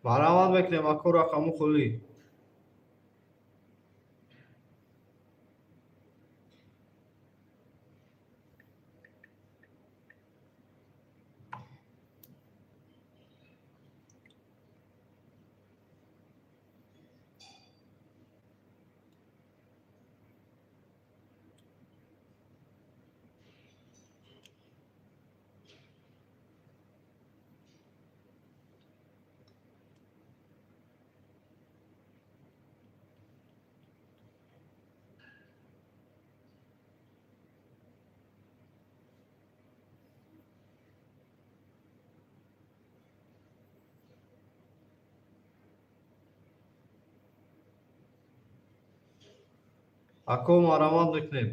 Марҳамат мекунем, ако, рақаму хулӣ. Ако, марҳамат мекунем.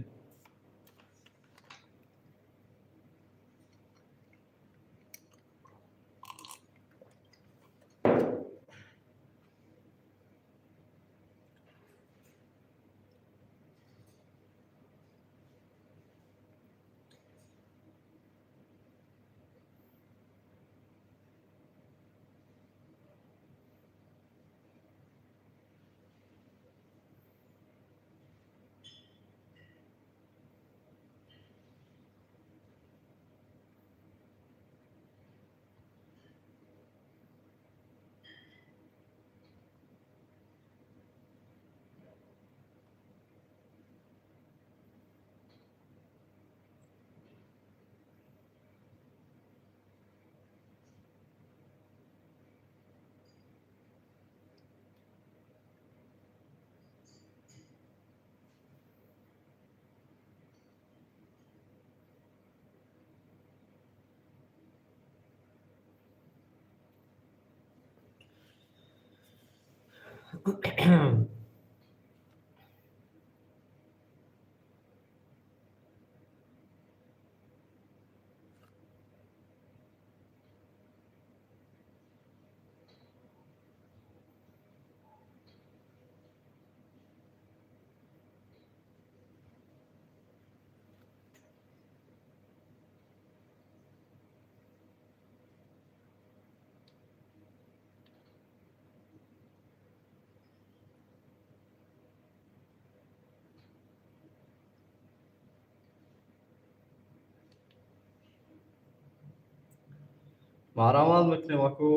Марҳамат мекунем, ако.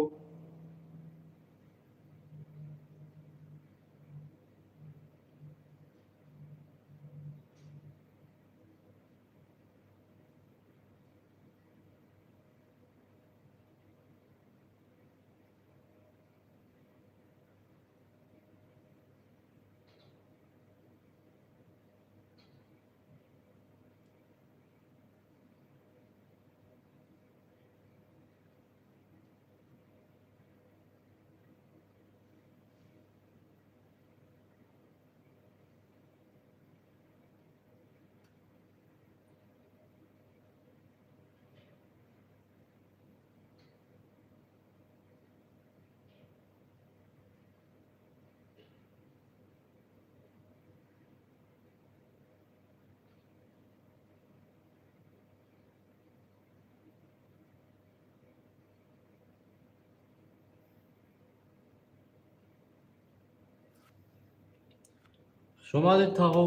Хуш омадед, тағо.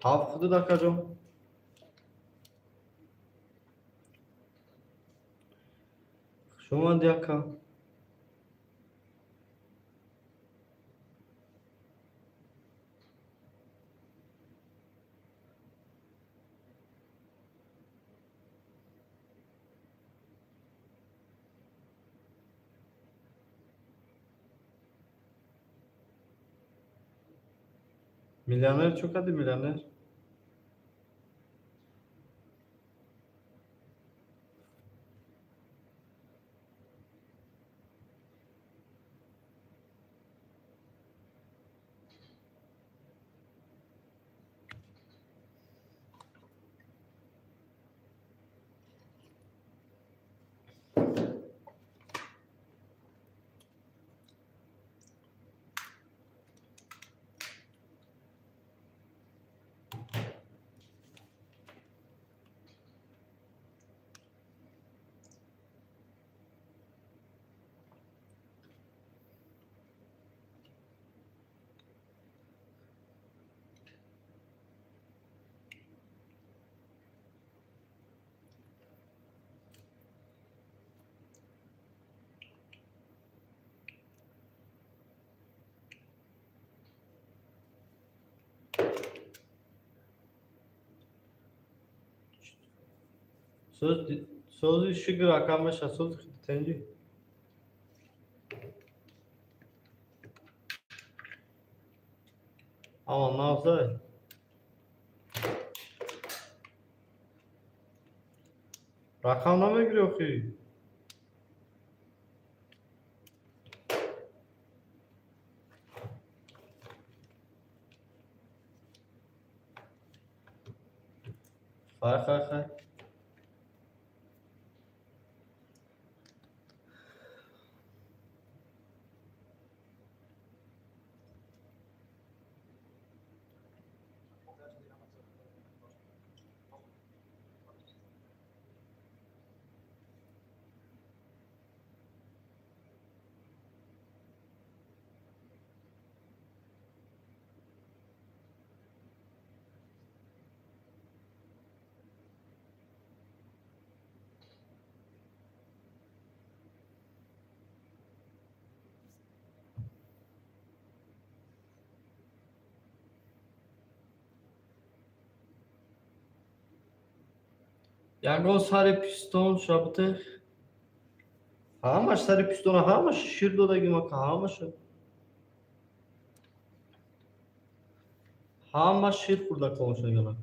Ҳафт ҳудуд, акаҷон. Хуш омадӣ, ака. Миллионер чӯ кардӣ, миллионер? Сози, шукр, ака, меша, сози, тенҷи. Ама нағзай. Рақам намегирӣ охӣ? Хай, хай, хай. Ягон сари пистон шабте, ҳамаш сари пистона, ҳамаш шир додагим, ака, ҳамаша, ҳама шир хӯрда калон шудагана.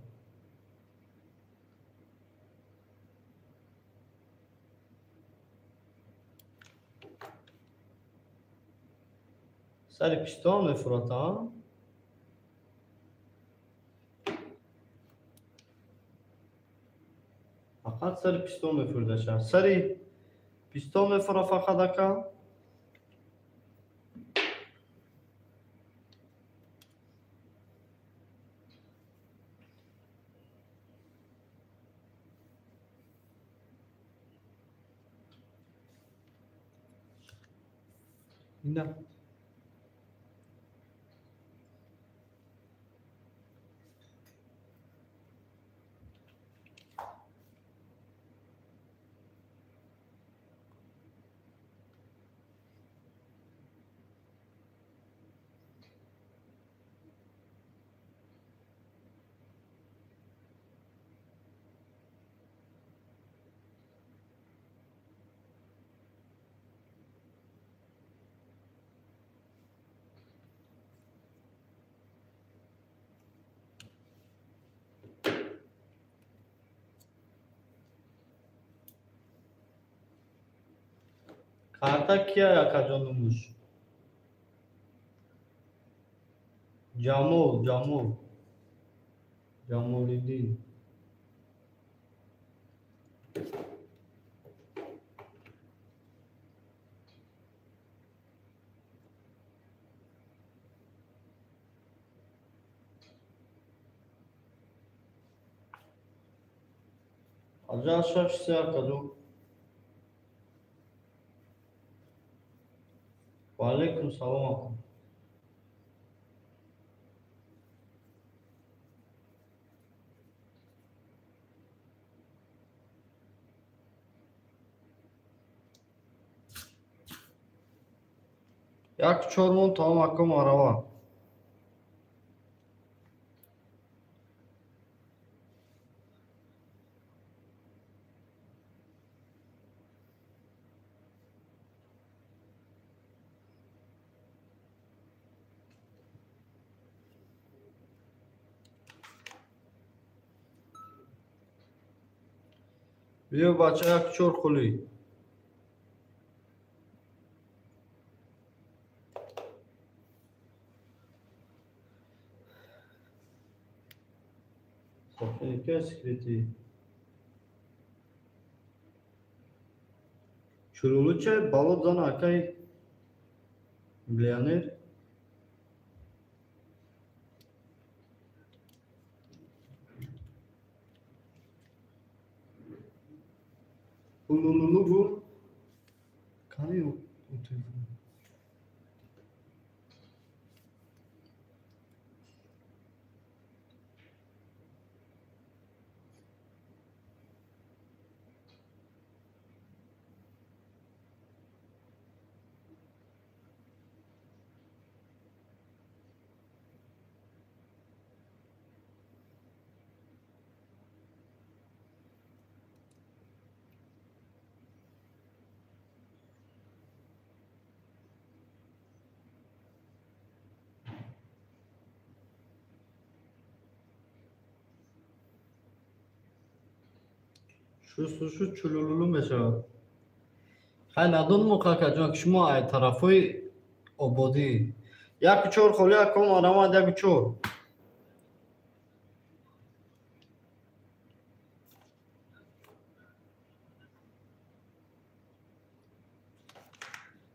Сари пистон мефурад, а? Фақат сари пистон мефурдаша, сари пистон мефура фақат, ака. Ина. Карта кия, акаҷон, номуш? Ҷамол, Ҷамол, Ҷамолиддин. 56 акаҷон. Ва алайкум салом, ака. Як чор мон тамом, ака, марава. Биё, бача, як чор хулӣ. Сообщение секрети. Чурулуча бало бзана, акай миллионер. Улулулу гу. Кани у телефон? Шустушу чулулулу мешавад. Хай, надонмо, какаҷон, ки шумо ай тарафҳои ободӣ. Яку чор холи, аком, марамад, яку чор.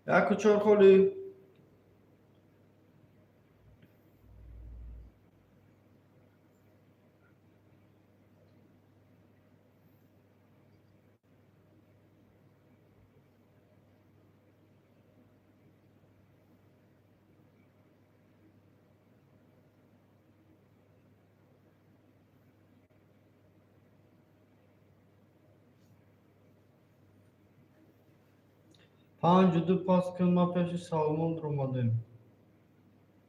Яку чор холи. Панҷу ду пас кун, ма пеши Салмон дуромадем.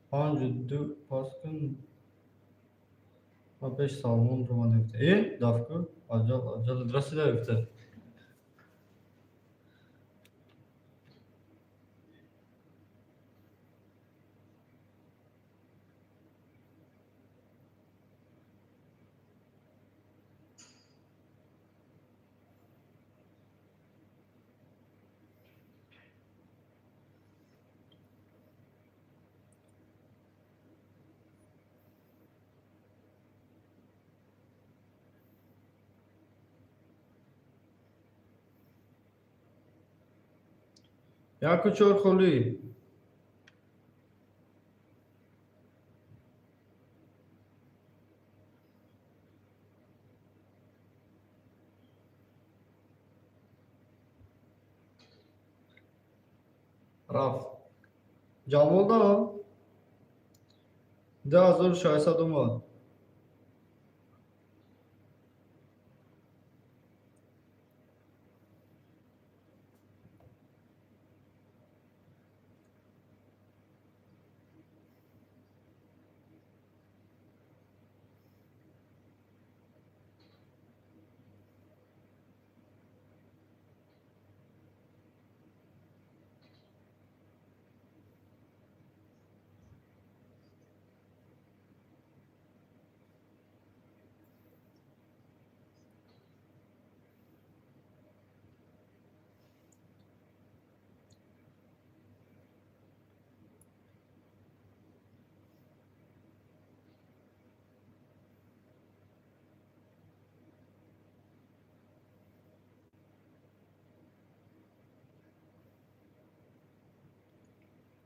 Панҷу ду пас кун, ма пеши Салмон дуромадем. Э, дафку, аҷал, аҷал расида гуфта. Яку чор холӣ. Рафт. Ҷамолда 2600 омад.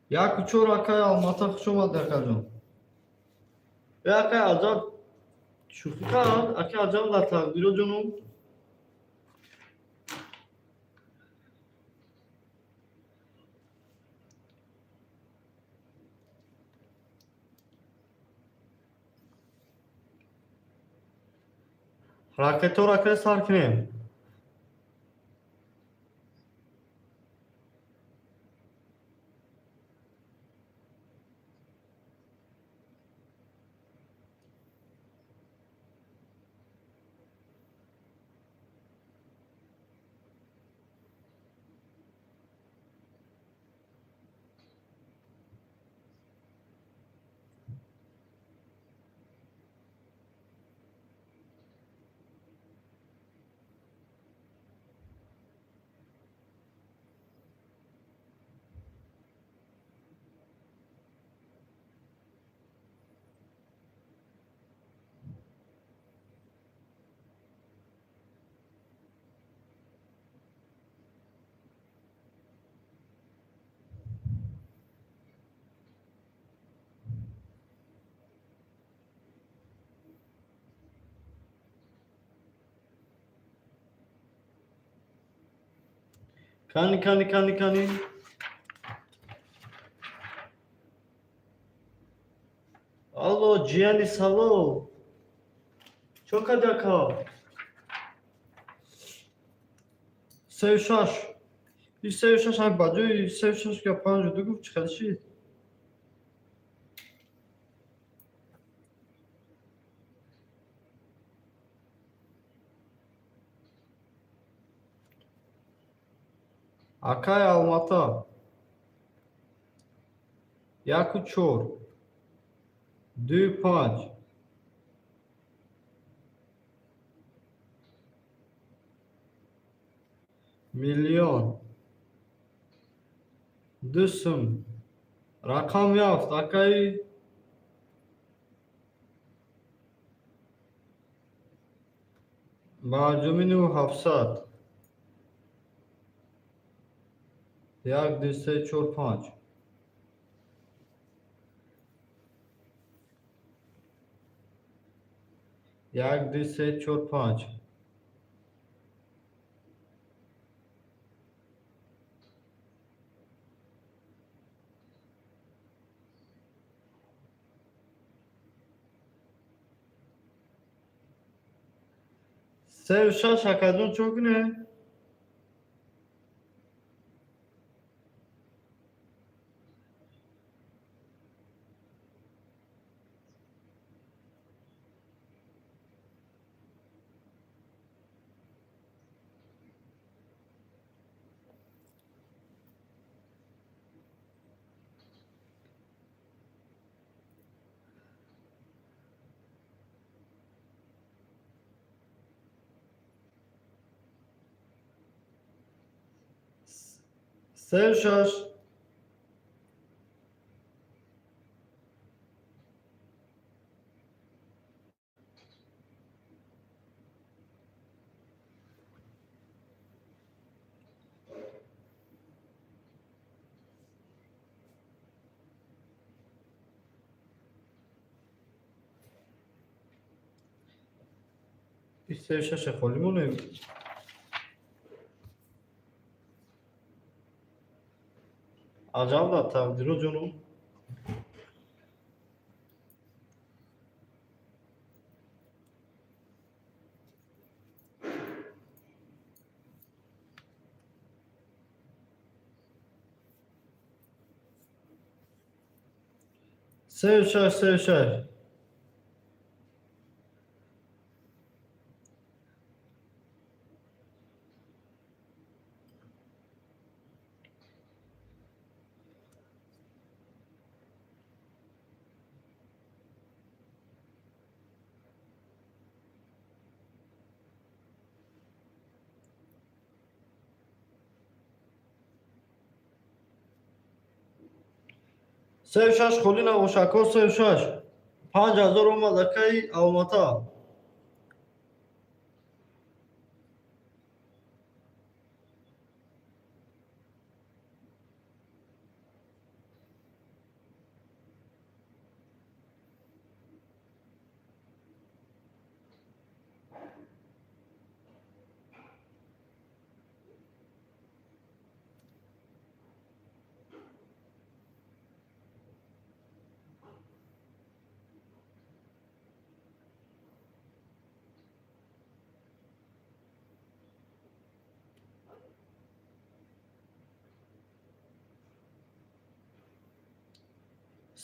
Яку чор, акай Алмата, хуш омад, акаҷон. Э, акай Аҷаб, шӯхӣ кард, акай Аҷаб дар тақдиро ҷонум. Ракетҳоро, акай, сар кунем. Кани, кани, кани, кани. Алло, ҷияни, салом. Чо кади, ака? Сею шаш. И сею шаш ҳам ба ҷои сею шаш ка панҷу ду гуфт, чӣ хел шид? Акай Алмата. Яку чор. Ду панҷ. Миллион ду сум рақам ёфт, акаи. Баъҷумину 700. Як, ду, се, чор, панҷ. Як, ду, се, чор, панҷ. Сею шаш, акаҷон, чо кунем? Сею шаш. Сею шаша холӣ монем. Аҷаб да тақдиро, ҷонум. Сею шаш, сею шаш. Сею шаш холӣ набошако, сею шаш. 5000 омад, акаи Алмата.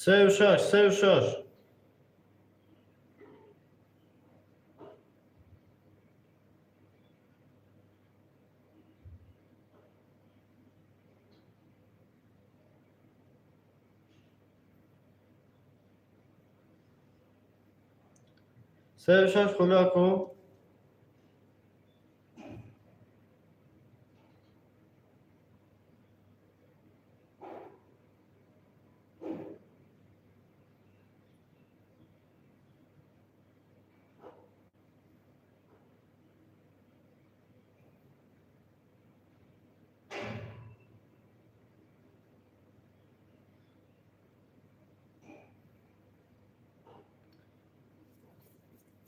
Сею шаш, сею шаш. Сею шаш холӣ, ако.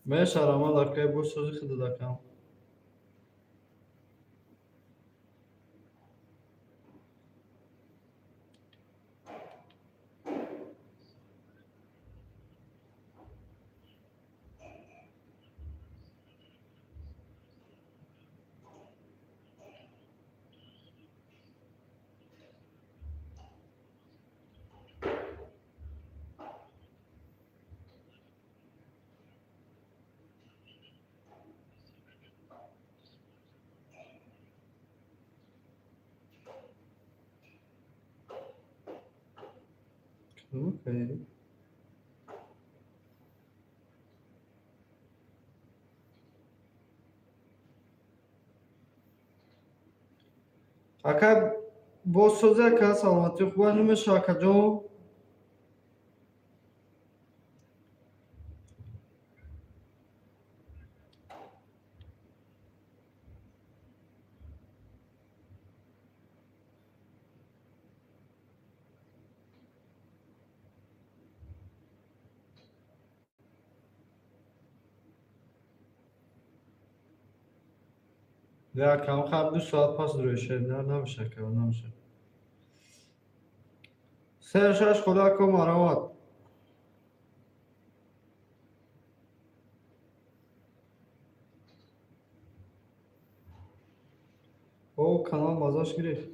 Мешарамад, акай, бо сӯзи худадакам. Окей. Ака, боз сози, ака, саломатӣ хуба намеша, акаҷон. Акам, хаб 2 соат пас рӯйша, намеша, ака, намеша. Се шаш худо, ако, маромад. О, канал мазаш гирифт.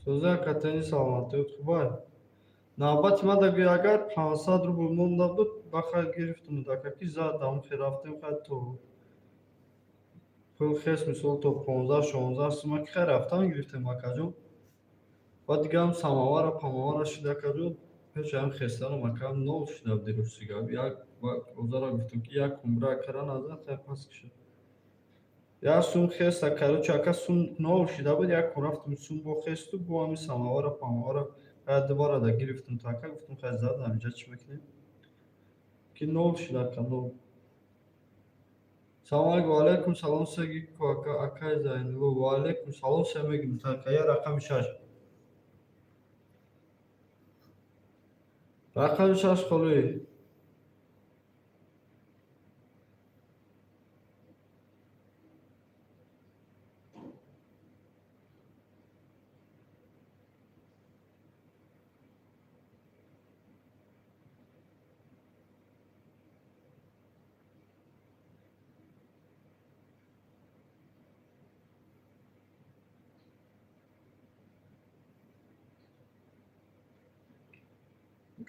Сӯзи, ака, тани саломатиёт хубай. Навбати мада гӯй, агар 500 рубл монда буд, бахай гирифтум, ака, ки задам, хе рафтем, хай то пул хес, мисол, то 15-16 сума ки хай рафтан гирифтем, акаҷон. Баъд дигарам самовара памовара шид, акаҷон, пешаам хестанам, ака, нол шуда буди, рости гап. Як озара гуфтам, ки як кумбра акара назад, хай пас кишад. Як сум хеста, короче, ака, сум нол шида буд, як кун рафтум, сум бо хесту, бо ҳами самовара памовара, хай дубора да гирифтум, то ака, гуфтум, хай задам, инҷа чӣ мекунем? Ки нол шид, ака, нол. Салом алейкум, ва алейкум салом, сеги ку, ака, акай Зайнулло, ва алейкум салом, се мегим, ака, я рақами шаш. Рақами шаш холӣ.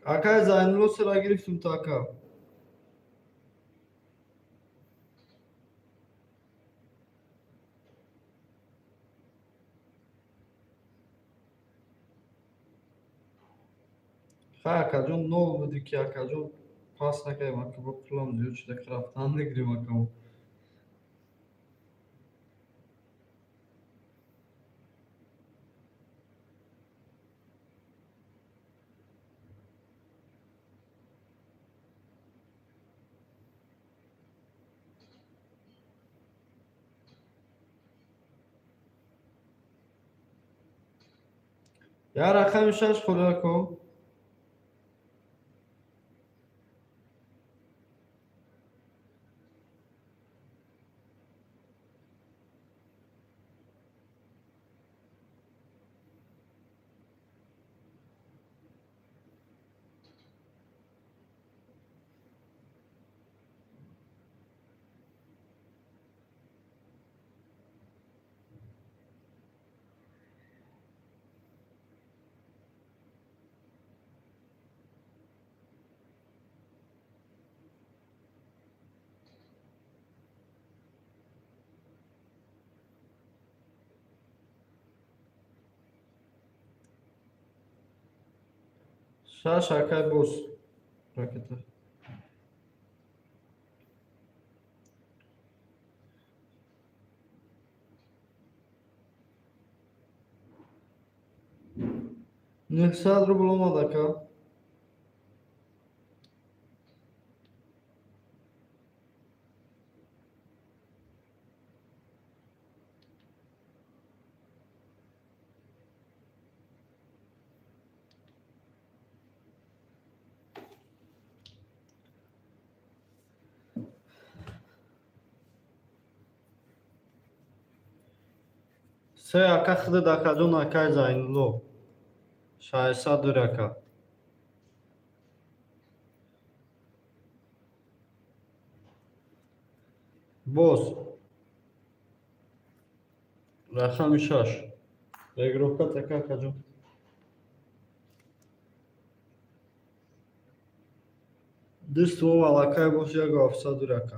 Акай Зайнулло, сера гирифтум то, ака. Хай, акаҷон, нол буди ки, акаҷон, пас накардем, ака, бо пулам зиёд шуда, ки рафтан мегирем, ака. Я рақами шаш холӣ, ако. Шаш, акай, боз. Ракета. 900 рубл омад, ака. Се, ака, худат, акаҷон, акай Зайнулло. 600 дори, ака. Боз. Рақами шаш. Регировка така, акаҷон. Ду сумом аллакай бош, яку ҳафтсаду рака.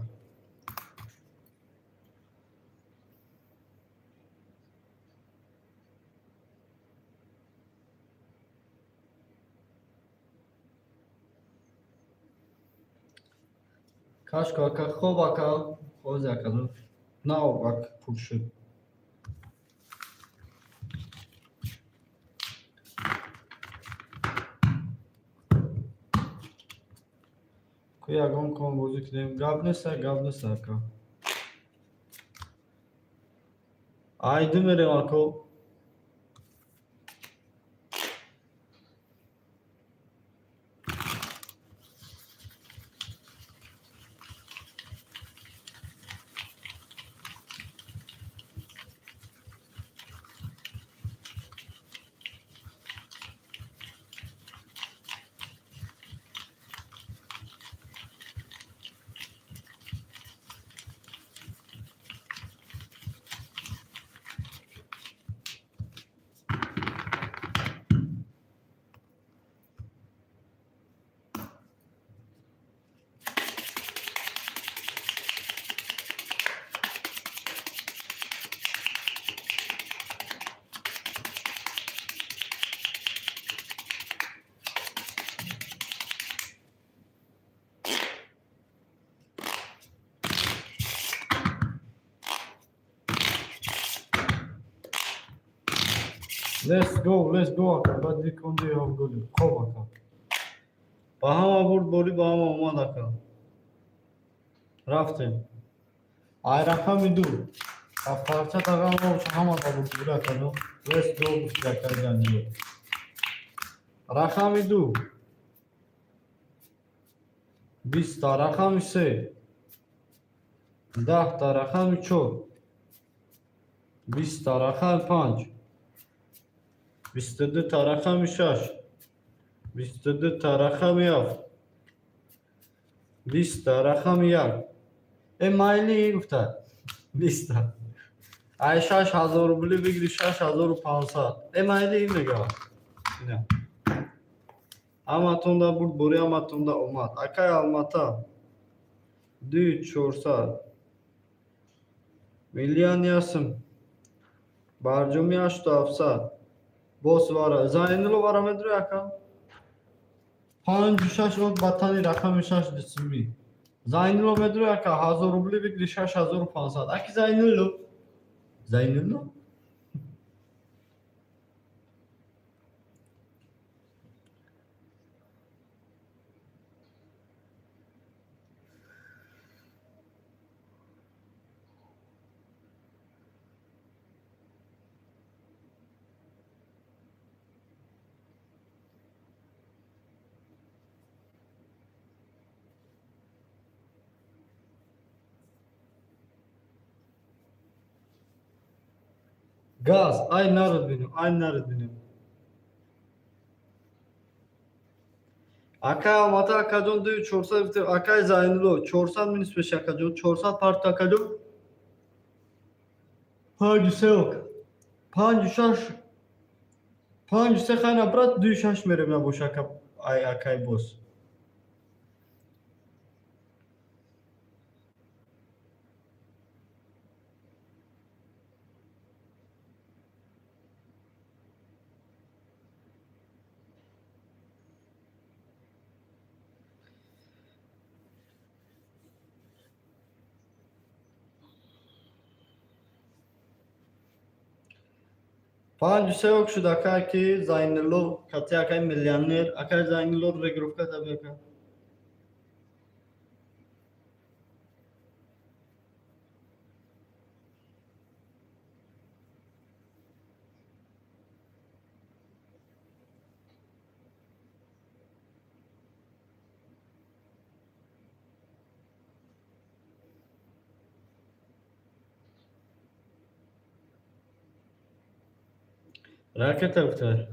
Кашко ака, хоб ака, хози акаҷон. Нав ак пур шуд. Ку ягон кон бозӣ кунем. Гап неста, гап неста, ака. Айду мерем, ако. Let's go, let's go, ака. Баъд диконди ҳавголи. Хоб, ака. Ба ҳама бурд борӣ, ба ҳама омад, ака. Рафтем. Ай рақами ду. Дафтарча тағам боша, ҳама да бурд борӣ, акаҷон. Let's go гуфти акаи Ганҷиё. Рақами ду. 20-та, рақами се. 10-та, рақами чор. 20-та, рақами панҷ. 22-та, рақами шаш. 22-та, рақами ҳафт. 20-та, рақами як. Э, майли гуфта. 20-та. Ай 6000 рубли бигири, 6500. Э, майли мега. Ина. Ҳаматонда бурд борӣ, ҳаматонда омад. Акай Алмата. Дуи чорсад. Миллиониясм. Барҷоми ҳашту ҳафтсад. Бос вара. Зайнулло вара медури, ака? Панҷу шаш от ба тани рақами шаш дисими. Зайнулло медури, ака? 1000 рубли бигири, 6500. Аки Зайнулло. Зайнулло? Газ, ай народ бинем, ай народ бинем. Акай Алмата, акаҷон, дуи чорсад гуфтем, акай Зайнулло, чорсад минус беш, акаҷон, чорсад парто, акаҷон. Панҷу се ок. Панҷу шаш. Панҷу се хайна, брат, дуи шаш мерем набош, ака, ай акай бос. Панҷу се ок шуд, акай ки Зайнулло, кати акай миллионер, акай Зайнулло регировка таби, ака. Ракета гуфта.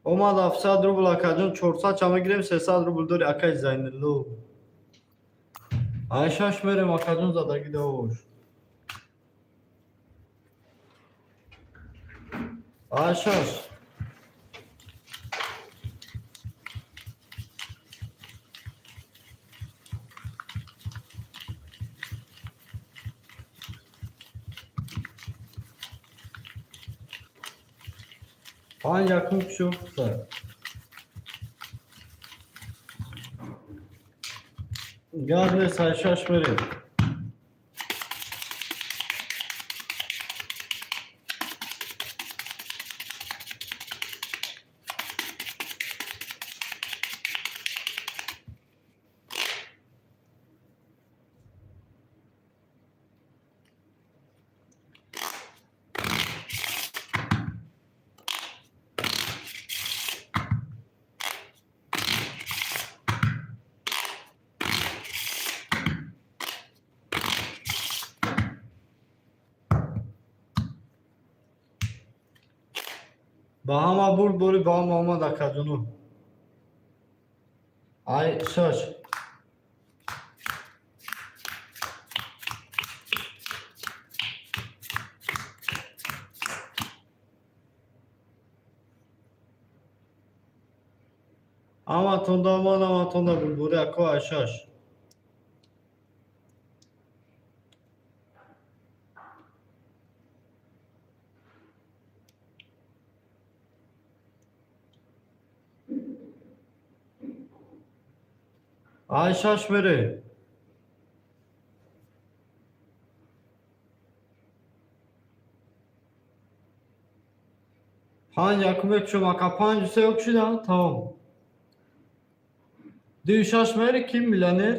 Омад 700 рубл, акаҷон, 400 ча мегирем, 300 рубл дори, акай Зайнулло. Ай шаш мерем, акаҷон, задагӣ давош. Ай шаш. Панҷ якум кушо сар. Гап нест, ай шаш мерем. Ба ҳама бурд бори, ба ҳама омад, акаҷону. Ай шаш. Ҳаматонда омад, ҳаматонда бурдборӣ, ако, ай шаш. Ай шаш мерем. Панҷ якум мекушом, ака, панҷу се кушида, тамом. Дую шаш мери, ки миллионер?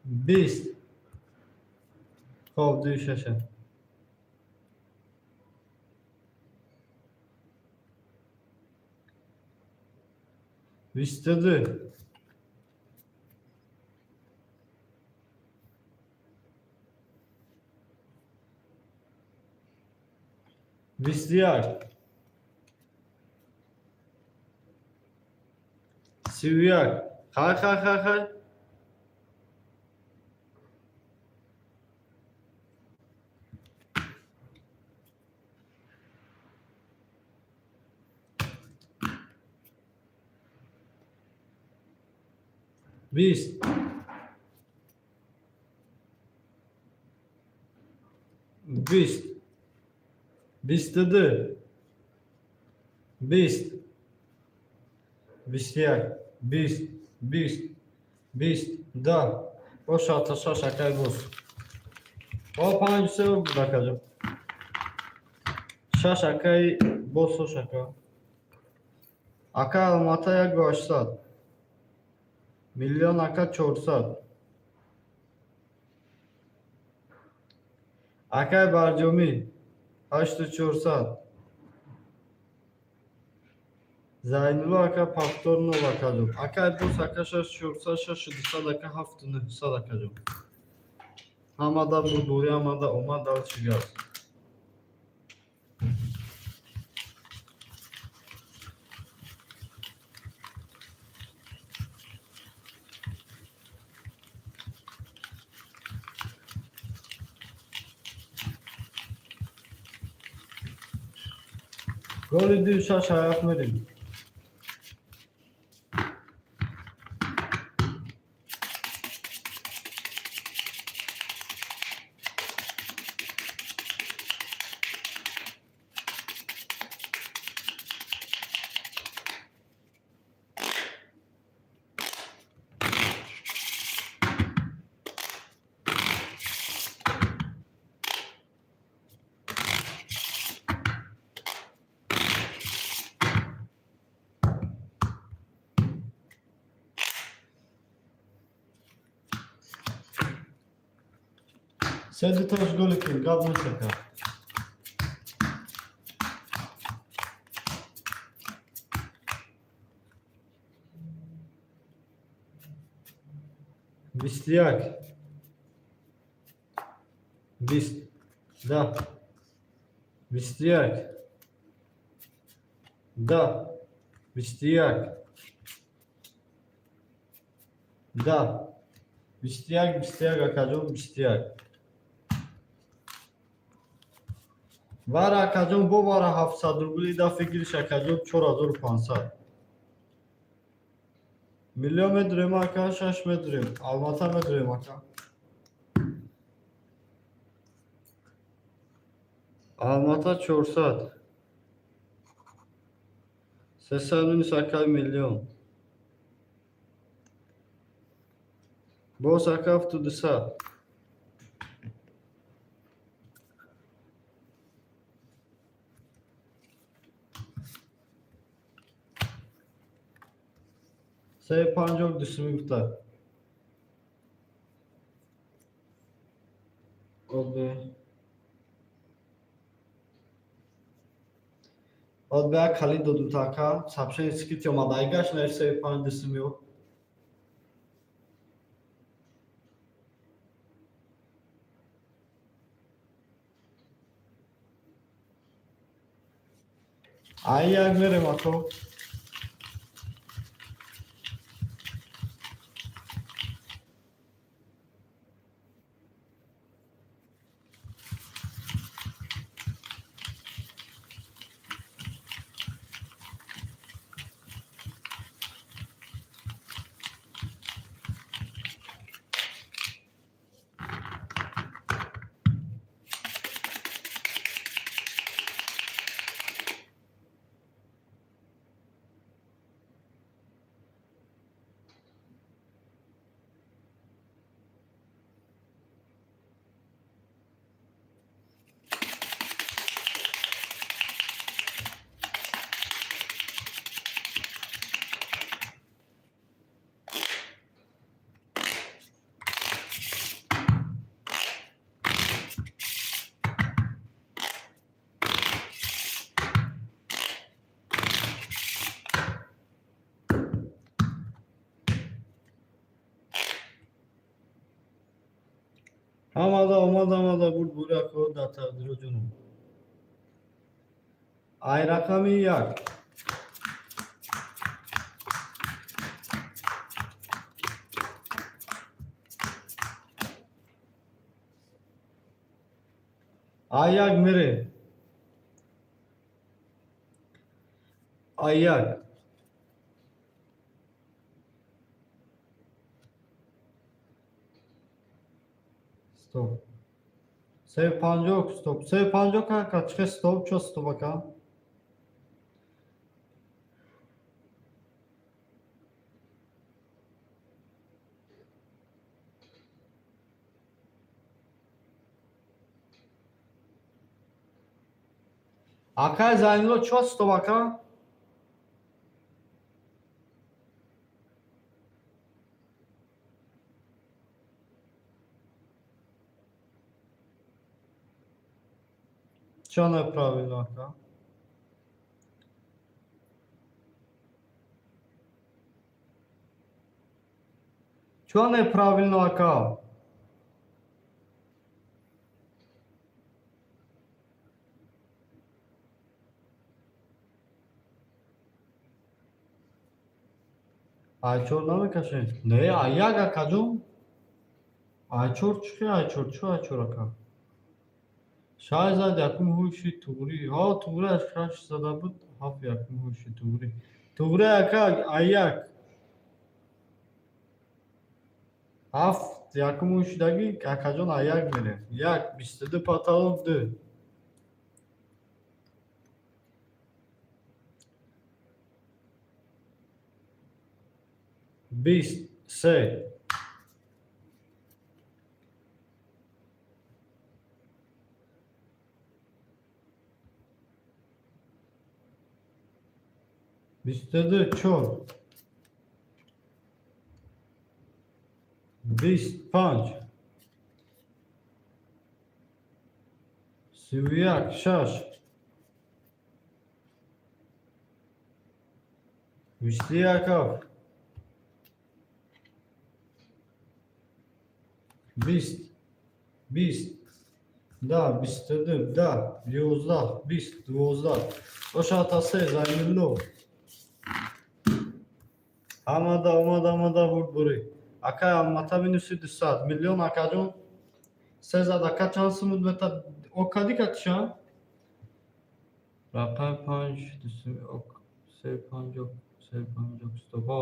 20. Хоб, дую шаша. 22. 21. 31. Хай, хай, хай, хай. 20. 20. 22. 20. 21. 20. 20. 20. Да. Боша, шаш, акай боз. О, панҷ се буд, акаҷон. Шаш, акай босош, ака. Ака, Алмата 1 800. Миллион, ака, 400. Акай Барҷомӣ 8400. Зайнулло ака, повтор нол, акаҷон. Акай бос, ака, шаш 400, шашу 200, ака, ҳафту 900, акаҷон. Ҳамада бурдборӣ, ҳамада омад, дальше газ. Голи ду шаш ҳафт мерем. Се дуташ голи кун, гап нешака. 21. 20. Да. 21, 10, 21, 10, 21, 21, акаҷон, 21. Вара, акаҷон, бо вара 700 рубли дафъи гириш, акаҷон, 4500. Миллион медурем, ака, шаш медурем, Алмата медурем, ака. Алмата 400. 300 минус, ака, миллион. Боз, ака, ҳафту дусад. Се панҷоҳ дусуми гуфта. Обе. Баъд ба як калид додум та, ака, сообщение скрипти омад, айгаш навишт се панҷ дусумиё. Ай як мерем, ако. Ҳамада омад, ҳамада бурд, бури, ако, дар тақдиро ҷонум. Ай рақами як. Ай як мерем. Ай як. Стоп. Се панҷоҳ стоп. Се панҷоҳ ака, чӣ стоп, чо стоп, ака? Акай Зайнулло, чо стоп, ака? Чо неправильно, ака? Чо неправильно, ака? Ай чор намекашем? Не, ай як, акаҷон. Ай чор чӣ хел ай чор? Чо ай чор, ака? Шаш зад, якум ҳуши туғрӣ. Ҳо, туғрӣ аз шаш зада буд, ҳафт якум ҳуши туғрӣ. Туғрӣ, ака, ай як. Ҳафт якум ҳушидагӣ, акаҷон, ай як мерем. Як, 22 потолок ду. 20, се. 22, чор. 20, панҷ. 31, шаш. 21, ҳафт. 20, 20, Да, 22, 10, 11, 20, 12. Ошата се, Зайнулло. Ҳамада омада, омада, бурдборӣ. Акай Алмата минуси 200. Миллион, акаҷон. Се зад, ака, чанд сумуд мета? Окади катиша? Рақам панҷ, ок, се, панҷ, ок, се, панҷ, ок, стоп. Ҳо.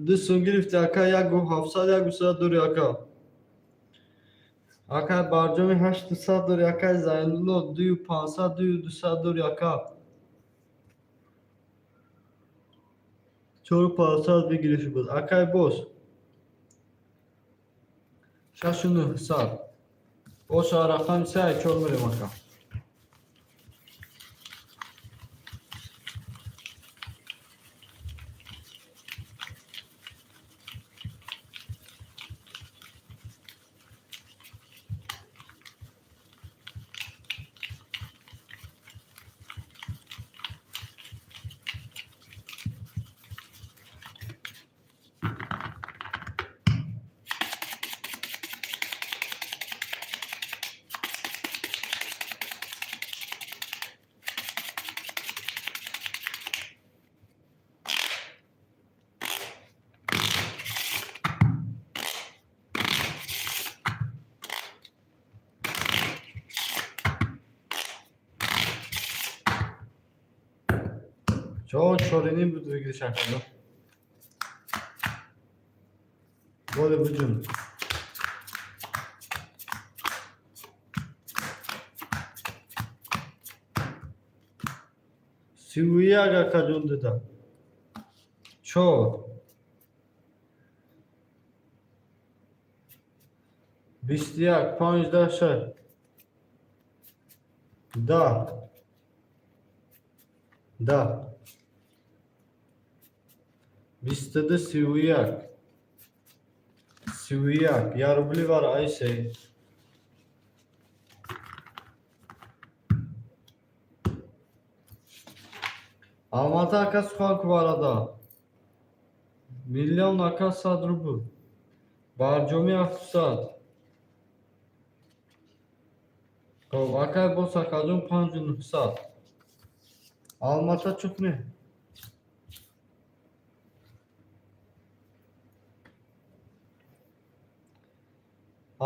Ду сум гирифти, ака, як гу ҳафтсад, як гусад дори, ака. Акай Барҷоми 800 дори, акай Зайнулло дую 500, дую 200 дори, ака. Чору 500 бигириш буд. Акай боз. Шашу нӯҳсад. Оша рақами се ай чор мерем, ака. Чор, чориним буд выигрыш, акаҷон. Боли буҷун. 31, акаҷон, дида. Чор. 21, панҷ, даҳ, шаш. 10. 10. 22, 31. 31. Я рубли вара айсе. Алмата, ака, сухан куварада. Миллион, ака, 100 рубл. Барҷоми 700. Хоб, акай боз, акаҷон, панҷу нӯҳсад. Алмата чуқне.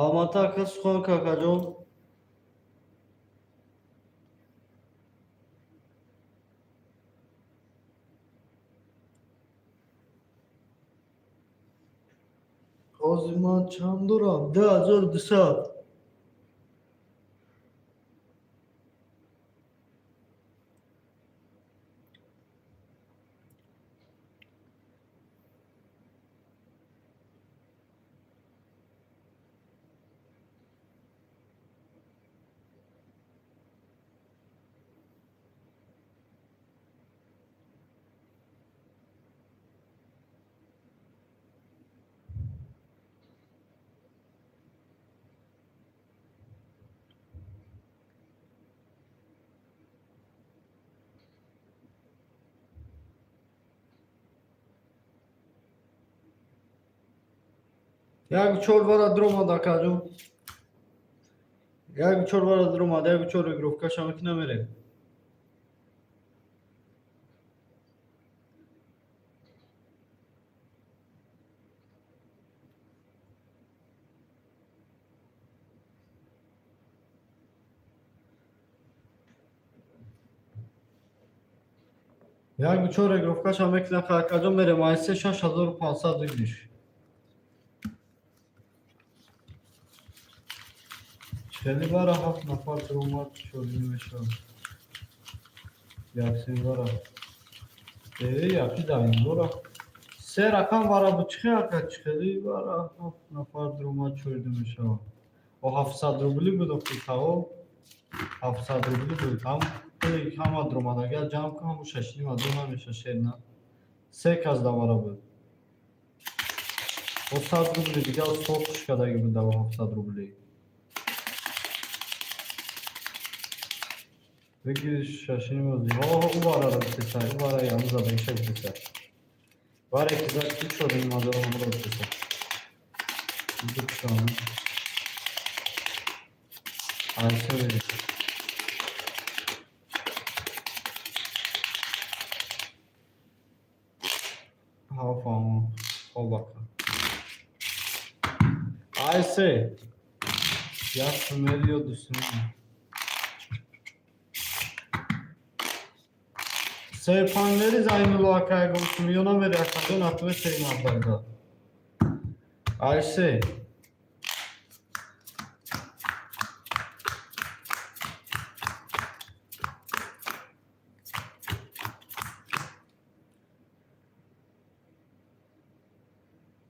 Алмата, ака, сухан какаҷон. Ҳозир ман чанд дорам? 2200. Як чор бара дуромад, акаҷон. Як чор бара дуромад, як чор регировкаша мекунам, мерем. Як чор регировкаша мекунам, акаҷон, мерем. Айсе 6500 выигрыш. Хеле бара ҳафт нафар дуромад, шодӣ мешавад. Яксин бара. Э, яки даин бора. Се рақам бара буд, чӣ ака, хеле бара ҳафт нафар дуромад, шоида мешавад. О, 700 рубли буд, охи тао. 700 рубли буд. Ҳам пули ҳама дуромад, агар ҷамъ кун, ҳаму шашним ҳазор намеша шер на. Се кас давара буд. О, 100 рубли дигар сотш кадаги буд дава 700 рубли. Выигрыш шашним ҳазор. Ҳо, ӯ вараро битесай, ӯ вара яму задагиша битесай. Варе ки зад ки чорним ҳазор ҳамро битесай. Дукшон. Ай се мерем. Ҳа, фаҳмон. Хоб, ака. Ай се. Як сумери ё ду сумери. Се панҷ мери, Зайнулло ака, ягон сум ё намери, акаҷон, ответь маблағда. Ай се.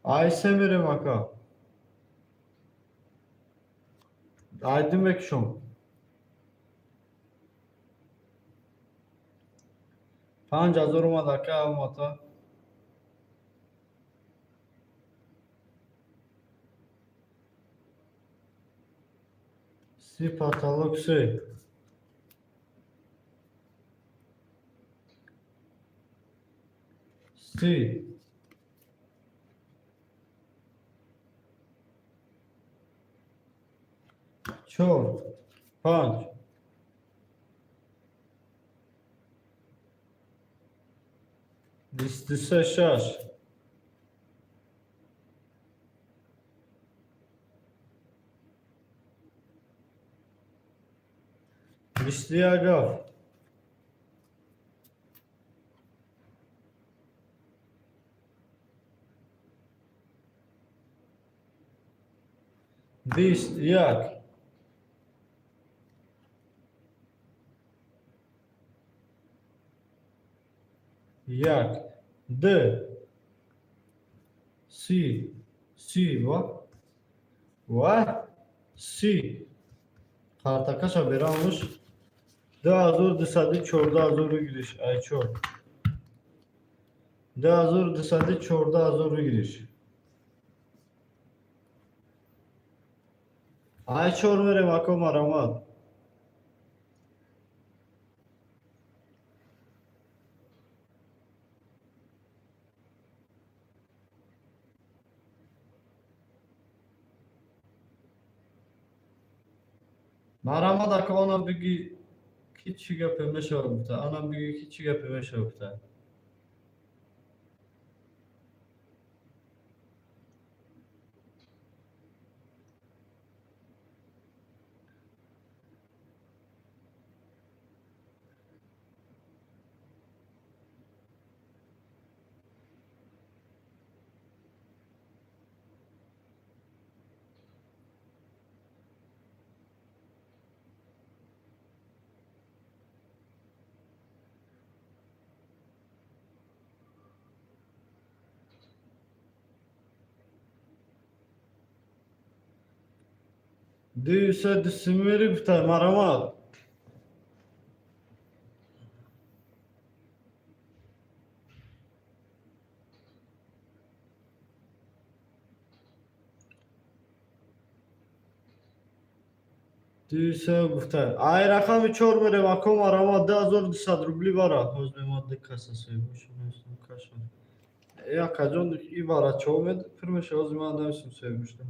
Ай се мерем, ака. Ай ду мекушом. 5000 омад, ака, Алмата. Си потолок се. Си. Чор. Панҷ. 23, шаш. 21, ҳафт. 20, як. Як. Д. Си. Си. Ва. Ва. Си. Картакаша берамуш. 2214 ҳазор выигрыш. Ай чор. 2214 ҳазор выигрыш. Ай чор мерем, ако, марамат. Марамат, ако, ана биги, ки чӣ гапе мешава гуфта. Ана биги, ки чӣ гапе мешава гуфта. Дюса дусимери гуфта, марамат. Дюса гуфта. Ай рақами чор мерем, ако, марамат, 2200 рубли бара. Ҳоз мемад ду каса соҳиб каша. Э, акаҷон, и бара чо мед пир меша, ҳози ман намесум соҳиб бошам.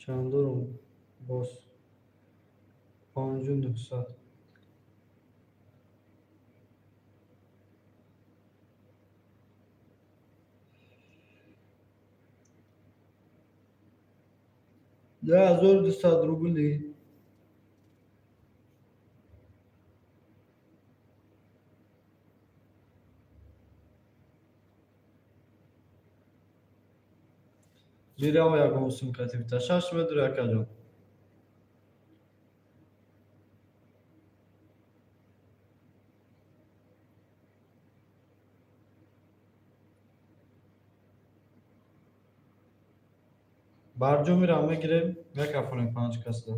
Чанд дорум боз? 5900. 2200 рубли. Мирамо ягон сумкати бита. Шаш медури, акаҷон. Барҷомира мегирем, мекафонем панҷ касда.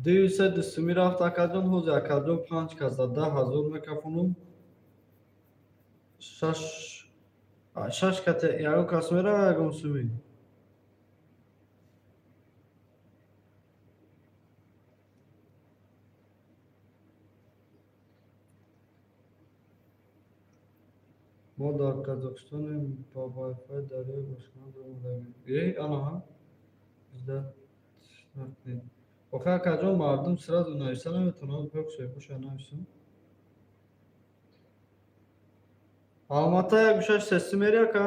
Дюсе дусуми рафт, акаҷон, ҳози, акаҷон, панҷ касда 10 000 мекафонум. Шаш. Шаш кате ягон кас мерава, ягон суми. Мо дар Казокистонем, ба вайфай дарёи ошхона даромадагем. Э, анаҳа. Ждать накунед. Охи, акаҷон, мардум сразу нависа наметавонад, бех соҳибоша нависам. Алмата як гӯшаш сеси мери, ака?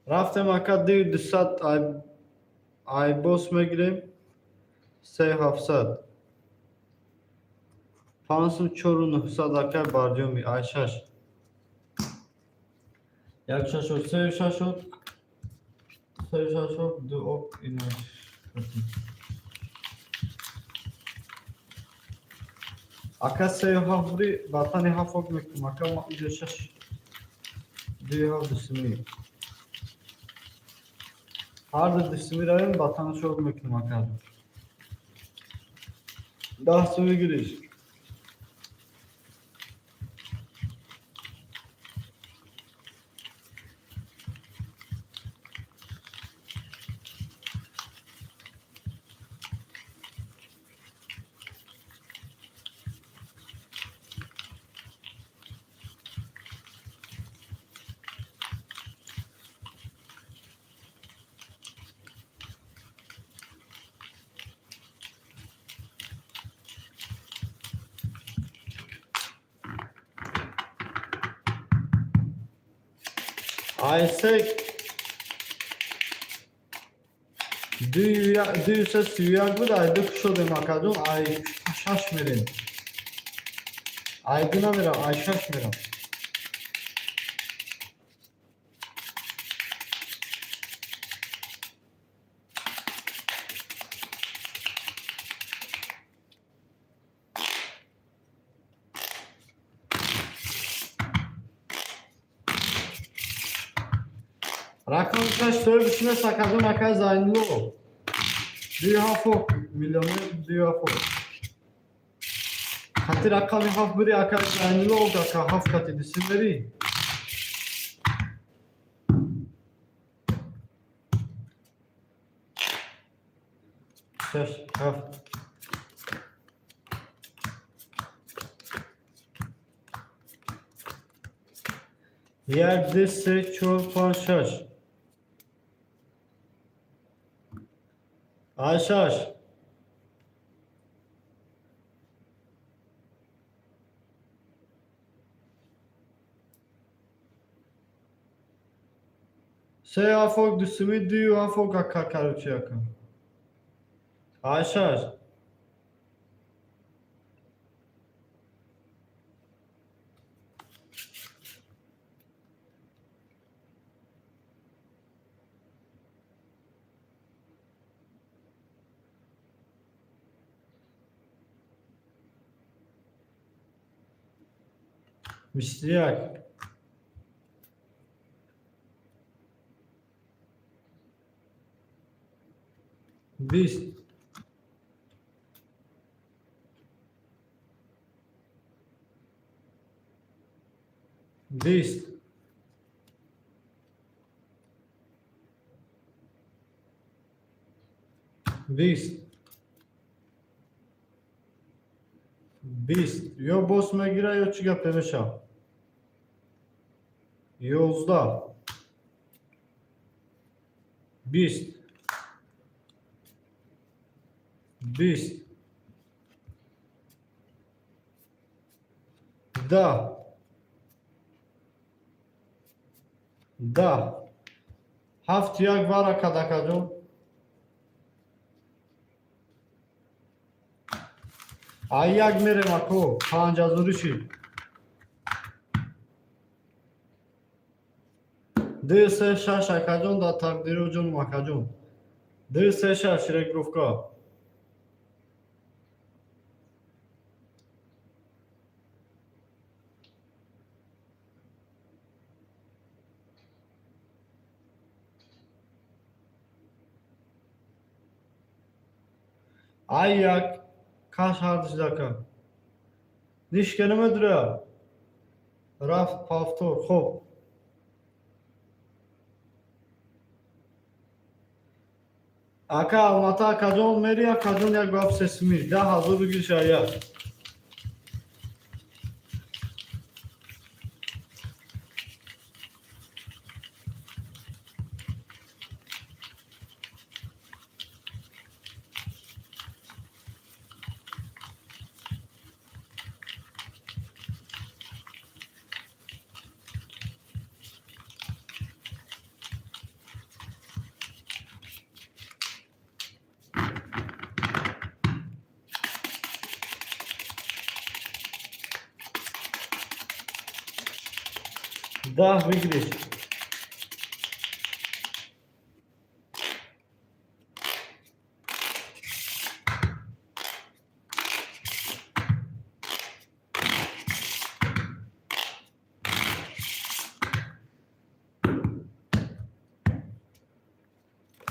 Рафтем, ака, ду 200 айбос мегирем, се 700. Панҷсум чору 900, ака, барҷоми ай шаш. Як шаш шуд, се шаш шуд, се шаш шуд, ду ок инаш. Ака, се ҳафт бури, ватани ҳафт ок мекунам, ака, ма уҷа шаш дуи ҳафт дусими. Ҳар ду дусими равем, ватанашо ок мекунам, ака. 10 суми гириш. Айсек дую се 31 буд, ай ду кушодем, акаҷон, ай шаш мерем. Ай ду намерам, ай шаш мерам. Рақами шаш соҳиби нест, акаҷон, акай Зайнулло. Дуи ҳафт ок, миллионер дуи ҳафт ок. Хати рақами ҳафт бури, акай Зайнулло, ок, ака, ҳафт кати дусим мери. Шаш, ҳафт. Як, ду, се, чор, панҷ, шаш. Ай шаш. Се ҳафт ок дусими, дую ҳафт ок, ака, короче, ака. Ай шаш. 21. 20. 20. 20. 20. Ё бос мегира, ё чӣ гапе мешавад? 11. 20. 20. 10. 10. Ҳафт як варака, акаҷон. Ай як мерем, ако, панҷҳазорӣ шид. Ду се шаш, акаҷон, дар тақдиро ҷонум, акаҷон. Ду се шаш, регровка. Ай як каш ҳардишдака. Нишка намедура. Рафт повтор. Хоб. Ака Алмата, акаҷон, мери, акаҷон, як баб сесми. 10 000 бигиша як. 10 выигрыш.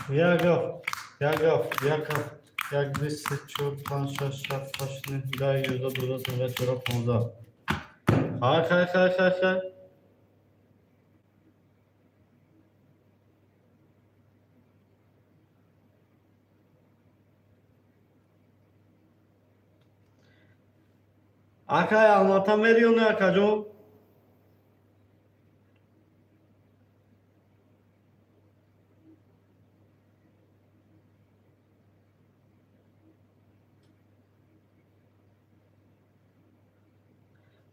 Як ҳафт, як ҳафт, як ҳафт, як, ду, се, чор, панҷ, шаш, ҳафт, ҳашт, нӯҳ, 10, 11, 12, 13, 14, 15. Хай, хай, хай, хай, хай. Акай Алмата мери ё не, акаҷон?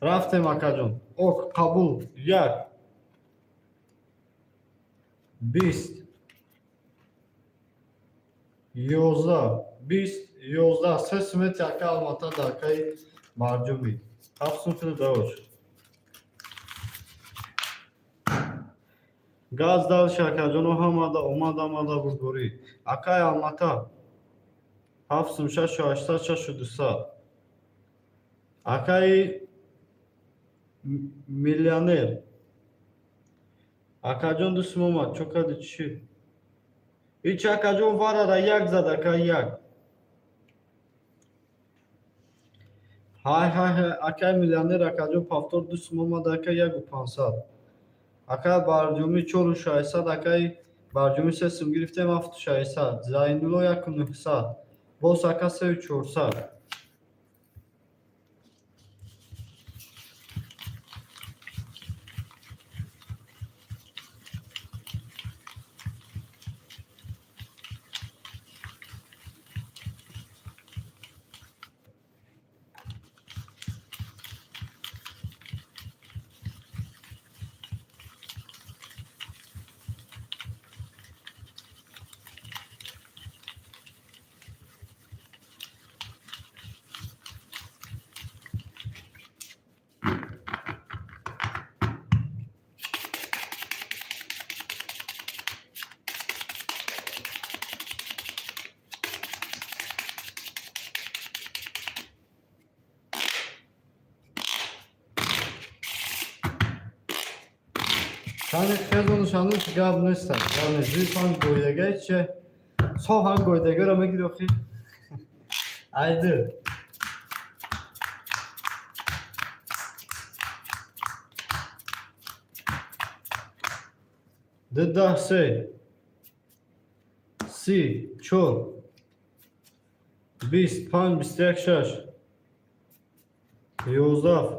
Рафтем, акаҷон. Ок, қабул. Як. 20. 11. 20. 11. Се смети, ака Алмата да акаи Марҷумӣ. Ҳафт сум шуда давош. Газ дальше, акаҷоно, ҳамада омад, омада бурдборӣ. Акай Алмата. Ҳафт сум, шашу ҳаштсад, шашу дусад. Акаи миллионер. Акаҷон, ду сум омад. Чо кади, чӣ? Ҳеч, акаҷон, варара як зад, ака, як. Ҳай, ҳай, ҳай, акай миллионер, акаҷон, повтор, ду сум омад, ака, яку пансад. Акай Барҷумӣ, чору шашсад, акай Барҷумӣ, се сум гирифтем, ҳафту шашсад. Зайнулло, яку нӯҳсад. Боз, ака, сею чорсад. Кани хезону шануш гап нестад. Гап нест. Зир панҷ гоидага че соҳа гоидагиро мегири охи. Айду. Ду 10 се. 30 чор. 20 панҷ 21 шаш. 11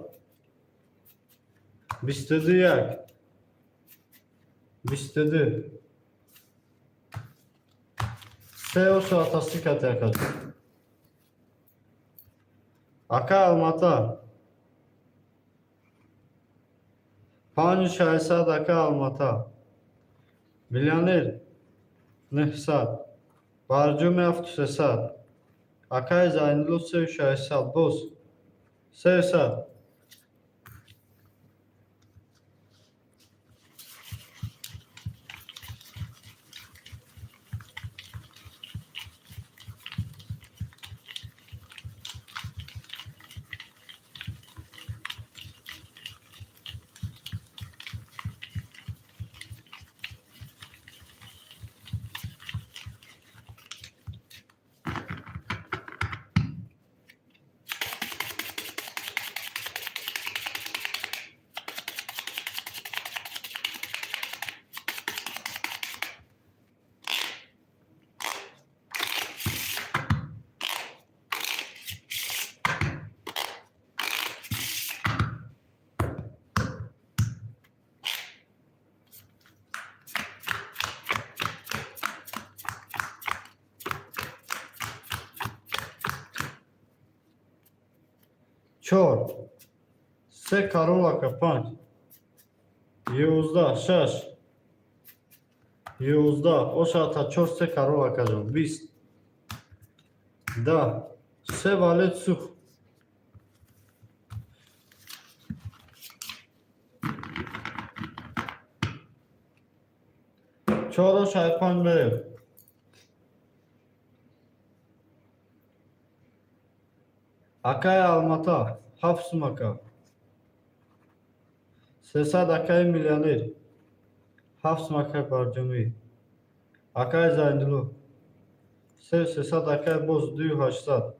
22 як. 22. Се ошу атасти кати, ака. Ака Алмата. Панҷу шашсад, ака Алмата. Миллионер 900. Барҷуми, ҳафту сесад. Акаи Зайнулло, сею шашсад. Боз 300. Чор, се король, ака, панҷ, 11, шаш, 11, ошата чор, се король, акаҷон, 20, 10, се валет сух. Чору шай панҷ мерем. Акаи Алмата, ҳафт сум, ака. 300, акаи миллионер. Ҳафт сум, акаи Барҷомӣ. Акаи Зайнулло. Се 300, акаи боз дую 800.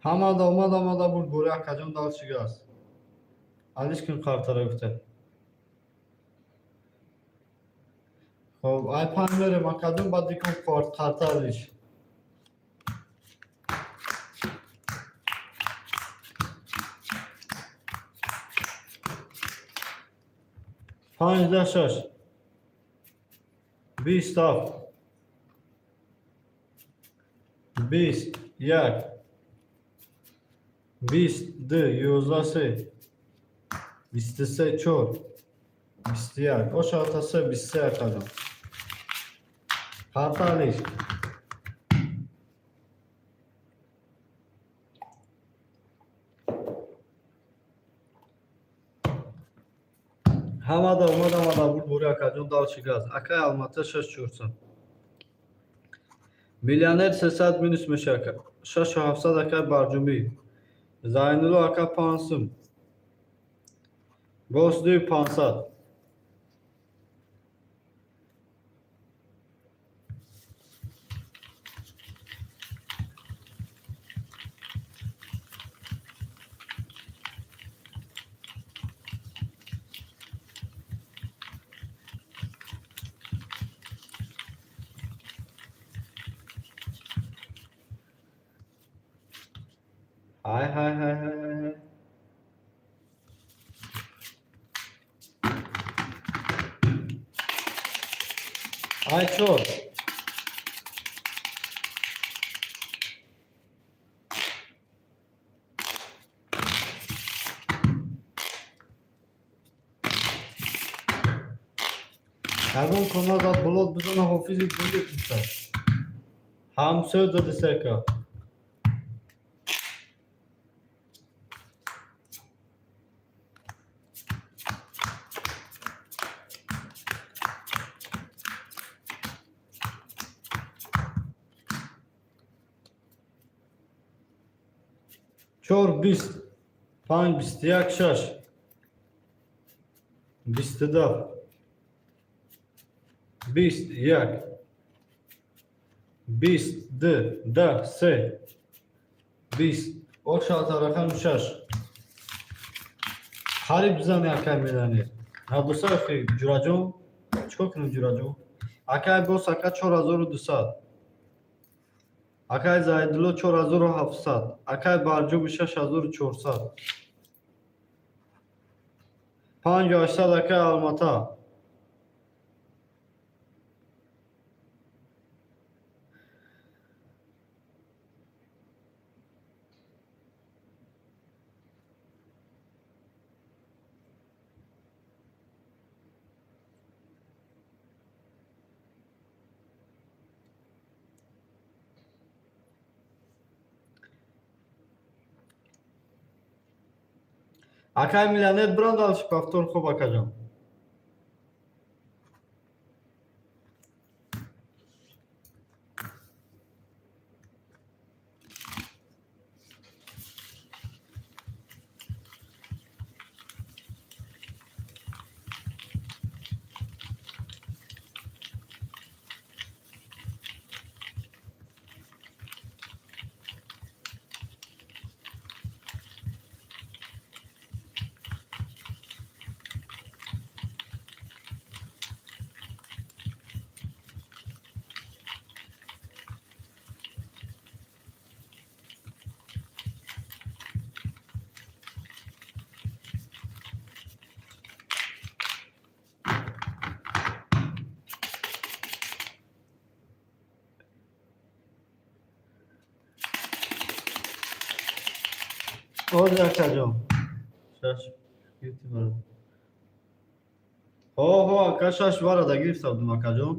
Ҳамада омад, омада буд бори, акаҷон, дал чигаст. Алиш кун қартара гуфта. Хоб, ай панҷ мерем, акаҷон, баъд дикун қарта алиш. Панҷ, 10, шаш. 20, ҳафт. 20, як. 20, ду, 11, се. 23, чор. 21. Ошата се, 23, акаҷон. Қарта алиш. Ҳамада омад, омада буд бори, акаҷон, дал чигаст. Акаи Алмата, шаш 400. Миллионер 300 минус меша, ака. Шашу 700, акаи Барҷумӣ. Зайнулло ака, панҷ сум. Боз дуи 500. Ҳай, ҳай, ҳай, ҳай, ҳай. Ай чор. Ягон кона зад болот бизана, ҳофизи ҷунди куста. Ҳамсӯ доди сека. Чор, 20, панҷ, 21, шаш. 22. 20, як. 20, ду, 10, се. 20. Ошата рақами шаш. Қариб бизани, акай миллионер. Надоса ҷураҷон, чикор кунем, ҷураҷон? Акай бос, ака, 4200. Акай Зайдулло, 4700. Акай Барҷуби, 6400. Панҷу 800, акай Алмата. Акай миллионер, бирам дальше повтор. Хуб, акаҷон. Оз, акаҷон, шаш гирифти бара. Ҳо, ҳо, ака, шаш варада гирифта будем, акаҷон.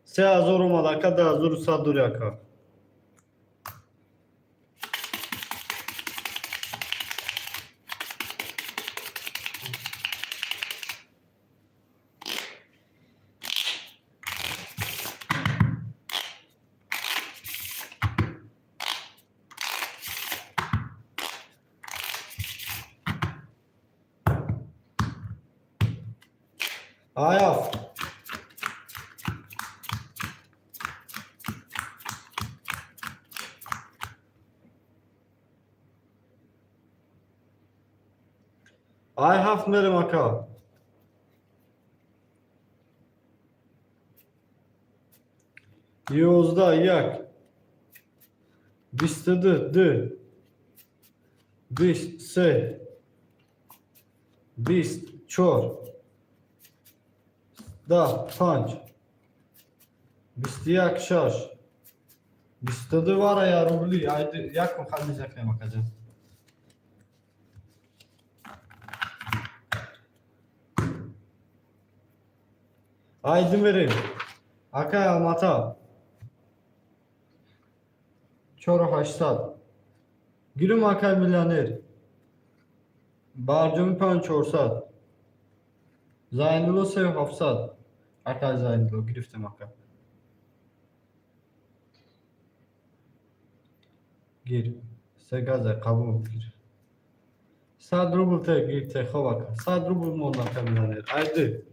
3000 омад, ака, 2100 дори, ака. Ай ҳафт. Ай ҳафт мерем, ака. 11, як, 22, ду, 20, се, 20, чор, 10, панҷ, 21, шаш, 22 вара, я рубли. Якум хал мезакнем, акаҷон. Айди мерем, акай. Алмата, чору ҳаштсад гирим, акай миллионер. Барҷоми, панҷ чорсад. Зайнулло, сею ҳафтсад. Акай Зайнулло, гирифтем, ака, гир. Се газа қабул, гир. 100 рубл те, гир, те. Хоб, ака, 100 рубл монд, ака миллионер. Айди.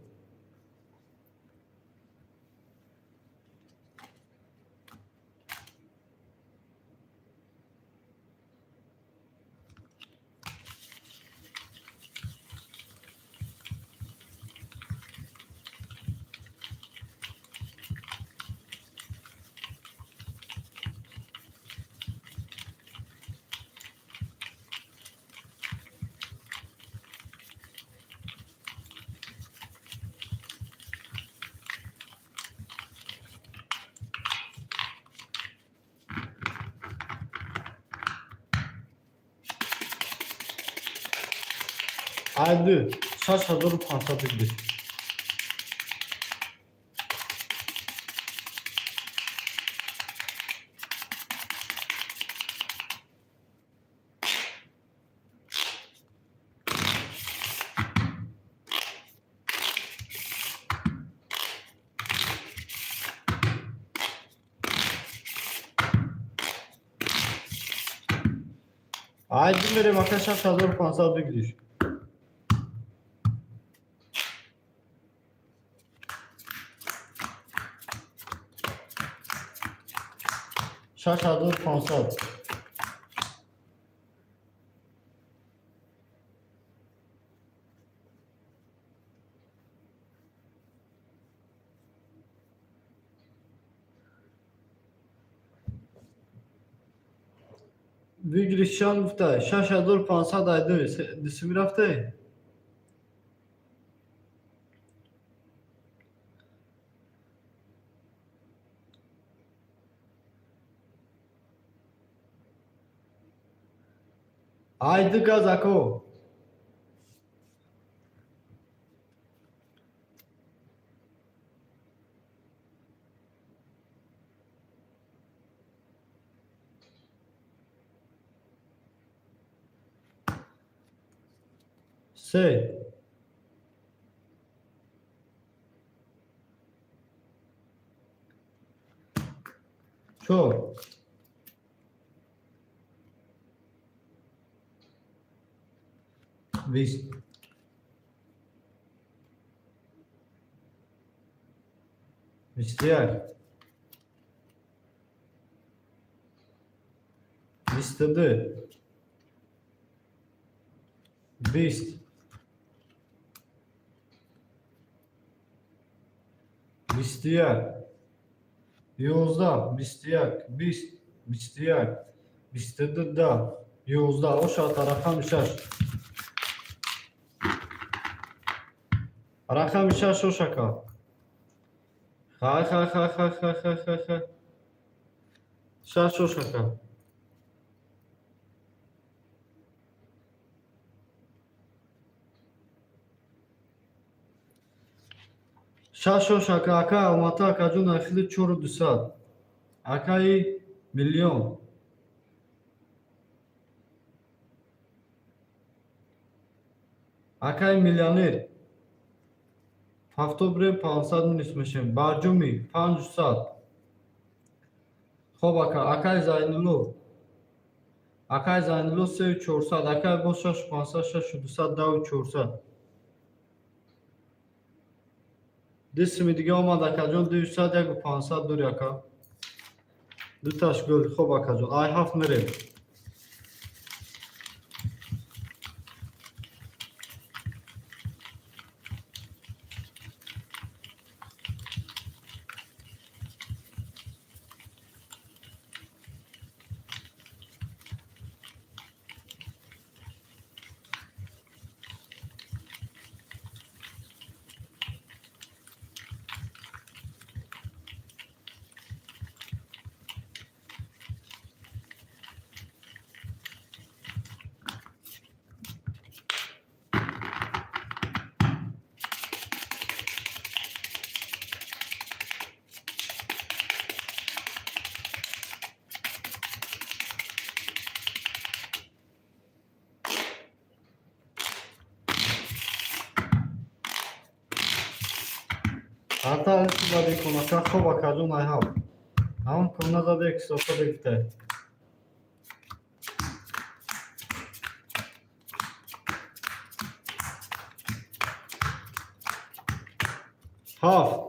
Айди, 6500 бигир. Айди мерем, ака, 6500 бигириш. 6500. Выигрыш чанд гуфта? 6500. Айди, дисими рафте. Айди газ, ако. Се, чор, 20, 21, 22, 20, 21, 11, 21, 20, 21, 22, 10, 11. Ошата рақами шаш, рақами шаш ошака. Хай, хай, хай, хай, хай, хай, хай, хай, шаш ошака. Шаш ошака. Ака Алмата, акаҷон, ахили чору дусад. Акаи миллион, акаи миллионер, ҳафто бирем, 500 минус мешем. Барҷуми 500. Хоб, ака, акаи Зайнулло, акаи Зайнулло, сею чорсад. Акаи боз шашу 500, шашу дусад, даву чорсад. Ду сими дига омад, акаҷон, 200, яку 500 дури, ака, дуташ гул. Хоб, акаҷон, ай ҳафт мерем. Ата заде конака. Хоб, акаҷон, ай ҳафт ҳамон кона заде, кисофа гифтай. Ҳафт,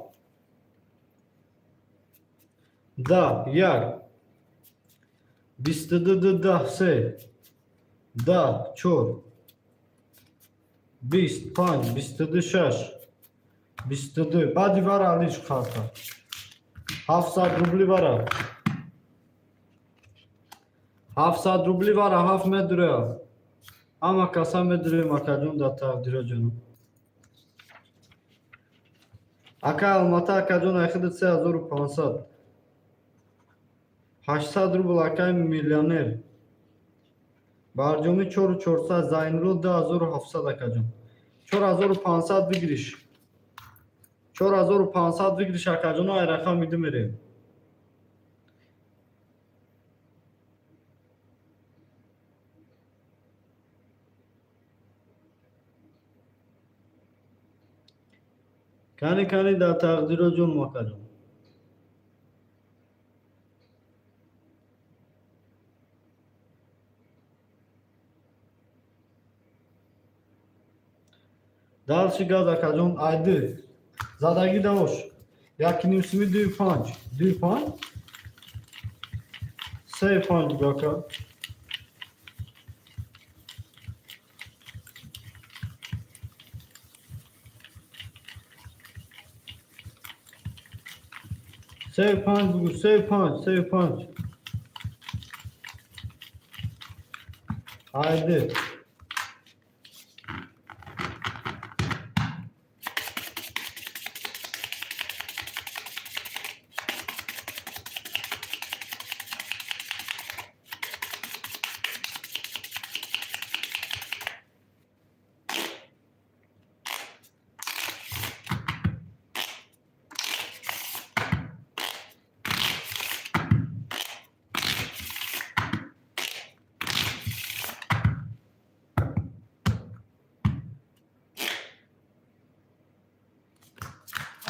10, як, 22, ду, 10, се, 10, чор, 20, панҷ, 22, шаш, 22. Баъди вара алиш карта 700 рубли вара, 700 рубли вара. Ҳафт медуреа, ҳама каса медурем, акаҷон, дар тақдира ҷону. Ака Алмата, акаҷон, айхиди 3500, 800 рубл. Акаи миллионер, барҷомӣ, чору чорсад. Зайнулло, 2700. Акаҷон, 4500 выигрыш, 4500 выигрыш, акаҷоно. Ай рақам иду мерем. Кани, кани, дар тақдиро ҷон, акаҷон. Дальше газ, акаҷон, айды задагӣ давош яки нимсими, дуи панҷ, дуи панҷ, сеи панҷ буд, ака. Сеи панҷ бугу, сеи панҷ, сеи панҷ, айды.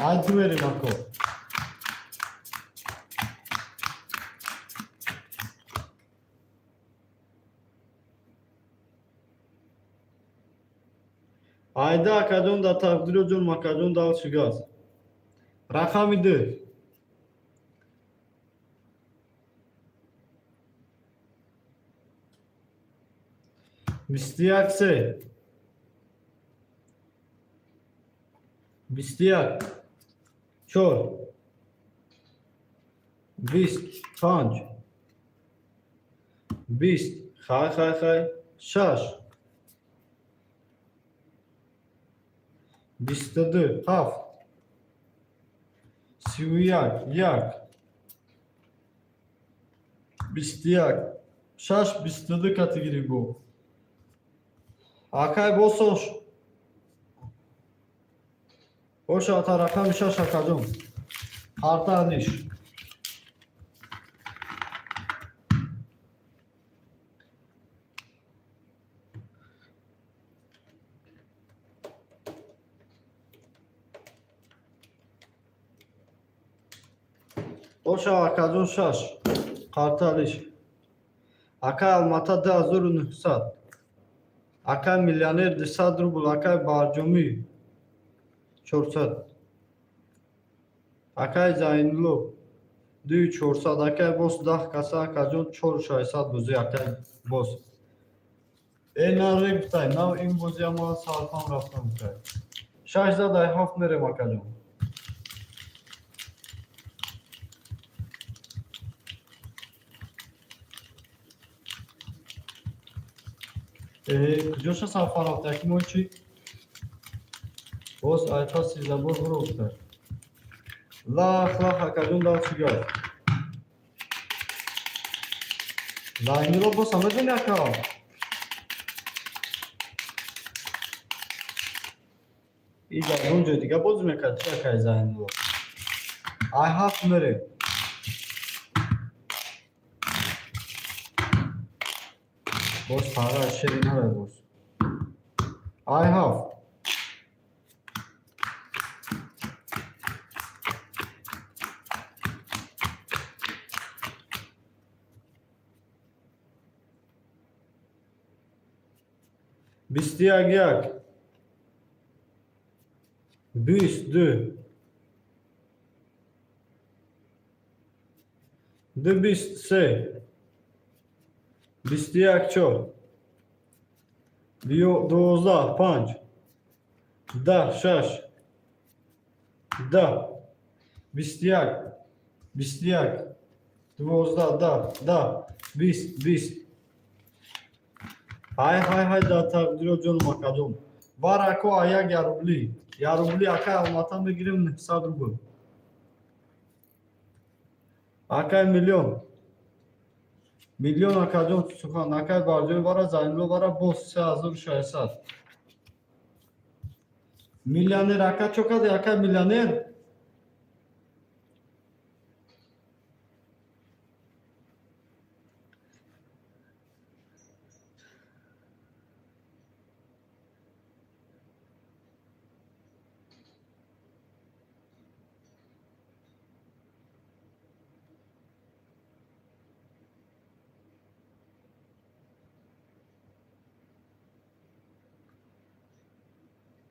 Ай ду мерем, ако. Айда, акаҷон, дар тақдиро ҷон, акаҷон, дальше газ. Рақами ду. 21 се. 21 чор. 20 панҷ. 20, хай, хай, хай, шаш. 22 ҳафт. 31 як. 21 шаш, 22 категория бо. Акай, босош. Боша, ата рақами шаш, акаҷон. Қарта ниш. Боша, акаҷон, шаш. Қарта лиш. Акай Алмата, 2900. Акай миллионер, 200 рубл. Акай Барҷомӣ, 400. Акай Зайнулло, 2400. Акай бос, 10 каса, акаҷон, 4600 бозӣ, акай бос. Э, на гуфтай, на ин бозия ман сарфам рафтам, гуфтай. Шаш зад, ай ҳафт мерем, акаҷон. Э, куҷоша сарфа рафта? Яки мо чӣ? Боз айпаси забор буро, гуфтай. Лах, лах, акаҷон, дар чӣ гап? Зайнулло, боса медони, ака? И дар он ҷои дига бозӣ мекард, чи, акай Зайнулло? Ай ҳафт мерем. Боз пара шери нарай боз. Ай ҳафт. 21 як. 20 ду. Ду 20 се. 21 чор. 12 панҷ. 10 шаш. 10. 21. 21. 12 10 10. 20 20. Ҳай, ҳай, ҳай, дар тақдиро ҷоном, акаҷон. Бар, ако, аяк я рубли. Я рубли, акай Алмата, мегирем 900 рубл. Акай миллион. Миллион, акаҷон, сухан. Акай Барҷои бара, Зайнулло бара, боз 3600. Миллионер, ака, чо кади, акай миллионер?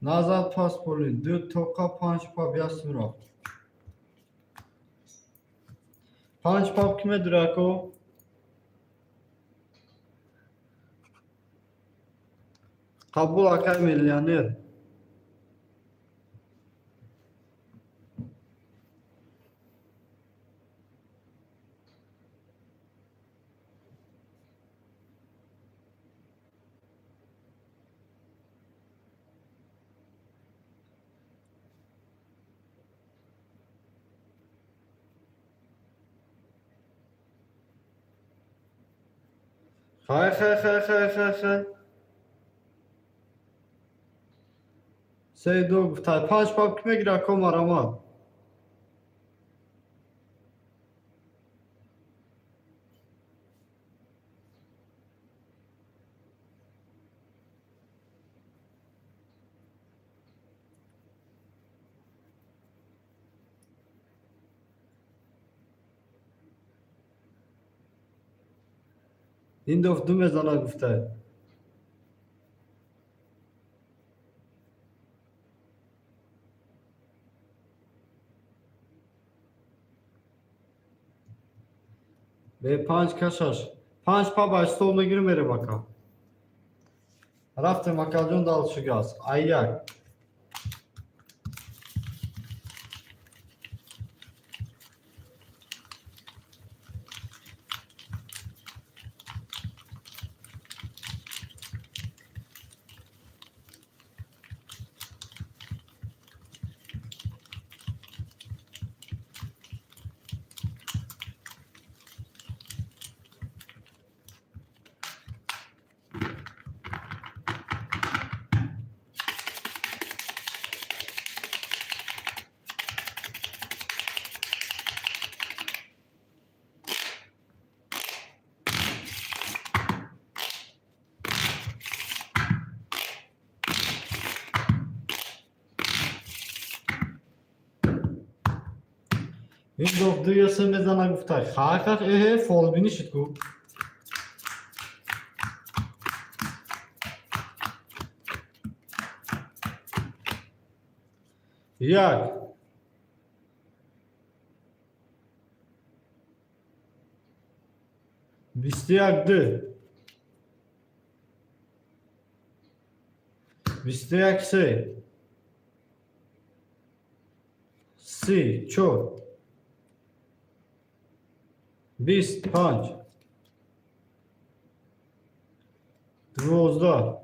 Назад паспорти ду тоқа панҷ паб ясм рафт. Панҷ паб ки медури, ако? Қабул, акай миллионер. Хай, хай, хай, хай, хай, хай. Се ду гуфтай. Панҷ паб ки мегири, ако, марамат? Ин доф ду мезана гуфтай. Бе панҷ кашаш. Панҷ па ба стол мегирим, мерем, ака. Рафтем, акаҷон, дальше газ. Ай як. Ин доф ду ё се мезана гуфтай. Хах, эҳе, фолбинӣ шуд ку. Як. 21 ду. 21 се. 30 чор. 20 панҷ. 12.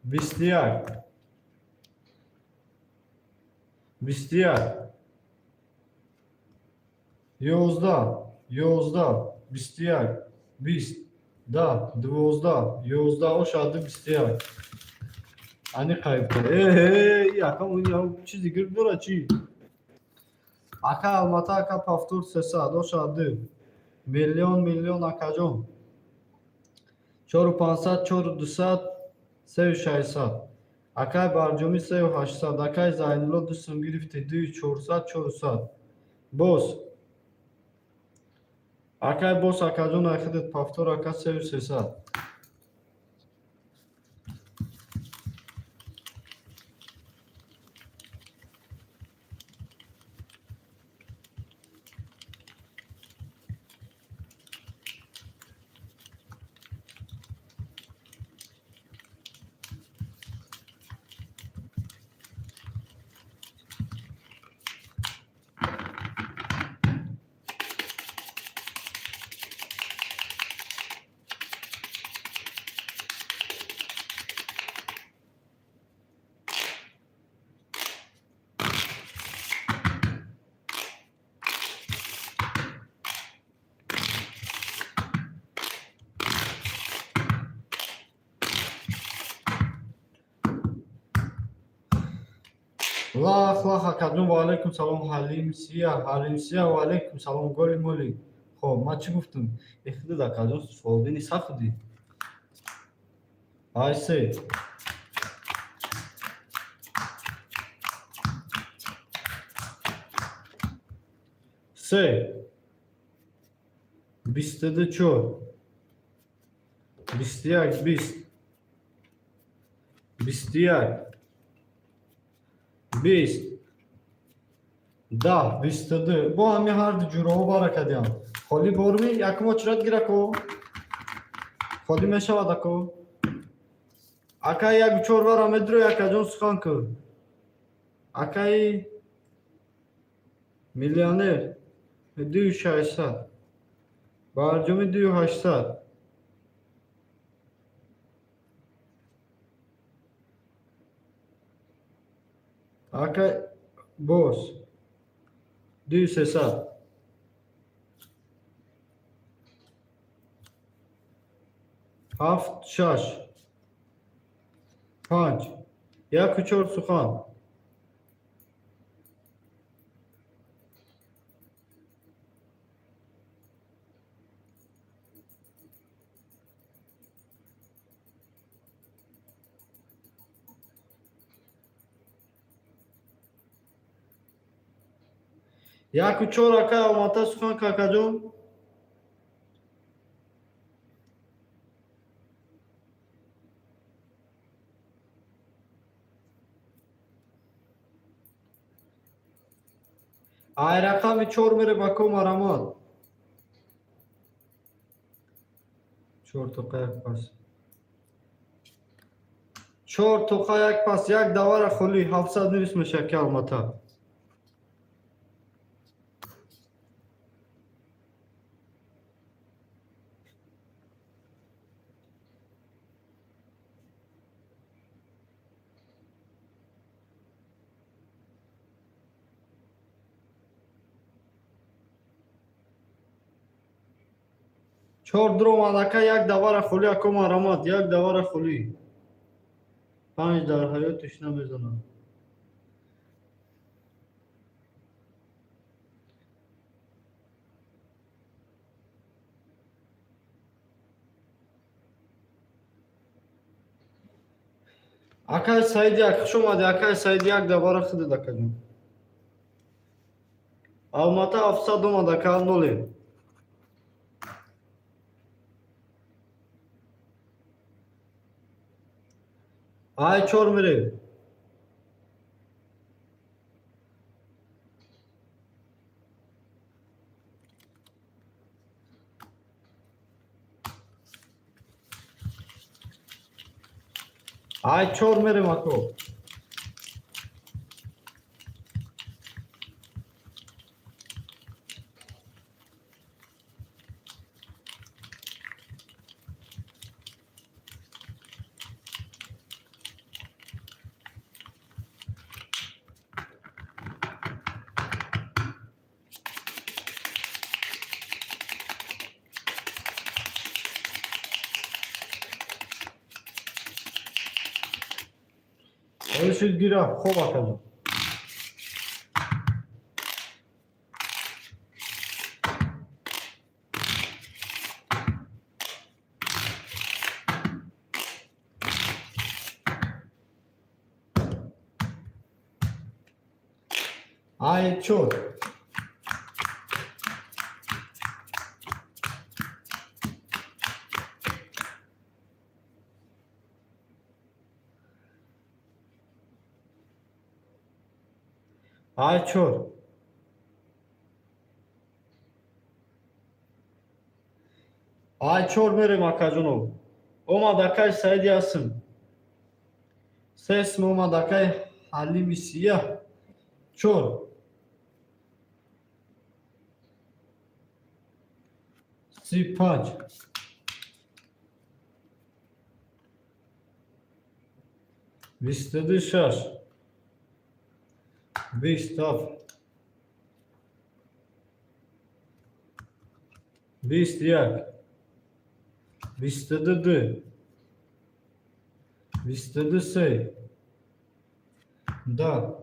21. 21. 11. 11. 21. 20. 10. 12. 11. Ошаду 21. Ани қайб. Эҳе, акам чизи гирд дора чӣ? Ака Алмата, ака, повтор 300, ошаду. Миллион, миллион, акаҷон. Чору 500, чору 200, сею 600. Акай Барҷомӣ, сею 800. Акай Зайнулло, ду сум гирифти, дую 400, 400. Боз. Акай бос, акаҷон, айхидат повтор, ака, сею 300. Лах, лах, акаҷон, ва алайкум салом, Ҳалимсия, Ҳалимсия, ва алайкум салом, голи моли. Хоб, ман чӣ гуфтам? Эхидид, акаҷон, фолбини сахтди. Ай се. Се. 22 чор. 21 20. 21. 20. 10. 22. Бо ҳами ҳарду ҷуроҳо баракадиам. Холӣ борми, якум очрат гирако. Холӣ мешавад, ако. Ака, як чор вара медро, акаҷон, сухан кун. Акаи миллионер, дую 600. Барҷоми, дую 800. Ака боз. Дую 300. Ҳафт, шаш. Панҷ. Яку чор, сухан. Яку чор, ака Алмата, сухан, какаҷон. Ай рақами 4 мере ба марамат. 4 тоқа як пас. 4 тоқа як пас, як давара холи 720 меша ки Алмата. Чор дуромадака, як давара холи, ако марамат, як давара холи. 5 дар ҳаётиш намезанад. Акай Саид як, хуш омадӣ, акай Саид, як давара худат, акаҷон. Алмата 700 омад, ака, ноле. Ай 4 мерем. Ай 4 мерем, ако. Шуд, гираф, хоб, акаҷон. Ай 4. Ай 4. Ай 4 мерем, акаҷонов. Омад акай Саиди ҳастм. Се исм омад, акай Ҳалими Сияҳ. 4. 35. 22 6. 27. 21. 22 ду. 22 се. 10.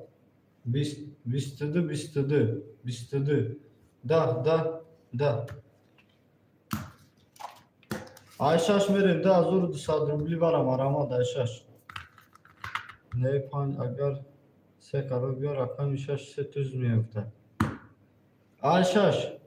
22 22. 22. 10, 10, 10. Ай 6 мерем, 2200 рубли барам, арамад, ай 6. Не 5, агар се қарор биёр, рақами 6 се туз меёфтад. Ай 6.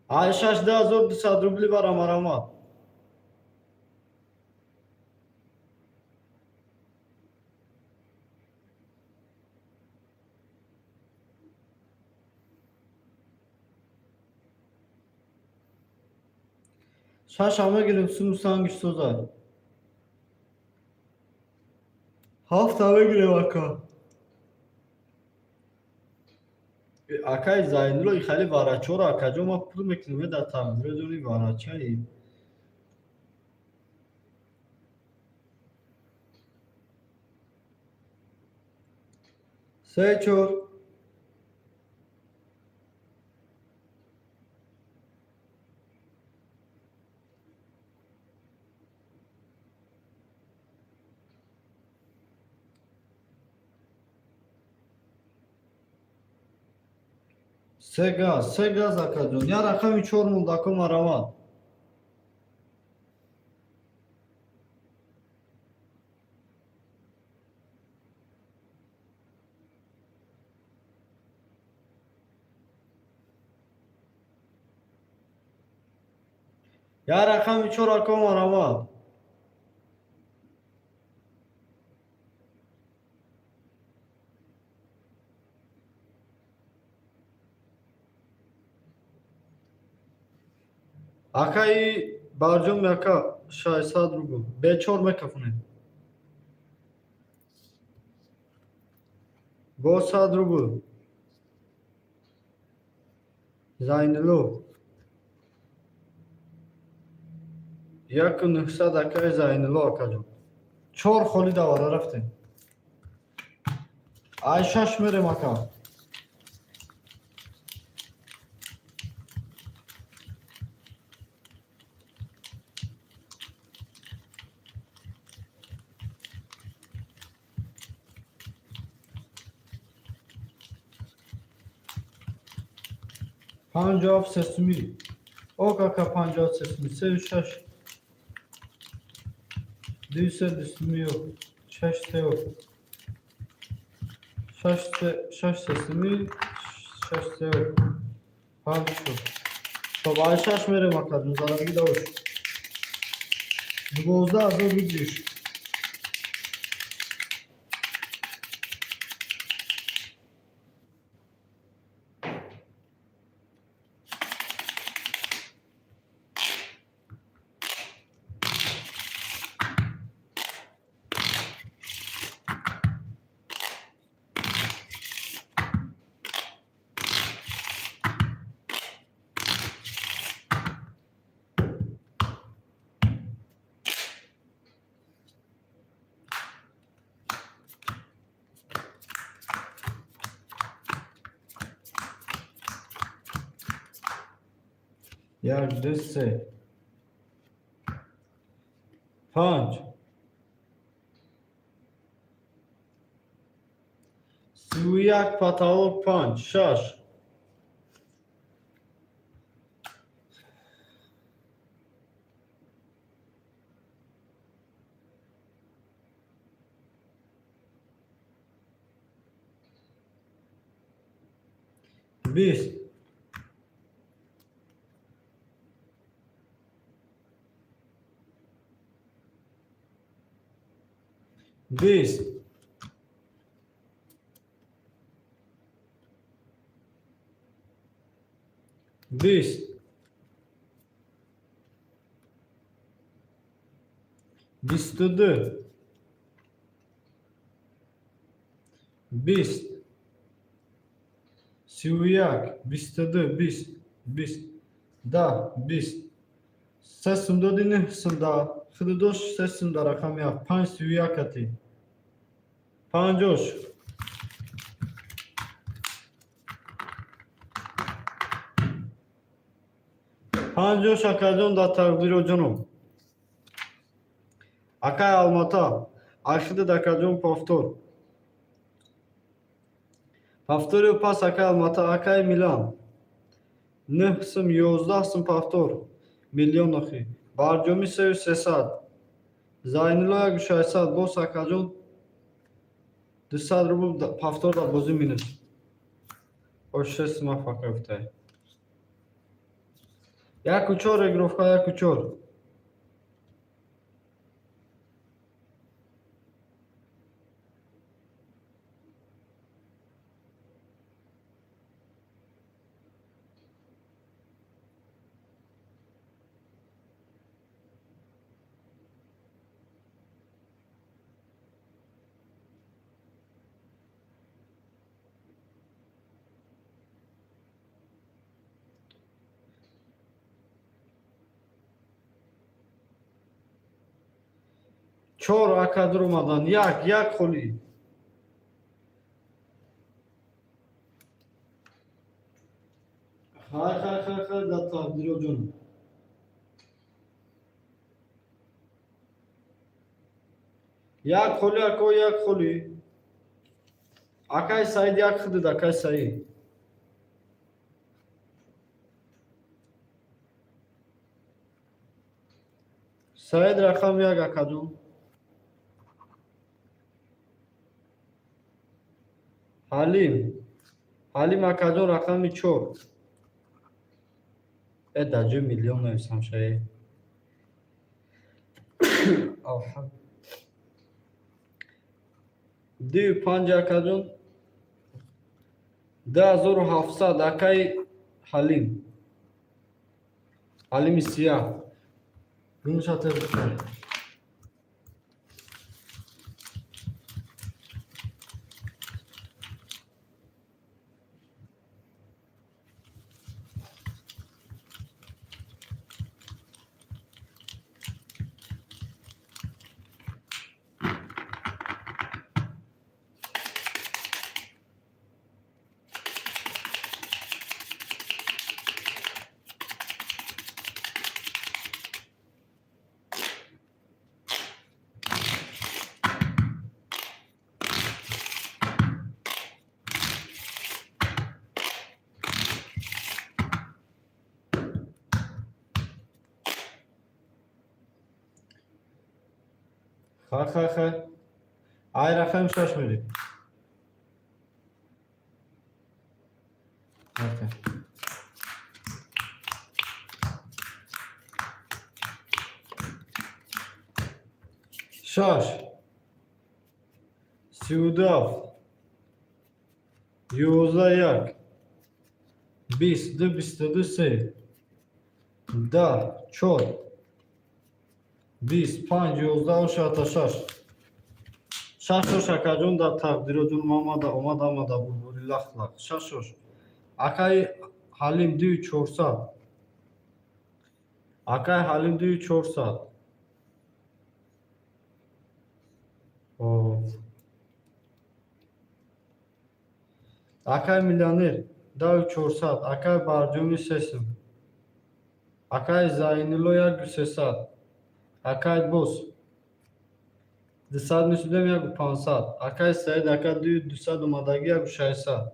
Ай 6, 2200 рубли барам, арамад. Шаша мегирем, суму сангиш созад. Ҳафта мегирем, ака. Акай Зайнулло, хеле варачоро, акаҷон, ма пур мекунем дар тақдири варачаи. Се 4. Се газ, се газ, акаҷон. Я рақами 4 монд, ако марамад. Як рақами чор, ако, марамад. Акаи Барҷоми ака, 600 рубл. Бечор мекафонем. Бо 100 рубл. Зайнулло. 1900, акаи Зайнулло акаҷон. Чор холи давара рафтем. Ай шаш мерем, ака. 57 сесуми. Ок, ака, 57 сесуми. Сею шаш. Дусе дусуми ок. Шаш се ок. Шаш се, шаш сесуми, шаш се ок. Панҷ шуд. Хоб, ай шаш мерем, ака, зараги давош. 12 000 выигрыш. Як, ду, се. Панҷ. 31, потолок панҷ, шаш. 20. 20. 20. 22. 20. 31. 22. 20. 20. Да, 20. Се сум доди, нӯҳ сум да. Худудош се сум да рақами ҳафт. Панҷ 31 ати. Панҷош. Панҷош, акаҷон, да тақдироҷоном. Акай Алмата. Айхидид, акаҷон, повтор. Повторю пас, акай Алмата, акай Милан. Нӯҳ сум, 11 сум повтор. Миллион охи. Барҷомӣ сею сесад. Зайнулло яку шашсад. Бос, акаҷон, 200 рубл повтор да бозӣ минус. Ош шест сума фака гуфтай. Яку чор регировка, яку чор. Чор ака дуромадан. Як, як холӣ. Хай, хай, хай, хай, да тақдироҷон. Як холӣ, ако, як холӣ. Акай Саид, як худид, акай Саид. Саид рақам як, акаҷон. Ҳалим. Ҳалим акаҷон, рақами чор. Э, дар ҷои миллион нависам шае. 2 5, акаҷон, 2700, акаи Ҳалим, Ҳалими сияҳ. Гумшата. Хай, хай, хай, ай рақами шаш мерем. Окей. Шаш, 37, 11, як, 20, ду, 22, се, 10, чор, 20, панҷ, 11, шата, шаш, шашош, акаҷон, дар тақдироҷон омада, омада, омада, бурбури лах лах, шашош, акаи Ҳалим, 2400, акаи Ҳалим, 2400. Хоб, акаи миллионер, 10400, акаи Барҷоми, сесум, акаи Зайнулло, 1300, акаи Бос, 200 месудем, 1500, акаи Саид, ака, 2200 омадагӣ, 1600.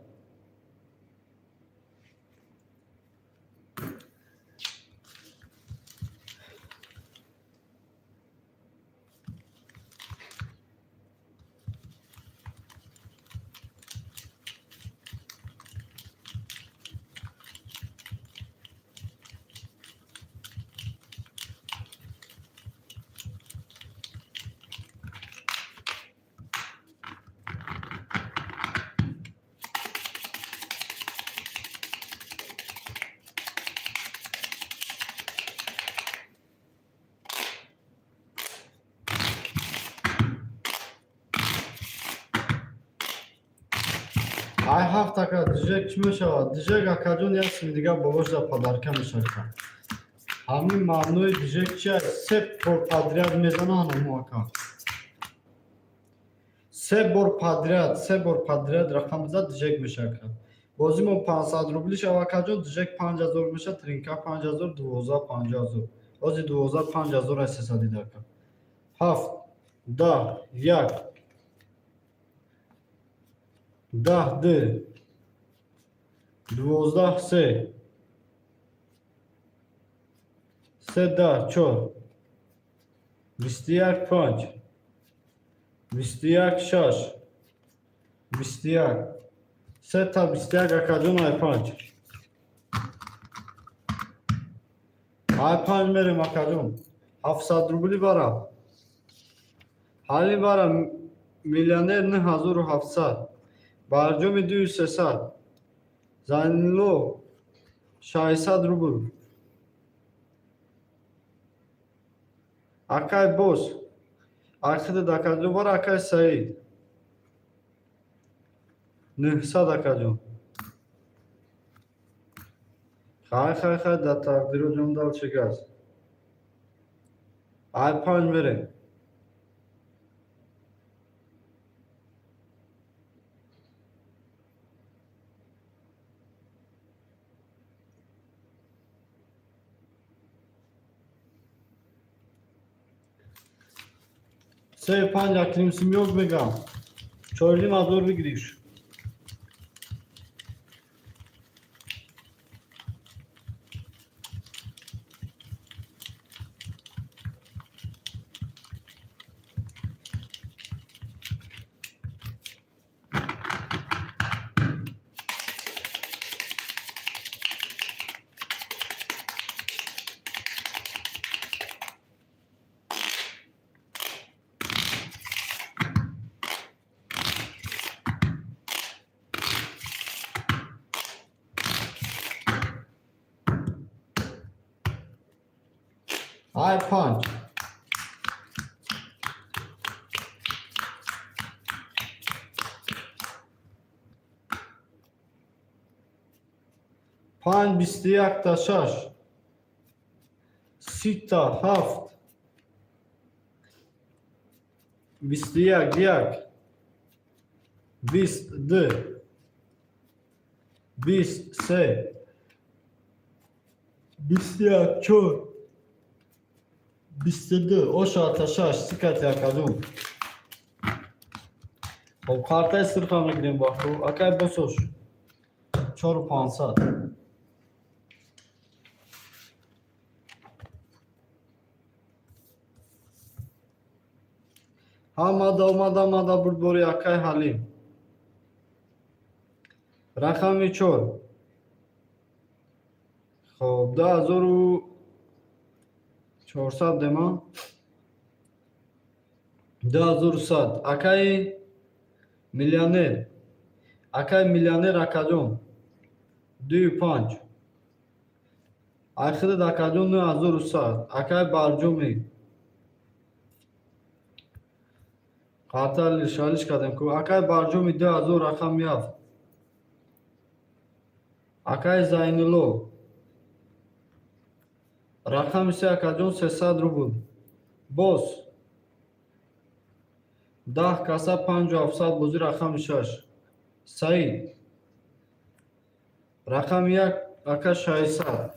Ай ҳафт, ака, дижек чӣ мешавад? Дижек, акаҷон, як сими дигар болош дар подарка мешавад. Ҳамин маънои дижек чи аст? Се бор подряд мезана ҳанамо, ака, се бор подряд, се бор подряд рақам зад, дижек мешавад. Бозимо 500 рубли шава, акаҷон, дижек 5000 мешавад, тринка 5000, 12 50 000. Ози 12 5000 ай сесадида, ака. Ҳафт, 10, як, 10, ду, 12, се, се, 10, чор, 21, панҷ, 21, шаш, 21, сета 21, акаҷон. Ай панҷ, ай панҷ мерем, акаҷон. 700 рубли бара, ҳалин бара, миллионер, 9700, барҷоми, 2300, Зайнулло, 600 рубл, акай Бос, акхидад, акаҷон, бара, акай Саид, 900, акаҷон. Хай, хай, хай, дар тақдиро ҷон дал чигаст. Ай панҷ мерем. Се, панҷ, акним симёк мегам, 4,5 ҳазор бигириш. Ай панҷ. Панҷ 21-та шаш. 30-та ҳафт. 21 як. 20 ду. 20 се. 21 чор. 22 ошата шаш сикати акадум. Хоб, картаи сурха мегирем баху. Акай босош. 4500. Ҳамада омада омада бурдбори акай Ҳалим. Рақами 4. Хоб, 2400 дема. 2100. Акаи миллионер. Акаи миллионер акаҷон. 2,5. Айхидат акаҷон 9100. Акаи Барҷомӣ. Қатар шалиш кардем ку. Акаи Барҷоми 2000 рақами 7. Акаи Зайнулло. Рақами 3 акаҷон 300 рубл. Боз. 10 каса 5700 бозӣ рақами 6. Саид. Рақами 1 ака 600.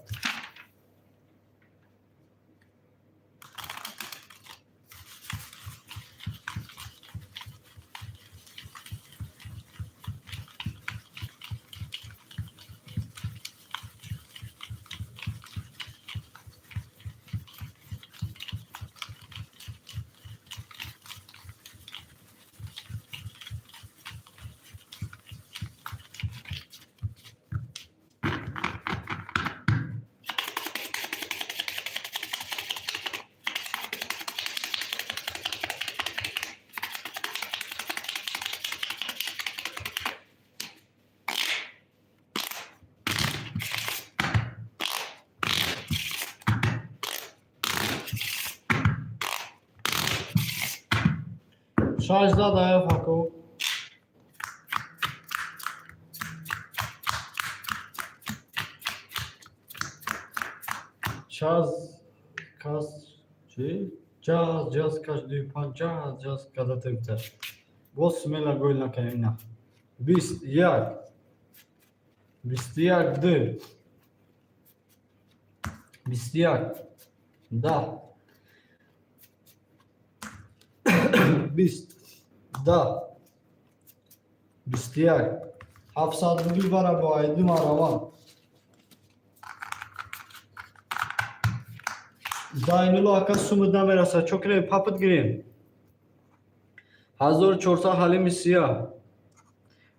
Шаш зад аяф ако. Шаз кас чи? Ҷаз ҷаз каш дуи панҷ ҷаз ҷаз када тебта. Боз смело гол накунем ина. 21. 21 ду. 21. 10. 20. 10. 21. 700 рубл бара бо айди мараван. Зайнулло ака сумуд намерасад. Чо кунем? Папат гирем. 1400 Ҳалими Сияҳ.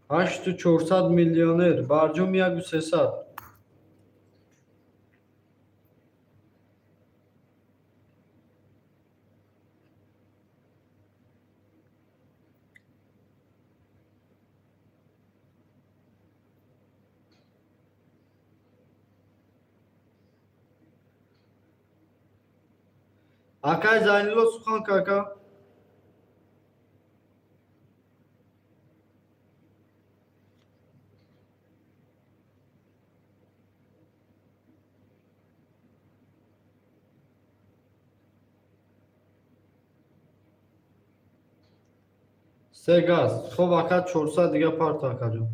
8400 миллионер. Барҷом 1300. Акай Зайнулло сухан кака. Се газ. Хоб ака 400 дига парта акаҷон.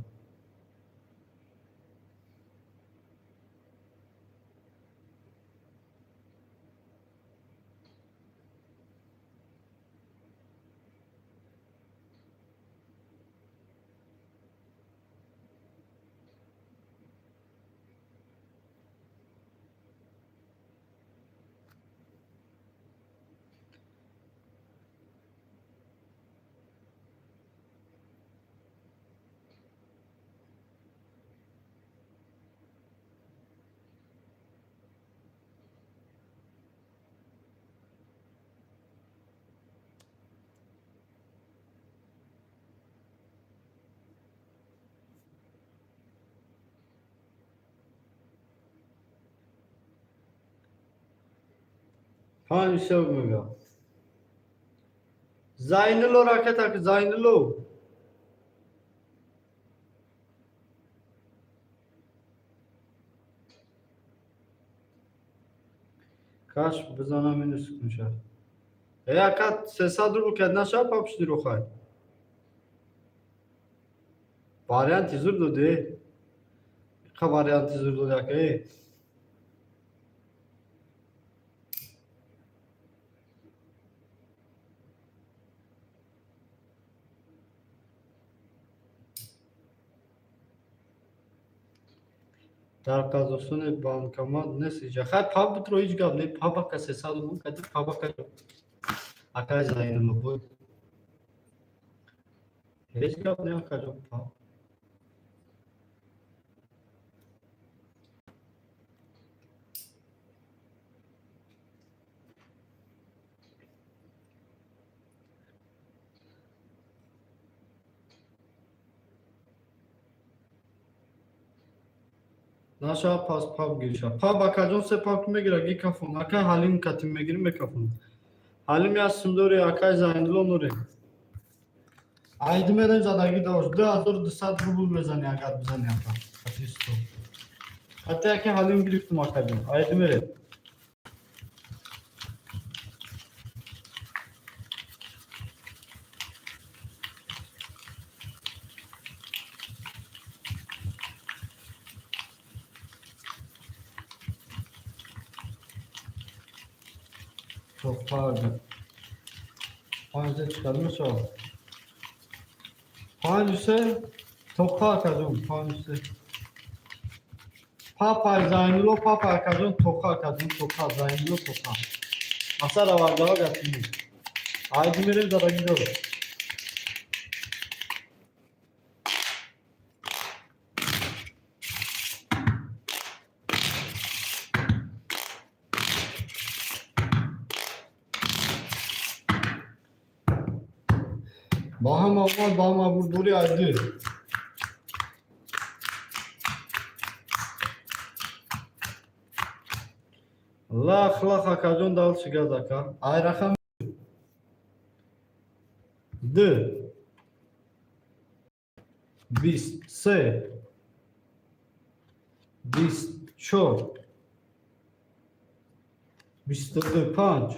Панҷ се мега. Зайнулло, ракета, Зайнулло. Каш бизанам, минус мешавад. Э, ака, 300 рубл кад нашавад, папшти рухай. Варианти зур доди. Қа варианти зур доди, ака, э. Дар Қазоқистоне банкомат нест иҷа. Хай, пабтро ҳеҷ гап не, пабака 300 рубл кади, пабака, акай Зайнулло буд. Ҳеҷ гап не, акаҷон, паб. Наша пас паб гириша. Паб, акаҷон, се паб мегира, ги кафон. Акай Ҳалим кати мегирӣ, мекафон. Ҳалим як сум дори, акай Зайнулло нуре. Айди мерем, задагӣ дош. 2200 рубл мезани, агар бизани, ака. Кати сто. Кати аки Ҳалим гирифтум, акаҷон. Айди мерем. Тоқпа. Панҷ чиқар мешавад. Панҷу се тоққа, акаҷон, панҷу се. Папай Зайнулло, папа, акаҷон, тоққа, акаҷон, тоққа, Зайнулло, тоққа. Маса равандава гатини. Айди мерем, задагӣ дорад. Ба ҳама омад, ба ҳама бурдборӣ, айди. Лах, лах, акаҷон, дал чигаз, ака. Ай рақам д 23, 24, 22, панҷ,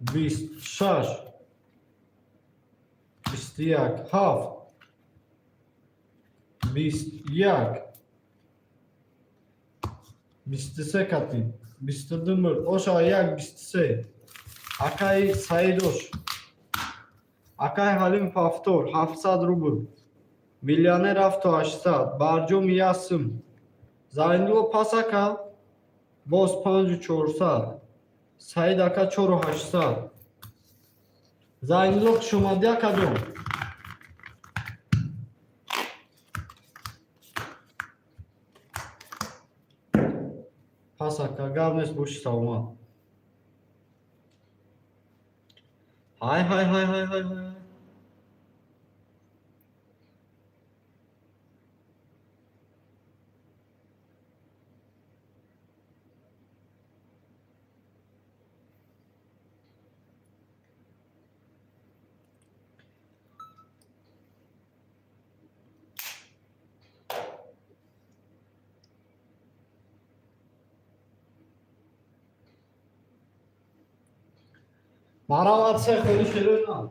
26, 21, ҳафт, 21, 23 кати 22 мурд оша, як, 23, акаи Саидош. Акаи Ҳалим повтор, 700 рубл. Миллионер ҳафту ҳаштсад. Барҷом ясм. Зайнулло пас, ака, боз панҷу чорсад. Саид ака чору ҳаштсад. Зайнулло, хушомадӣ, акаҷон. Пас, ака, гап нест, боши саломат. Ҳай, ҳай, ҳай, ҳай, ҳай, ҳай. Марават, се холи шерои на.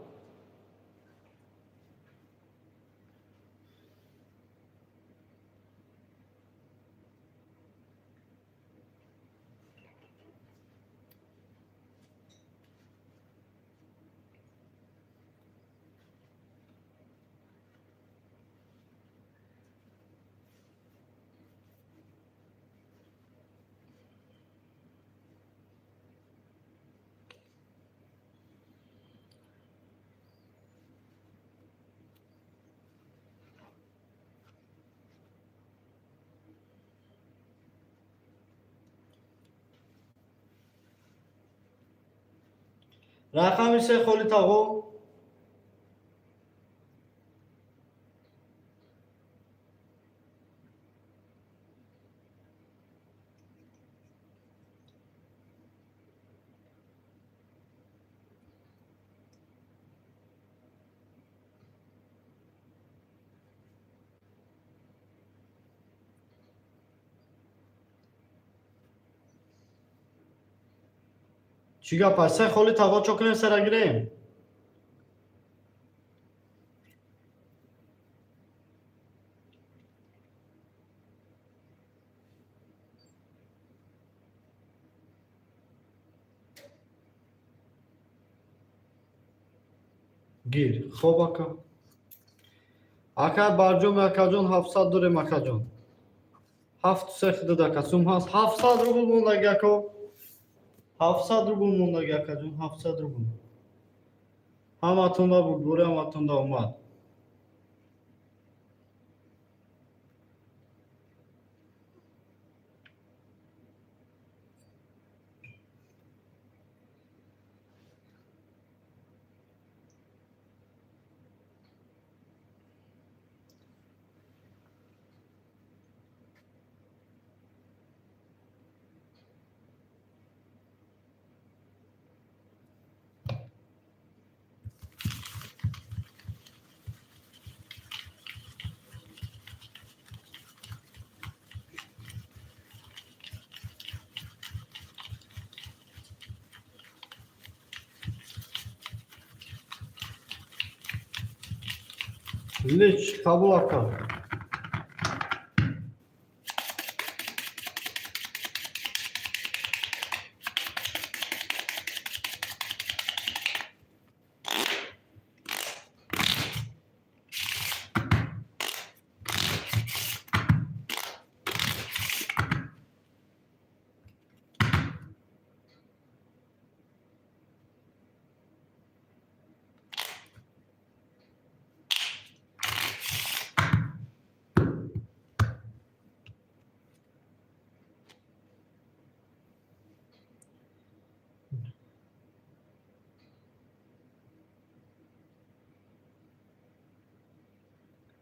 Рақами се холи, тағо. Чӣ гап аст? Се холи тағо чо кунем, сера гирем? Гир. Хоб, ака. Ака Барҷоми, акаҷон, 700 дорем, акаҷон. Ҳафту се хидад, ака, сум ҳаст. 700 рубл мондаги, ако. 700 рубл мондаги, акаҷон, 700 рубл. Ҳаматонда бурдборӣ, ҳаматонда омад. Лич қабул, ака.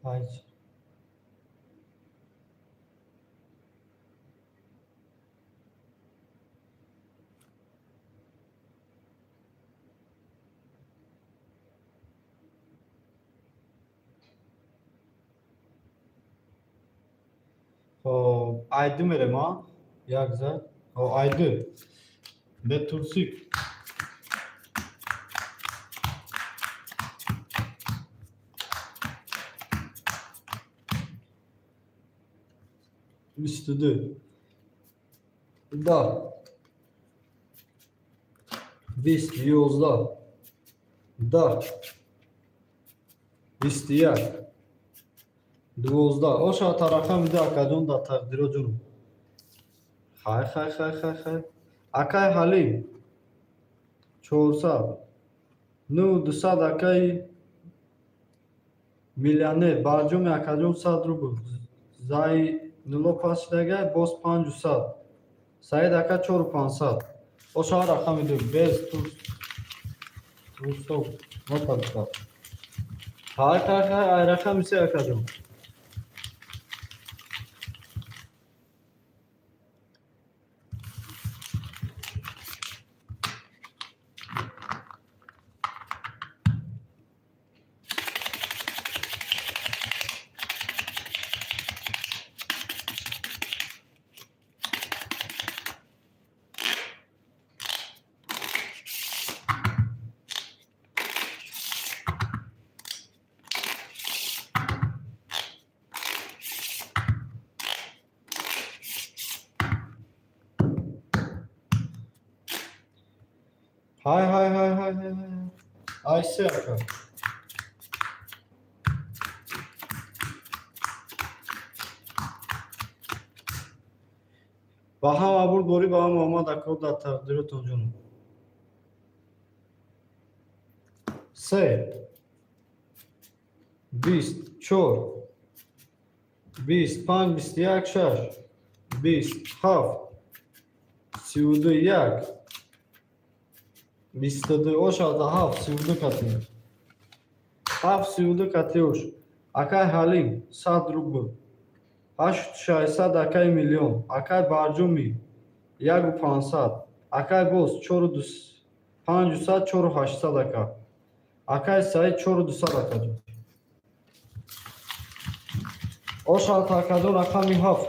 Айч. Хоб, айду мерем, а? Як зад. Хоб, айду. Бетурсик. 22. 10. 20, 11. 10. 21. 12. Оша тарақам ду, акаҷон, дар тақдиро ҷунум. Хай, хай, хай, хай, хай. Акай Ҳалим. 400. Ну, 200, акаи миллионер. Барҷоми, акаҷон, 100 рубл. Зай нуло пас шудагай, боз 500. Саид ака, 4500. Оша рақами ду. Без тур. Турсов. Ноталка. Хай, хай, хай, ай рақами се, акаҷон. Хай, хай, хай, хай, хай, хай. Ай се, ака. Ба ҳама бурдборӣ, ба ҳама омад, ако, дар тақдиротон ҷонум. Се. 20, чор. 25, 21, шаш. 20, ҳафт. 32, як. 22, оша да ҳафт, 32 кати. Ҳафт, 32 кати ош. Акай Ҳалим, 100 рубл. Ҳашту шашсад, акай Миллион. Акай Барҷоми, 1500. Акай боз, чору 500, 4800, ака. Акай Саид, 4200, акаҷон. Оша, акаҷон, рақами ҳафт.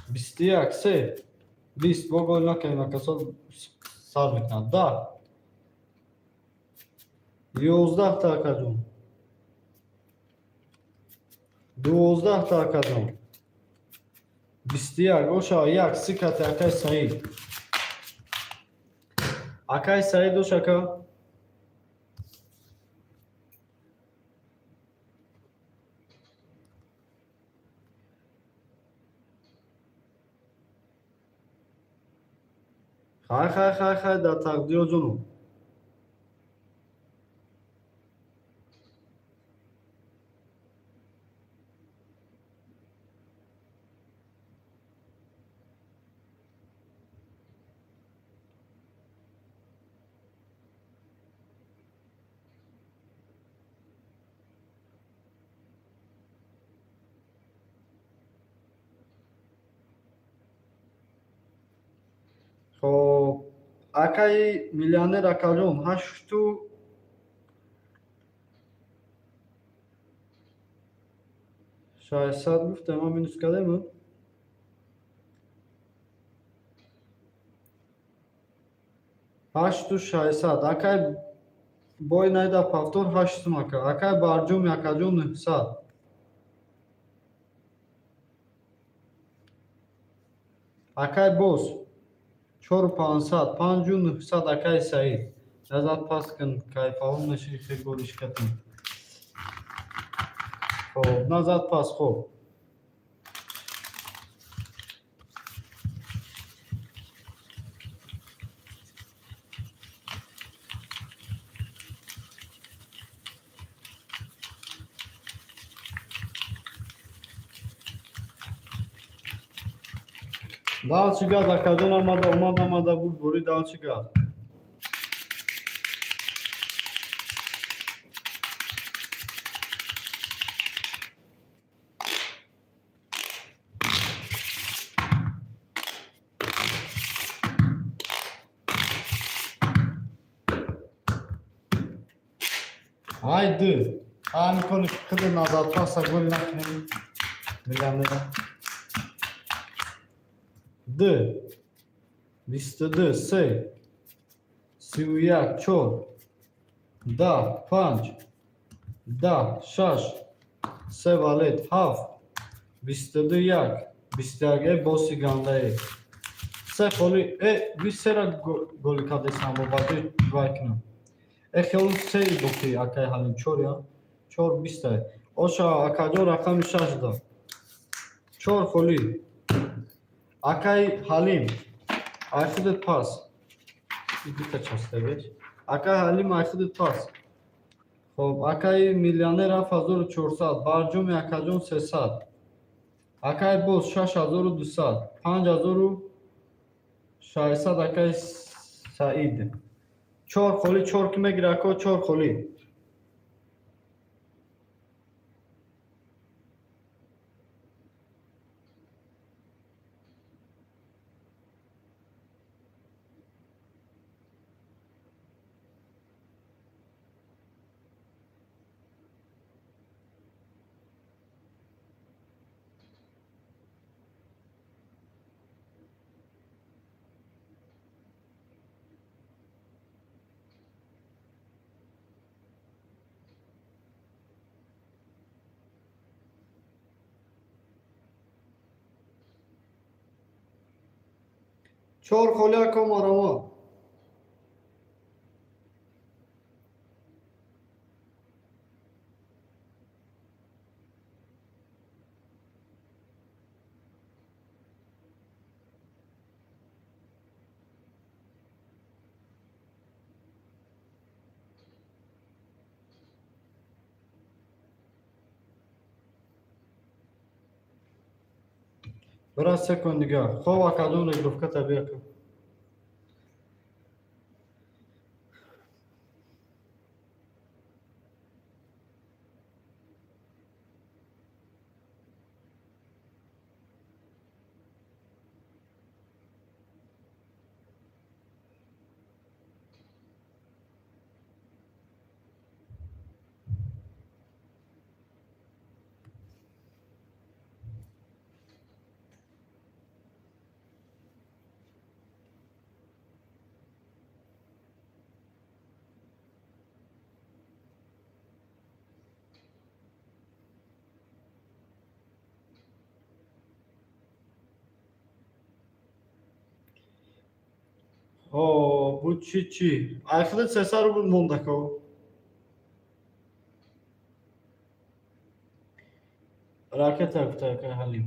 21, се, 20. Бо гол накардем, акасол сар мекунад. 10, 11 та, акаҷон. 12 та, акаҷон. 21, оша як, си кати акай Саид. Акай Саид, ош ака. Хай, хай, хай, хай, дар тақдиро ҷону. Хоб, акаи миллионер, акаҷон, 8600 гуфтем, ман минус кардем. 8600. Акай бой найда, повтор, 8 сум, ака. Акай Барҷоми, акаҷон, 900. Акай боз 4500, 5900. Акай Саид, назад пас кун, кайфаҳом меши, хе голиш катем. Хоб, назад пас. Хоб, дал чӣ гап, акаҷон? Омада, омада, омада буд, бури, дал чӣ гап? Ҳайду ҳамин кони қиди назар паса, гол накунем миллионера. Д, 22, се, 31, чор, 10, панҷ, 10, шаш, се, валет, ҳафт, 22, як, 21. Э, боси гандае, се холи. Э, бист сера голи кардесам, бо баҷои вай кунам. Э, хелу сеи боқӣ, акай Ҳалим, чор, я чор, бистай. Оша, акаҷон, рақами шаш да, чор холи. Акай Ҳалим, ай худат пас, дута частагеш. Акай Ҳалим, ай худат пас. Хоб, акаи миллионер, 7400. Барҷоми акаҷон, 300. Акай боз, 6200, 5600. Акай Саид, чор холи, чор ки мегира, ако, чор холи. Чор холи, ако, марамо. Брат, секунд дига. Хоб, акаҷон, регировката бия, ака. Хоб, буд чӣ чӣ? Ай худат 300 рубл мондако. Ракета гуфта акай Ҳалим.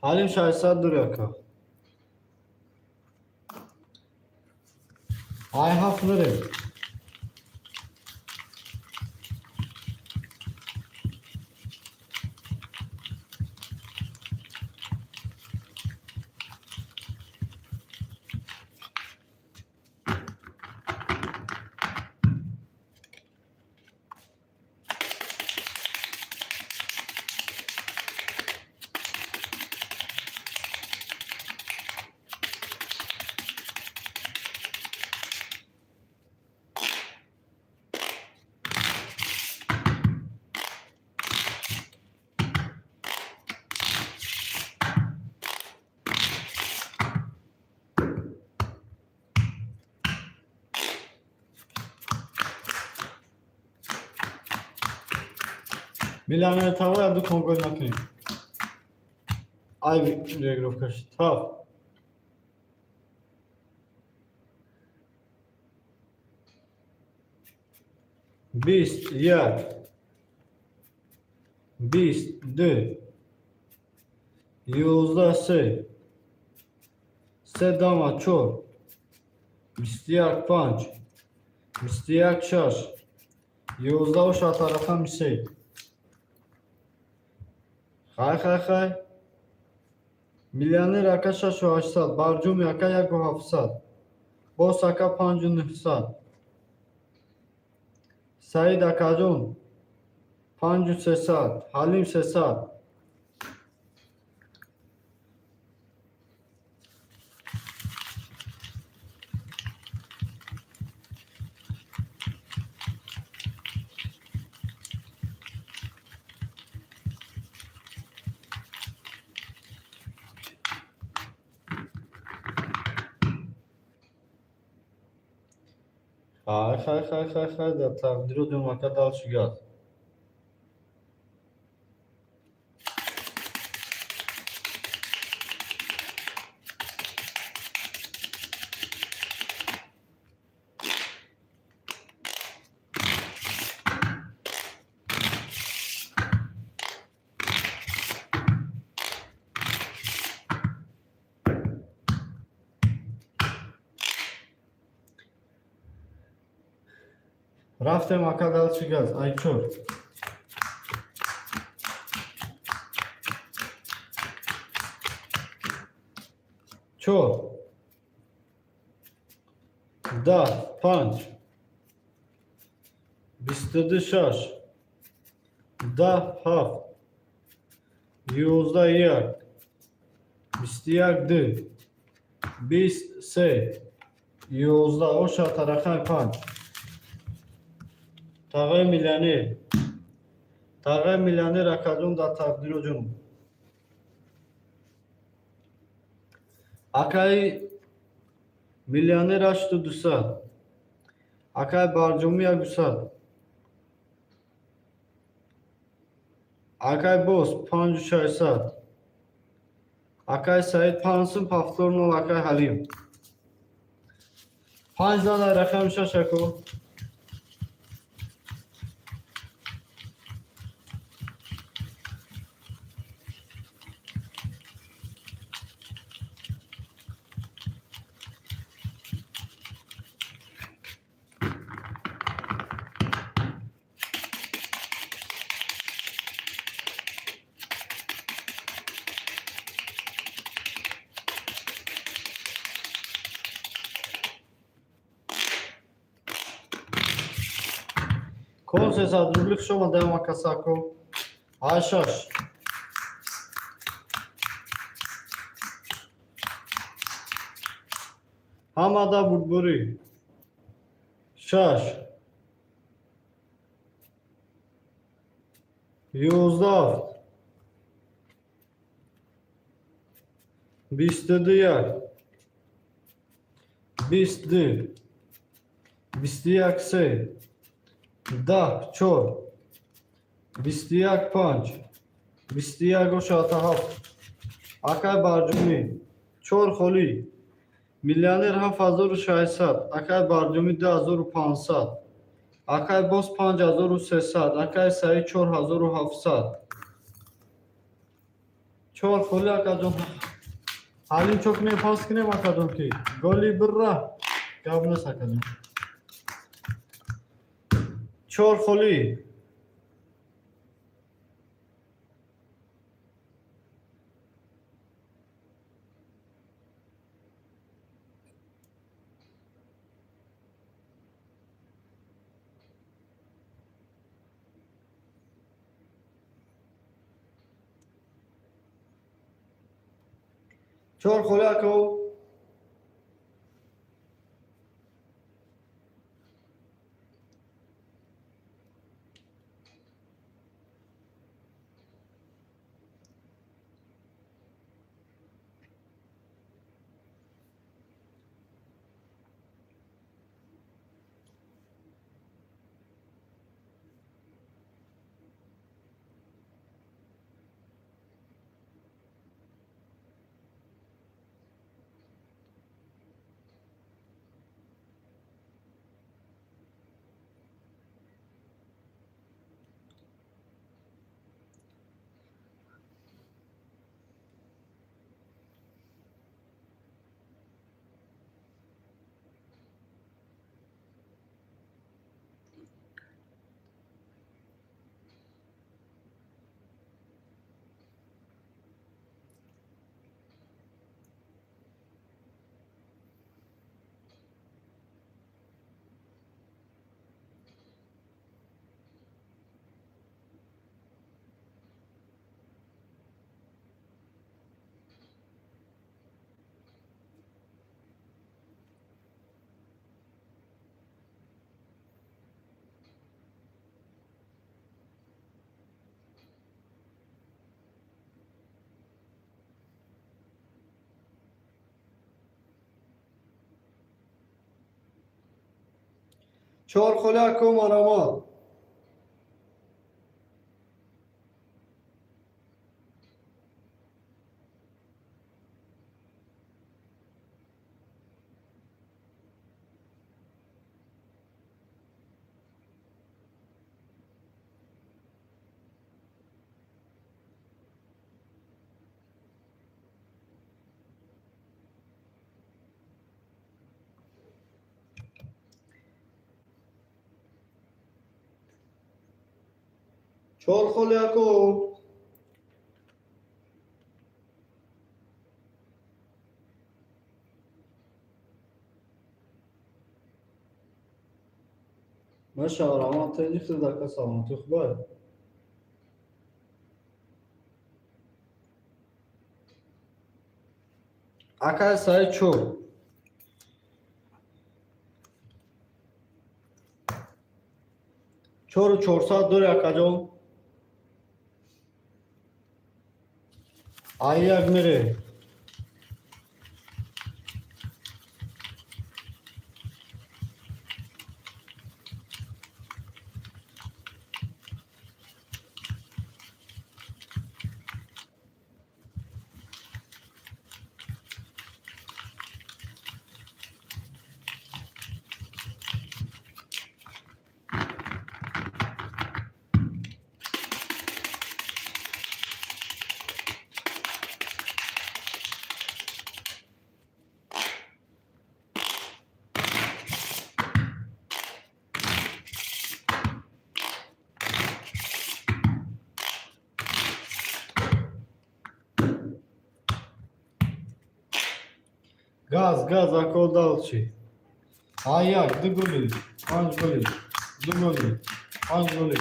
Ҳалим 600 дури ака. Ай ҳафт мирем. Миллионер тава ду конгол накунем. Ай регировка шид. Ҳафт. 21. 22. 11 се. Се дама чор. 21 панҷ. 21 шаш. 11 шатарақами се. Хай, хай, хай. Миллионер ака 6800, Барҷуми ака 1700. Бос ака 5900. Саид акаҷон 5300, Ҳалим 300. Хай, хай, хай, хай, хай, дар тақдиру ҷон ака дал шугад. Рафтем ака дал чӣ газ? Ай чор. Чор. 10 панҷ. 22 шаш. 10 ҳафт. 11 як. 21 ду. 20 се. 11 оша тарақами панҷ. Тағои миллионер. Тағои миллионер акаҷон дар тақдиро ҷон. Акаи миллионер 8200. Акаи Барҷомӣ 100. Акаи Бос 5600. Акаи Саид 5 сум повтор нол акаи Ҳалим. Панҷ дана рақами шаш ако. Кон 300 рубли хуш омадаям акасако. Ай шаш. Ҳамада бурдборӣ. Шаш. 11 ҳафт. 22 як. 22. 21 се. 10 чор. 21 панҷ. 21 ошата 7. Акай Барҷумӣ, чор холӣ. Миллионер 7600, акай Барҷумӣ 2500, акай боз 5300, акай Саид 4700. Чор холӣ, акаҷон. Ҳалим чо кунем, пас кунем, акаҷон, ки голи бирра гап нест, акаҷон. Чор холӣ. Чор холӣ, ако. Чор холӣ, ако, марамат. Чор холӣ, ако. Маша, раҳмат, тинҷи худат, ака, саломатӣ хубай. Акай Саид, чор. 4400 дори, акаҷон. Ай як мере. Газ, газ, ако, дальше. А як, ду голи, панҷ голи, ду голи, панҷ голи,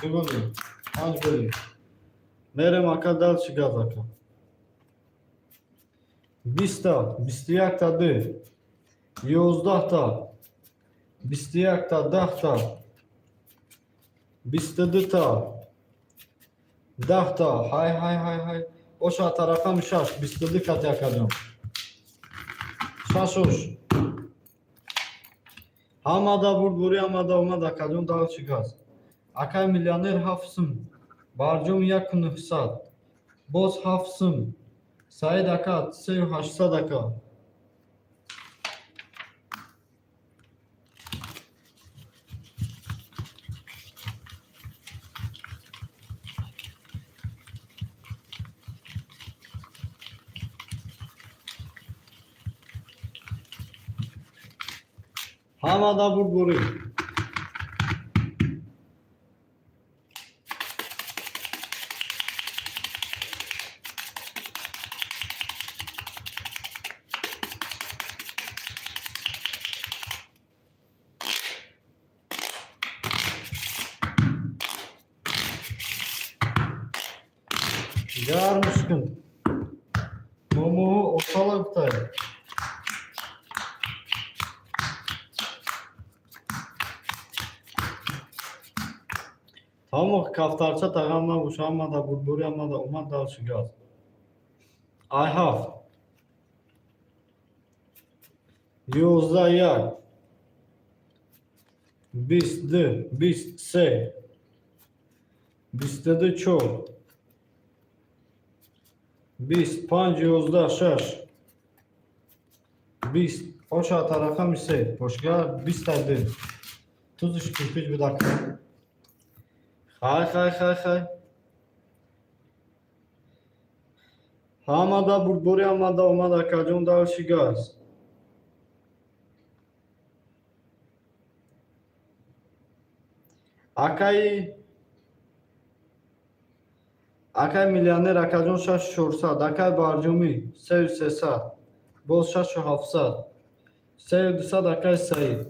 ду голи, панҷ голи. Мерем, ака, дальше газ, ака. 20-та, 21-та ду, 11-та, 21-та, 10-та, 22-та, 10-та, ҳай, ҳай, ҳай, ҳай. Оша рақами шаш, 22 кати, акаҷон. Шашош. Ҳамада бурдборӣ, ҳамада омад, акаҷон, дальше газ. Акай миллионер, ҳафт сум. Барҷом 1900. Боз 7 сум. Саид ака 3800 ака. Ҳамада бурдборӣ. Гармш кун. Момоҳо осала гуфтай. Тамом кафтарча тағам набоша, ҳамада бурдборӣ, ҳамада омад дальше газ. Ай 7. 11 1. 22 23 22 4 25 11 6 20 оша тарақами 3 бошга 22 тузиш кирпич будака. Хай хай хай хай. Ҳамада бурдборӣ, ҳамада омад акаҷон дальше газ. Акаи миллионер акаҷон 6400, акаи Барҷомӣ 3300, боз 6700, 3200 акаи Саид.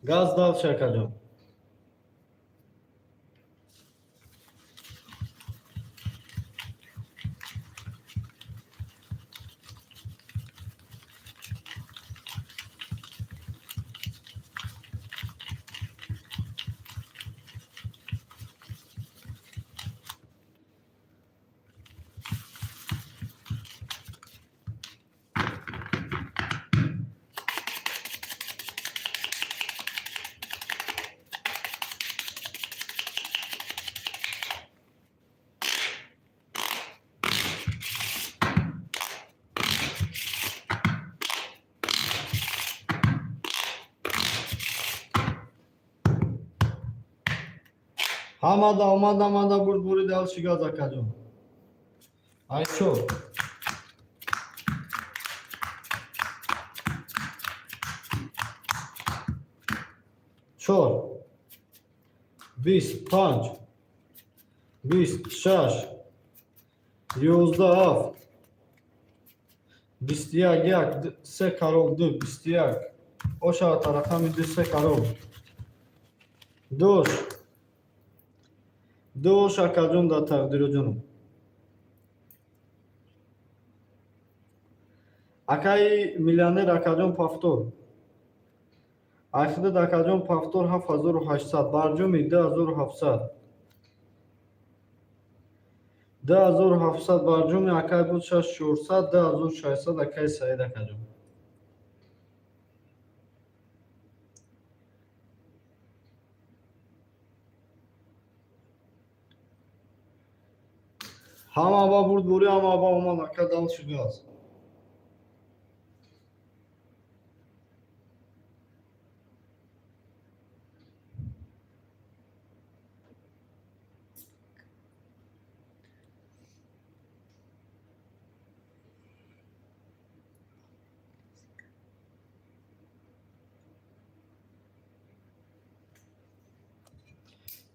Газ дальше акаҷон. Ҳамада омад, ҳамада бурдборӣ дальше газ акаҷон. Ай чор. 4 25 26 11 7 21 1 3 карол 2 21 оша тарақами 2 3 карол 2 2 акаҷон дар тақдироҷоном. Акаи миллионер акаҷон повтор. Айхидад акаҷон повтор 7800, Барҷоми 2700. 2700 Барҷоми акай буд 6400, 2600 акаи Саид акаҷон. Ҳама ба бурдборӣ, ҳама ба омад ака дальше газ.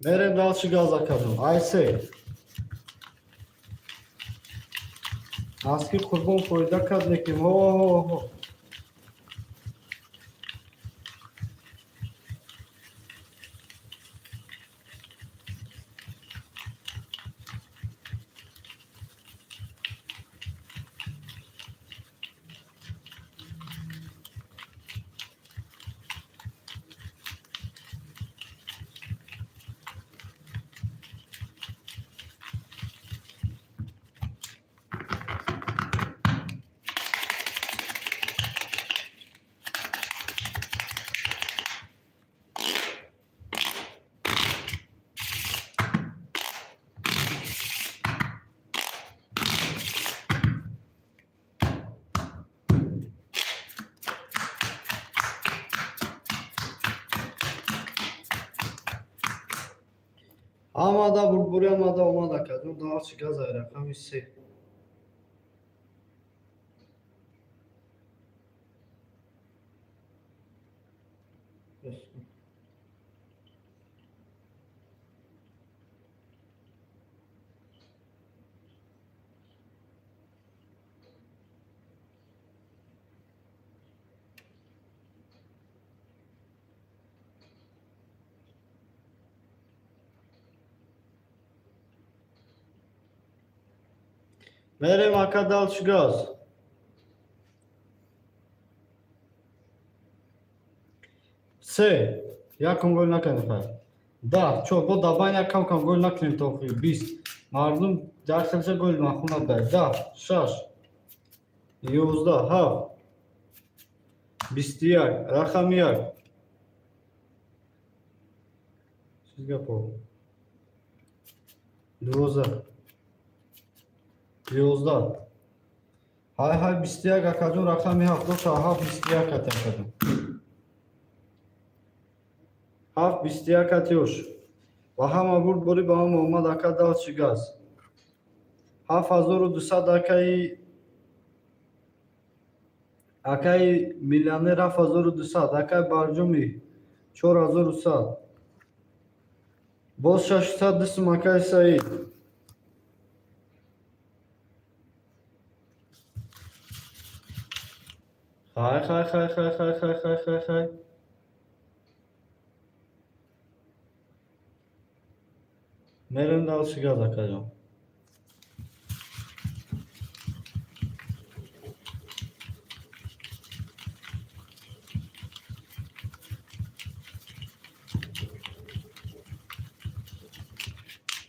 Мерем дальше газ акаҷон. Ай се. Аски Қурбон фоида кард лекин ҳо. Ҳамада бурдборӣ, ҳамада омад, акаҷон. Дальше газай, рақами се. Мерем, ака, дальше газ. Се, якум гол накардем, хайр. 10, чор, бо дабайн як кам кам гол накунем то охир. 20. Мардум дар хелша гол махунад дай. 10, шаш, 11, ҳафт, 21, рақами як. Чиз гапо? 12. 11. Ҳай, ҳай, 21, акаҷон, рақами ҳафт. Доша ҳафт, 21 кати, акаҷон. Ҳафт, 21 катиёш. Ва ҳама бурд борӣ ба ҳама омад, ака, дальше газ. 7200, акаи миллионер, 7200, акаи барҷоми, 4100. Боз 600 дисм, акаи Саид. Хай, хай, хай, хай, хай, хай, хай, хай, хай. Мерем дальше газ, акаҷон.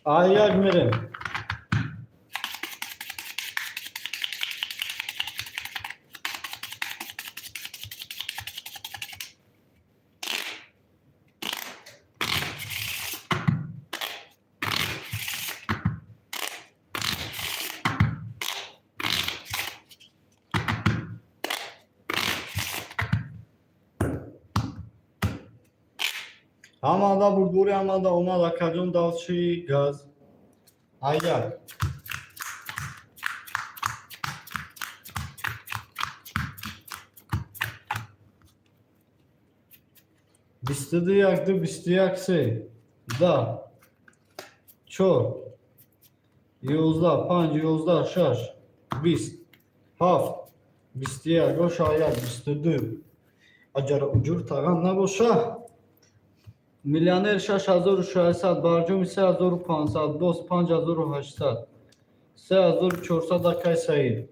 А як мерем. Ҳамада бурдборӣ, ҳамада омад, акаҷон, дальше газ. Аяк. 22, як, ду, 21, се, 10, чор, 11, панҷ, 11, шаш, 20, ҳафт, 21, оша як, 22. Аҷара уҷур тағам набоша. Миллионер 6600, барҷоми 3500, боз 5800, 3400, акай Саид.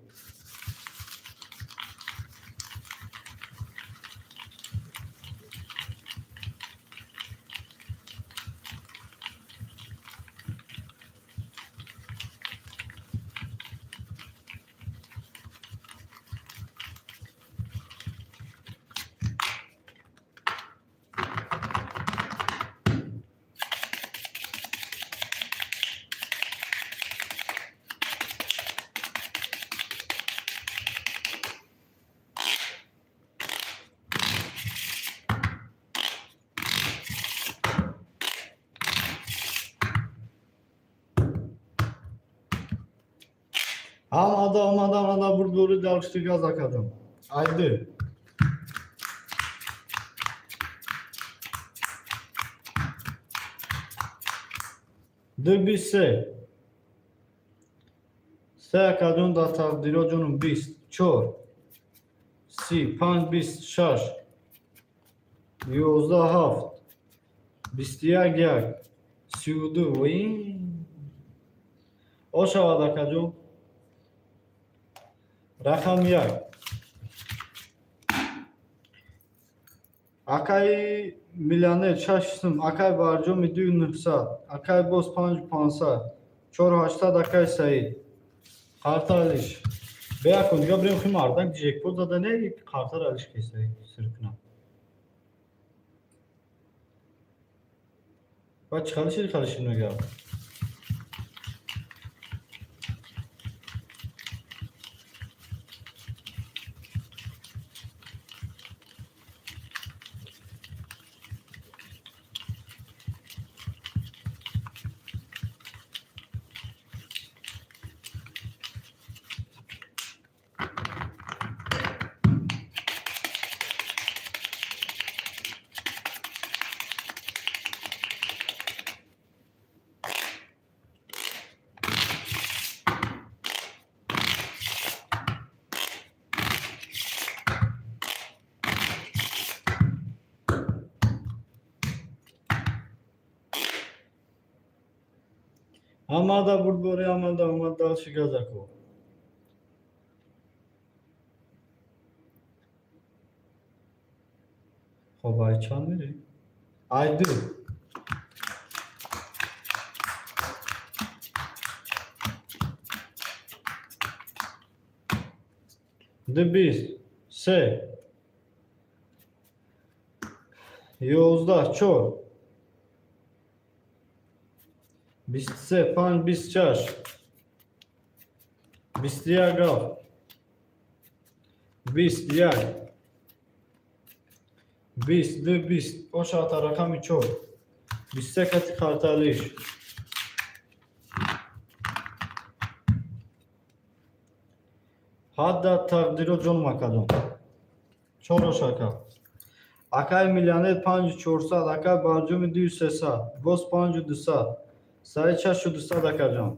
Ҳамада омада, омада бурдборӣ, дальше газ, акаҷон. Айди. Ду, 20, се. Се, акаҷон, дар тақдиро ҷонум, 20, чор, 30, панҷ, 20, шаш, 11, ҳафт, 21, як, 32. Ошавад, акаҷон. Рақам як. Акаи миллионер шаш сум, акаи барҷоми дую нӯҳсад, акаи боз панҷу пансад, чору ҳаштсад, акаи Саид. Қарта алиш. Беякун, дига бирем хи мардак ҷекпот зада не, қартара алиш кесаи сир кунам. Баъд чӣ халиши халиши мегӯям? Ҳамада бурдборӣ, ҳамада омад, дальше газако. Хоб, ай чанд мери? Ай ду. Ду бист, се, 11, чор, 23, панҷ, 26, 21, ҳафт, 20, як, 20, ду, 20, ошата рақами чор, 23 кати қарталиш. Ҳадда тақдиро ҷон макадон. Чор ошака. Акай миллионер панҷу чорсад, акай барҷоми дую сесад, боз панҷу дусад, саи шашу дусад, акаҷон.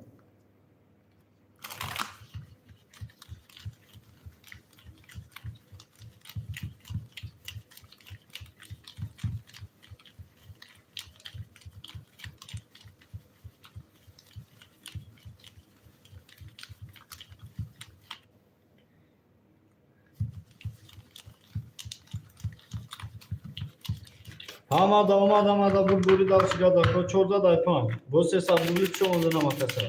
Ҳамада омад, ҳамада бурдборӣ, дальше газако, 14 ай панҷ. Боз 300 рубли чӣ омада намакаса.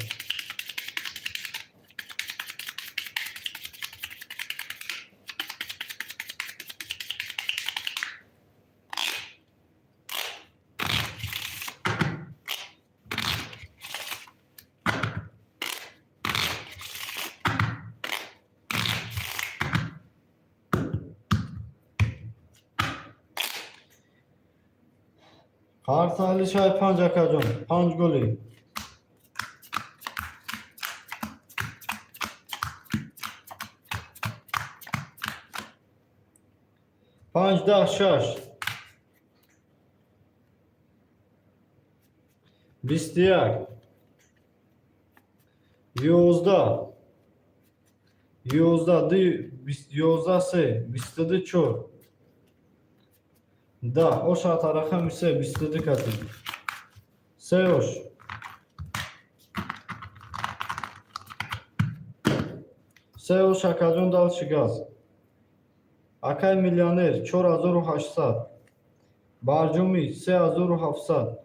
Қартали шай панҷ, акаҷон, панҷ голи. Панҷ, даҳ, шаш. 21. 11. 11, ду, 11, се, 22, чор. Даҳ, ошата рақами се, 22 кати. Се ош. Се ош, акаҷон, дальше газ. Акай миллионер 4800. Барҷомӣ 3700.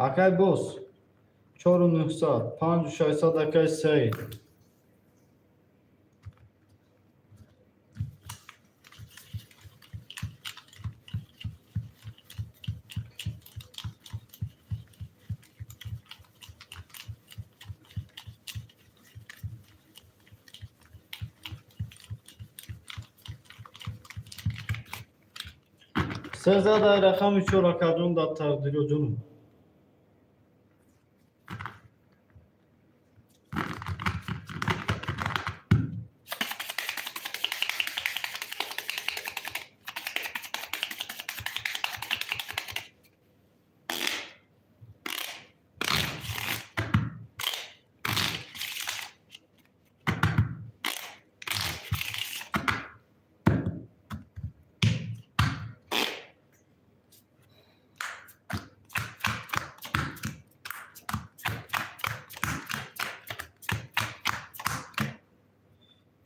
Акай боз чору нуҳсад, панҷу шашсад, акай Саид. 13 ай рақами чор, акаҷон, дар тақдиро ҷонум.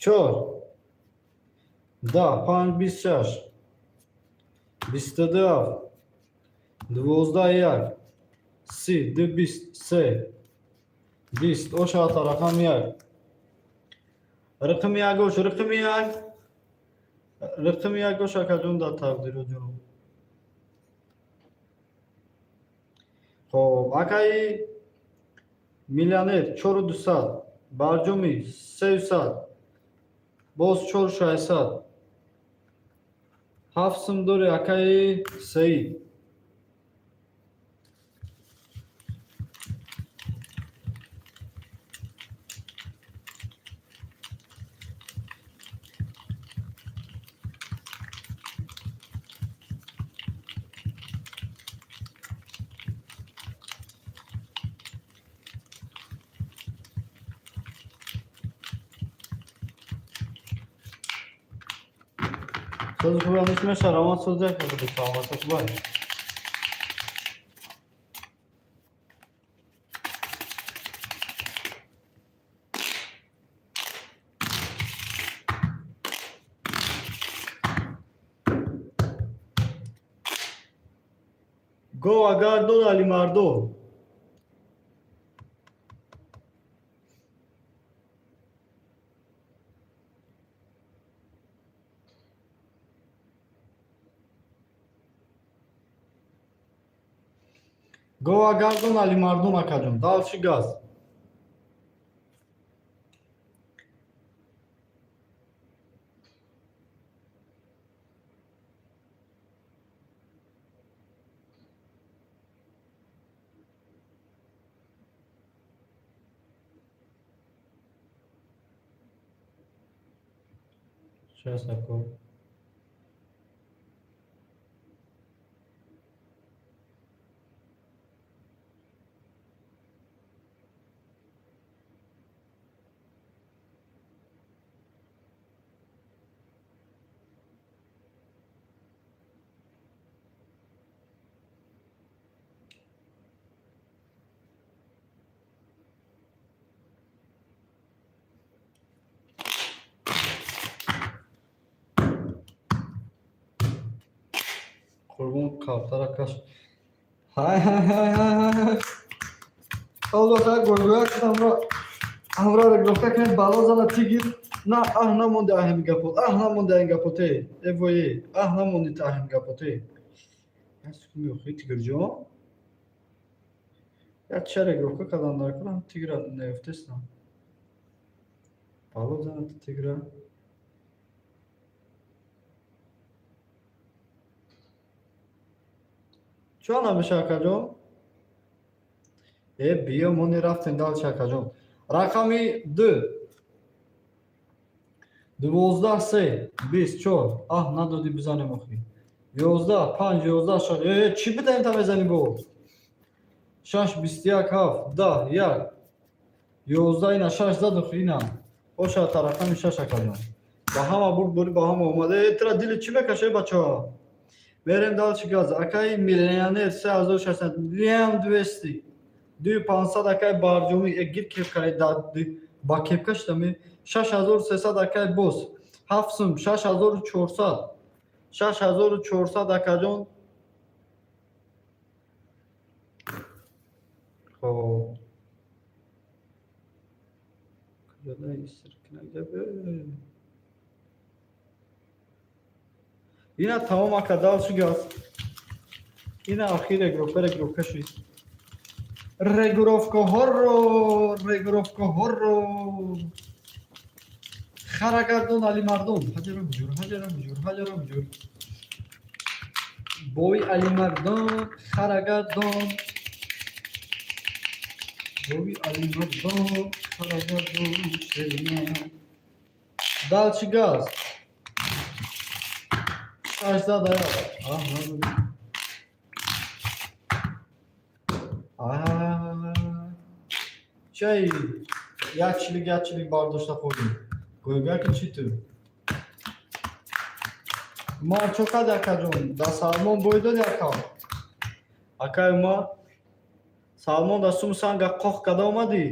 Чор, даҳ, панҷ, 26, 22, ҳафт, 12, як, 30, ду, 20, се, 20, ошата рақами як. Рақами як ош, рақами як. Рақами як ош, акаҷон, дар тақдиро ҷонум. Хоб, акаи миллионер чору дусад, барҷомӣ сеюсад, боз чору шашсад. Ҳафт сум дори, акаи Саид. Сози хуб меша, равон соза, саломат бой. Гова гардон, Алимардон. Гова гардон, Алимардон, акаҷон. Дальше газ. Сейчас такой. Қурбон, кавтара каш. Ҳай, ҳай, ҳай, ҳай, ҳай. Алло, гойгоя кунамро ҳамро регировка кунед, бало зана тигир. На, аҳ намонди аҳим гапот, аҳ намонди аҳим гапоте. Э вое, аҳ намонди та аҳим гапоте. Охи тигирҷон. Як ча регировка кардан дар кунам, тигра наёфтестам. Бало зана тигра. Чо намеша, акаҷон? Э, биё, мо рафтем дальше, акаҷон. Рақами ду. 12 се 24. Аҳ, надодӣ бизанем охи. 11 панҷ 11 шаш. Э, чӣ бидаем та мезанӣ бо? Шаш 21 ҳафт 10 як. 11 ина шаш зад охи ина. Боша та рақами шаш, акаҷон. Ба ҳама бурд борӣ, ба ҳама омада. Э, тира дили чӣ мекаша, бачаҳо? Берем дальше газ. Акай миллионер 3600 лям 200. 2500 акай барҷомӣ. Э, гир кепкаи ба кепка шудами. 6300 акай боз. 7 сум 6400. 6400, акаҷон. Хоб. Куҷода истиркина? Ина тамом, ака, дальше газ. Ина ахир регировка, регировка шид. Регировкаҳоро, регировкаҳоро. Харагардон, Алимардон. Ҳаҷара ҳуҷур, ҳаҷара ҳуҷур, ҳаҷара ҳуҷур. Бой Алимардон, харагардон. Бой Алимардон, харагардон, шерина. Дальше газ. Шаш зада як. Аҳ, надодӣ. Чай як чилик, як чилик бардошта хӯрдем. Гӯйгаки чӣ ту? Умар чо кад, акаҷон? Да Салмон бой дод ака. Акай Умар, Салмон да сум санга қоқ када омадӣ?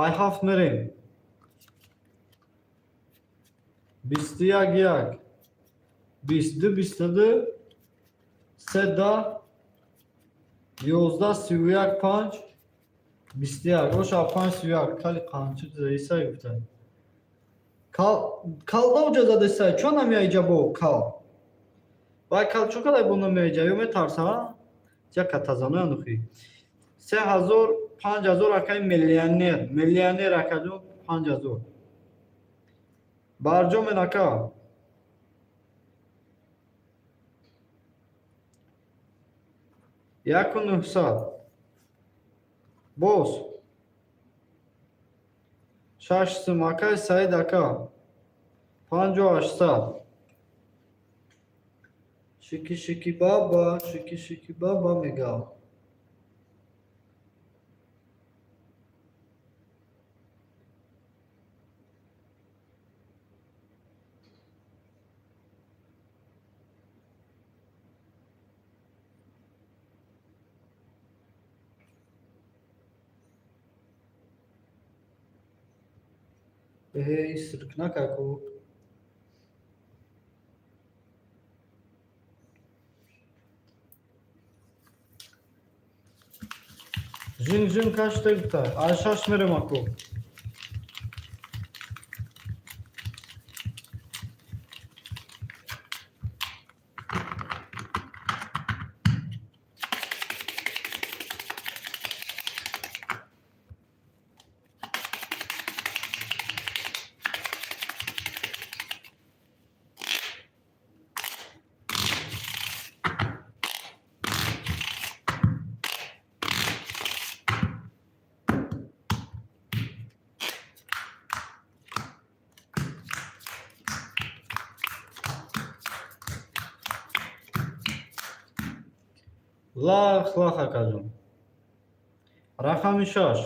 Ай ҳафт мерем. 21 як. 22 22 се 10 11 31 панҷ 21. Оша панҷ 31 кали қанчи заисай гуфта. Кал кал даоҷа задесай, чо намеяиҷа бо кал? Вай кал чо кадай бо намеяиҷа? Ё метарса? Ҷа катазаноя нухи. 3000 5000 акай миллионер, миллионер акаҷон 5000. Барҷомен, ака. 1900. Боз. Шаш сум акай Саид ака. 5800. Шики шики баба, шики шики баба мега. Эҳе, истирк накаку. Жин жин каште гуфта. Ай шаш мерем, ако. Лах лах, акаҷон. Рақами шаш.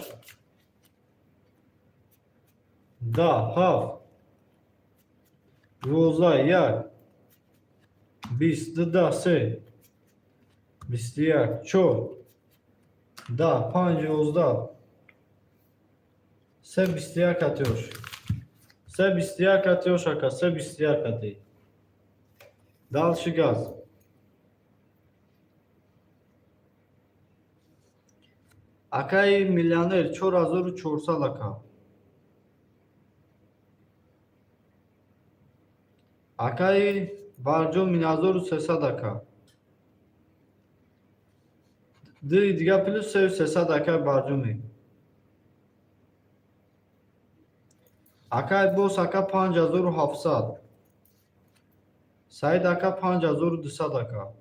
10, ҳафт, 12, як, 20, 10, се, 21, чор, 10, панҷ, 11, се, 21 атёш. Се, 21 атёш, ака, се, 21 ати. Дальше газ. Акаи миллионер, 4400, ака. Акаи Барҷон, 1300, ака. Ди дига плюс 3300, акаи Барҷоми. Акаи Бос ака, 5700. Саид ака, 5200, ака.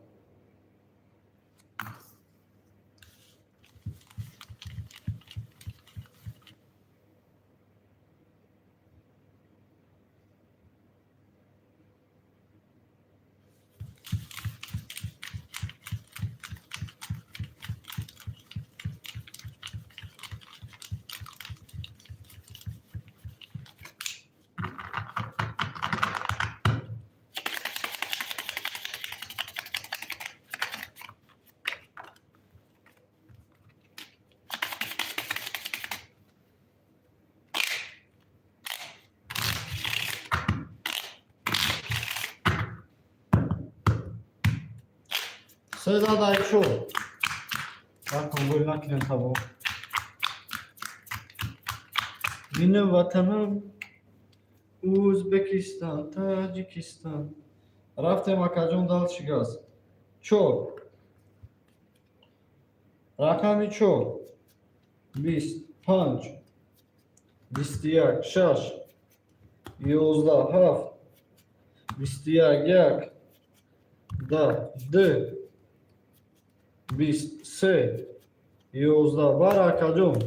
Се чор. Бакон гул накунем табо. Минем ватанам Узбекистон, Таҷикистон. Рафтем, акаҷон, дальше газ. Чор. Рақами чор. 20, панҷ, 21, шаш, 11, ҳафт, 21, як, 10, ду, 20, се, 11. Бар, акаҷон.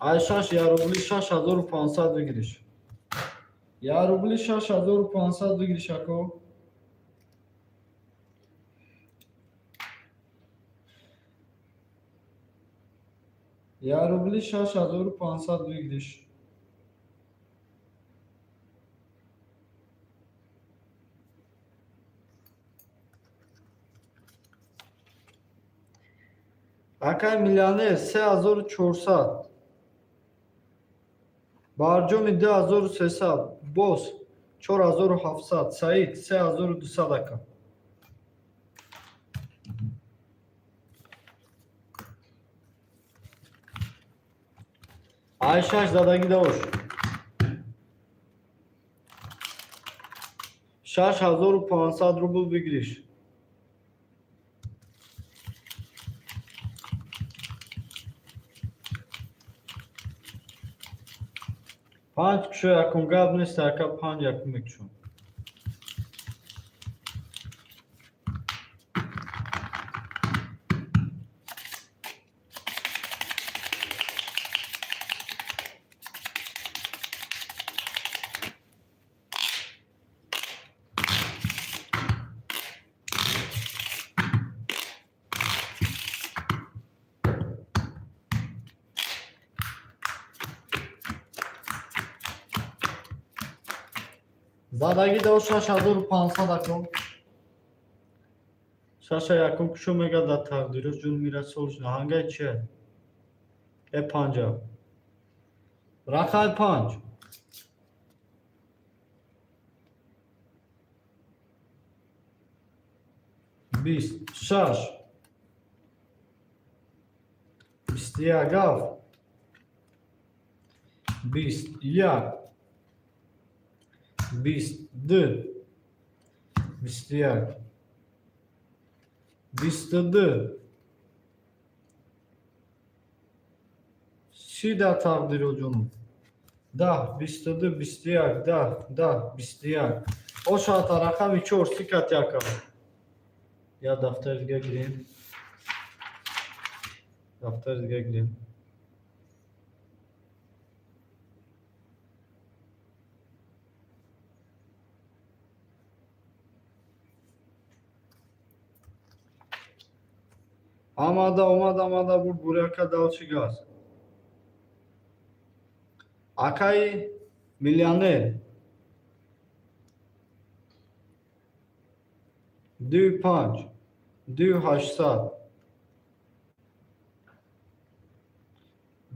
Ай шаш я рубли 6500 выигрыш. Я рубли 6500 выигрыш, ако. Я рубли 6500 выигрыш. Акай миллионер, 3400. Барҷоми, 2300. Бос, 4700. Саид, 3200, ака. Ай шаш задагӣ дош. 6500 рубл выигрыш. Панҷ кушо, якум гап нест, ака, панҷ якум мекушом. Задагӣ дор 6500, акун. Шаша якум кушо мега дар тақдиро ҷун мирасол наҳангаи чия? Э панҷа. Рақами панҷ. 20, шаш, 21 ҳафт, 21, 22, 21, 22, 30 да тақдироҷонум. 10, 22, 21, 10, 10, 21. Ошата рақами чор сикат яка. Я дафтари дига гирем. Дафтари дига гирем. Омада, омада, омада, бур буряка дал, чӣ газ? Акаи миллионер. Ду панҷ, ду ҳаштсад.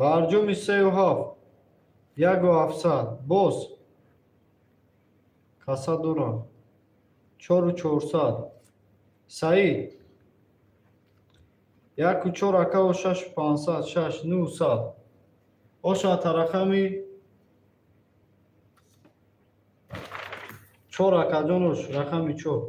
Барҷоми сею ҳафт, яку ҳафтсад. Боз каса дорам. Чору чорсад. Саид. Яку чор акаву шашу пансад, шаш, нӯҳсад. Ошата рақами чор акаҷонош, рақами чор.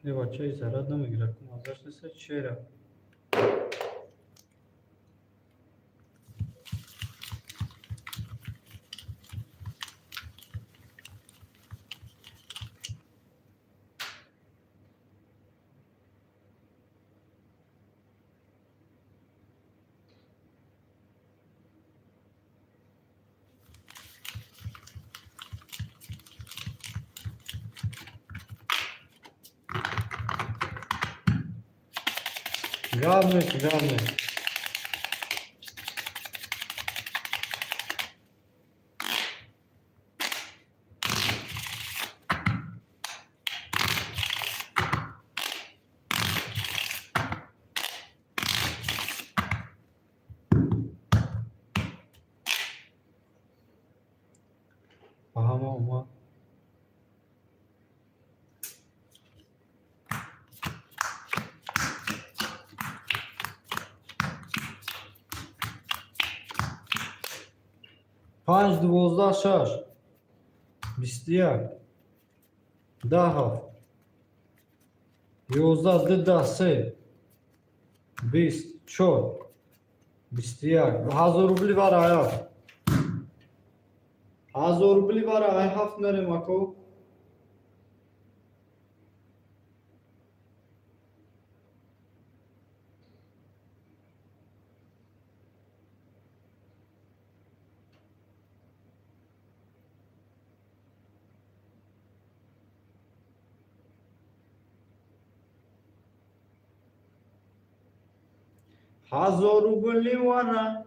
Е, бачаи зарад намегирад, маззаш неста чера. Гап нест, гап нест. Ба ҳама омад. Панҷ, 12, шаш, 21, 10, ҳафт, 11, ду, 10, се, 20, чор, 21. 1000 рубли вара ҳафт. 1000 рубли вара ай ҳафт мерем, ако. 1000 рубли вара.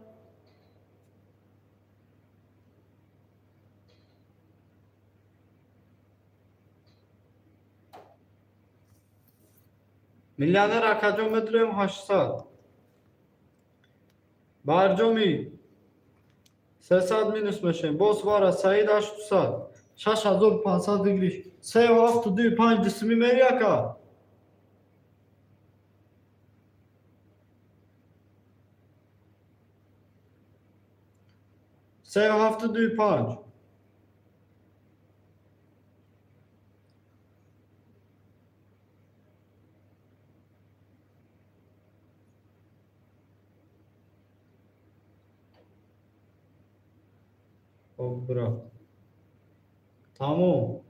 Миллионер акаҷон медурем 800. Барҷоми 300 минус мешем. Боз вара Саид 800. 6500 выигрыш. Сею ҳафту дуи панҷ дисими мери ака. Сею ҳафту дуи панҷ. Хоб, бра. Тамом.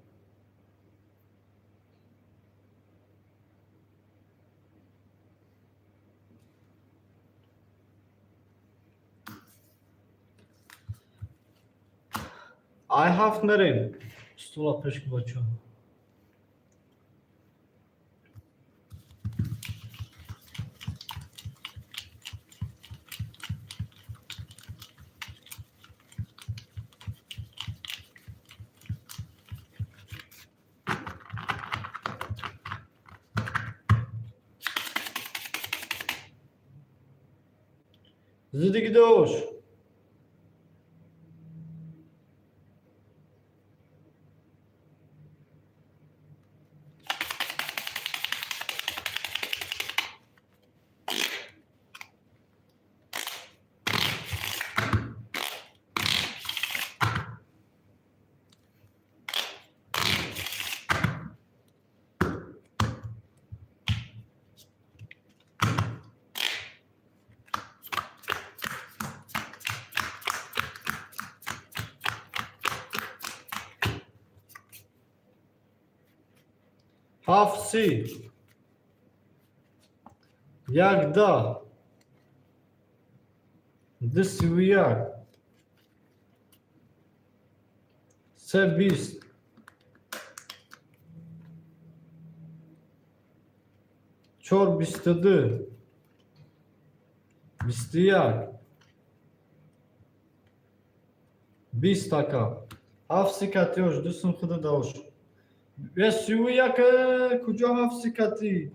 Ай ҳафт мерем. Стола пеш ку, бачаҳо. Зидигидош. Ҳафт си. Як даҳ. Ду сиву як. Се бист. Чор бисту ду. Бисту як. Бист, ака. Ҳафт си катиёш, ду сум худа даош. Е, сиву як, куҷо ҳафт си кати?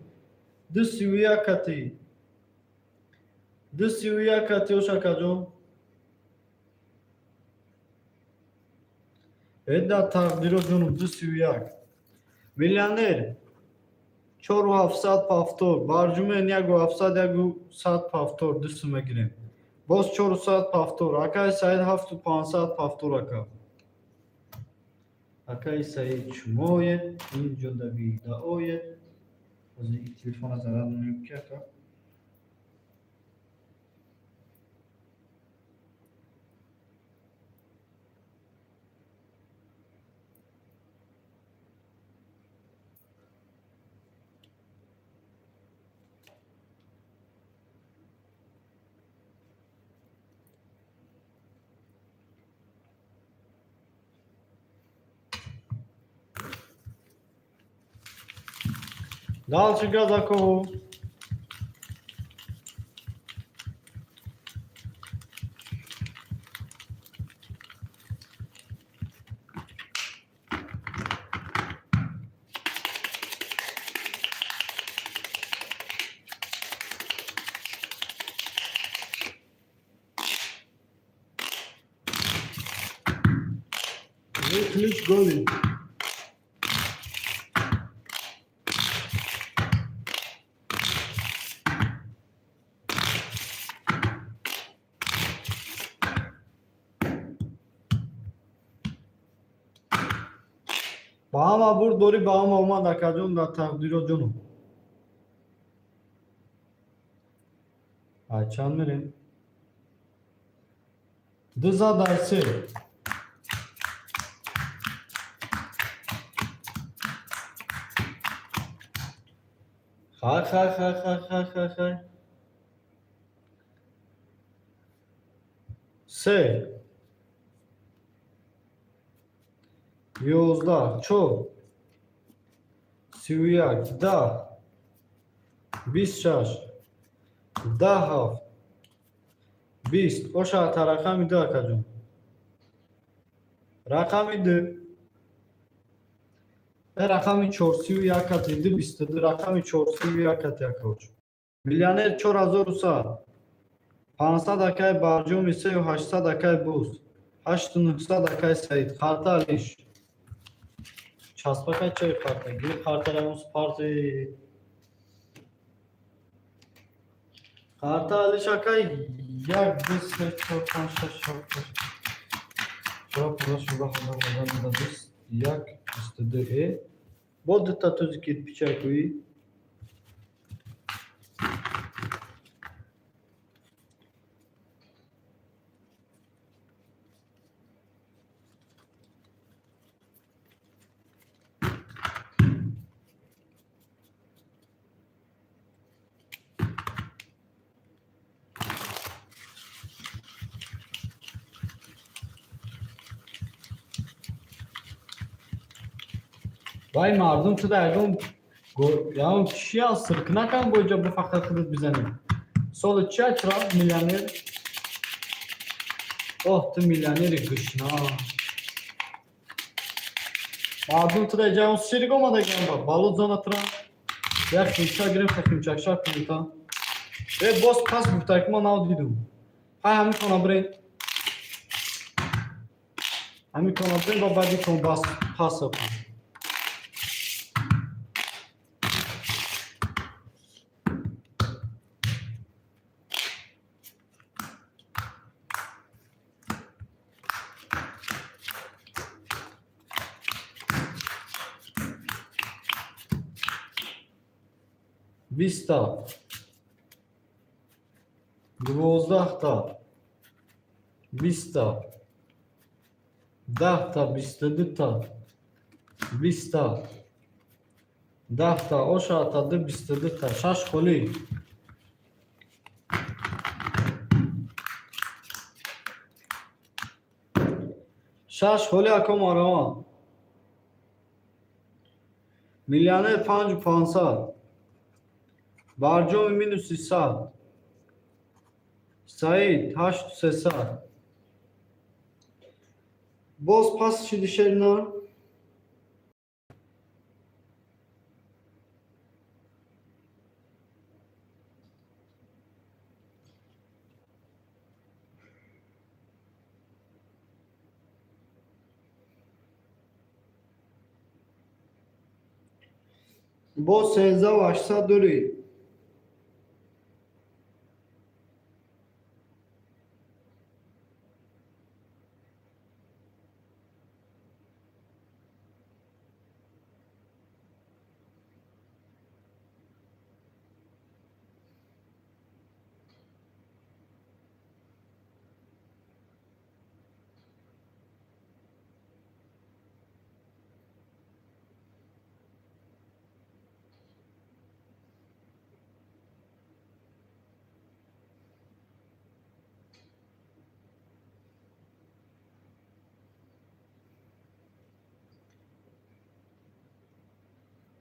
Ду сиву як кати. Ду сиву як катиёш, акаҷон. Э, да тақдиро ҷонум, ду сиву як. Миллионер чору ҳафтсад повтор, Барҷумен яку ҳафтсад, яку сад повтор, ду сум мегирем. Боз чору сад повтор. Акаи Саид, ҳафту панҷсад повтор, ака. Акаи Саид, шумоед, инҷо давида оед. Ҳозир телефона зарар намем ки, ака. Дальше Газаков. Ключ голый. Ба ҳама бурд дорӣ, ба ҳама омад, акаҷон, дар тақдиро ҷонум. Ай чанд мерем? Ду зад ай се. Хай, хай, хай, хай, хай, хай, хай. Се. Ёздаҳ, чор. Сиву як, даҳ. Бист шаш. Даҳ ҳафт. Бист. Оша рақами ду, акаҷон. Рақами ду. Э, рақами чор сиву як кати, ду бисту ду, рақами чор сиву як кати, акаоч. Миллионер чор ҳазору сад. Панҷсад, акай Барҷоми, сею ҳаштсад, акай Буз. Ҳашту нуҳсад, акай Саид. Қарта алиш. Часпакай чой қарта. Гири қартара парти. Қарта алиш, акай. Як, ду, се, чор, панҷ, шаш, ҳафт, ҳашт. Чор, понздаҳ, шонздаҳ, ҳабдаҳ, ҳаждаҳ, нуздаҳ, бист, як, бисту ду, э. Бо дута тузи кирпича кӯӣ. Вай, мардум шуда, ягон ягон чӣ аст, сиркнакам бо иҷо бифақат худат бизанӣ. Соли чия чиро миллионер? Оҳ, ту миллионери гушна. Мардум туда иҷа ягон сирк омадагиам ба балуд зона тура. Як химча гирем, химчакша кунта. Э, боз пас гуфта ки ма нав дидум. Ҳай, ҳамин кона бирен. Ҳамин кона бирен ва баъди кон бас пас кун. Биста, дувоздаҳта, биста, даҳта, бисту дута, биста, 10 та оша ду 22 та шаш холӣ. Шаш холӣ, ако, маромад. Миллионер 5500, барҷоми минуси 100, Саид 8300. Боз пас шиди, шеринар. Боз 13 800 дорӣ.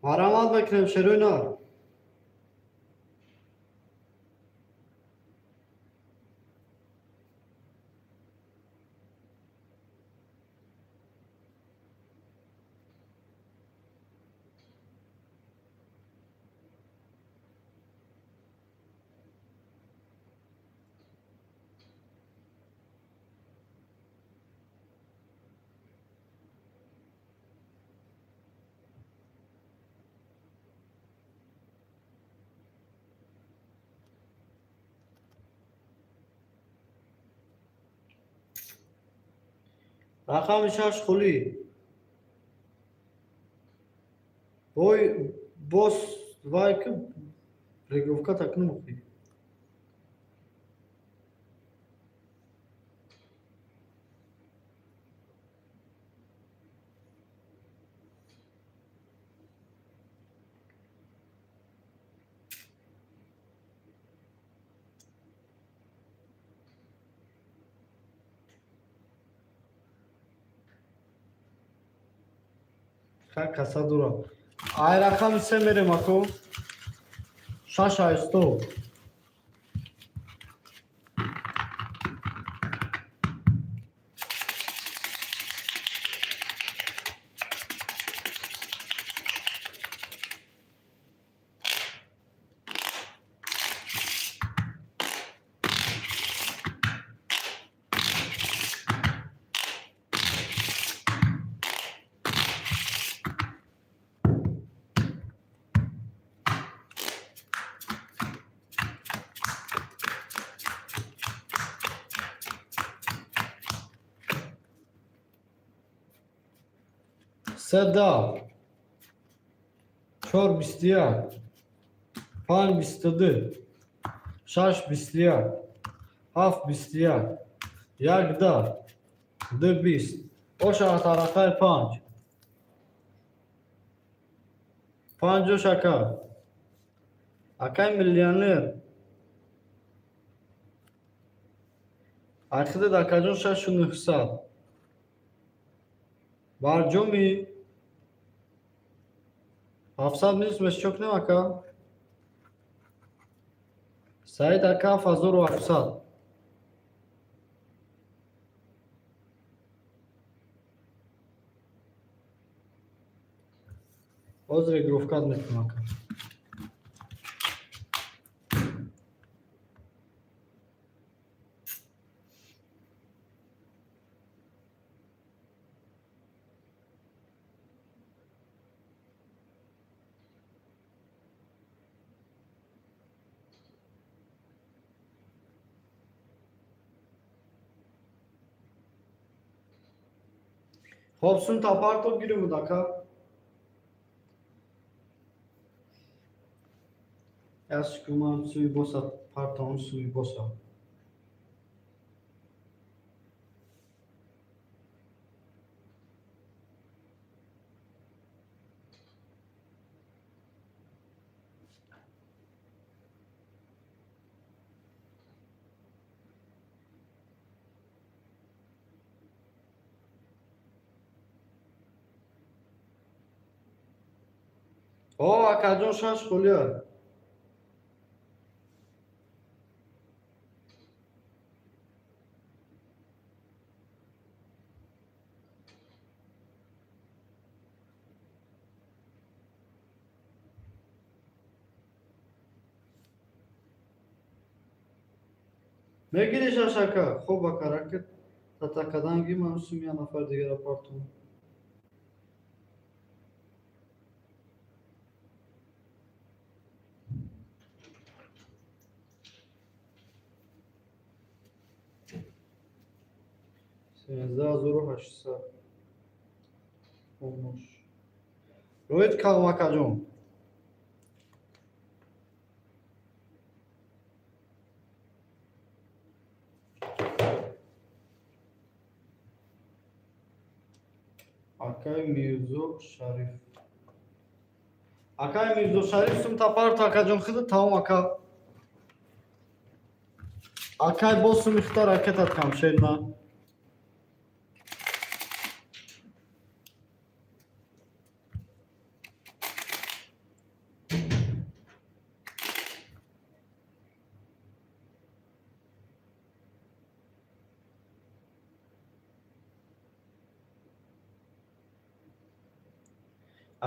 Марамат мекунем, шерои нар. Рақами шаш холӣ. Бой боз вай ки регировка такнум охи. Ха, каса дорам. Ай рақами се мерем, ако. Шаш ҳаштод. Се да. Чор 21. Панҷ 22. Шаш 21. Ҳафт 21. Як да. Ду 20. Оша тарақаи панҷ. Панҷ ош, ака. Акай миллионер. Айхидед, акаҷон, 6900. Барҷоми 700 минус мешчок нем, ака. Саид ака, 7700. Ҳозир регировкат мекунам, ака. Хоб, сум та партов гирем буд, ака. Яс кумам суи боса партон суи боса. О, акаҷон, шаш холия. Мегири шаш, ака? Хуб, ака, ракет татакадан ги, ман сум я нафар дигара партум. 13 800. Хомӯш. Роид калом, акаҷон. Акай Мирзо Шариф. Акай Мирзо Шариф, сум тапарт, акаҷон, хида тамом, ака. Акай, боз суми хита ракетат камшед на.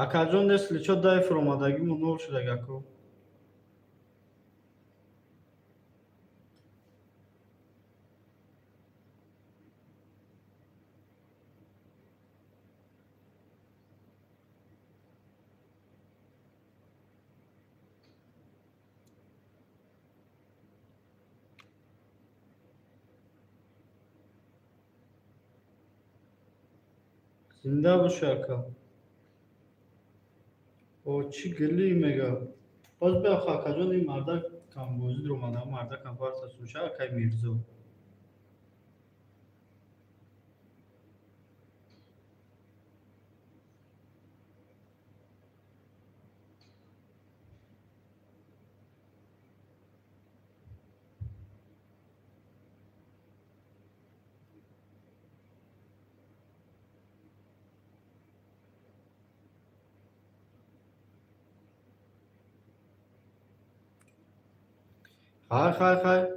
Акаҷон, несли чо дай фуромадагиму нол шудаг, ако. Зинда бошӣ, ака. О, чӣ гилӣ мега. Боз биёх, акаҷон, ин мардак камбозӣ дуромада, мардакам партасуша, акай Мирзо. Хай, хай, хай.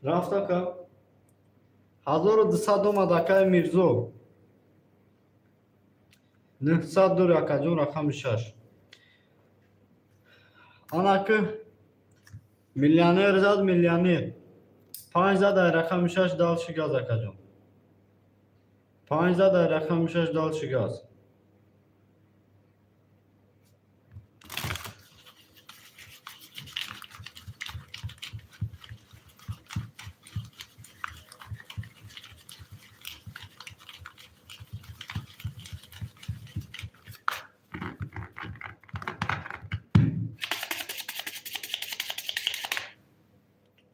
Рафт, ака. 1200 омад, акаи Мирзо. 900 дори, акаҷон, рақами шаш. Анаки миллионер зад, миллионер. Панҷ зад ай рақами шаш, дальше газ, акаҷон. Панҷ зад ай рақами шаш, дальше газ.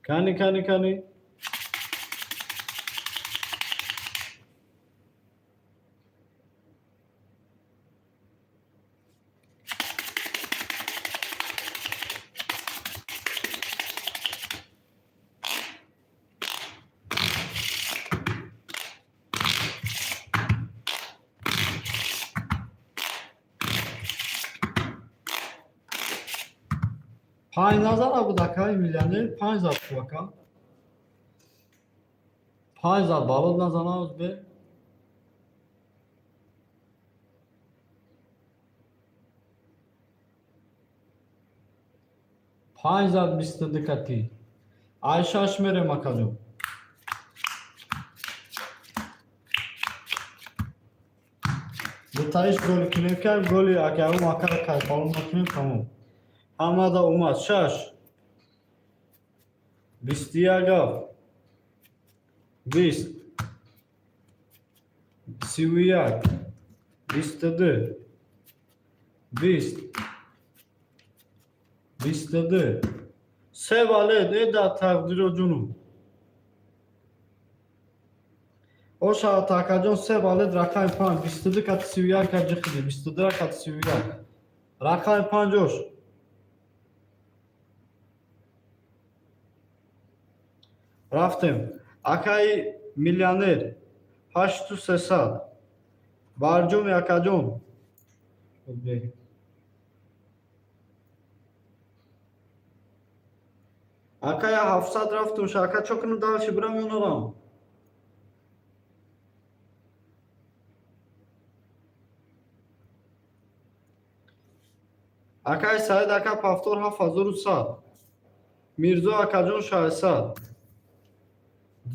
Кани, кани, кани. Панҷ назара буд, акаи миллионер, панҷ зад ку, ака. Панҷ зад, балод назана бе. Панҷ зад, 22 кати. Ай шаш мерем, акаҷон. Дутаиш голи кунем, ки голи акарум акара кай балон накунем, тамом. Ҳамада омад шаш. 21 ҳафт. 20. 31. 22. 20. 22. Се валет э дар тақдиро, ҷунум. Оша, акаҷон, се валет, рақами панҷ, 22 кати 31 ка ҷиқиди, 22 кати 31, рақами панҷ, ош. Рафтем, акаи миллионер, ҳашту сесад. Барҷоми, акаҷон. Ака, я 700 рафтум ша, ака, чо кунам, дальше бирам ё нарам? Акаи Саид, ака, повтор, 7100. Мирзо акаҷон, 600.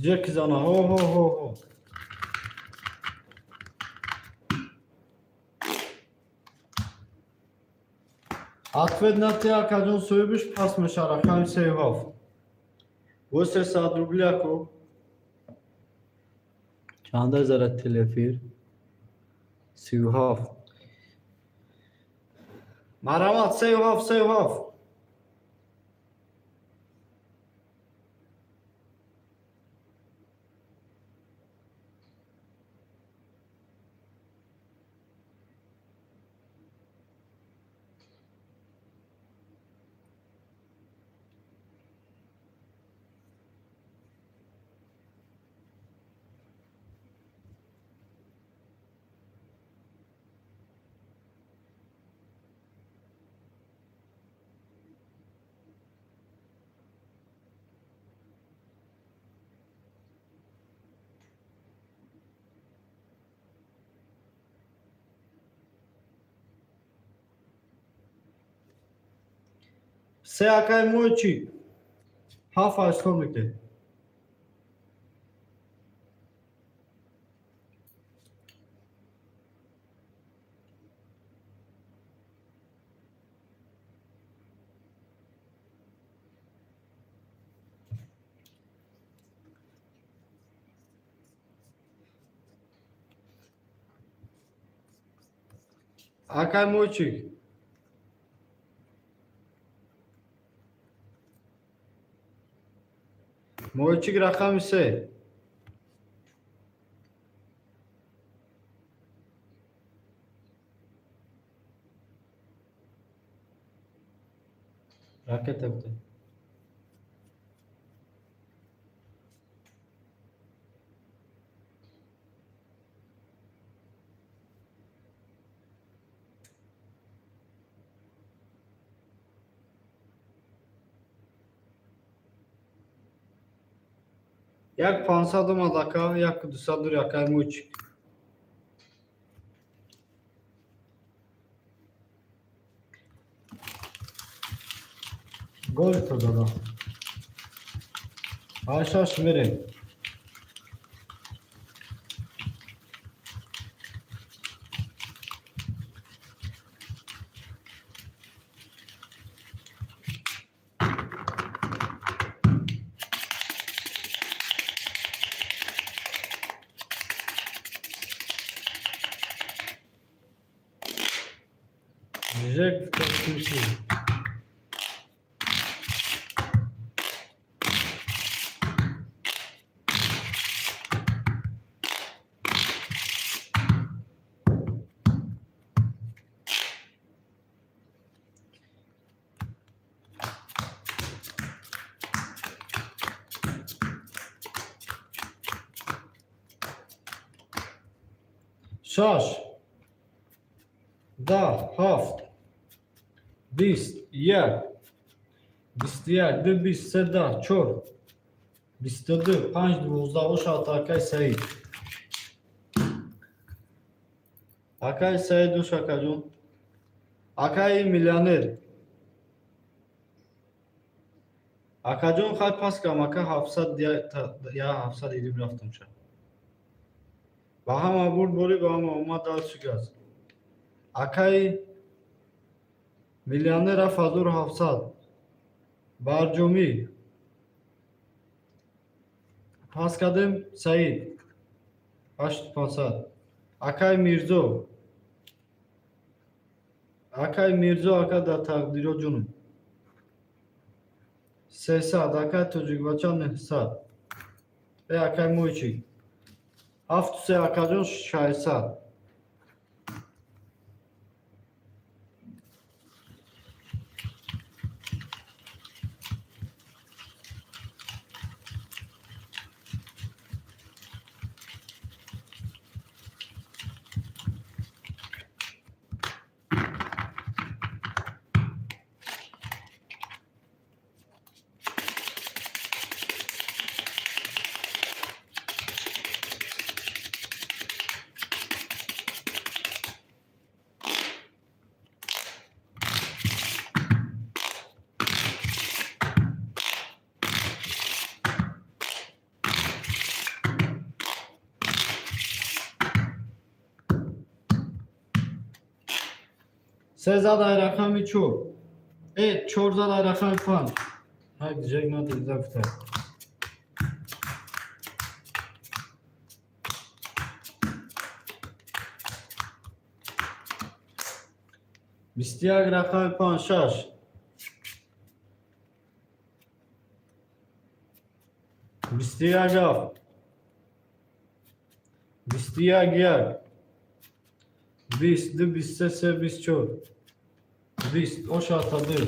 Ҷеки зана, ҳо ҳо ҳо ҳо. Ответ нати, акаҷон, соҳибиш пас меша, рақами сею ҳафт. Во, 300 рубли, ако. Чанда зара телефир? 37. Марҳамат, сею ҳафт, сею ҳафт. Се, акаи мои, ҳафт ҳаштод мекунед. Акаи мойчик. Мойчик, рақами се. Ракета буда. Як 500 омад, ака, як 200 дури, акаи мойчик. Голито додам. Ҳашаш мерем. Жек в. Шаш, 10, ҳафт, 20, як, 21, ду, 20, се, 10, чор, 22, панҷ, 12. Ошад, акаи Саид. Акаи Саид, ош, акаҷон. Акаи миллионер. Акаҷон, хай, пас кам, ака, 700, я 700 идим рафтам ша. Ба ҳама бурд борӣ, ба ҳама омад, дальше газ. Акаи миллионер, 7700. Барҷомӣ. Пас кардем, Саид. 8500. Акаи Мирзо. Акаи Мирзо, ака, дар тақдиро, ҷунум. 300, акай тоҷикбача 900. Э, акай мойчик. 7 3, акаҷон, 600. Се зад ай рақами чор. Э, чор зад ай рақами панҷ. Ҳай, диҷак надида гуфта. 21, рақами панҷ, шаш. 21, ҳафт. 21, як. 20, ду, 23, се, 24. 20, ошата ду.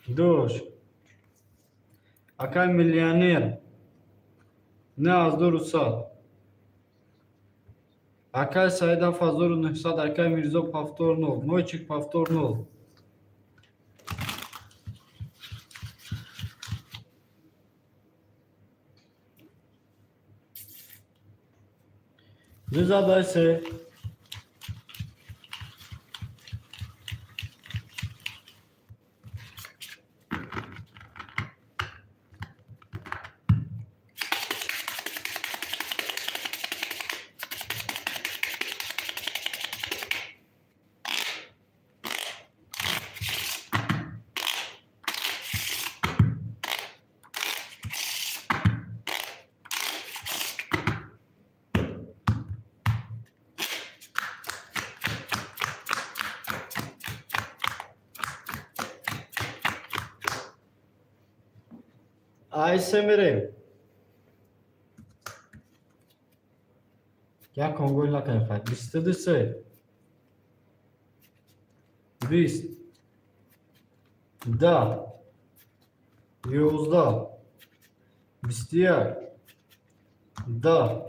Душ. Акай миллионер. Не аз дуру сад. Акай Саид, 7900, акай Мирзо, повтор нол. Мойчик, повтор нол. Ду задай се. Ай се мерем. Як конгол накунем, хай. 22, се. 20. 10. 11. 21. 10.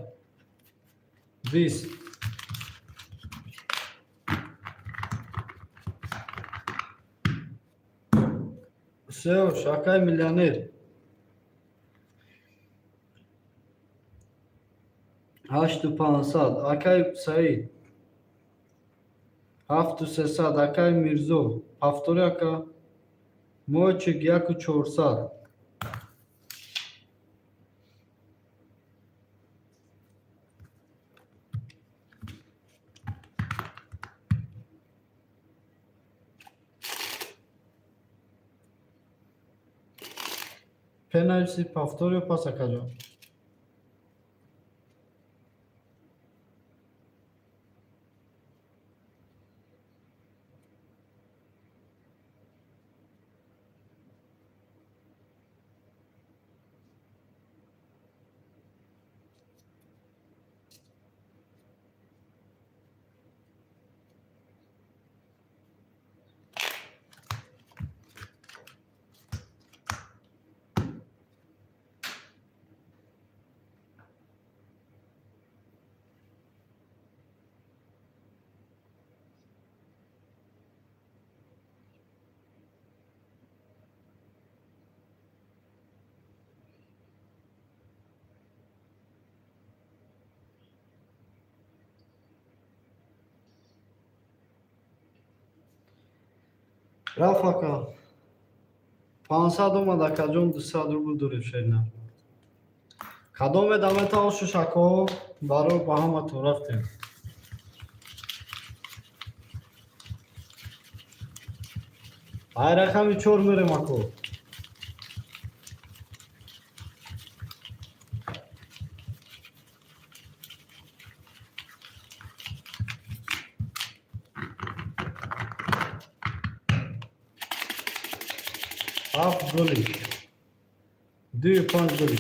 20. Всё, акай миллионер. 8500, акай Саид. 7300, акай Мирзо. Повтори, ака. Мойчик, 1400. Пенависи повтор ё пас, акаҷон? Рафт, ака. 500 омад, акаҷон, 200 рубл дорем шерина. Кадоме дамета ошуш, ако барои ба ҳаматон рафтем. Ай рақами чор мерем, ако. Ҳафт голи, дую панҷ голи.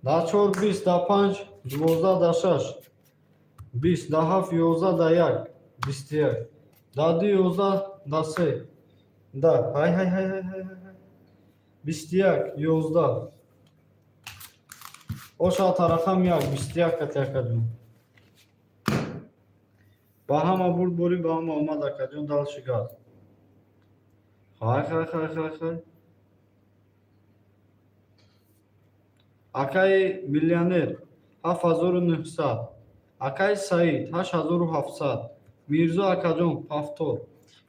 Да чор 20, да панҷ 12, да шаш 20, да ҳафт 11, да як 21, да ду 11, да се, да ҳай ҳай ҳай ҳай ҳай ҳай, 21, 11. Оша тарақам як 21 кати, акаҷон. Ба ҳама бурдборӣ, ба ҳама омад, акаҷон. Дальше газ. Хай, хай, хай, хай, хай. Акаи миллионер, 7900. Акаи Саид, 8700. Мирзо акаҷон, повтор,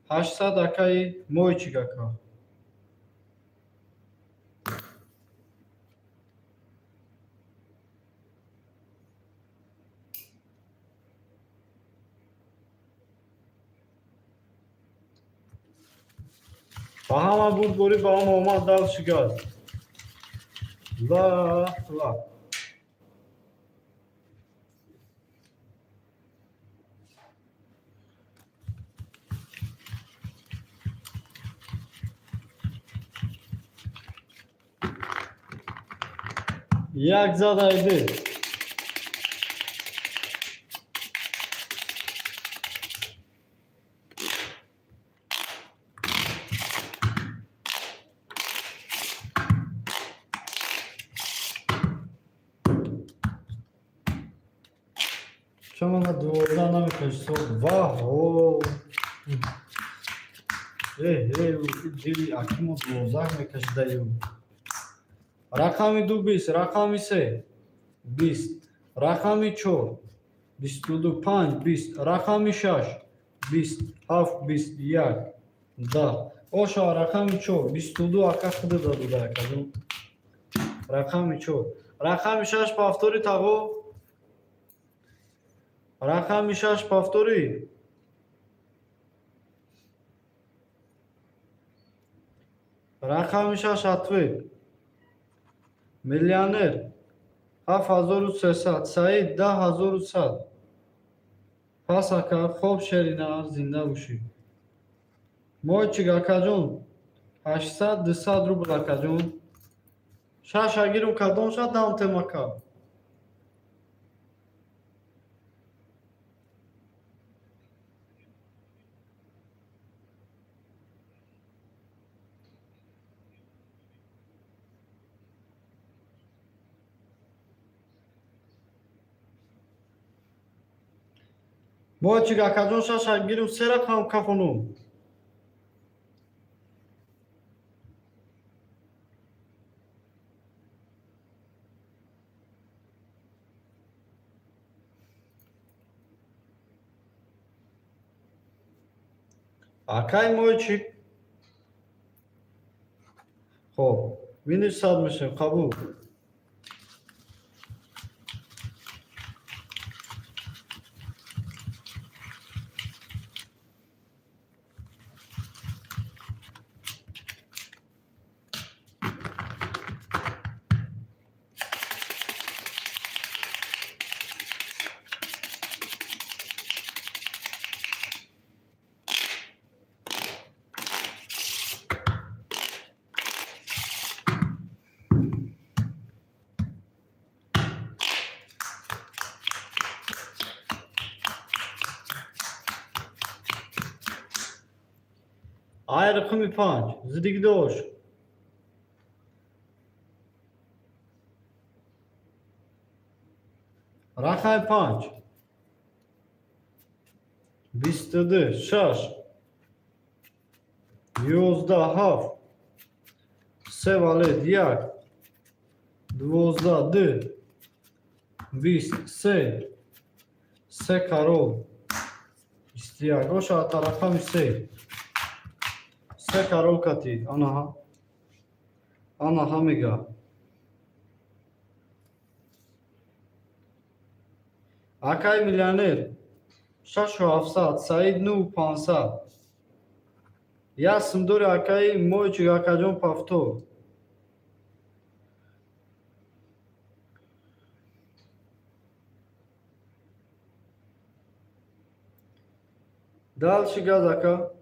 800. Акаи Мойчик ака. Ба ҳама бурдборӣ, ба ҳама омад. Дальше газ. Ла ла. Як задайди. Чама на 12 намекаши? Ваҳо! Э, э, дили акимо 12 мекашидаю. Рақами ду 20, рақами се 20, рақами чор 22, панҷ 20, рақами шаш 20, ҳафт 20, як, 10. Оша рақами чор 22, ака худа дадуда, акаҷон. Рақами чор. Рақами шаш повтори, тағо. Рақами шаш повтори. Рақами шаш ответ. Миллионер, 7300. Саид, 10 100. Пас, ака, хоб, шерина, зинда бошӣ. Мойчик акаҷон, 800, 200 рубл, акаҷон. Шаш агирум, кадом шад дамтем, ака? Мойчик акаҷон, шаш агирум, се рақам кафонум. Акай Мойчик. Хоб, минус 100 мешавем, қабул. Ай рақами панҷ зиддигдош. Рақами панҷ 22, шаш, 11, ҳафт, се валет, як, 12, ду, 20, се, се король, 21. Оша рақами се, се король кати. Анаҳа, анаҳа мега. Акай миллионер 6700, Саид 9500. Як сумдори акаи мойчик, акаҷон, повтор. Дальше газ, ака.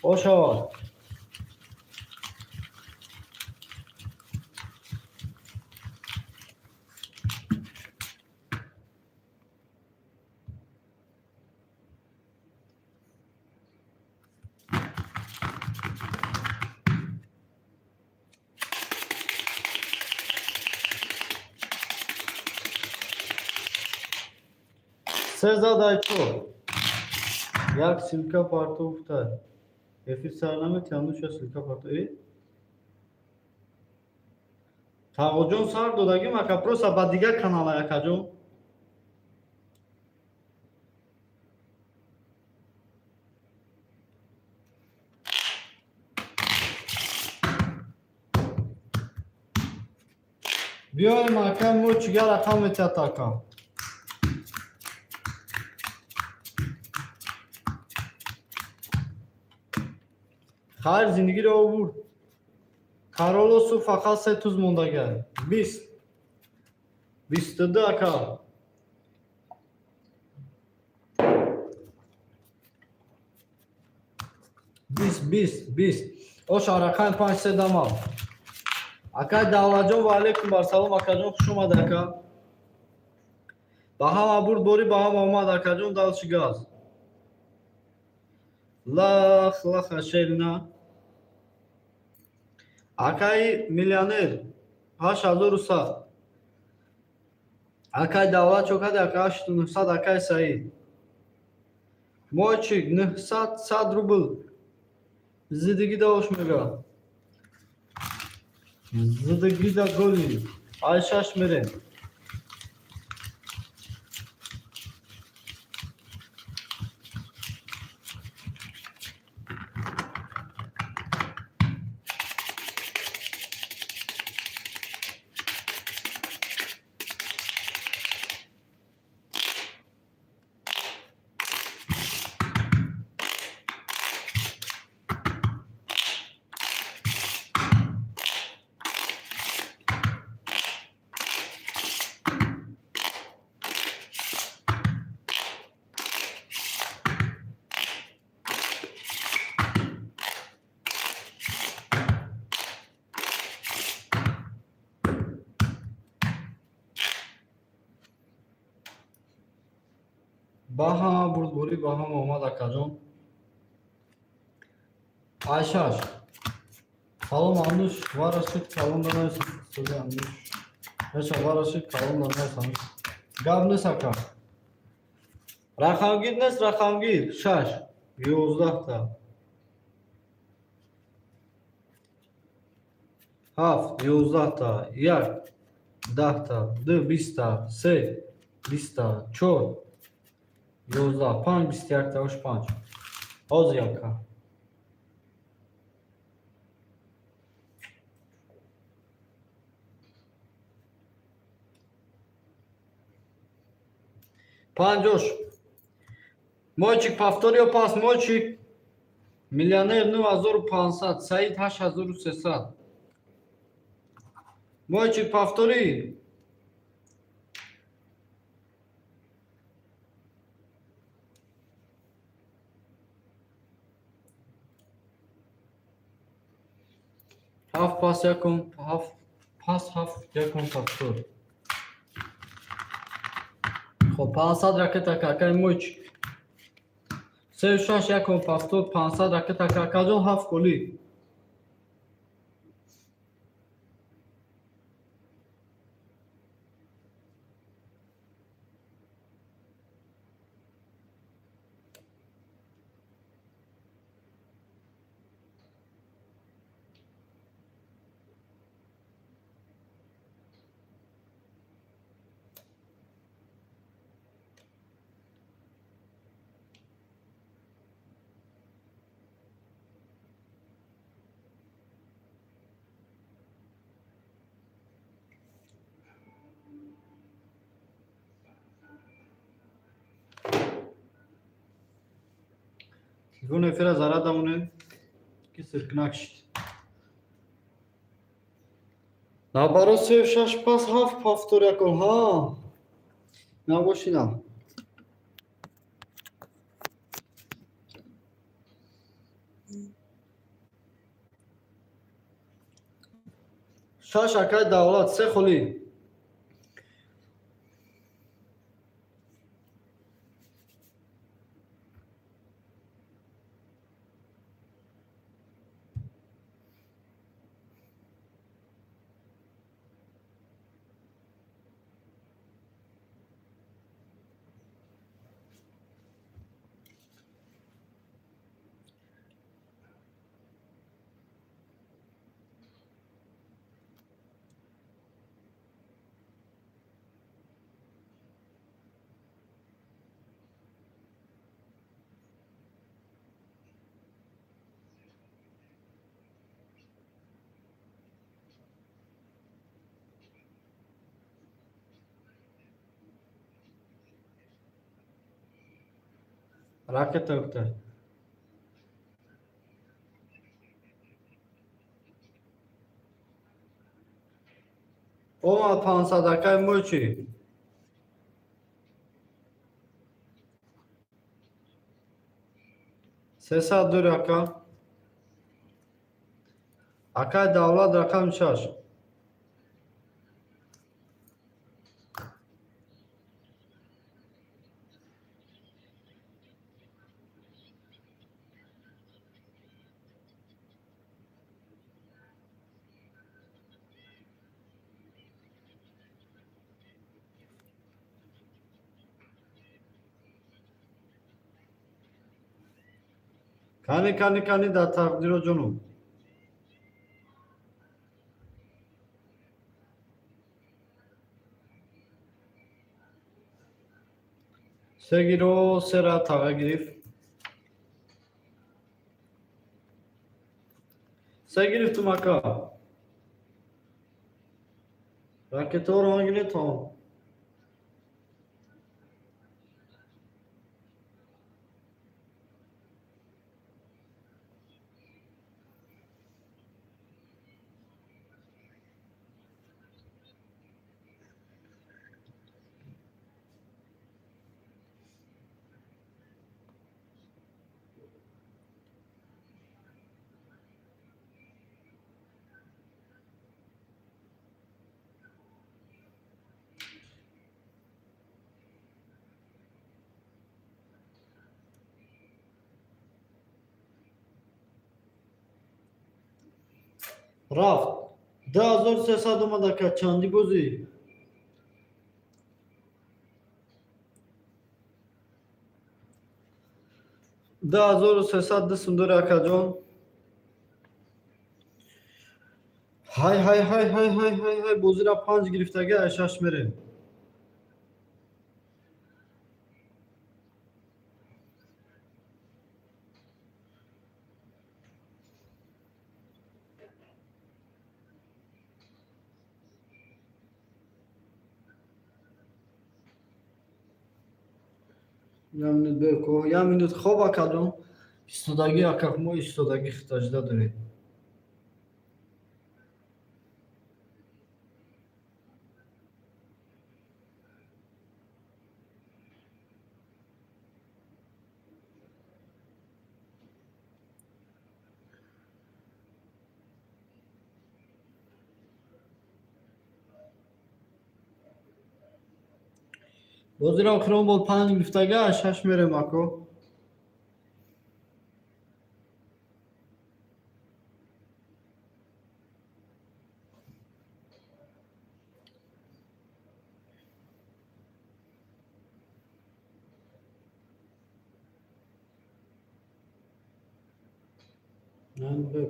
Ошавад. Сездаҳ чор. Як ссылка партофта. Эфир сар наметиҳам, ссылка парто. Э? Тағоҷон, сар додагим, ака, просто ба дигар канала, акаҷон. Биёем, ака, мо чига рақам метиҳад, ака. Хайр, зиндагиро овурд. Каролосу фақат се туз мондагай. 20. 22, ака. 20, 20, 20. Оша рақами панҷ се дама. Акай Давлатҷон, ва алейкум барсалом, акаҷон, хуш омад, ака. Ба ҳама бурд борӣ, ба ҳама омад, акаҷон, дальше газ. Лах, лаха шерина. Акаи миллионер 8100. Акай Давлат чокади, ака, 8900, акай Саид. Мойчик 900 сад рубл. Зидиги даош мега. Зидиги да голи. Ай шаш мерем. Ба ҳама бурдборӣ, ба ҳама омад, акаҷон. Ай шаш. Салом, Ануш, варашид калон данайсози Ануш. Меша варашид калон данайс Ануш. Гап нест, ака. Рақамгир нест, рақамгир. Шаш. 11-та. Ҳафт, 11-та. Як, 10-та. Ду, 20-та. Се, 20-та. Чор, 11, панҷ, 21-та, ош панҷ. Ҳозир, ака. Панҷош. Мойчик, повтор ё пас, мойчик. Миллионер 9500, Саид 8300. Мойчик, повтори. Ҳафт пас якум, ҳафт пас ҳафт якум повтор. Хоб, 500 ракета, какай мойчик. Се шаш якум повтор, 500 ракета, какаҷон, ҳафт голи. Телефони эфира заряд дамонем, ки сиркнак шид. Наоборот, се шаш пас ҳафт повтор якон. Ҳа. Набошина. Шаш, акай Давлат, се холӣ. Ракета уфта. Омад 500, акай мӯчи. 300 дур, ака. Акай Давлат, рақами шаш. Кани, кани, кани, дар тақдиро ҷонум. Се гиро, сера таға гирифт. Се гирифтум, ака. Ракетаҳоро ман гирифтам. Рафт. 2300 омад, ака, чандӣ бозӣ? 2300 дисм дори, акаҷон. Ҳай, ҳай, ҳай, ҳай, ҳай, ҳай, ҳай, бозира панҷ гирифтага, ай шаш мерем. Як минут беко, як минут хоб, акаҷон. Истодагӣ, ака, мо истодагӣ хитажда дорем. Бозира охирон бор панҷ гирифтага, шаш мерем, ако.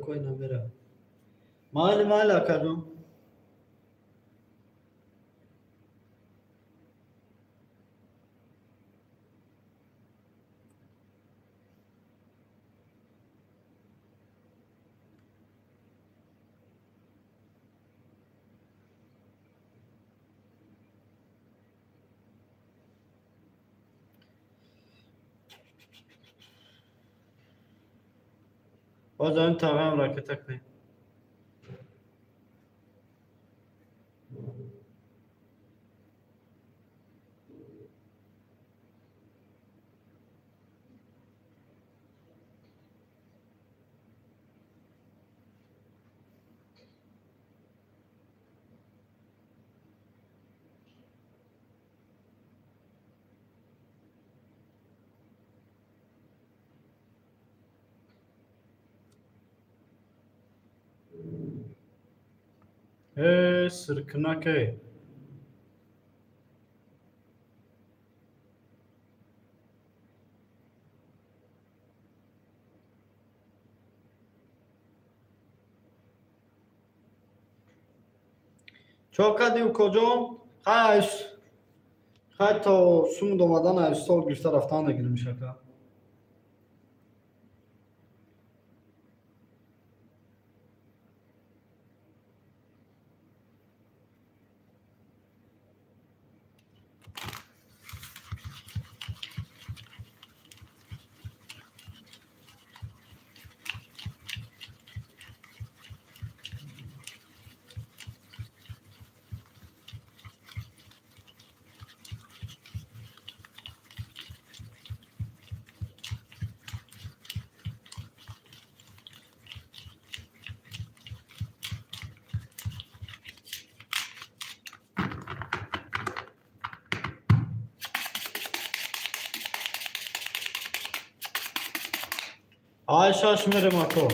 Кой намера. Майли, майли, акаҷон. Ҳозир ҳамин тағаям ракета кунем. Э, сиркинаке. Чо кардӣ, укоҷон? Хай, хай, то сумд омадан ай стол гирифта рафтан мегирем, шака. Ай шаш мерем, ако.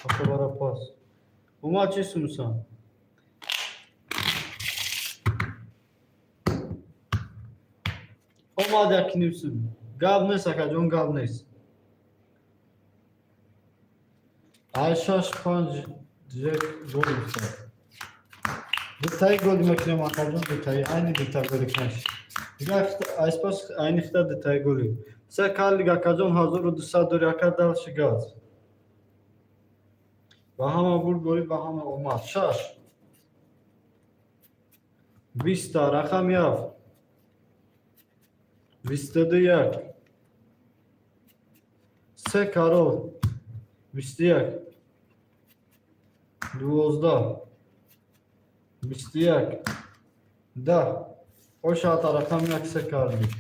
Ако, бара пас. Ума чӣ сумсан? Омад як ним сум. Гап нест, акаҷон, гап нест. Ай шаш панҷ ҷек гол гуфтад. Дутаи голи мекунем, акаҷон, дутаи, айни дута голи кунаш. Дигар айспас айни хита дутаи голи. Се карлик, акаҷон, 1200 дори, ака, дальше газ. Ба ҳама бурдборӣ, ба ҳама омад. Шаш. Биста, рақами ҳафт. 22 як. Се король. 21. 12. 21. 10. Ошата рақами як, се карлик.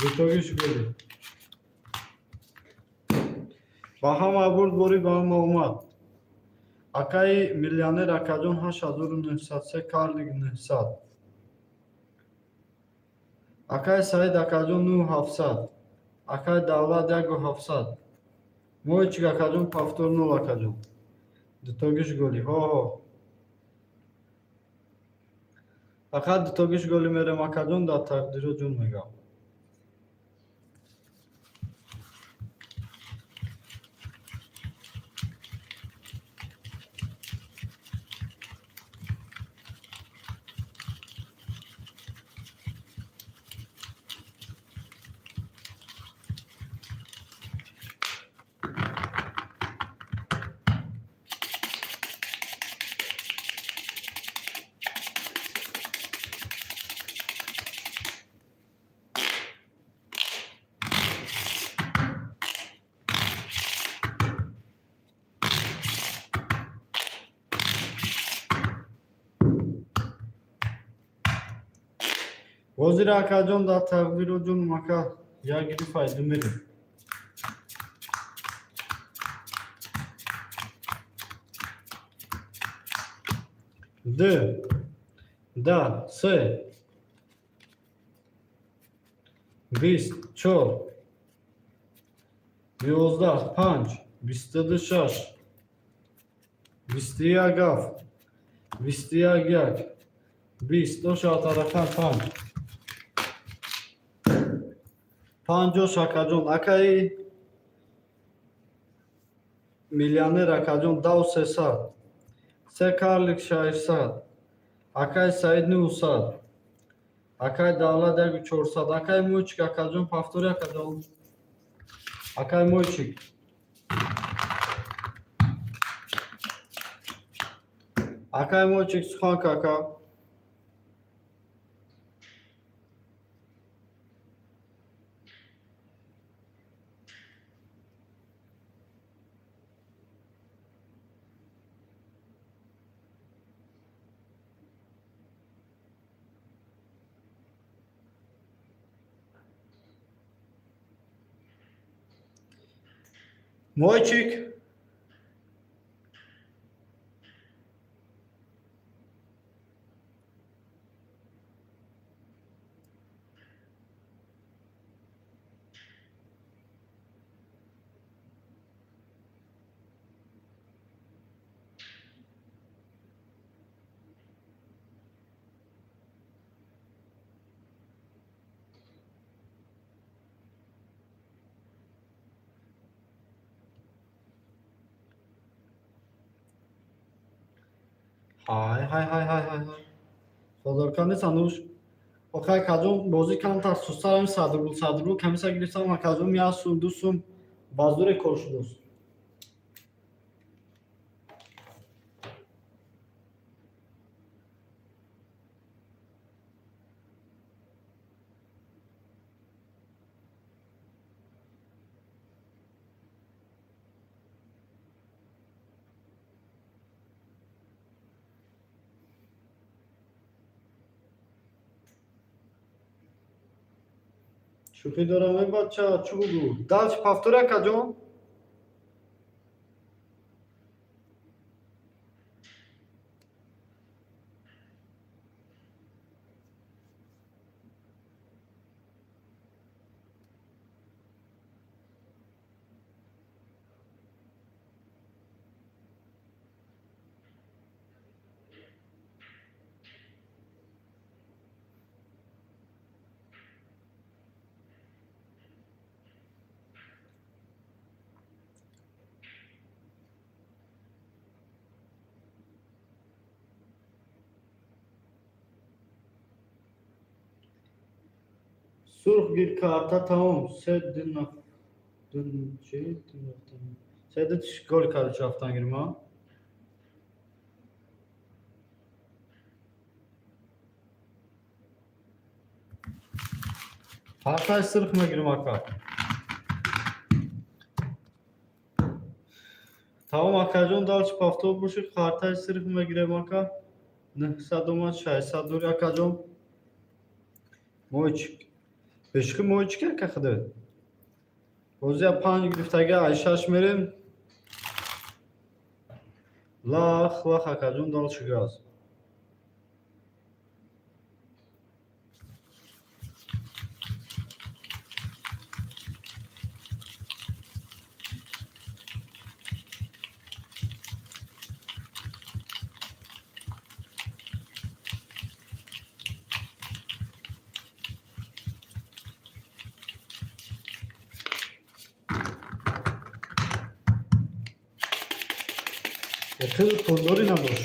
Дутогиш голи. Ба ҳама бурдборӣ, ба ҳама омад. Акаи миллионер, акаҷон, 8900, се карлик 900. Акаи Саид, акаҷон, 9700. Акаи Давлат, 1700. Мойчик, акаҷон, повтор нол, акаҷон. Дутогиш голи. Ҳо ҳо. Фақат дутогиш голи мерем, акаҷон, дар тақдиро ҷун мегам. Ҳозир, акаҷон, дар тақдиро ҷун мака як гири файда мерем. Д, да, се, 20, чор, 11, панҷ, 22, шаш, 21, ҳафт, 21, як, 20, ошата рақам панҷ. Панҷош, акаҷон, акаи миллионер, акаҷон, дав 300. Се карлик 600. Акаи Саид 900. Акаи Давлат 1400. Акаи Мойчик, акаҷон, повтори, акаҷон. Акаи Мойчик. Акаи Мойчик, сухан ка, ака. Мойчик. Ҳай, ҳай, ҳай, ҳай, ҳай, ҳай. Подарка нест ҳанӯз. Охай, акаҷон, бозӣ камтар сустарам, 100 рубл, 100 рубл комиссия гирифтам, акаҷон, як сум, 2 сум ба зӯре кор шудааст. Шӯхӣ дорам, э бача, чӣ бугӯ? Дальше повтор, акаҷон. Сурх гир, карта тамом. Се ду ду чи се ду гол кард, рафтан гирма. Картаи сурх мегирим, ака. Тамом, акаҷон, дальше повтор боши, картаи сурх мегирем, ака. 900 омад, 600 дори, акаҷон. Мойчик. Бешухи мойчик, ака худат. Бозия панҷ гирифтага, ай шаш мерем. Лах, лах, акаҷон, дальше газ. Хеле пулдорӣ набош.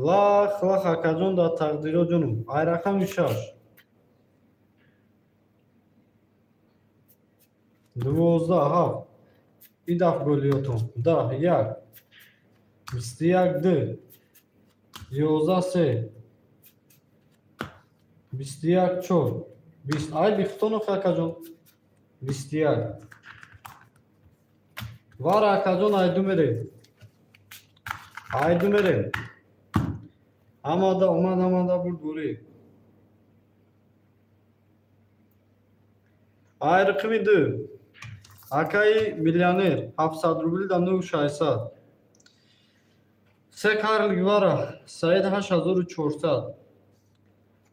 Лах, лах, акаҷон, дар тақдиро ҷонум. Ай рақами шаш. 12, ҳафт. И даф голиётон. 10, як. 21, ду. 11, се. 21, чор. 20. Ай бихтон охи, акаҷон. 21. Вара, акаҷон, айду мерем. Айду мерем. Ҳамада омад, ҳамада бурд бурӣ. Ай рақами ду. Акаи миллионер 700 рубли да нӯ 600. Се Карл Гвара Саид 8400.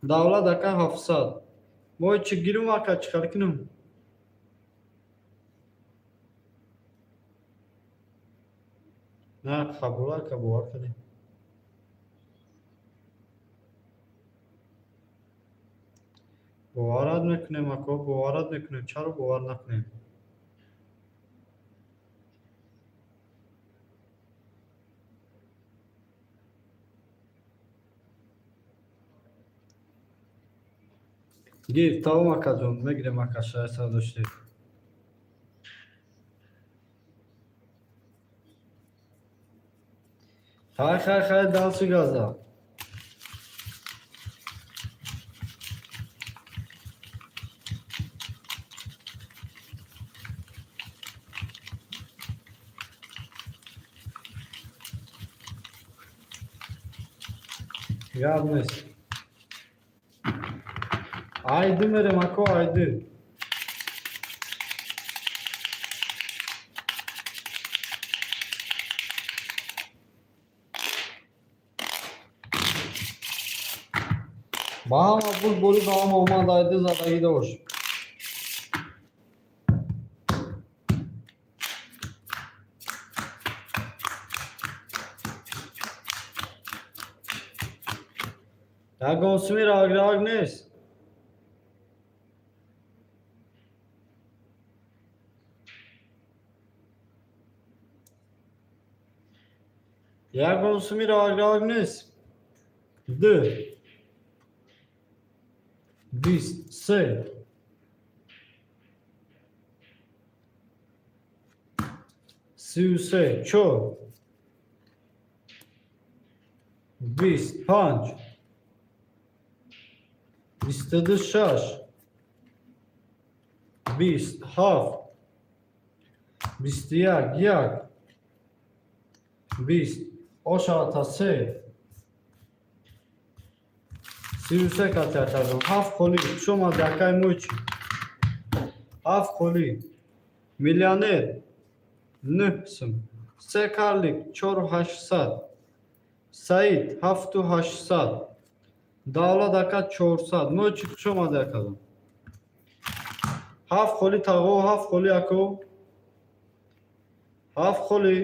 Давлат ака 700. Мо чӣ гирум, ака, чӣ кар кунем? На, қабул, ака, бовар кардем. Боварат мекунем, ако, боварат мекунем. Чаро бовар накунем? Гир, тамом, акаҷон, мегирем, ака, 600 доштем. Хай, хай, хай, дальше газа. Гап нест. Айди мерем, ако, айди. Ба ҳама пул бори, ба ҳама омад, айди задагӣ дошт. Ягон суми раграг нест. Ягон суми раграг нест. Ду, 23, 33, чор, 25, 22, шаш, 27, 21, як, 20, ошата се, 33 кати, акаҷон, ҳафт холӣ. Хуш омадӣ, акай мӯчи. Ҳафт холӣ. Миллионер нӯҳ сум, се карлик чору ҳаштсад, Саид ҳафту ҳаштсад, Давлат ака 400. Мӯчи, хуш омадӣ, акаҷон. Ҳафт холӣ, тағо, ҳафт холӣ, ако, ҳафт холӣ.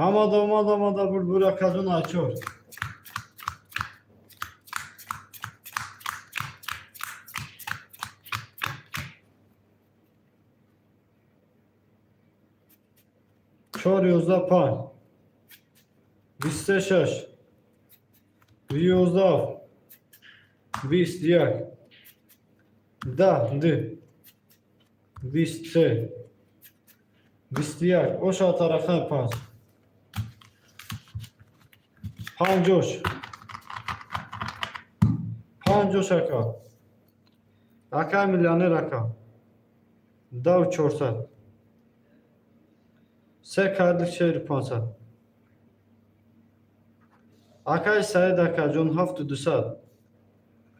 Ҳамада омад, омада бурбур, акаҷон, айчор. Чор, 11, панҷ, 23, шаш, 11, ҳафт, 21, 10, ду, 23, 21, оша тарафаи панҷ, панҷош, панҷош, ака, акай миллионер, ака, 10 400, се карлик 4500, акай Саид, акаҷон, 7200,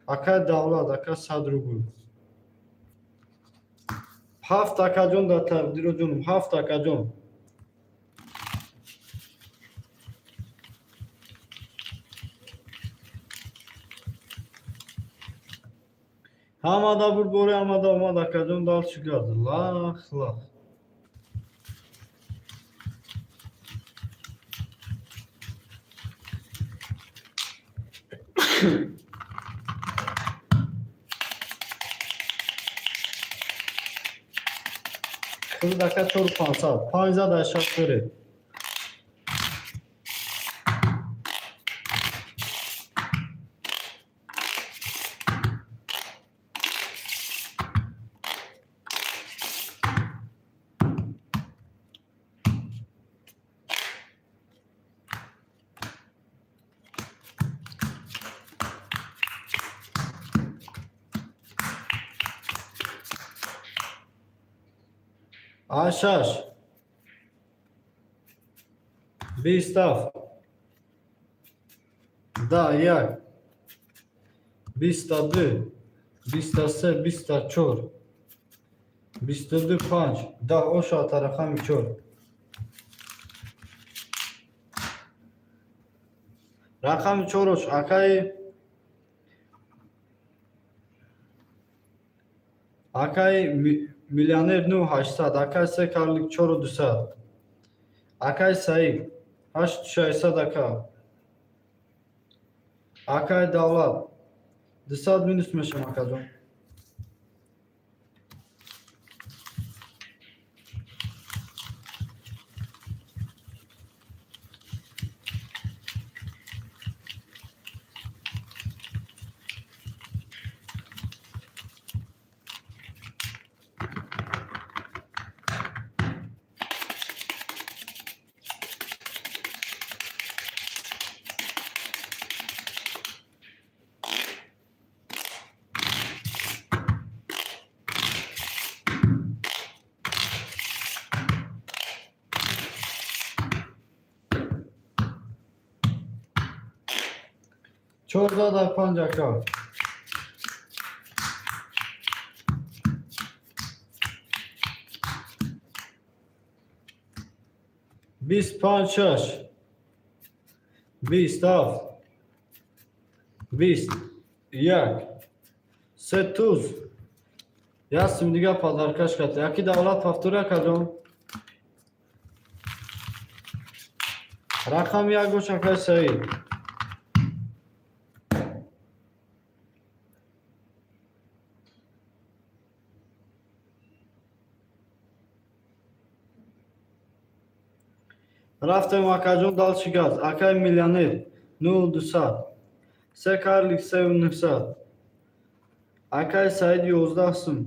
акай Давлат, ака, 100 рубл. Ҳафт, акаҷон, дар тақдиро ҷонум, ҳафт, акаҷон. Ҳамада бурбори, ҳамада омад, акаҷон, дал чӣ кард, лах лах. Хурд, ака, 4500, панҷ зад, ай шаш беред. Ай шаш. 27, 10, 1, 22, 23, 24, 22, 5, 10, ошата рақами 4. Рақами 4-ош акаи миллионер 9 800, акаи се карлик 4 200, акаи Саид 8 600, акаи Давлат 200 минус мешам, акаҷон. 14 5, ака. 25, 6, 27, 20, 1, се туз, як сим дига подаркаш кард. Яки Давлат повтори, акаҷон. Рақами 1 бош, акаи Саид. Рафтем, акаҷон, дальше газ. Акаи миллионер 0 200, се карлик 3 900, акаи Саид 11 сум.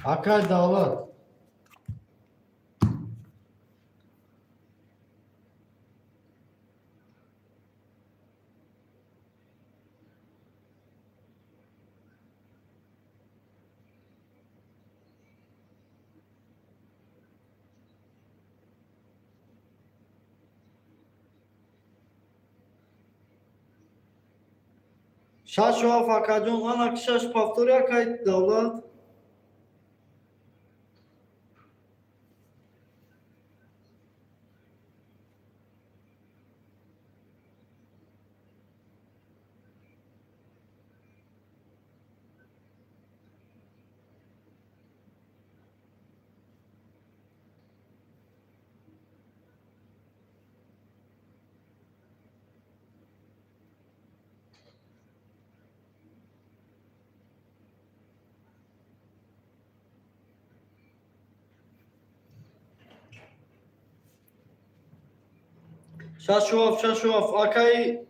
Акаи Давлат. 6 7, акаҷон, ана ки 6 повтори, акаи Давлат. 6 7, 6 7, акаи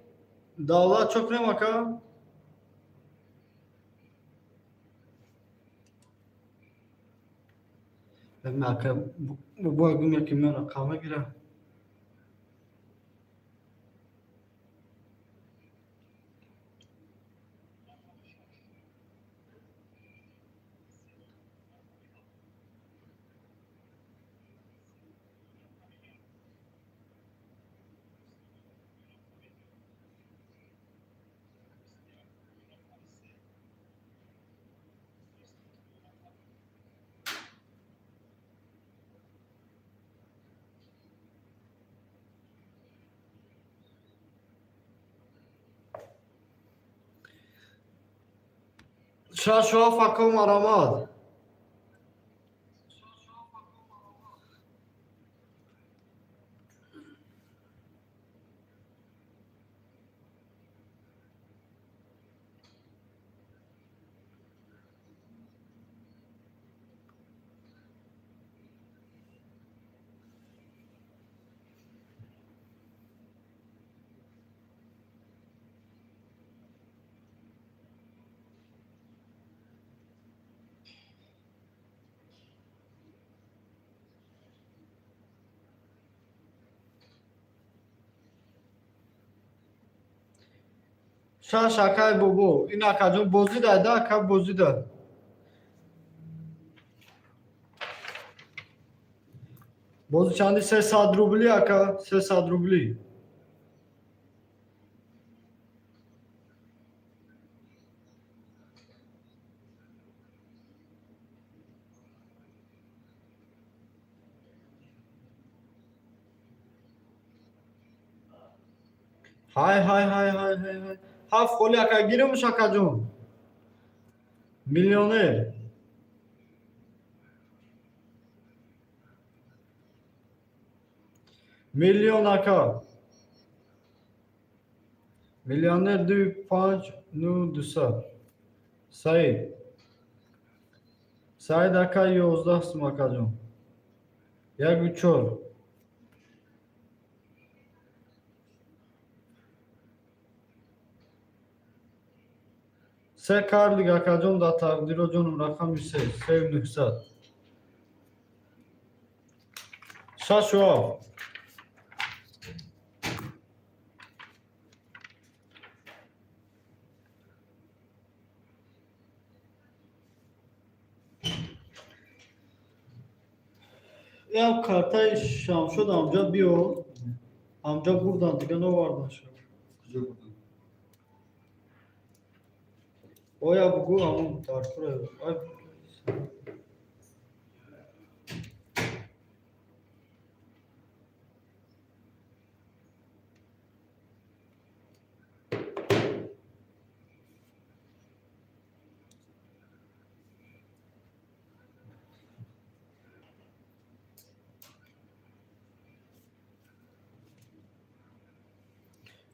Давлат, чо кунем, ака? Ака, бояд гум, яки меора қавма гира. 6 7, ака, марамад. Шаш, акай бобо. Ин акаҷон бозида да, ака, бозида. Бози чанди? 300 рубли, ака, 300 рубли. Ҳай, ҳай, ҳай, ҳай, ҳай, ҳай! Ҳафт холи, ака, гирёмуш, акаҷон. Миллионер. Миллион, ака. Миллионер 2 5 9 200. Саид. Саид ака, 11 сум, акаҷон. Яку чор. Се карлик, акаҷон, дар тақдиро ҷонум, рақами се, 3 900. Шашу ҳафт. Як картаи Шамшод амҷа биё. Амҷа бурдан, дига навардан шуд. Куҷо бурдан? Оя бугӯ, ҳамон дар кура. Ай.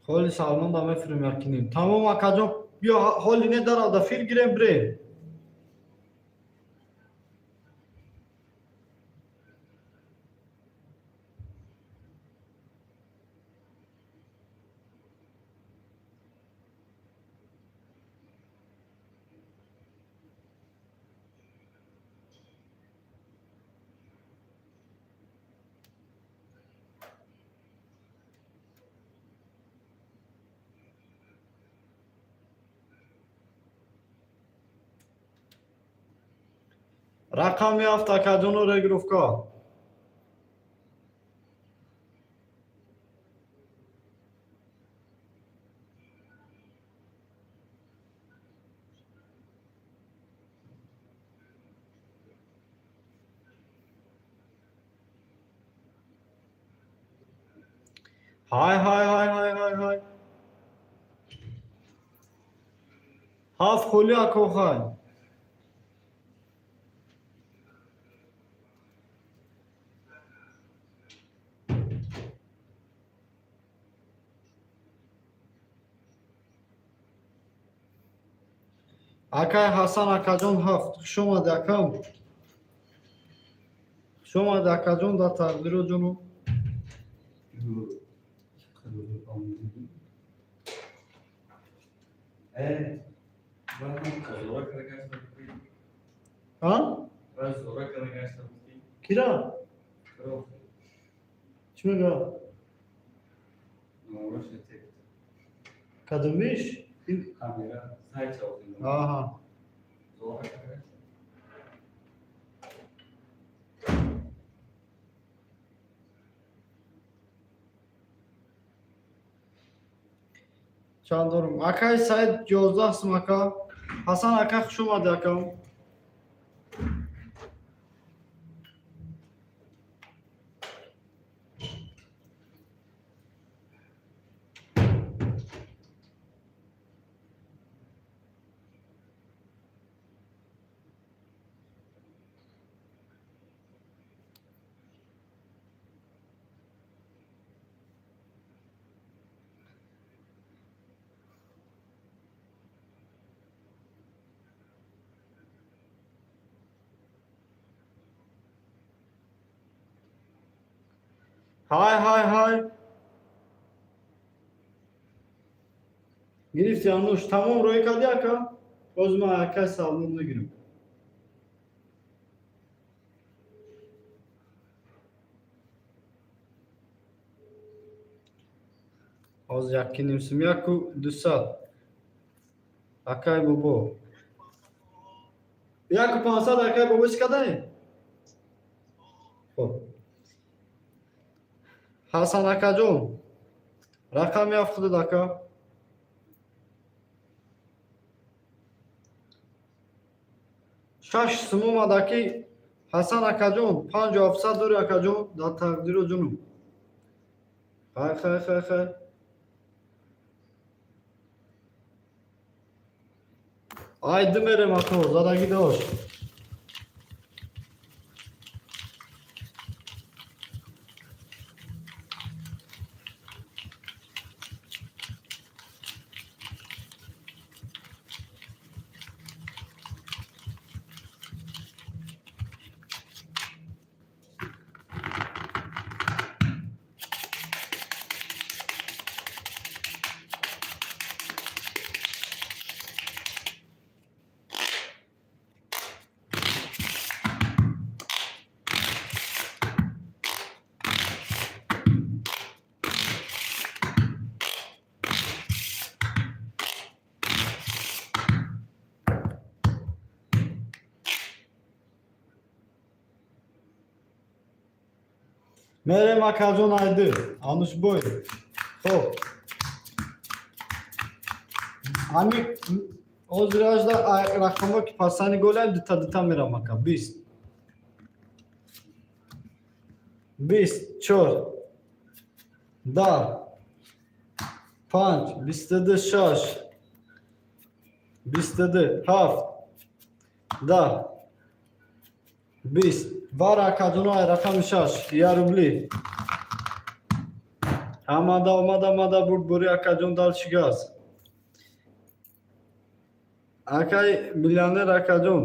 Холи Салмон да мефирем якиним. Тамом, акаҷон, биё, ҳоли не дарав да фир гирем, бирем. Рақами ҳафт, акаҷоно, регировка. Ҳай, ҳай, ҳай, ҳай, ҳай, ҳай! Ҳафт холи, акохай. Акай Ҳасан, акаҷон, ҳафт. Хуш омади, акам. Хуш омади, акаҷон, дар тақдиро ҷону. Е, зора кара гашта бути. А? Баъд зора кара гашта бути. Кира? Кро. Чӣ мега? Номрош тек. Кадомиш? Камера сайт чавзин. Аҳа. Зора кара гашта. Чанд дорум? Акай Саид, 11 сум, ака. Ҳасан ака, хуш омади, акам. Ҳай, ҳай, ҳай! Гирифти, ануш? Тамом, рӯй кардӣ, ака? Боз ман акай Салмон мегирам. Ҳозир якки нимсум, 1 200. Акай бобо. 1500, акай бобо, чӣ кадаем? Хоб. Ҳасан акаҷон, рақами ҳафт худат, ака. Шаш сум омад, аки Ҳасан акаҷон, 5700 дори, акаҷон, дар тақдиро ҷунум. Хай, хай, хай, хай. Ай ду мерем, ако, задагӣ дошт. Мерем, акаҷон, айду. Анушбой. Хоб. Ами ҳозир ажда рақамҳо ки пасани голям дита дита мерам, ака. 20. 20, 4, 10, 5, 22, 6, 22, 7, 10, 20. Вара, акаҷоно, ай рақами 6, 1 рубли. Омада, омада, омада, бурд бури, акаҷон, дальше газ. Акай миллионер, акаҷон.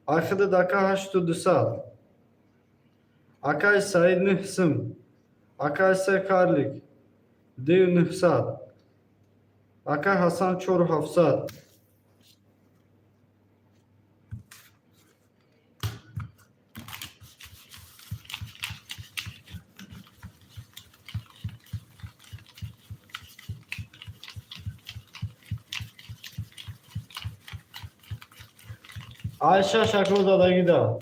Ахидат, ака, 8200. Акай Саид, 9 сум. Акай се карлик. 2900. Акай Ҳасан, 4700. Ай шаш, ако, задагида.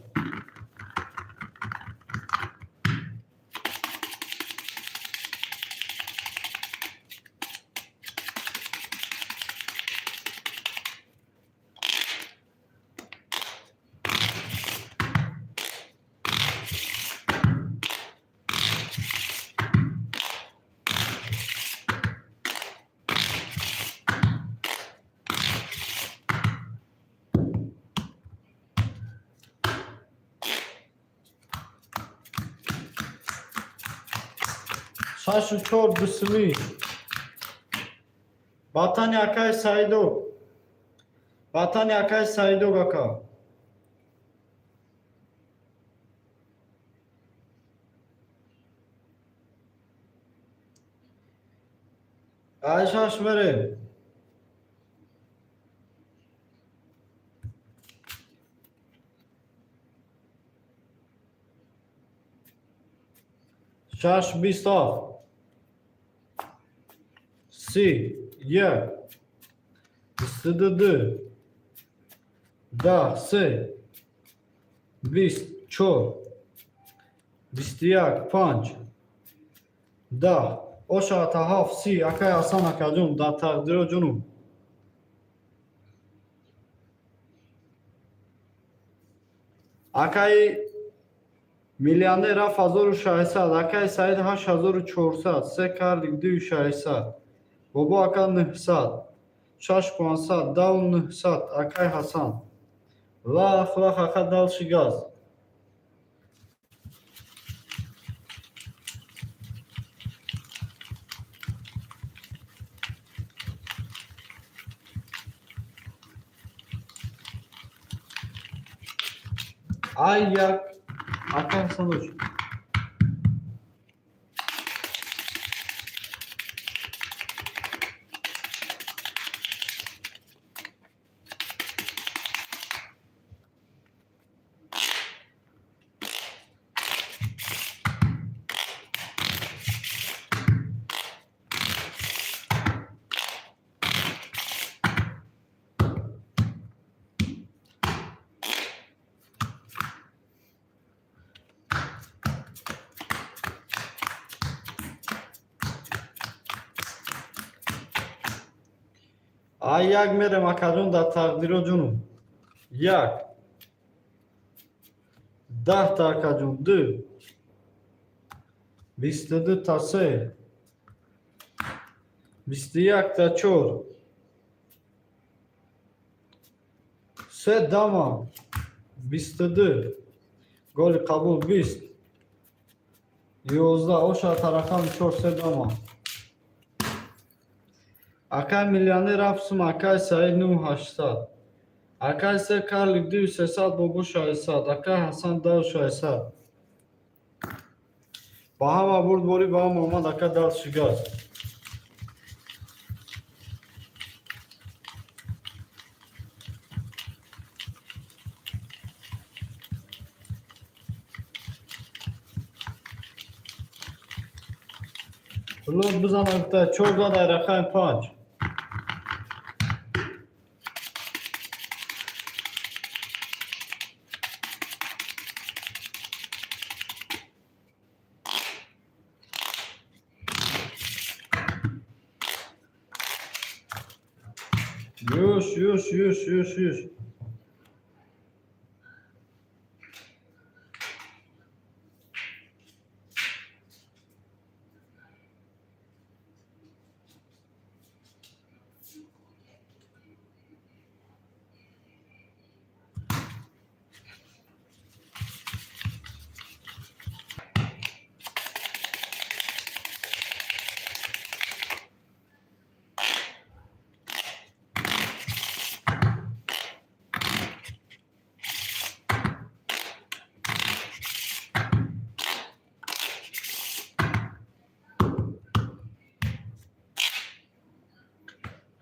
6-4, 2 сумӣ. Ватани акай Саидов. Ватани акай Саидов, ака. Ай шаш мерем. 6, 27. 30, 1, 22, 10, 3, 24, 21, 5, 10, ошата 7, 30, акай Ҳасан, акаҷон, дар тақдиро ҷунум. Акаи миллионер, 7600, акаи Саид, 8400, се карлик, 2600, бобо ака, 900, 6500, 10900, акай Ҳасан. Лах, лах, ака, дальше газ. Ай 1, акай Ҳасанош. Ай як мерем, акаҷон, дар тақдиро ҷунум. Як. 10-та, акаҷон, ду. 22-та, се. 21-та, чор. Се дама. 22. Голи қабул 20. 11. Оша тарақами чор, се дама. Акай миллионер 7 сум, акай Саид 9800. Акай се карлик 2300, бобо 600, акай Ҳасан 1600. Ба ҳама бурдборӣ, ба ҳама омад, ака, дальше газ. Пулот бизана гуфта, чор дай рақами панҷ. Юш, юш, юш, юш, юш.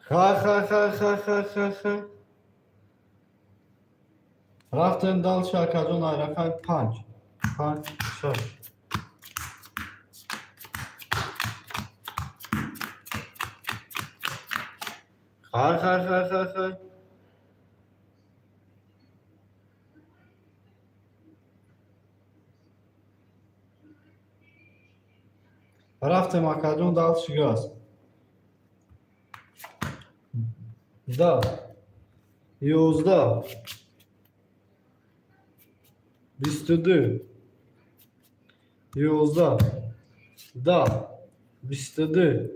Хай, хай, хай, хай, хай, хай, хай. Рафтем дальше, акаҷон, ай рақами панҷ. Панҷ, шаш. Хай, хай, хай, хай, хай. Рафтем, акаҷон, дальше газ. 10, 11, 22, 11, 10, 22,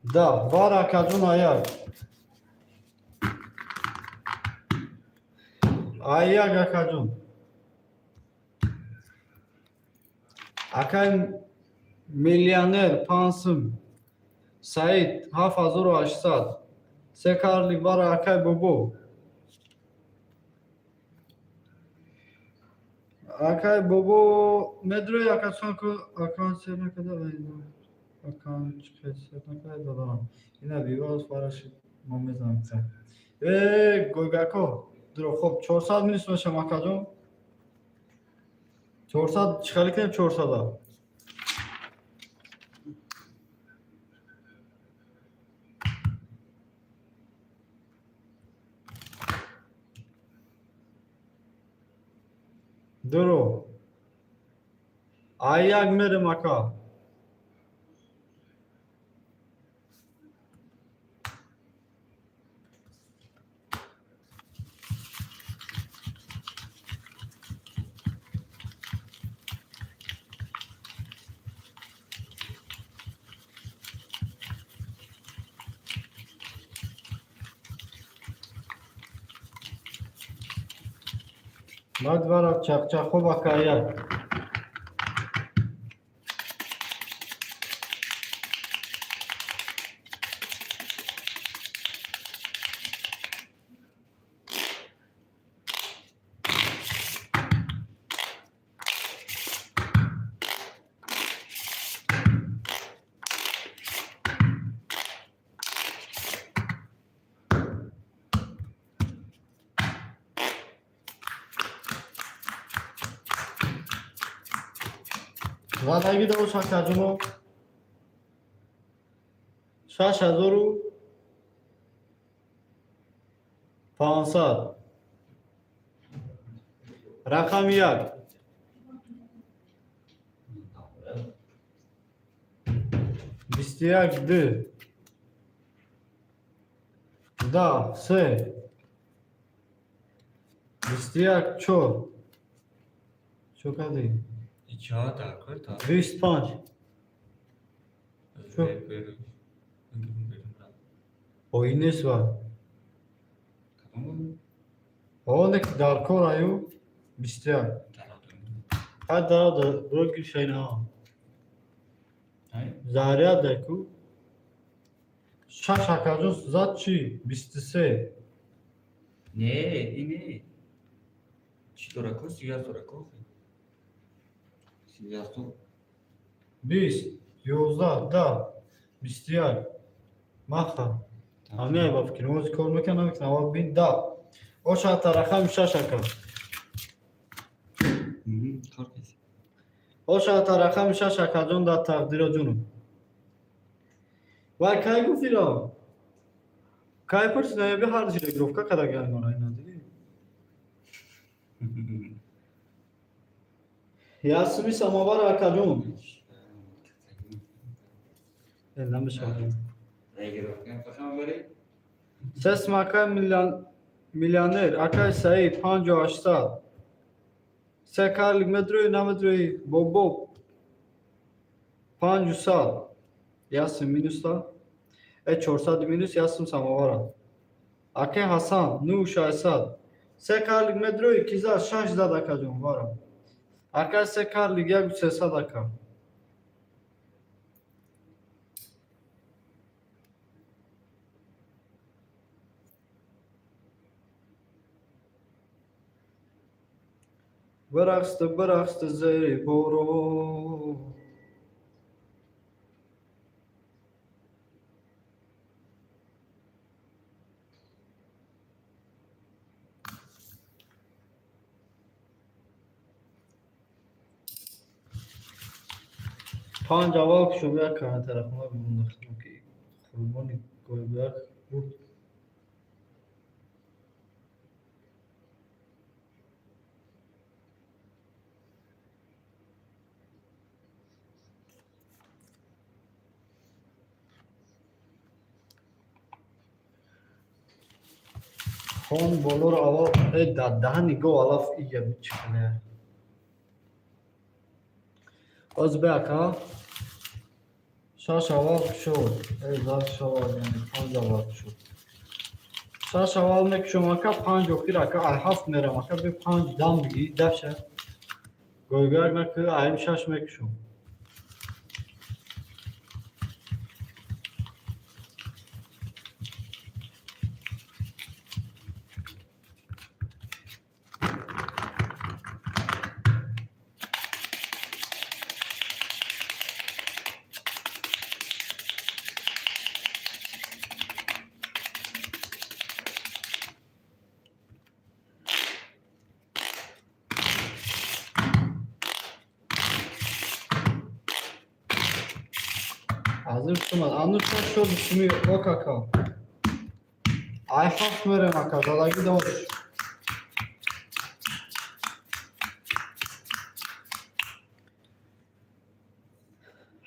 10. Бар, акаҷон, аяк. Аяк, акаҷон. Акай миллионер 5 сум. Саид 7800. Се карлик бара, акай бобо. Акай бобо медрои, акаҷон, ку акан сер накарда, акан сер накарда додам. Ина бивоз бараши мо мезанем. Э, гойгако. Дуро, хоб, 400 минус мешам, акаҷон. 400 чӣ хеле кунем 400-а? Дуро. Ай як мерем, ака. Баъд вара чақчақ, хуб, ака, як. Задагӣ дош, акаҷоно, 6500. Рақами як. 21, ду. Да, се. 21, чор. Чо кардӣ? Ча дар кор та. 25. Чо? Ои нест ва. Кадом? Оне ки дар кор аю 21. Ҳай дарода бро гиршайнаҳо. Ай? Заряда ку. Шаш акаҷон зад чӣ? 23. Не, ине. Чӣ дора ко? 31 дора ко? 31. 20, 11, да, 21. Маха. Ҳамин ба фикр ози кор мекунам, намекунам, аввал бин да. Оша тарахами шаш ака. Кор кеси. Оша тарахами шаш акаҷон дар тақдиро ҷунум. Вай кай гуфтиро? Кай пурсида ё би ҳар регировка када гаймона ина дидӣ? Ясми самовар акаҷон. Э, намешавад. Регировка фақат бари? Сесм акай миллионер, акай Саид, 5800. Се карлик медрои, намедрои, бобо. 500. Ясм минуста. Э, 400 минус ясм самовара. Акай Ҳасан, 9600. Се карлик медрои, ки зад, шаш зад акаҷон, вара. Акай се карлик, 1300 ака. Бирақсда, бирақсда зери борон. Панҷ аввал кушом як кана тарафона бимондахтам ки қурбони гойбияк бурд. Хон болоро аввал э дар даҳани гов алаф ия бичиқне. Оз бе ака. Шаш аввал кушод. Э зад шавад, яъне панҷ аввал кушод. Шаш аввал мекушом ака, панҷ охир ака, ай ҳафт мерам ака, бе панҷ дам биги, дафша. Гойгак наку, айм шаш мекушом. Ҳазир шумад. Ану шаш шуд шуми ок ака. Ай ҳафт мерем ака, задаги дош.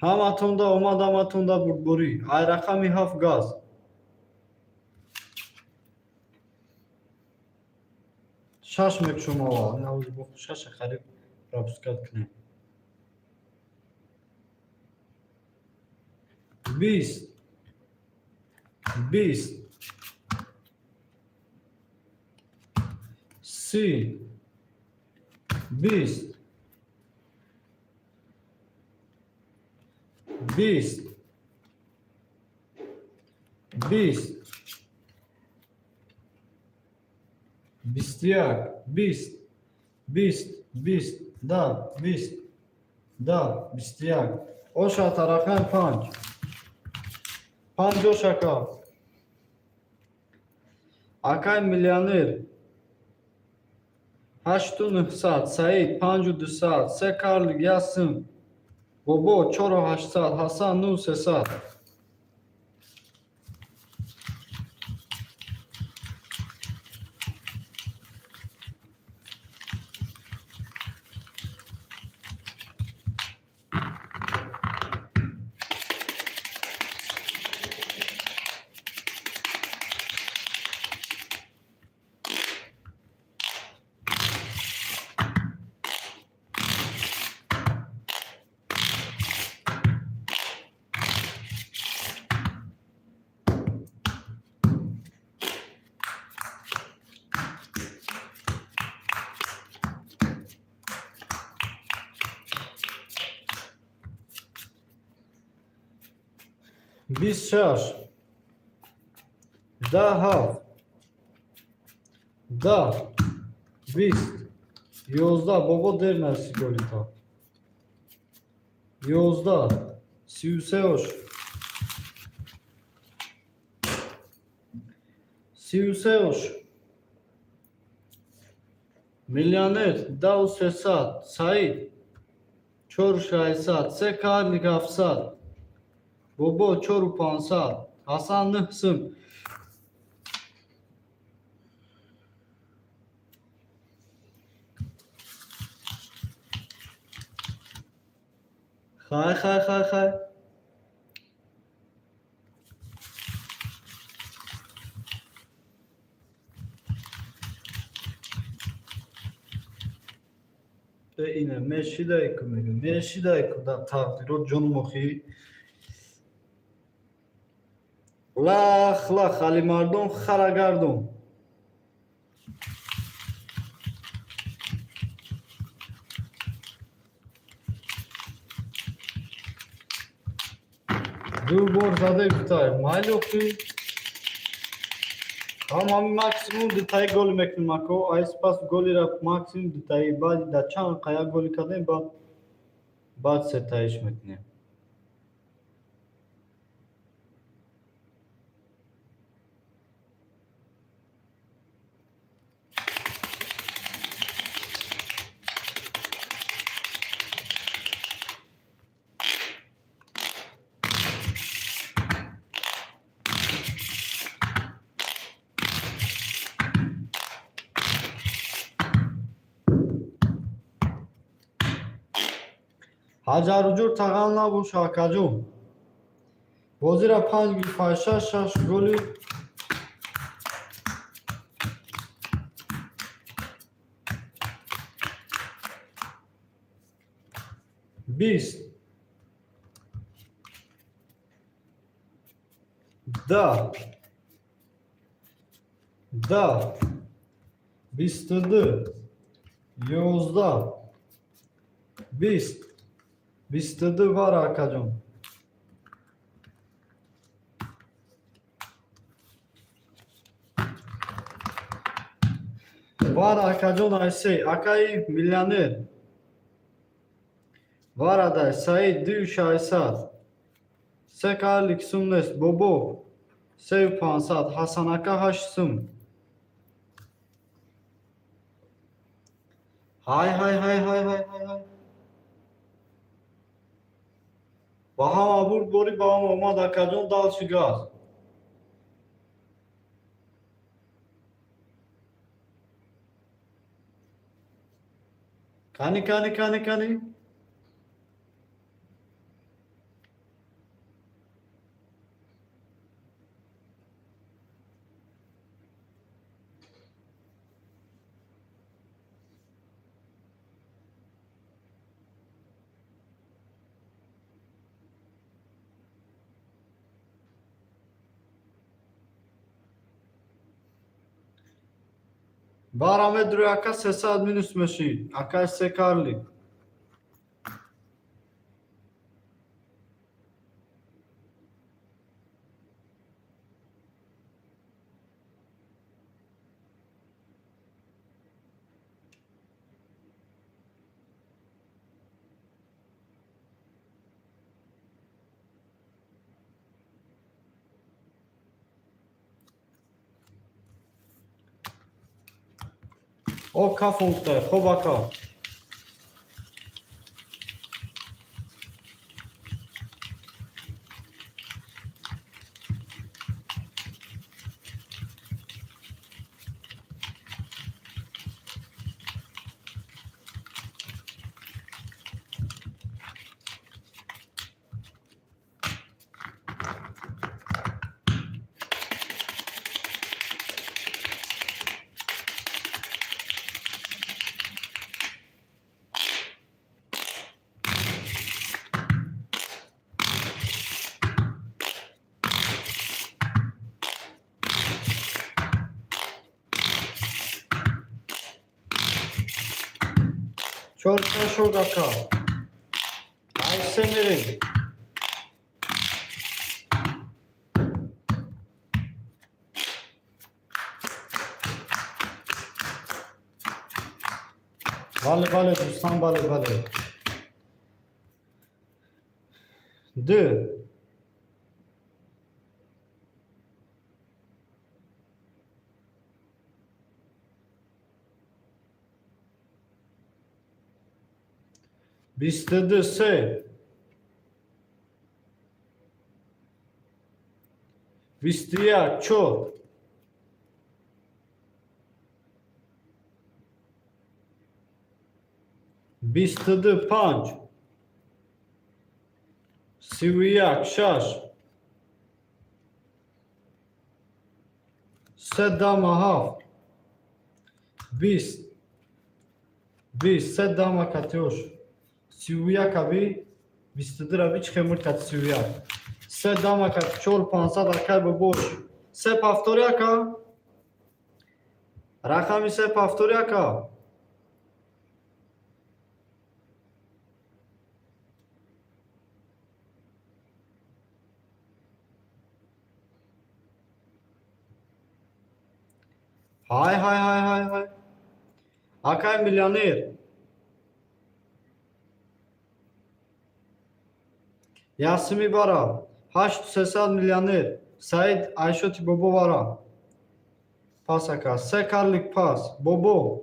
Ҳаматонда омад, ҳаматонда бурдборӣ. Ай рақами ҳафт газ. Шаш мекушом аввал. Навози бо шаша қариб пропускать кунем. 20, 20, 30, 20, 20, 20, 21, 20, 20, 20, да, 20, да, 21. Оша тарафан панҷ. Панҷ ош ака. Акай миллионер. 8900, Саид 5200, се карлик ясм. Бобо 4800, Ҳасан 9300. 26, 10, 7, 10, 20, 11. Бобо, дер наси голита. 11, 33 ош. 33 ош. Миллионер 10 300, Саид 4 600, се карлик 700, Бобо 4 500, Ҳасан 9 сум. Хай, хай, хай, хай. Ина мешидайку, мега мешидайку дар тақдирот, ҷону охӣ. Лах лах, Алимардон харагардон. Ду бор заде гуфтай, майли охӣ. Ҳамами максимум дутаи голи мекунем, ако. Ай сипас голира максимум дутаи, баъди дар чанд қая голи кардем, баъд сетаиш мекунем. Ҳаҷаруҷур тағал набоша, акаҷон. Бозира панҷ гирифта, шаш шаш голи. 20, 10, 10, 22, 11, 20, 22 вара, акаҷон. Вара, акаҷон, айсе акаи миллионер. Варадай, Саид дую 600. Се карлик сум нест, Бобо сею 500, Ҳасанака 8 сум. Ҳай, ҳай, ҳай, ҳай, ҳай, ҳай, ҳай. Ба ҳама бурд борӣ, ба ҳама омад, акаҷон, дальше газ. Кани, кани, кани, кани. Бара медрӯи, ака, 300 минус мешӣ, акай се карли. О, кафонктай, хоб, ака. Чорта шуд, ака. Айсе мерем. Бале, бале, дӯстан, бале, бале. Д. 22 се. 21 чор. 22 панҷ. 31 шаш. Се дама ҳафт. 20. 20 се дама катиош. 31 аби 22 раби чӣ хемур кат 31. Се дама кат 4 500 акай бобош. Се повтори ака. Рақами се повтори ака. Ҳай ҳай ҳай ҳай ҳай. Акай миллионер. Ясими бара. 8300 миллионер. Саид Айшоти бобо бара. Пас ака. Се карлик пас. Бобо.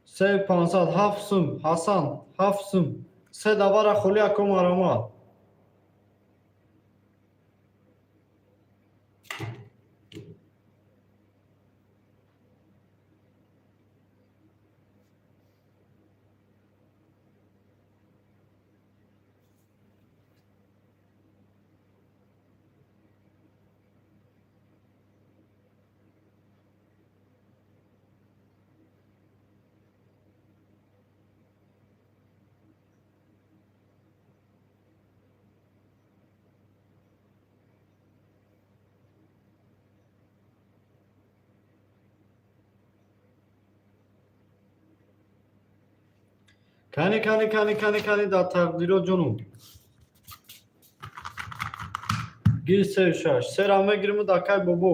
Се 500 ҳафт сум. Ҳасан ҳафт сум. Се давара холи ако марамат. Кани кани кани кани кани дар тақдиро ҷонум. Гир се шаш. Сера мегириму дакай бобо.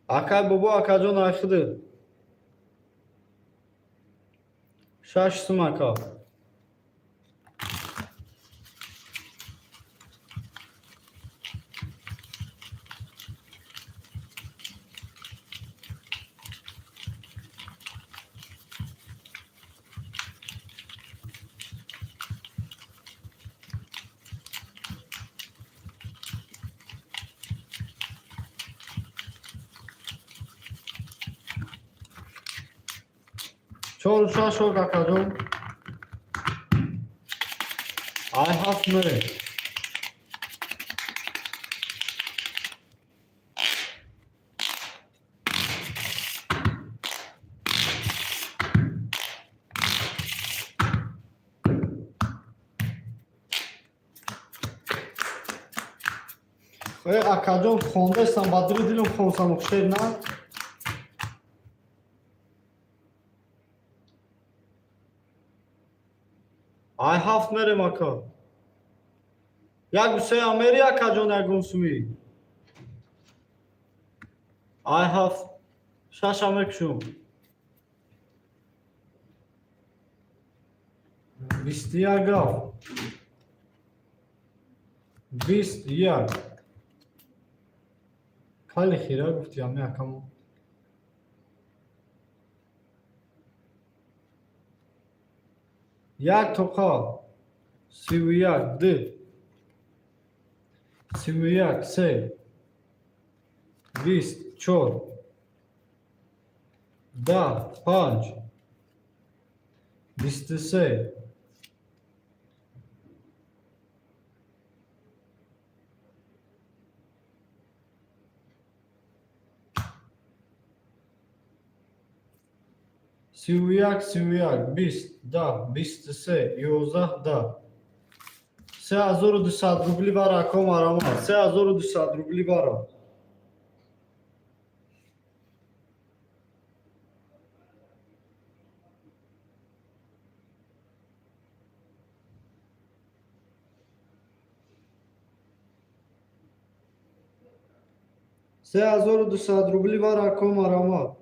Акай бобо акаҷон айхиди. Шаш сум ака. Чору шаш ок акаҷон. Ай ҳафт мерем. Э акаҷон хондаистам ба дили дилам хонсам шер на? Ай ҳафт мерем ака. Як се амери акаҷон ягон сумӣ. Ай ҳафт шаш амекшум. 21 гаф. 21. Кали хира гуфти ами акамо. Як тоқа. 31 д. 31 се. 24. 10 панҷ. 23. 31 31 20 10 23 11 10. 3200 рубли бара ако марама. 3200 рубли бара. 3200 рубли вара ако марамат.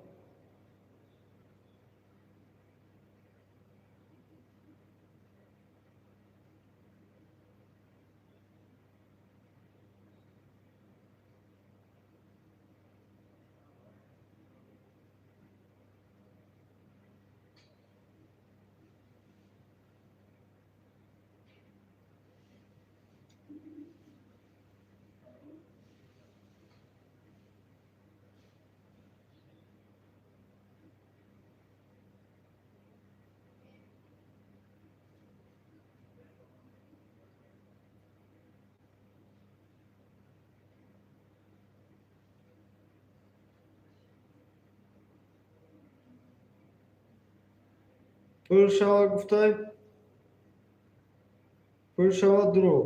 Пур шава гуфтай, пур шава дурӯғ,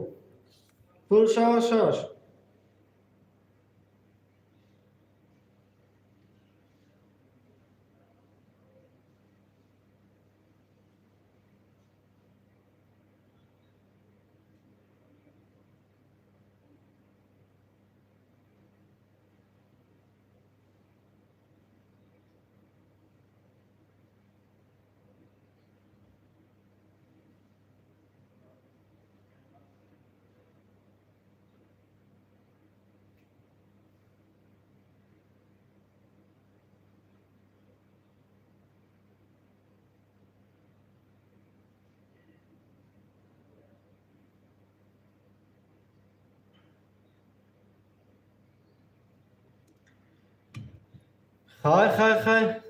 пур шава шаш. Хай, хай, хай.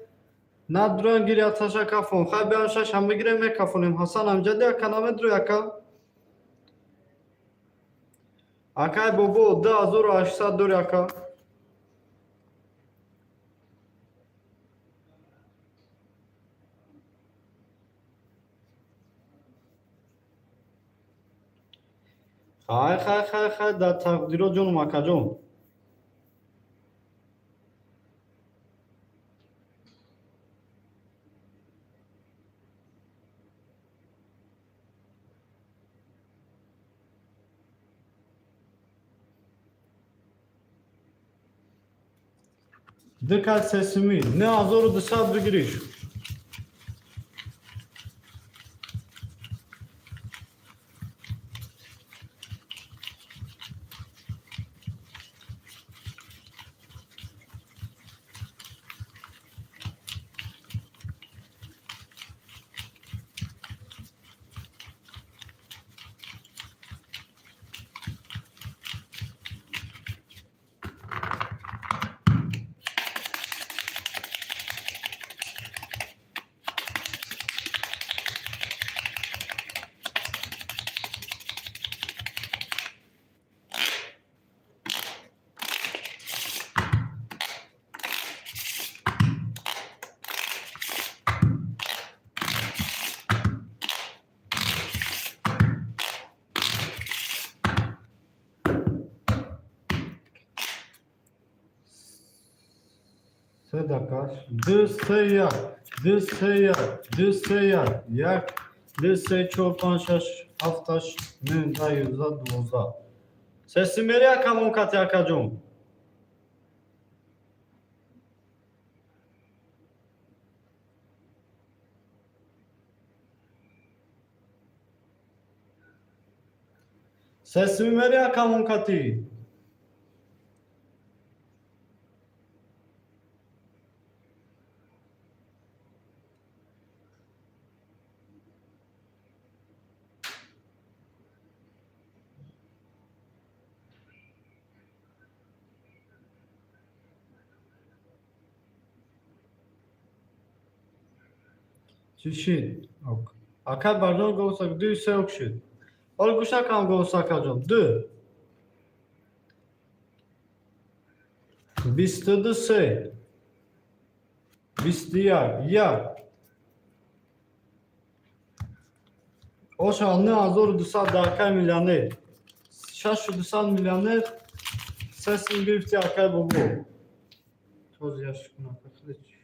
Надуран гири аташа кафон. Хай биям шаш ҳам бигирем, мекафонем. Ҳасан амҷади ака намедурӣ ака? Акай бобо 2800 дори ака. Хай, хай, хай, хай, дар тақдиро ҷонум акаҷон. Дикат сесими, 9200 бигириш. Се дакаш. Д, се, як. Д, се, як. Д, се, як. Як. Д, се, чор, панҷ, шаш, ҳафт, ҳашт, нӯҳ, даҳ, 11, 12. Сесимери акамон кати акаҷон. Сесимери акамон кати. Чӣ шид? Ака барҷон говсак ду се ок шид. Ҳол гӯш накам говсакаҷон. Ду. 22 се. 21 як. Оша 9200 да акай миллионер. 6200 миллионер. Сесим гирифти акай бобо. Този яш кун ака хеле чӣ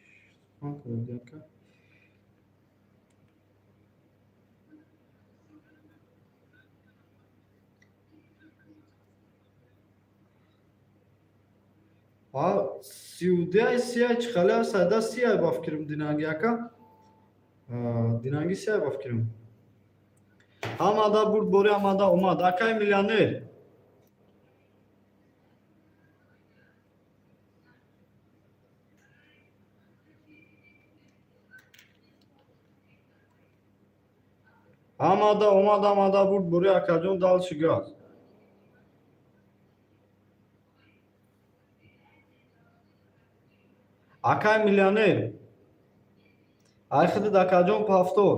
кардӣ ака? Сиюдуай, сияй чӣ хеле сайда сияй ба фикрам динанги ака. Динанги сияй ба фикрам. Ҳамада бурдборӣ, ҳамада омад. Акай миллионер. Ҳамада омад, ҳамада бурдборӣ, акаҷон, дальше газ. Акай миллионер. Ай худат, акаҷон, повтор.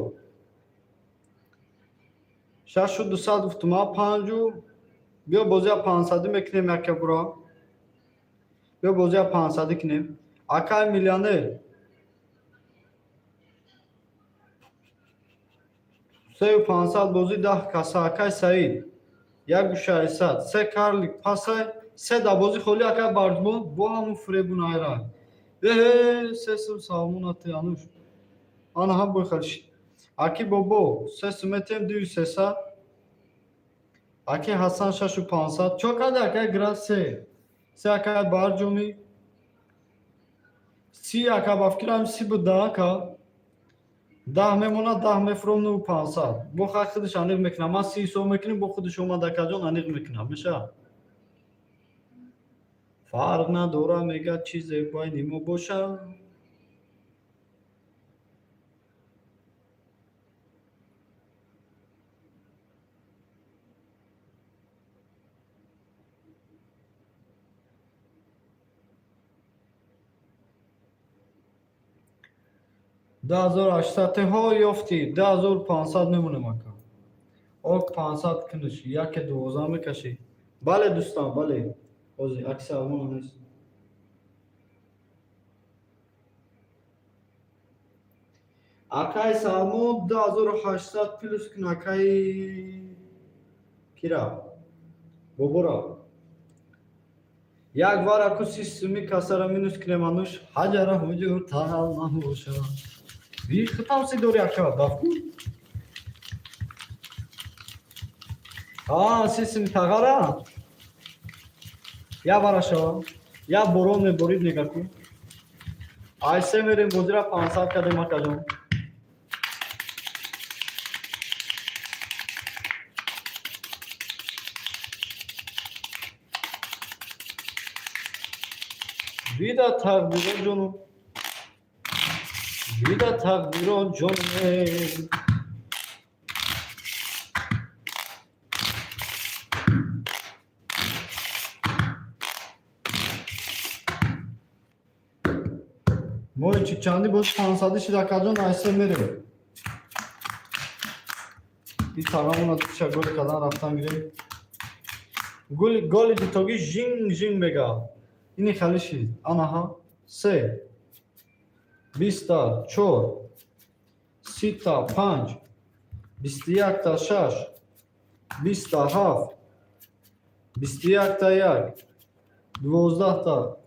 6200 гуфтум, а панҷу биё бозия 500-ӣ мекунем яке бура. Биё бозия 500-ӣ кунем. Акай миллионер. 3500 бозӣ 10 каса, акай Саид. 1600. Се карлик пасай, се да бозӣ холӣ, акай Барҷмон бо ҳамун фиребу найра. Эҳе, се сум салмонате ануш. Ана ҳам бой хали. Аки бобо, се сум метем 2300. Аки Ҳасан 6500. Чо каде акай гра се. Се акай Барҷоми. 30 ака ба фикрам 30 буд да ака. 10 мемонад, 10 мефуром 9500. Бо хай худаш аниқ мекунам. Ман 30 ҳисоб мекунем, бо худаш омад акаҷон аниқ мекунам. Меша? Фарқ надора, мегӯяд, чизе байни мо бошад. 2800 ҳо ёфтӣ, 2500 мемонем ака. Ок 500 куниш, яке 12 мекашӣ. Бале дӯстам, бале. Ҳозир акси алмона нест. Акай Салмон 2800 плюс кун акай кира. Бобора. Як вараку 30 суми касара минус кунем ануш. Ҳаҷара ҳуҷур тағал набоша. Ви хитам си дори ака, дафку. А, 30 суми тағара. Я вараша. Я борон меборид негаку. Ай се мерем бозира 500 кардем акаҷон. Вида тақдиро ҷону. Вида тақдиро ҷонем. Мои чи чанди боз 500 шид акаҷон, айсе мерем. И тарамона туша голи кардан рафтан гирем. Голи голи дитоги жинг жинг мега. Ини хали шид. Анаҳа. Се. Биста чор. Сита панҷ. 21-та шаш. 20-та ҳафт. 21-та як. 12-та.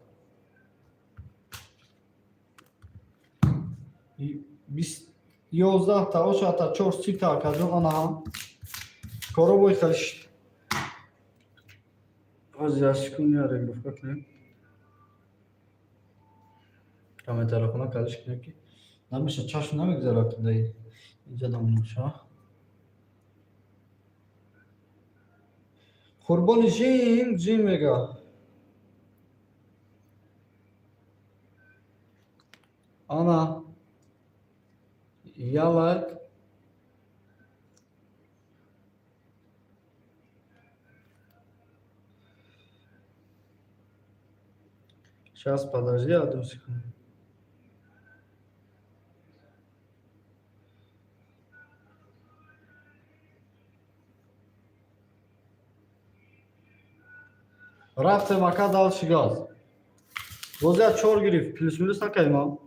11-та ошата чор сита акаҷон анаҳа. Коробои хали шид. Ҳозир як секунд я регулировка кунем. Комментарияхона калиш кунем ки намеша чашм намегузарад даи инҷа дамоша. Қурбони жинг жинг мега. Ана ялак Сейчас, подожди одну секунду. Рафтем ака дальше газ. Бозия чор гирифт, плюс минус накардим.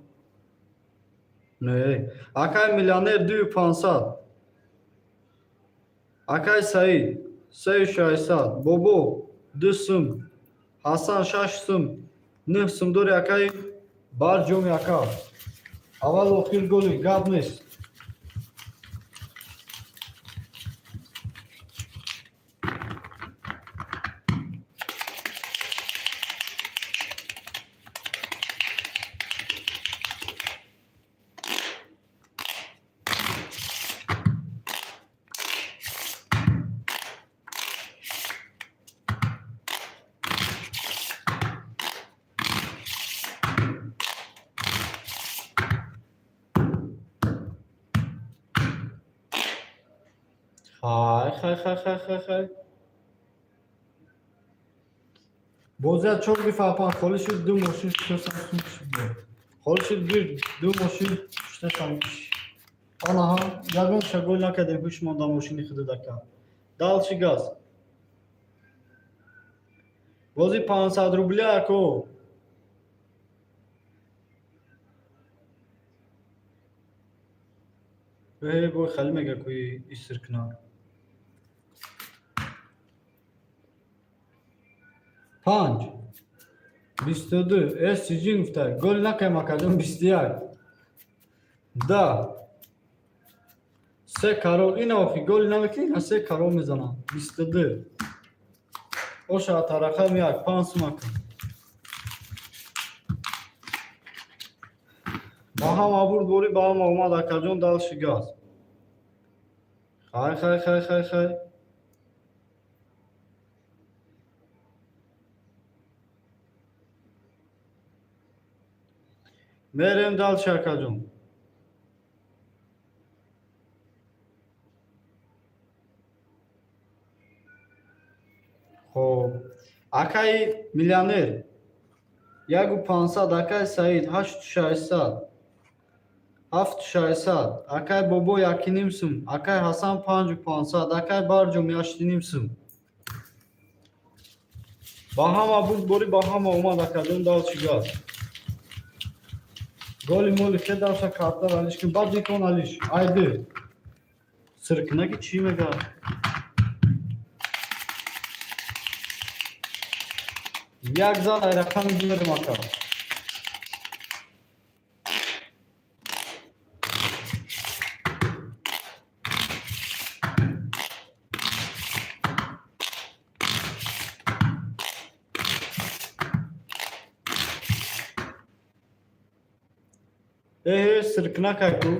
Не. Акай миллионер 2500. Акай Саид 3600. Бобо 2 сум. Ҳасан 6 сум. 9 сум дори акай Барҷоми ака. Аввал охир голи гап нест. Хай, хай, хай, хай, хай, хай. Бозия чор гифа холӣ шуд, ду мошин шуштасан шуд. Холӣ шуд, ду мошин шуштасан. Анаҳа, ягон шагол накардем, ҳуш монда мошини худадака. Дальше газ. Бози 500 рубля ако. Э, бой хали мега куи исиркна. 5 22 SCG гуфта. Гол накай, акаҷон, 21 да се карол. Ина охи голи намекунӣ, се карол мезанам. 22 оша тарақам як панҷ сум акун. Ба ҳама бурд борӣ, ба ҳама омад, акаҷон, дальше газ. Хай, хай, хай, хай, хай. Мерем дальше, акаҷон. Хоб, акаи миллионер 1500, акаи Саид 8600, 7600, акаи Бобо 1,5 сум, акаи Ҳасан 5500, акаи Барҷом 8,5 сум. Ба ҳама бурд борӣ, ба ҳама омад, акаҷон, дальше газ. Голи моли хе дарша картар алиш кун, баъд бикон алиш. Айди. Сиркинаки чӣ мега? Як зал ай рақами димерем, ака. Эҳе, сиркинак ку.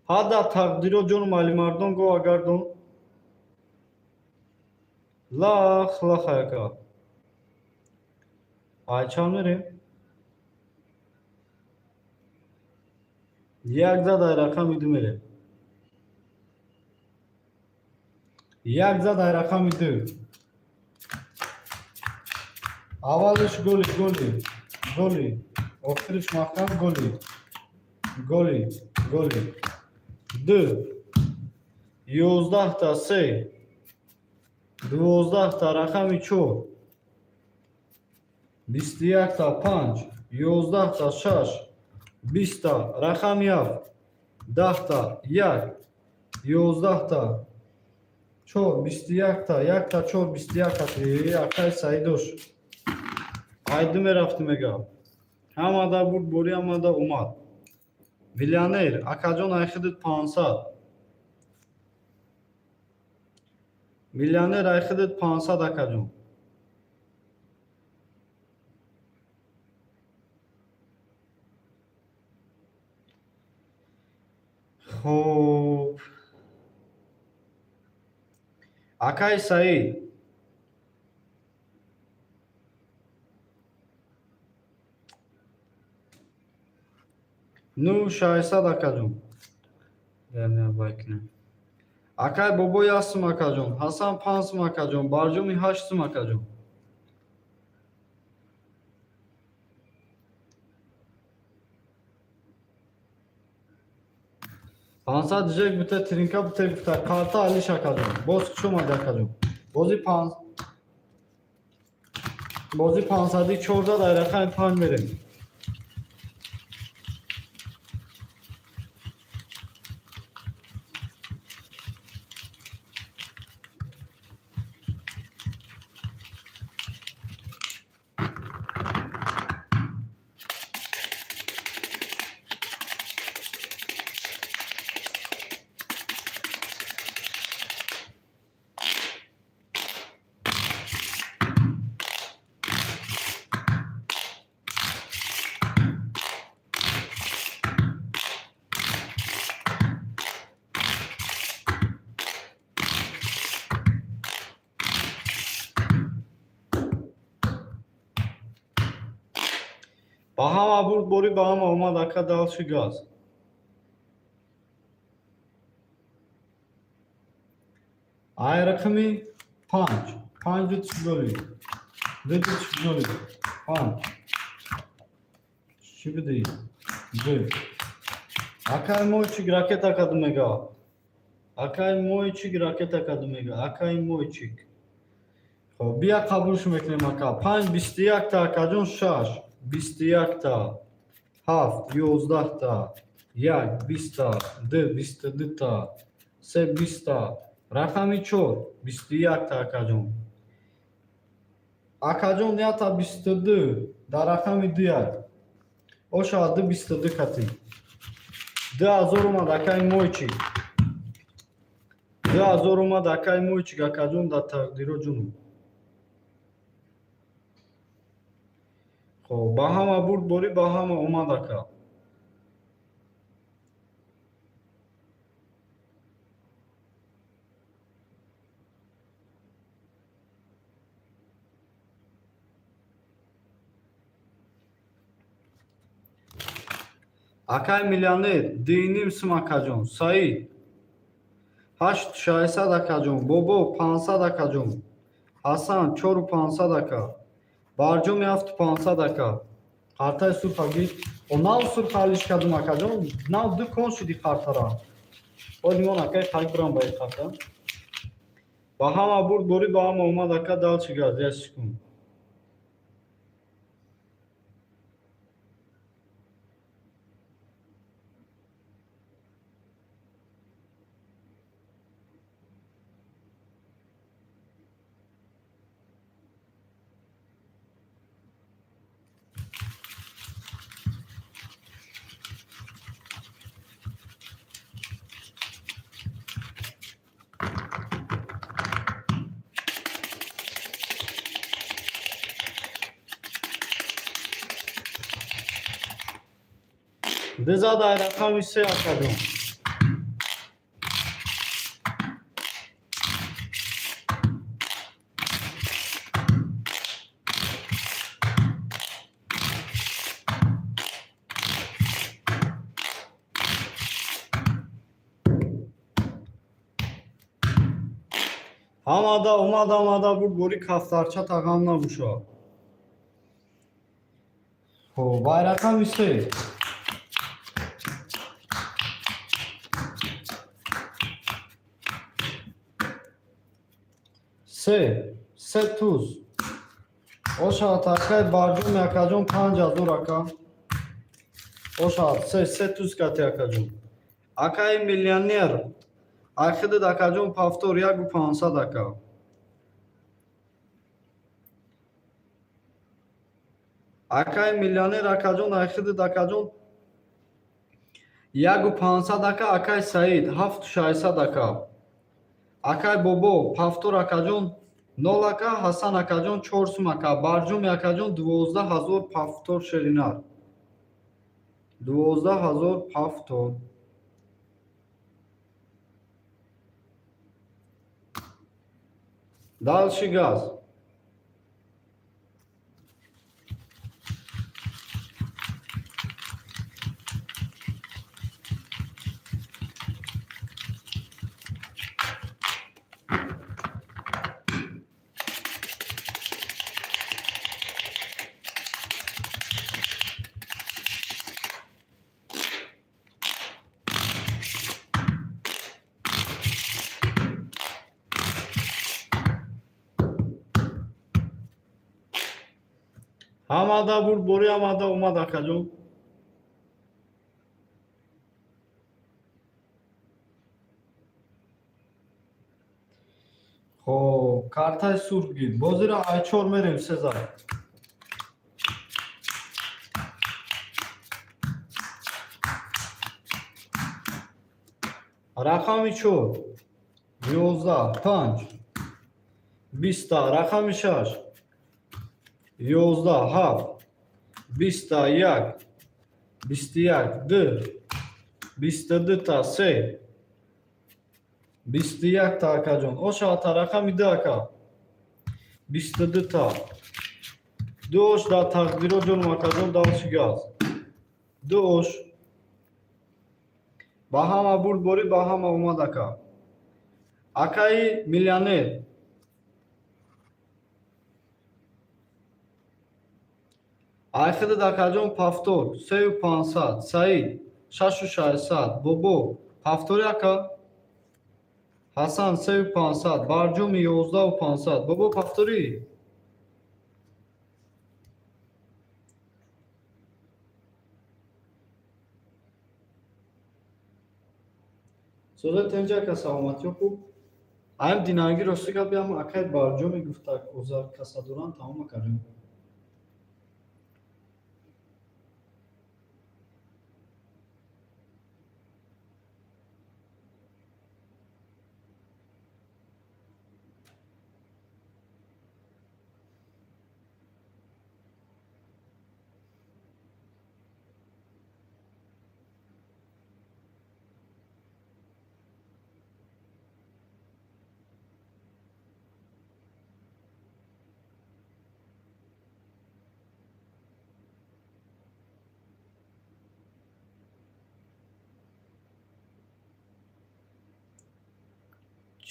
Ҳада тақдиро ҷону Алимардон го агардон. Лах лах ака. Ай чанд мерем? Як зад ай рақами ду мерем. Як зад ай рақами ду. Аввалиш голи, голи, голи, охириш маҳкам голи, голи, голи. Ду, 11-та се, 12-та рақами чор, 21-та панҷ, 11-та шаш, 20-та рақами ҳафт, 10-та як, 11-та чор, 21-та, якта чор, 21-та. Акаи Саидош. Айду мерафтӣ мега. Ҳамада бурд борӣ, ҳамада омад. Миллионер, акаҷон, айхидит 500. Миллионер, айхидит 500, акаҷон. Хуб. Акаи Саид. Ну 600, акаҷон. Акай Бобо 1 сум, акаҷон. Ҳасан 5 сум, акаҷон. Барҷоми 8 сум, акаҷон. 500 жек бута, тринка бута, гуфта карта алиш, акаҷон. Боз хуш омади, акаҷон. Бози панҷ бози 500-и чор зад, ай рақами панҷ мерем. Ба ҳама бурд борӣ, ба ҳама омад, ака. Дальше газ. Ай рақами панҷ, панҷ, ду чиноли, ду, ду чиноли, панҷ. Чӣ бидӣ? Ду. Акай мойчик, ракета каду мега. Акай мойчик, ракета каду мега. Акай мойчик. Хоб, бия, қабулш мекунем, ака. Панҷ, 21-та, акаҷон, шаш, 21-та, ҳафт, 11-та, як, 20-та, ду, 22-та, се, 20-та, рақами чор, 21-та, акаҷон. Акаҷон, ята 22 дар рақами ду, як. Ошава, ду, 22 кати. 2000 омад, акаи мойчик. 2000 омад, акаи мойчик, акаҷон, дар тақдиро ҷуну. Хоб, ба ҳама бурд борӣ, ба ҳама омад, ака. Акай миллионер, 2,5 сум, акаҷон. Саид, ҳашт шашсад, акаҷон. Бобо, 500, акаҷон. Ҳасан, чору пансад, ака. Барҷоми, ҳафту пансад, ака. Қартаи сурха гир. О, нав сурх ҳалиш кардум, акаҷон. Нав ду кон шуди қартара. Оли мон, акай, қариб бирам ба ин қарта. Ба ҳама бурд борӣ, ба ҳама омад, ака. Дальше газ, як секунд. Дезада рақами се, акаҷон. Ҳамада омад, омада буд бори кафтарча тағам набуша. Хоб, бай рақами се. Се, се туз. Ошавад, акай барҷоми, акаҷон, 5000, ака. Ошавад, се, се туз кати, акаҷон. Акаи миллионер. Айхидид, акаҷон, повтор, 1 500, ака. Акаи миллионер, акаҷон, айхидид, акаҷон, 1 500, ака. Акаи Саид, 7600, ака. Акай Бобо, повтор, акаҷон, нол, ака. Ҳасан, акаҷон, чор сум, ака. Барҷоми, акаҷон, 12 000 повтор, шеринар. 12 000 повтор. Дальше газ. Ҳамада бурд бори, ҳамада омад, акаҷон. Хоб, картаи сурх гир. Бозира ай чор мерем, сезар. Рақами чор, 11, панҷ, 20-та, рақами шаш, 11, ҳафт, 20-та, як, 21, ду, 22-та, се, 21-та, акаҷон. Ошавата, рақами ду, ака. 22-та, Ду ош дар тақдиро, ҷонум, акаҷон, далчи газ. Ду ош. Ба ҳама бурдборӣ, ба ҳама омад, ака. Акаи миллионер. Айхидат, акаҷон, повтор 3500, Саид 6600, Бобо повтори, ака. Ҳасан 3500, Барҷоми 11500. Бобо, повтори. Соза тенҷа, ака, саломатиё хуб. Аям динанги, рости гап, ям акай Барҷоми гуфта, озар каса доранд, тамом, акаҷон.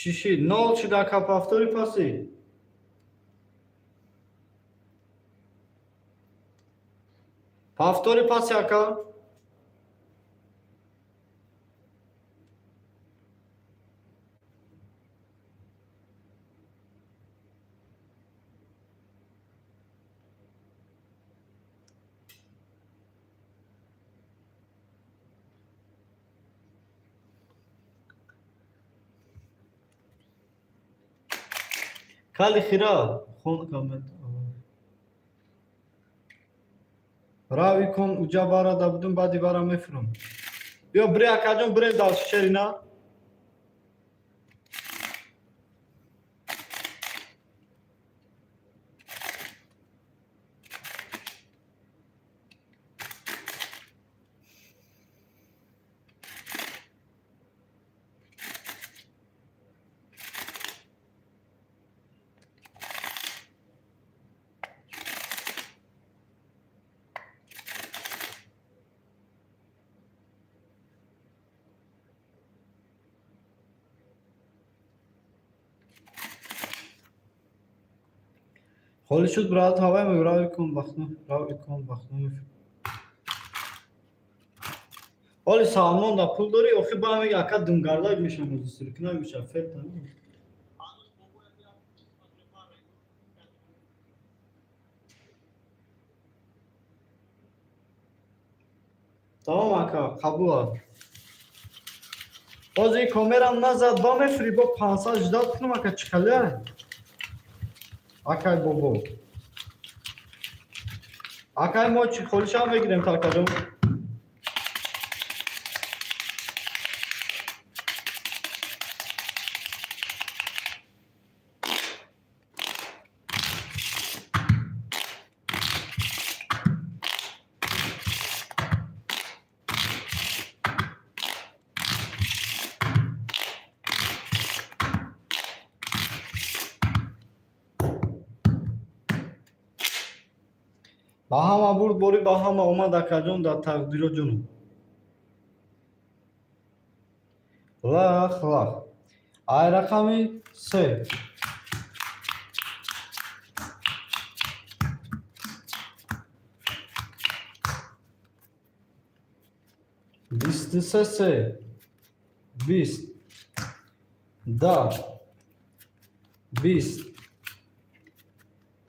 Чӣ шид? Нол шид, ака, повтори паси. Повтори паси, ака. Кали хира хон коммент. Рави кон уҷа барада будум, баъди бара мефурам. Биё, бире, акаҷон, бирем дальше, шерина. Холӣ шуд, брат, ҳавай мегӯ, рави кун бахну, рави кун бахну мефурам. Ҳоли Салмон да пул дорӣ, охи ба меги, ака, думгардак мешам, сиркина меша, фета. Тамом, ака, қабул аст. Ҳозир ин камерам назад, ба мефури, бо 500 ждать кунам, ака, чӣ хеле? Акай бобо. Акай мо чӣ холишам мегирем, акаҷон. Ба ҳама бурдборӣ, ба ҳама омад, акаҷон, дар тақдиро, ҷонум. Лах лах. Ай рақами се. 23 се. 20. 10. 20.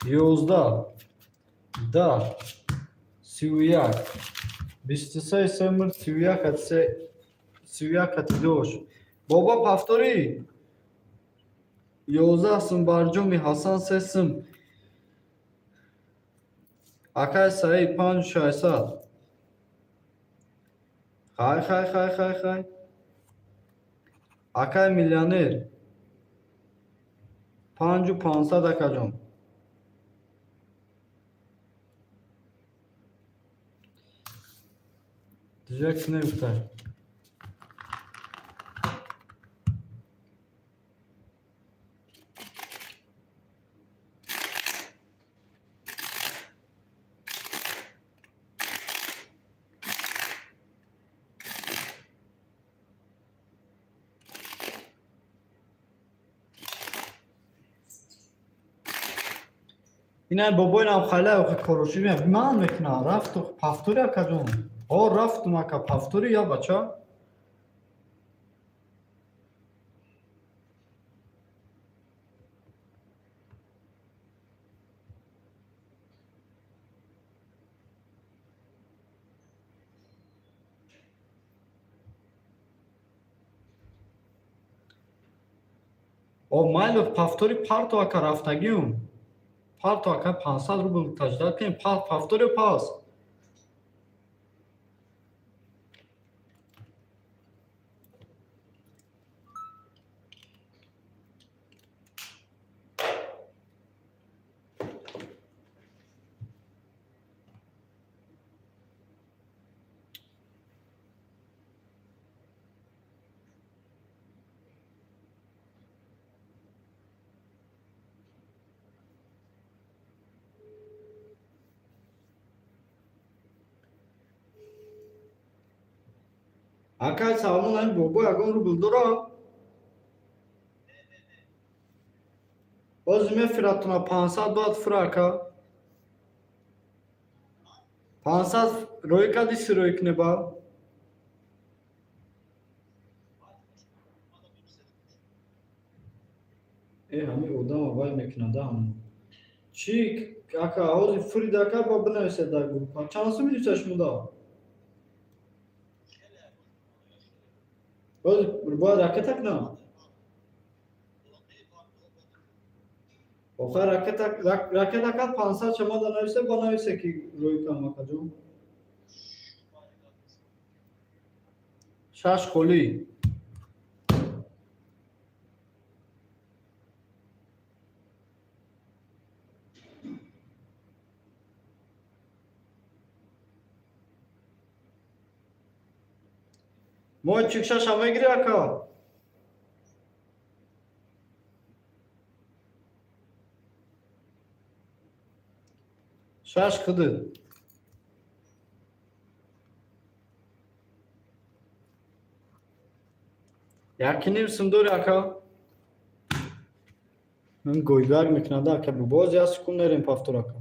11. 10. 31. 23 семр 31 се 31 кати дош. Бобо, повтори. 11 сум, Барҷоми Ҳасан се сум. Акай Саид 5600. Хай, хай, хай, хай, хай. Акай миллионер. 5500, акаҷон. Дижак негуфта. Ина бобоинам хайла охи коруши ман мекунам, рафту повтори, акаҷон. О, рафтум, ака, повтори, я бача. О, майло, повтори парто, ака, рафтагиум. Парто, ака, 500 рубл таҷдад кунем, повтори пас. Акай Салмон, ами бобо ягон рубл дора? Боз мефиратуна 500, бояд фура, ака. 500 рӯй кади, си рӯй куне ба? Э, ҳами одама вай мекунада ҳамон. Чӣ, ака, ҳозир фурид, ака, ба бинависед дар группа. Чанд сум медиса шумода? Ҳозир бояд ракета кунам? Охир ракета кард, 500 шамада нависе, ба нависе ки рӯй кунам, акаҷон. Шаш холӣ. Моҳи чикшаша мегирӣ, ака? Шаш худит. Яки ним сум дори, ака? Ман гойгар мекунада, ака, боз як секунд нерем повтор, ака.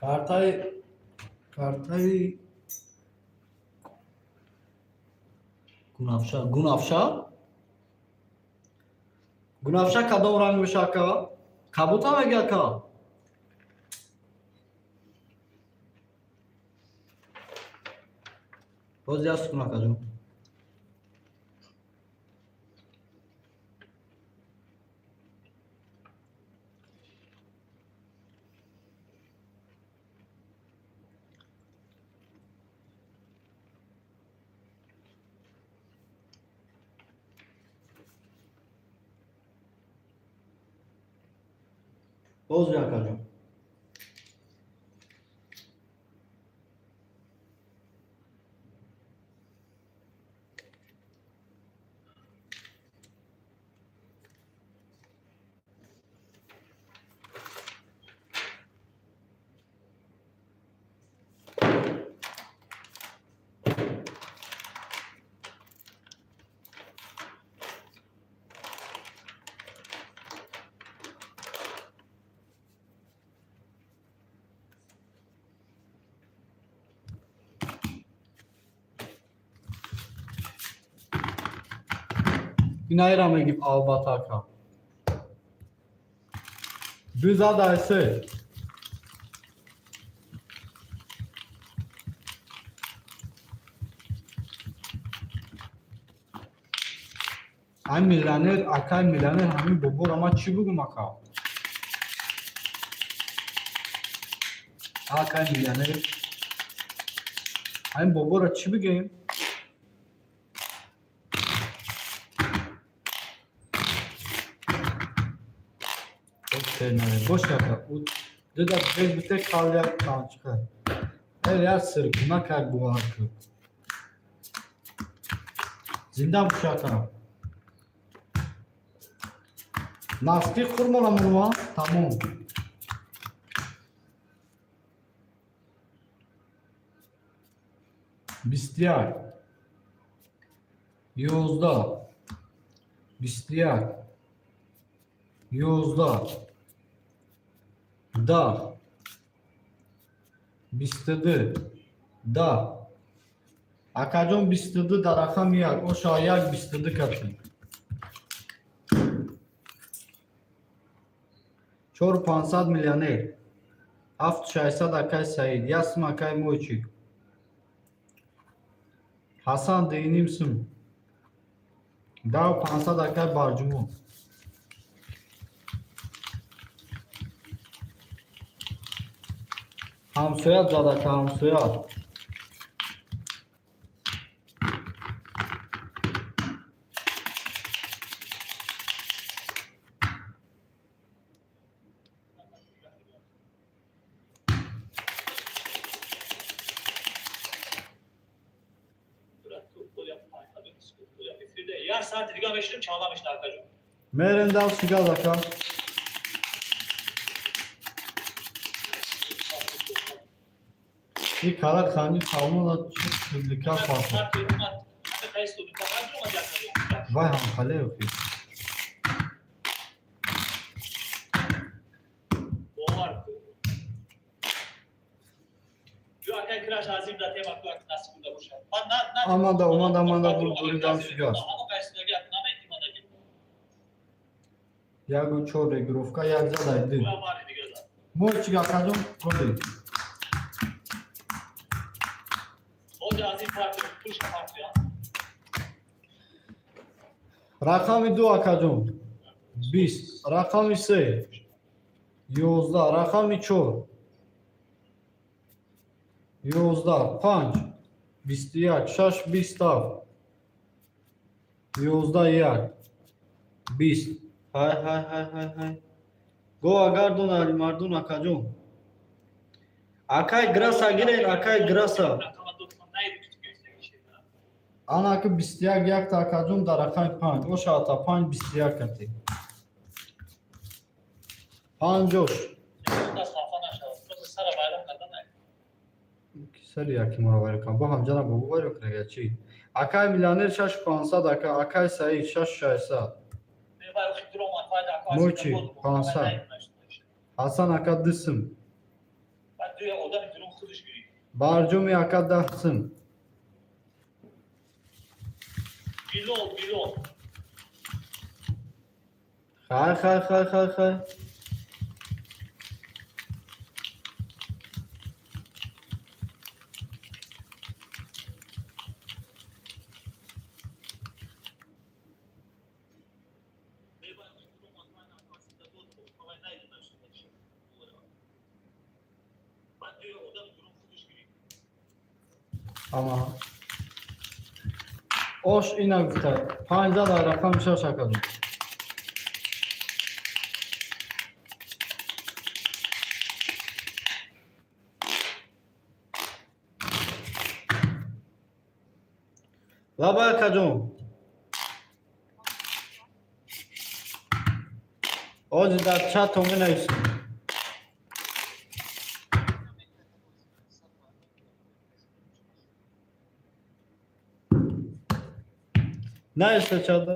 Картаи гунафша, гунафша, гунафша кадом ранг меша, ака? Кабута меги, ака? Боз як секунд, акаҷон. Боз, акаҷон. Инаира мегиб, албатта, ака. Ду зада се. Ай миллионер, акай миллионер, ҳамин бобора ман чӣ бугум, ака? Акай миллионер, ҳамин бобора чӣ бигем? Бош, ака, дуда бите каля канчка. Эл як сиркуна как бувар ку. Зинда бош, ака. Носки хурмона мурма, тамом. 21, 11, 21, 11, 10, 22, 10. Акаҷон, 22 дар рақами як. Оша як 22 катем. 4 500 миллионер. 7 600 акай Саид. Ясм акай Мойчик. Ҳасан диним сум. 10 500 акай Барҷумон. Ҳамсоят зад, ака, ҳамсоят. Як саати дига мешинем, чала мешина, акаҷон. Мерем дал шигаз, ака. И карат хани салмона чи публика фарқо. Вай ҳамхале охи. Бовар кун. Ё акай краш азим да тема ку насиб буда бошад. Ман на Омада, омада, омада, буридам шигаз. Ҳамо кайсидаги намети мадаги. Ягу чор регировка як задай ду. Буя мари дига зад. Мойчик, акаҷон, голи. Оҷа азим партия, пулша партия. Рақами ду, акаҷон. 20. Рақами се. 11. Рақами чор. 11. Панҷ. 21. Шаш 27. 11 як. 20. Ҳай, ҳай, ҳай, ҳай, ҳай. Го агардон Алимардон, акаҷон. Акай Граса гирен, акай Граса. Ана ака 21 якта, акаҷон, дар рақами панҷ. Ошаата панҷ 21 кати. Панҷош. Хафа нашавад. Просто сара вайрон карда най. Сари яки моро вайрон кан. Бо ҳамҷана бобо вайрон кунага чӣ? Акай миллионер 6 500, ака, акай Саид 6 600. Вай охи дуромад вай да. Мойчи, 500. Ҳасан ака 2 сум. Баъд дуя одами дурум худаш гирифт. Барҷоми ака 10 сум. Билол, Билол. Хай, хай, хай, хай, хай. Баъд дуя одами дурум худаш гирифт. Ама. Ош ина гуфта. Панҷ дар рақами шаш, акаҷон. Лабай, акаҷон. Ози дар чато менависем. Нависта чата.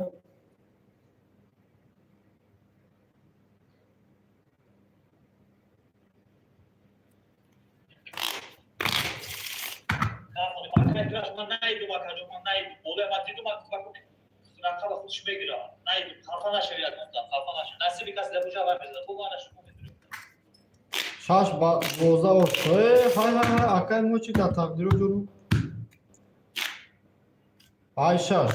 Ман наидум, акаҷон, ман наидум. Болоя ман дидум, рақаба худаш мегира. Наидум, хафа нашавед, гуфтам, хафа нашавед. Насиби кас дар буҷа вай мезанад. Бо ман нашумо медурем. Шаш ба 12 ош. Э, ҳай, ҳай, ҳай, акай мо чи дар тақдиро ҷуру? Ай шаш.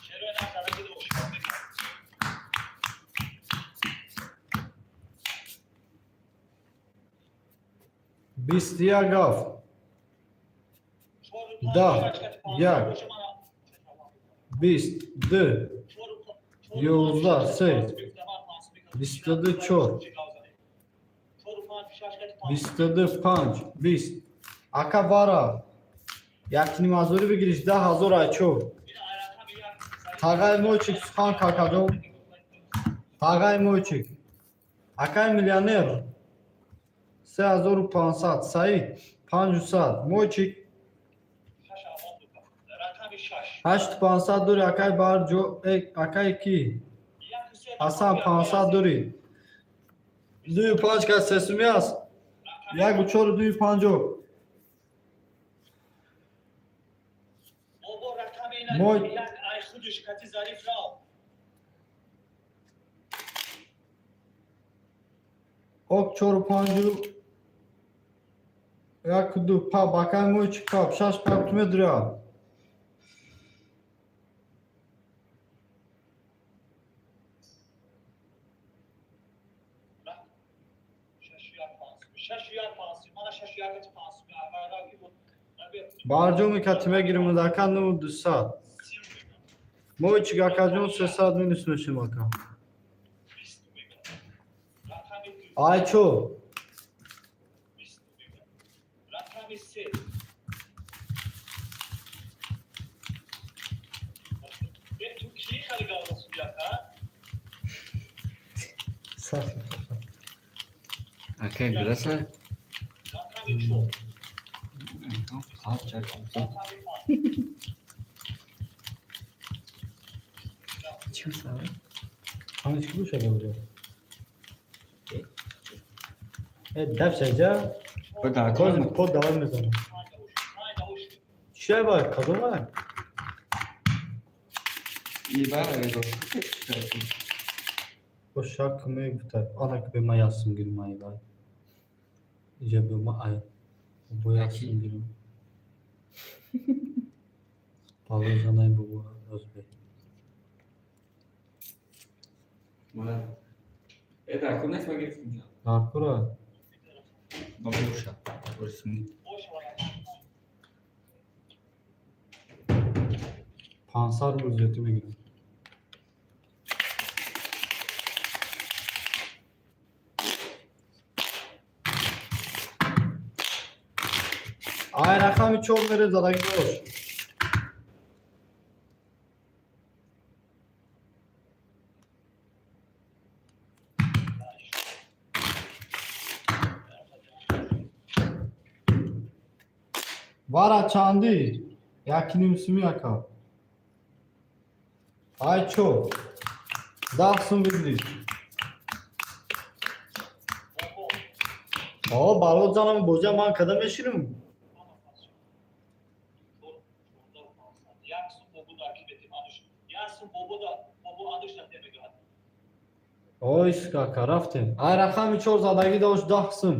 Чаро ина задаги дошт? 21 ҳафт. 10, як. 20, ду, 11, се, 22, чор. 22, панҷ, 20. Ака вара. Якнимазорӣ бигириш 10 000 ай чор. Тағай мойчик сухан какадом. Тағай мойчик. Акай миллионер. 3500. Саид 500. Мойчик 8500 дори акай барҷо э, акай ки? Ҳасан 500 дори. Дую панҷ кас сесуми аст. Яку чору дую панҷо. Ок чору панҷу яку ду паб акай мойчик паб шаш паб ту медуря. Барҷоми кати мегирим ака ну 200. Мойчик акаҷон 300 минус мешим ака. Ай чо? Рақами се. Ту ки хали гавра судяка? Акай бираса? Рақами чор. Панҷ. Рақами панҷ. Чӣ савол? Панҷ ки боша гавра? Э, даф шаҷа. Ба Коз под давай мезанам. Чия бай, кадом бай? Ибара. Бо шак мегуфта. Ана ки бе ма ясм гирим ай бай. Иҷа бе ма ай. Бо ясм гирим. Павло занай бобо розбе. Э, дар кор нест, ма гирифтем. Дар кора? Ба боша. Борисуни. 500 рубл зиёдтӣ мегирам. Ай рақами чор мере задаги бош. Вара чандӣ? Якним суми ака. Ай чо? 10 сум бигириш. О, балот занам бозия ман када меширим? Ой, скака, рафтем. Ай рақами чор задагӣ дошт 10 сум.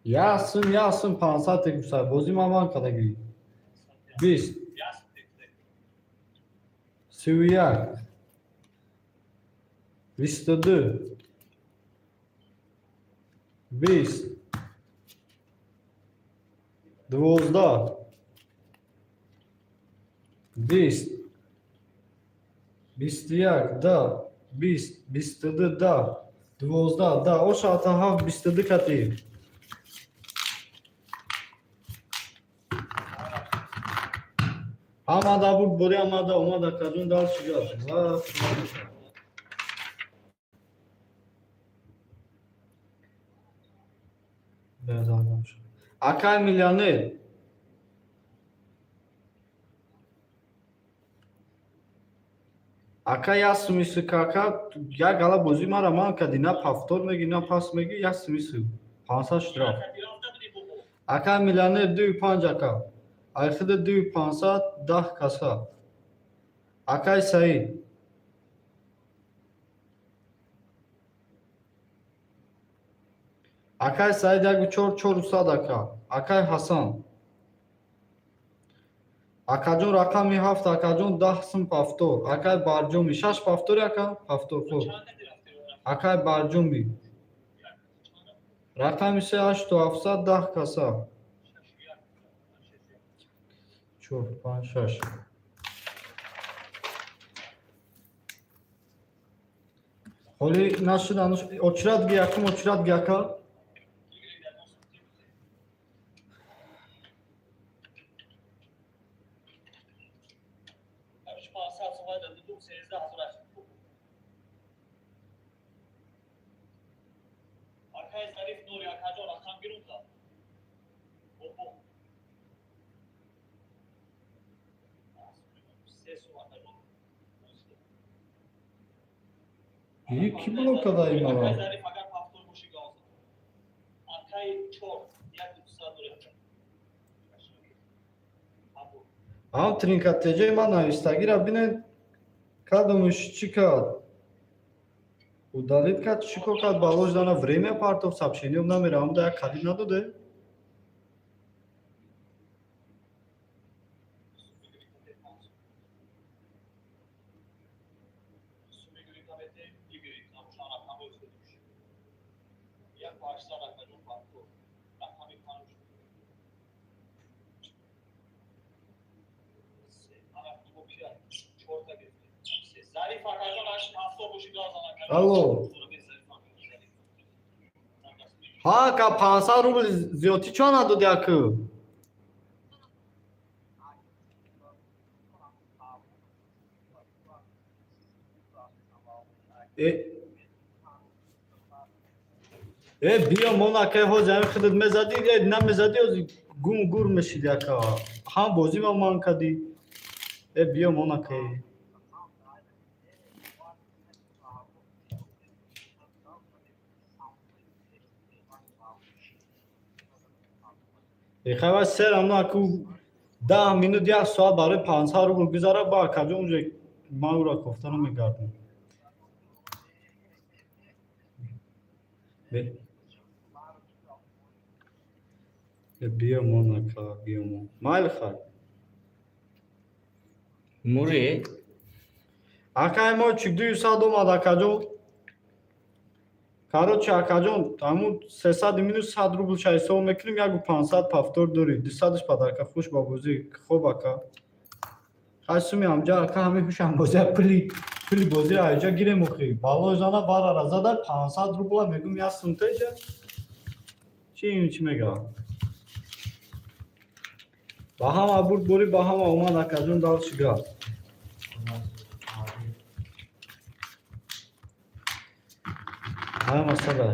Як сум, як сум 500 тегуса. Бозӣ ман ман кадагӣ. 20, 31, 22, 20, 12, 20, 21, да, 20, 22, да, 12, да, оша ҳафт 22 кати. Ҳамада буд, бори ҳамада омада кажун дал шигад. Ва акай миллионер. Ака як сумиси кака як гала бозӣ мара ман кади на повтор меги, на пас меги, як сумиси 500 штраф. Ака миллионер дуи панҷ ака. Айхида дуи 500 10 каса. Акай Саид. Акай Саид яку чор, чорусад ака. Акай Ҳасан. Акаҷон, рақами ҳафт, акаҷон, 10 сум повтор. Акай Барҷоми, шаш повтори, ака, повтор хуб. Акай Барҷоми. Рақами се, ҳашту ҳафтсад, 10 каса. Чор, панҷ, шаш. Ҳоли нашуд, очрат ги, якум очрат ги, ака. Акай Зариф Нури, акаҷон, рақам гирунда. Бобо. 3 сум, акаҷон. И ки блок кадаи мара? Акай Зариф, агар повтор боши, гавза. Акай чор, як дусад Нури, ака. Абу. Ҳам тринка теҷаи ман навистагира бинед, кадомиш чӣ кард? Удалить кард, чӣ кор кард? Балош дана время партов, сообщениям намера, ҳамда як калид надоде? Зариф акаҷон, аш ҳафто боши, газан, акаҷон. Алло. Ҳа, ака, 500 рубл зиёдтӣ чо надоди, аку? Э, биё мон, акай, ҳози ҳамин худат мезадӣ, э, намезадӣ, ҳози гум гур мешиди, ака. Ҳам бозӣ ма ман кардӣ. Э, биё мон, акай. Э, хай, вай серам на, аку, 10 минут, як соат барои 500 рубл гузара, ба акаҷон, уже ман ӯро кофта намегардам. Э, биё мон, ака, биё мон. Майли, хай. Муре. Акай, мо чи 200 омад, акаҷон. Короче, акаҷон, ҳамун 300 минус 100 рубл ша ҳисоб мекунем, яку 500 повтор дорӣ, дусадаш подарка. Хуш ба бозӣ. Хоб, ака. Хай, суми ҳамҷа, ака, ҳамин ҳушам бозия, пули бозиро ҳайҷа гирем охи. Балош зана барара зада 500 рубла, мегум, як сум теҷа. Чи чӣ мега? Ба ҳама бурд борӣ, ба ҳама омад, акаҷон, дальше гап. Ҳай, масала.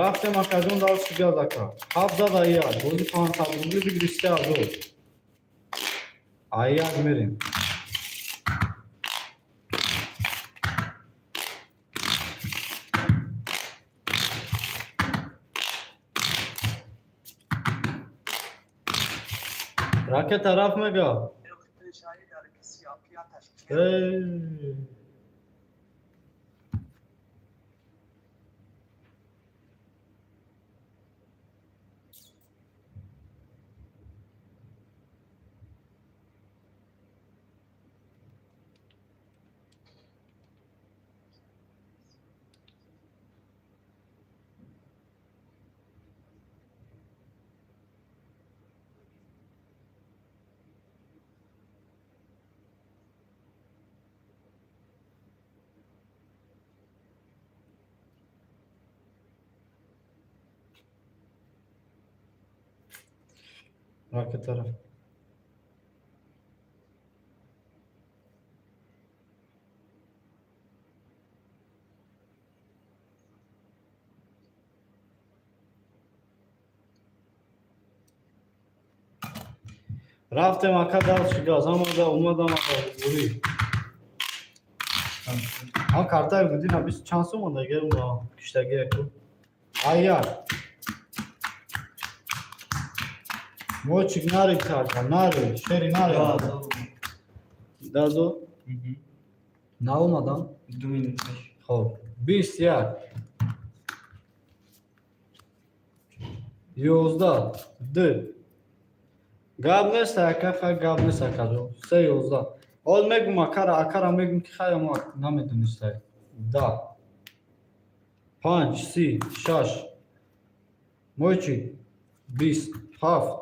Рафтем, акаҷон, дальше газ, ака. Ҳафт зада як, бози 500 рубли бигири, 3000. Ай як мерем. Ракета рафт мега. Эй. Ракета рафт. Рафтем, ака, дальше газ, омада, омада, омада, бури. Ҳам картаи будина бист чанд сум омада, герм киштаги яку. Ай як. Мочик нари, ака, нари, шери нари. Дазо? Мгм. Наомадам? 2 минут пеш. Хоб, 21, 11, д гап нест, ака. Хай, гап нест, акаҷон. Се, 11. Ҳол мегум акара, акара мегум, ки хай, мо намедонистай. Да, панҷ, си, шаш, мойчи, 20, ҳафт,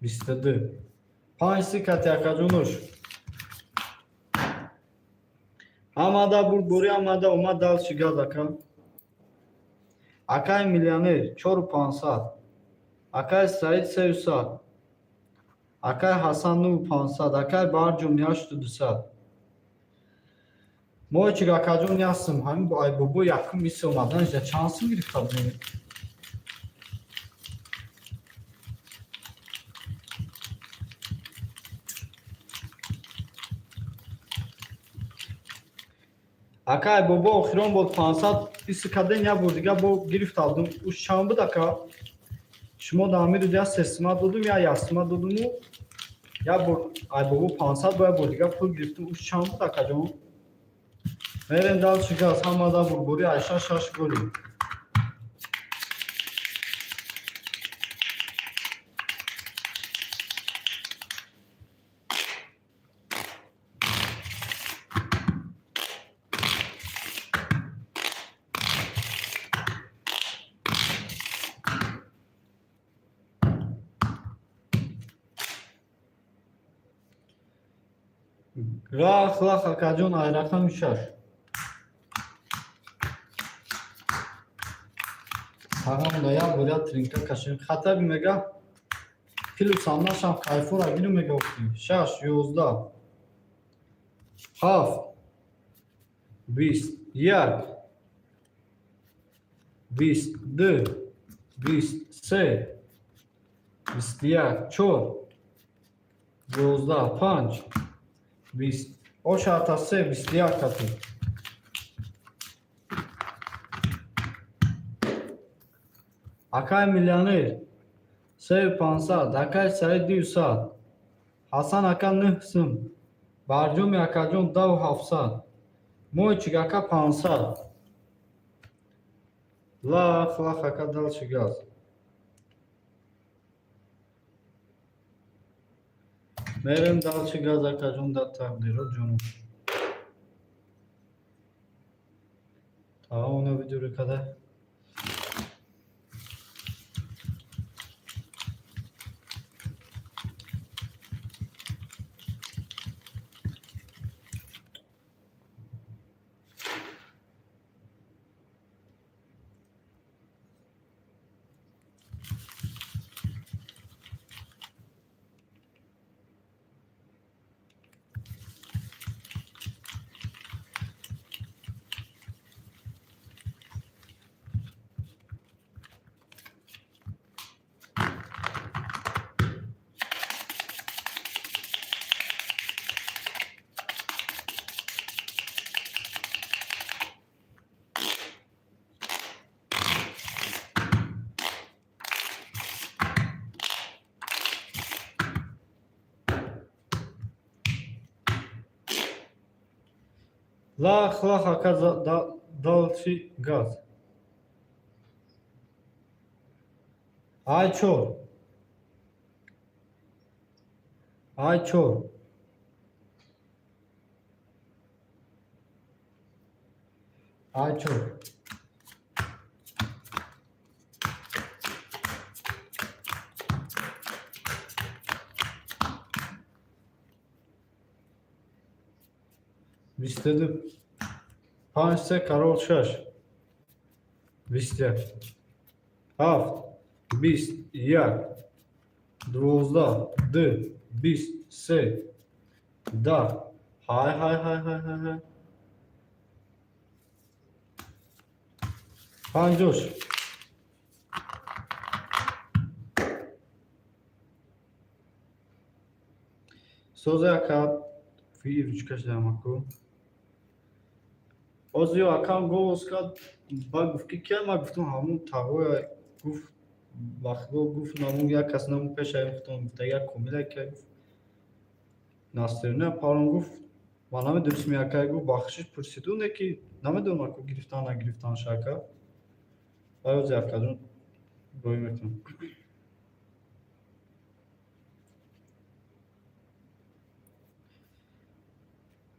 22, панҷ, си кати, акаҷонош. Ҳамада бурдборӣ, ҳамада омад. Дальше газ, ака. Акаи миллионер, чору пансад. Акаи Саид, сею сад. Акаи Ҳасан, нӯҳу пансад. Акаи Баҳарҷон, ҳашту дусад. Мойчик, акаҷон, ясм ҳамин ай бобо якум иси омадан иҷа чанд сум гирифта будем? Акай бобо охирон бод 500 иси каден, як бор дига бо гирифта будум. Уш чанд буд, ака? Шумо дар ҳамин рӯз я сесима додум, я ясима додуму як бор ай бобо 500, бо як бор дига пул гирифтум. Уш чанд буд, акаҷон? Мерем дальше газ. Ҳамада бурбори. Айша, шаш голи. Рах, лах, акаҷон, ай рақами шаш. Тағамда як бор як тринка кашем. Хатаби мега плюсам нашам, кайфора гиру, мега уфтем. Шаш, 11, ҳафт, 21, 22, 23, 21, чор, 11, панҷ, 20, ошарта се, 21 кати. Акай миллионер, сею пансад. Акай Саид, дусад. Ҳасан ака, нӯҳ сум. Барҷоми акаҷон, даҳу ҳафтсад. Мойчик ака, 500. Лах, лах, ака, дальше газ. Мерем дальше газ, акаҷон, да тақдиро ҷону. Таона видеоро када. Лах, лах, ака, дальше газ. Ай чор. Ай чор. Ай чор. 22, панҷ, се, король, шаш, 21, ҳафт, 21, 12, ду, 23, 10. Ҳай, ҳай, ҳай, ҳай, ҳай, ҳай. Панҷош. Созе, ака, фи ручкаш дамаку. Ҳозир акам голос кард, ба гуфт, ки кия? Ма гуфтам, ҳамун тағоя гуфт, ба худо гуфт, намун як кас намун пешаи худтон гуфта, як комила ки гуфт, настроения парон гуфт. Ман намедонистам, якай гуфт, бахшиш пурсиду, не ки намедонам, аку гирифтан нагирифтанша, ака. Баёзи, акаҷон, рӯй мекунам.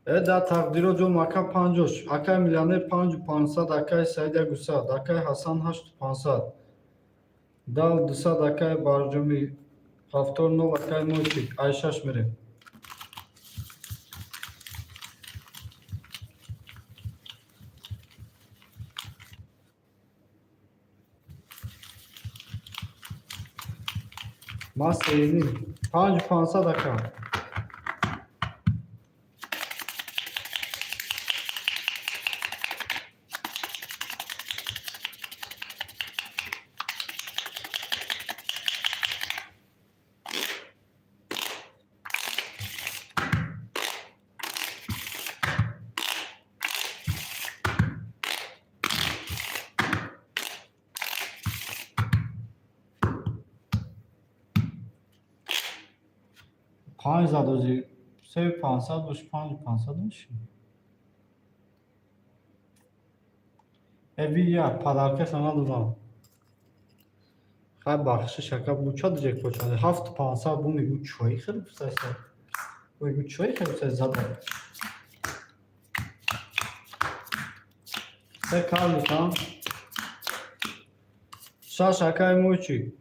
Э, да тақдиро ҷон, ака, панҷош, акай миллионер 5500, акай Саид 100, акай Ҳасан 8500, дал 200, акай Барҷомӣ 70, акай Мойчик. Ай шаш мерем. Ма сеюним, 5500, ака. Панҷ задози 3500 бош, 5500 меши. Э, ви як подаркаша надодам. Хай, бахшиш, ака, бу ча ҷекпот шуда? 7500 бу мегӯ, чои хеле пусайса. Мегӯ, чои хеле пусай зада. Се карликам. Шаш, акай Мойчик.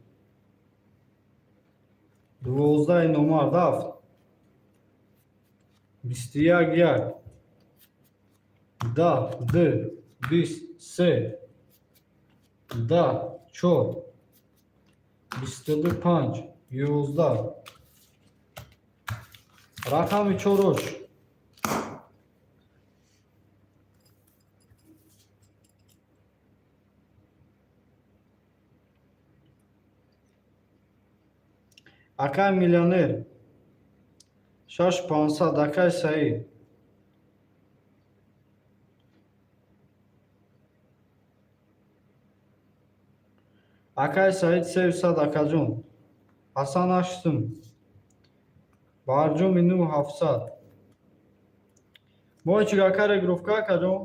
12 номар дафт. 21, як. 10, ду, 23, 10, чор. 22, панҷ, 11. Рақами чорош. Акай миллионер 6500, акай Саид. Акай Саид 300, акаҷон. Ҳасан ҳаштум. Барҷоми нӯ 700. Мойчик, ака, регировка, акаҷон.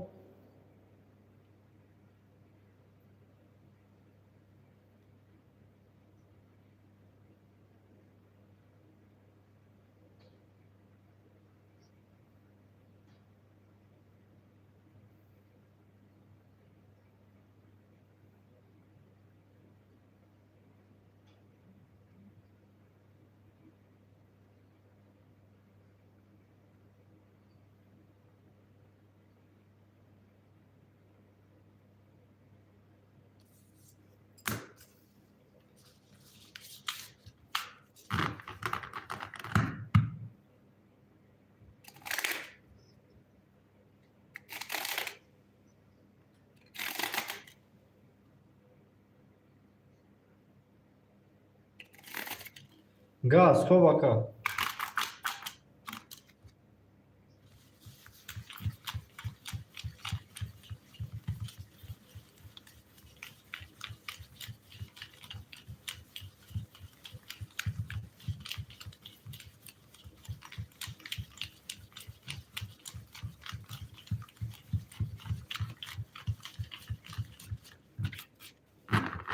Газ, хоб, ака.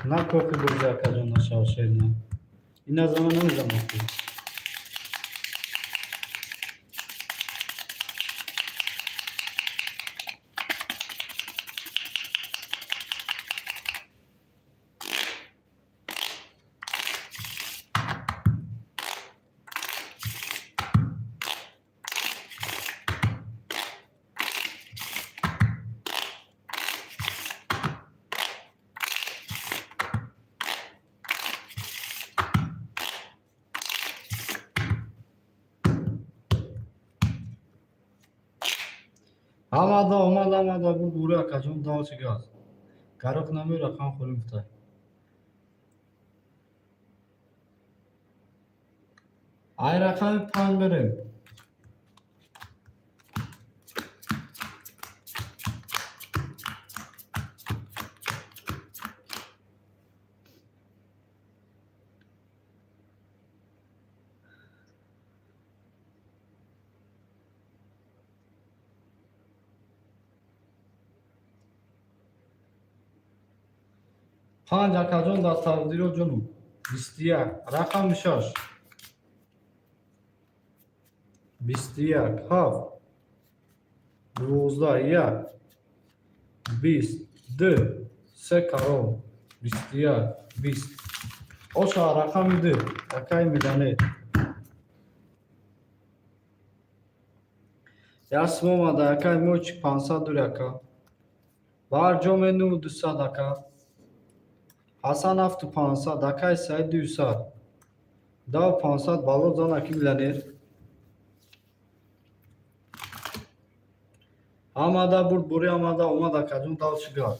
На кофе бурда, акаҷон, нашава шерина. Ина зама намезанам. Омада, омада, омада, бу бури, акаҷон, дал чи газ. Гароқ намею, рақам холӣ гуфтай. Ай рақами панҷ мерем. Панҷ, акаҷон, дар тақдиро ҷону. 21, рақами шаш. 21, ҳафт, 12, як, 20, ду, се карол, 21, 20. Оша рақами ду, акаи миллионер. Як сум омада, акаи мойчик, 500 дури, ака. Барҷоме ну 200, ака. Ҳасан ҳафту 500, акаи Саид 200. Дав 500 бало зан, аки миллионер. Ҳамада бурд бури, ҳамада омад, акаҷон, дав чӣ гап.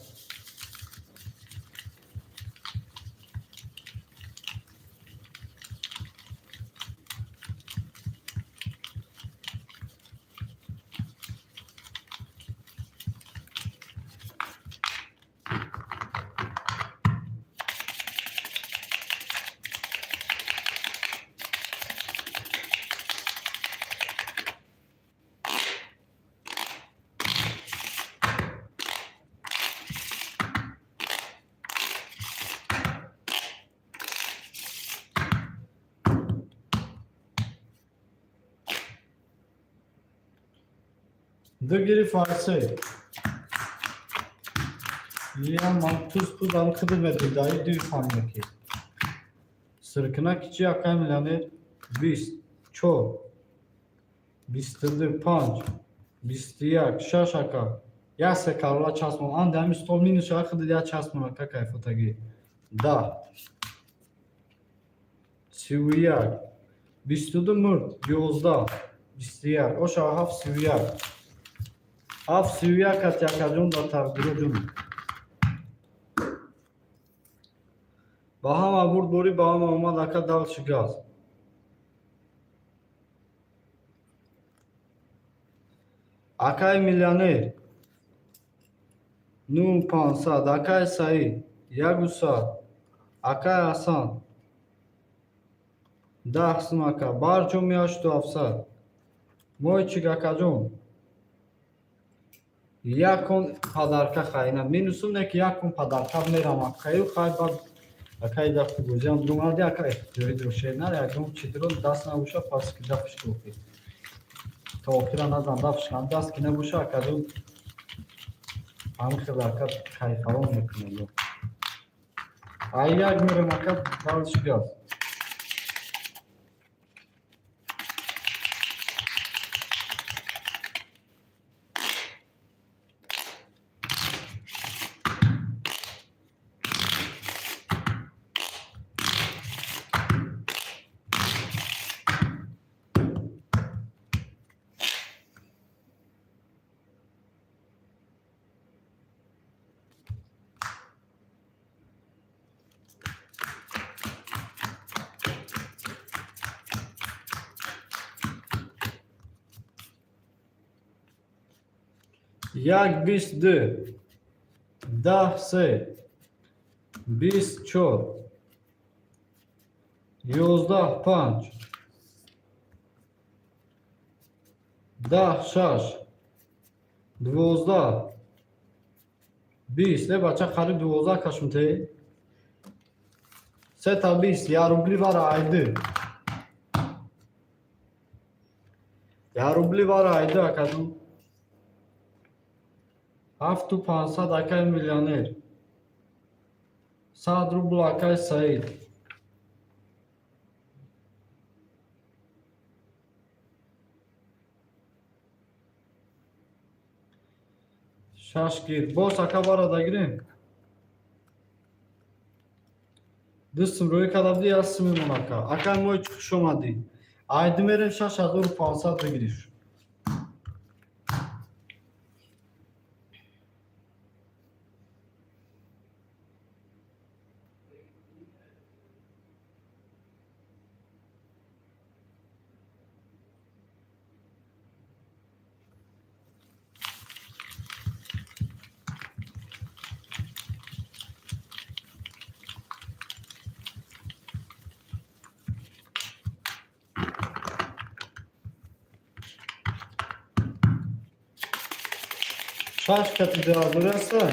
Ду гирифт фарсе. Ям ман туз пуз ам хиди медидаи дуи фаҳмеки. Сиркина кичи, акай миллионер, 20, чор, 22, панҷ, 21, шаш, ака. Як се карола часпон. Ан ҳами стол минус шава, хиди як часпон, ака, кайфотагӣ. 10, 31, 22 мурд, 11, 21, оша ҳафт, 31. Ҳафт, 31 кати, акаҷон, дар тақдиро ҷун. Ба ҳама бурд борӣ, ба ҳама омад, ака, дал чӣ газ. Акаи миллионер ну 500, акаи Саид ягу сад, акаи Ҳасан 10 сум, ака. Барҷоми ҳашту ҳафтсад. Мойчик, акаҷон, якон подарка хайна. Минусум не ки якон подарка мерам, акаю хай бад акай дафти бозиам дурумади, ака, ихтиёри дрошенар ягон чидро даст набоша, пас ки дафш тофи. То охира назан дафш кан даст ки набоша, акаҷон, ҳамин хел, ака, кайфарон мекунем. Ай як мерем, ака, дальше газ. Як, 22, 10, се, 20, чор, 11, панҷ, 10, шаш, 12, 20. Э, бача, қариб 12 кашмте. Сета 20, я рубли вара айды. Я рубли вара айды, акаҷон. Ҳафту 500, акай миллионер. 100 рубл, акай Саид. Шаш гир. Боз, ака, бара дагирем. Ду сум рӯй карда будӣ, як сум мемон, ака. Акай мой, хуш омадӣ. Айди мерем, 6500 бигириш. Шаш кати дуҳазор аста.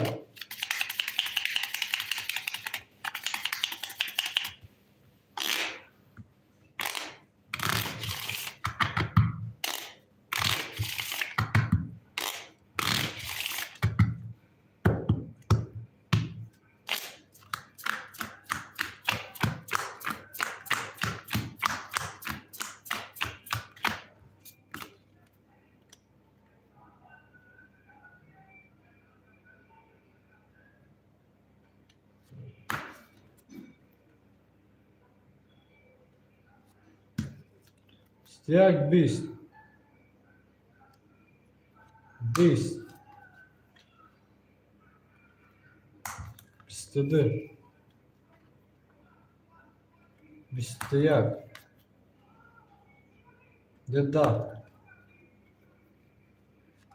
1, 20, 20, 22, 21, 10,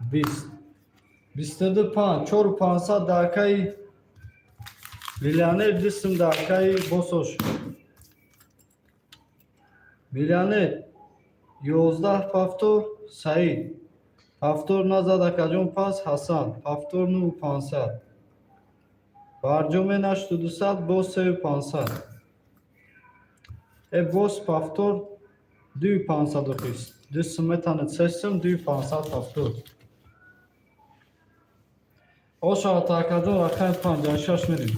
20, 22, 5, 4, 500 дакаи миллионер, дисм дакаи босош. Миллионер 11, повтор, Саид. Повтор назад, акаҷон, пас Ҳасан. Повтор 9500. Барҷоме 8200, боз 3500. Э боз повтор 2500 охис. Ду сум метанед, се сум, 2500 повтор. Оша, акаҷон, рақами 56 мерем.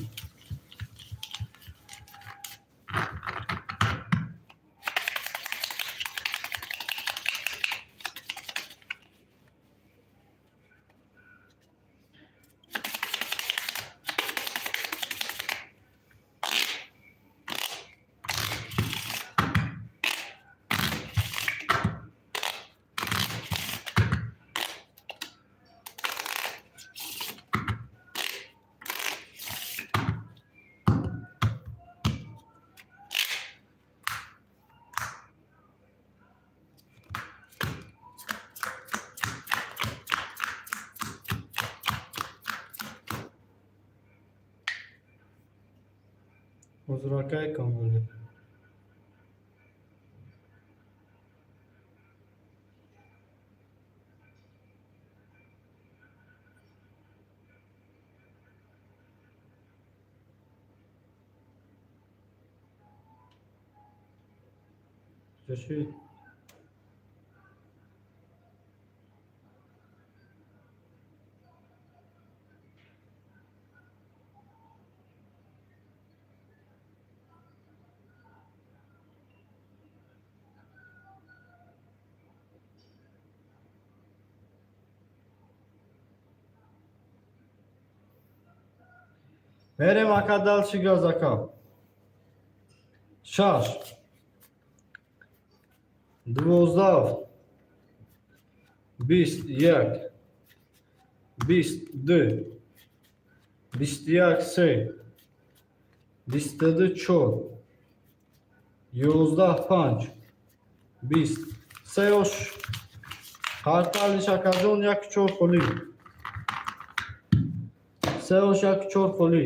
Ҳозиракай камбули. Чашид. Мерем, ака, дальше газ, ака. Шаш. 12. 21. 22. 21 се. 22 чор. 11 панҷ. 20. Се ош. Қарталиш, акаҷон, як чор холӣ. Се ош, як чор холӣ.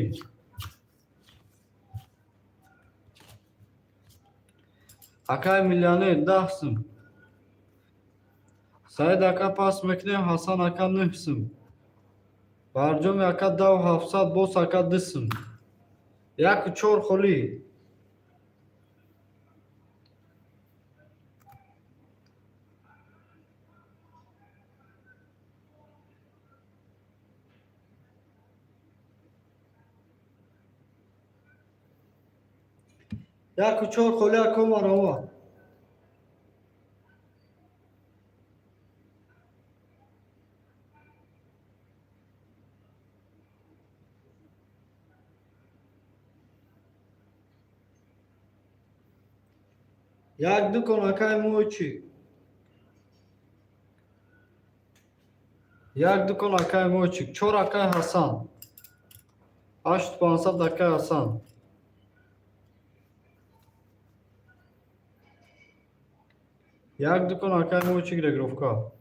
Акай миллионер 10 сум. Саид ака, пас мекунем, Ҳасан ака, 9 сум. Барҷоми ака, 10 700, бос ака, 2 сум. Яку чор холӣ. Яку чор холӣ, ако, марома. Як дукон, акай мойчик. Як дукон, акай мойчик. Чор, акай Ҳасан. 8500, акай Ҳасан. Як дукон, акай мойчик, регровка.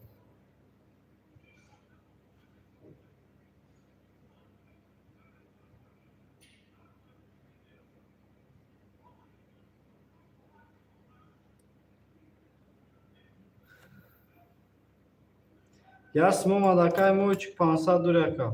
Як сум омад, акай мойчик, 500 дури, ака.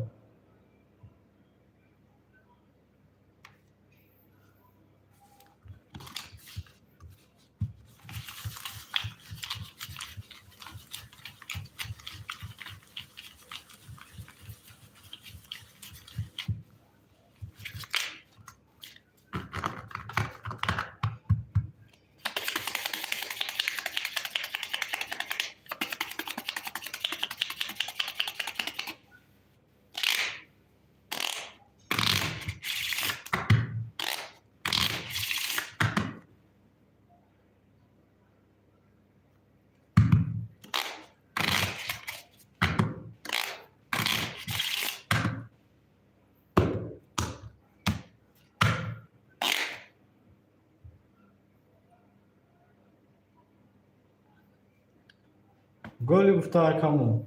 Голи гуфта акамон.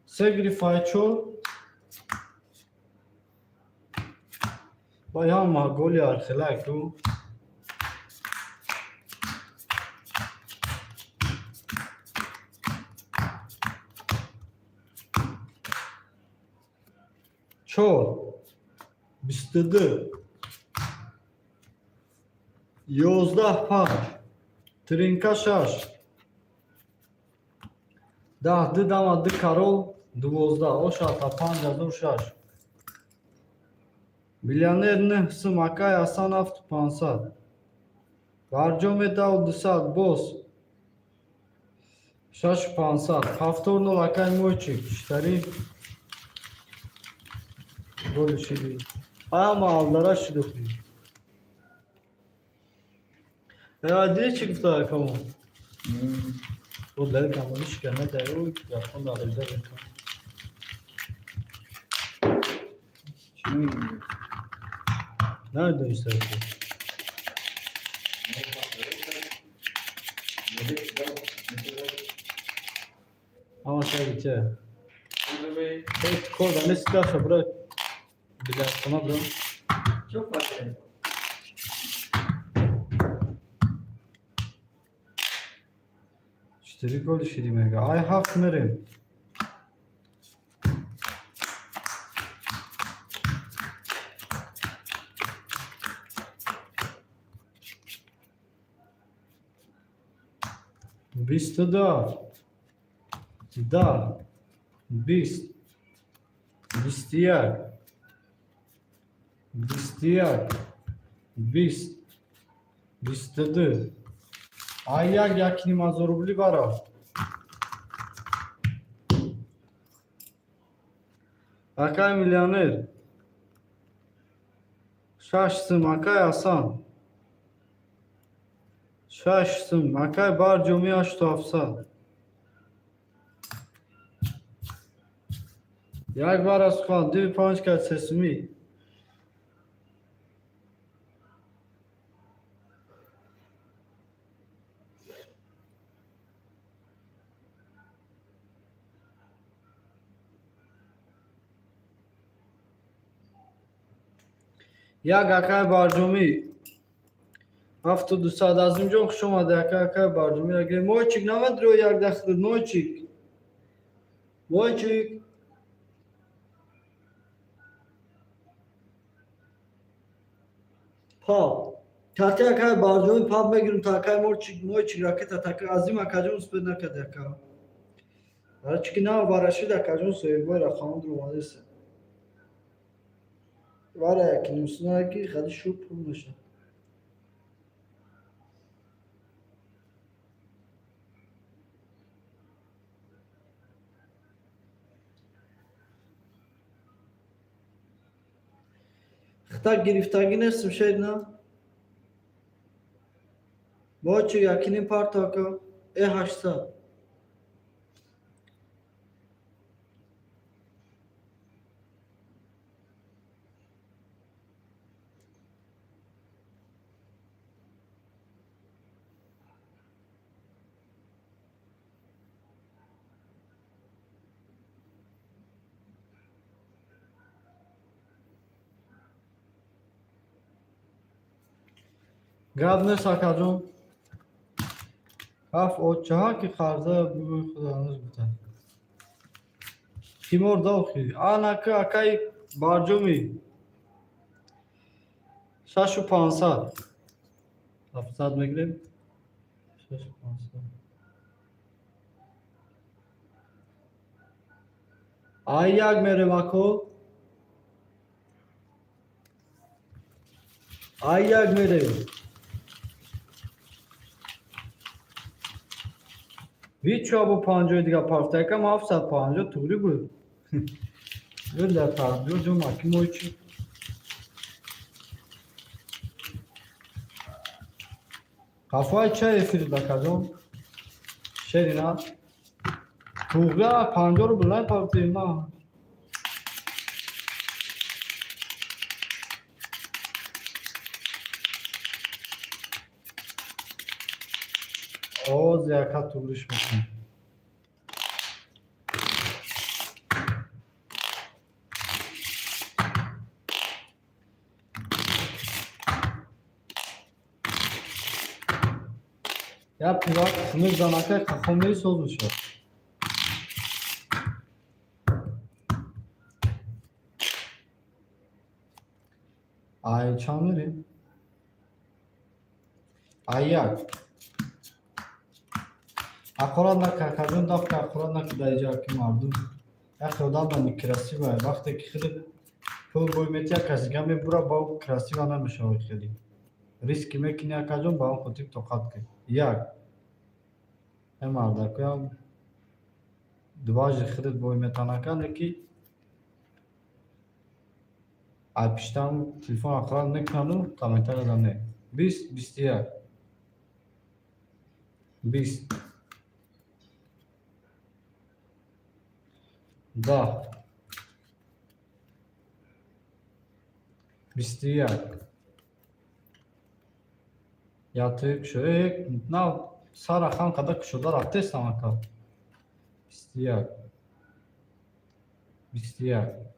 Се гирифай чор. Ба ҳама голи архелак ду. Чор. 22. 11 панҷ. Тринка шаш. 10 ду дама ду карол 12. Ошата 5006. Миллионер нӯҳ сум акай Ҳасан 7500. Барҷо медав 200 боз. 6500. Ҳафтор нол акай Мойчик. Читари голи шиди. Ҳама алдара шидухи. Диди чӣ гуфта акамо? Бо дали камони шикана дай япон дароида бекам. Чӣ мегӯӣ? Намедониста. Ама шаги те. Кор да нест даша бра. Билярдхона бра. Чё фатер? Четыре голи шиди мега. Ай ҳафт мерем. 22 ҳафт. 10 20 21 21 20 22. Ай як якним ҳазор рубли барафт. Акай миллионер. Шаш сум акай Ҳасан. Шаш сум акай Барҷомӣ 8700. Як бар аз сухан дуи панҷ кат се сумӣ. Як акай Барҷомӣ 7200. Азимҷон, хуш омади ака. Акай Барҷомӣ агар Мойчик намедро як дахл Мойчик. Мойчик. Пап. Тати акай Барҷомӣ пап мегирим та акай Мойчик, Мойчик ракета така Азим акаҷон успед накард ака. Ара чики на барашид акаҷон соҳибои рақамон омадеса. Вара якиним сунаки хади шу пул мешад. Хта гирифтагӣ нестм шед на? Мойчик якиним парто ака. Э 800. Гап нест акаҷон. Ҳафт очаҳа ки қарза бигӯй худо ҳанӯз гуфта. Тимур дохи. Анака акай Барҷомӣ. 6500. 700 мегирем. 6500. Ай як мерем ако. Ай як мерем. Ҳичо бо 50 дига парфта якам 750 туғри буд. Дар 50 ҷо маки мойчи. Қафои чай эфир дакаҷон? Шерина. Туғра 50 рубл най парфтем ма. Оз яка туғриш мекунем. Я пива хунук занака қафо мери, соз мешавад. Ай, чанд мерем? Ай, як. Ҳақорат нака, акаҷон, дафка ҳақорат нака дар иҷа, ки мардум яхе одам да некрасиво. Вақте ки хеле пул бой метия, касига мебура, ба ӯ красиво намешавад хеле. Риски мекунӣ, акаҷон, ба он хотир тоқат кун. Як. Э, мардакоям дважды худат бой метанака, леки ай пиштам телефон ҳақорат мекунаду комментария да не. 20, 21. 20. 10. 21. Ятик кушода, на сара хан қадар кушода рафтестам, ака. 21. 21.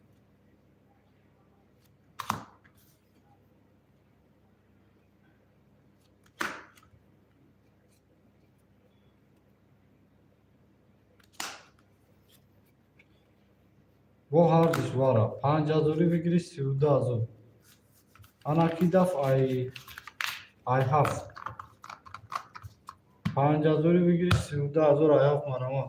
Бо ҳардуш вара 5000-ӣ бигирӣ, 32 000. Анаки даф ай ҳафт. 5000-ӣ бигирӣ, 32 000, ай ҳафт марама.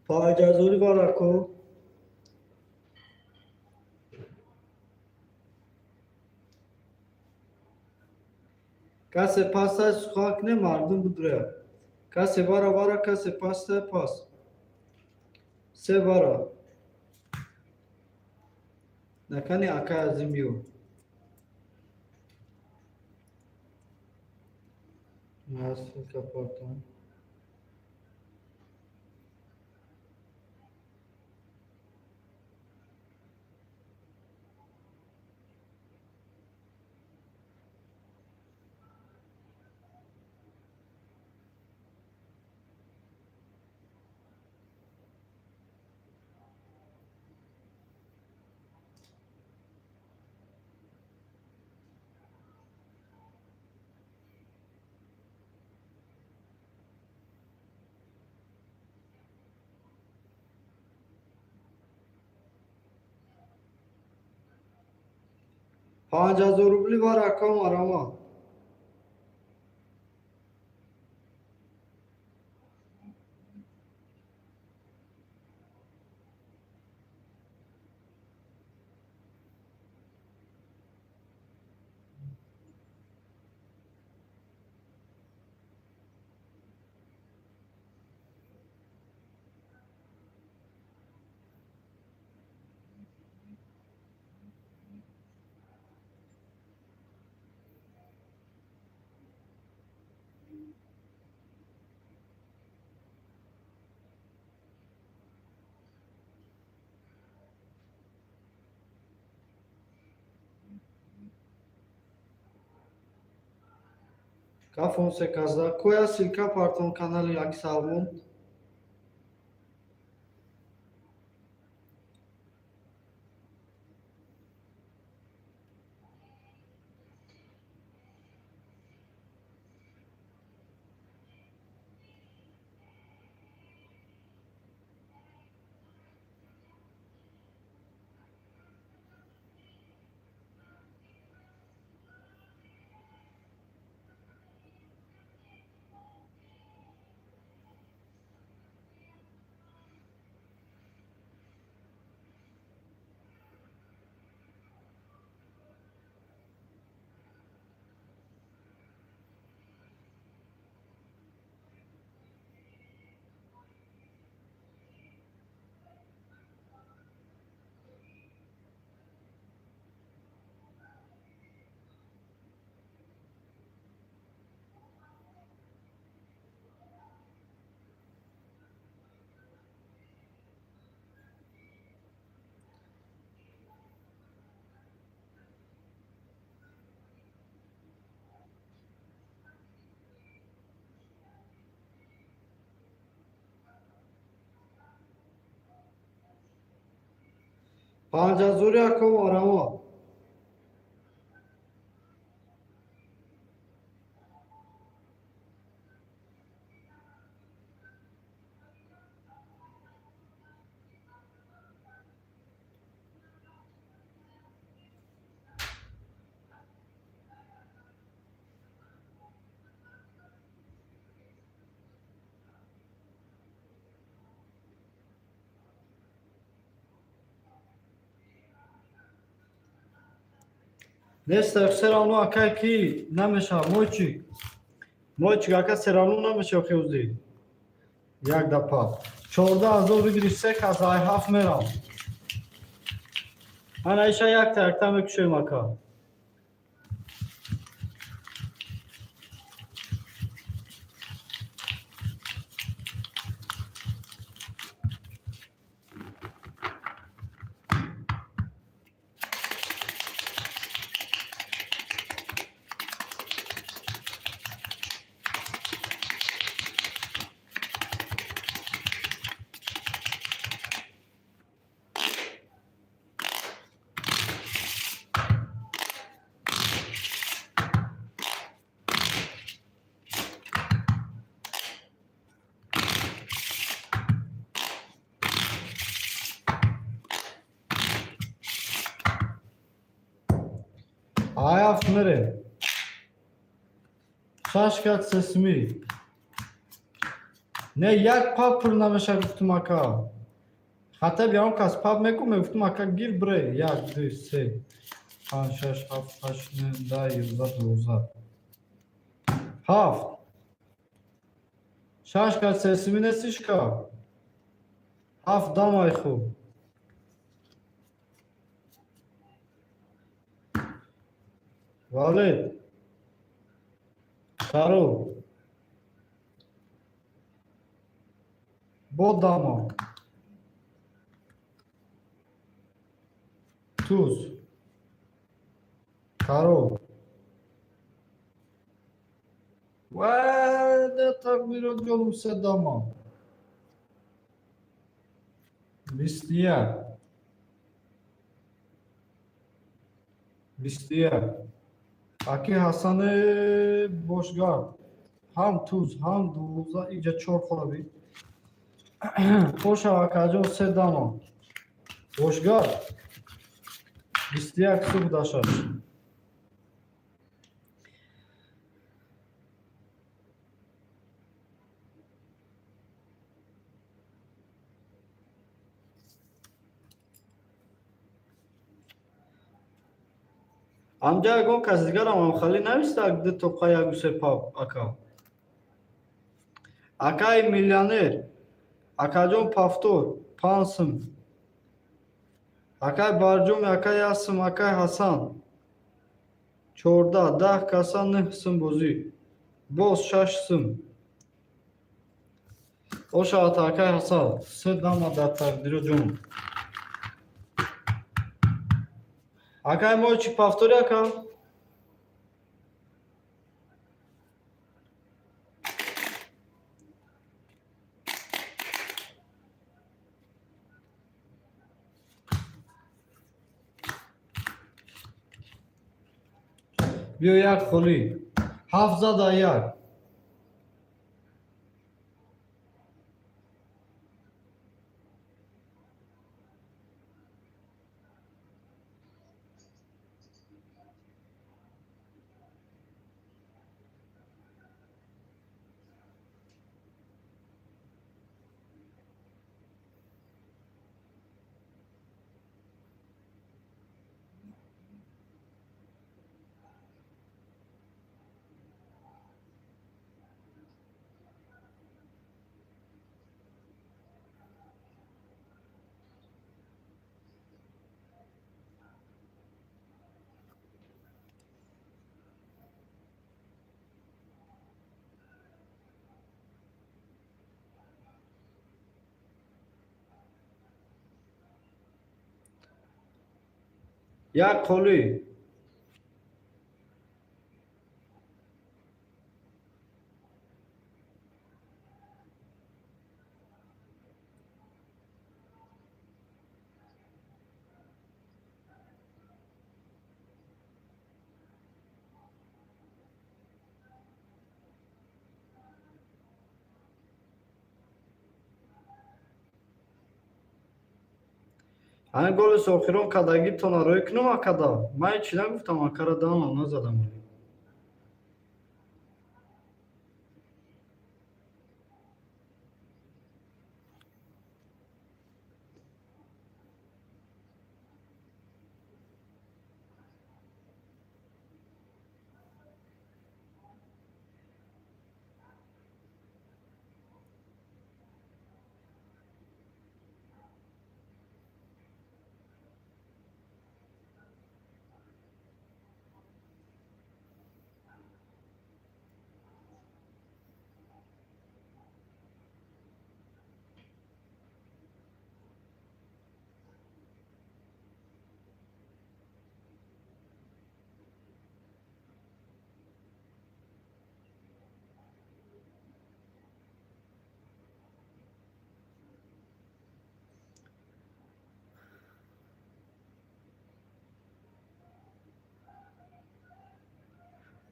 5000-ӣ вара ко. Касе пастай, сухан кне, мардум бидуря. Касе вара, вара, касе пастай, пас. Се вара. Накани, акай азим, ё. Ссылка потом. 5000 рубли вара, ака, марама. Ка Фонсеказа. Коя ссылка партон канали Аксалмон? 5000-и, ако, марама. Нест, все равно акай ки намешавад. Мойчик, мойчик, ака, все равно намешавад. Хеузи як дапа 14 000 выигрыш, се кас ай ҳафт мерам. Ана иша якта якта мекушоем, ака. Ай ҳафт мерем. Шаш кат сесми. Не, як пап пур намеша, гуфтум, ака. Хата биям, кас пап меку, мегуфтум, ака, гир бре. Як, ду, се, панҷ, шаш, ҳафт, ҳашт, нӯ, 10, 11, 12, ҳафт, шаш кат сесми нестишка. Ҳафт дамай хуб. Валид. Каро. Бо дама. Туз. Каро. Ва, так мирод ҷонум, се дама. 21. 21. Аки Ҳасане Бошгард. Ҳам туз, ҳам 12, иҷа чор холаби. Хоша, акаҷон, се дама. Бошгард. 21 суб дашаш. Амҷа ягон кас дигарам амхалӣ нависта, ду тоқа ягу се пап, ака. Акаи миллионер. Акаҷон, повтор, панҷ сум. Акай Барҷоми, акай як сум, акай Ҳасан. 14, 10 каса, нӯҳ сум бозӣ. Боз шаш сум. Ошавад, акай Ҳасан. Се дама дар тақдиро ҷон. Акай мо чӣ, повтори, ака? Биё, як холӣ. Ҳафт зада як. Як холӣ. Ҳамин голеси охирон кадагитона рӯй кунам, акада. Ман ҳечи нагуфтам, акара даҳонам назадам.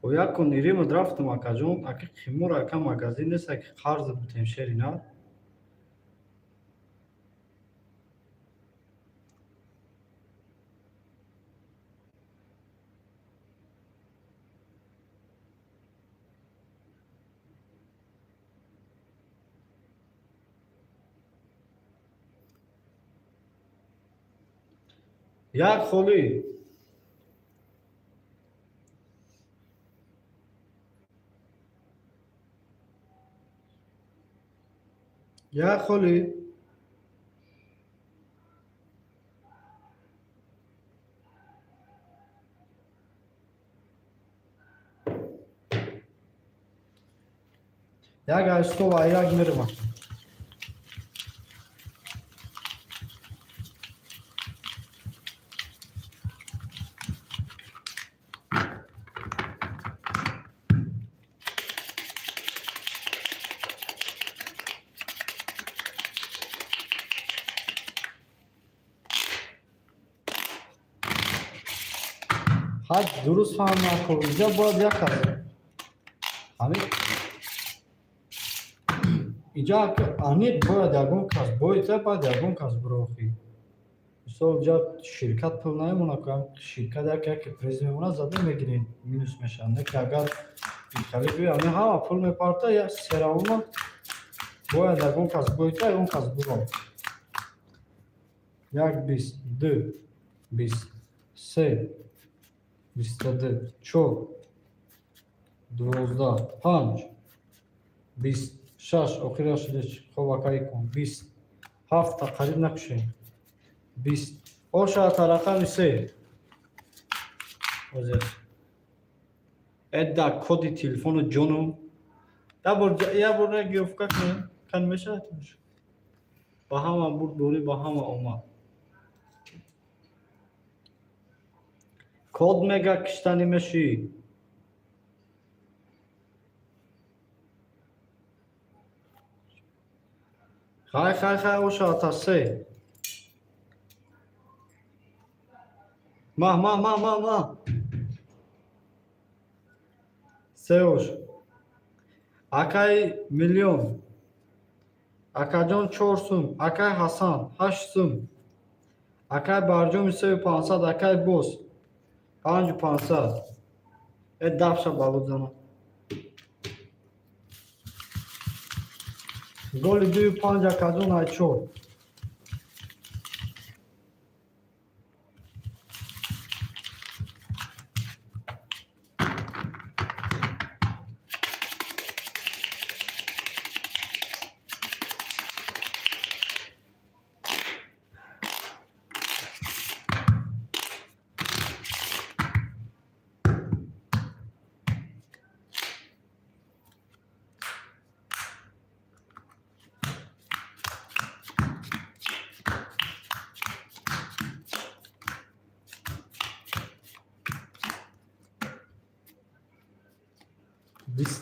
Як кун иримад рафтам, акаҷон, аки қимор, ака, магазин нест, аки қарз бутем, шери на. Як холӣ. Як холӣ. Як айстол, як мерем. Ҳаҷ дуруст фаҳм накун. Инҷа бояд як кас ҳамин инҷа аниқ бояд ягон кас боита, баъд ягон кас бирохӣ. Мисол, инҷа ширкат пул намемонад, ширкат як яке приз мемонад, зада мегирем, минус мешавад. Не ки агар хали гӯя, ҳамин ҳама пул мепарта, як серавома бояд ягон кас боита, ягон кас биро. Як бист, ду бист, се 22, чор 12, панҷ бист, шаш, охираш хоб, акай кун, бист ҳафта қариб накушем, бист ошата рақами се ҳозир эда коди телефону ҷону як бор гирифка кунем, кан мешавад, ба ҳама бурд дорӣ, ба ҳама омад. Код мега, киштанӣ мешӣ. Хай, хай, хай, ошата се ма, ма, ма, ма, ма, се ош. Акай миллион, акаҷон, чор сум, акай Ҳасан, ҳашт сум, акай Барҷоми, сею пансад, акай Бос, панҷу пансад. Э, дафша балуд занам. Голи дую панҷ, акаҷон, ай чор.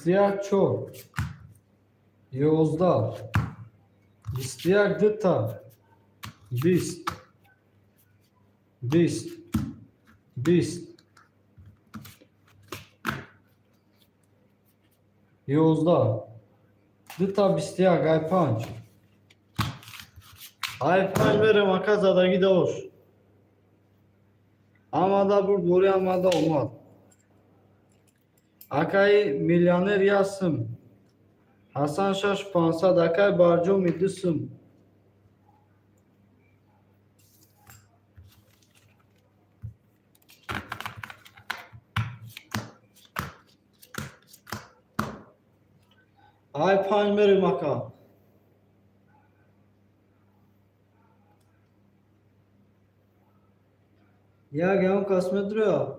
21, чор, 11, 21, дута, 20, 20, 20, 11, дута 21, ай панҷ, ай панҷ мерем, ака, задагӣ дош. Амада бурд борӣ, амада омад. Акаи миллионер, як сум, Ҳасан, шаш пансад, акаи Барҷоми, ду сум. Ай панҷ мерем, ака. Як ягон кас медуря.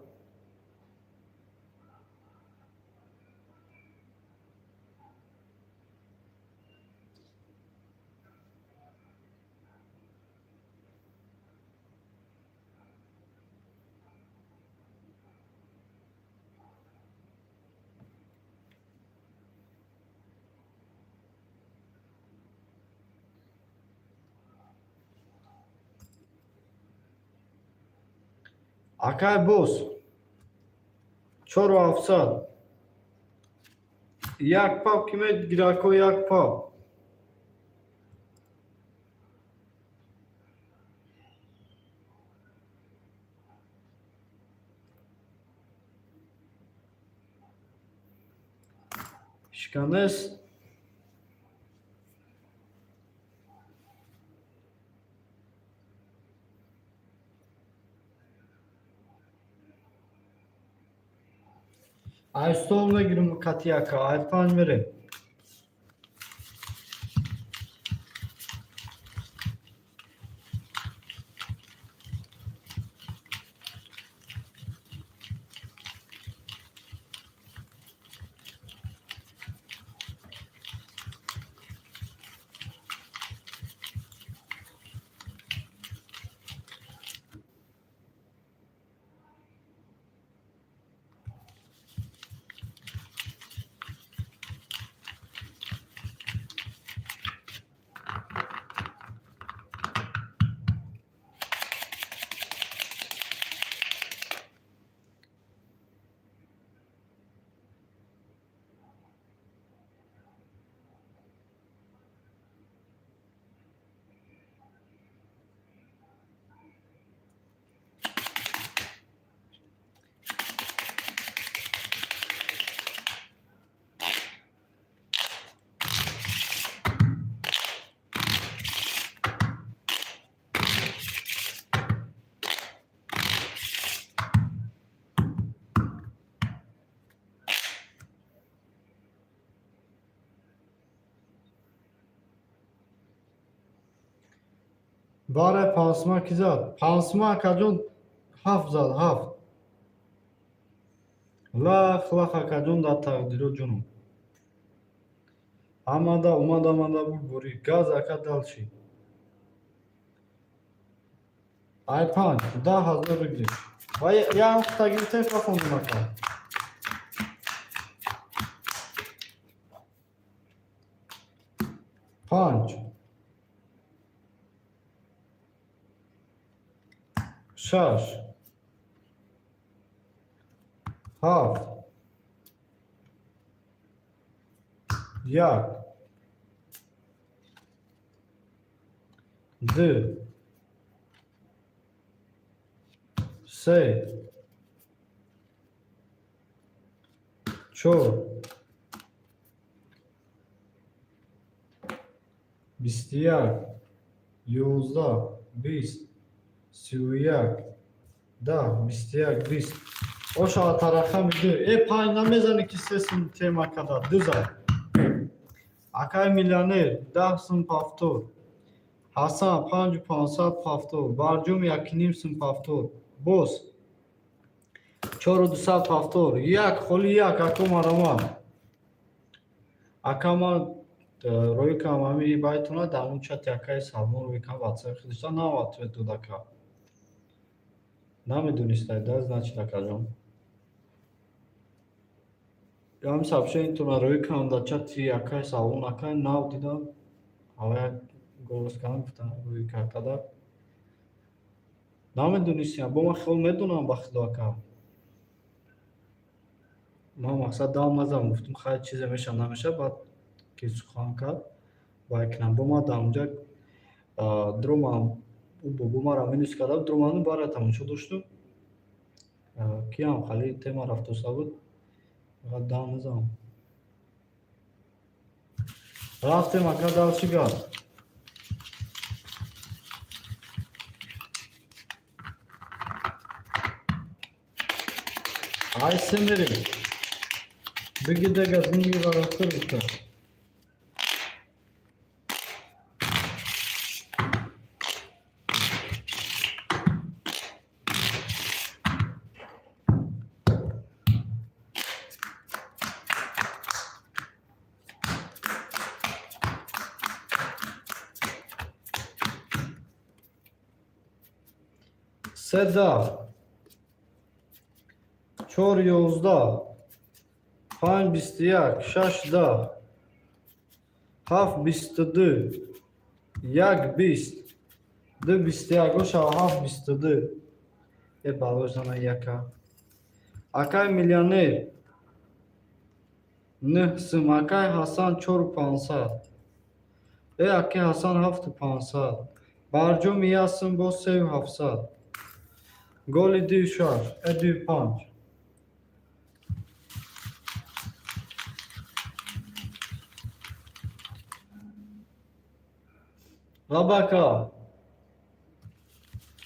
Акай Бос, чору ҳафтсад. Як пап ки мегирако, як пап. Шиканест. Ай стол мегирим катияка, ай панҷ мерем. Баре пансма ки зад? Пансма, акаҷон, ҳафт зад, ҳафт. Лах лах, акаҷон, дар тақдиро ҷоном. Амада омад, амада бурборӣ. Газ, ака, дальше. Ай панҷ, 10 000 выигрыш. Ва як ҳафта гирифтем, фахондем, ака. Панҷ. Шаш. Ҳафт. Як. Ду. Се. Чор. 21. 11. 20. 31. 10. 21. 20. Оша тарахами ду. Э, панҷ намезанӣ, ки се сум тема када. Ду зад. Акай миллионер, 10 сум повтор. Ҳасан, 5500 повтор. Барҷум, 1,5 сум повтор. Боз. 4200 повтор. Як, холи як, ако маромад. Ака, ман рӯй кам ҳами байтона дар он чати акаи Салмон рӯй кам ватсап худишта нав ответ дод, ака. Намедонистай да, значит, акаҷон. Ҳам сообщениятонро рӯй кам дар чати акаи Салмон, акай нав дидам. Ҳавая голос кардам, гуфтам рӯй карда. Намедонистиам, бо ман хело медонам, ба худо, ака. Ман мақсад дам назадам, гуфтам хай, чизе меша намеша, баъд ки сухан кард вай кунам. Бо ман дар онҷа дромам, ӯ бобо маро минус карда буд, дроману бара тамошо доштум. Киам хали тема рафтоста буд. Фақат дам назадам. Рафтем, ака, дальше гап. Ай се мерем. Биги дега зинги варафтыр гуфта. Се даҳ. Чор 11. Панҷ 21. Шаш 10. Ҳафт 22. Як 20. Ду 21. Оша ҳафт 22. Э, балош зана яка. Акай миллионер. Нӯҳ сум. Акай Ҳасан, 4500. Э, аки Ҳасан, 7500. Барҷоми як сум, боз 3700. Голи дую шаш, э, дую панҷ. Лабака.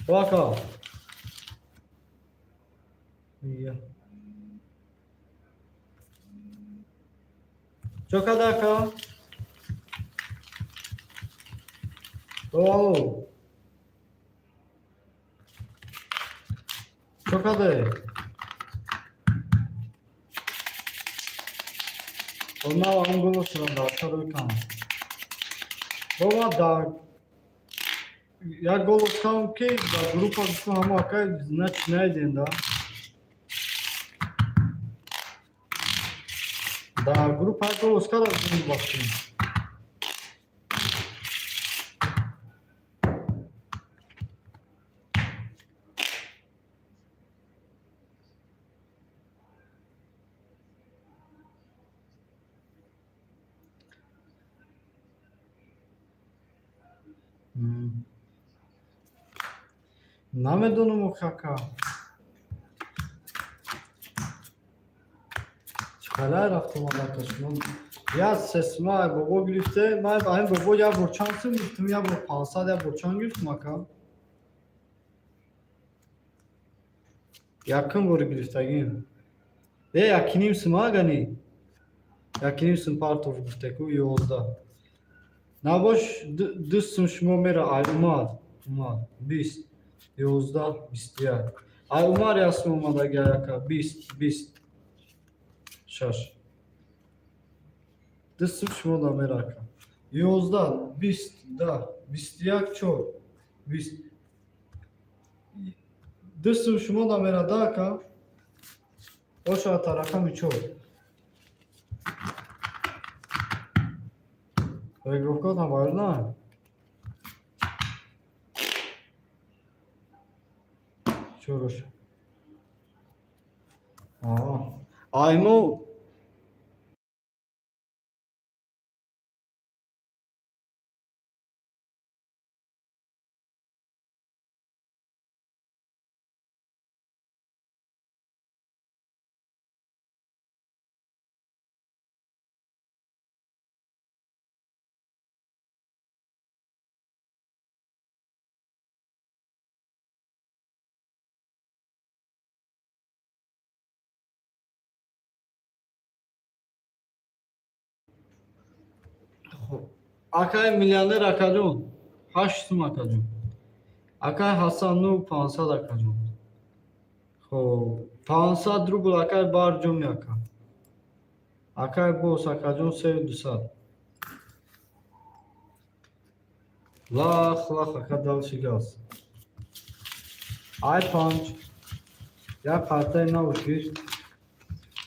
Лака. Ия. Чо кадака? Алло. Чо каде? Онна он голос да чаро кам. Бома да як голос кам, ки дар группа гуфтам, ҳамо акай, значит, найдем да. Дар группа як голос кардам, бахшим. Намедонам, кака. Чӣ рафтам аллака шумо. Я сесма бобо гирифте, ман ҳамин бобо як бор чанд сум гирифтам, як бор 500, як бор чанд гирифтам, ака? Якум бор гирифтагим. Э, якиним сум агани. Якиним сум партов гуфтеку, 11. Набош, ду сум шумо мера, ай Умар. Умар, 20, 11, 21. Ай Умар як сум омадаги, ака, 20, 20. Шаш. Ду сум шумо да мера, ака. 11, 20, да, 21, чор, 20. Ду сум шумо да мера, да, ака? Боша, рақами чор. Регровкатам байр на? Чорош. Аймо. Акай миллионер, акаҷон, ҳашт сум, акаҷон. Акай Ҳасан, ну 500, акаҷон. Хоб, 500 рубл, акай Барҷоми, ака. Акай бос, акаҷон, 3200. Лах лах, ака, дальше газ. Ай панҷ. Як партаи нав гирифт.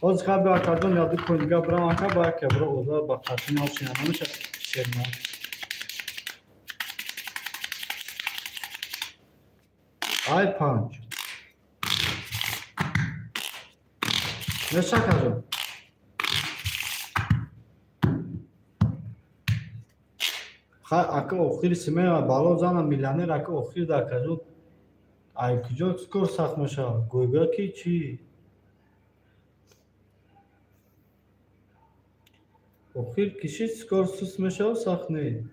Ҳозир хаби, акаҷон, яду конига бирам, ака, ба як ябро озар ба қарти нав шинам намеша шерма. Ай панҷ. Неша, акаҷон? Хай, ака, охири смена бало зана миллионер, ака, охир да, акаҷон. Ай куҷо кор сахт мешавад? Гӯйгӯя ки чӣ? Охир кишид, скор суст мешавад, сахт не.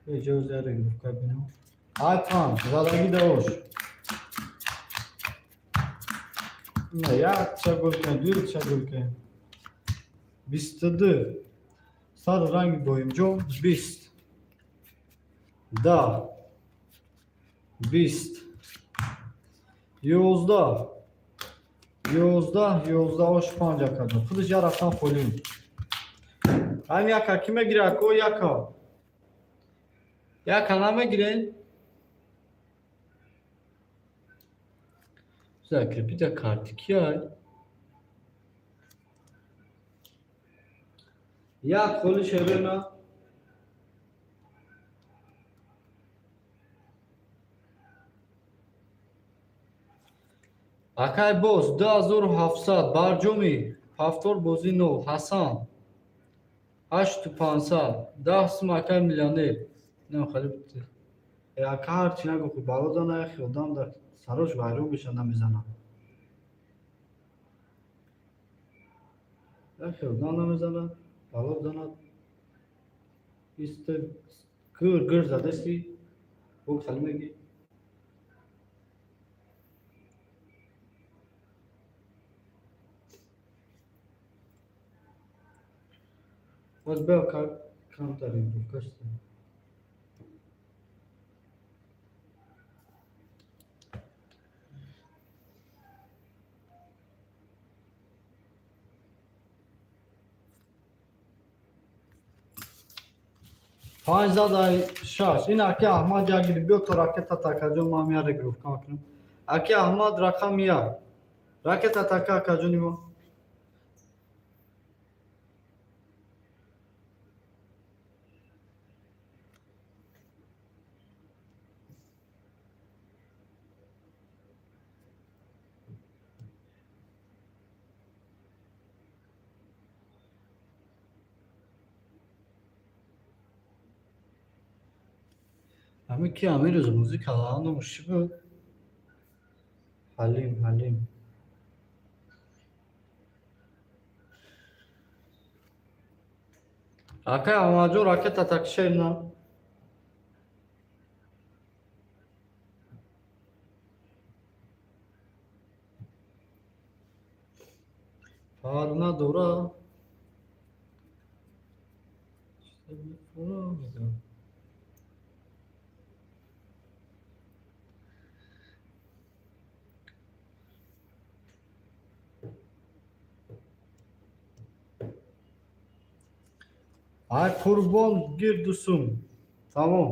Иҷоза, регровка бинам. Ай панҷ, задагӣ давош. Не, якча гол кунем, дуча гол кунем. 22. Сар ранги доимҷон, 20. Да. 20. 11. 11, 11, ош панҷ, акаҷон. Худаш як рафтан холим. Ҳам яка ки мегира, ако, яка? Яка намегирен? Закрепите карти кияй? Як холи шевена. Акай боз, 2700, барҷоми. Повтор бозӣ нол. Ҳасан 8500, 10 сум. Акай миллионер инам хеле. Ака, ҳарчи нагӯ, хуб бало зана, яхе одам дар сарош вайрон меша, намезанад. Яхе одам намезанад, бало занад. Исте гир гир задаси, бо хали мегӣ. Боз бео камтар рукашта. Панҷ зад шаш. Ин аки Аҳмад як гирифт. Биё то ракета такаҷон, ман я регировка мекунам. Аки Аҳмад рақами як. Ракета така, акаҷони мо. Ҳамин ки ҳамин рӯз бозӣ калаам номаш чӣ буд? Ҳалим, Ҳалим. Акай Аҳмадҷон, ракета такшем на. Фарқ надора. Ай Қурбон, гир 2 сум. Тамом.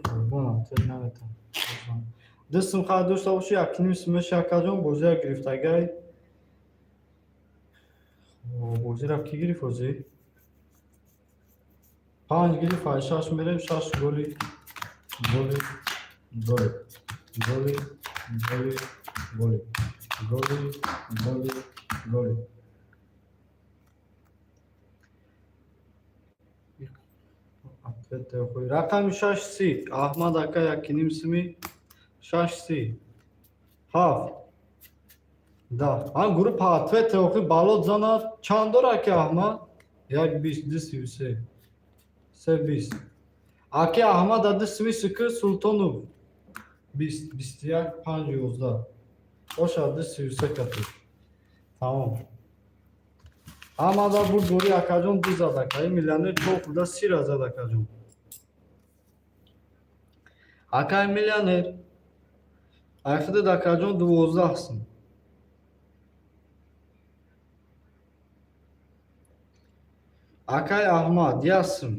Қурбонам, ту наметавонам. 2 сум хоҳад дошта бошӣ, 1,5 сум меша, акаҷон, бозиро гирифтагай. Бозиро кӣ гирифт ҳозир? Панҷ гирифт, ай шаш мерем, шаш голи, голи, голи, голи, голи, голи, голи, голи, голи. Рақами шаш си. Аҳмад ака 1,5 суми. Шаш си. Ҳафт. Да. Ҳам гурӯҳ ответе охи балот занад. Чанд дора аки Аҳмад? Як бист, ду сию се. Се бист. Аки Аҳмад 2 суми сикр Султонов. Бист, 21, панҷ, 11. Боша 2,33 кати. Тамом. Ҳамада бурд бори акаҷон ду зад ака. Ин миллионер чор хурда сира зад, акаҷон. Акай миллионер. Айхидид, акаҷон, 12 сум. Акай Аҳмад, ясм.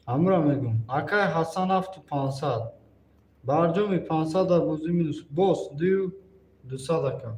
Ҳамура мегӯм. Акай Ҳасан, 7500. Барҷоми, 500 дар бозӣ минус. Бос, 2200, ака.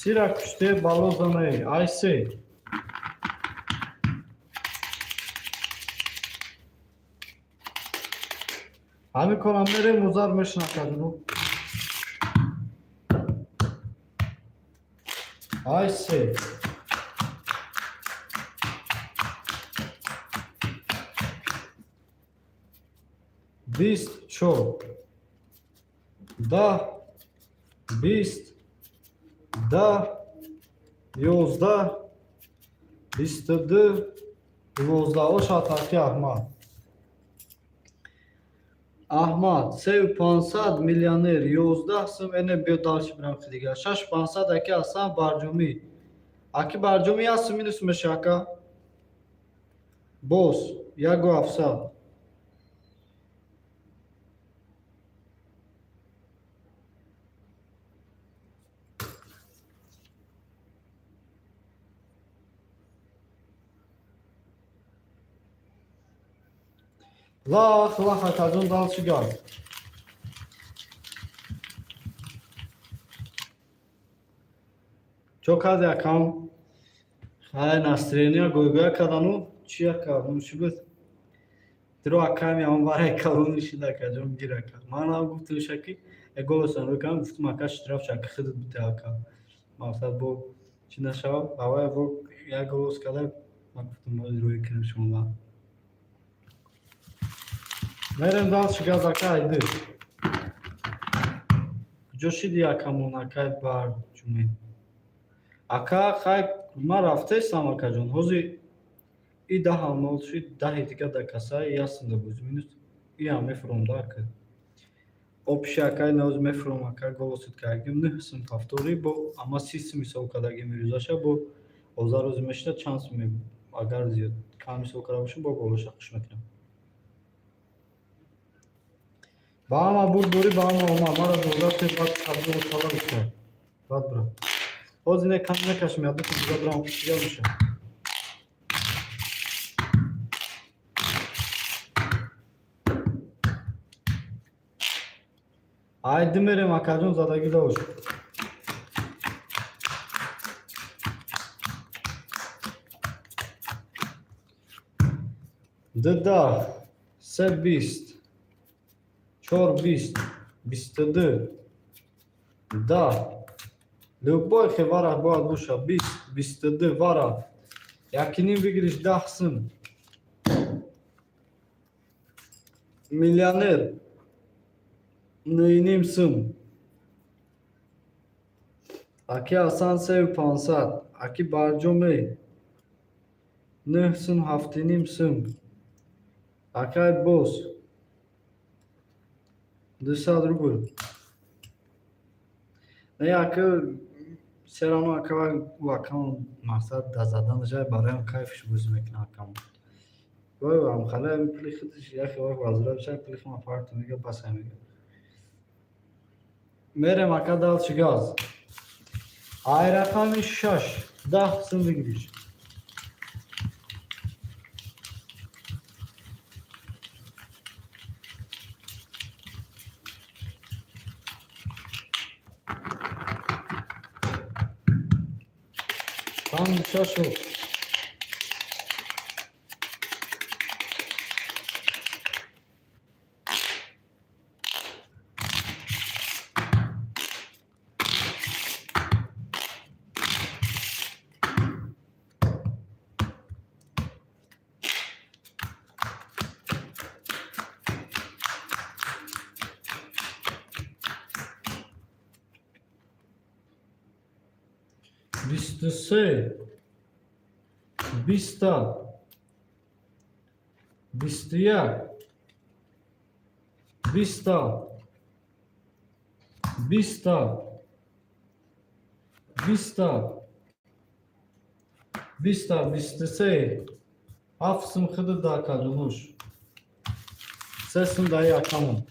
Сира куште балозане, ай се. Ҳамин корам мерем, музар мешина кардину. Ай се. 24. 10, 20, 10, 11, 22, 12. Ошад аки Аҳмад. Аҳмад, 3500, миллионер, 11 сум. Эне биё, дальше бирам дигар. 6500, аки Ҳасан Барҷумӣ. Аки Барҷумӣ, 1 сум минус меша, ака. Боз, 1700. Лах, лах, акаҷон, дальше гап. Чо карди, акам? Хай, настроения гойгоя кардану чи, ака, чӣ буд? Дро аками ам барай калони шид, акаҷон, гир, ака. Манам гуфтуша ки голосан рӯй кардам, гуфтум, ака, штраф ака худат бите, ака. Мақсад бо чӣ нашавад? Авай бо як голос карда, ман гуфтум, рӯй кунем шумо. Мерем дальше газ, ака, айди. Куҷо шиди, акамон, акай Барҷуме? Ака, хай, ман рафтаистам, акаҷон. Ҳозир и даҳам нол шид, даҳи дига да касаи ясында буз минус. Иам мефуром да, ака. Опиши акай ноз мефуром, ака, голосит кардем нӯҳ сум повтори бо ама 30 сум ҳисоб кардагим ирӯзаша бо озар рӯзи мешида чанд сум, агар зиёд кам ҳисоб карда бошем, бо болоша хуш мекунам. Ба ҳама бурдборӣ, ба ҳама омад. Мара дозар те баъд қабзо тала бишавад. Баъд бира. Ҳозир не кам мекашем, як дута дига бирам, дига меша. Айди мерем, акаҷон, задагӣ дошт. Ду 10, се 20, чор 20, 22, 10. Любой хе варақ бояд боша. 20, 22 варақ. Якиним бигириш, 10 сум. Миллионер 9,5 сум. Аки Ҳасан, 3500. Аки Барҷоме, 9 сум, 7,5 сум. Акай Бос, 200 рубл. Не, ака, серано ака акам мақсад да заданашай бароям кайфш бозӣ мекунад акам. Вой, амхала пули худаш яхе вай вазира бишай, пули хума парту мега, басай мега. Мерем, ака, дальше газ. Ай рақами шаш, 10 сум бигириш. Там шашу. 23, 20та, 21, 20та, 20та, 20та, 20та, 23, 7 сум хида да акаҷонуш. 3 сум даи акамон.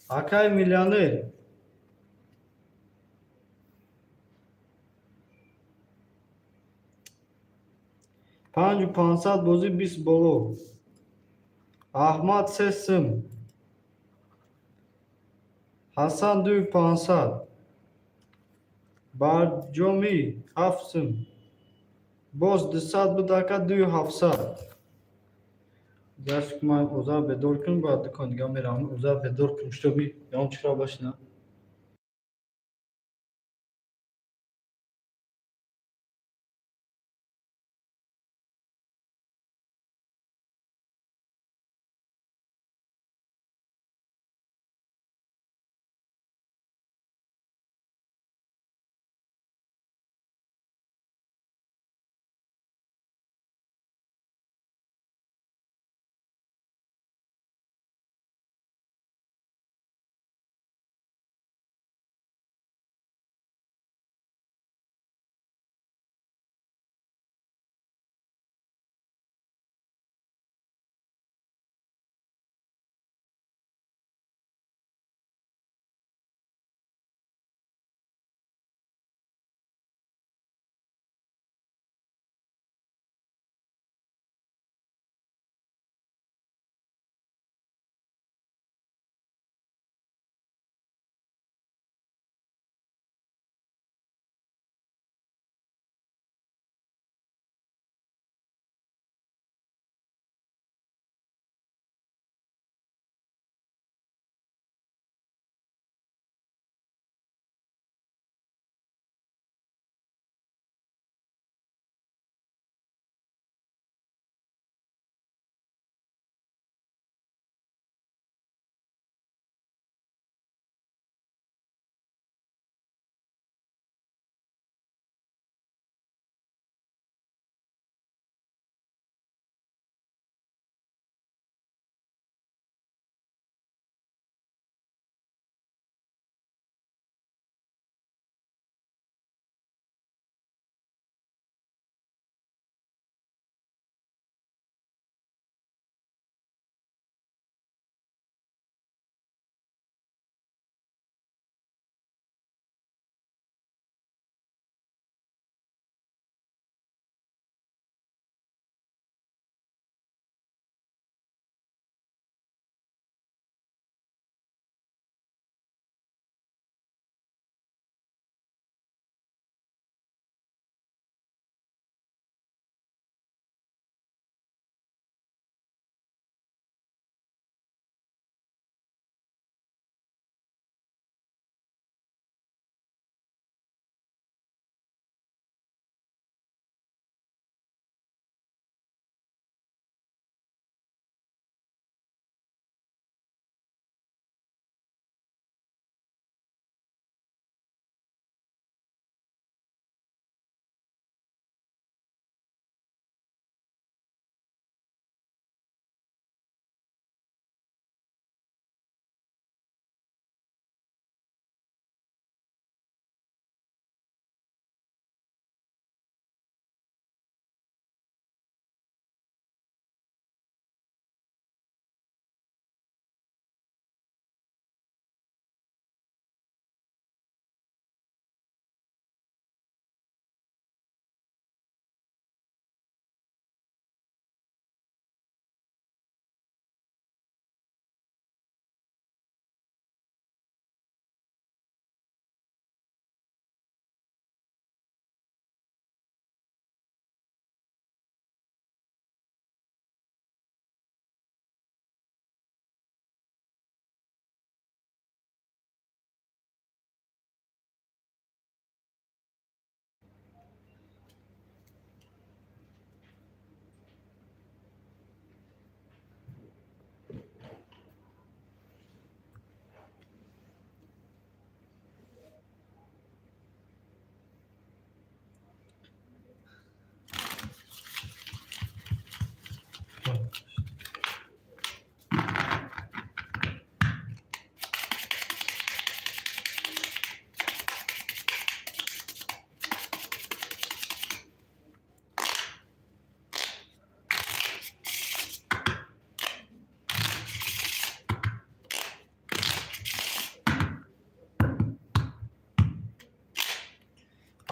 Акай миллионер. 5500 бозӣ 20 боло. Аҳмад 3 сум. Ҳасан 2500. Барҷомӣ 7 сум. Боз 200 буд ака 2700. Дарс ман озар бедор кун, баъд дукон дига меравам. Озар бедор кун, шутоби ям чиро башина.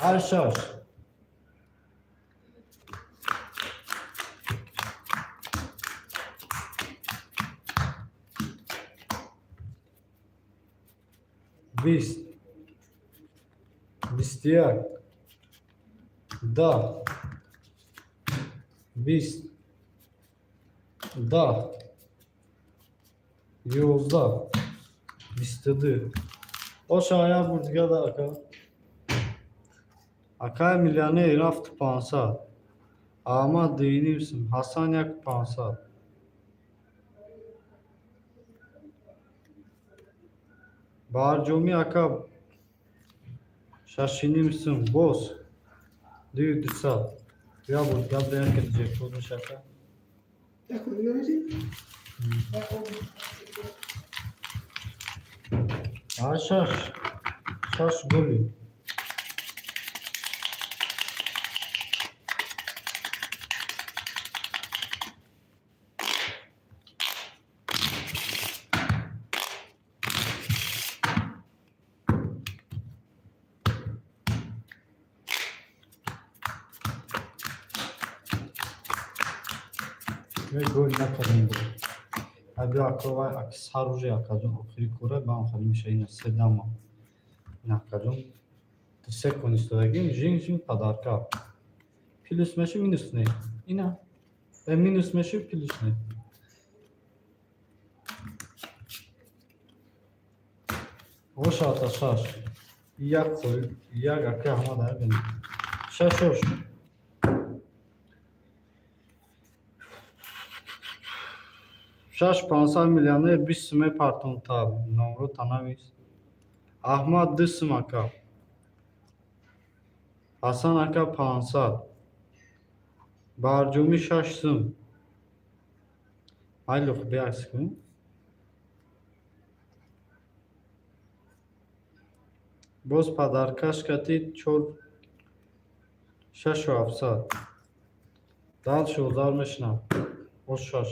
Ҳар шаш. Бист. 21. 10. 20. 10. 11. 22. Оша як бор дига да, ака. Акай миллионер рафт 500. Аҳмад дуюним сум, Ҳасан як 500. Барҷомӣ ака шашиним сум, боз дую 200. Як бор дига да, як ҷекпот меша, ака. Як бор дига медиҳӣ? Ҳар шаш. Шаш голи. Ме гол накардем бо. Аби ака вай аки саруже, акаҷон, охири кора ба ам хали меша, ина се дама. Ина, акаҷон, се кон истодагим, жин жин подарка. Плюс меши, минус не. Ина. Минус меши, плюс не. Ошата шаш. Як холи, як ака Аҳмад ай бин. Шаш ош. Шаш 500, миллионер 20 суме партон та номро танавис. Аҳмад 2 сум, ака. Ҳасан ака 500. Барҷомӣ 6 сум. Айлух биакс кун. Боз подаркаш кати чор шашу 700. Дальше озар мешинам. Боз шаш.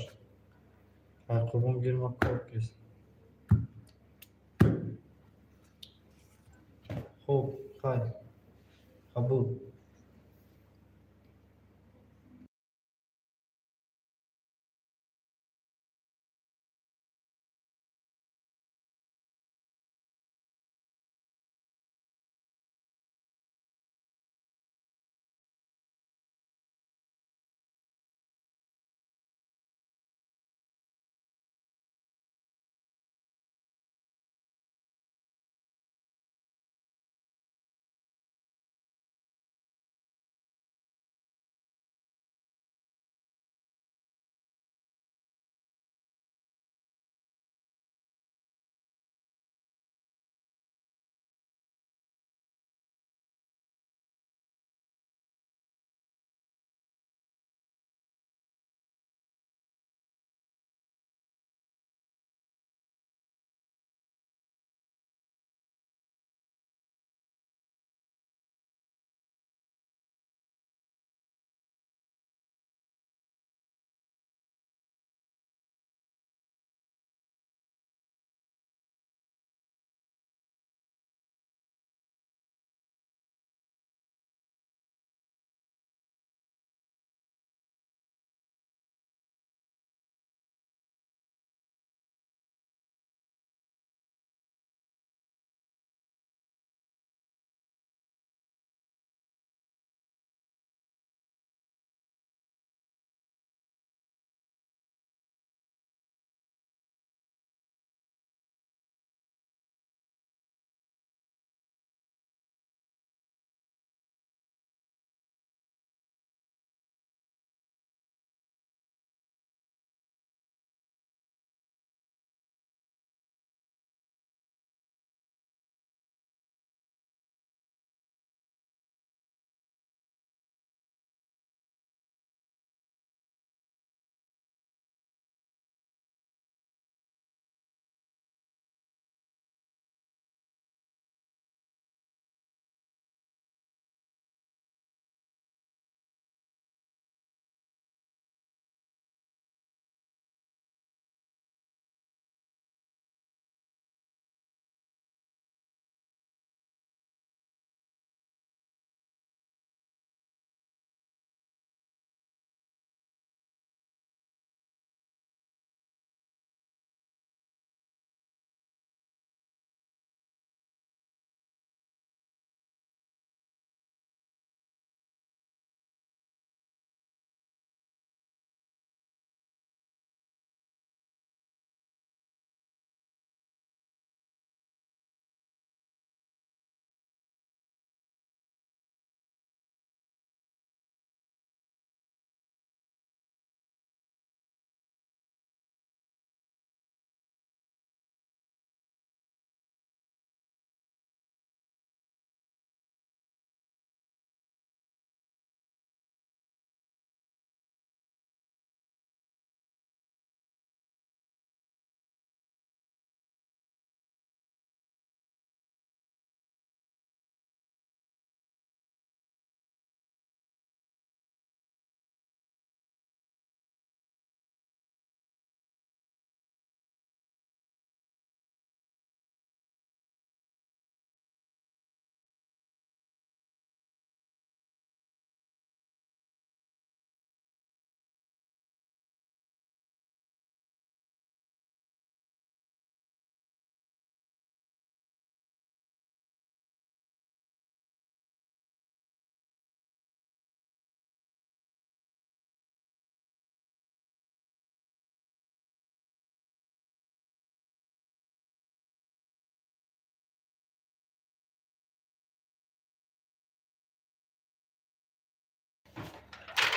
Ай қурбон гирма, кор кест. Хуб, хайр. Қабул.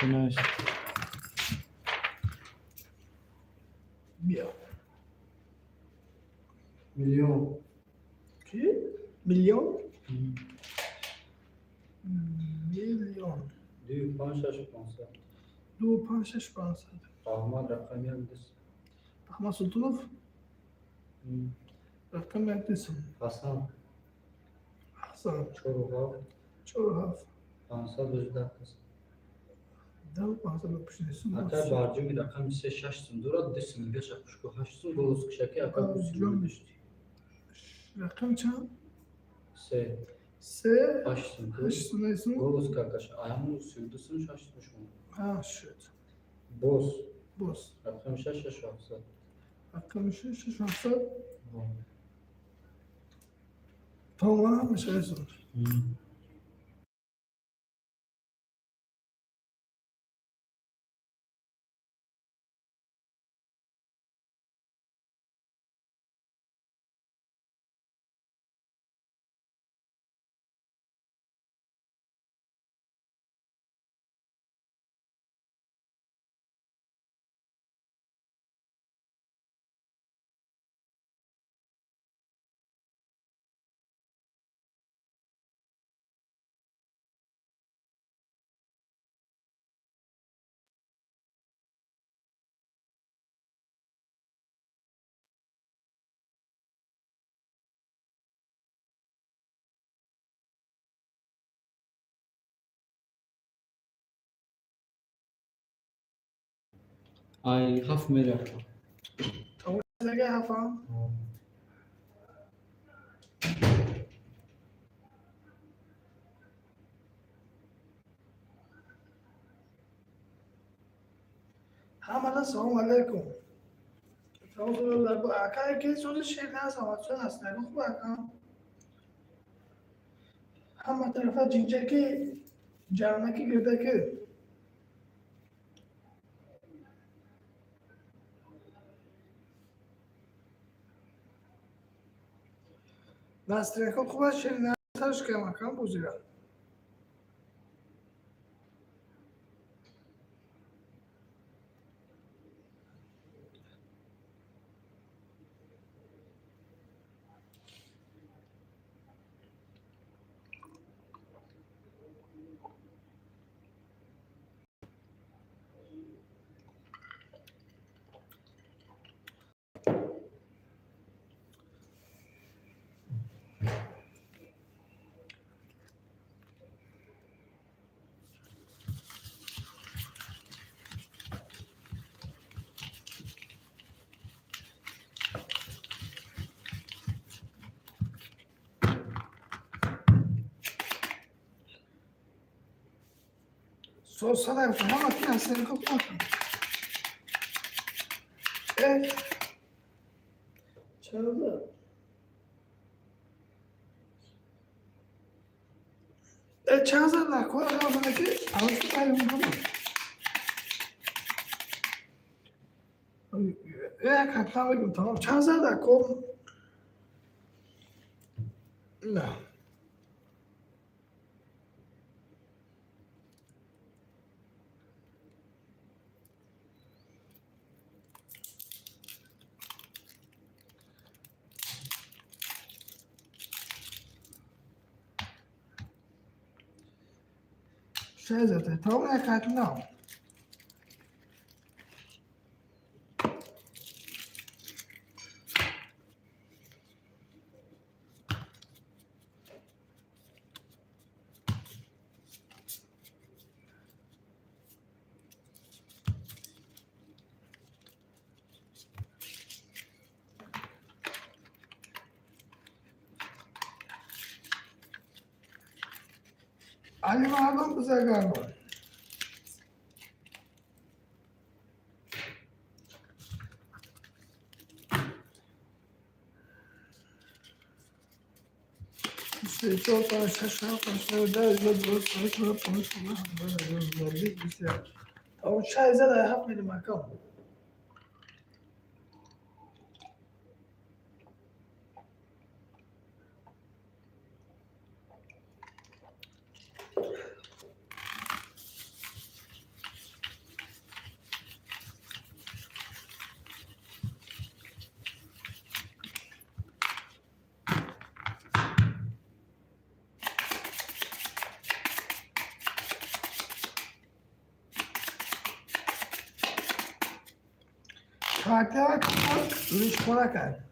Навис. Биё. Миллион. Ки? Миллион? Миллион. Ду, панҷ, шаш, 500. Ду, панҷ, шаш, 500. Раҳмат, рақами як дис. Раҳмат Султонов, рақами як дисум. Ҳасан. Ҳасан. Чору ҳафт. Чору ҳафт. 518 кас. Ду, 558 сум. Ака, барҷоми рақами се шаш сум дорад, ду сум дигаша хушку, ҳашт сум голос кушаки, ака, ду сум. Барҷоми. Дошти. Рақам чанд? Се. Се. Ҳашт сум. Ҳашт сум несум. Голос какаш аяму 32 сум, шаш сум шумо. А, шуд. Боз. Боз. Рақами шаш, шашу ҳафтсад. Рақами шаш, шашу ҳафтсад. Тамом, ҳамаша сум. Ай ҳафт мерафта. Тамом, зага ҳафам. Ҳамала салом алайкум. Ака, ки сози шер насамад аст, нагу хуб, ака. Ҳама тарафа ҷинҷаки, ҷавнаки, гирдаки. Настроение хуб аст, шер насарш кам, акам, бозира. Sosyal ҳама ки настроение хуб, акам. Э, чаро? Э, чанд зад нако ки аввал пайдо мекунам. Э, ҳатман бигум, тамом, чанд зад ако? На. Шаш зад, тамом, як ҳатман. Али мардум бузаргангон. Се, чор, панҷ, шаш, ҳафт, ҳашт, нӯҳ, 10, 11, 12, 13, 14, 15, 16, 17, 18, 21. Тамом, шаш зад, ҳафт милим, акам. Чвактава лишпона кард.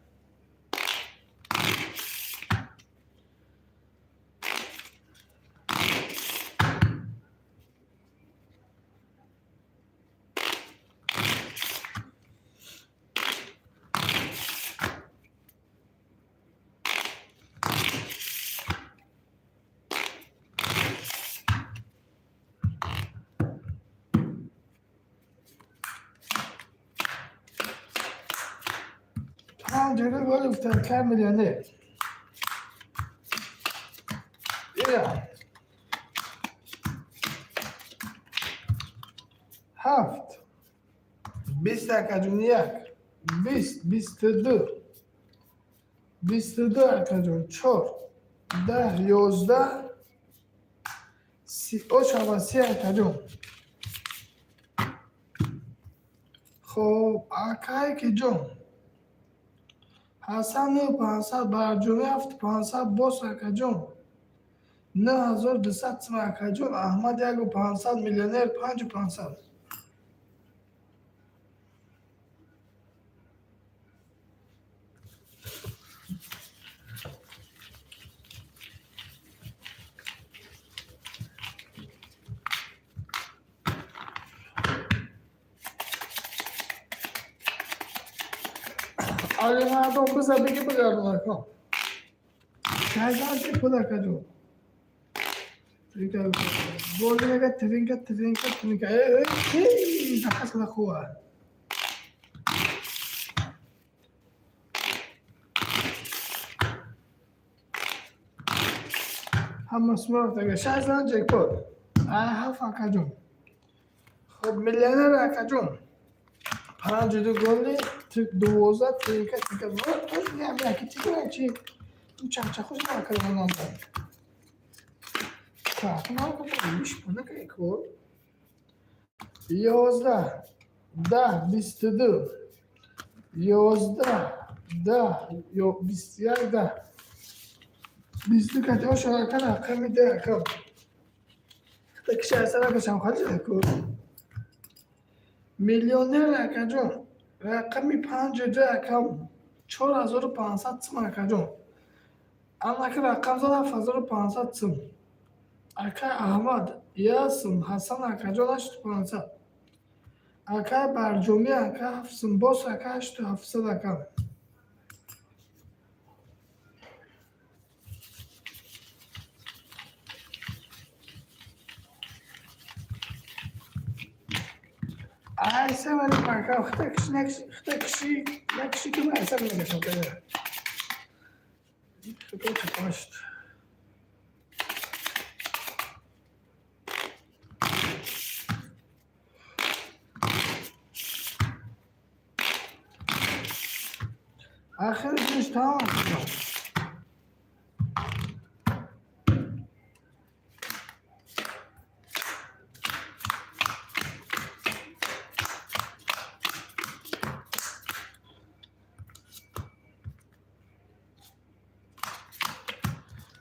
Панҷара гол уфтад, кай миллионер. Ира. Ҳафт. 20, акаҷон, як. 20, 22. 22, акаҷон, чор. 10, 11. 30, ошава 30, акаҷон. Хоб, акае ки ҷон. Ҳасан 9500, Барҷумӣ 7500, бос акаҷон. 9200 сум, акаҷон, Аҳмад 1500, миллионер 5500. Алимардон биза биги бигардон акон. Шайзан ки пул, акаҷон. Тринка бози мега, тринка, тринка, тринка. Э, э, заказ када хуба. Ҳама смарт ага. Шайзан ҷекпот. Ай ҳафт, акаҷон. Хоб, миллионер, акаҷон. Панҷ ду голи, 12, тринка, тринка. Тош не, яки тика чи чахчахуш накарда. Так, 11, 10, 22, 11, 10, ё 21, 10, 22 кати оша рақами де акам. Кишасара кашам хаҷа ку. Миллионер, акаҷон, рақами панҷу ду, акам, 4500 сум, акаҷон. Анаки рақам зад 7500 сум. Акай Аҳмад як сум, Ҳасан, акаҷон, 8500. Акай Барҷумӣ, ака, ҳафт сум, бос, ака, 8700, акам. Айса вали ака, хита киши, хита киши, як киши ки айса мегашам када. Хита чапашт. Ахириш тамом шуд.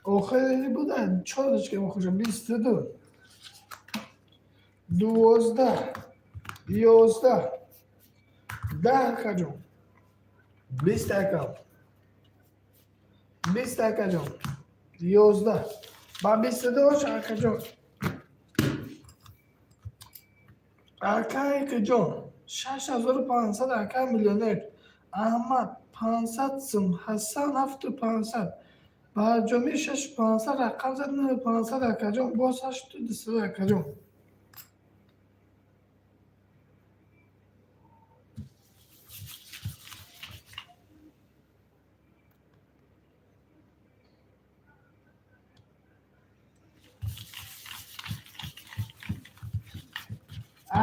Охири буда чорочка мехӯшам, 22, 12, 11, 10, акаҷон. 20, акам. 20, акаҷон. 11. Ба 22 ош, акаҷон. Акае ки ҷон, 6500, акай миллионер. Аҳмад 500 сум, Ҳасан 7500. Барҷомӣ 6500, рақам зад 9500, акаҷон, боз 8200, акаҷон.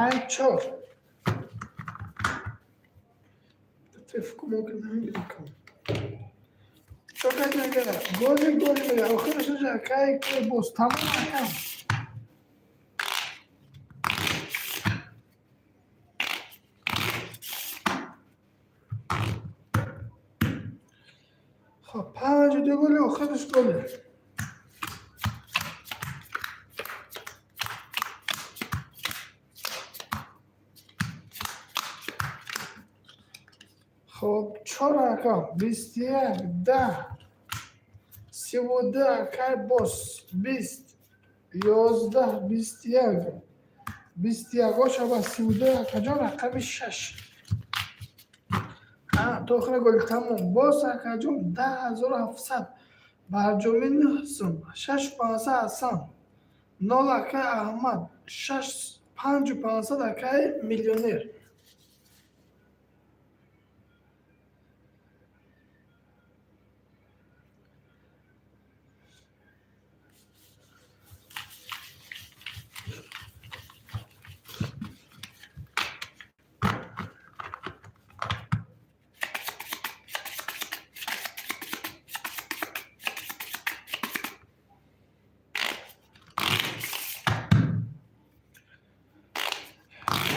Ай чор. Тефку мокр. Голи голи мега. Охираш акай ки боз тамом, акам. Хоб, панҷ ду голи, охираш голи. акам, 21, 10, 32, акай бос, 20, 11, 21, 21, оша ба 32, акаҷон, рақами 6. То охира голи тамом. Боз, акаҷон, 10 700. Барҷомӣ 9 сум, 6500 Ҳасан. 0, акай Аҳмад, 6, 5500, акай миллионер.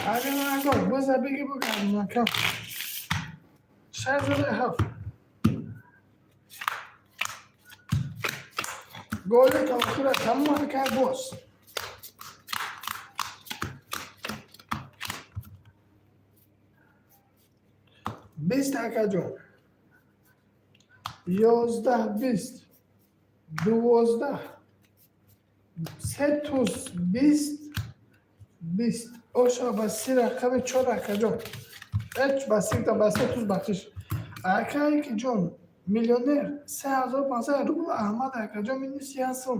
Агар боза беги бигардон, ака. 6 7. Голи то охира тамом, акай боз. 20, акаҷон. 11, 20, 12, се туз, 20, 20. Оша ба 30, рақами 4, акаҷон. Эч ба 30 ба се туз, бахшиш. Акае ки ҷон миллионер, 3500 рубл. Аҳмад акаҷон, минус 1 сум.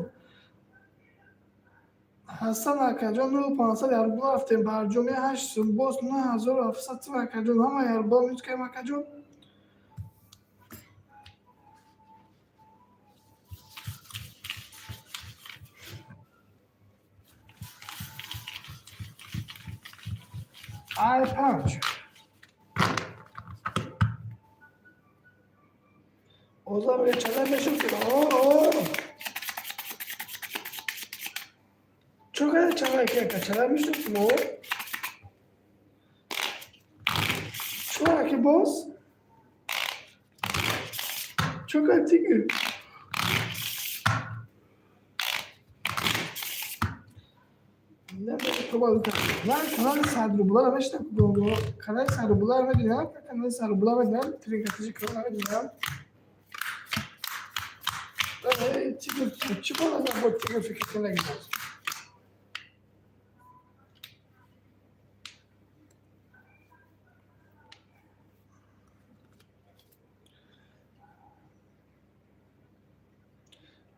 Ҳасан акаҷон, 9500 ярубл рафтем. Барҷомӣ 8 сум, боз 9700 сум, акаҷон. Ҳама ярубл минус кардем, акаҷон. Ай 5. Озам чала мешуд. О, чо када чала ки ака чала мешуд мо? Чо аки боз? Чо када тигр? Ман канали 100 рубларо мешинам, канали 100 рубларо медонам, канали 100 рубла медонам, трикотажи канал медонам. Тигр чӣ бола бо тигр фикр кунагидоз?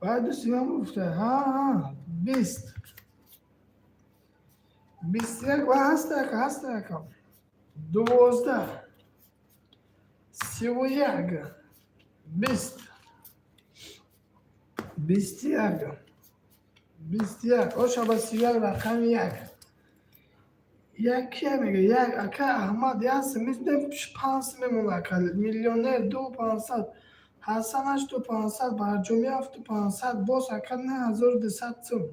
Баъд дӯсти ман гуфта, ҳа, ҳа, 20, 21 ва ҳаста, ака, ҳаста, ака. 12, 31, 20, 21, 21, оша ба 31, рақами 1. Як кия мега? Як, ака Аҳмад, як сум, 5 сум мемона, ака. Миллионер 2500, Ҳасан 8500, Барҷомӣ 7500, боз, ака, 9200 сум.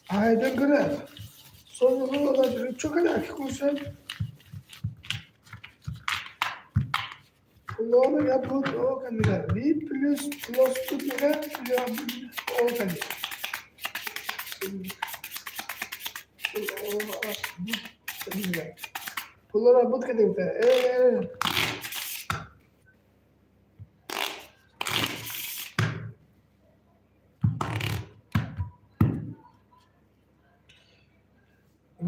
Айдин гирифт. Чо када ки хуршед? Пуло мега, пул о кад мега. Ви плюс плюс тут мега, о кад. Пулора буд кадем та. Э.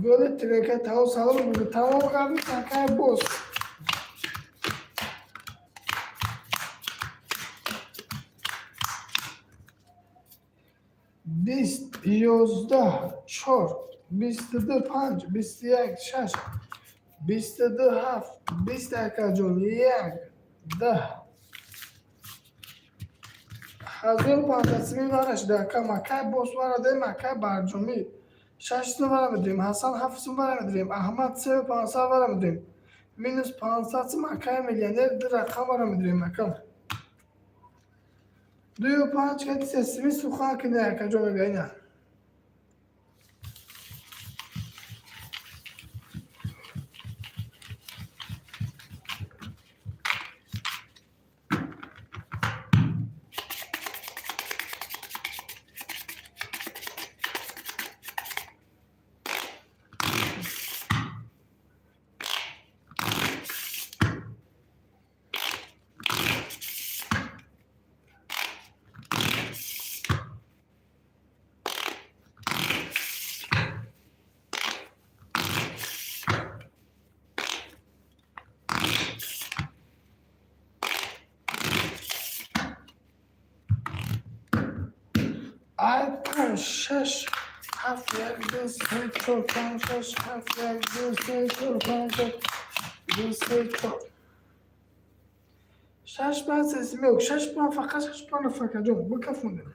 Голи трека тао салом буд. Тамом кардем, такай боз. 20, 11, 4, 22, 5, 21, 6, 22, 7, 20, акаҷон, 1, 10. 1500 сими вара шуда, ака. Макай бос вара дем, акай Барҷомӣ. 6 сум вара медиҳем, Ҳасан 7 сум вара медиҳем, Аҳмад 3500 вара медиҳем. Минус 500 сум, акай миллионер, ду рақам вара медиҳем, ака. Дую панҷ кати се сими сухан кини, акаҷон, мега ина. Ай панҷ, шаш, ҳафт, як, ду, се, чор, панҷ, шаш, ҳафт, як, ду, се, чор, панҷ, шаш, ду, се, чор. Шаш, панҷ, се, семёк. Шаш, панҷ, фақат шаш, панҷ, акаҷон. Бикафонем.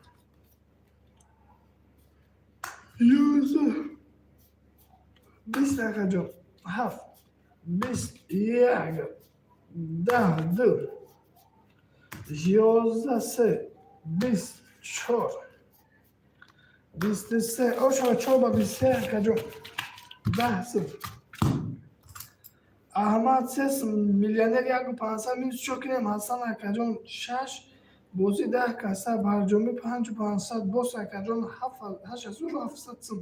11, 20, акаҷон. Ҳафт, 20, як, 10, ду, 11, се, 20, чор, 23, ошо чор ба 23, акаҷон. 10 сум. Аҳмад се сум, миллионер яку пансад минус чор кунем. Ҳасан акаҷон шаш, бозӣ 10 каса, барҷомӣ панҷу пансад, бос акаҷон 8700 сум.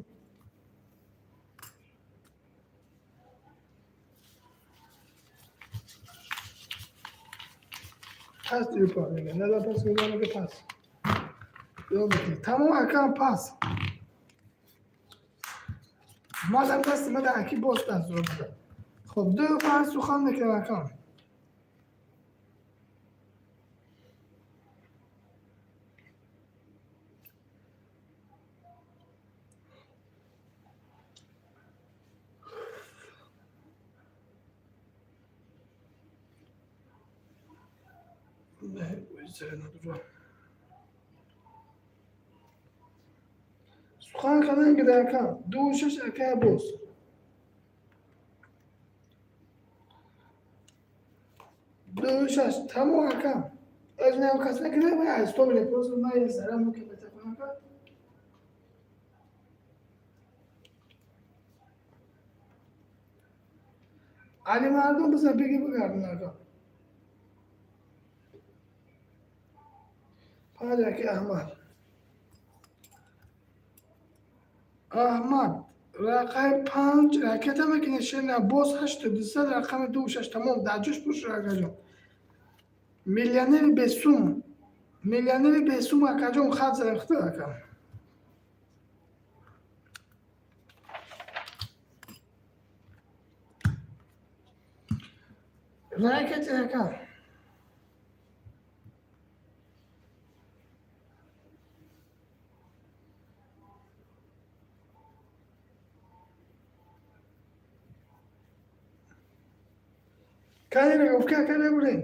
Пас дию мега, нада пас мега, пас. Тамом акам, пас. Мадам дасти мада аки боз даст дорад. Хоб, ду панҷ сухан мекунам, акам. Сухан кардан гида, акам. Ду шаш, акая боз. Ду шаш, тамом, акам. Аз нав кас накида, вай аз то мире, просто ман сарам мекунам, ака. Али мардум бизан беги бигардон, ака. Панҷ, аки Аҳмад. Аҳмад, рақами панҷ ракета мекунӣ, шена боз ҳашту дусад, рақами ду шаш, тамом, дар ҷош буш, акаҷон. Миллионери бесум. Миллионери бесум, акаҷон, хат задем худо, ака. Ракети, ака. Кани рақобка, ака, набурем.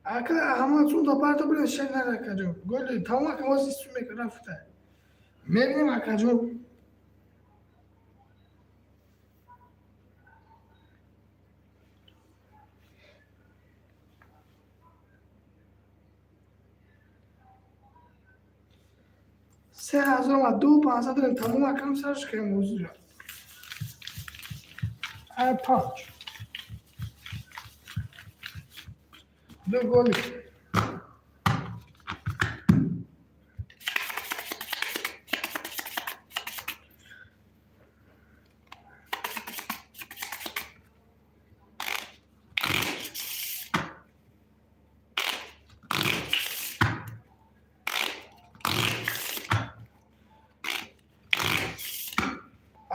Ака Аҳмад сум да парто бурем, шер нара, акаҷон. Голи, тамом, ака, вози сум рафта. Мебинем, акаҷон. 3000 омад, ду пансад дорем, тамом, акам, сарш кунем ҳозира. Ай панҷ. Ду голи.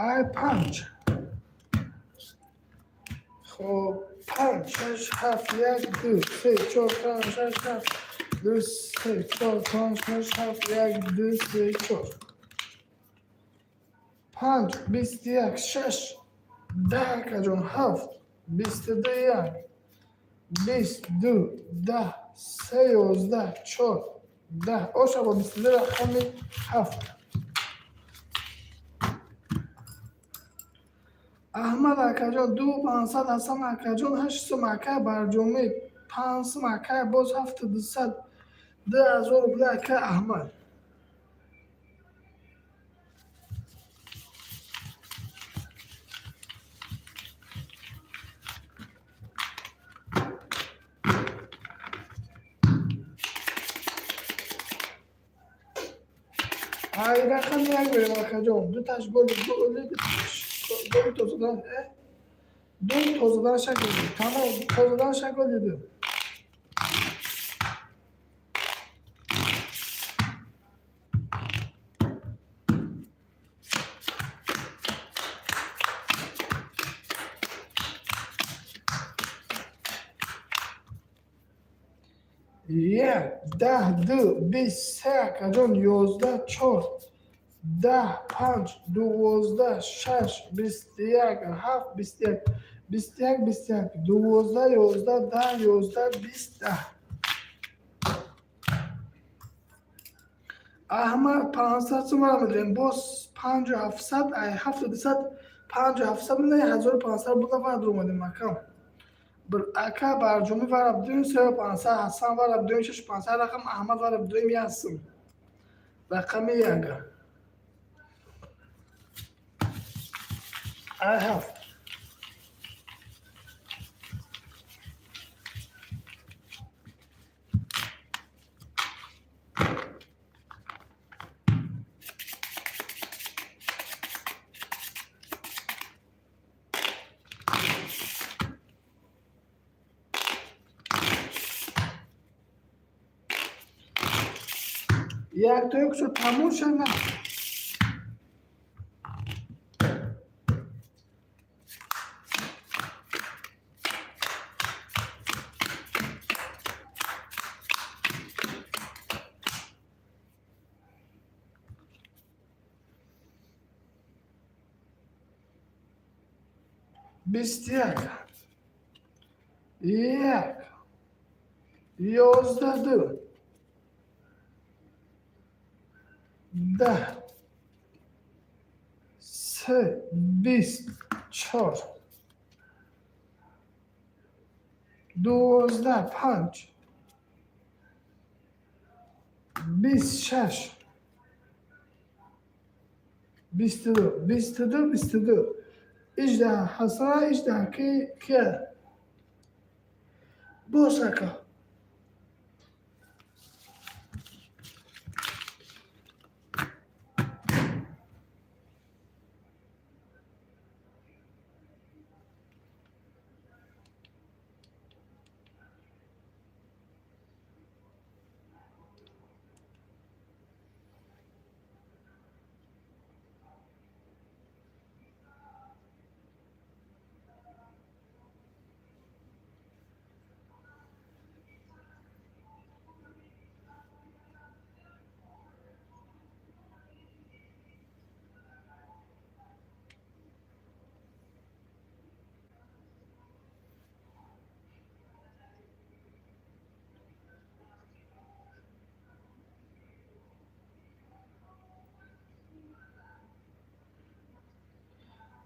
Ай панҷ. Хоб, панҷ, шаш, ҳафт, як, ду, се, чор, панҷ, шаш, ҳафт, ду, се, чор, панҷ, шаш, ҳафт, як, ду, се, чор. Панҷ, 21, шаш, 10, акаҷон, ҳафт, 22, як, 20, ду, 10, се, 11, чор, 10. Оша бо 22 рақами ҳафт. Аҳмад акаҷон ду пансад, Ҳасан акаҷон ҳашт сум, ака барҷомӣ панҷ сум, ака боз ҳафту дусад, 2000 рубля, ака Аҳмад. Ай рақами як берем, акаҷон. Ду таш голи, голи, голи тозадан, ду тозадан шакл. Тамом, тозадан шакл диду. Як, 10, 2, 20, 3, акаҷон, 11, 4, 10, 5, 12, 6, 21, 7, 21, 21, 21, 12, 11, 10, 11, 20, 10. Аҳмад 500 сум медиҳем, боз 5700, ай 7200, 5700 мина, 1500 буда, вар омадем, акам. Ака Барҷомӣ вара бидуем 3500, Ҳасан вара бидуем 6500, рақам Аҳмад вара бидуем 1 сум. Рақами яга. Ай ҳафт. Як то як шуд, тамом шуд, на. 21, 1, 11, 2, 10, 3, 20, 4, 12, 5, 20, 6, 22, 22, 22, 18. Ҳасана 18 ки кия боз, ака.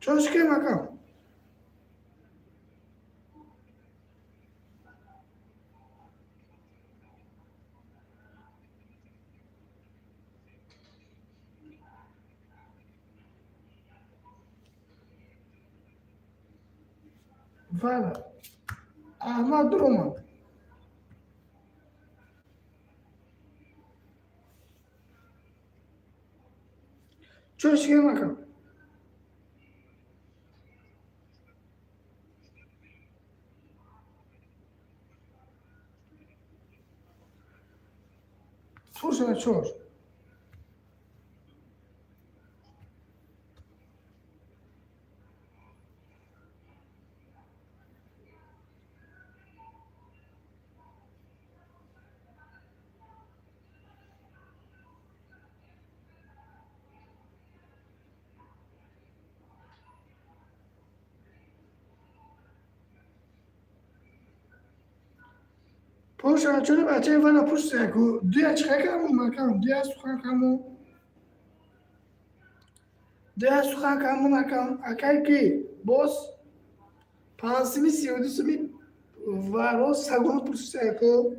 Чош кем, ака? Вала Аҳмад дуромад. Чош кем, ака? Пур шуда, чор. Пур шуда, чори. Бачаи вара пур шуда. Дуя чиқа кардам, акам? Дуя сухан каму, дуя сухан камун, акам. Акай ки боз 5 сими, 32 суми варо сагон пур шуда ку.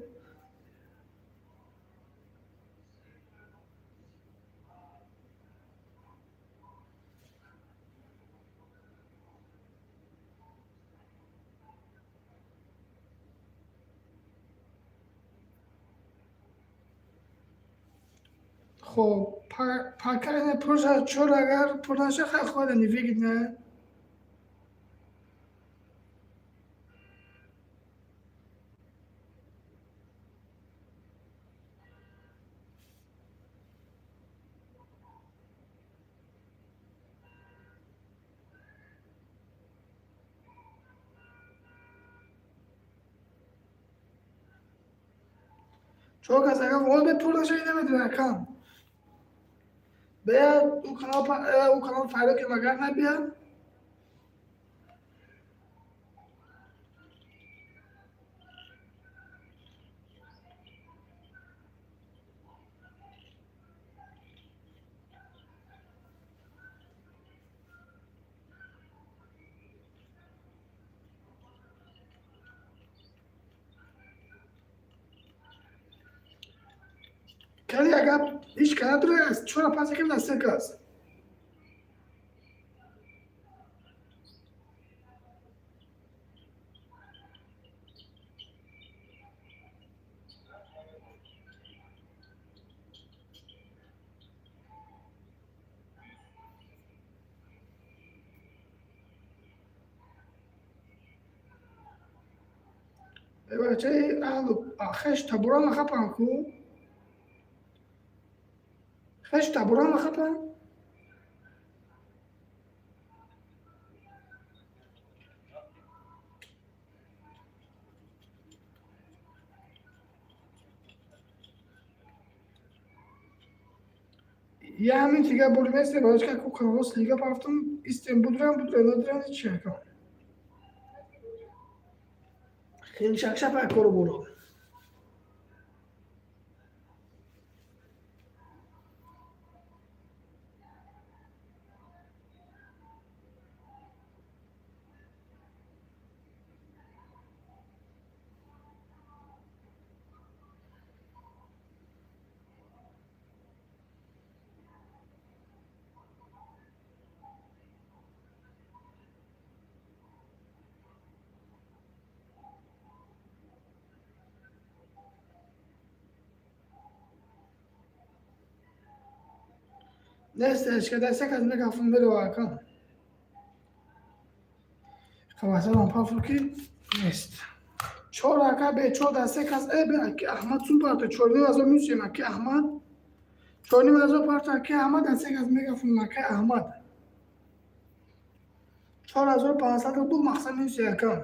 Хоб, пока не пур шуда, чор. Агар пур наша, хай, хода невыгодно. Чор кас акам, ол бе пур наша намедонам акам. Бея ӯ канал, ӯ канал файро ки магар набия. Кали агар ҳеҷ кана дура аст, чора панҷ акам даста кас. Бачаи аҳлу хеш табора махапан ку? Хеш табора махапан? Я ҳамин тига бурместе бачка ку каналос лига пафтум истем будрам будрам надрам чи акам. Хеле шакшапа кору буро. Нест ҳечка кас мегафун меро акам. Қавасалам пафу ки нест. Чор ака бе чор даста кас э бе аки Аҳмад сум парто 4500 мусим аки Аҳмад. 4500 парто аки Аҳмад даста кас мегафун аки Аҳмад. 4500 рубл мақсад мусим акам.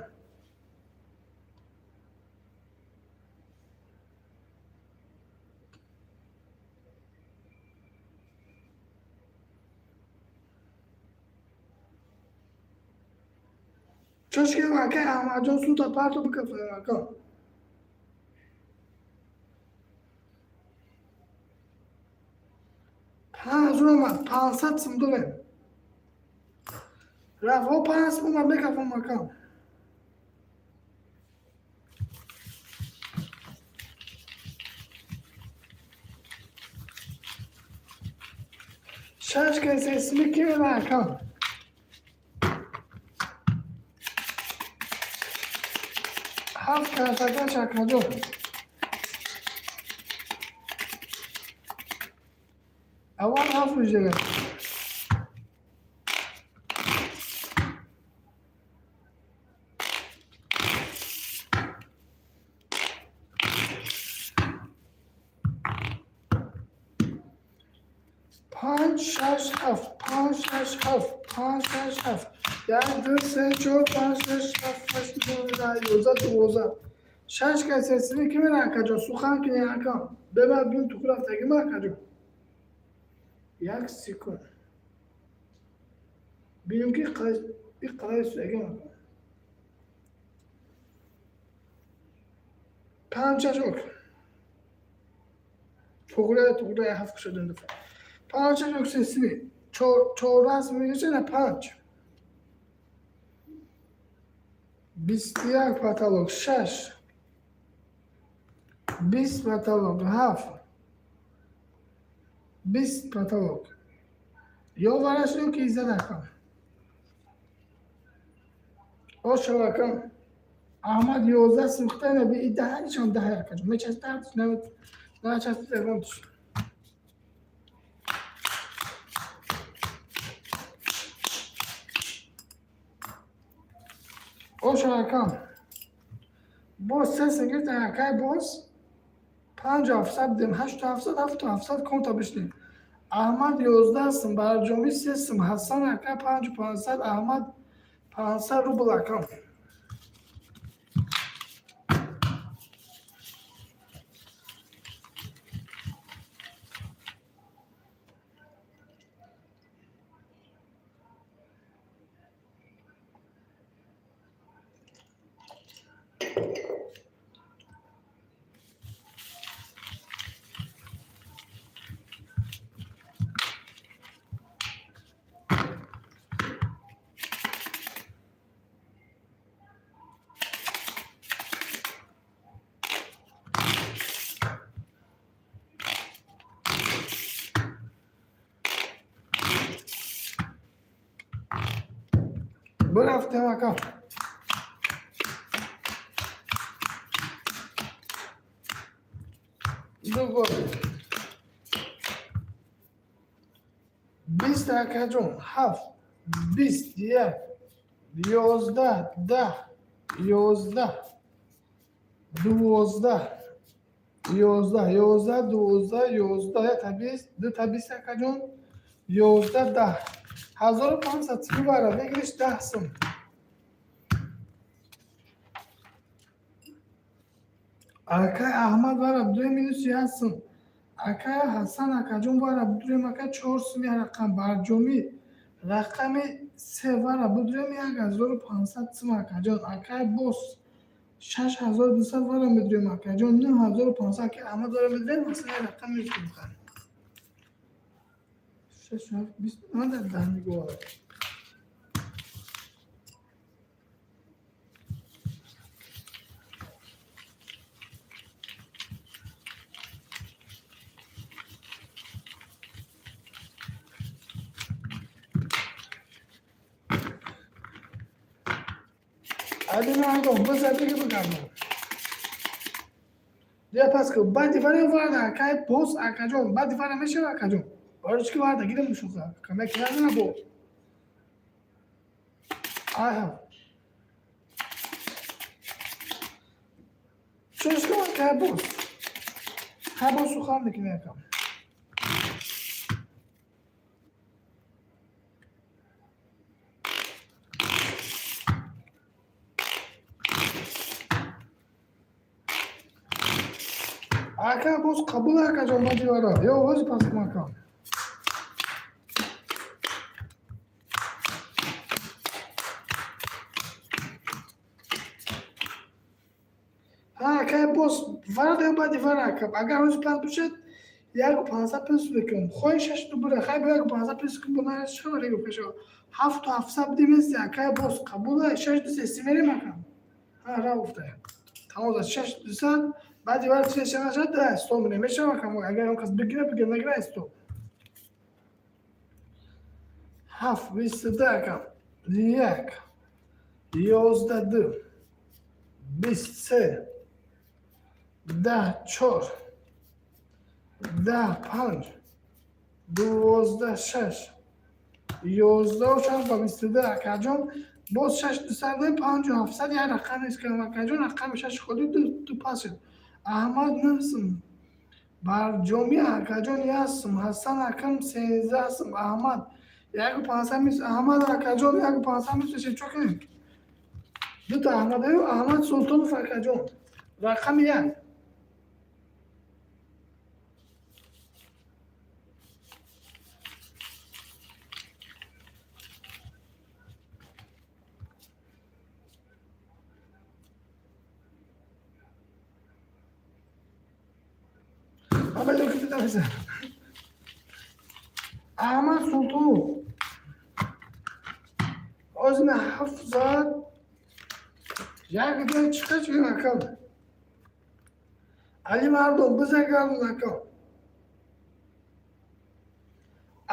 Чошки ака Аҳмадҷон сумта парто бикафунем ака. 5000 омад, 500 сум дорем. Рафо 5 сум омад мекафам ака. Шаш кас эсми ки мера ака. Ҳафт кас ака чакаҷон. Аввал ҳафт мешавад. Панҷ, шаш, ҳафт, панҷ, шаш, ҳафт, панҷ, шаш, ҳафт. Як, ду, се, чор, панҷ, шаш, ҳафт, ҳашт, нӯҳ, даҳ, 11, 12. Шаш кас эсми ки мера акаҷон? Сухан кини акам. Бебар бин туку рафтаги ма акаҷон. Як секунд. Бинем ки қалай суяги ма. Панҷ, шаш, ок. Туғра, туғра, ҳафт кушодем дафъа. Панҷ, шаш, ок, сесми. Чор расм мегирча на панҷ. 21 потолок, шаш. 20 потолок, ҳафт. 20 потолок. Ё вараш ё ки иззат акам. Ошо акам. Аҳмад 11 сӯхта наби и даҳанишон даҳ акаҷон. Мечаспад, начаспид ягон туш. Ошо акам. Боз се сингирта акай боз панҷ ҳафтсад дем, ҳашту ҳафтсад, ҳафту ҳафтсад конта бишнем. Аҳмад 11 сум, Барҷомӣ 3 сум, Ҳасан ака 5500, Аҳмад 500 рубл акам. Бирафтем, ака. Ду гол. 20, акаҷон, ҳафт, 21, 11, 10, 11, 12, 11, 11, 12, 11, якта 20, дута 20, акаҷон, 11, 10, 1500 сум бара мегириш, 10 сум. Акай Аҳмад, вара бидурем, минуси 1 сум. Акай Ҳасан, акаҷон, вара бидурем, ака, 4 сум як рақам. Барҷомӣ, рақами се, вара бидурем, 1500 сум, акаҷон. Акай Бос, 6200 вара медурем, акаҷон, 9500. Акай Аҳмад, вара медурем, ҳасан, як рақам мефурӯхам. Шаш, ҳафт, 20, ман дар 10 нигоҳ. Али мардум, бизар дига, бигардон. Дия пас ку, баъди вара варда, акай Бос, акаҷон, баъди вара мешава, акаҷон. Барои чӣ ки варда гирем мушуха. Камек назана бо. Аҳа. Чӯш ку, акай Бос. Хай, бо сухан мекунем, акам. Ака боз қабул, акаҷон, баъди вара. Ё ҳози пас кун, акам. Ҳа, акай боз, варда ё баъди вара, ака. Агар ҳози пас бошад, 1500 плюс мекунам. Хоҳи шаш ду бура, хай, бо 1500 плюс кун, бо нарас чӣ хабар пеша. Ҳафту ҳафтсад бидем ести, акай боз қабул, шаш ду се мерем, акам. Ҳа, ра гуфта. Тамом аст, шаш дусад, баъди вара чизе нашад, да, сто мирем. Мешава, акам, агар он кас бигира, бигира, нагира, сто. Ҳафт, 22, акам. Як, 11, ду, 23, 10, чор, 10, панҷ, 12, шаш, 11 шаш ба 22, акаҷон. Боз шаш дусад, панҷу ҳафтсад, як рақам нест кардам, акаҷон, рақами шаш холи, ду пас шуд. Аҳмад, 9 сум. Барҷомӣ, акаҷон, 1 сум. Ҳасан акам, 13 сум. Аҳмад, 1500 мис. Аҳмад, акаҷон, 1500 мис мешем, чо кунем? Дута Аҳмад, Аҳмад Султонов, акаҷон. Рақами як. Абай документ. Аҳмад Султонов. Озина ҳафт зад. Як ҷой чиқа чиқин, акам. Али мардум, бизагардон, акам.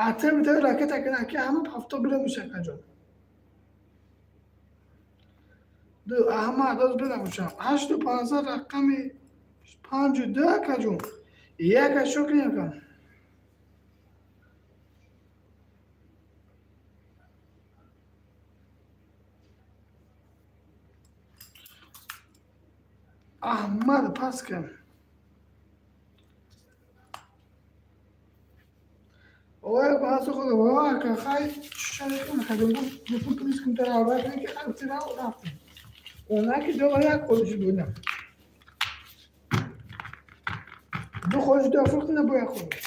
Ате бите ракета кина, аки ҳама ҳафто бира меша, акаҷон. Ду Аҳмад, оз бинамушам. Ҳашту пансад, рақами панҷу ду, акаҷон. Як ашо кунем, акам. Аҳмад, пас кун. Ой, баъзе худо, ва ака, хай, чӣ акаҷон, гуфт плюс кун, тара аввал ки хай тира рафтем. Она ки дова як холиш будам. Ду холиш ду фурӯхти, на бо як холиш.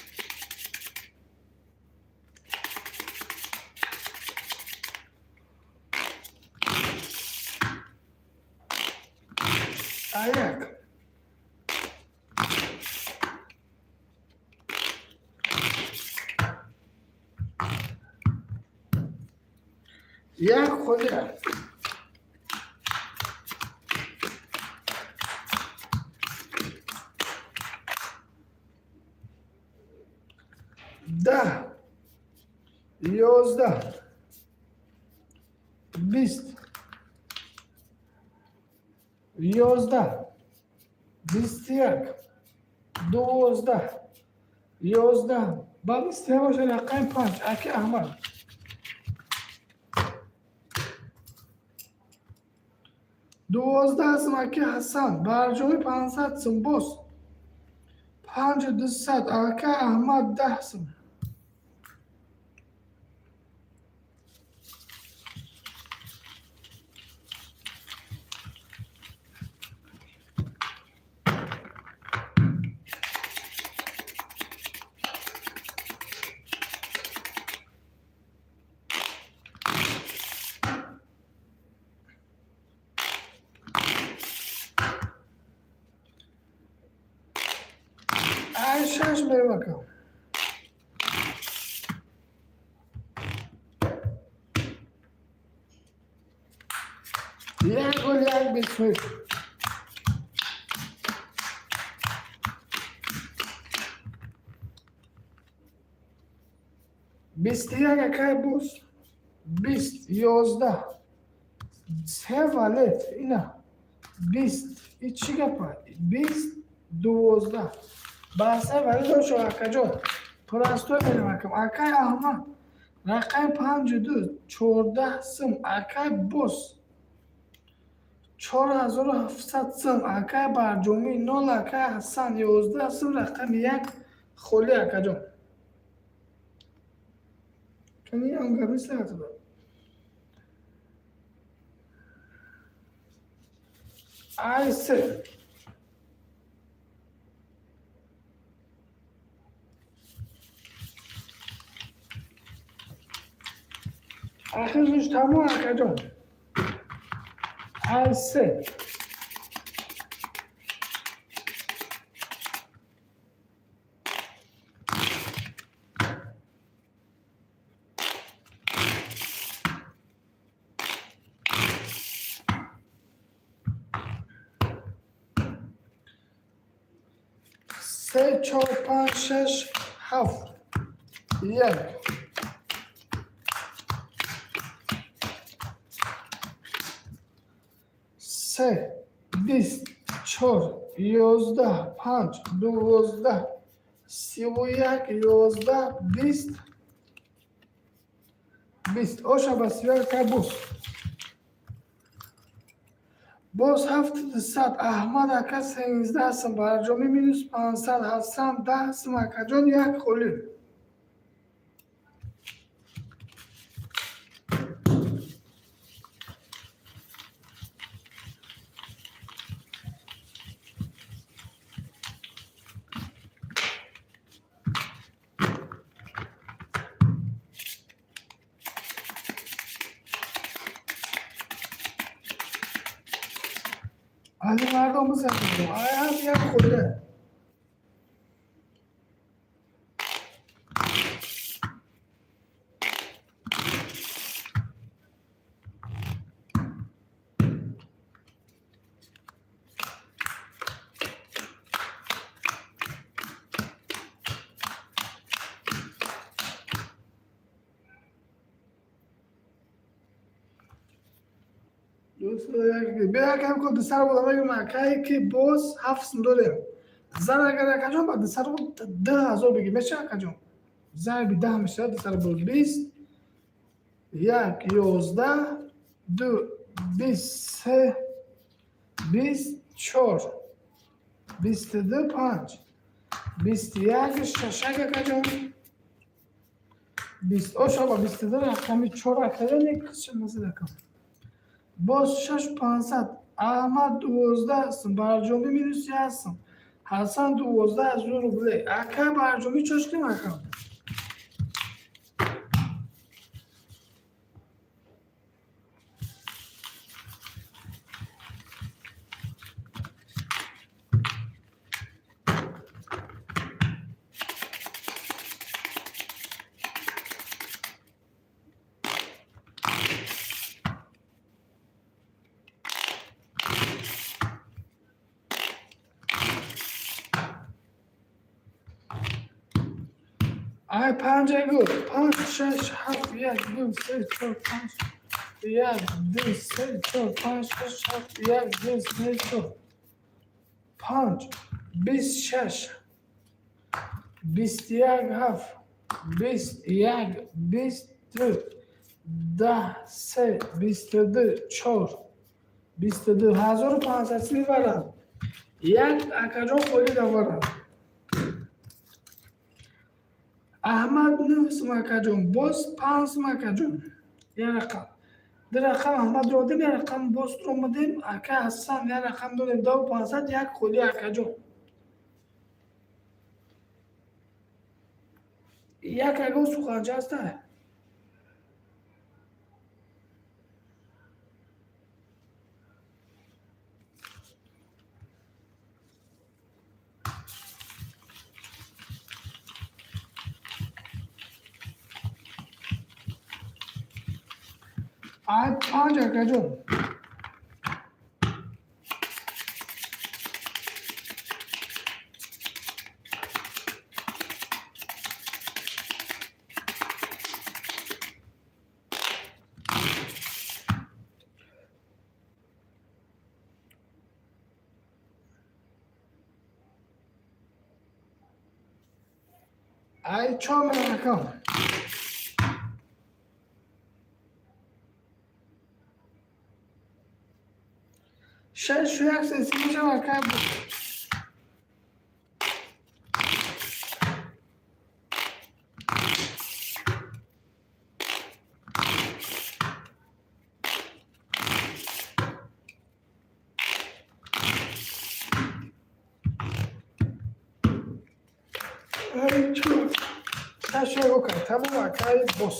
Аяк. Як холия. 10, 11, 20, 11, 21, 12, 11. Ба 21 боша, рақами 5, аки Аҳмад. 12 сум, аки Ҳасан. Барҷомӣ 500 сум, боз 5200, ака Аҳмад, 10 сум. Ай шаш мерем, ака. Як гол, як бисмил. 21, акай буз. 20, 11, се валет ина. 20, и чӣ гапа? 20, 12. Ба се валет дошо, акаҷон. Простой мерем, акам. Акай Аҳмад. Рақами панҷу ду, 14 сум, акай боз. 4700 сум, акай Барҷомӣ, нол, акай Ҳасан, 11 сум, рақами 1 холӣ, акаҷон. Кани ам гап нест акаҷон. Ай се. Ахирш тамом, акаҷон. Ай се. Се, чор, панҷ, шаш, ҳафт, як. Се, 20, чор, 11, панҷ, 12, 31, 11, 20, 20. Оша ба 31, кай боз. Боз 7200, Аҳмад ака, 13 сум, Барҷомӣ минус 500, Ҳасан 10 сум, акаҷон, як холӣ. Али мардом бизанем. Ай ҳам як холӣ. Бیا кам ку дусар бола мегӯм, акае ки боз 7 сум дорем. Зар агар, акаҷон, ба дусар 2000 бигӣ меша, акаҷон. Зарби 10 мешавад дусар бо 20, як, 11, ду, 20, се, 20, чор, 22, панҷ, 21, шаш, акаҷон. 20 оша ба 22, рақами чор, акаҷон, як қисша назид, акам. Боз 6500, Аҳмад 12 сум, Барҷомӣ минус 1 сум, Ҳасан 12 0 рубле. Ака Барҷомӣ, чош кунем, ака? Ай панҷа гул, панҷ, шаш, ҳафт, як, ду, се, чор, панҷ. Як, ду, се, чор, панҷ, шаш, ҳафт, як, ду, се, чор, панҷ, бист, шаш, бисту як, ҳафт, бист, як, бист, ду, даҳ, се, бисту ду, чор, бисту ду ҳазору панҷсад сими варам. Як акаҷон холӣ даварам. Аҳмад нӯҳ сум, акаҷон, боз панҷ сум, акаҷон, як рақам, ду рақам Аҳмад додем, як рақам боз омадем, ака Ҳасан як рақам додем, даву панҷсад, як холӣ, акаҷон. Як ягон суханча ҳаста? Ай панҷ, акаҷон. Ай чор мера, акам. Шашу як сеси мешава, акай. Ай чор, шашу як, окай, тамом, акай, бос.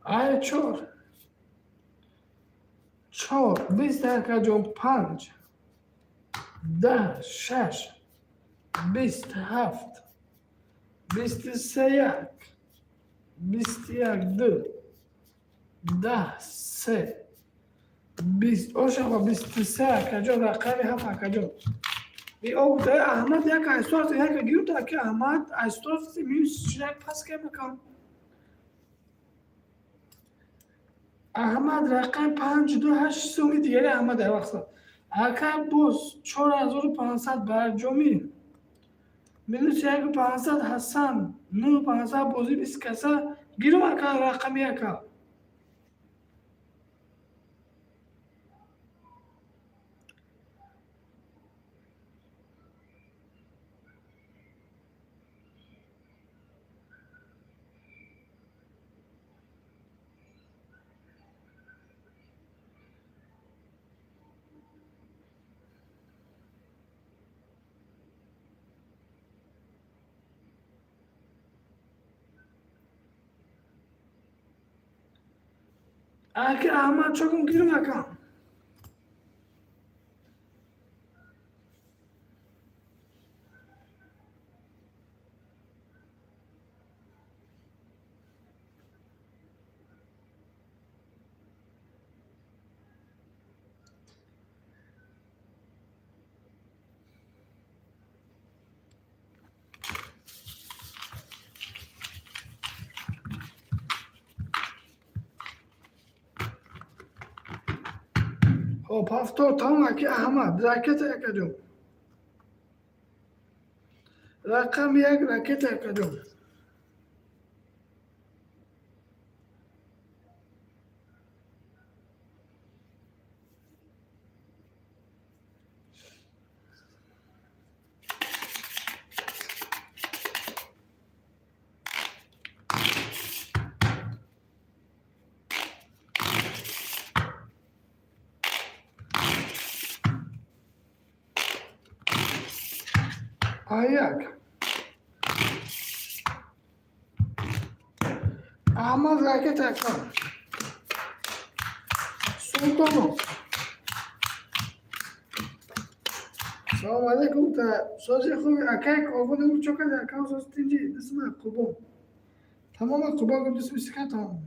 Ай чор, чор, бист, акаҷон, панҷ, даҳ, шаш, бист, ҳафт, бисту се, як, бисту як, ду, даҳ, се, бист ошава, бисту се, акаҷон, рақами ҳафт, акаҷон. Аҳмад як айсофт як гирд, аки Аҳмад айсофт минус як пас кемакам. Аҳмад рақами панҷ, ду, ҳашт суми дигари Аҳмад вақта. Ака, боз 4500 барҷомӣ. Минус яку панҷсад Ҳасан, нӯ панҷсад, бозӣ бист каса. Гирум, ака, рақами яка. Аки Аҳмад чокум гирум, ака. Хоб, ҳафтор тамом, аки Аҳмад, ракета, акаҷон. Рақами як, ракета, акаҷон. Аяк. Аҳмад, ракета, ака. Султонов. Салом алейкум, та сози хуби, акай корбон имрӯз чо карди, акам сози тинҷи, дисма Қурбон. Тамома Қурбон гуфт дисми сика тамом.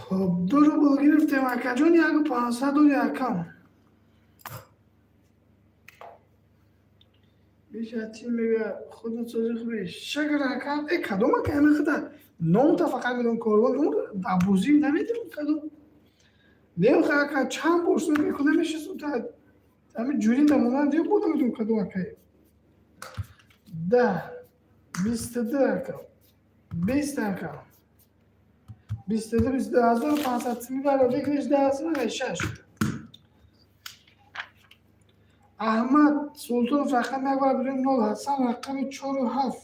Хоб, 2 рубл гирифтем, акаҷон, 1500 дори акам. Биша чӣ мега, худат сози хуби. Шакр акам, э кадом ака ами худа номта фақат медон корбон, умр дабузӣ намедонам кадом. Немха ака чанд бор сум мекунам мешисум та ами ҷурӣ намонанд ё буд намедонам кадом акай. 10, 22 акам. 20 акам. 22, 22,500 сими баро бигириш 10 шаш. Аҳмад Султонов рақами як бар бирем нол, Ҳасан рақами чору ҳафт.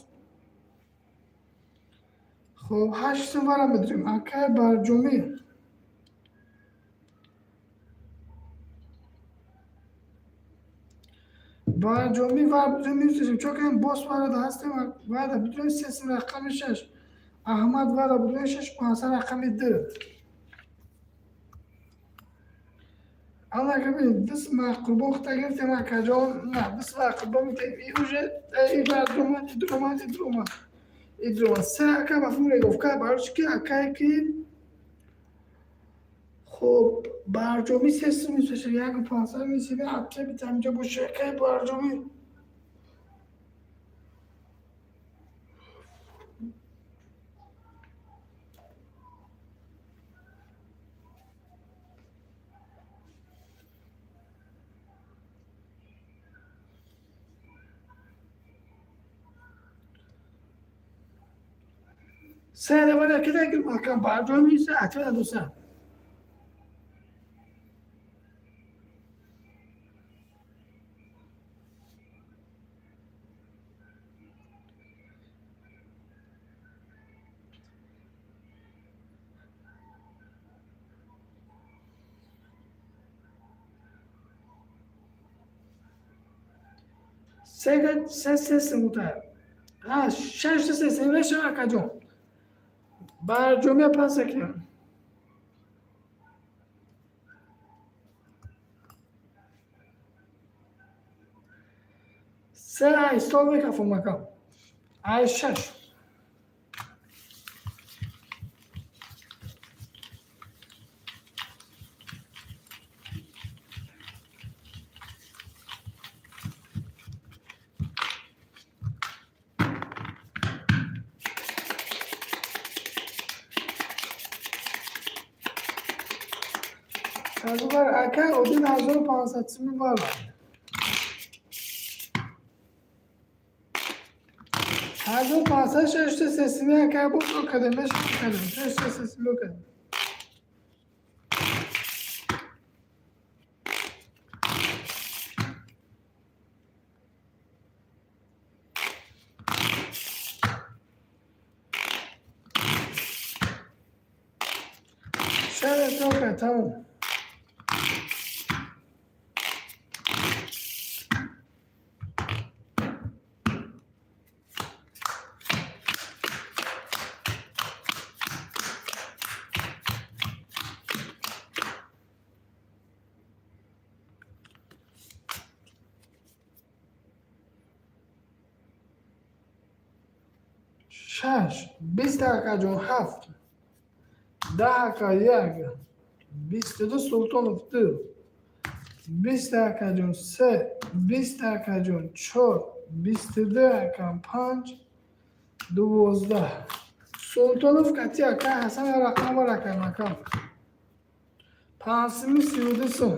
Хоб, ҳашт сум вара медирем. Акай Барҷомӣ. Барҷомӣ вар бидирем мефтешем. Чо кардем боз варада ҳастем варада бидирем се сум рақами шаш. Аҳмад вара бидирем шаш пансад рақами ду. Аллака бин, дисма Қурбон хута гирифтем акаҷон. На, дисма Қурбон гирифтем. И уже и бардромад, и дромад, и дромад. И дромад. Се ака ба фум реговка, барои чӣ ки акае ки хоб Барҷомӣ се сум мефтеша, 1500 месиби, абча битам инҷо боша акаи Барҷомӣ. Се вара кида гирм акам Барҷомӣ се атвена дуса. Се се се сум та. А, шаш се се меша акаҷон. Барҷомия пас акем. Се ай стол мекафум акам. Ай шаш. Казувар ака 1500 суми вара. 1500 шашта сесими ака буд кадем меш кадем шашта сесими кадем. Шаш ока тамом. Шаш, 20 акаҷон ҳафт, 10 ака як, 22 Султонов ду, 20 акаҷон се, 20 акаҷон чор, 22 акам панҷ, 12. Султонов кати ака Ҳасан рақам бар акам акам. Панҷсими 32 сум.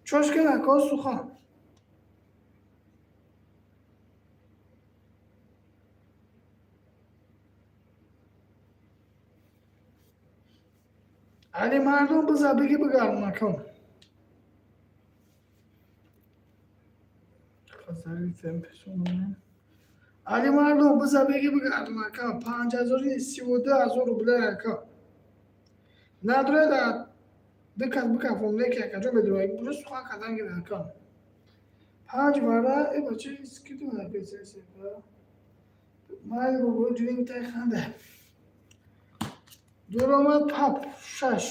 Чошкен ака сухан. Али мардум биза биги бигарм акам. Хазари тем пешонам. Али мардум, биза беги бигардон, ака. 5000-и 32 000 рубля, ака. Надрояда ду кас бикафон, неки, акаҷон, медрояд буҷо сухан кардан гира, ака. Панҷ вара э бача скидо майли бобо ҷурим тай ханда дуромад пап шаш.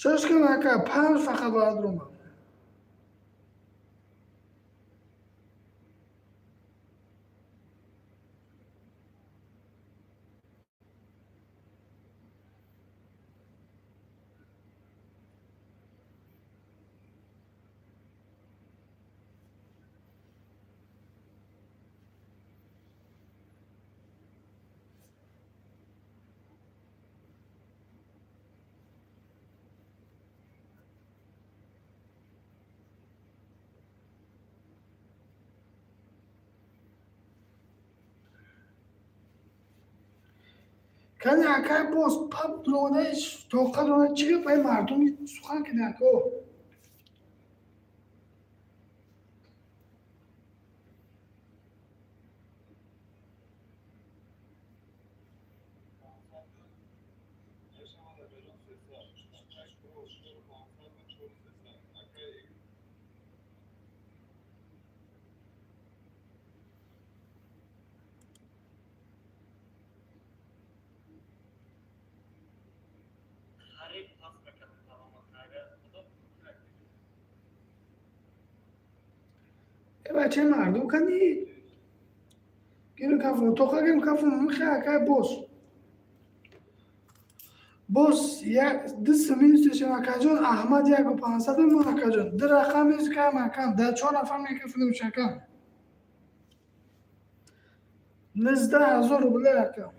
Чошкам, ака, панҷ фақат бояд ромад. Кани, акай, боз пап ронаи тоқа рона, чӣ гап? Ай мардуми сухан кида, ако. Хариб пас мекард тамома хайра худо. Э бачаи мардум, кани, гирм кафон, тоқа гирм кафон, михе, акай, боз боз як ду минусешем, акаҷон. Аҳмад 1500 мемон, акаҷон. Ду рақам минус кам, акам, дар чор нафар мекафонем, шакам, 19 000 рубля, ака.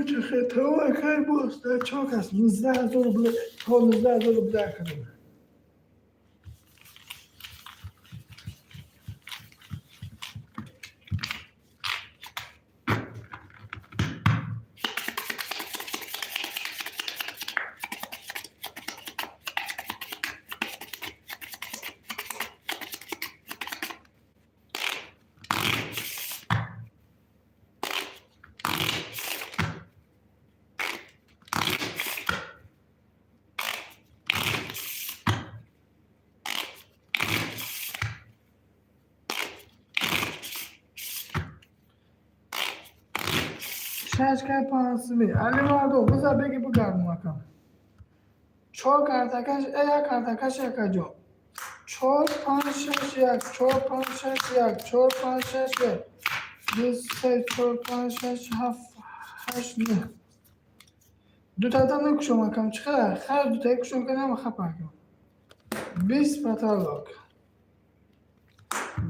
Чехе акай, боз дар чор кас 19 000 рубля, то 19 000 рубля, акаҷон. Шаш кай панҷсими. Али мардум, бизар беги бигардум, акам. Чор картакаш, э як картакаш, акаҷон. Чор, панҷ, шаш, як, чор, панҷ, шаш, як, чор, панҷ, шаш, як, ду, се, чор, панҷ, шаш, ҳафт, ҳашт, нӯҳ. Дутата мекушом, акам, чӣ қадар? Хайр, дутаи кушом кардам, хапа, акам. 20 потолок.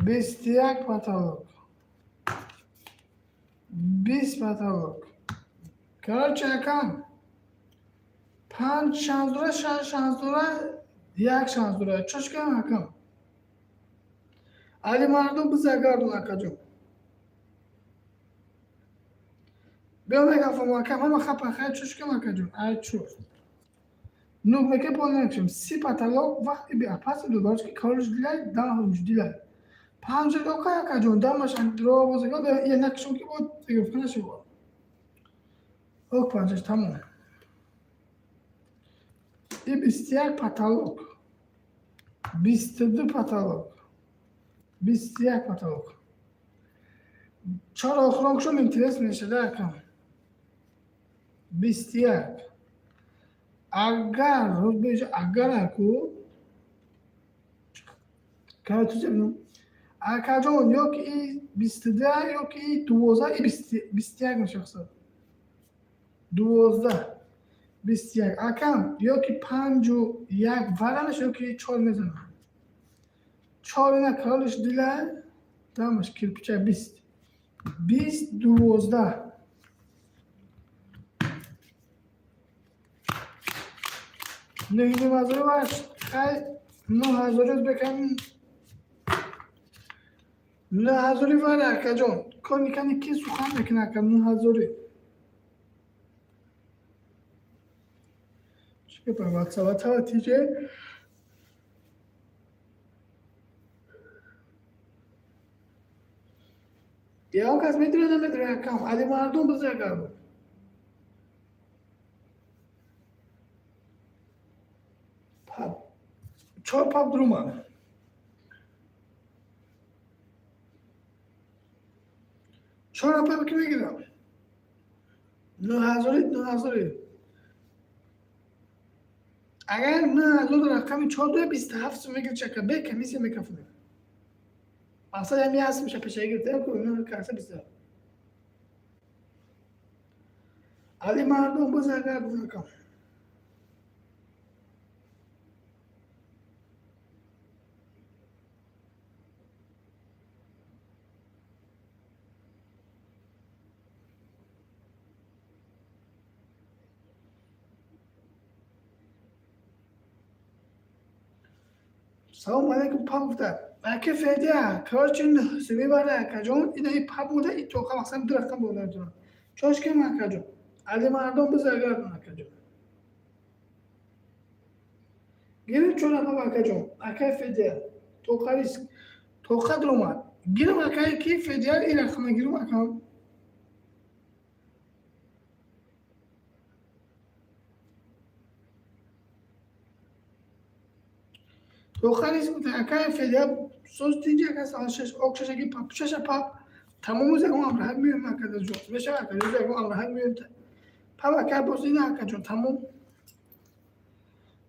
21 потолок. 20 потолок. Короче, акам, панҷ шанс дора, шаш шанс дора, як шанс дора. Чошкам, акам. Али мардум, биза гардон, акаҷон. Биё мегафам, акам, ҳама хапа, хайр, чошкам, акаҷон. Ай чор. Нук меке пол намекушем. 30 потолок вақти би апаси ду барош ки кориш дилай, даҳ дилай. Панҷ окай, акаҷон, дамаш дро бозига, я накушем ки бод гирифта нашава. Ок, панҷаш тамом. И 21 потолок. 22 потолок. 21 потолок. Чор охирон кушом, интерес мешада, акам. 21. Агар агар аку. Кара ту. Акаҷон, ё ки и 22, ё ки и 12, и 21 мешахсад. 12, 21. Акам, ё ки панҷу як варанаш, ё ки чор мезанам. Чор ина королиш дила, дамаш кирпича 20. 20, 12. Нӯҳним ҳазори ваш, хай, 9 ҳазори ӯзбекам, 9 ҳазори вара, акаҷон. Кони кани ки сухан мекунад, ака, 9 ҳазори. Чӣ гапа, ватса, ватса, тиҷе? Ягон кас медура, намедура, акам? Али мардум бизагар. Пап. Чор пап дурума. Чор пап ки мегирам? 9 ҳазори, 9 ҳазори. Агар 9 ҳазор рақами чор дуя, 27 сум мегир чака, бе комиссия мекафонем. Мақсад ҳам як сум шапешаги гирифтем, ку нӯҳ каса 27. Али мардум бизагар бизакам. Салом алейкум, пап гуфта. Ака Федя, короче, мебара, акаҷон, ина и пап буда, и тоқа мақсад ду рақам буда дорам. Чош кем, акаҷон? Али мардум бизагардон, акаҷон. Гирим чор рақам, акаҷон. Ака Федя, тоқа риск. Тоқа дуромад. Гирим, акай ки Федя, и рақама гирим, акам. Тоқа риск гуфта, акай Федя, соз тинҷи, ака, сал шаш, ок шашаги пап, шаша пап. Тамом ягон амраҳак меоем, акаҷон. Мешава, акаҷон, ягон амраҳак меоем. Пап, ака, боз ина, акаҷон, тамом.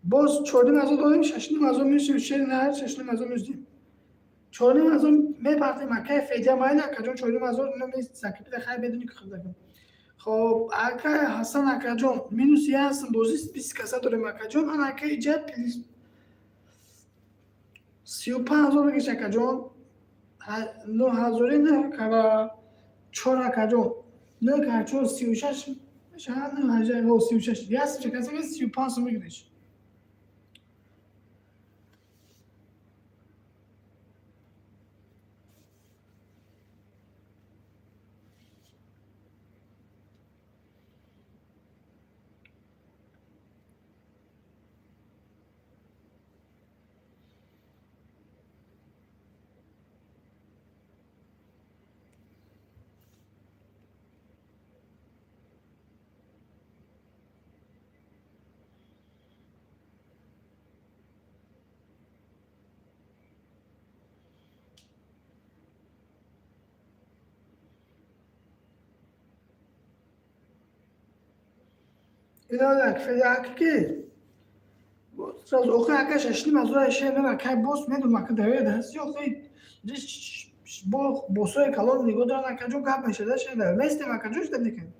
Боз 4,5 ҳазор додем, 6,5 ҳазор мешем, шер на, 6,5 ҳазор мешдем. 4,5 ҳазор мепартем, акай Федя, майли, акаҷон, 4,5 ҳазор ина закрепида, хай медони ки хурдакам. Хоб, акай Ҳасан, акаҷон, минус як сум бозӣ, 20 каса дорем, акаҷон, ана ака иҷа плюс 35 ҳазор бигиш, акаҷон. 9 ҳазори нӯҳ кара чор, акаҷон. Нӯҳ кара чор 36 мешавад, нӯҳ ҳаждаҳ, ҳо, 36. Як сум чакаса, 35 сум бигириш. Ина як ки сразу охи ака 6,5 ҳазор шер нара, кай боз медонам, ака, давер даст ё охи бо босои калон нигоҳ доран, акаҷон, гап мешада, шер местем, акаҷон, шуда мекунем.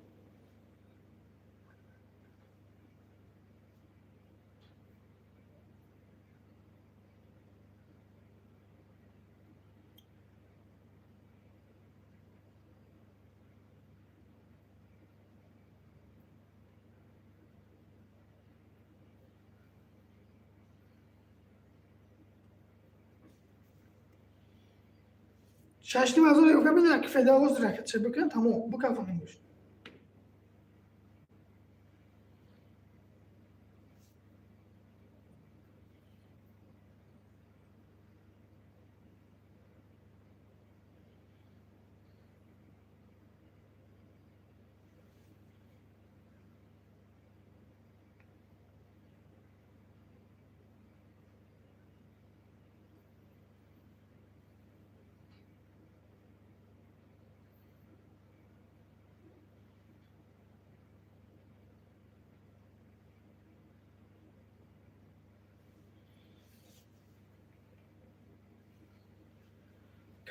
6,5 ҳазор ёка бидара ки феда оғоз ракетша бикунам, тамом, бикафонем бош.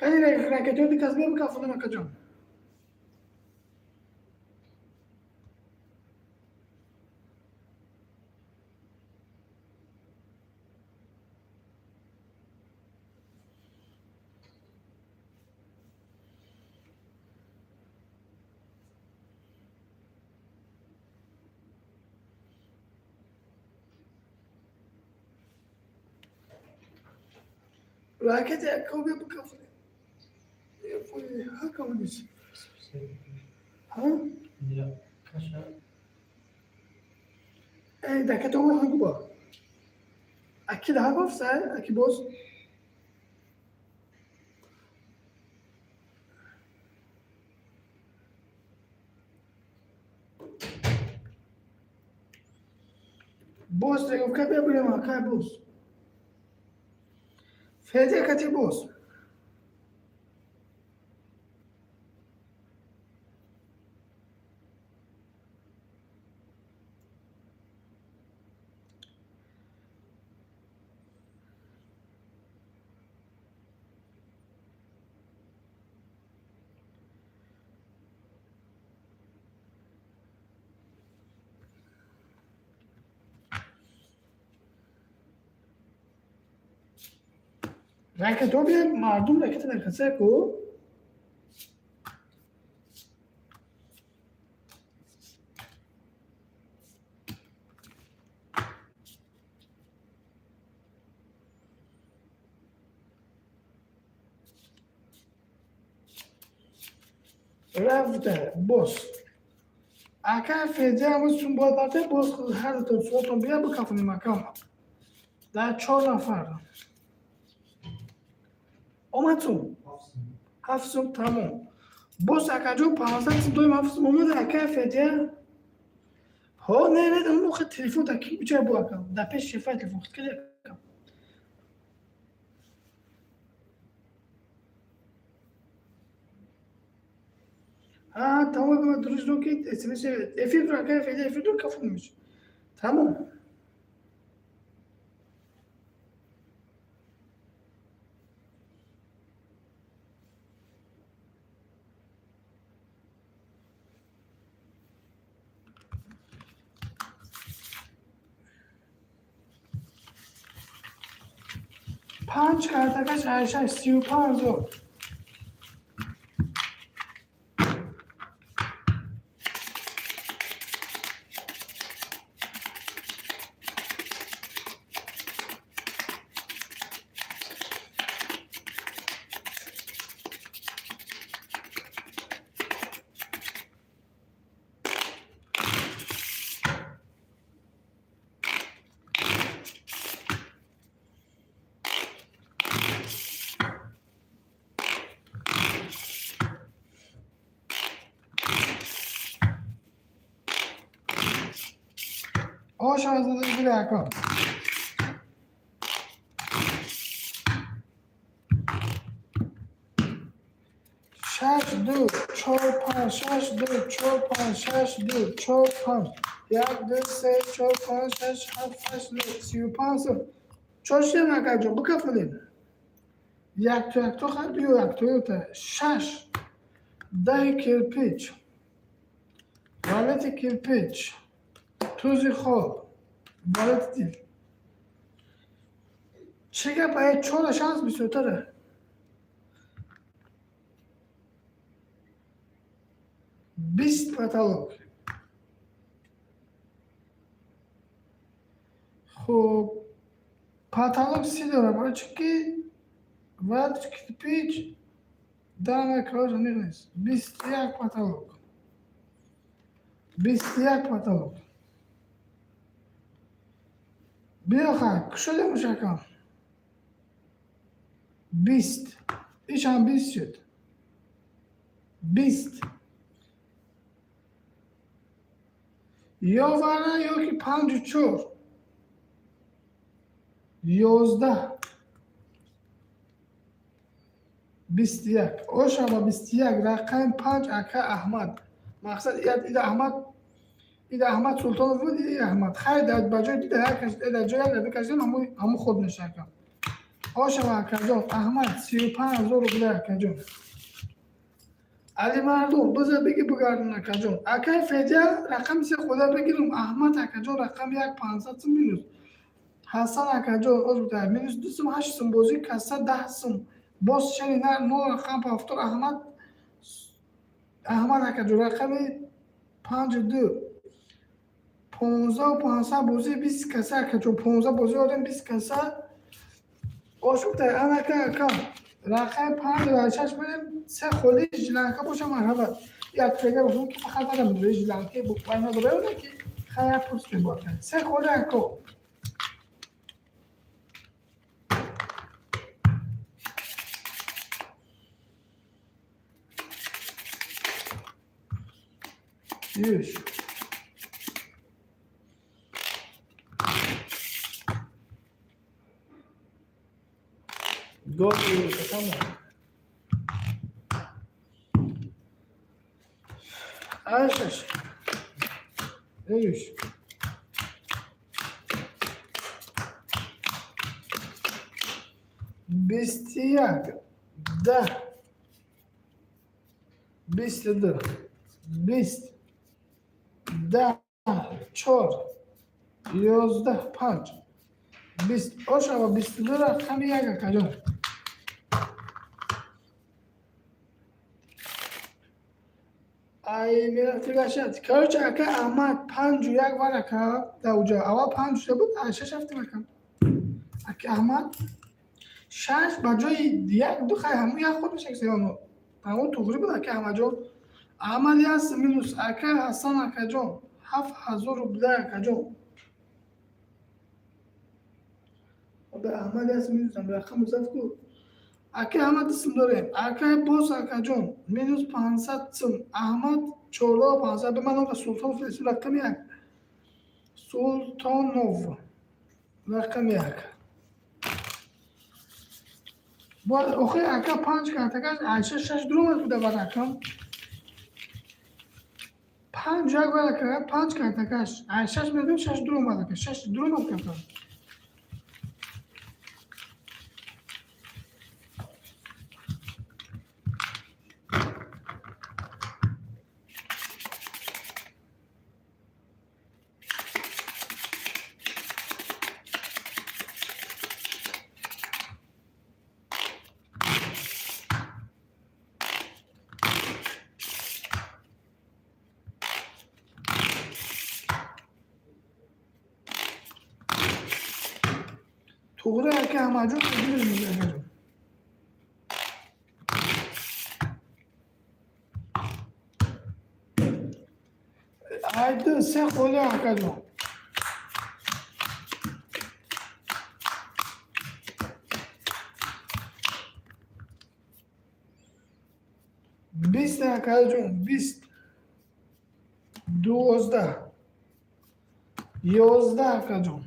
Кани ракетоти кас бе бикафонем, акаҷон. Ракети акао бе бикафонем. Ҳакамониш. Ҳа? Каша. Эй, ракета омад ҳагуба. Аки да ҳагоф сай, аки боз. Боз регуфка бия бурем акай боз. Федя кати боз. Ракето бия мардум ракета накаса ку. Рафта боз. Ака Федя ҳамун бояд парте боз ҳар ду суотон бия бикафонем акам. Дар чор нафар. Омад сум. 7 сум тамом. Боз акаҷон 500 сум доим 7 сум омад ака Федя. Ҳо не не он охи телефон да ки биҷа бу акам. Да пеш шефай телефон хит кади акам. Ҳа тамом ба дружно ки смс эфир ду ака Федя эфир ду кафонемиш. Тамом. Панҷ картакаш ҳашаш 35 зор. О, шаҳзода гули ака. Шаш ду чор панҷ шаш ду чор панҷ шаш ду чор панҷ як ду се чор панҷ шаш ҳафт ҳашт нӯ 35 сум. Чор шидем акаҷон бикафонем. Якто якто хай биё якто ёта. Шаш даҳи кирпич. Валети кирпич. Тузи хоб. Валети дил. Чӣ гап ай чора шанс бисёртара. 20 потолок. Хуб потолок 30 дора барои чӣ ки валети кирпич дана короче аниқ нест. 21 потолок. 21 потолок. Биё хай кушодем мушакам. 20. Ишам 20 шуд. 20. Ё вара ё ки панҷу чор. 11. 21. Ошава 21 рақами панҷ ака Аҳмад. Мақсад ида Аҳмад ида Аҳмад Султонов буд ида Аҳмад. Хайр ба ҷои дида як дар ҷои як бикашем ҳамун худ мешакам. Ошава, акаҷон. Аҳмад, 35 000 рубля, акаҷон. Алимардон, биза биги, бигардон, акаҷон. Акай Федя, рақами се худа бигирам. Аҳмад, акаҷон, рақами як, 500 сум минус. Ҳасан, акаҷон, оз минус 2 сум, 8 сум бозӣ, каса 10 сум. Боз шани на нол рақам повтор. Аҳмад, Аҳмад, акаҷон, рақами панҷу ду, 15 500 бозӣ, 20 каса, акаҷон, 15 бозӣ дорем, 20 каса. Ошукта анака, акам, рақами панҷ ва шаш мерем, се холи жиланка боша, марҳабат. Як фега бошам, ки фақат надам жиланка буквай надора, ки хая пурс мебоша. Се холи, ако. Юш. Гол, тамом. Шаш. Юш. 21, 10, 22, 20, 10, чор, 11, панҷ, 20. Ошава, 22, рақами як, акаҷон. Ай, мерафтигашад. Короче, ака Аҳмад, панҷу як варака дар уҷа. Аввал панҷ шуда буд, ай шаш рафтем, ака. Ака Аҳмад, шаш ба ҷои як ду, хай, ҳамун як худ мешак сеёно. Ҳамун туғри буд, ака Аҳмадҷон. Аҳмад як минус. Ака Ҳасан, акаҷон, 7000 рубля, акаҷон. Ба Аҳмад як минус рақам зад ку. Ака Аҳмад, исм дорем. Ака боз, акаҷон, минус 500 сум. Аҳмад, 14 500. Ба ман нома Султонов, исм рақами як. Султонов, рақами як. Охир, ака, панҷ картакаш ай шаш шаш дуромад буда бар рақам. Панҷ як бар, ака, панҷ картакаш ай шаш медон, шаш дуромад, ака, шаш дуромад карта. Туғри, ака Аҳмадҷон, бигирем, акаҷон. Ай ду се холи, акаҷон. 20, акаҷон, 20, 12, 11, акаҷон,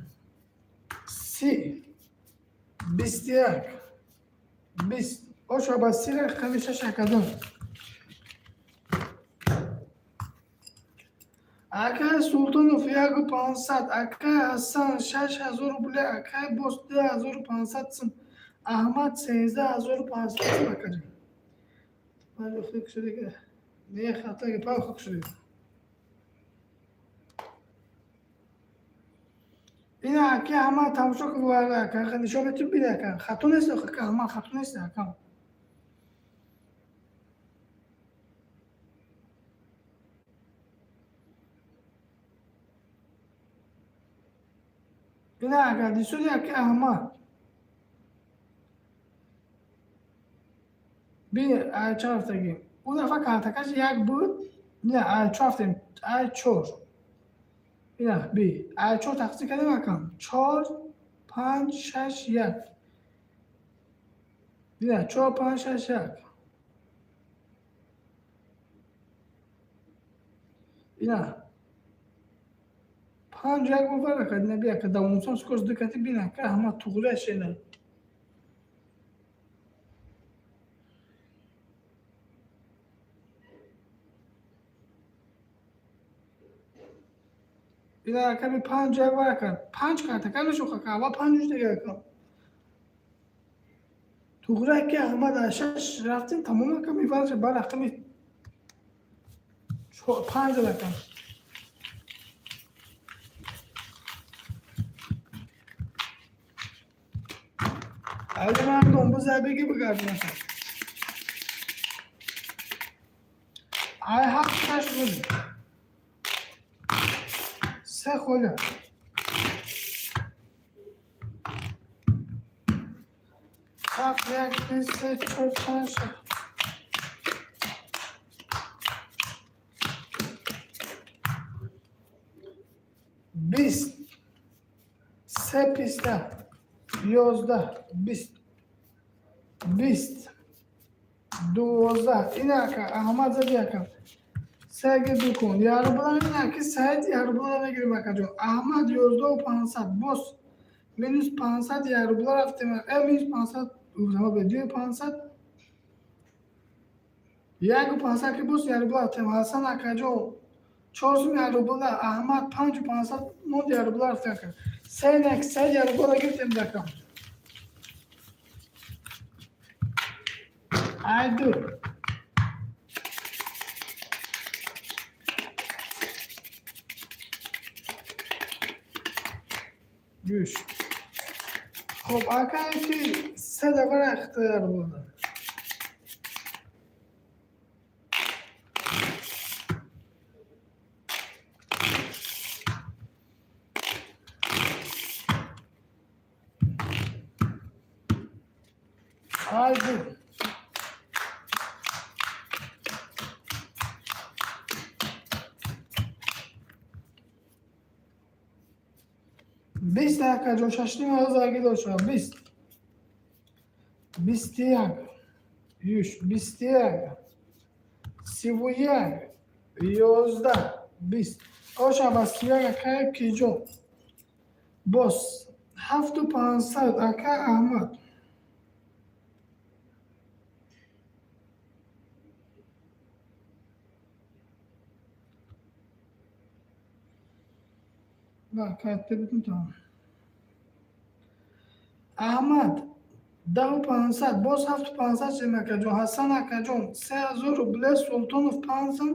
30, 21, 20. Ошо ба 30, рақами шаш, акаҷон. Акай Султонов, яку 500. Акай Ҳасан, 6000 рубля. Акай боз, 2500 сум. Аҳмад, 13 500 сум, акаҷон. Не, хато, панҷ шуд. Ина, ака Аҳмад, тамошо кун, ака, нишон метун, бида, ака. Хато нест, ака Аҳмад, хато нест, ака. Ина, ака, дисуди, ака Аҳмад. Би, ай чор рафтагӣ. Ӯ дафъа картакаш як буд, не, ай чор рафтем, ай чор. Ина, би, ай чор тақсим кардем, акам. Чор, панҷ, шаш, як. Ина, чор, панҷ, шаш, як. Ина. Панҷ як бовар, ака, ина би, ака, давонсон скорость ду кати бин, ака, ҳама туғрияш ина. Ина, ака, би, панҷ як бар, ака. Панҷ картака мешух, ака, аввал панҷ дига, ака. Туғра ки Аҳмад аз шаш рафтем, тамом, ака, миварша ба рақами панҷ рақам. Али мардум, биза беги бигардонам. Ай ҳафт шаш буд. Се холя. Ҳафт, як, ду, се, чор, панҷ, шаш. 20. Се писта. 11, 20. 20. 12. Ина ака, Аҳмад зади, ака. Сеги дукун. Ярубла ина ки Саид ярубла мегирим, акаҷон. Аҳмад 11 500, боз минус 500 ярубла рафтем. Минус 500 дуи 500, яку 500 ки боз ярубла рафтем. Ҳасан акаҷон, чорсум ярубла, Аҳмад 5500 монд, ярубла рафтем, ака. Се нак Саид ярубла гирифтем, ака. Ай ду. Гӯш. Хоб, ака, ки се дафъа рахта ярубла. Ай ду. 20, акаҷон, шашним ҳазор дошам. 20. 21. Юш, 21. 31. 11. 20. Оша ба 31, акай киҷон. Боз ҳафту 500, ака Аҳмад. Кайтта бутун тамом. Аҳмад 10 500, боз ҳафту 500 шем, акаҷон. Ҳасан акаҷон, 3000 рубле, Султонов пансам.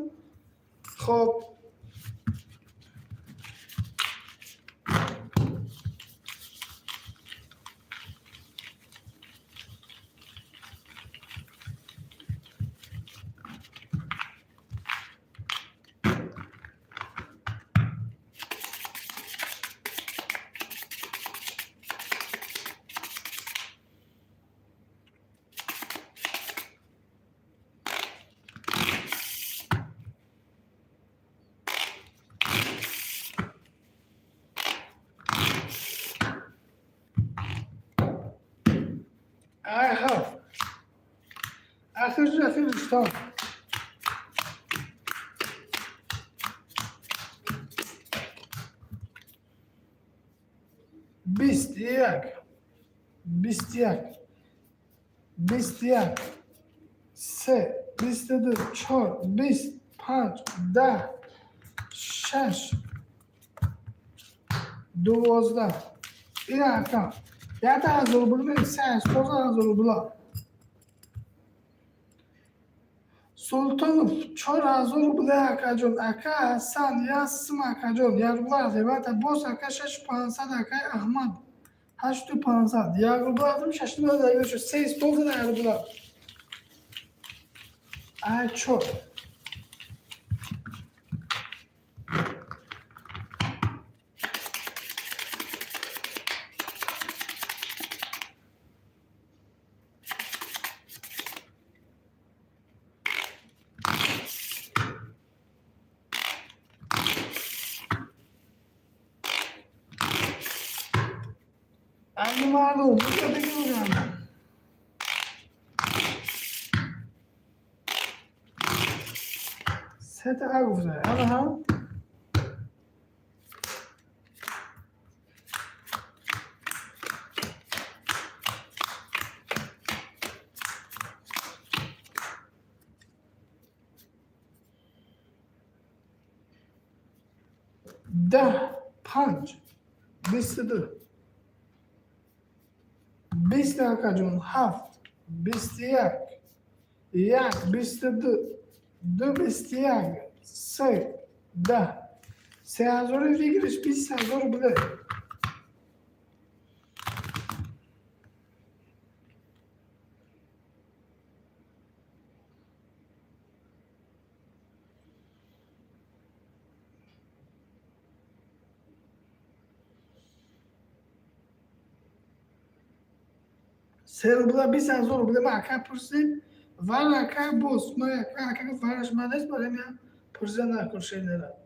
Хоб. Ай ҳафт. Ахир ахир там. 21. 21. 21. Се. 22. Чор. 20. Панҷ. 10. Шаш. 12. Ина ака. Якта ҳазор рубл, се 8000 рубла. Султонов 4000 рубла, акаҷон. Ака Ҳасан як сим, акаҷон. Як рубла рафтем. Боз, ака, 6500, акай Аҳмад. 8500. Як рубла рафтем, шашним ҳазор шуд. Се стол зада як рубла. Ай чор. Ай мардум, биза бигирам. Сета а гуфта. Ана. 10, панҷ, 22. 20, акаҷон, ҳафт, 21, 1, 22, 2, 21, 3, 10. 3000 выигрыш, 20 000 рублей. 3 рубла 20 000 рубля. Ма ака пурсид, вар ака боз ма ака вараш ма нест, барем я пурсида накуршенера.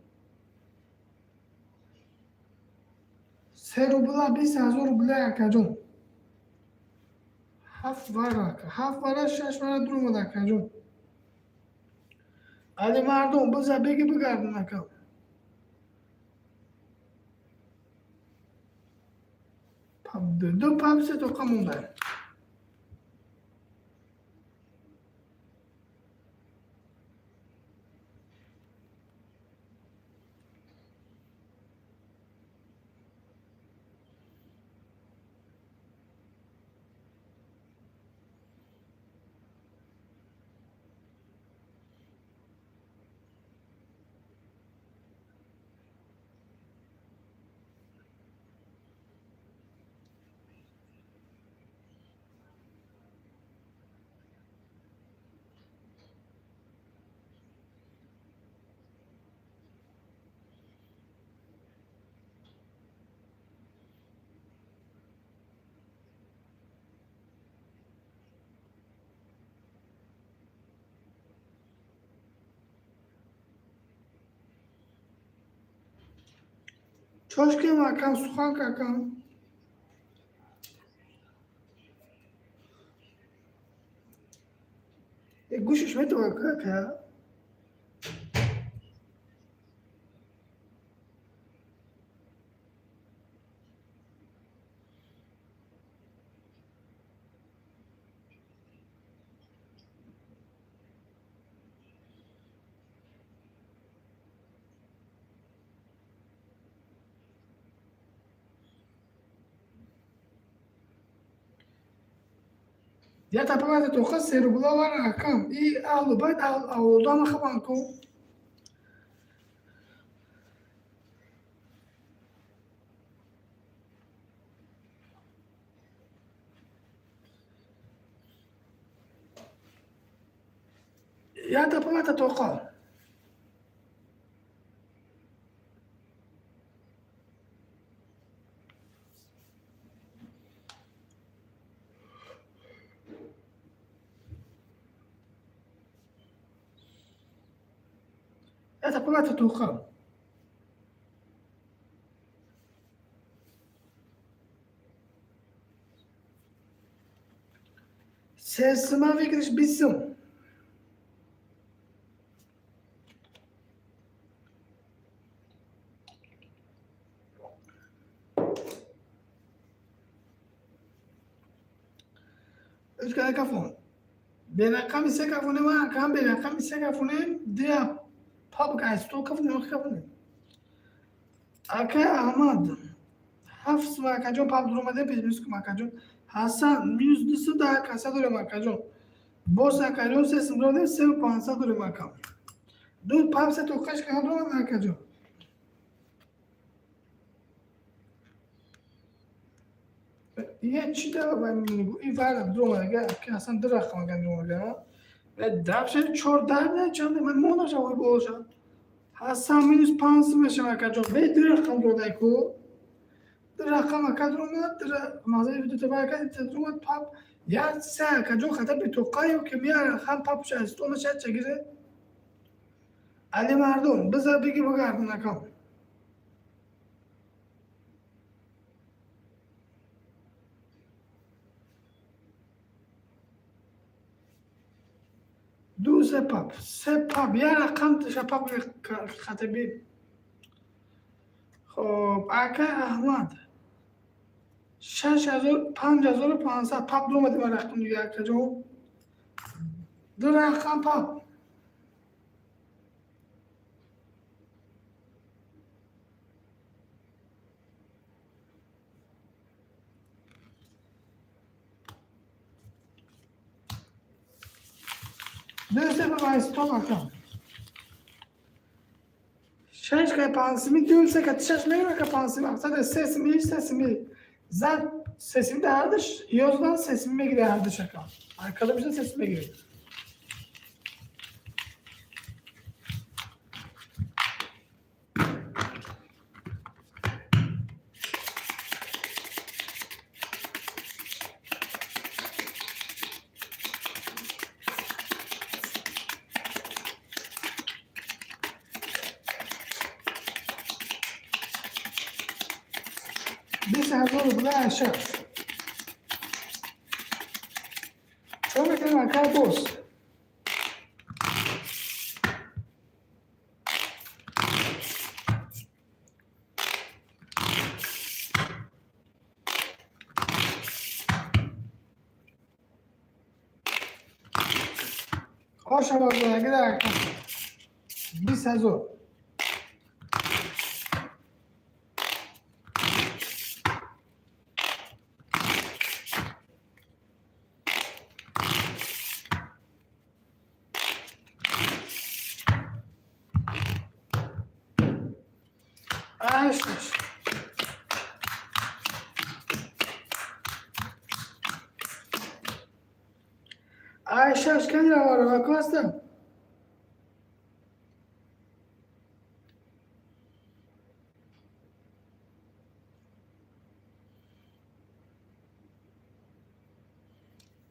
3 рубла 20 000 рубля, акаҷон. Ҳафт вара, ака, ҳафт вара, шаш вара дуромад, акаҷон. Али мардум, биза беги бигардон, ака. Ду пап, се тоқа монда. Чошкем, акам, сухан какам. Гӯшиш метава, кака. Я тапамата тоқа, 3 рубла вара, акам. И аҳлу байт авлодама хабан ку. Я тапамата тоқа. Я тапамата тоқа. 3 сима выигрыш, 20 сум. Кафон. Берақами се кафонем, акам, берақами се кафонем, дия паб кайсто кафонем, кафонем. Ака Аҳмад. 7 сум, акаҷон, паб дуромаде, пешбинӣ кун, акаҷон. Ҳасан, минус 210 каса дорем, акаҷон. Боз, акаҷон, 3 сум дорем, 3500 дорем, акам. Ду паб, се тоқаш кана дуромад, акаҷон. Я чӣ дава и вара дуромад, ки ҳасан ду рақам агар дуромад. Дабша чор дар не чанд ман монаша ой болоша. Ҳасан, минус 5 сум мешава, акаҷон. Бе ду рақам додай ку. Ду рақам, ака, дуромад, мазаи дута ака дуромад пап. Я се, акаҷон, хата битоқа ё ки миара ҳам папша аст, она чагире. Али мардум, бизар беги бигардон, акам. Ду, се пап, се пап, я рақам шапап хатаби. Хоб, ака Аҳмад. 6000, 5500 пап дуромадем рақам дига, акаҷон. Ду рақам пап. Ду се па стол акам. Шаш кай пансими, ду се ка шаш мегира ка пансими. Мақсад сесими, сесими. Зад сесими ҳардаш, ёздан сесими мегире ҳардаш акам. Кадомишда сесими мегире. 20 000 рубля шаш. Чо мекунем, акай боз? Ошавазагида ака. 20 000. Шаш. Ай шаш кани равара вакоста?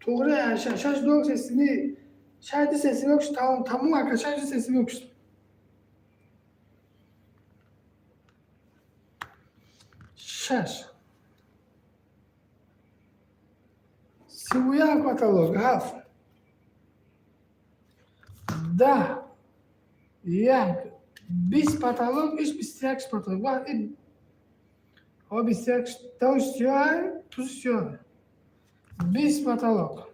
Туғри ай шаш, шаш ду сесими, шаш сесими окш тамом, тамом ака, шаш сесими окш. Шаш. 31 потолок, ҳафт. 10, як, 20 потолок, иш 21 потолок. Ва о 21 тауш сиёҳ, туз сиёҳ. 20 потолок.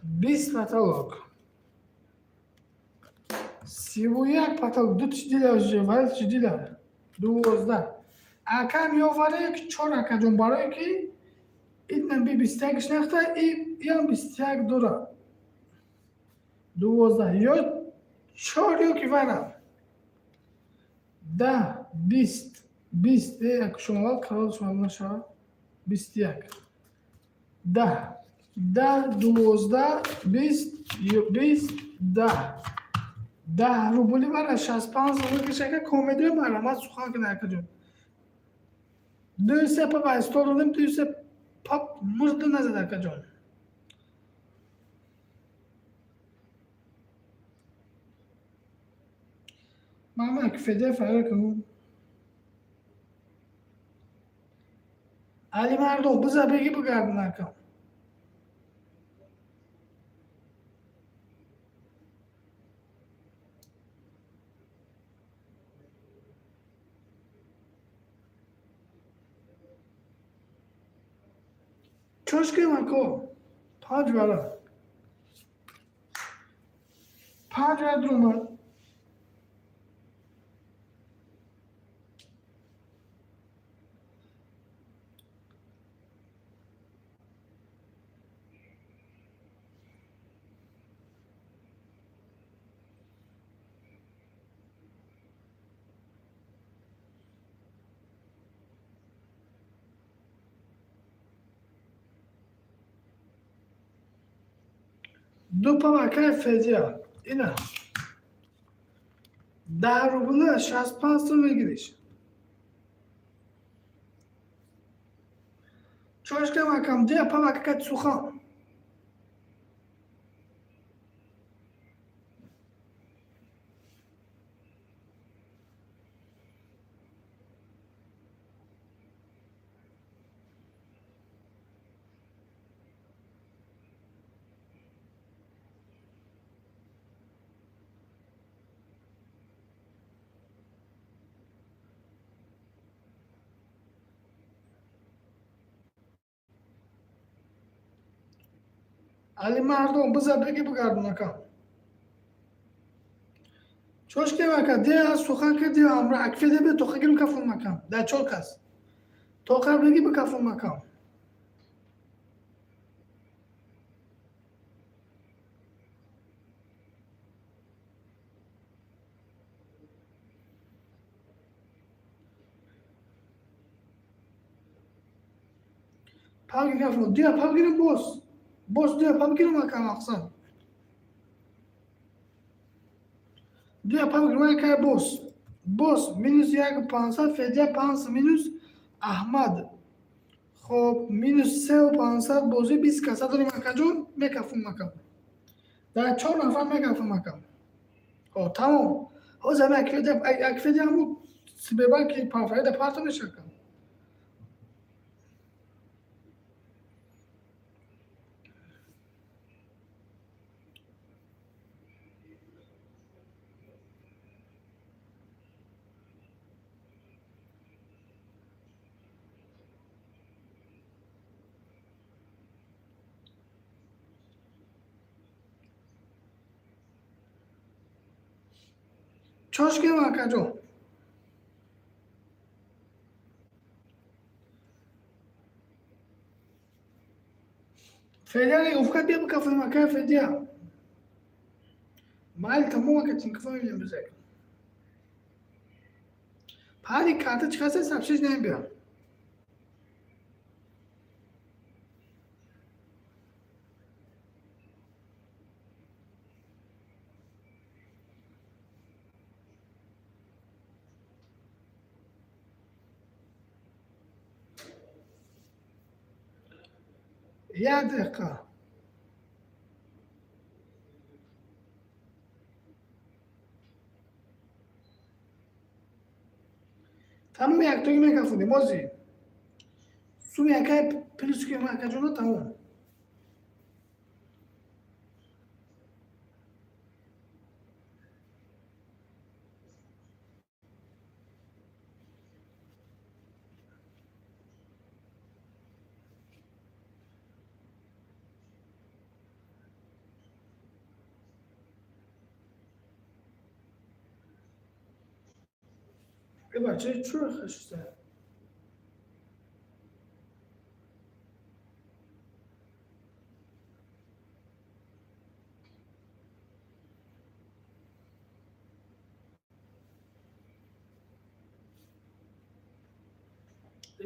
20 потолок. 31 потолок. Ду тиш дила уже, вале тиш дила. 12. Акам ёваре ки чор акаҷон барое ки ин би 21 нахта и иам 21 дора. 12 ё чор ё ки вара. 10, 20, 20 як шумовал қарор шумал нашава. 21. 10, 10, 12, 20, 20, 10. 10 рубли вара 65 рубли кишака комедия марҳамат сухан кина акаҷон. Ду се пап аз стол додем, ду се пап мурда назад акаҷон. Мама кифеде фарар кун. Али мардон биза беги бигардон акам. Чошкем ако. Панҷ вара. Панҷ вара дуромад. Ду пап акай Федя. Ина. 10 рубла 65 сом мегириш. Чошкам акам дия пап акакат сухан. Али мардон биза беги бигардон акам. Чошкем ака дия сухан ки дия амра акфеде бе тоқа гирим кафон макам. Да чор кас. Тоқа беги бикафон макам. Пабги кафно. Дия пабгирим боз. Боз дия пабгирим ака мақсад. Дия пабгирим ака боз. Боз минус 1,500 Федя 5 минус Аҳмад. Хоб минус 3,500 бозӣ 20 каса дорим акаҷон, мекафум ака. Дар 4 нафар мекафум ака. Хоб тамом. Ҳозир ҳами Акфедя ҳаму Сбербанки памфаида парто мешака. Чошкем акаҷон. Федя гуфка бия бикафем ака Федя. Майли тамом ака тинкифа мебинем бизак. Пари карта чӣ сабшиш намебиям. Як дақиқа. Тамом яктоги мекафонем ози. Суми акай плюс ки акаҷона тамом. Бача чӯ хашта?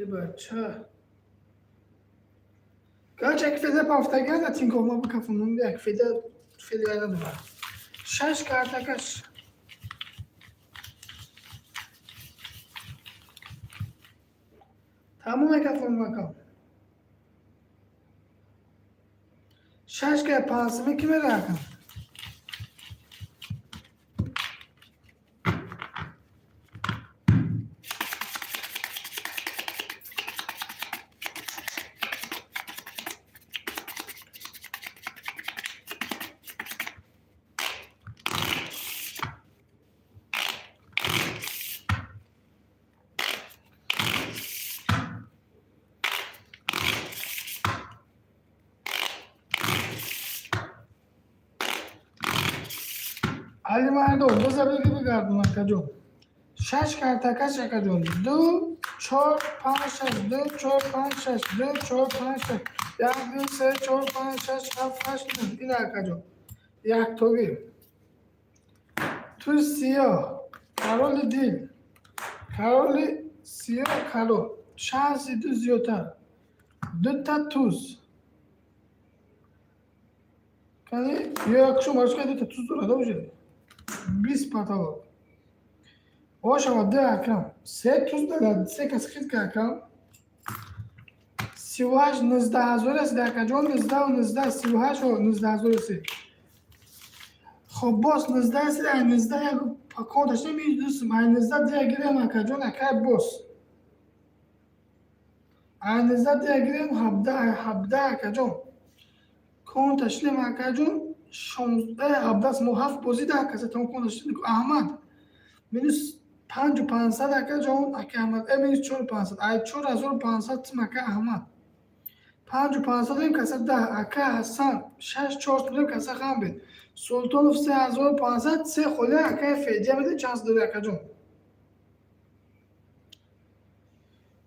Бача. Короче, як феда пафтаган на Тинькофф ма бикафонум, як феда феда надора. Шаш картакаш. Тамом мекафонум ака. Шаш ка пансими ки мера ака? Алимардон, боза беги бигардон акаҷон. Шаш картакаш акаҷон. Ду, чор, панҷ, шаш, ду, чор, панҷ, шаш, ду, чор, панҷ, шаш. Як, ду, се, чор, панҷ, шаш, ҳафт, ҳашт, нӯҳ. Ин акаҷон. Яктогӣ. Ту сиёҳ. Кароли дил. Кароли сиёҳ карол. Шанси ду зиёдтар. Дута туз. Кани ё якшо маршка дута туз дорад уже. 20 потолок. Ошава д акам. Се туз дорад, се кас хит акам. 38 19 ҳазор аст акаҷон, 19 19 38 19 ҳазор аст. Хоб боз 19 аст, ай 19 як паконташ намедонам, ай 19 дия гирем акаҷон, акай боз. Ай 19 дия гирем 17 17 акаҷон. Конташ нем акаҷон 16 17 мо 7 бозӣ да каса там конташ Аҳмад минус 5500 акаҷон, ака Аҳмад, минус 4500, ай 4500 тим ака Аҳмад. 5500 дорем каса 10 ака Ҳасан, 6 4 дорем каса Хамбед. Султонов 3500, се холи ака Федия меде чанс дори акаҷон.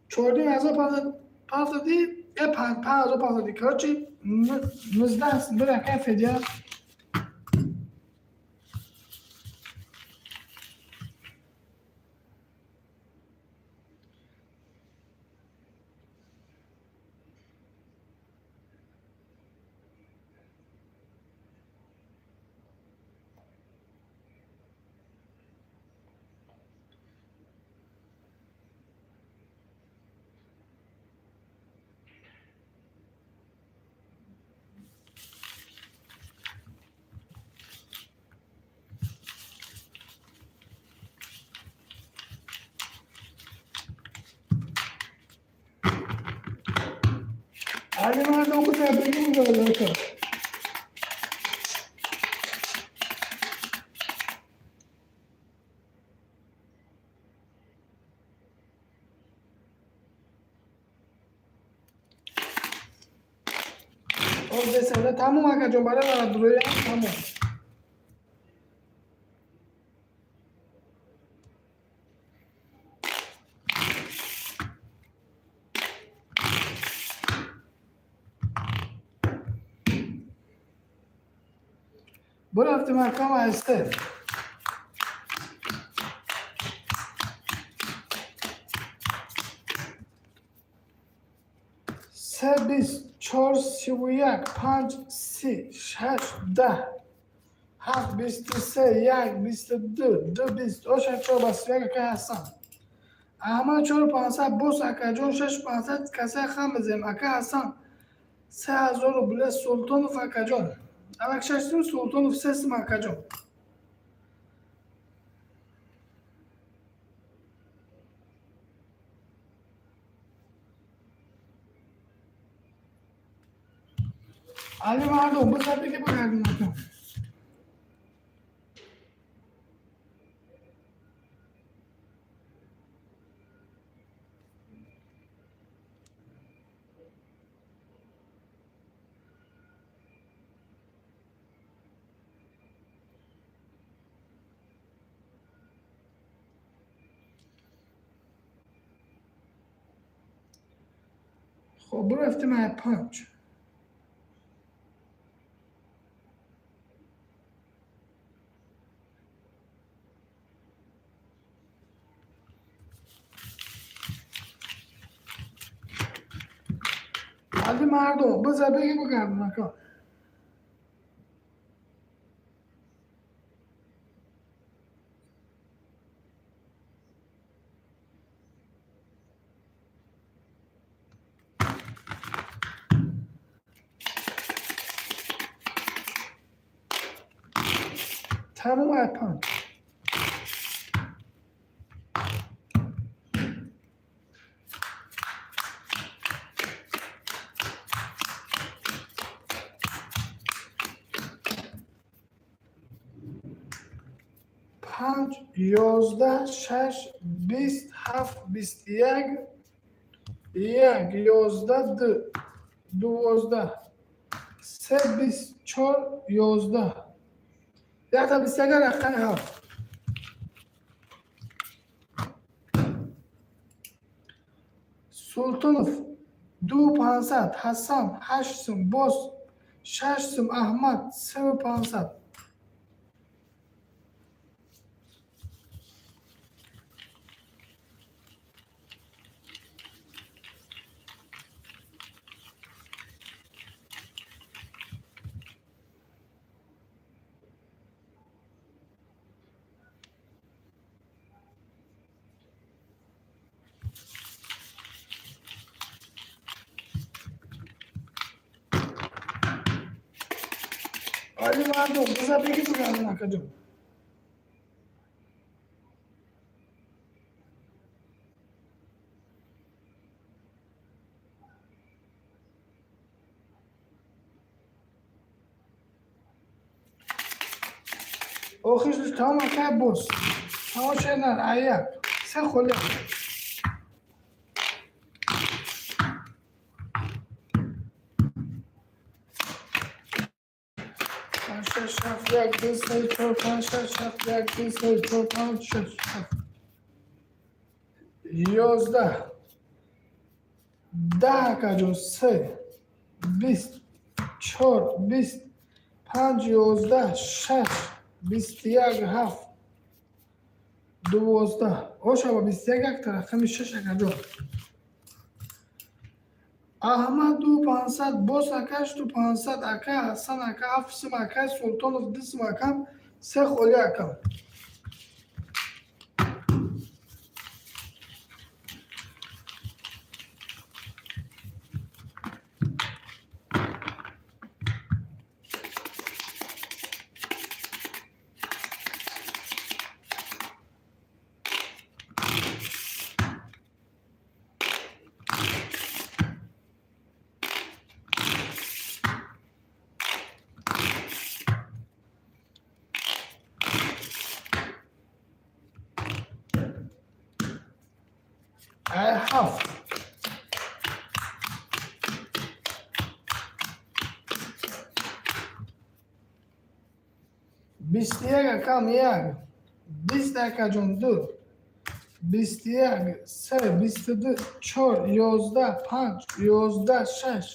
4500 пафтади, 5000 пафтади. Короче, 19 бир ака Федия. Али мардум биза бигим ака. Тамом акаҷон, барои дуроям тамом. Бурафтим акам айсте. Се бист чор сиву як панҷ си шаш даҳ ҳафт бисту се як бисту ду ду бист оша чор ба сию як акай Ҳасан. Аҳмад чору панҷсад бос акаҷон шашу панҷсад касай хам мезанем ака Ҳасан 3000 рубле Султонов акаҷон. Алак шашсум Султонов сесум акаҷон. Али мардум биза биги бигардем ака. Хоб бурафтим ай панҷ. Али мардум биза биги бигардем ака. Тамом ай панҷ. Панҷ ёздаҳ шаш бист ҳафт бисту як як ёздаҳ ду дувоздаҳ се бист чор ёздаҳ якта бисту яка рақами ҳафт. Султонов ду панҷсад Ҳасан ҳашт сум боз шаш сум Аҳмад севу панҷсад. Али мардум биза биги бигардем акаҷон. Охирш тамом акай боз. Тамом шедар ай як. Се холи. Панҷ шаш ҳафт як ду се чор панҷ шаш ҳафт як ду се чор панҷ шаш ҳафт. Ёздаҳ даҳ акаҷон се бист чор бист панҷ ёздаҳ шаш бисту як ҳафт дувоздаҳ оша ба бисту як якта рақами шаш акаҷон. Аҳмад ду панҷсад боз акаш ду панҷсад ака Ҳасан ака ҳафт сум ака Султонов ду сум акам се холи акам. Ҳафт. 21, акам, як. 20, акаҷон, ду. 21, се, 22, чор, 11, панҷ, 11, шаш,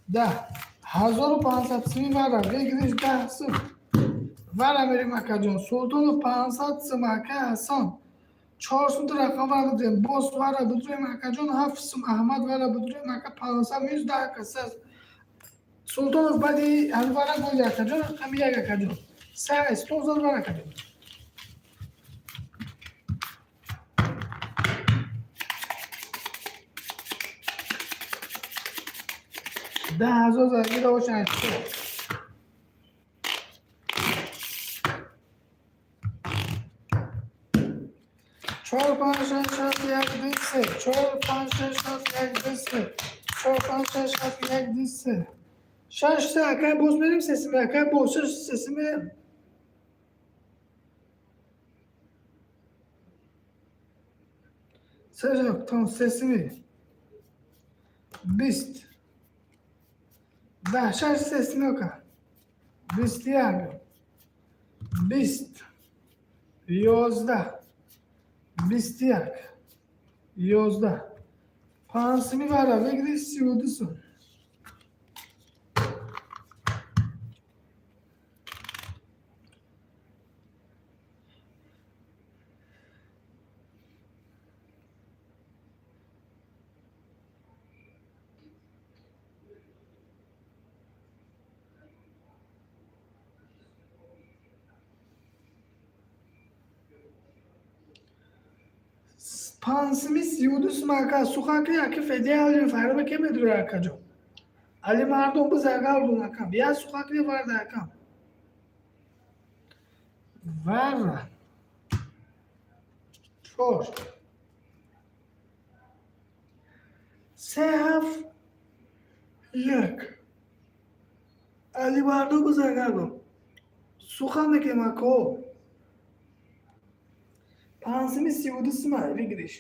10. 1500 сими вара выигрыш, 10 сум вара мерим, акаҷон. Султонов, 500 сум. Ака Ҳасан, чор сум рақам вара додем. Боз вара бидурем, акаҷон, ҳафт сум. Аҳмад, вара бидурем, ака, 500 минус 10, ака. Султонов, баъди ҳами вара голи, акаҷон, рақами як, акаҷон. Се стол зад вара, акаҷон. 10,000 заргида бошад. Чор, панҷ, шаш, ҳафт, як, ду, се. Чор, панҷ, шаш, ҳафт, як, ду, се. Чор, панҷ, шаш, ҳафт, як, ду, се. Шаш, се, акай, боз мерем, сесиме, акай, боз шаш, сесиме. Се, там сесиме. 20. 10, шаш, сесиме, ака. 21. 20. 11. 21. 11. Панҷсими вара выигрыш, 32 сум. Панҷсими, 32 сум, ака. Сухаки аки федия али фарма ке медура, акаҷон. Али мардум бизагардун, акам. Я сухаки варда, акам. Вара. Чор. Се, ҳафт, як. Али мардум бизагардун. Сухан мекунем, ако. Панҷсими, 32 сума выигрыш.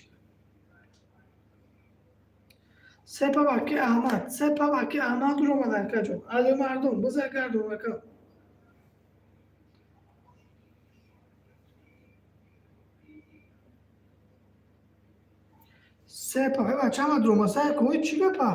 Сепа баки Аҳмад, сепа баки Аҳмад омад, акаҷон. Али мардум бизагардун, ака. Сепа, бачама дуромад, сай кун, чӣ гапа?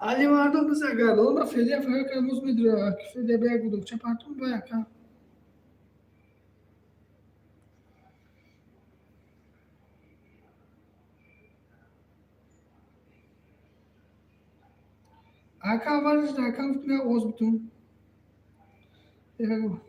Али мардум бизагардон, ма федия фақат камоз медура, федия ба як гудокча партум ба яка. Ака, аввалиш акам фикр оғоз бутун. Ягу.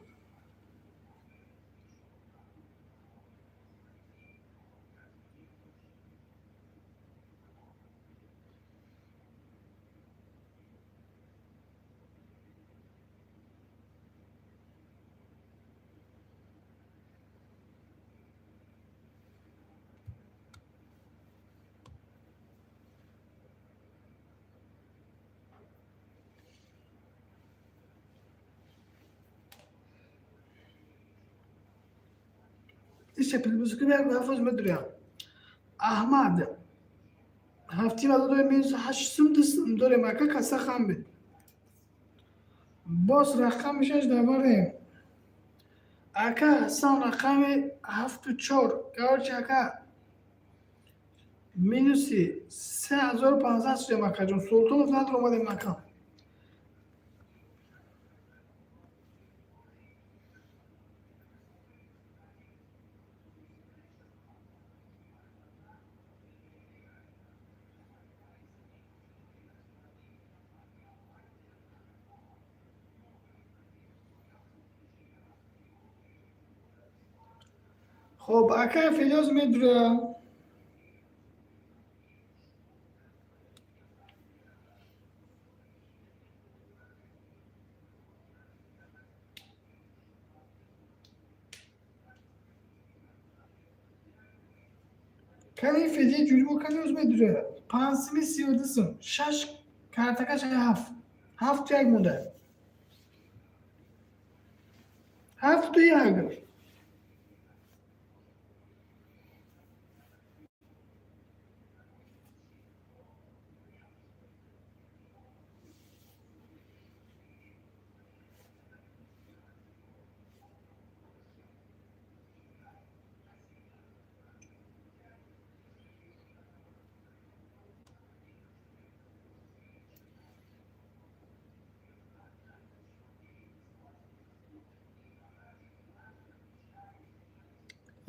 Аҳмад, ҳафти вада дорем, минус ҳашт сум, ду сум дорем, ака, каса хам бед. Боз рақами шаш даварем. Ака Ҳасан, рақами ҳафту чор. Короче, ака, минуси 3500 шудем, акаҷон. Султонов, надор омадем, ака. Хоб, ака Филёз медура. Кани феди ҷурибо кани оз медура. Панҷсими 32 сум. Шаш картакаш ҳафт. Ҳафту як монда. Ҳафту як.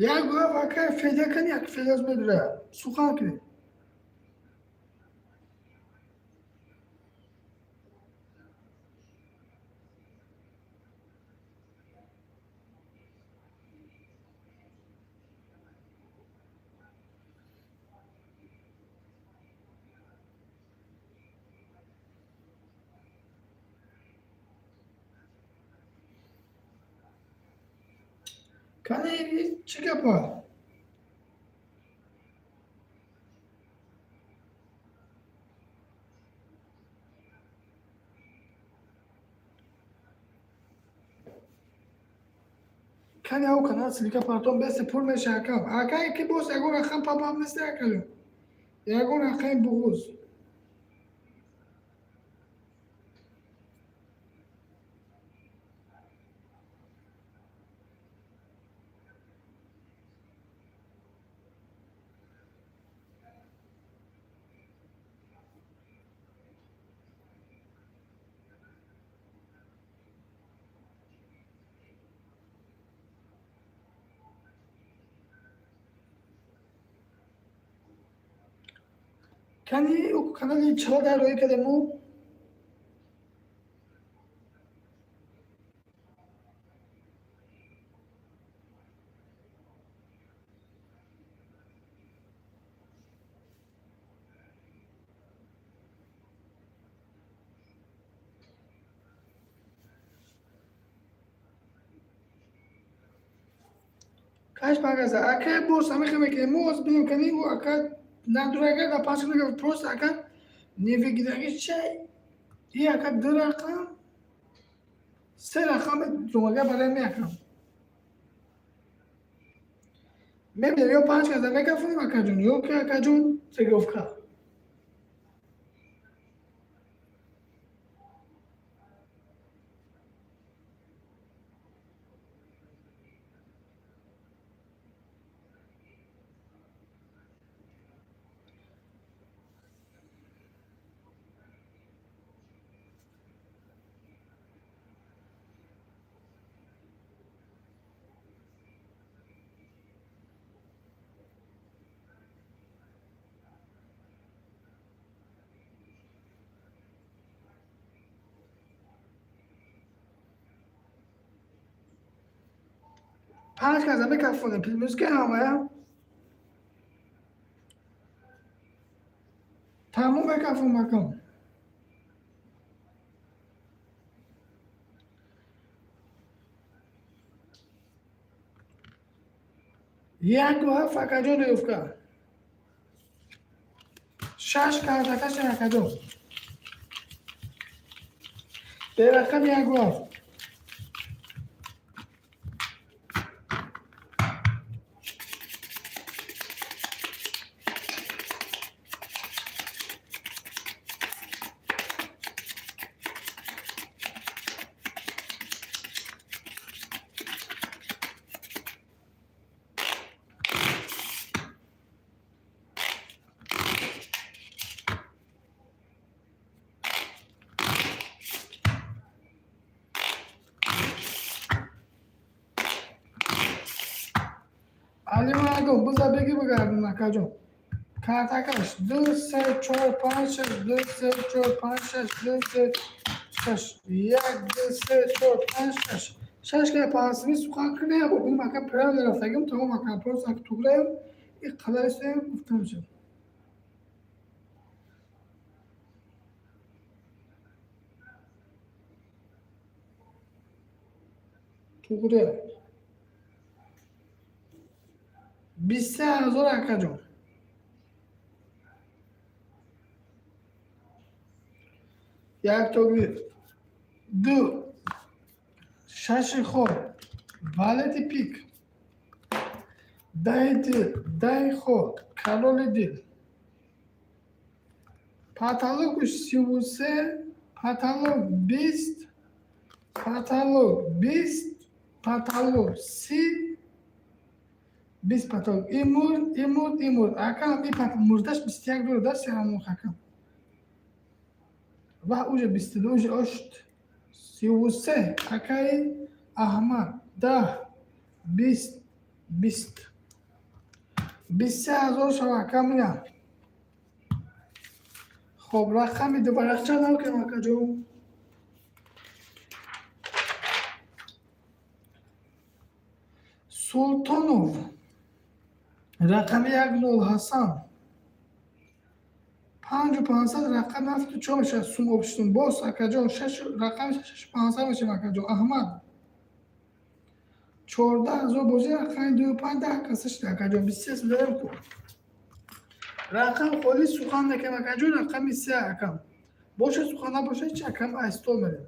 Як гуфт ака феда кани як феда оз медура. Сухан кунед. Кани чӣ гапа? Кани ав канал ссылка партон бесе пур меша акам. Ака ки боз ягон рақам папам нест акалю. Ягон рақами буғуз. Кани канали чала дар рӯй кардему? Каш магаза. Ака боз ҳамихе мекунем. Мо оз бинем кани ӯ ака надурага да панҷ мега просто ака невигидаги чай. И ака ду рақам се рақам думага барои меакам. Мебинем ё панҷ каза мекафонем акаҷон, ё ки акаҷон реговка. Панҷ каза мекафонем плюски ҳамая. Тамом мекафон макам. Яку ҳафт акаҷон рёфка. Шаш картакаша акаҷон. Берақам яку ҳафт. Алимагон, биза беги бигардон акаҷон. Картакаш ду се чор панҷ шаш ду се чор панҷ шаш ду се шаш як ду се чор панҷ шаш. Шаш ка панҷсими сухан кунем, бинем ака правильно рафтагим, тамом ака просто ака туграем, и қадар истем гуфта мешавад. Тугре. 23 ҳазор акаҷон. Як то гирифт. Ду. Шаши хор. Валети пик. Даҳи дил. Даҳи хор. Калоли дил. Потолокуш 33, потолок 20, потолок 20, потолок 30, 20 потолок. И мурд, и мурд, и мурд. Акам, и потолок. Мурдаш 21 дорад, да, серамон хакам. Ва уже 22, уже ошт. 33, акаи Аҳмад. 10, 20, 20. 23 ҳазор шава акам ина. Хоб, рақами ду варақча накунем, акаҷон. Султонов. Рақами 1-0 Ҳасан. 5500 рақами 74 мешавад сум обшитум. Боз акаҷон шаш рақами 6500 мешавад акаҷон. Аҳмад. 14 000 бозӣ рақами 2 5 10 каса шуда акаҷон. 23 сум дорем ку. Рақам холи сухан накем акаҷон, рақами 3 акам. Боша сухан набоша ҳеч акам аз стол мерем.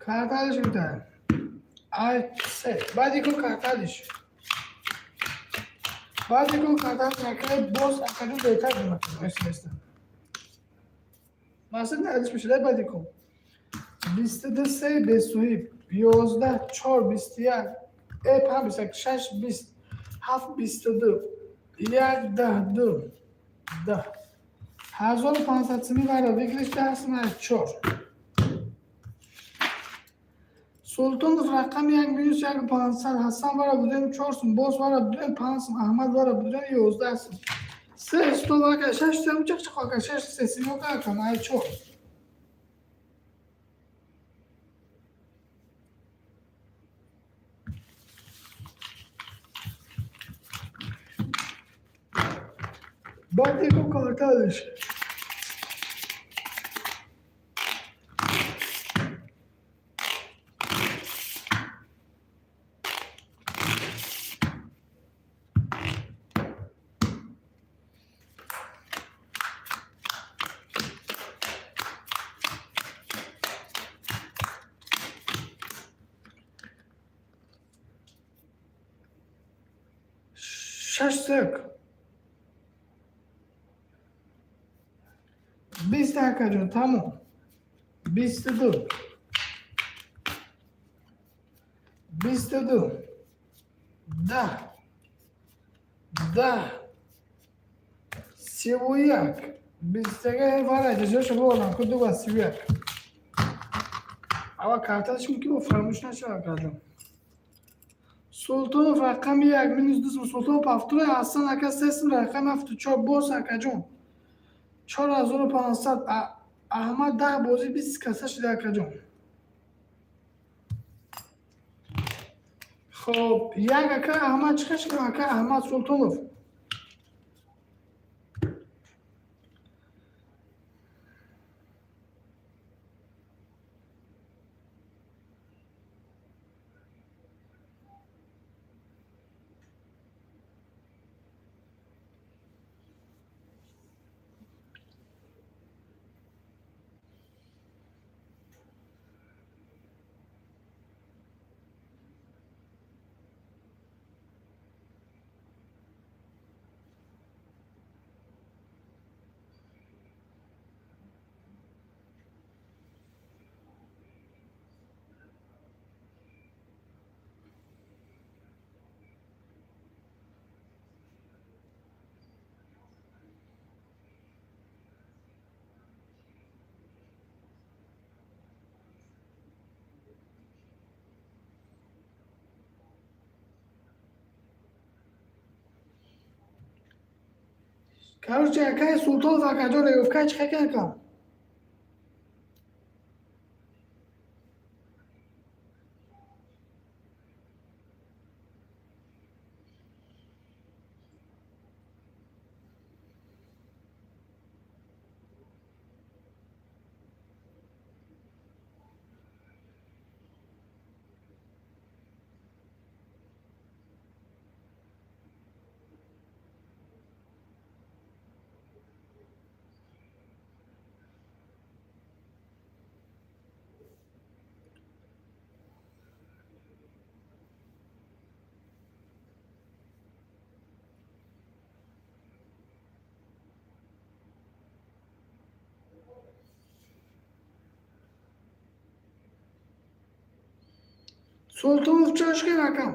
Карталиш битаем. Ай, се. Баъди ку карталиш. Баъди ку карталиш акай боз акаҷон беҳтар бимакунем. Эста. Масад надиш мешуда баъди ку. 22 се бесуҳиб. 11 4 21. 5 21 6 20 7 22 1 10 2 10. 1500 сими вара выигрыш 10 сум аз 4. Султонов рақами 1 минус 1 500 Ҳасан вара будем 4 сум, боз вара будем 5 сум, Аҳмад вара будем 11 сум. Се стол ака 6 сум чақ чақ ака 6 се сим ака май 4. Баъди ку карталиш. Шаш сек. 20 акаҷон тамом. 22. 22. 10. 10. 31. Бистага вара ҷоша болам ку ду ба 31. Ава карташ мумкин бо фаромӯш нашава акаҷон. Султонов рақами 1 минус 2 сум. Султонов ҳафтура Ҳасан ака 3 сум рақами 74 боз акаҷон. 4500 Аҳмад 10 бозӣ 20 каса шуда акаҷон. Хоб, як ака Аҳмад чӣ шуда ака Аҳмад Султонов. Короче, акай Султонов, акаҷон, реговка чӣ ка акам? Султонов чошкин акам?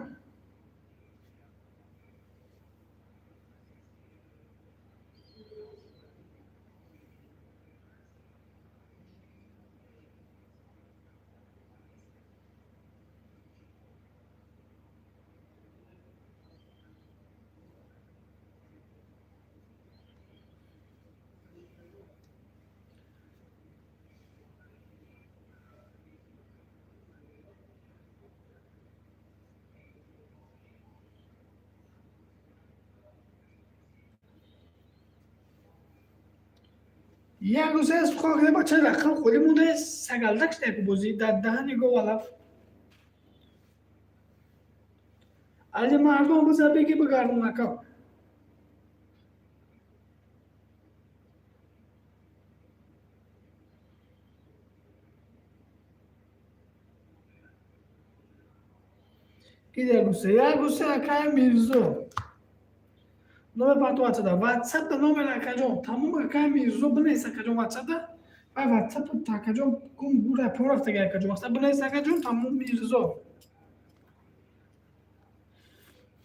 Як рӯз аст хок бача рақам холӣ монда, сагалдак шуда бозӣ дар даҳани гов алаф. Али мардум биза беги бигардон акам. Ки як гусе акай Мирзо. Номер парту ватсапда. Ватсапда номер акаҷон. Тамом акай Мирзо бинавис акаҷон ватсапда. Вай ватсап акаҷон гум гура порафтага акаҷон. Ватсап бинавис акаҷон тамом Мирзо.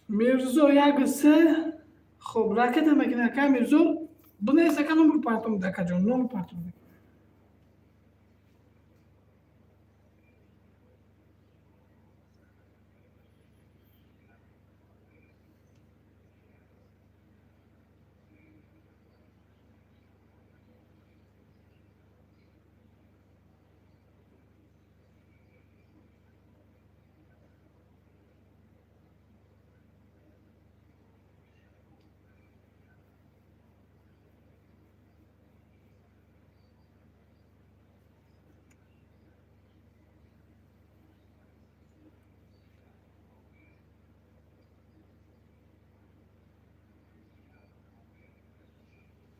Мирзо як се хоб ракета мекунад акай Мирзо. Бинавис ака номер партум акаҷон, номер партум.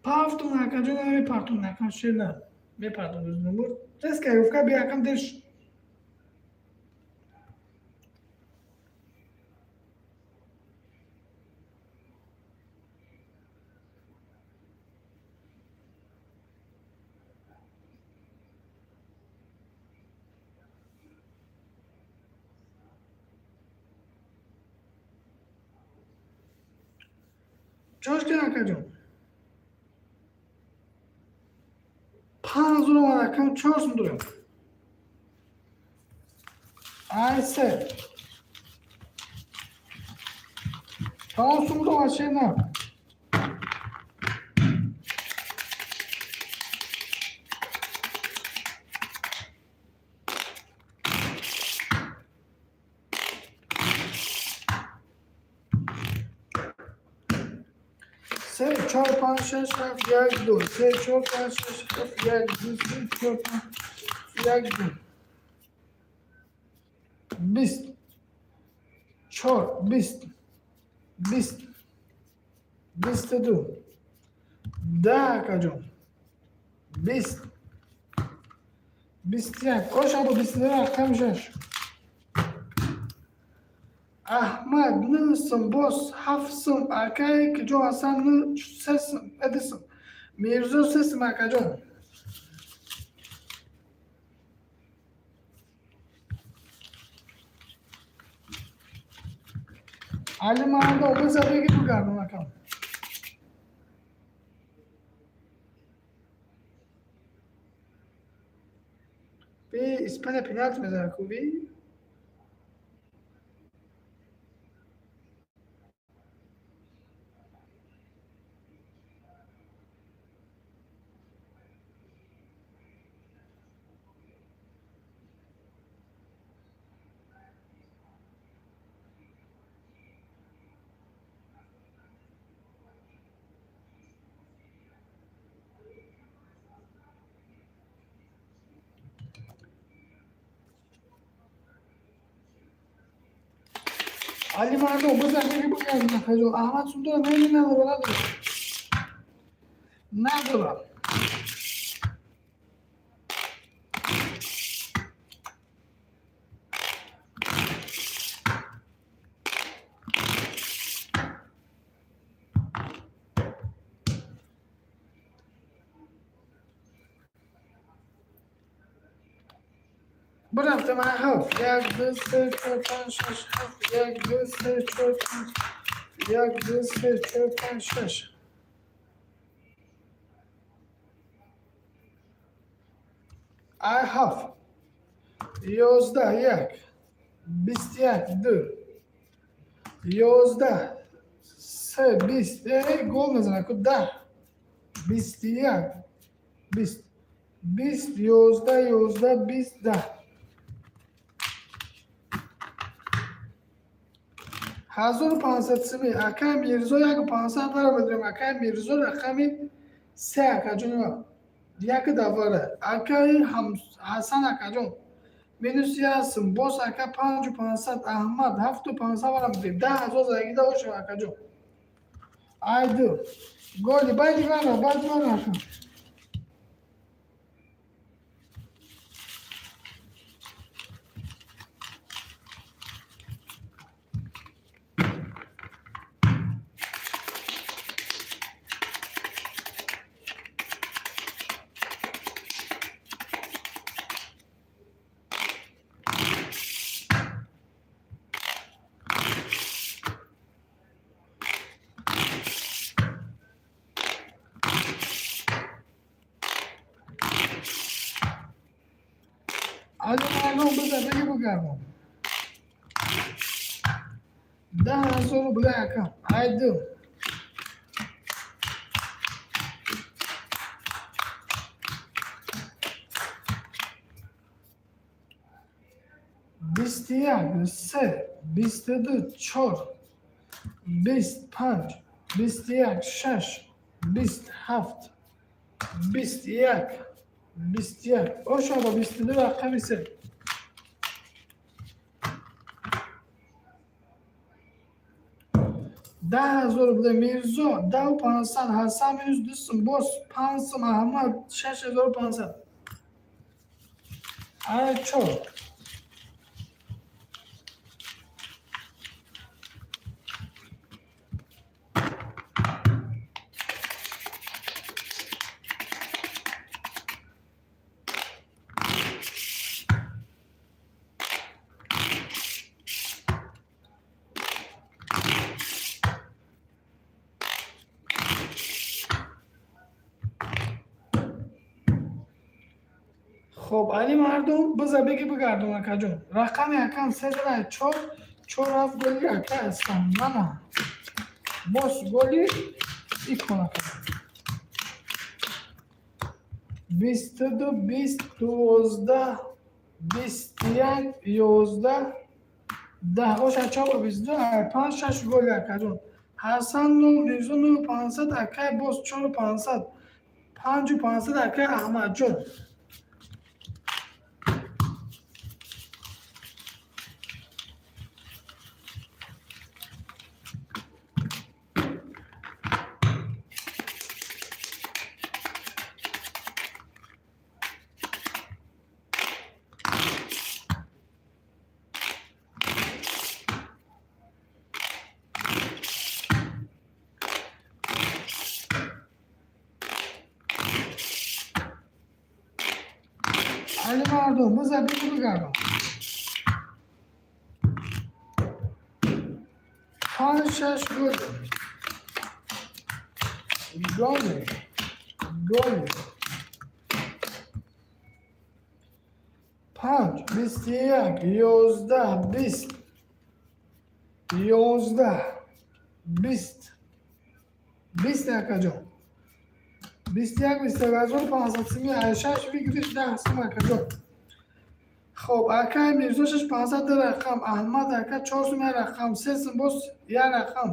Партун акаҷон, мепартун акам шер на. Мепартун рӯз номер. Резка юфка би акам деш. Чошкин акаҷон. 5 ҳазор омад акам, 4 сум дорем. Ай се. 5 сум дорад шер на. Се, чор, панҷ, шаш, ҳафт, як, ду. Се, чор, панҷ, шаш, ҳафт, як, ду, се, чор, панҷ, як, ду. 20. Чор, 20. 20. 22. 10 акаҷон. 20. 21. Ош або 22 рақами шаш. Аҳмад нӯ сум, боз ҳафт сум, акай киҷо ҳасан нӯ се сум, ду сум. Мирзо се сум акаҷон. Али мардо биза беги бигардон акам. Би Испания пеналти мезанад ку би? Али мардум, бизан беги бигардон, акаҷон. Аҳмад сум дора, не, надора, надора, надора. Бирафтем ай ҳафт. Як, ду, се, чор, панҷ, шаш, ҳафт. Як, ду, се, чор, панҷ. Як, ду, се, чор, панҷ, шаш. Ай ҳафт. 11, як. 21, ду. 11, се, 20. Гол мезанад ку, 10. 21, 20. 20, 11, 11, 20, 10. 1500 сими. Акай Мирзо, 1500 вара медорем. Акай Мирзо, рақами се, акаҷон, як давара. Акаи Ҳасан, акаҷон, минус як сум. Боз ака 5500. Аҳмад, 7500 вара медорем. 10 000 загида ошо, акаҷон. Айду голи байди вара, байди вара, ака. Али мардум, бизан беги бигардон. 10 000 рубля, ака. Айду. 21, се, 22, чор, 20, панҷ, 21, шаш, 20, ҳафт, 21, 21. Ошоба 22, рақами се. 10 000 рубля. Мирзо, 10 500. Ҳасан, минус ду сум. Боз панҷ сум. Аҳмад, 6500. Ай чор. Хоб, али мардум, биза беги бигардон, акаҷон. Рақами акам се зада чор, чор, ҳафт голи ака ҳастам. Мана боз голи икон, ака. 22, 20, 12, 21, 11, 10. Оша чор, 22, панҷ, шаш голи, акаҷон. Ҳасан нул, Мирзо нул пансад, акай боз чору пансад, панҷу пансад, акай Аҳмадҷон. Али мардум, биза беги бигардон. Панҷ, шаш гол. Голи. Голи. Панҷ, 21, 11, 20. 11, 20. 20, акаҷон. 21, 21 500 сими, шаш выигрыш, 10 сум, акаҷон. Хоб, акай Мирзо, шаш пансад, ду рақам. Аҳмад ака, чор сум, як рақам. Се сум, боз як рақам.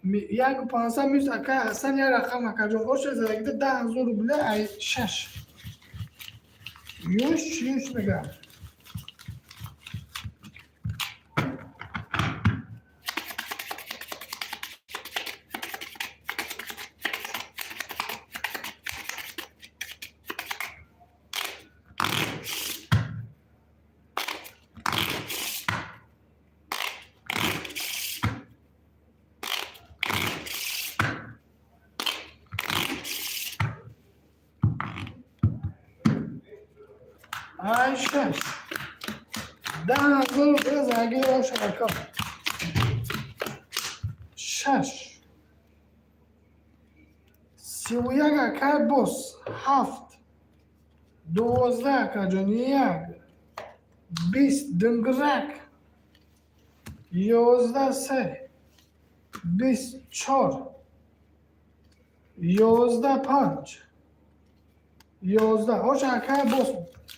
1500 минус акай Ҳасан, як рақам, акаҷон. Оша задагида 10 000 рубля ай шаш. Юш, юш мегӯям. Ай шаш. 10 000 рубл заги оша ака. Шаш. 31 акай бос. Ҳафт. 12 акаҷон. Як. 20 димгирак. 11 се. 20 чор. 11 панҷ. 11. Оша акай бос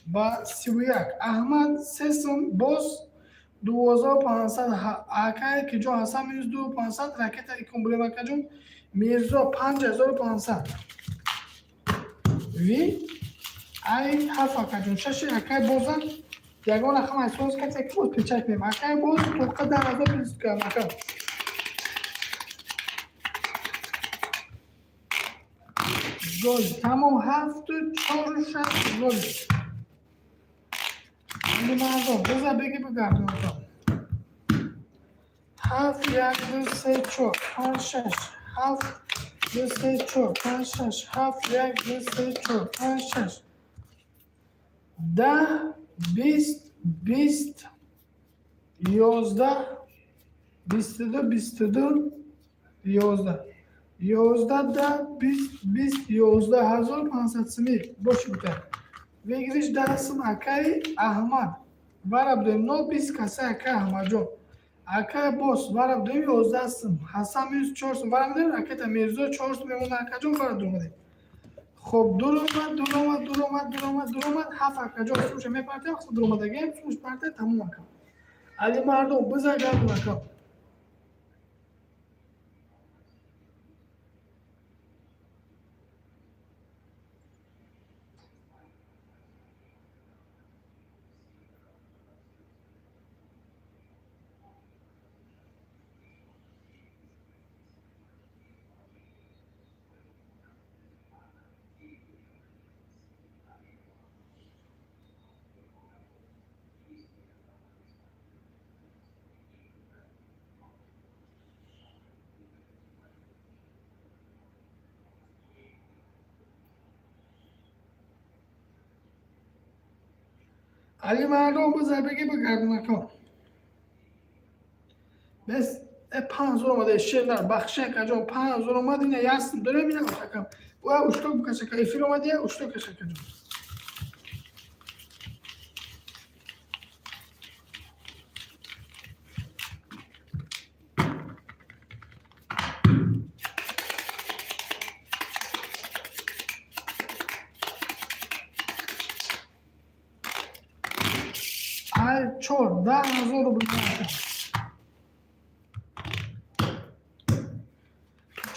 ба 31. Аҳмад се сум боз 12 500. Акай ки ҷо ҳасан минус 2500 ракета икон бурем акаҷон. Мирзо 5500. Ви ай ҳафт акаҷон. Шаши акай бозан ягон рақам айсоз касе ки боз печак мем. Акай боз тоқа 10 000 плюс кардам ака. Гол. Тамом ҳафту чору шаш гол. Мардум, бизар беги бигардон ака. Ҳафт, як, ду, се, чор, панҷ, шаш, ҳафт, ду, се, чор, панҷ, шаш, ҳафт, як, ду, се, чор, панҷ, шаш. 10, 20, 20, 11, 22, 22, 11. 11, 10, 20, 20, 11 500 сими. Боши бута. Выигрыш 10 сум акаи Аҳмад. Вара будем нол 20 каса акаи Аҳмадҷон. Акаи бос вара будем 11 сум. Ҳасан минус 4 сум. Вара будем ракета Мирзо 4 сум мемонад акаҷон вара дуромадем. Хоб дуромад, дуромад, дуромад, дуромад, дуромад. Ҳафт акаҷон сумша мепартем, вақти дуромадагием сумш парте тамом ака. Али мардум бизар гардон ака. Али мардум бизар беги бигардон ака. Бес 5 000 омада шер бахши акаҷон 5 000 омад ина ясн дорем ина акам. Ва ушток букаш ака эфир омад я ушток каш акаҷон. Ай чор 10 000 рубл ака.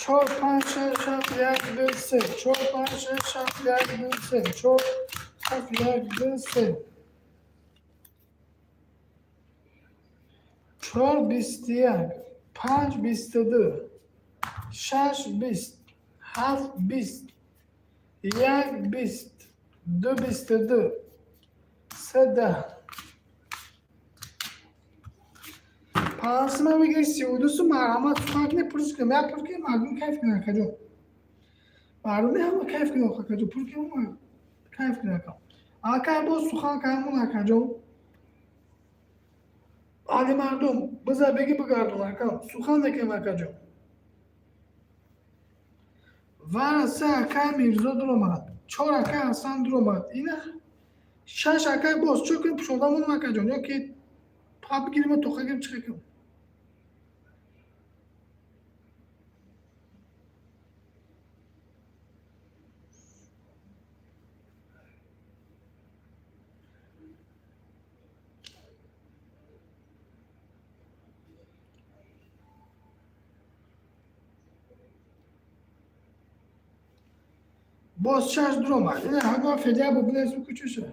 Чор, панҷ, шаш, ҳафт, як, ду, се. Чор, панҷ, шаш, ҳафт, як, ду, се. Чор, ҳафт, як, ду, се. Чор, 21, панҷ, 22, шаш, 20, ҳафт, 20, як, 20, ду, 22, се, 10. 5 сима бигир 32 сум марҳамат сухан кунед пурс кунем. Як пур кунем мардум кайф кунад акаҷон. Мардуми ҳама кайф кунад акаҷон. Пур кунем кайф кунад ака. Акай боз сухан кардамон акаҷон. Али мардум бизар беги бигардон ака. Сухан мекунем акаҷон. Вара се акай Мирзо дуромад. Чор акай Ҳасан дуромад. Ина шаш акай боз чо кунем пушода монем акаҷон ё ки па бигирем тоқа гирем чӣ кунем? Боз шаш дуромад. Ина ҳагон федя бо бинависем кучуша.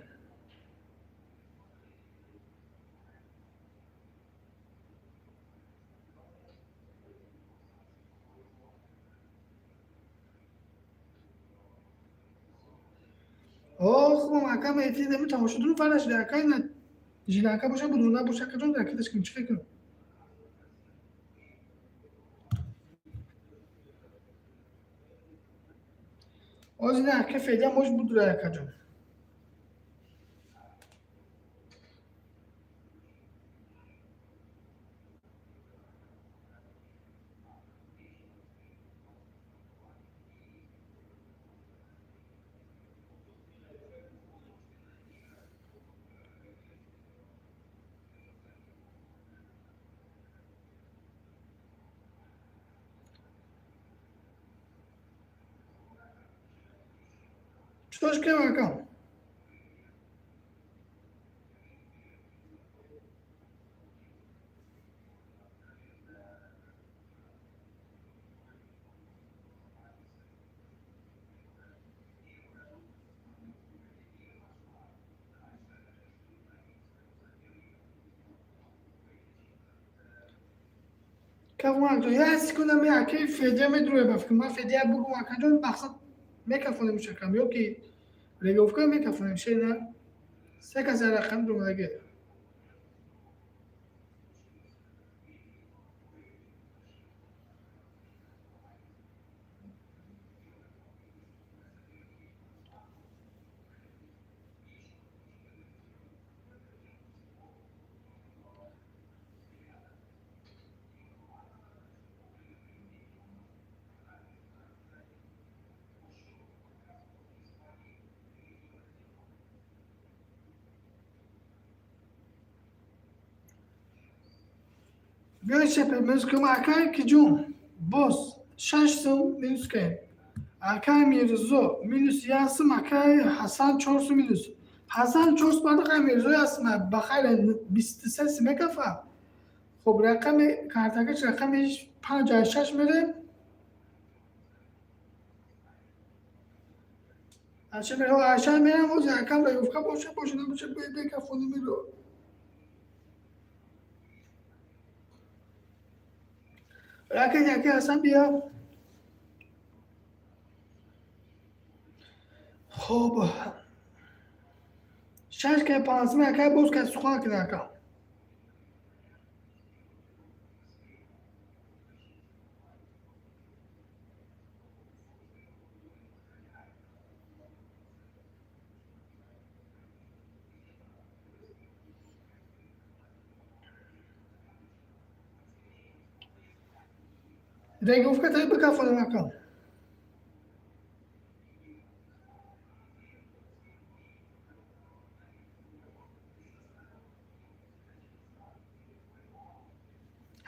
Ох, акам эфир деми тамошо дуру вараш ака ина жилака боша буду набоша акаҷон ракеташ кунем чӣ кунем? Оз ина ака федя мош будура акаҷон. Чутош кем, акам? Кавман, як секунда, ми аки Федя медруе ба фикр. Ман Федя бугум, акаҷон, мақсад мекафонем шакам ё ки региовка мекафонем шена се кас рақам думаге. Биёед, шепе минус кунем, акай киҷун, боз шаш сум минус кунем. Акай Мирзо минус як сум, акай Ҳасан чор сум минус. Ҳасан чор сум баъд Мирзо як сум, ба хайр, 23 сум мекафа. Хуб, рақами картакаш рақами панҷ шаш мерем. Аша мерам, ози акам региовка боша, боша, набоша, бекафони миро. Яке яке Ҳасан, бия. Хуб, шаш ка панҷсум, ака боз ка сухан кина, ака. Региовка тай бикафонем, ака.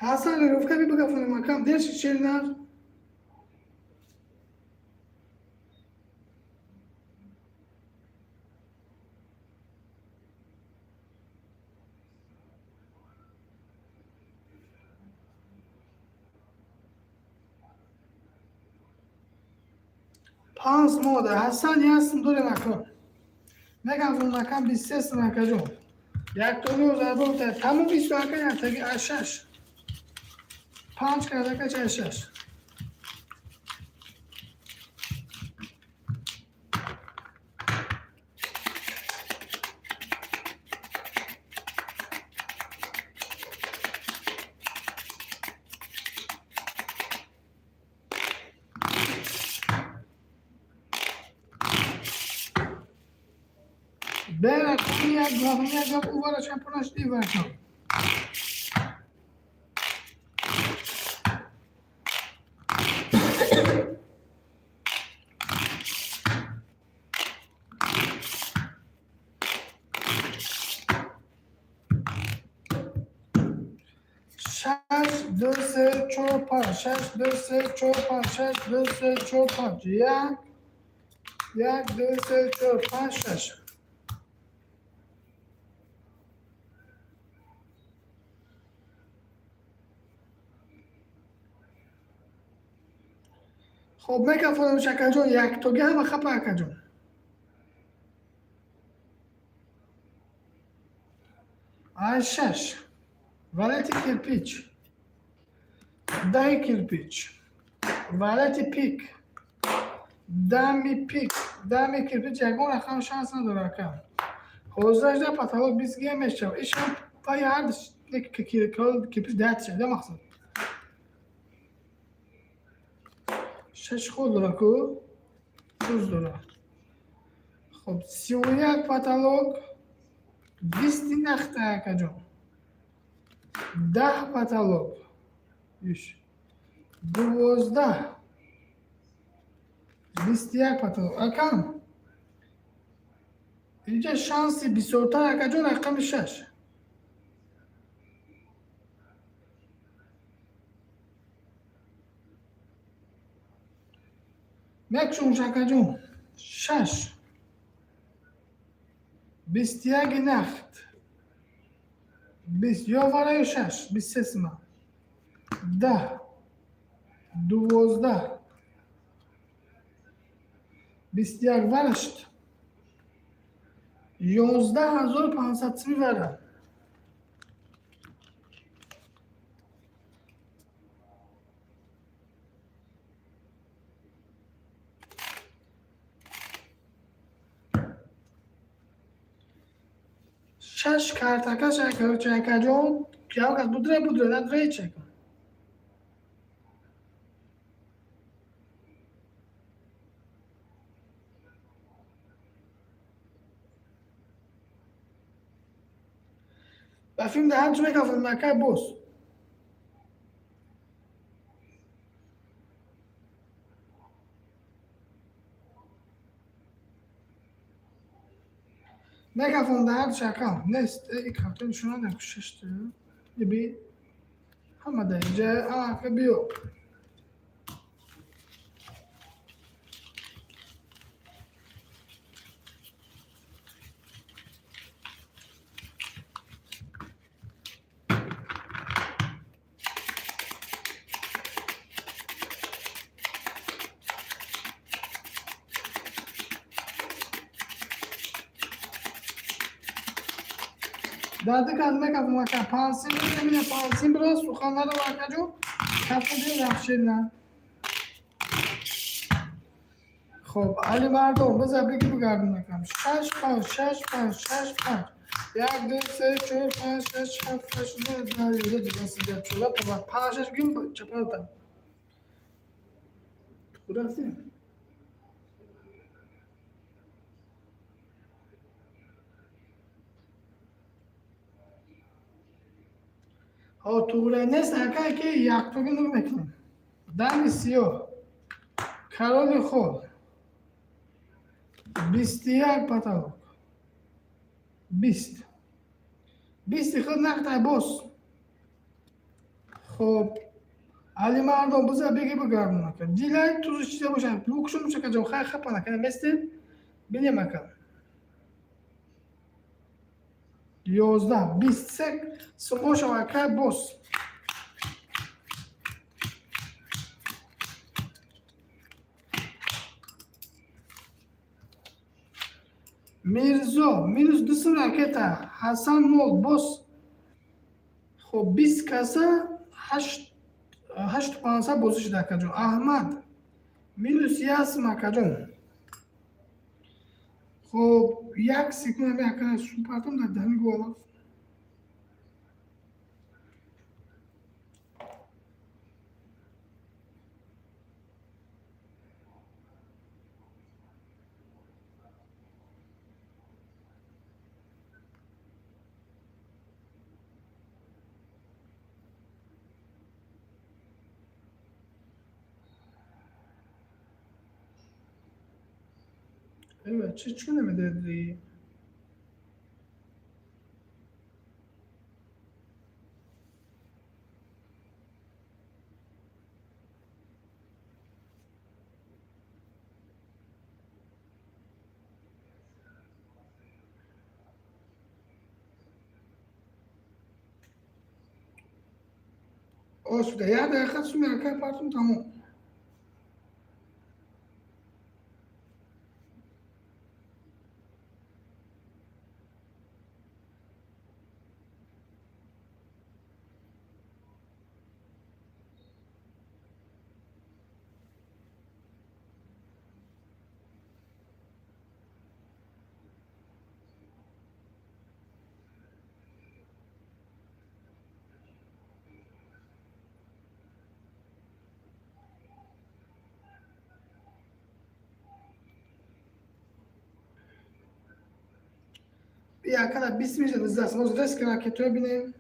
Ҳасан, региовка би бикафонем, акам, дер шеринар. Панҷ мода Ҳасан як сум дорем, акам. Мекафонем, акам, 23 сум, акаҷон. Яктони зарба тамом бисту, ака, яктаги аз шаш. Панҷ кардака ча шаш. Бера як гап, як гап увара чемпион шди варшам. Шаш, ду, се, чор, панҷ, шаш, ду, се, чор, панҷ, шаш, ду, се, чор, панҷ, як, як, ду, се, чор, панҷ, шаш. Хоб, мекафонам, шакаҷон, яктоги ҳама хапа, акаҷон. Ай шаш. Валети кирпич. Даҳи кирпич. Валети пик. Дами пик. Дами кирпич ягон рақам шанс надора, ака. Ҳозирашда потолок бист гия мешавад. Ишам пай ҳар кирпич даҳ шуда мақсад. Шаш хол дора ку? Туз дора. Хоб, 31 потолок, бисти нахта, акаҷон. 10 потолок. Иш. 12. 21 потолок. Акам. Инҷа шанси бисёртар, акаҷон, рақами шаш. Мекшум, шакаҷон. Шаш. 21 нахт. 20 ё вараю 6, 23 сима. 10, 12, 21 варашт. 11 500 сими вара. Шаш картака шакаҷон, киям кас будре будре надре чека. Ба филм даҳан чӣ мекафон накай бос. Мегафон даҳан шакам нест. И карта нишона накушашта. Иби ҳама дар инҷа ака биё. Дадик аз мекафон ака пансим мина пансим бира суханлара акаҷо кафон яхшина. Хоб Али мардон биза бигӣ бигардон акам. 6 5 6 5 6 5 1 2 3 4 5 6 7 8 9 10 11 12 13 14 5 6 гим чапалта. Куда рафтем? Ҳо туғра нест ака ки яктоги нур мекунем. Дами сиёҳ. Короли хол. 21 потолок. 20. 20 худ нақтай бос. Хоб Али мардон биза беги бигардон ака. Дилай тузу чида бошад. Лукшум шакаҷон хай хапан ака местем. Бинем ака. 11 23 сумошав ака бос. Мирзо минус 2 сум ракета. Ҳасан нол бос. Хоб 20 каса 8 8500 бозӣ шуда акаҷон. Аҳмад минус 1 сум акаҷон. Хоб як секунд ами ака сум партом дар дами гола. Evet, чӣ чӣ намедиҳад? Осуда, як дақиқа суми ака партум тамом. Якада 20 миша диздаст. Моз реск ракетоя бинем.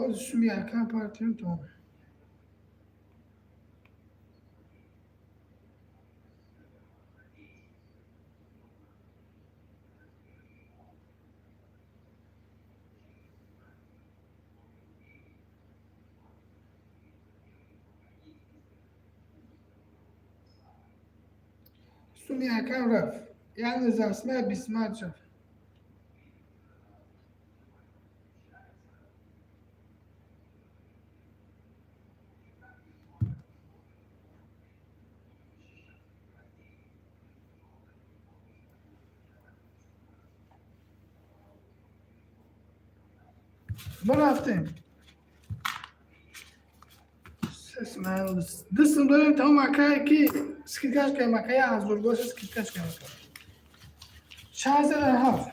Ҳозир суми якам партием то. Суми якам рафт. Яъне засмая бисмат шав. Мо рафтем. Дустм дорем, тамом акае ки скидкаш кардем, акая 1000 боша, скидкаш кардем. 67. 7.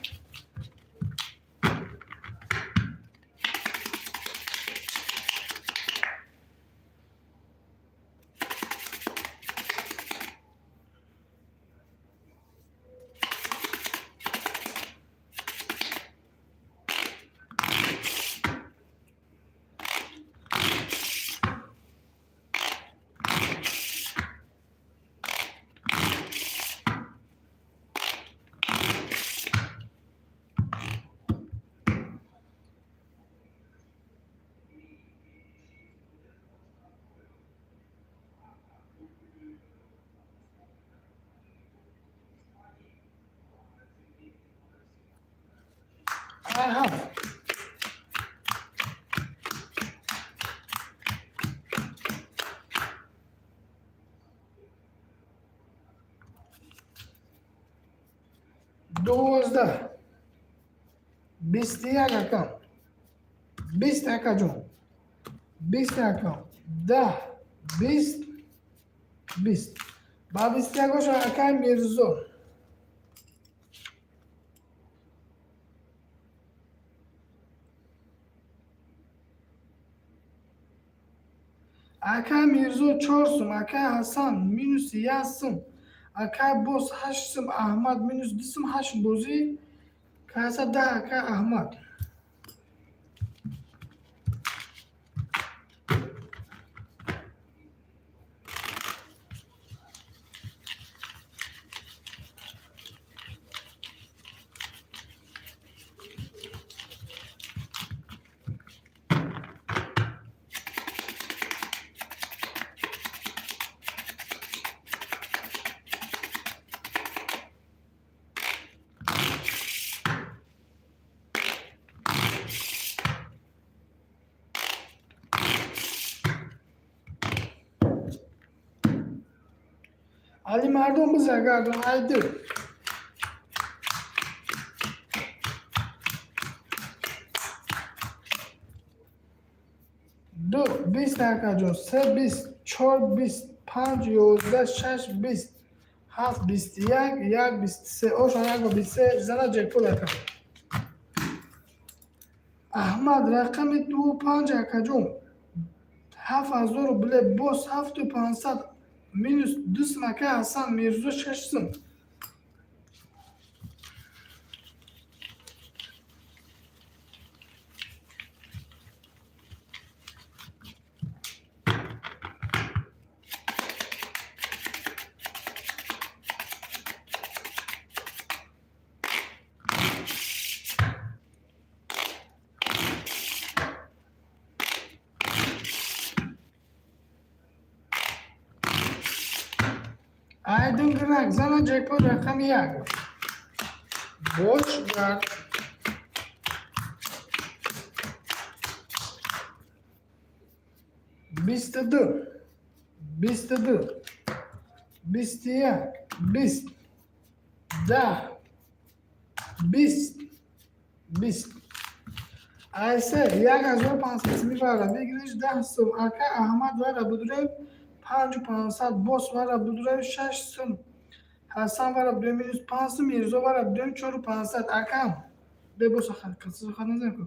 12, 21 акам, 20, акаҷон, 20 акам, 10, 20, 20 ба 21 боша, акай Мирзо. Акай Мирзо чор сум, акай Ҳасан минуси як сум, акай Бос ҳашт сум, Аҳмад минус ду сум, ҳашт бозӣ каса 10, акай Аҳмад. Алимардон бизагардон айду. Ду, 20, акаҷон, се, 20, чор, 20, панҷ, 11, шаш, 20, ҳафт, 21, як, 23. Ошон як ба 23 зана ҷекпот, ака Аҳмад. Рақами ду, панҷ, акаҷон, 7000 рубле, боз ҳафту пансад, минус ду сум, ака Ҳасан. Мирзо шаш сум. Айдин гирак зана ҷекпот, рақами як бош гард. 22, 22, 21, 20, 10, 20, 20. Айсе 1500 сими вара бигириш, 10 сум, ака Аҳмад. Вара будурем панҷу пансад, бос вара будурем шаш сум, Ҳасан вара будурем минус панҷ сум, Мирзо вара будурем чору пансад, акам бебоса хат назан ку.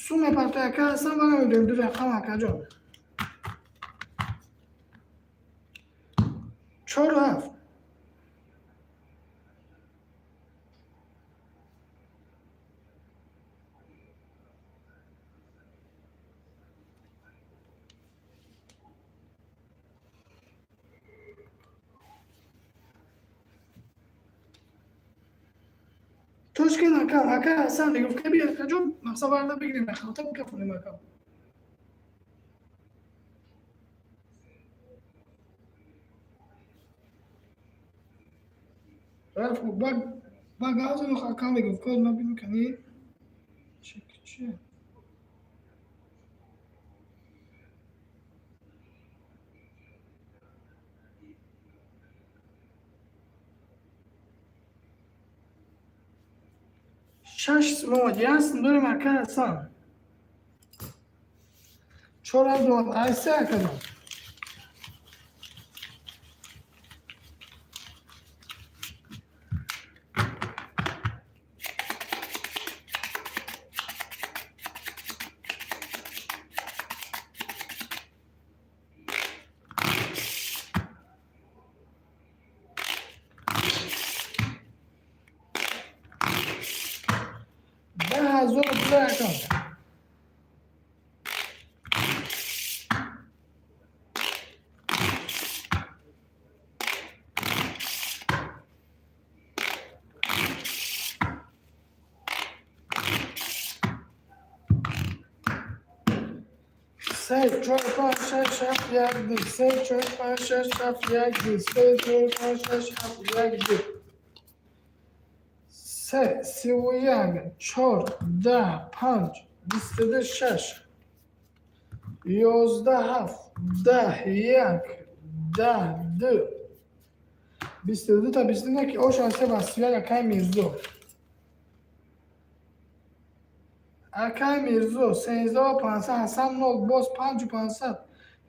Сум мепартой, ака Ҳасан. Вара медурем ду рақам, акаҷон, чору ҳафт. Тошкент, ака, ака Ҳасан мегуфт, ки бия, акаҷон, мақсад варда бигирем, халта бикафонем, ака. Рафт, ба газу ака мегуфт, код ма бинам кани чи чи. Шаш сум ясн дорем, ака Ҳасан. 4000 айса, акаҷон. 10,000 пула, акам. Се, чор, панҷ, шаш, ҳафт, як, ду, се, чор, панҷ, шаш, ҳафт, як, ду, се, чор, панҷ, шаш, ҳафт, як, ду, се, 31, чор, 10, панҷ, 22, шаш, 11, ҳафт, 10, як, 10, ду, 22 та 22 ки оша се ба 31. Акай Мирзо, акай Мирзо, 13 500. Ҳасан нол, боз 5500,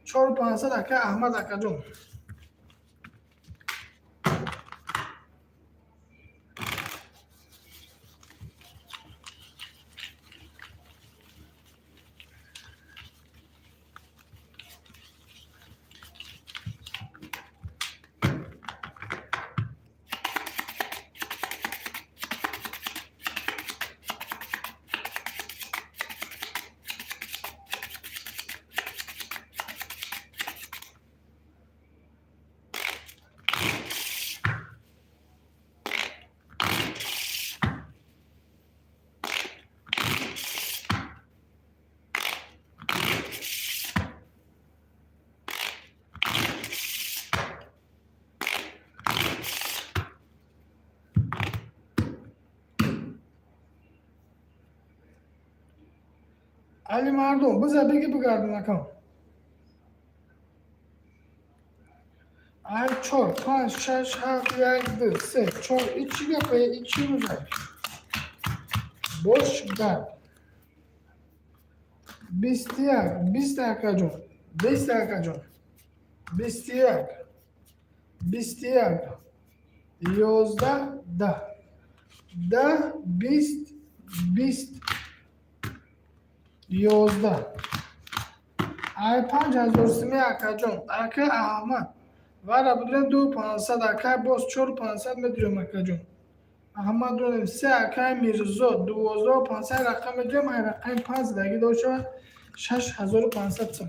4500, акай Аҳмад, акаҷон. Али мардум, биза беги, бигардон, акам. Ай чор, панҷ, шаш, ҳафт, як, ду, се, чор. И чӣ гапа, и чӣ рӯза? Бош гап. 21, 20, акаҷон, 20, акаҷон, 21, 21, 11, 10, 10, 20, 20, 11. Ай 5000 суми, акаҷон, ака Аҳмад. Вара будурем 2500, акай, боз 4500 медурем, акаҷон. Аҳмад дорем се, акай Мирзо, 12 500 рақам медурем. Ай рақами панҷ задаги дошава, 6500 сум.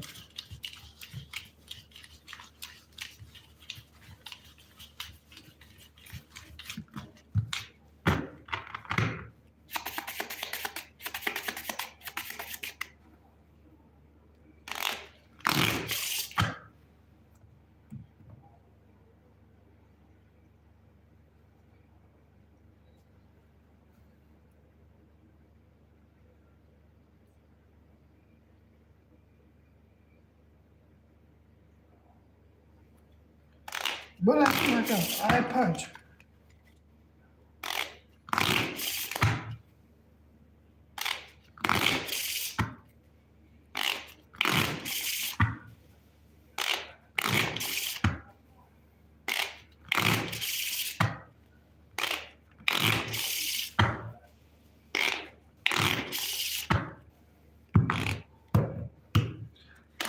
Бирахм, акам, ай панҷ.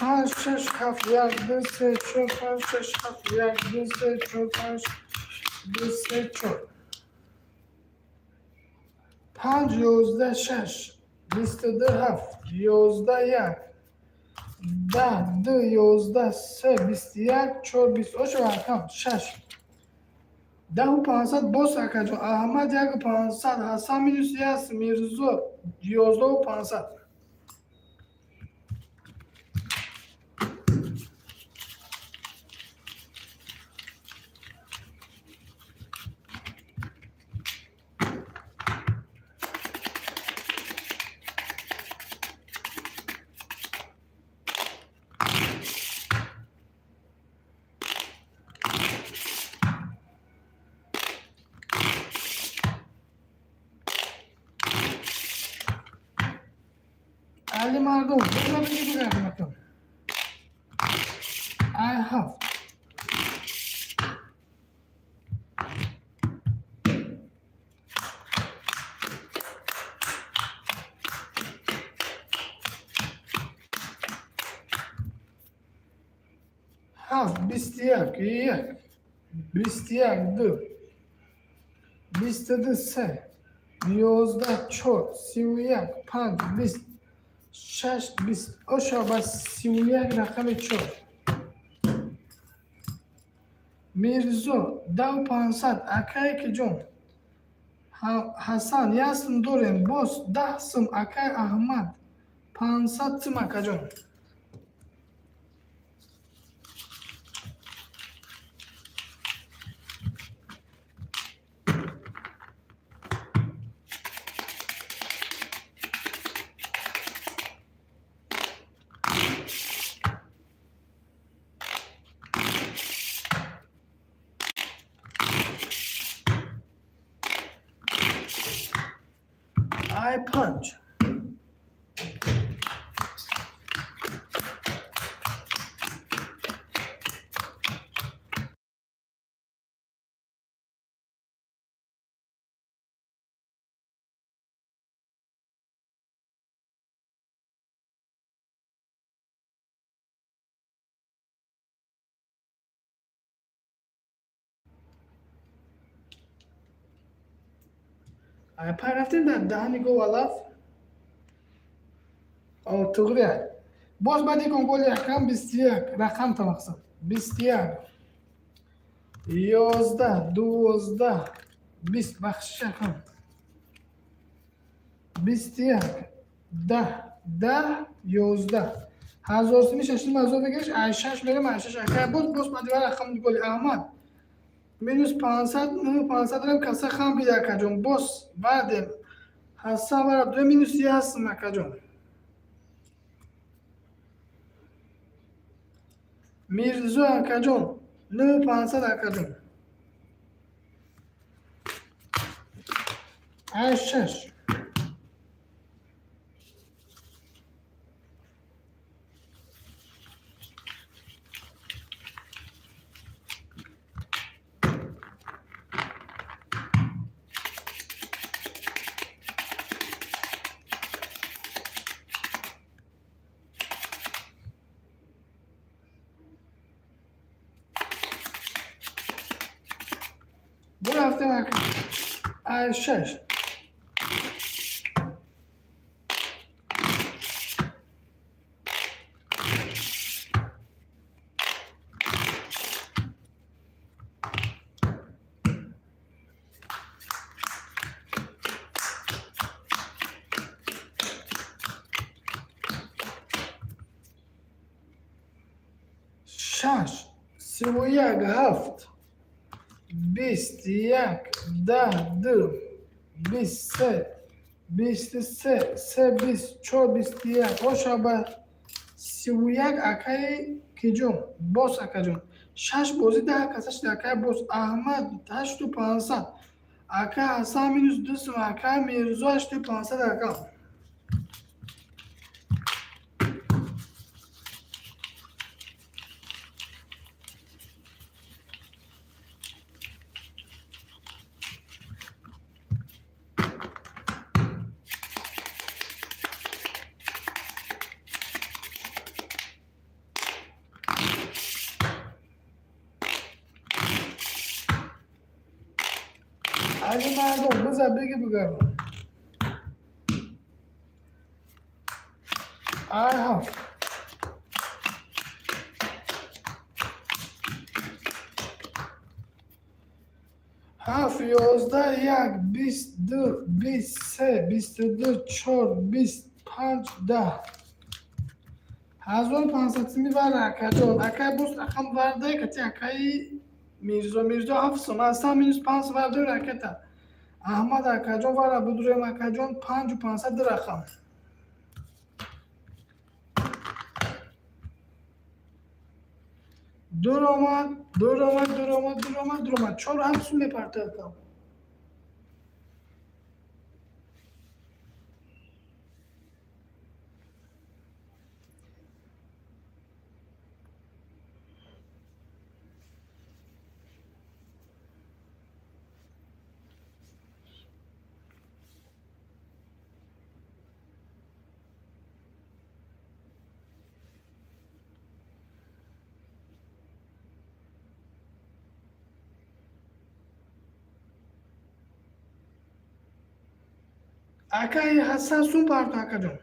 Панҷ, шаш, ҳафт, як, ду, се, чор, панҷ, шаш, ҳафт, як, ду, се, чор, панҷ, ду, се, чор, панҷ, 11, шаш, 22, ҳафт, 11, як, 10, ду, 11, се, 21, чор, 20. Ошо, акам, шаш. 10 500 боз, акаҷон. Аҳмад 1 500, Ҳасан минус 1, Мирзо 11 500. Али мардум, биза биги бигардем, акам. Ай ҳафт. Ҳафт, 21, як, 21, ду, 22, се, 11, чор, 31, панҷ, 20, шаш, 20. Оша ба 31 рақами чор. Мирзо 10 500, акае ки ҷон. Ҳасан як сум дорем, боз 10 сум, акай Аҳмад 500 сум, акаҷон. Ай панҷ. Ай панҷ рафтем дар даҳани гов алаф. Туғри ай. Боз баъди кон голи якам 21 рақам та мақсад. 21, 11, 12, 20, бахшиш, акам. 21, 10, 10, 11. Ҳазор сими шашним ҳазор бигириш, ай шаш мерем, ай шаш акай. Боз баъди ва рақам голи Аҳмад. Минус 500, 9 500 дорем, каса хам бида, акаҷон. Боз баъдем Ҳасан вара ду минус як сум, акаҷон. Мирзо, акаҷон, 9 500, акаҷон. Ай шаш. Бурафтем, ака. Ай шаш. Шаш, 31, ҳафт, 21, 10, ду, 23, 23, се, 20, чор, 21. Оша ба 31, акаи киҷон. Боз, акаҷон. Шаш бозӣ 10 каса шуда, акаи боз Аҳмад 8500. Ака Ҳасан минус ду сум, ака Мирзо 8500, ака. Али мардум, биза беги бугардон. Ай ҳафт. Ҳафт, 11, як, 20, ду, 20, се, 22, чор, 20, панҷ, 10. 1500 сими вара, акаҷон. Акай боз рақам вардай кати акаи Мирзо. Мирзо ҳафт сум. Асан минус панҷ вардай ракета. Аҳмад акаҷон, вара будурем, акаҷон, панҷу пансад, ду рақам. Дур омад, дур омад, дур омад, дур омад, дур омад. Чор, ҳафт сум мепартоякам. Акаи Ҳасан, сум парто, акаҷон.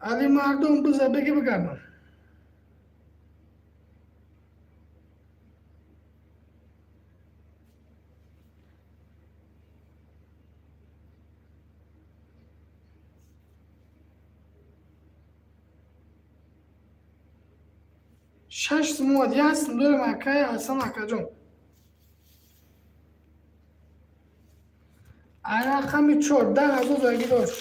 Али мардум, биза беги бигардон. Шаш сум омад, як сум дорем, акаи Ҳасан, акаҷон. Рақами чор, 10 000 заги дошт.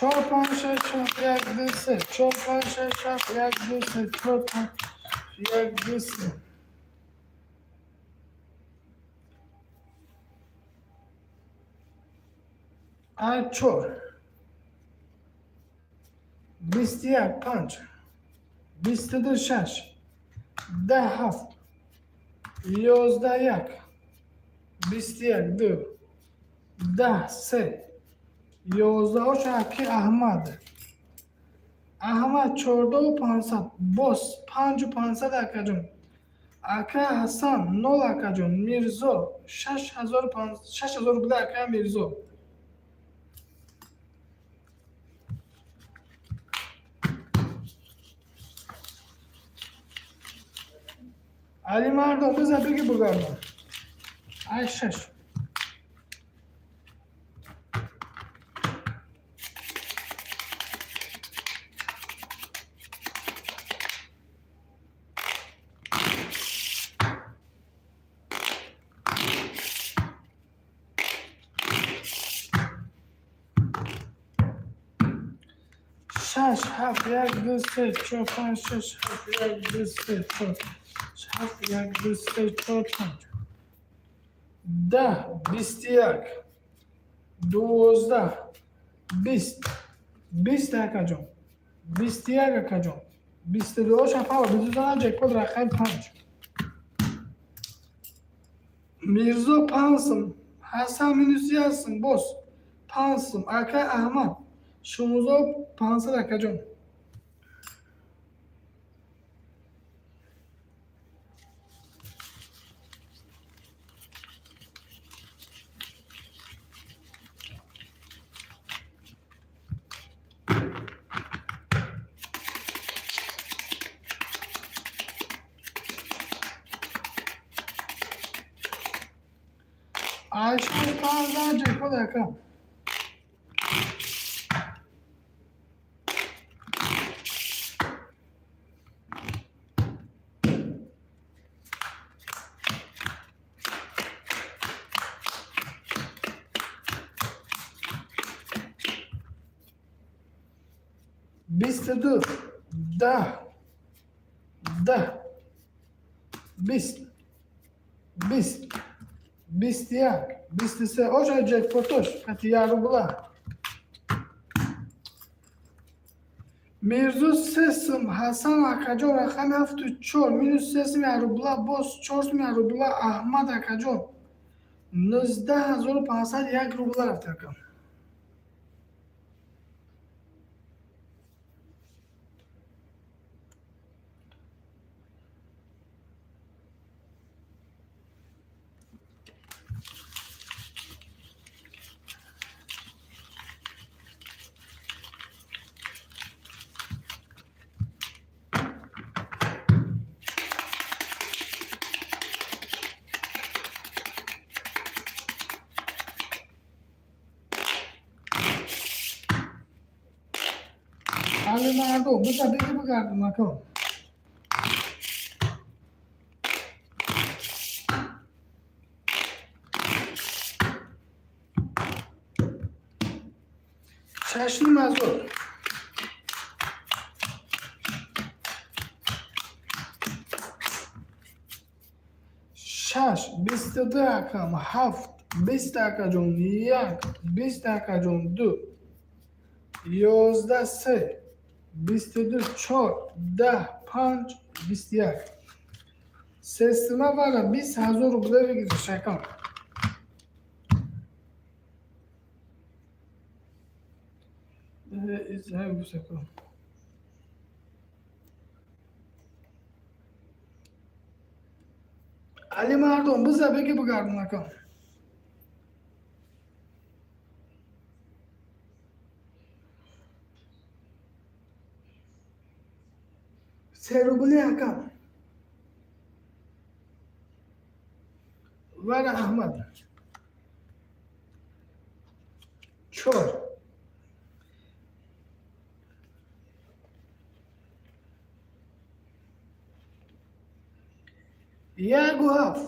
Чор, панҷ, шаш, ҳафт, як, ду, се. Чор, панҷ, шаш, ҳафт, як, ду, се. Чор, панҷ, як, ду, се. Ай чор, 21, панҷ, 22, шаш, 10, ҳафт, 11, як, 21, ду, 10, се, 11 аки Аҳмад. Аҳмад 14 500, боз панҷу пансад, акаҷон. Ака Ҳасан нол, акаҷон. Мирзо 6000 буда, ака Мирзо. Али мардум, биза беги бугардон. Ай шаш. Шаш, ҳафт, як, ду, се, чор, панҷ, шаш, ҳафт, як, ду, се, чор, ҳафт, як, ду, се, чор, панҷ. 10, 21, 12, 20, 20, акаҷон. 21, акаҷон. 22 шафава, бисту ҷекпот рақами панҷ. Мирзо панҷ сум, Ҳасан минус як сум, боз панҷ сум, ака Аҳмад 16 500, акаҷон. Айша панҷ ҷекпот, ака. 22, 10, 10, 20, 20, 21, 23, оша ҷекпотош қати як рубла. Мирзо се сум, Ҳасан акаҷон рақами ҳафту чор, минус се сум як рубла, боз чор сум як рубла, Аҳмад акаҷон 19 501 рубла рафт, ака. Алимардон, биза беги бигардон, ака. Шашним ҳазор. Шаш, 22, акам, ҳафт, 20, акаҷон, як, 20, акаҷон, ду, 11, се, 22, чор, 10, панҷ, 21. Сесима вара 20 000 рубла выигрыш, акам. Бусака. Алимардон, биза беги бигардон, ака. Се рубли, акам. Вара, Аҳмад. Чор. Яку ҳафт.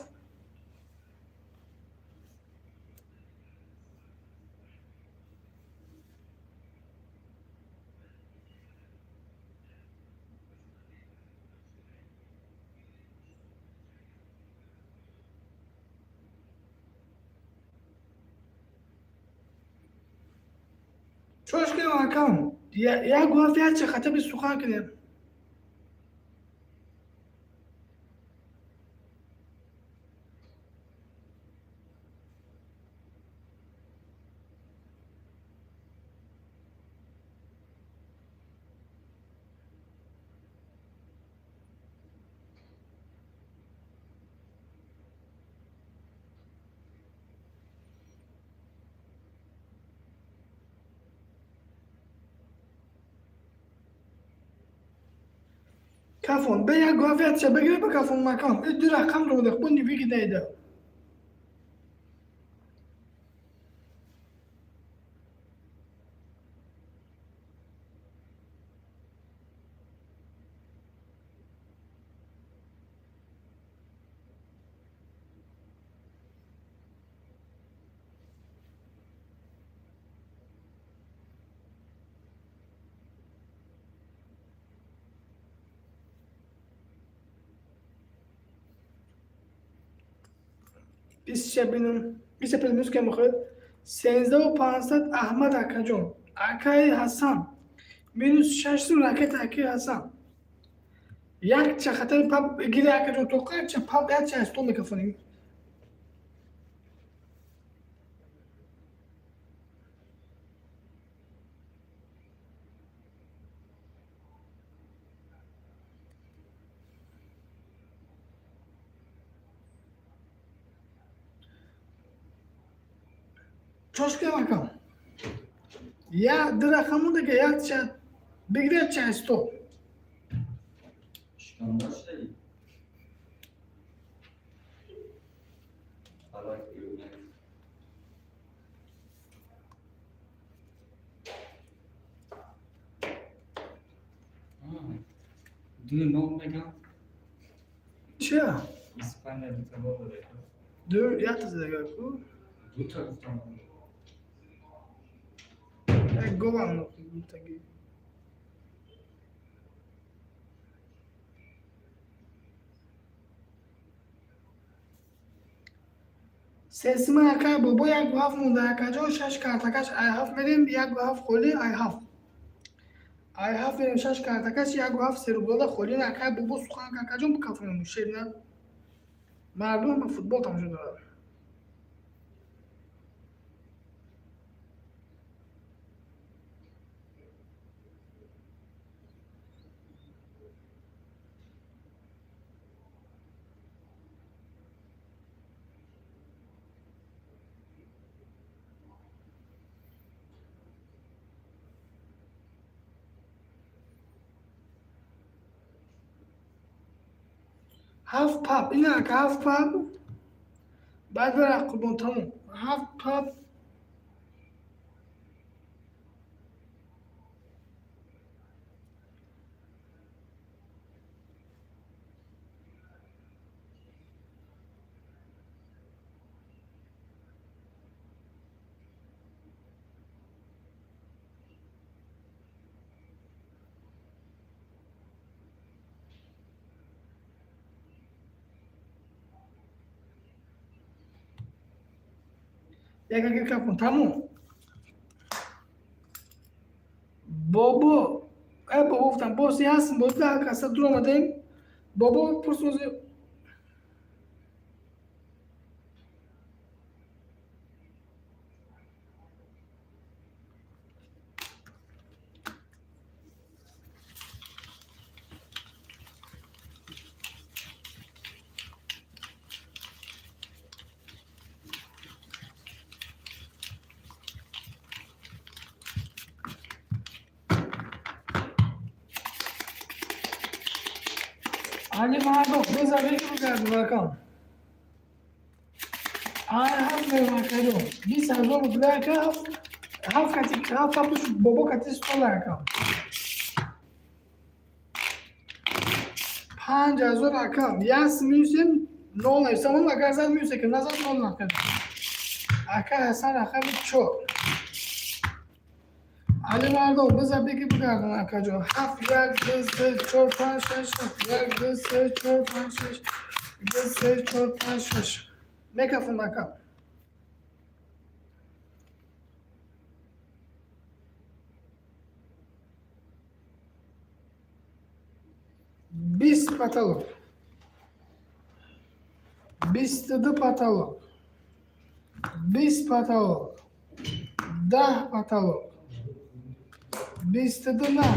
Чош кунем, акам? Яку ҳафт, якча хатаби сухан кунем. Кафон, бе як ҳафт якча бигири, ба кафон макам. Ду рақам ро хуни бигидаида. Бисча бинам, бисча плюс ки мехоҳед. 13 500, Аҳмад акаҷон. Акаи Ҳасан. Минус шаш сум ракета, акаи Ҳасан. Якча хатари пап гири, акаҷон, тоқа якча пап якча стол микрофон. Чош кунем, акам? Я ду рақам монда, ки якча бигири, якча стол. Шиканда шудаи? Алак бирӯ. Ду нол мегам. Чия? Испания дута гол дада. Ду якта задага ку? Дута гуфтам. Як гол андохти дутаги. Сесима акай бобо 1,7 монда акаҷон, шаш картакаш ай ҳафт мерем, 1,7 холӣ, ай ҳафт. Ай ҳафт мерем, шаш картакаш 1,7 се рублада холӣ. Акай бобо сухан акаҷон, бикафонем шерина. Мардум ба футбол тамошо дорад. Ҳафт пап, ина ака, ҳафт пап, баъд бара қурбон, тамом, ҳафт пап. Яка капон, тамом. Бобо, э бобо гуфтам, боси ҳастм, бози каса дур омадем. Бобо пурсози. Али Мардов, бизар беги бигардем акам. Ай ҳафт мерем акаҷон. 20 000 рубля ака, ҳафт ҳафт кати ҳафт папуш бобо кати стол акам. 5000 акам. Яс мюсем нол нависам, агар зад мюсе ки назад нол накард. Ака Ҳасан рақами чор. Али Мардов, бизар беги бигардон акаҷон. Ҳафт, як, ду, се, чор, панҷ, шаш, ҳафт, як, ду, се, чор, панҷ, шаш, ду, се, чор, панҷ, шаш. Мекафон ака. 20 потолок. 22 потолок. 20 потолок. 10 потолок. 22 нах.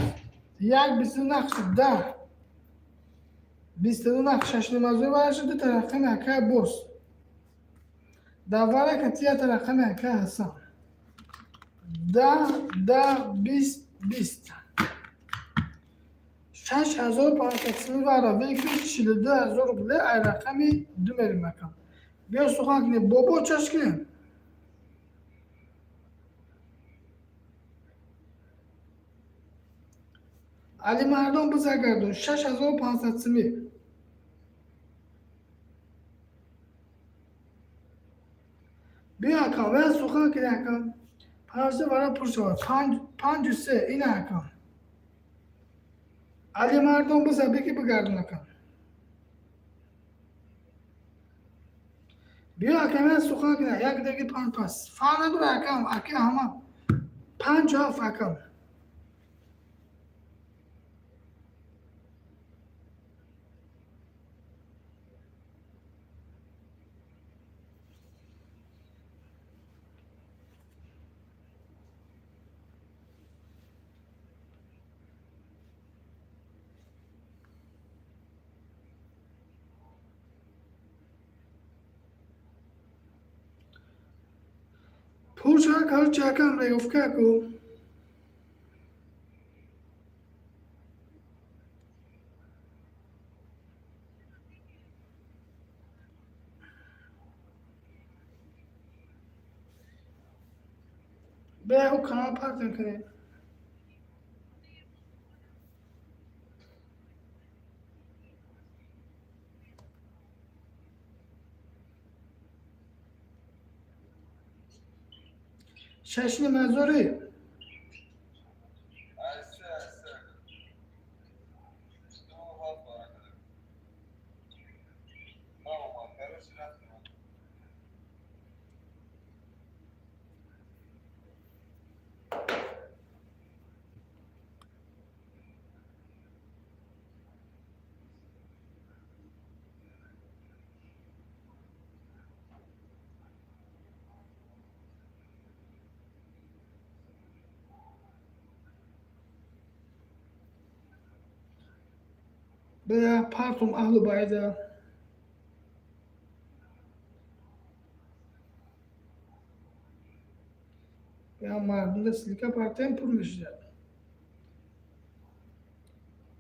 Як 22 нах шуд 10. 22 нах шашнимазои вара шуд дута рақами акай боз. Дар вара кати ята рақами акай Ҳасан. 10, 10, 20, 20. 6500 сими вара векри 42 000 рубле ай рақами ду мерем акам. Биё сухан кунем. Бобо чаш кунем. Али Мардон, бизагардон 6500 сими. Биё акам, вая сухан кунем акам. Панҷ вара пур шавад. Панҷ, панҷу се ина акам. Али Мардон, биза беги бигардон акам. Биё акам, я сухан кунем. Як деги панҷ пас. Фарқ надора акам, ака ҳама. Панҷу ҳафт акам. Пур шава, короче, акам, реговка ку. Бе ӯ канал партем кунем. Шашни мазори. Ай се, ай се. Ду ҳафт баракада. Мама, короче, рафтем. Бая партум аҳлу байда. Я мардумда ссылка партем, пур мешавад.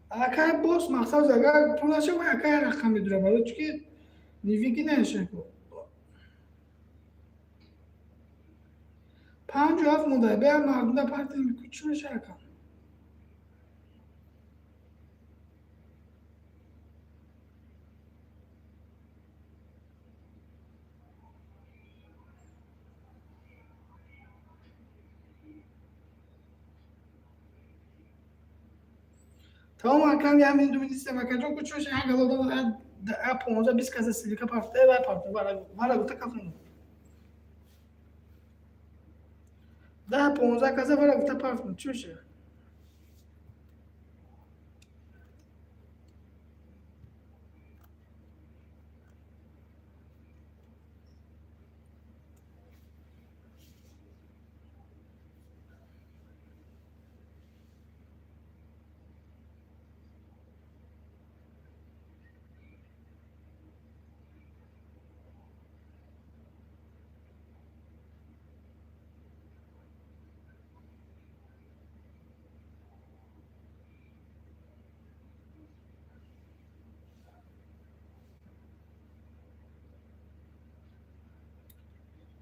Акай бос мақсад, агар пул нашава, акай рақам медура, барои чӣ ки нивиги нашаку. 5-7 монда, бая мардумда партем, чӣ мешава, акам? Тамом, акам, я миндуминистем, акаҷон, ку чӣ меша? Як галода 15-20 каса ссылка парта, вай парта, вара гуфта кафон. 10-15 каса вара гуфта партум, чӣ меша?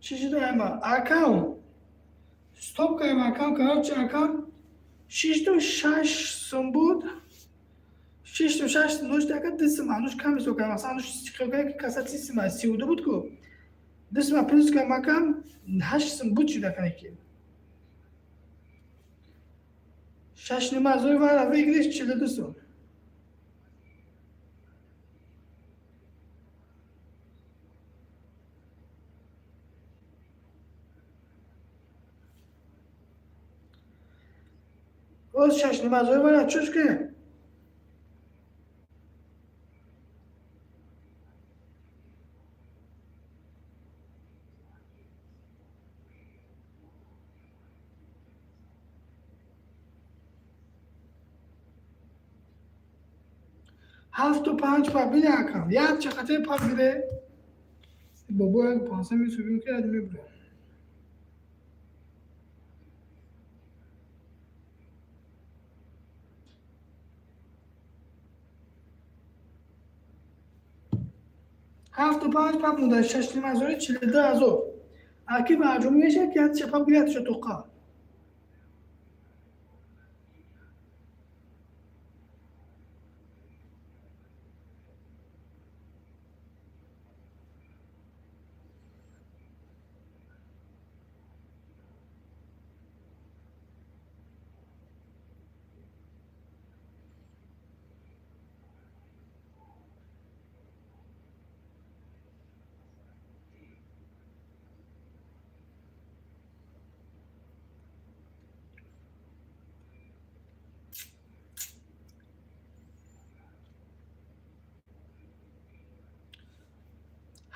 Чӣ шуда ама? Акам, стоп кардем, акам, короче, акам, 6-6 сум буд. 6-6 сум дошт, ака, 2 сум ануш кам ҳисоб кардем. Масалан, ануш ки каса 30 сум, 32 буд ку. 2 сум плюс кардем, акам, 8 сум буд шуда канеки. 6,5 ҳазори вара выигрыш 42 сум. Боз 6,5 ҳазори вара чӯш ки. 7-5 па бине, акам, як чақате пап гире, бобо, як 500 месубим ки мебурем. 7-5 пап монда, 6,5 ҳазори 42 ҳазор. Аки барҷомӣ мешавад ки як чапап гирад ша тоқа.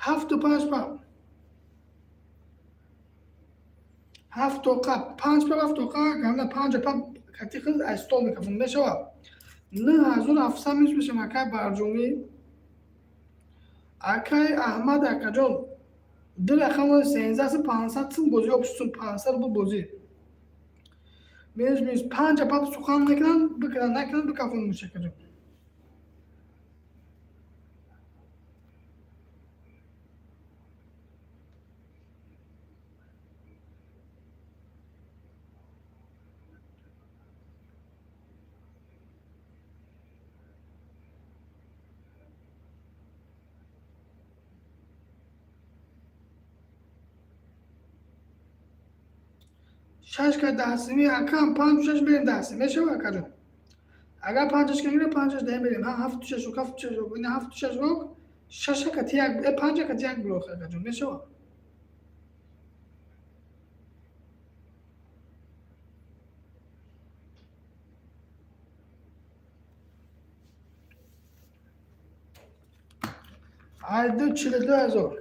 7-5 пап, ҳафт тоқа, панҷ пап, ҳафт тоқа, ганда панҷа пап кати хиз аз стол мекафон мешавад. 9700 минус мешавам, акай барҷомӣ, акай Аҳмад, акаҷон, ду рақам 13 сум 500 сум бозӣ, обшусум 500 рубл бозӣ. Минус, минус панҷа пап сухан мекунанд, бикунанд, накунанд, бикафон муш, акаҷон. Шаш ка 10 сими, акам, панҷу шаш мерем, 10 сим мешава, акаҷон. Агар панҷаш ка гире, панҷаш даҳ мерем. Ҳа, ҳафту шаш рок, ҳафту шаш рок, ина ҳафту шаш рок, шаша кати як, панҷа кати як блок, акаҷон, мешава. Айду 42 ҳазор.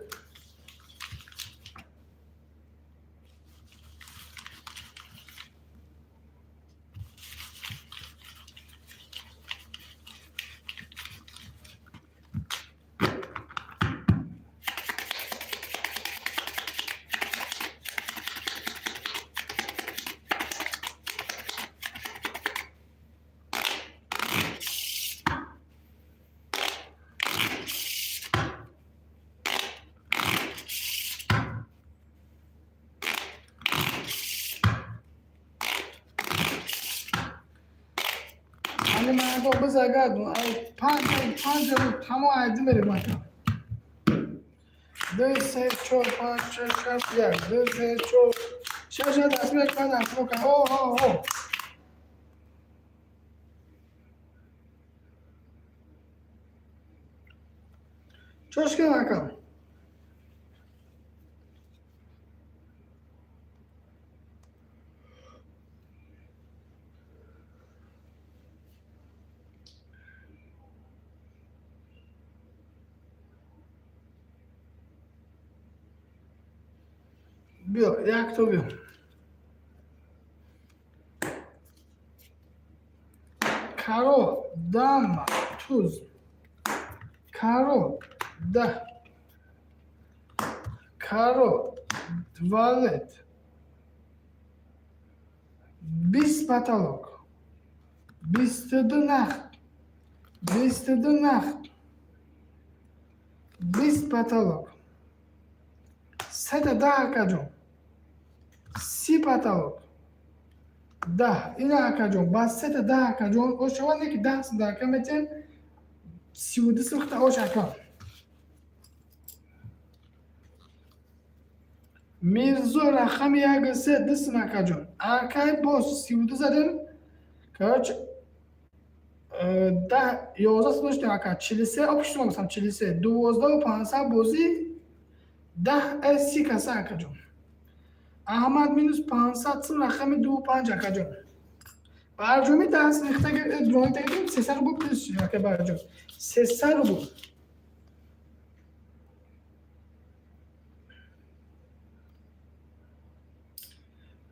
Мардон, бизагардон. Ай панҷ, панҷ, тамом, айди мерем, ака. Ду, се, чор, панҷ, шаш, ҳафт, як, ду, се, чор, шаш, ҳафт, даст як, панҷ, ҳафт, о, о, о. Чош кардам, ака. Биё, якто биё. Каро, дама, туз. Каро, да. Каро, валет. 20 потолок. 22 нахт. 22 нахт. 20 потолок. Сета 10, акаҷон. 30 потолок. 10. Ина, акаҷон, ба сета 10, акаҷон. Ошава не ки 10 сум ака метем. 32 сум хита ош, ака. Мирзо, рақами як, се, ду сум, акаҷон. Акай, боз 32 задем. Короче, 10, 11 сум доштем, ака. 43 общий сум масалан 43. 12 500 бозӣ 10 30 каса, акаҷон. Аҳмад, минус 500 сум, рақами ду, панҷ, акаҷон. Барҷоми 10 сум дронитагим, 300 рубл плюс, ака, барҷом. 300 рубл.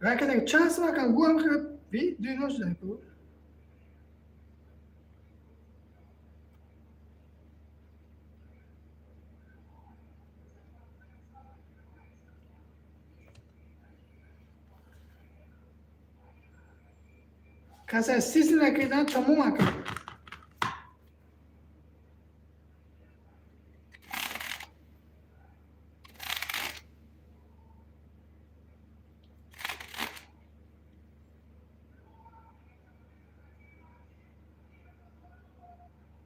Ракета чанд сум, ака? Гӯ ҳам би ду нол шуда ку. Каса 30 сум ракета тамом, ака.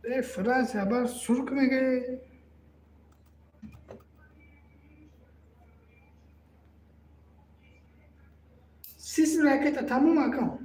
Э, Франция бар сурк мега. 30 сум ракета тамом, ака.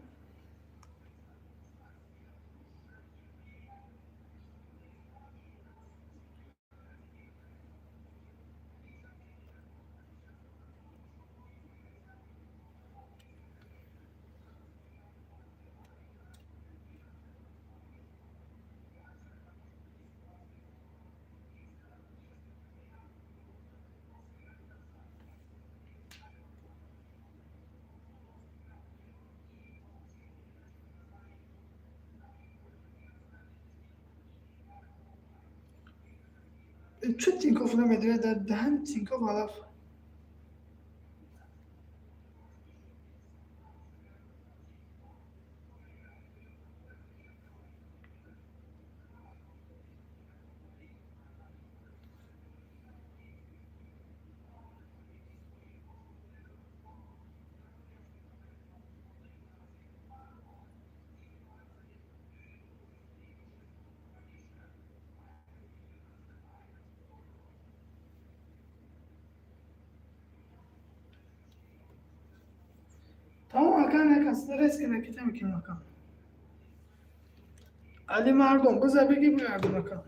Чӣ Тинькофф намедиҳад? Дар даҳани Тинькофф алаф. Тамом, ака, накас резко ракета мекунем, ака. Али Мардон, биза беги, бигардон, ака.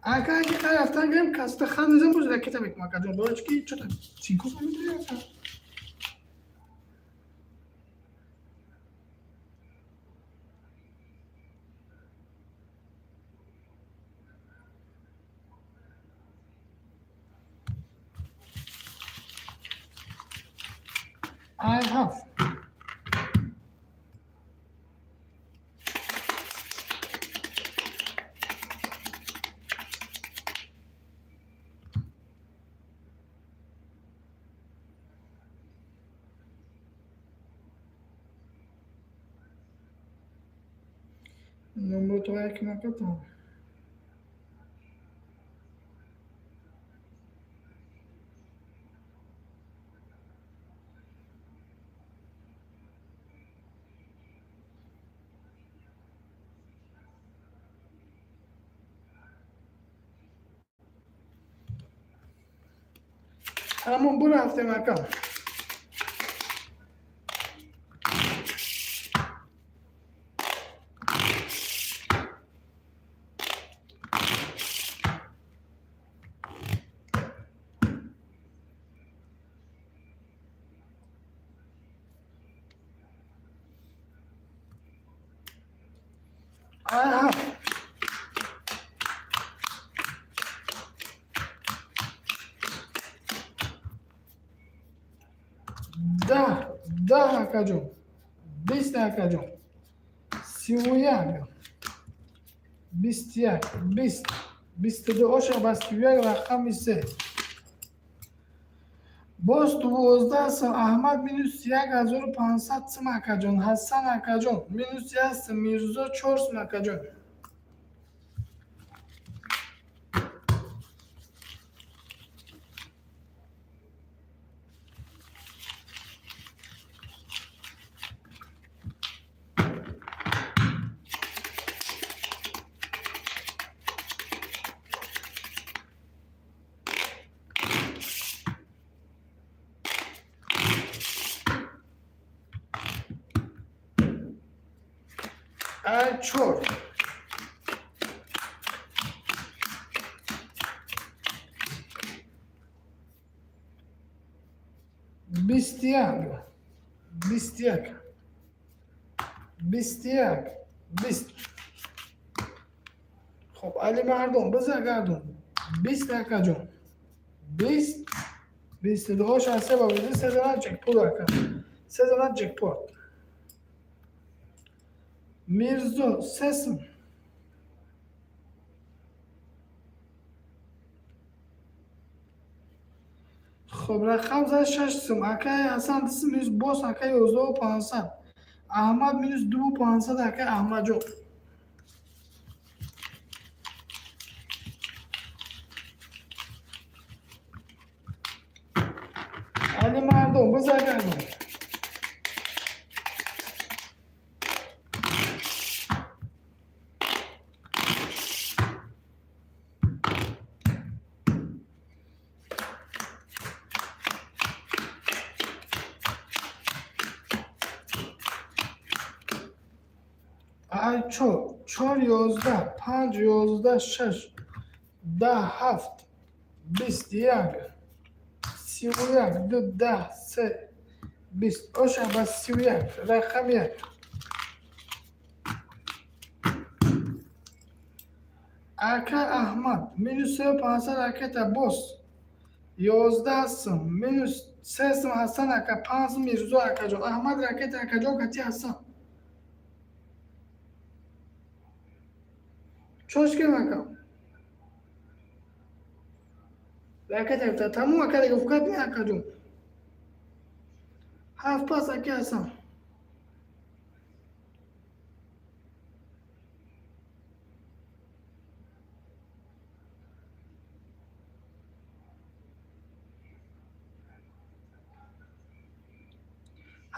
Ака, аки хай рафтан гирем, каста хан мезанем, боз ракета мекунам, акаҷон. Барои чӣ ки чота Тинькофф намедиҳад, ака. Ай ҳафт. Номрото як накатам. Тамом, бурафтем, ака. Аҳа, 10, 10, акаҷон, 20, акаҷон, 31, 21, 20, 22, оша ба 31, рақами се. Боз 12 сум. Аҳмад минус 1500 сум, акаҷон. Ҳасан акаҷон, минус як сум. Мирзо, чор сум, акаҷон. Ай чор, 21, 21, 21, 20. Хоб, Али мардум, биза гардум. 20, акаҷон, 20, 22, оша се ба се зана ҷекпот, ака, се зана ҷекпот. Мирзо, се сум. Хоб, рақам зад шаш сум. Акаи Ҳасан, ду сум минус. Боз, ака, 11 500. Аҳмад, минус 2500, акаи Аҳмадҷон. Али мардум, биза гардум. Ай чор, чор, 11, панҷ, 11, шаш, 10, ҳафт, 21, 31, ду, 10, се, 20, оша ба 31, рақами як. Ака Аҳмад, минус 3500, ракета. Боз 11 сум, минус се сум. Ҳасан ака, панҷ сум. Мирзо акаҷон, Аҳмад, ракета, акаҷон, кати Ҳасан. Чошкем, ака, ракета тамом, ака, регуфкат не, акаҷон. Ҳафт пас, аки Ҳасан.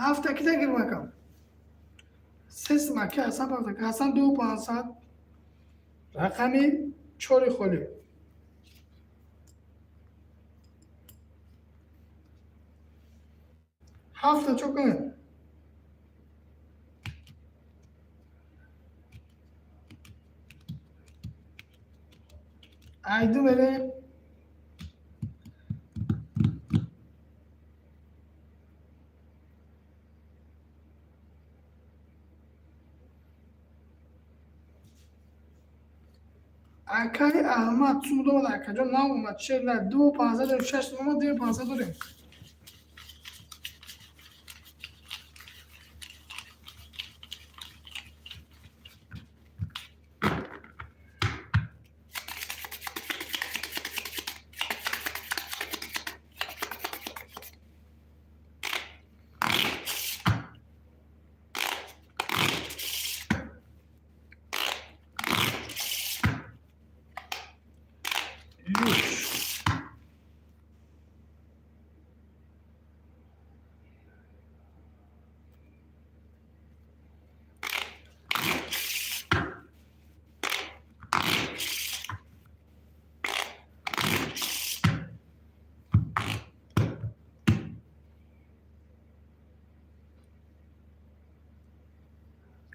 Ҳафта кита гирм, ака? Се сум, аки Ҳасан. Ҳасан, ду 500, рақами чори холӣ. Ҳафта чо кунем? Айду мерем. Акаи Аҳмад сум домад, акаҷон, наомад. Чер на, ду 500 дорем, шаш сум омад, ду 500 дорем.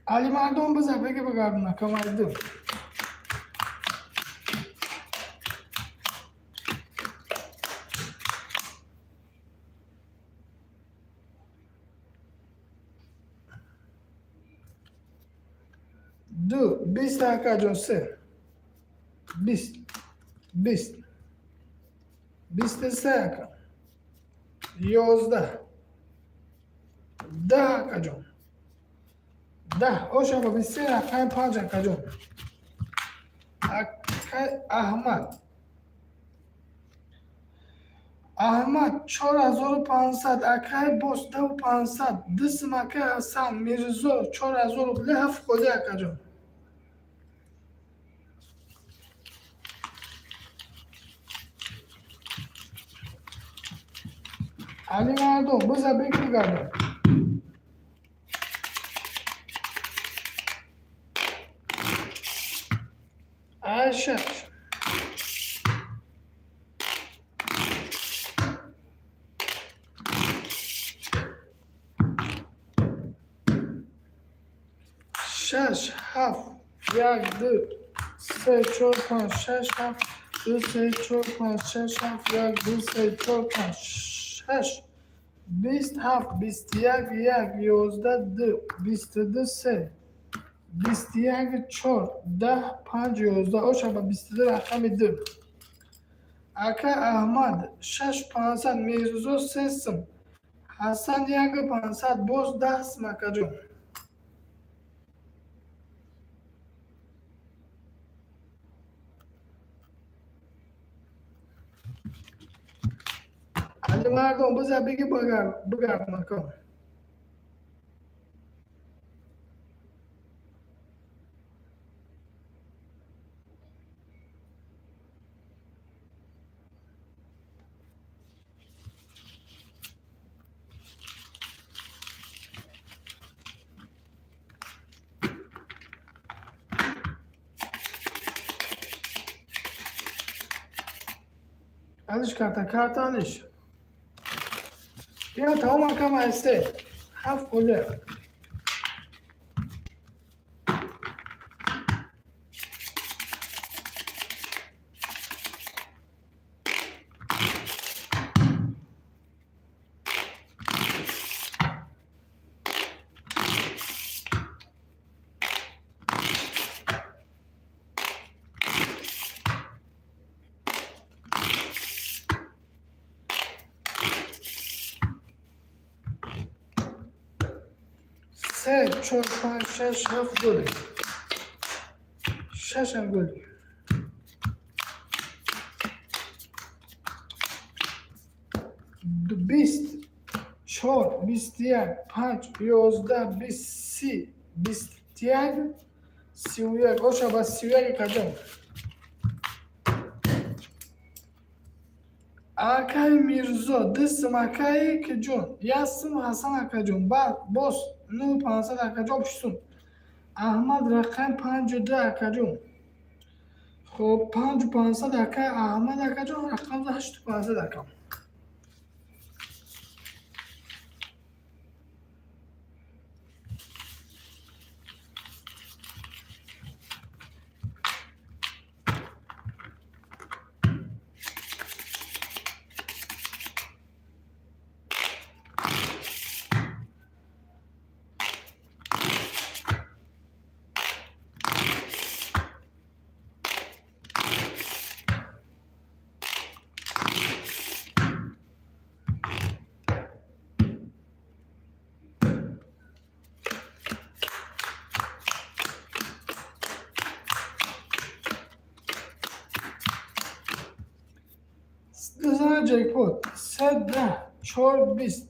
Алимардон, биза беги бигардона камайду. Ду 20, акаҷон, се, 20, 20, 23, ака, 11, 10, акаҷон, 10. Оша ба 23, рақами панҷ, акаҷон. Акай Аҳмад, Аҳмад, 4500, акай Бос, 10 500, дисм, акай Ҳасан. Мирзо, 4000 рубли, ҳафт холи, акаҷон. Алимардон, биза беги бигардон. Ай, шаш. Шаш, ҳафт, як, ду, се, чор, панҷ, шаш, ҳафт, ду, се, чор, панҷ, шаш, ҳафт, як, ду, се, чор, панҷ, шаш, 20, ҳафт, 21, як, 11, ду, 22, се, 21, чор, 10, панҷ, 11. Оша ба 22, рақами ду. Ака Аҳмад, 6500. Мирзо, се сум. Ҳасан, як 500. Боз 10 сум, акаҷон. Алимардон, биза беги бигардон, ака. Алиш карта, карта алиш. Бия, тамом, акам, айсе ҳафт қоле. Се, чор, панҷ, шаш, ҳафт голи, шашам голи. 20, чор, 21, панҷ, 11, 20, 30, 21, 31. Оша ба 31, кадом? Акаи Мирзо, дисм, акаи киҷон, як сум. Ҳасан акаҷон, баъд боз 9500, акаҷон, пуштум. Аҳмад, рақами панҷу ду, акаҷон. Хоб, 5500, акаи Аҳмад, акаҷон, рақам 8500, акам. Дузана ҷекпот: се, 10, чор, 20,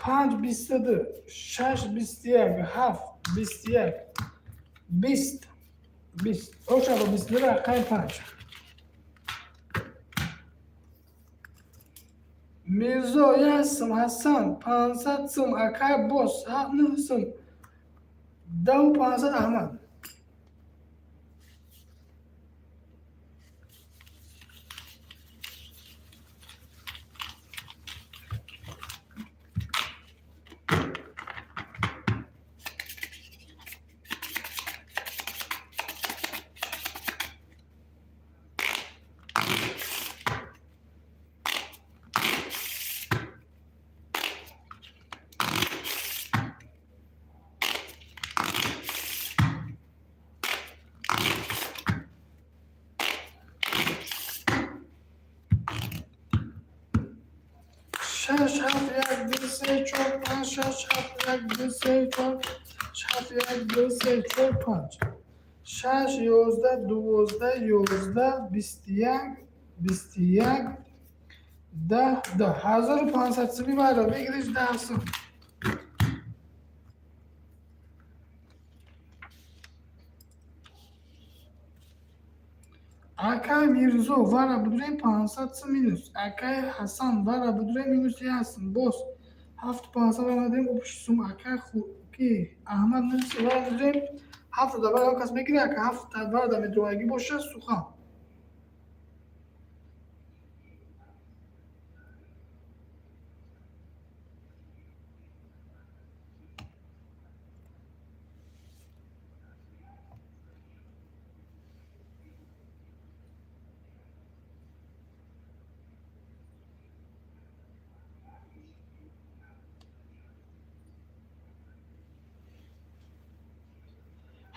панҷ, 22, шаш, 21, ҳафт, 21, 20, 20. Оша ба 22, рақами панҷ. Мирзо, як сум. Ҳасан, 500 сум. Акай Бос, нӯҳ сум. 10 500, Аҳмад. Шаш, ҳафт, як, ду, се, чор, панҷ, шаш, ҳафт, як, ду, се, чор, ҳафт, як, ду, се, чор, панҷ, шаш, 11, 12, 11, 21, 21, 10, 10. 1500 сими вайро мегириш, 10 сум. Акай Мирзо, вара будурем, 500 сум минус. Акай Ҳасан, вара будурем, минус як сум. Боз 7500 вара дем, общий сум. Акай ки Аҳмад минус, вара будурем, ҳафта да вара кас мегире. Ака, ҳафта вара да медроягӣ боша, сухан.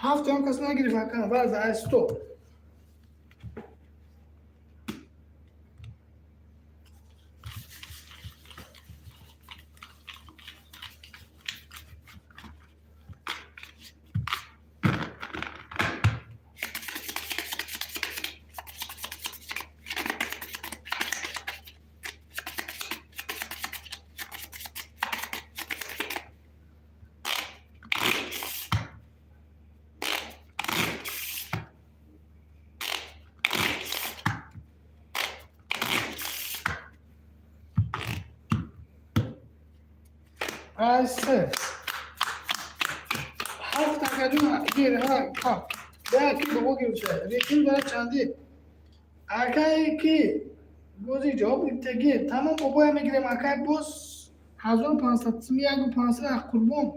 Ҳафт он кас нагирифт, ака, вара ай сто. Ай се, ҳафт, акаҷон, гир. Ҳа, ки бобо гирифта, рейтинг дора чандӣ, акае ки бози ҷавоб гирифта, гир, тамом, бобоя мегирем. Акай, боз 1500 сум, яку 500 қурбон.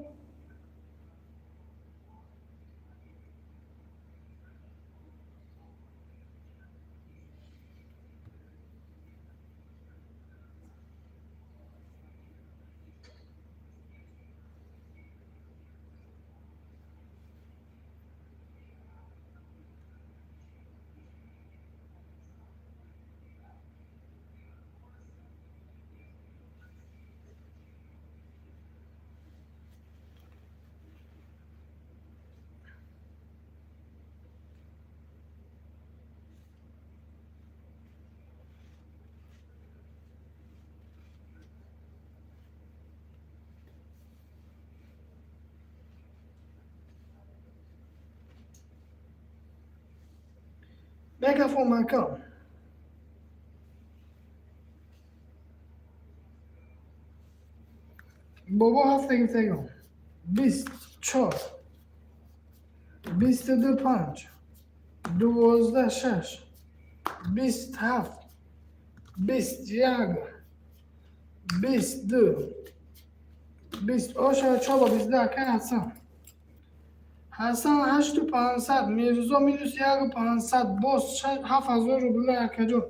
Мегафон, ака. Бобо ҳафта гирифтагон. 20, чор, 22, панҷ, 12, шаш, 20, ҳафт, 20, як, 20, ду, 20, оша чор, 22. Акай Ҳасан, Ҳасан, 8500. Мирзо минус яку 500, боз 7000 рубла. Акаҷон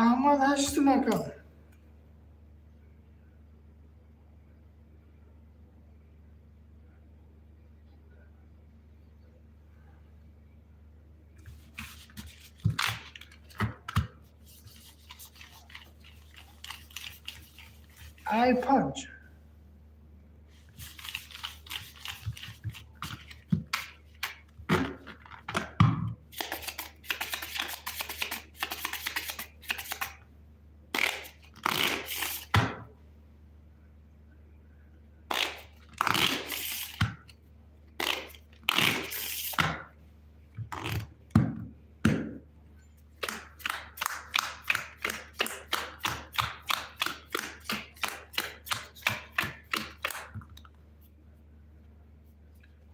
Аҳмад, ҳашт сум, ака. Ай панҷ.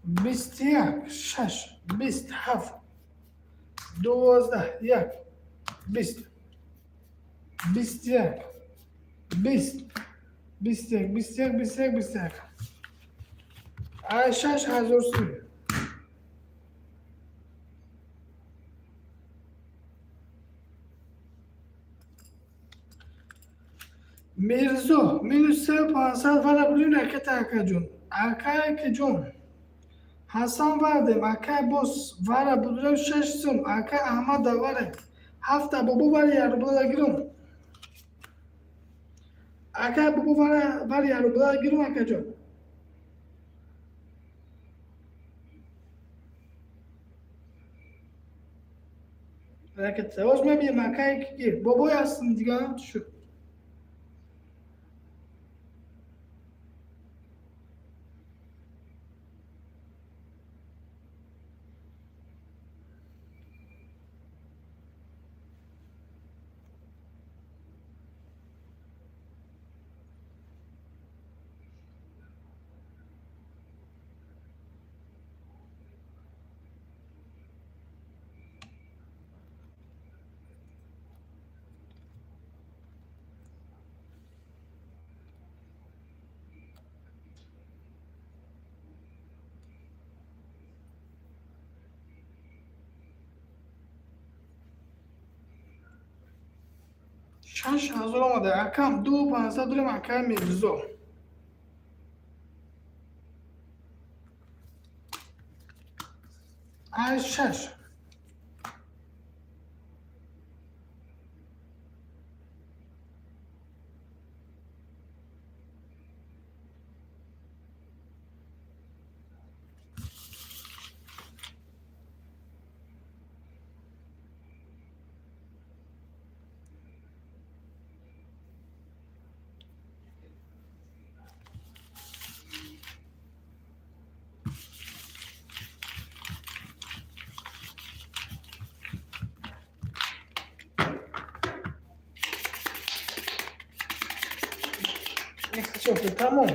21, шаш, 20, ҳафт, 12, як, 20, 21, 20, 21, 21, 21, 21. Ай 6000 сум. Мирзо минус се 500, вара блин ракета. Акаҷон, акаҷон Ҳасан, вардем. Акай, боз вара будурем, шаш сум. Акай Аҳмад, даваре, ҳафта. Бобо, вари ярубла гирум. Ака бобо вари ярубла гирум, акаҷон. Оз мебинем, акай гир. Бобой ҳастм дига шуд. 6000 омада, акам, 2500 дорем, акай Мирзо. Ай шаш. Тамом.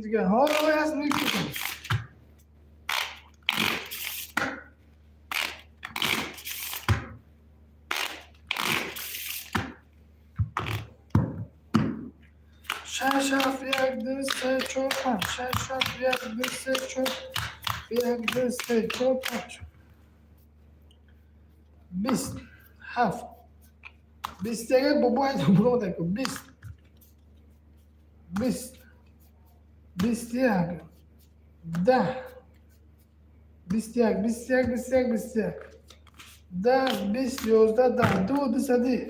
Дига. Шаш, ҳафт, як, ду, се, чор, панҷ. Шаш, ҳафт, як, ду, се, чор, як, ду, се, чор, панҷ. 20, ҳафт, 21. Бобо бродаку 20, 20, 21, 10, 21, 21, 21, 21, 10, 20, 11, 10, ду, дусади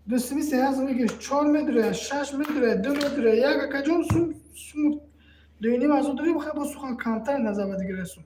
дусими се ҳаст мегиш, чор медуре, шаш медуре, ду медуре, як. Акаҷон, сум сум дуюним азо дорем. Хай, бо сухан камтар назар ба дигар сум.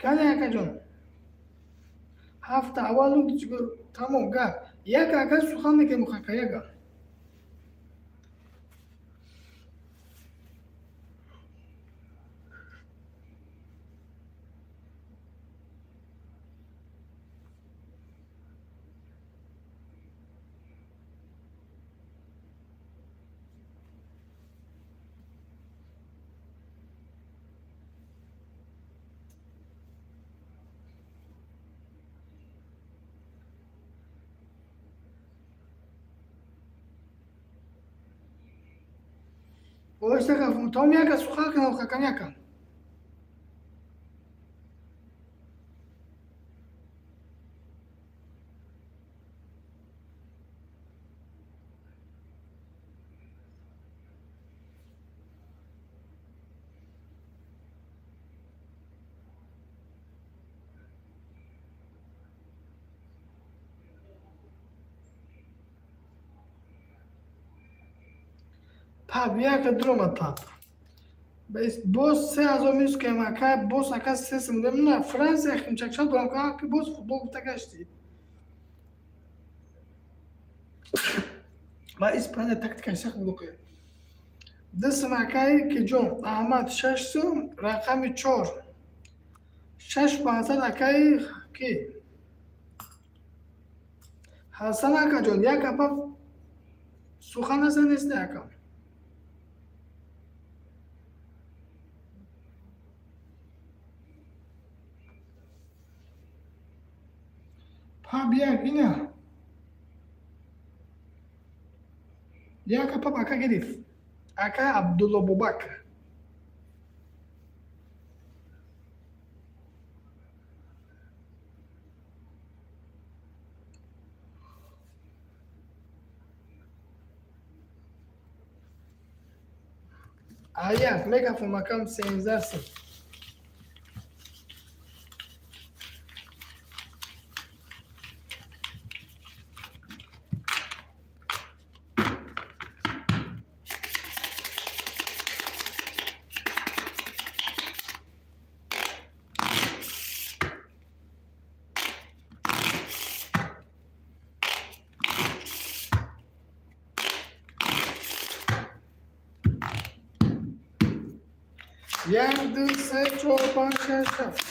Кане, акаҷон, ҳафта аввал тамом гап. Як ака сухан мекунем, хака яка. Оҳиста гаф, том яка сухан кунам, хакан яка. Пап яка дуромад, пап. Боз 3000 минус кем, ака, боз ака се сум. На Франсия химчакшал дорам, ки боз футбол гуфта гашти. Ва Испания тактика сахт буд. 2 сум, акаи Киҷон Аҳмад, 6 сум, рақами чор. 6500 акаи ки Ҳасан акаҷон, як апа сухан аста нест акам. Паб як ина. Як апа ака гирифт. Ака Абдулло Бобак. Аяк мегафон макам 13 сум. Як, ду, се, чор, панҷ, шаш, ҳафт.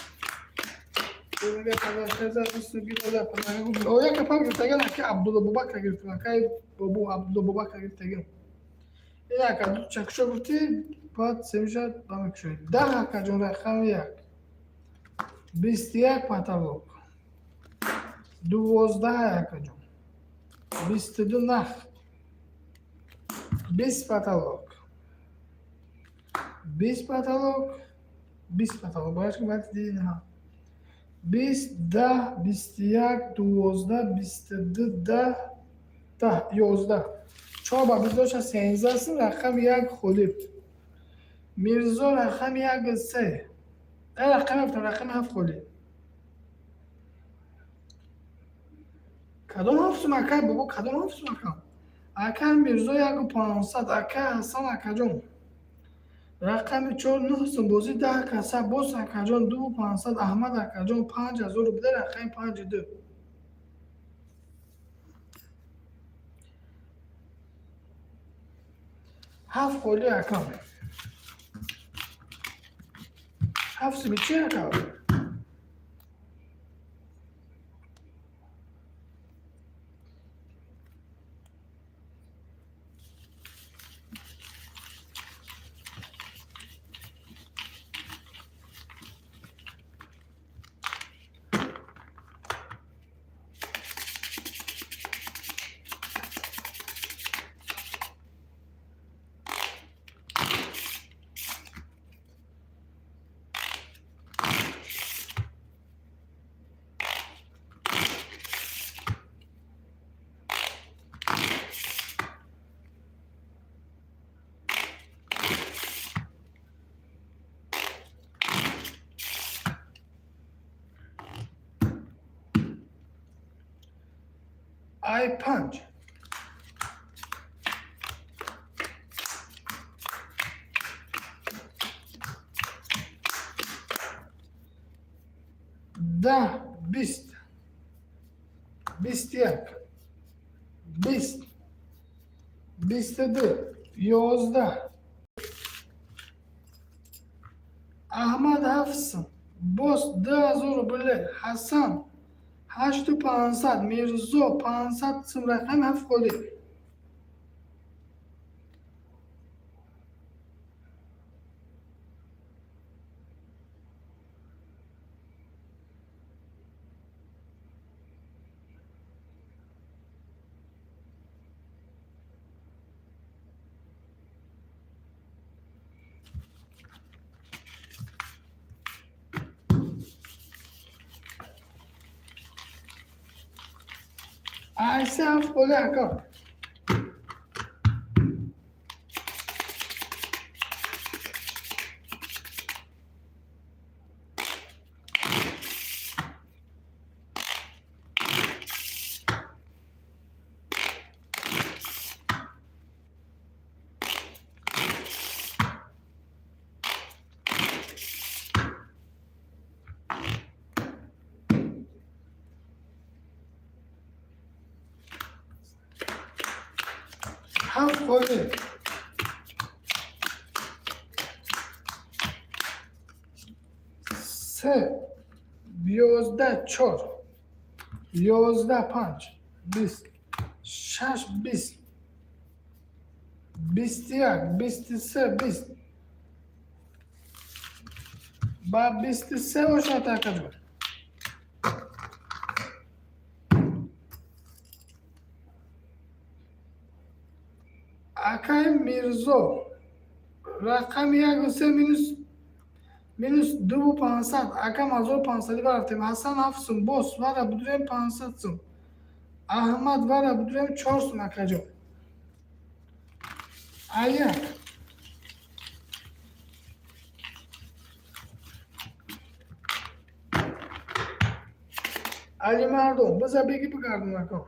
О, як апа гирифтаган, ака Абдулло Бобакра гирифтаган, акаи бобо Абдулло Бобакра гирифтаган. Ин ака ду чакшо гуфтӣ, баъд семиша ба мекушоед. 10 акаҷон, рақами як. 21 потолок. 12 акаҷон. 22 нах. 20 потолок. 20 потолок. 20 потолок. Бояд ки баъд диди ҳа. 20, 10, 21, 12, 22, 10, 10, 11. Чор ба бист доша 13 сум, рақами як холиб. Мирзо рақами як се. Рақами ҳафт, рақами ҳафт холӣ. Кадом ҳафт сум ака бобо, кадом ҳафт сум ака? Ака Мирзо 1500, ака Ҳасан акаҷон. Рақами чор нӯҳ сум, бозӣ 10 каса, боз акаҷон 2500, Аҳмад акаҷон 5000 рубля, рақами панҷи ду. Ҳафт холӣ акам. Ҳафт суми чи ака? Ай панҷ. 10, 20, 21, 20, 22, 11. Аҳмад ҳафт сум, боз 2000 рубля, Ҳасан 8500, Мирзо 500 сум, рақами ҳафт холӣ. Айса ҳафт холӣ ака. Ҳафт холӣ. Се, 11 4, 11 5, 20, 6 20, 21, 23, 20 ба 23 бошад, акаҷон. Акаи Мирзо, рақами яку се минус 2500, акам 1500 рафтем. Ҳасан 7 сум, бос вара будурем 500 сум. Аҳмад вара будурем 4 сум, акаҷон. Аяк Алимардон, биза беги бигардон, ака.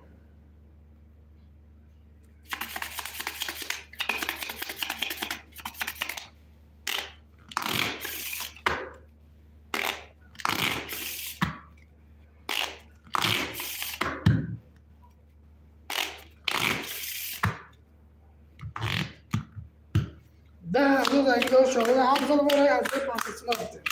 10 000 агидор шоғила 7 сол бора 1500 сум рафтем.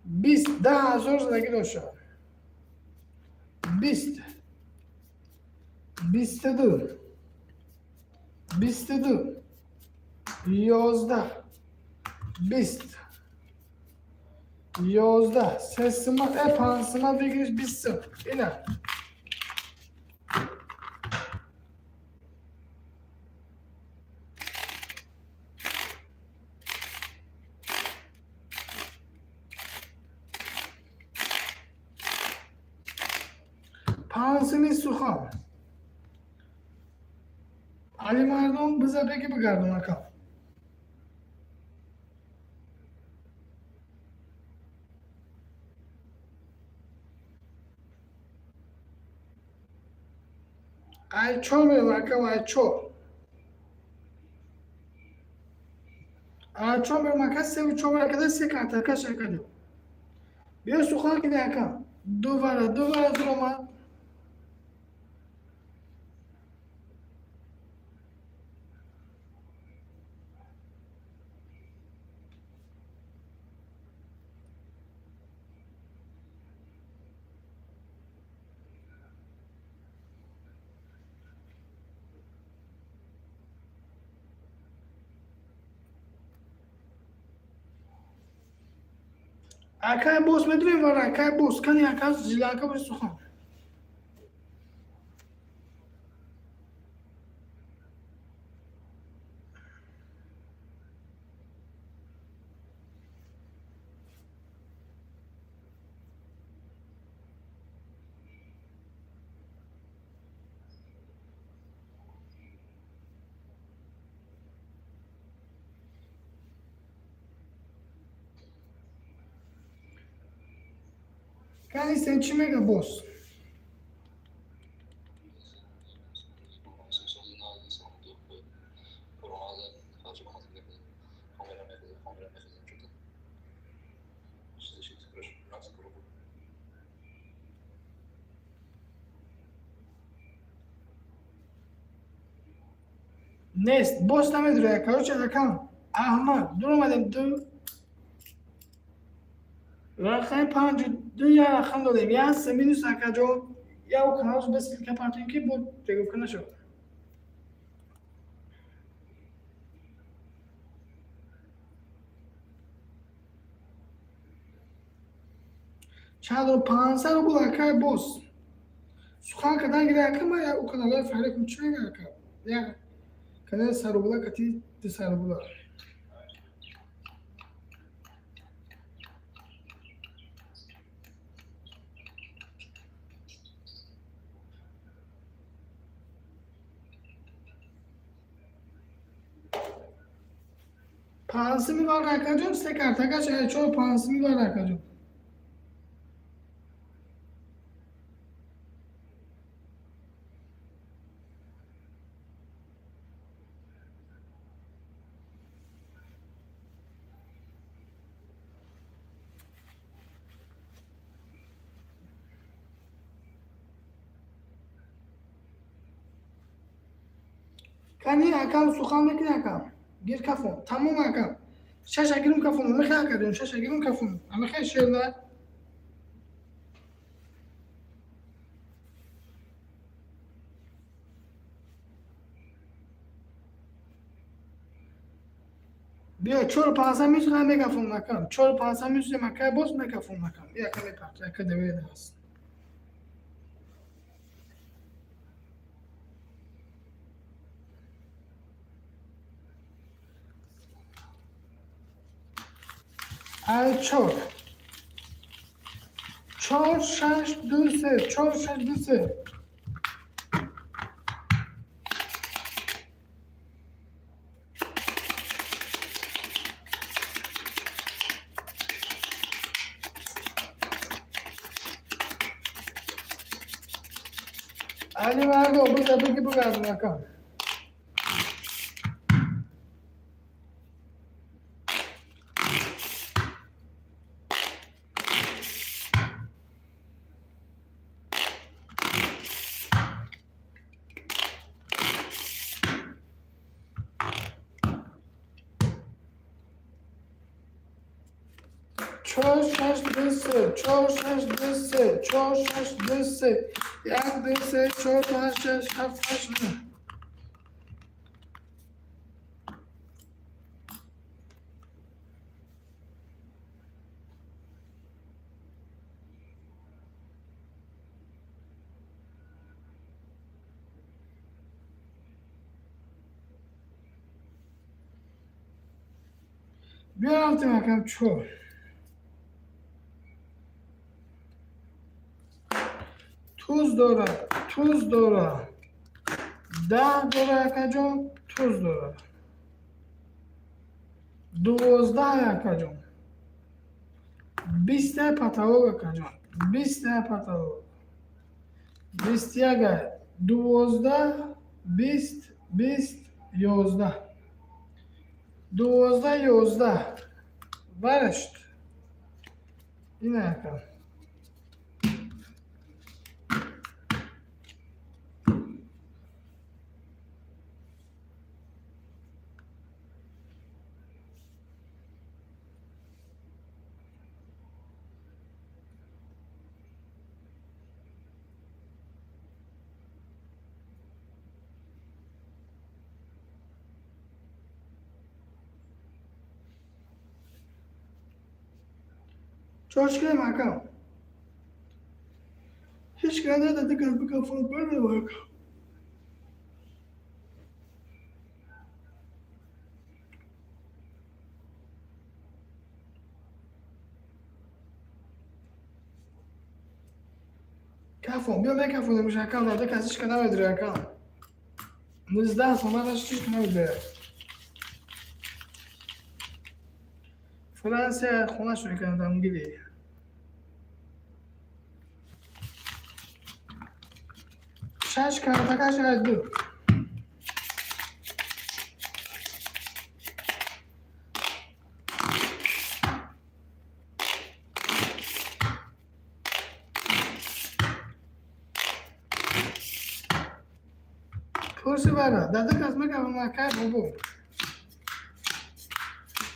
20, 10 000 задагӣ дошт. 20, 22, 22, 11, 20, 11, 3 сима, 5 сима бигириш, 20 сум. Ина. 5 сими сухан. Алимардон, биза беги бигардон, ака. Ай чор мерем, акам, ай чор. Ай чор мерем, ака, севу чор акада се картака шакадем. Биё сухан киди, ака. Ду вара, ду вара дуромад. Акай бос медурем вара, акай бос. Кани ака жилака боши сухан. Кани сен чӣ мега бос? Нест, бос намедуря. Короче, акам Аҳмад дуромадем ду рақами панҷу ду як рақам додем, як се минус, акаҷон, як каналш бе ссылка партем, ки бо регувка нашавад. Чанд 500 рубл, акай бос. Сухан кардан гире, ака, ма у каналҳои фарикум чӣ мега, ака? Як канали 100 рубла кати 200 рубла. 5 сими вар, акаҷон, се картакаш чор 5 сими вар, акаҷон. Кани акам сухан мекунӣ акам. Гир кафон. Тамом акам. Шаша гирум кафон. Амихай акаҷон, шаша гирум кафон. Амихай шерна. Биё 4-5 мисӯзам мекафон акам. 4-5 мисӯзем акай боз мекафон акам. Яка мепарт, яка деведа аст. Ай чор. 4 6 2 3 4 6 2 3. Али Марго, биза бигӣ бигардон акам. 4 6 2 3 4 6 2 3 4 6 2 3 1 2 3 4 5 6 7 8 9. Биё рафтем акам чор. Туз дора, туз дора. 10 дора акаҷон, туз дора. 12 акаҷон. 20 потолок акаҷон. 20 потолок. 21 12 20 20 11. 12 11. Варашт. Ина акам. Чошкаем акам. Ҳеҷ када дадикас бикафон бирем акам. Кафон, биё мекафонемш акам, дадикас ҳеҷ ка намедири акам. 19 соманаш ҳеҷ ка намедири. Франсия хонашон кардам Англия. Шаш картакаш аз ду. Пурси бара, дадакас мекавам акай бобо.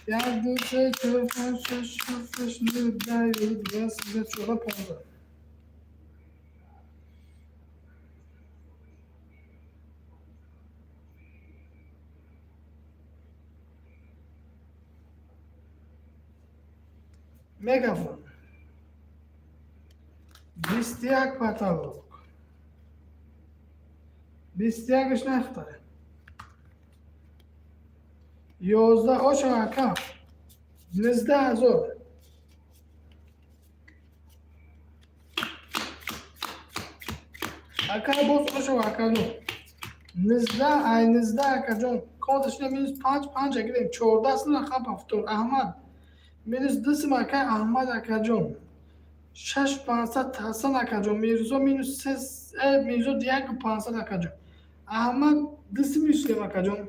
1 2 3 4 5 6 7 8 9 10 11 12 13 14 15. Мегафон. 21 потолок. 21 нахта. 11 оша акам. 19,000. Ака боз оша акаҷон. 19 ай 19 акаҷон. Конташна минус 5 5 гирем. 14 сим рақам повтор. Аҳмад. Минус 2 сим ака Аҳмад акаҷон. 6 500 Ҳасан акаҷон. Мирзо минус 3 Мирзо 1 500 акаҷон. Аҳмад 2 сим Юсуф акаҷон.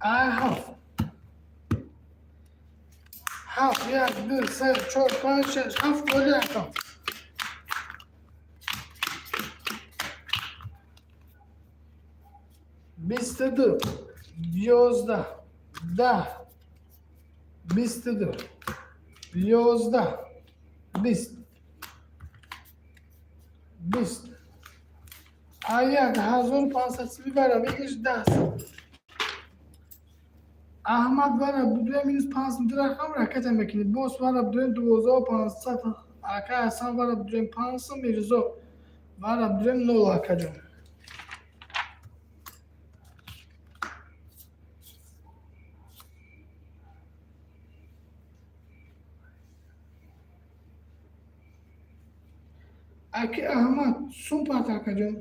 Ай ҳафт. Ҳафт, як, ду, се, чор, панҷ, шаш, ҳафт голи акам. 22, 11, 10, 22, 11, 20, 20. А як 1500 сими вара бигиш 10 сум. Аҳмад вара будуя минус 5 сум, ду рақам ракета мекунӣ. Бос вара будуем 12 500, ака Ҳасан вара будуем 5 сум, Мирзо вара будуем нол, акаҷон. Аки Аҳмад сум пат, акаҷон.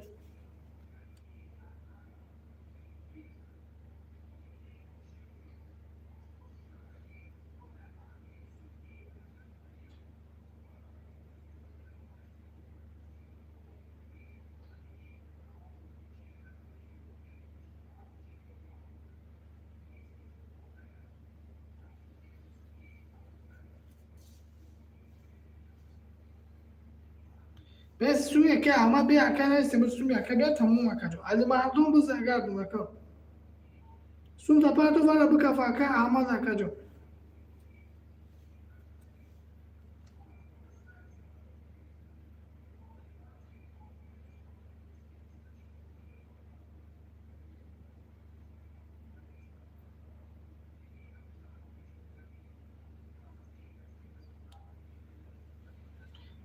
Бес суме ки Аҳмад би ака нестем, суми ака бия, тамом, акаҷон. Али мардум бизагардун, ака. Сум тапарту вара бикафа, ака Аҳмад, акаҷон.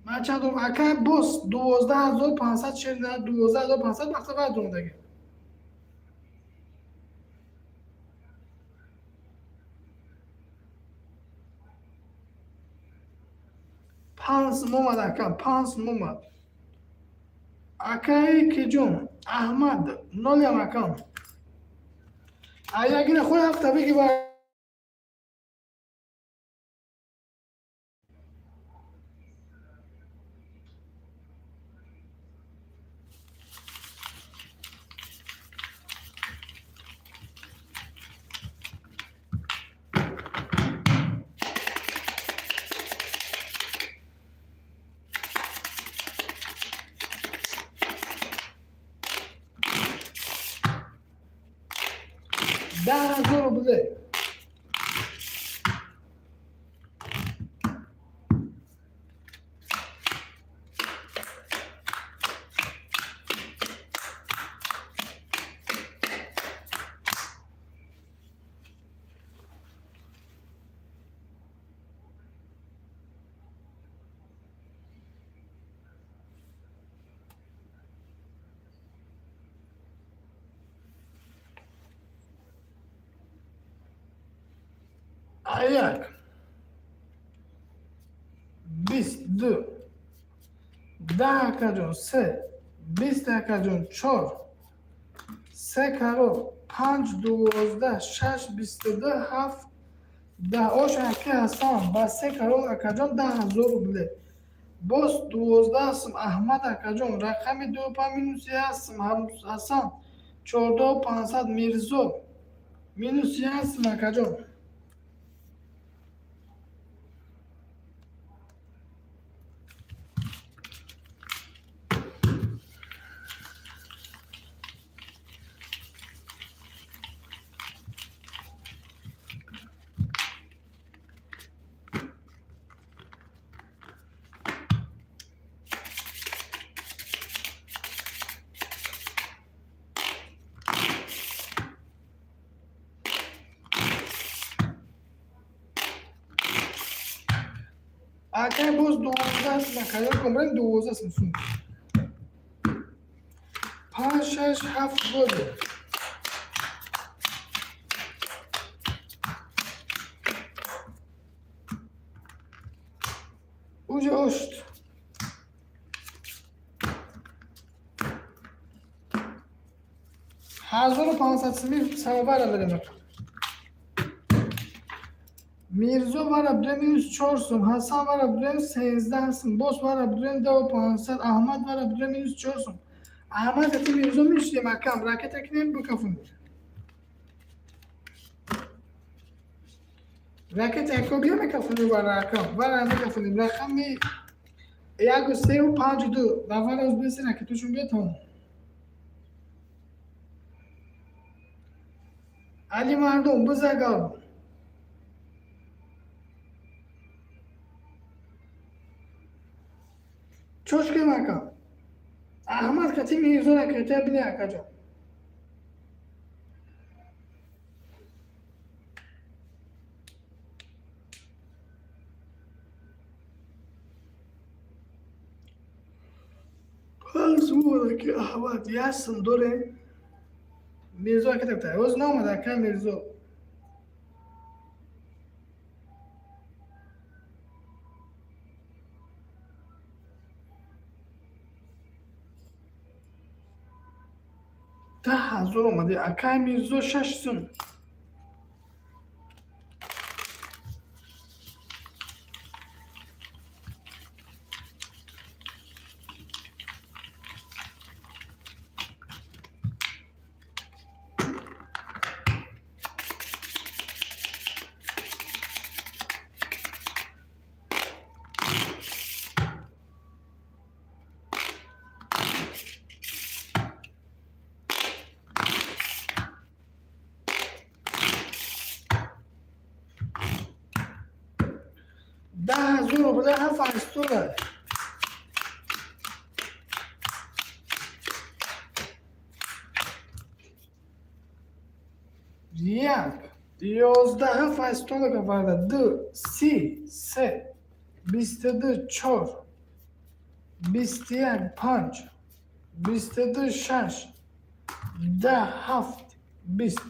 Ман чанд дорам, ака? Бос 12 500 шер, 12 500 мақсад вар дондаги. Панҷ сум омад, ака, 5 сум омад. Акаи киҷон Аҳмад нолям, акам. Аягина худ ҳафта биги. 10 000 рублей. Як, 22, 10, акаҷон, се, 20, акаҷон, чор, се каро, панҷ, 12, шаш, 22, ҳафт, 10. Ош, аки Ҳасан, ба се карол, акаҷон, 10 000 рубле. Боз 12 сум, Аҳмад акаҷон, рақами ду па минус як сум, Ҳасан 14 500, Мирзо минус як сум, акаҷон. Акай, боз 12 сум, акаё, комрем 12 сум сум. Панҷ, шаш, ҳафт бозе. Уже ошт. 1500 суми самовара мерем. Мирзо вара будем минус чор сум, Ҳасан вара будем 13 сум, боз вара будем 10 500, Аҳмад вара будем минус чор сум. Аҳмад ати Мирзо мешидем, акам, ракета кинем, бикафум. Ракета яко бия мекафонем ва рақам. Вара мекафонем. Рақами 1 3 5 2. Давара узбеси ракетушон бетон. Али мардум бизагав. Чошкем ака. Аҳмад кати Мирзо ракета бини акаҷон. Ки Аҳмад ясм дорем. Мирзо ракета гуфта. Ҳоз наомад ака Мирзо. Даҳ ҳазор омаде. Акай Мирзо 6 сум. Даҳ ҳазор рубля ҳафт ҳаштода. Як, 11 ҳафт ҳаштода кафарда. 2, 3, се, 22, 4, 21, 5, 22, 6, 10, 7, 20.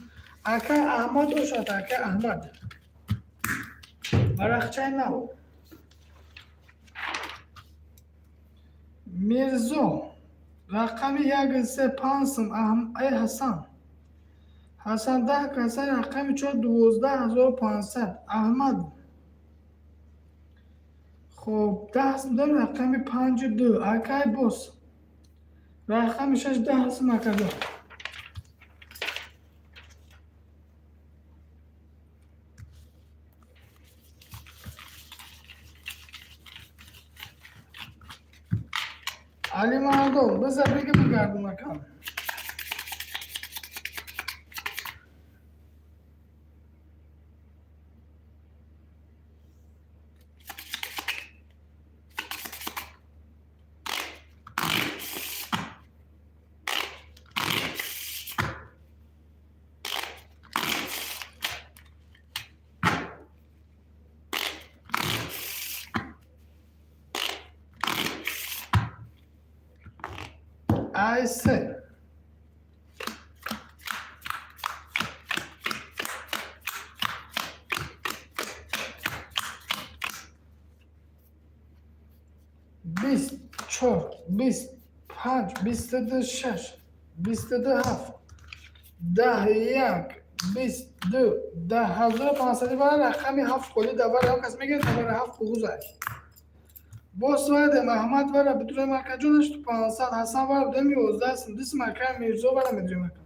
Акай Аҳмад ошад, акай Аҳмад. Варақчаи нав. Мирзо рақами 1 3 5 сум. Ай Ҳасан. Ҳасан 10 каса рақами 4 12500. Аҳмад. Хоб 10 сум дорем рақами 5 2. Акай бос. Рақами 6 10 сум акаҷон. Али мардум, биза биги бигардум акам. Ай се. Бист, 4, 20, 5, 22, 6, 22, 7, 10, 1, 22, 10500 вара рақами 7 холи давара ҳам кас мегирад давара 7 қуғузай. Бос вардем Аҳмад вара бидурем акаҷон 8500, Ҳасан вара бидурем 11 сум, 2 сум акай Мирзо вара медурем ака.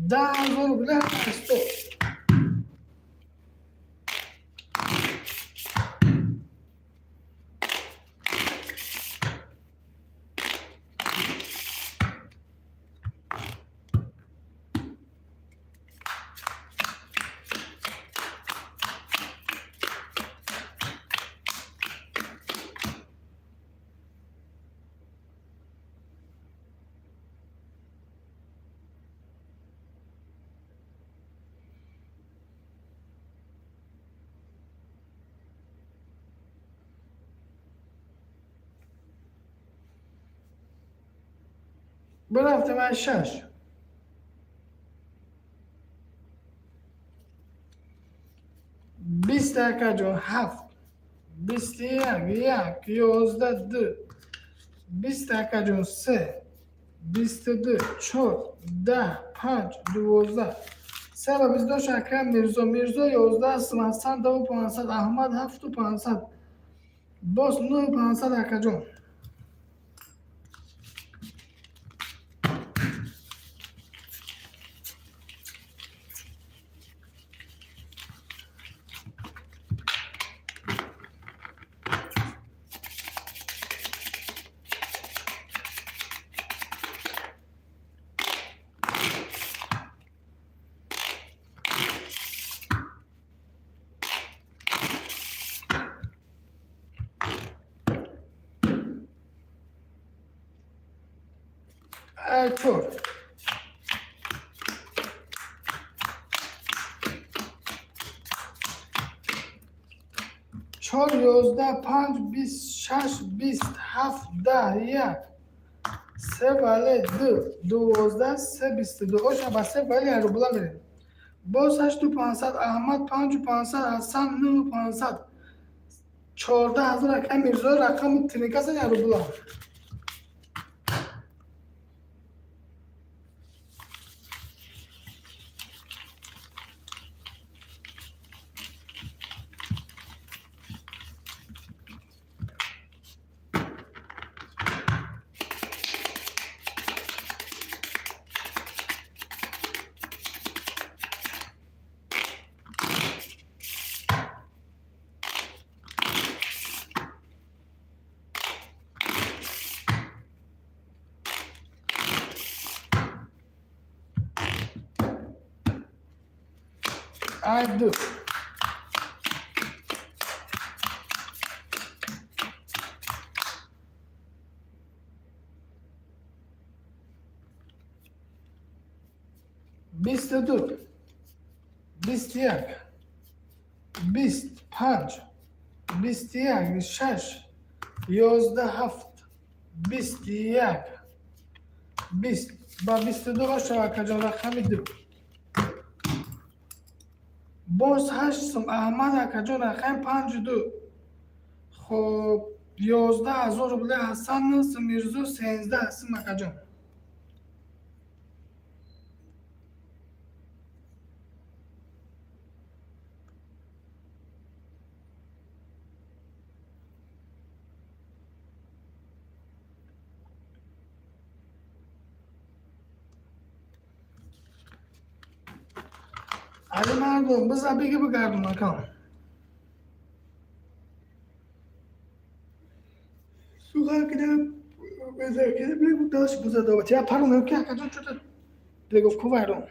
10 ҳазор рубля 80. Бирафтем аз 6. 20 акаҷон, 7, 21, 1, 11, 2, 20 акаҷон, 3, 22, 4, 10, 5, 12, 3 ба 28 ака Мирзо. Мирзо 11 сум, Ҳасан 2500, Аҳмад 7500, боз 9500 акаҷон. 4. 4, 11, 5, 20, 6, 20, 7, 10, 1, 3 вале 2, 12, 3, 22. Оша ба 3 вале 1 рубла мерем. Боз 8500, Аҳмад 5500, Ҳасан 9500. 14 000 ака Мирзо, рақами тиника 1 рубла. Ай 2. 22, 21, 20, 5, 21, 6, 11, 7, 21, 20 ба 22 бошад акаҷон, рақами 2. Боз 8 сум, Аҳмад акаҷон, рақами 5, 2. Хоб, 11 000 рубля, Ҳасан Мирзо 13 сум акаҷон. Али мардум, биза беги бигардум акам. Суға кида беза кида бегу даш буза дава. Я пару ки акаҷон чута бегу кувайрон.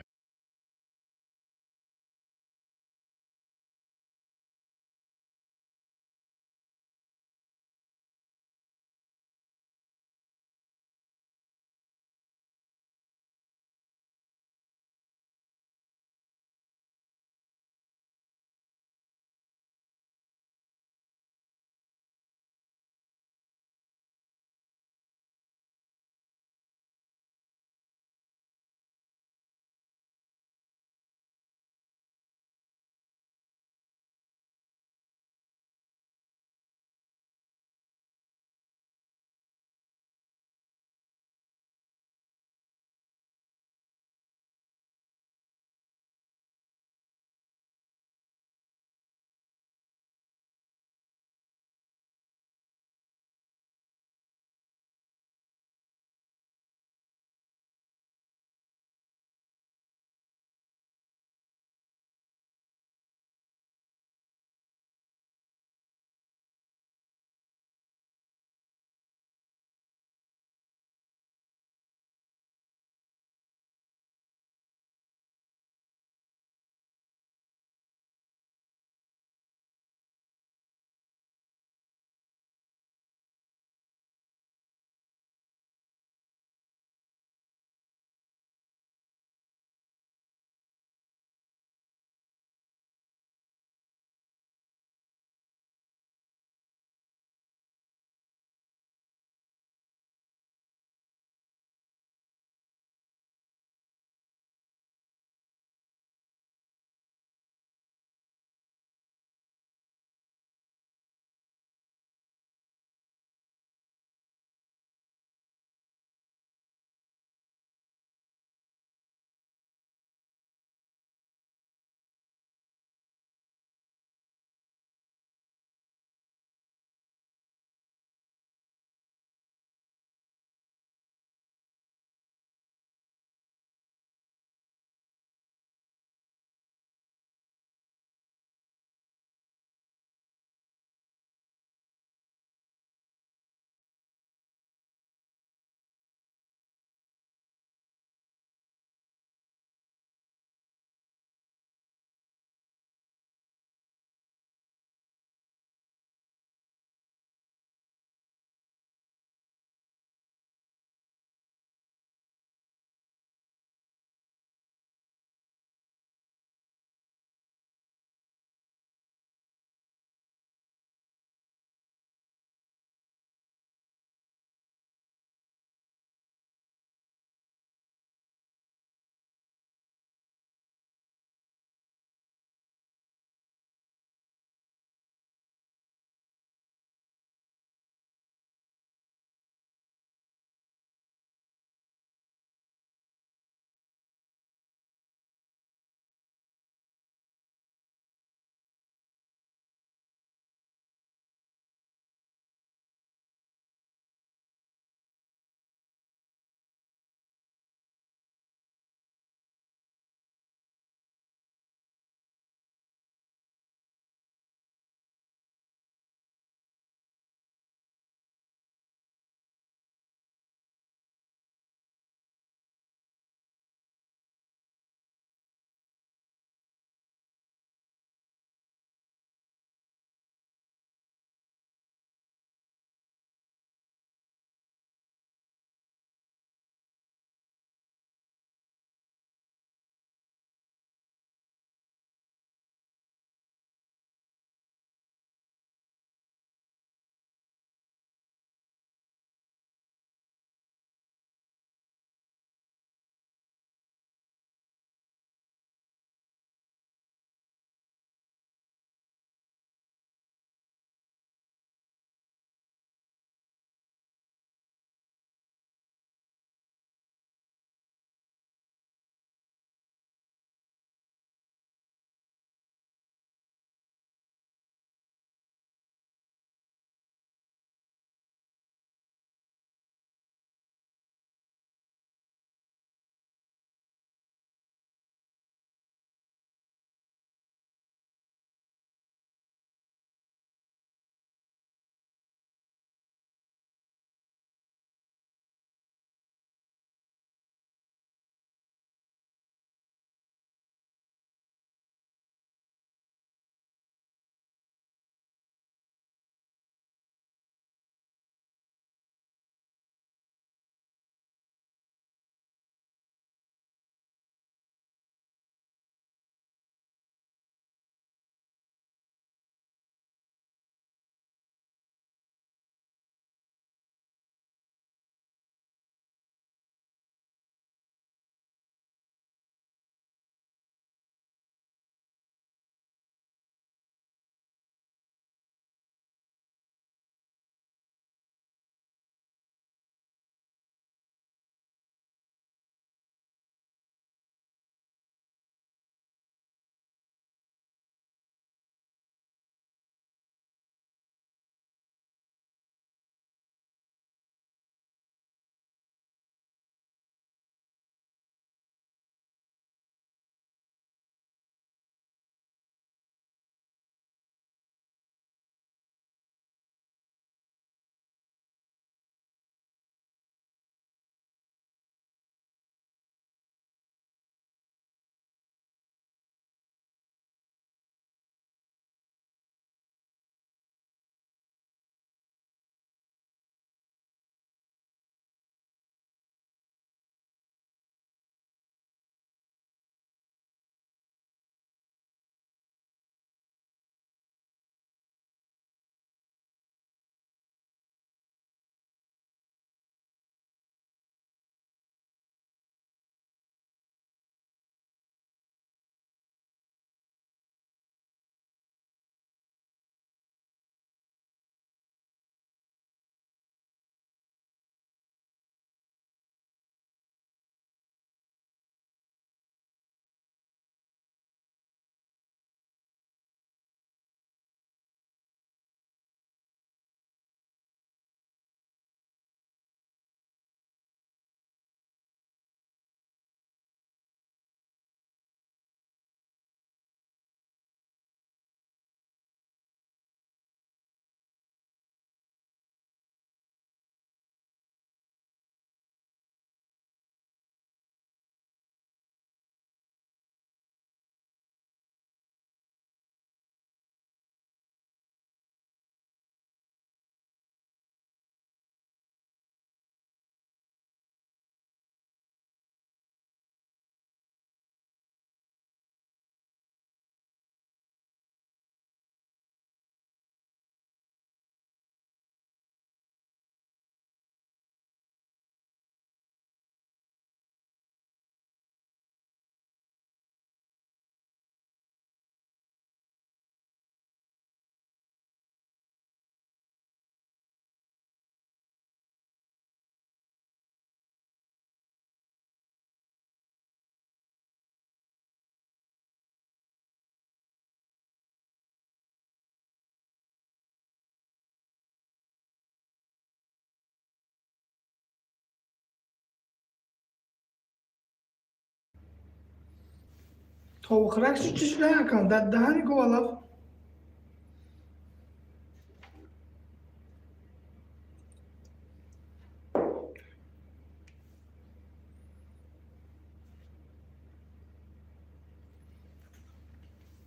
Тобхӯрак чӣ шуда, акам? Дар даҳани говалав.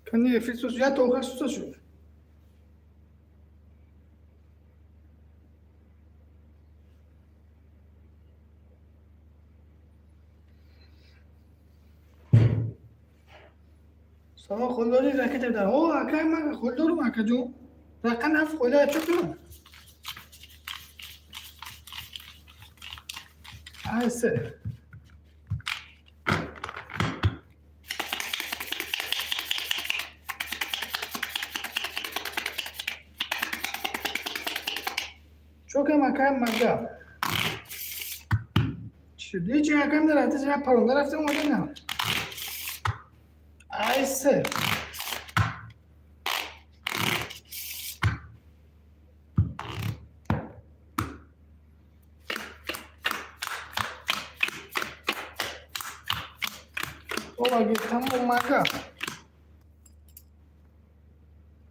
Кани эфир сус я тобхӯрак суса шуд. Салом, холдори ракета дар. О, акай, ман холдорум, акаҷон. Рақами ҳафт холда чо кунам? Ай се. Чокам, акай, мага. Чӣ ҳеҷ акам нарафта, ча паронда рафта омада на. Ай се. Оваги тамом мага.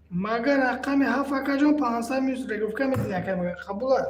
Мага рақами ҳафт, акаҷон, 500 минус регировка медиҳӣ, акай мага, қабула?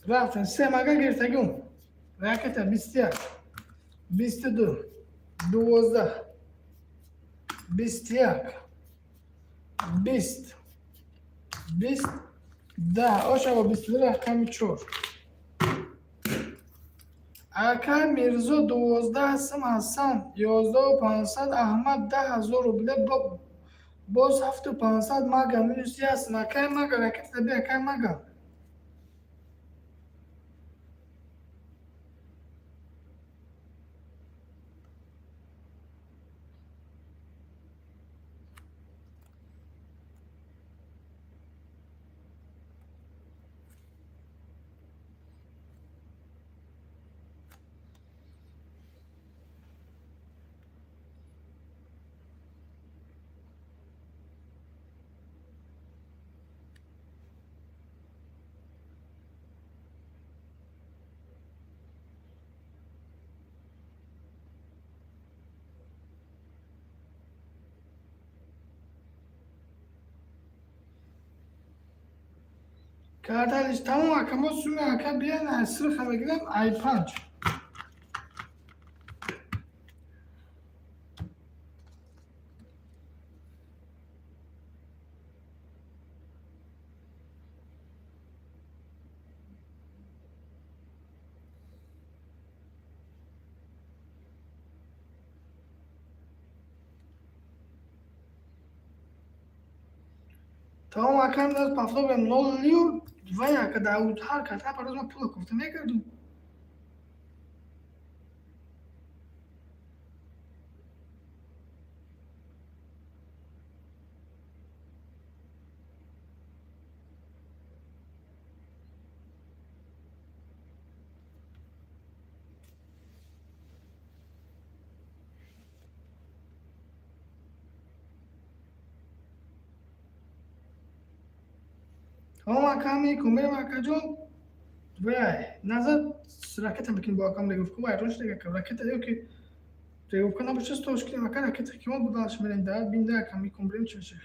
Рафтем, се мага гирифтагум. Ракета 21, 22, 12, 21, 20, 20, 10, ошаво 22 рақами чор. Ака Мирзо 12 сим, Ҳасан 11 500, Аҳмад 10 000 рубле, боз 7500 мага минус ясм. Акай мага, ракета би, акай мага. Карталиш тамом, ака, мо суми, ака, биён сирха мегирам ай панҷ. Тамом, акам, даст пафтобем ноллиу вай, ака, дар ҳар карта пароз ма пула кофта мекардум. Тамом, аками кумерам, акаҷон, вай назар ракета мекунем бо акам регировка вайрон шуда, ака, ракета ё ки регировка набоша, стош кунем, ака, ракета ки мо будалаш мерем да бинда, ака, мекун бирем чӣ мешава.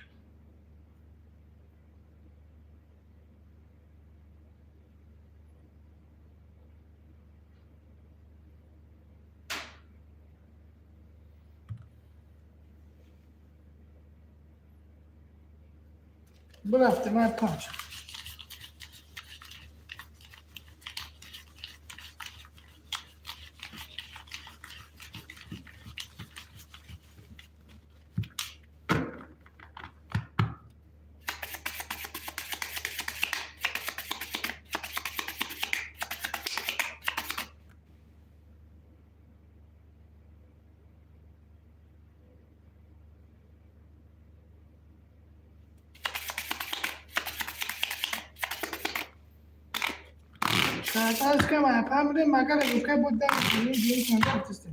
Бирафтем ай панҷ. Карташка ма памре магар гука буд дар ни дин чанда артистем.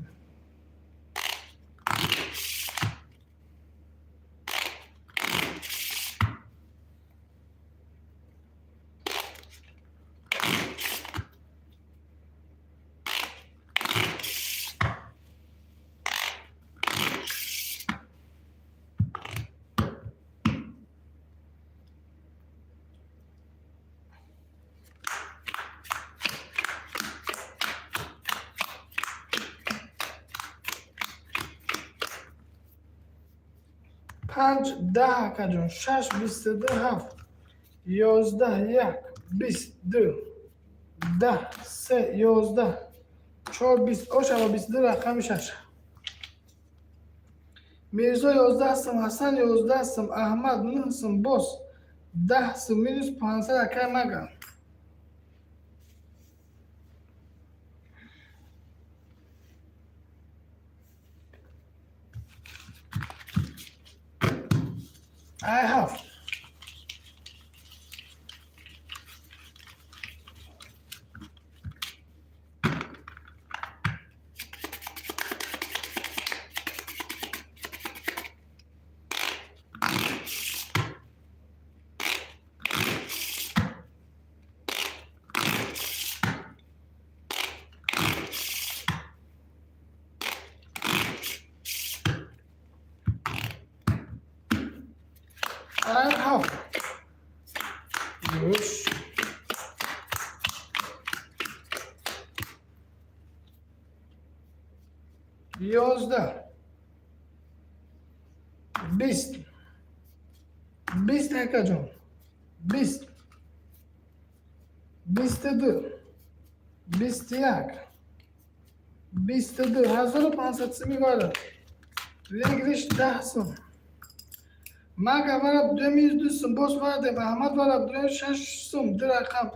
Панҷ даҳ акаҷон, шаш бисту ду ҳафт, ёздаҳ як бист ду, даҳ се ёздаҳ, чор бист ошава бисту ду рақами шаш. Мирзо 11 сум, Ҳасан 11 сум, Аҳмад 9 сум, боз 10 сум, минус 500 акай мага. I have. I have. Yes. 11 20 20 акаҷон 20 22 21 22 1500 сими вара выигрыш 10 сум. Мага вара 2 сум, боз вардем, Аҳмад вара будем 6 сум, ду рақам,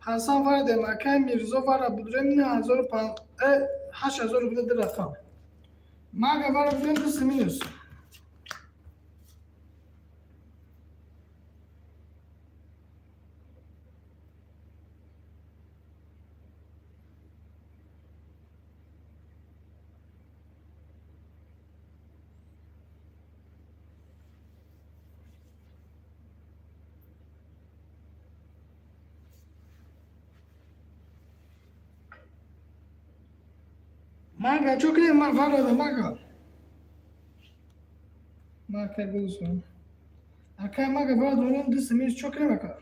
Ҳасан вардем, акай Мирзо вара будем 8000 рубля, ду рақам. Мага вара будем 2 сум минус. Мага, чо кунем варада, мага? Мака гулсун. Акай мага варада, онам 2 сум минус, чо кунем ака?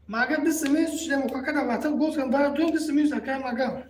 Мага 2 сум минус шудем, какада ватан гол кардам, вара 2 сум минус акай мага.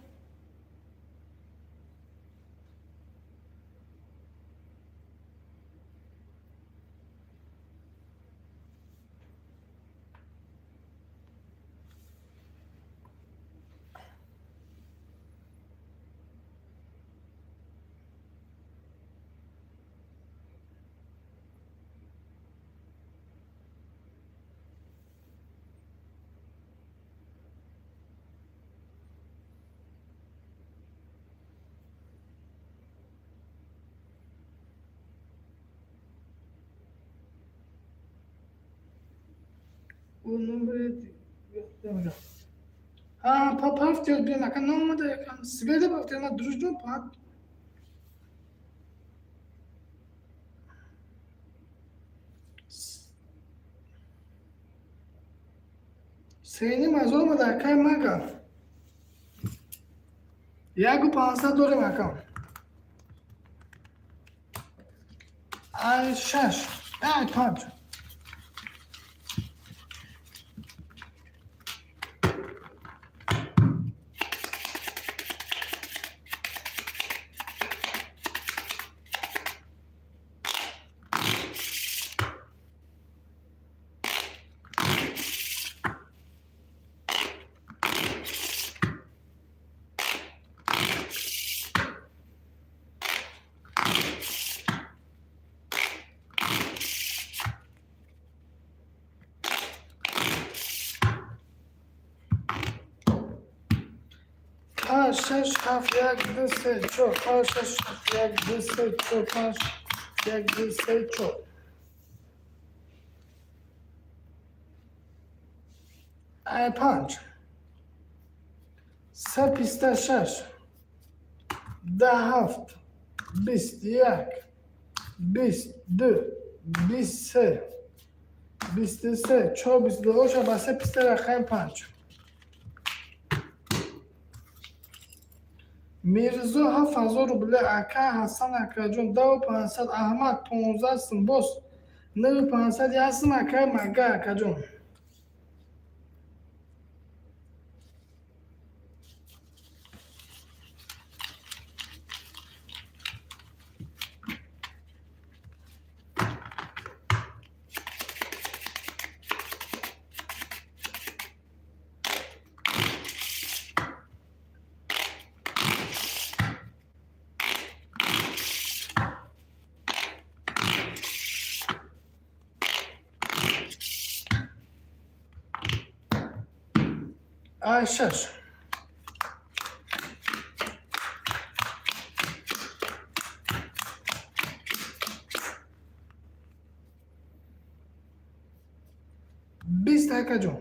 Номери пафтиёд биён, ака, номада якам сведа бафтиёд, ма дружно пат. 3,5 ҳазор омада, акай мага. 1 500 дорем, акам. Ай шаш, ай панҷ. Панҷ, шаш, ҳафт, як, ду, се, чор, панҷ, шаш, ҳафт, як, ду, се, чор, панҷ, як, ду, се, чор. Ай панҷ. Се писта шаш. 10, ҳафт, 21, 22, 23, 23, чор, 22. Оша ба се писта рақами панҷ. Мирзо 7000 рубля, ака Ҳасан, акаҷон, 10 500, Аҳмад 15 сум, боз 9500, як сум, акай Мага, акаҷон. Ай шаш. 20, акаҷон.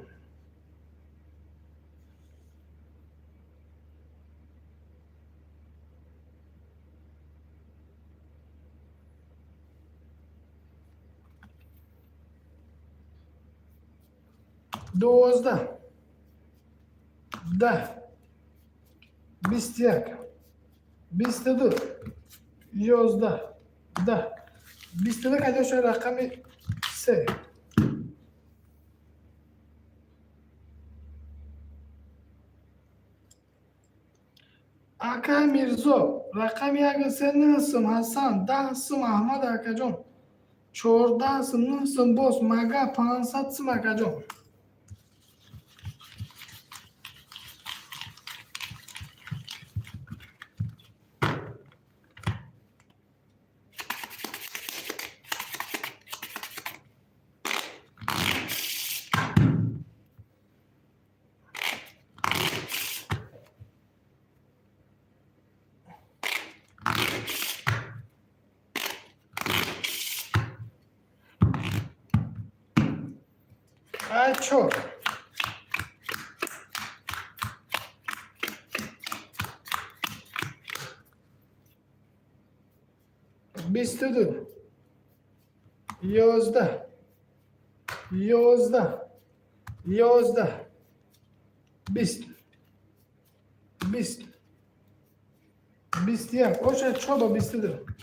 12, 10, 21, 22, 11, 10, 22 кадоша рақами се. Акай Мирзо, рақами як, се, нӯҳ сум, Ҳасан 10 сум, Аҳмад акаҷон 14 сум, нӯҳ сум, боз Мага 500 сум, акаҷон. Ай чор. 22, 11, 11, 11, 20, 20, 21. Оша чор ба 22.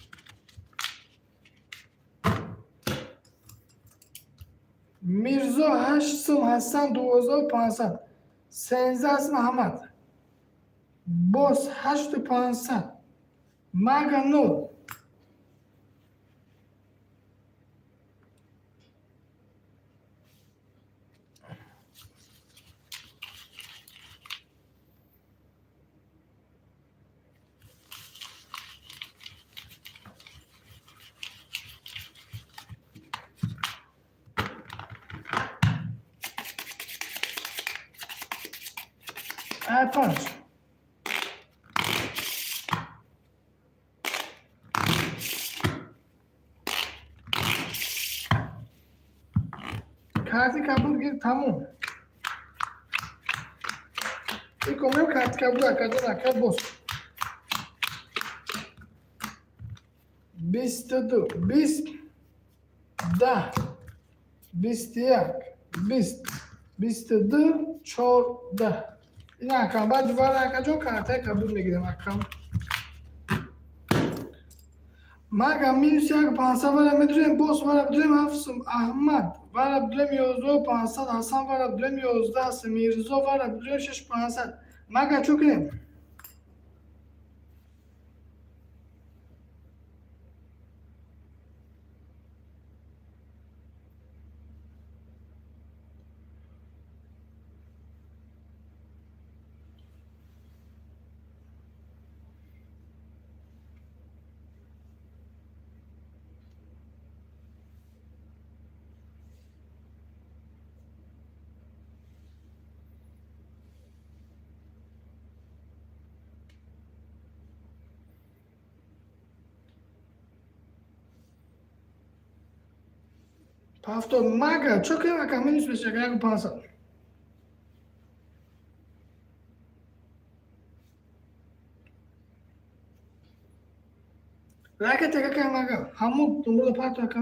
Мирзо ҳашт сум, Ҳасан 12 500, 13 сум, Аҳмад боз 8500, Мага нол. Ай панҷ. Карти кабуд гир, тамом. Икомем карти кабуд, акаҷон, ака боз. 22, 20, 10, 21, 20, 22, 14. Ин акам, баъд вара, акаҷон, картаи кабуд мегирем, акам. Мага минус як пансад вара медурем, боз вара бидурем ҳафт сум. Аҳмад вара бидурем 11 500, Ҳасан вара бидурем 11 сум, Мирзо вара бидурем 6500. Мага чӯ кунем? Ҳафтод. Мага чӯ кунем, ака? Минус мешава яку пансад. Ракет ака, мага ҳамун думбола парту, ака.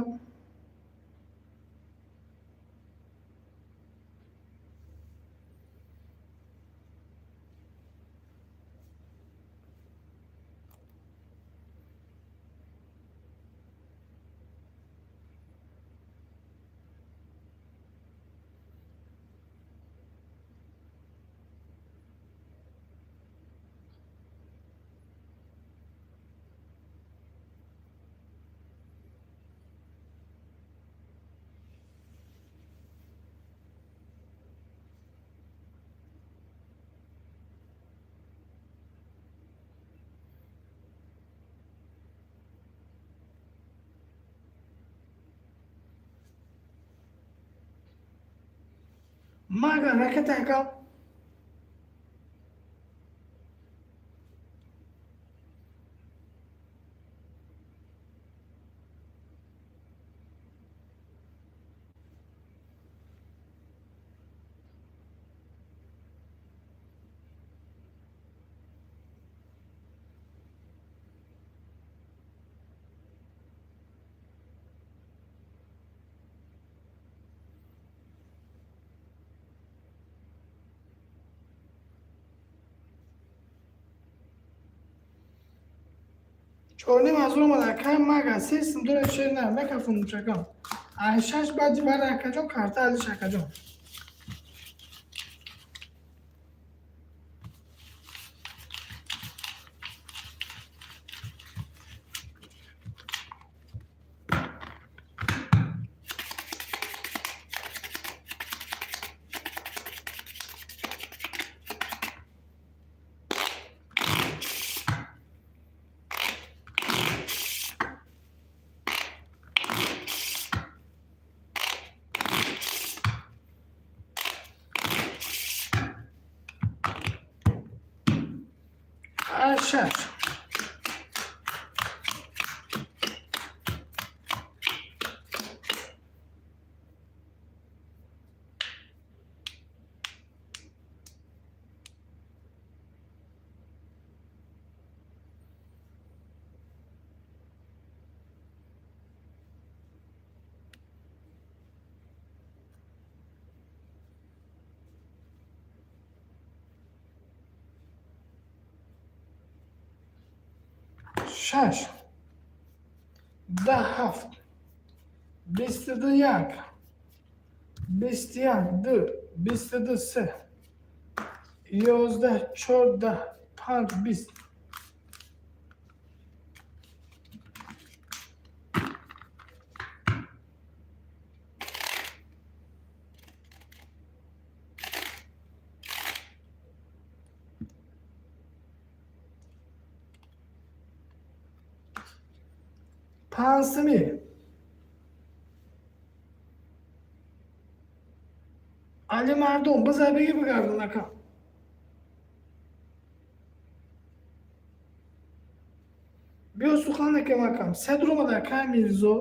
Мага ракет, ака. 4,5 ҳазор омад, ака. Мага се сум дора, шер на мекафум, мучакам. Ай шаш баъди вара, акаҷон, карта алиш, акаҷон. Ай шаш. Шаш, 10, ҳафт, 22, як, 21, ду, 22, се, 11, 14, панҷ, 20. Панҷсими. Али мардум, бизар, бигӣ, бигардон, ака. Биё, сухан накем, акам. Се дуромад, акай Мирзо.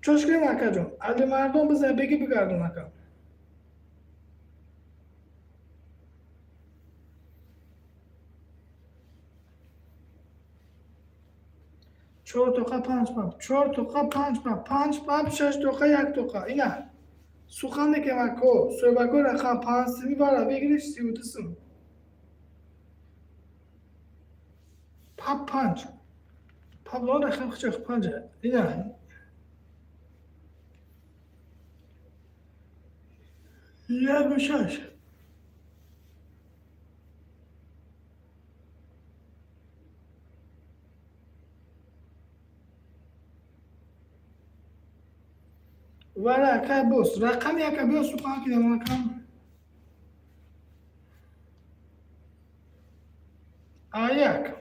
Чош кунем, акаҷон. Алимардон, бизан, беги, бигардон, ака. Чор тоқа, панҷ пап, чор тоқа, панҷ пап, панҷ пап, шаш тоқа, як тоқа. Ина сухан мекунем, ако соҳибако. Рақам панҷсими бара бигириш, 32 сум. Пап панҷ пап, рақам хичох панҷа. Ина яку шаш. Вара, акай бос, рақами яка биё, сухан кунем, рақам а як.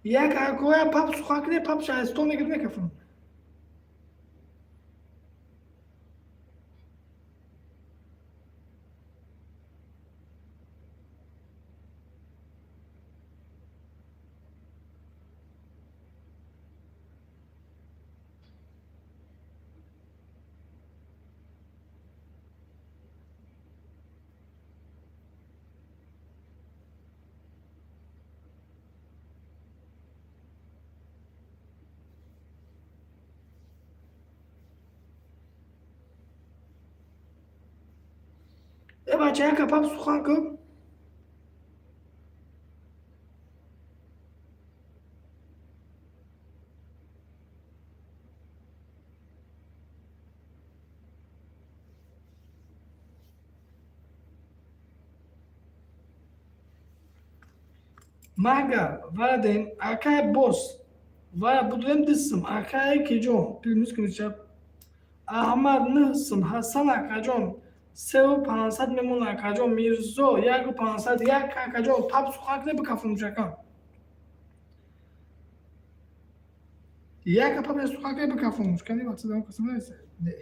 Як акоя пап сухан куне, пап шаҳистон мегир, мекафам. Э бача, яка пап сухан кун. Мага варадем, акай бос, вара будуем дисм, акай киҷон, плюс кунича. Аҳмад нӯҳ сум, Ҳасан акаҷон 3 500 мемона, акаҷон Мирзо 1 500, як акаҷон пап сухан куне, бикафонушакам. Яка пап сухан куне, бикафонуш. Кани вақти касам не.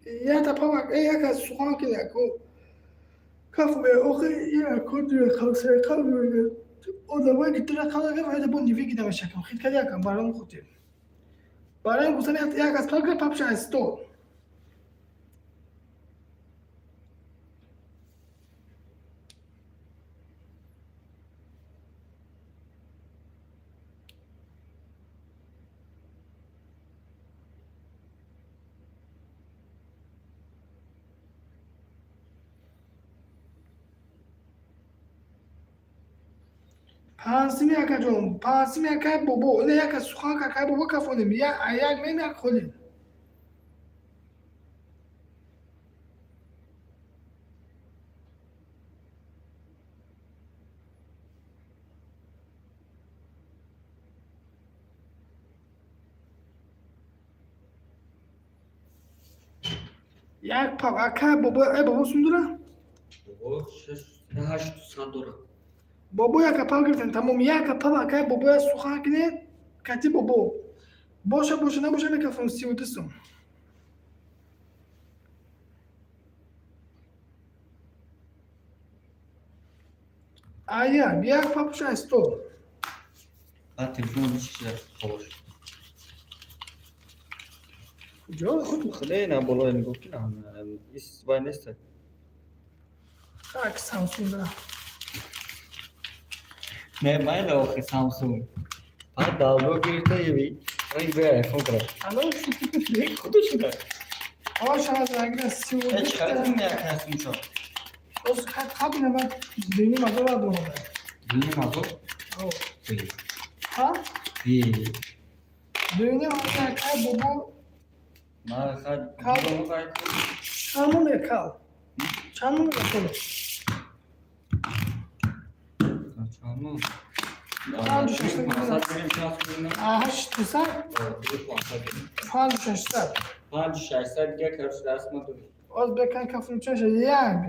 Ята папак, э яка сухан куне, ако каф охи яко ду қавсай қав одамое ки ту рақам нагар бо ниве гида мешакам хит кади, якам баром хотир барои гуфтан як аз пап папша аз сто. Панҷсими, акаҷон, панҷсими, акай бобо. Не, яка сухан, акай бобо, кафонем як мем, як холем. Як пап, ака бобо, э бобо сундура? Бобо 800 дора. Бобо яка пап гирифтем, тамом, яка пап акай бобоя сухан кунед, кати бобо. Боша, боша, набоша микрофон 32 сум. Ая, як папуша стол. Баъд телефон чиша холош. Куҷо худ хеле на боло нигоҳ кун, ис вай нест. Так, Samsung да. Не, майла охи Samsung. Баъд далго гирифта еви. Ранг бе iPhone кара. Ало? Не, худо шуда. Ош аз агра 32. Э, чӣ харидем як ҳастум шо? Оз хат хаб на бад дини мазора дорад. Дини мазор? О. Би. Ҳа? Би. Дини мазора кай бобо. Ма хад Кал. Чанд номер кал? Чанд номер кал? Чанд номер? Панҷ шашсад. Пансад гирем, чанд сум? 800? Панҷ шашсад. Панҷ шашсад дига короче даст ма дорем. Оз бекан кафун чаша як.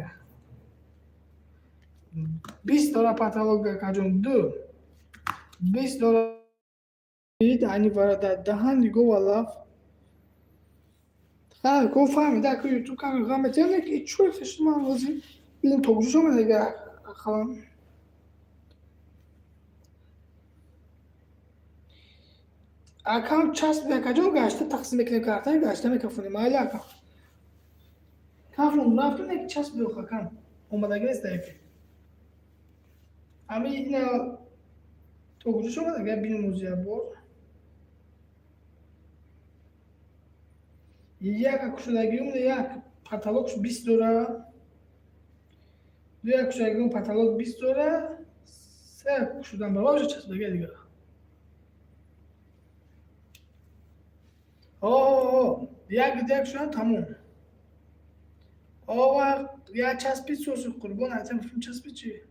20 дора паталог акаҷон ду. 20 дора ани варада даҳан нигоҳ валаф. Ха, ко фаҳмида ку ютуб кан ғам метиҳам ки чӯ хишт ман вози бинем то куҷо шомад дига ақалан. Акам часп акаҷон гашта тақсим мекунем картаи гашта мекафонем майли акам. Кафон рафтем як часп биёх акам. Омадаги нест даки. Ами ина то куҷо шомад агар бинем ози як бор. Як кушодагиум як потолок 20 дора. Ду як кушодагиум потолок 20 дора. Се кушодан баробар часпидаги дига. О, як як шудан тамом. О, як часпид соси қурбон атам филм часпид чи?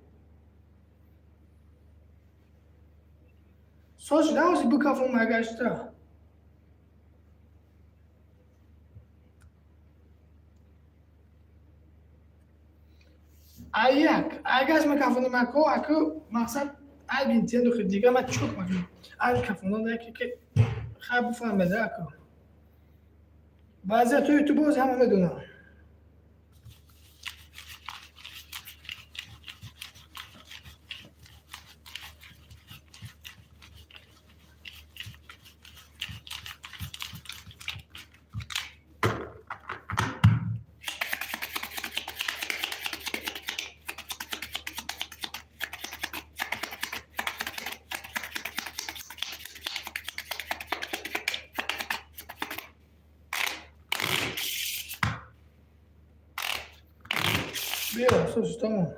Сош наози бикафон магашта. Аяк, агаш микрофони мако, аку мақсад ай бинтиен духи дига ма чук макунам. Ай микрофонон да ки хай бифаҳмеда аку. Баъзе то ютуб боз ҳама медонам. Биё, слушай, тамом.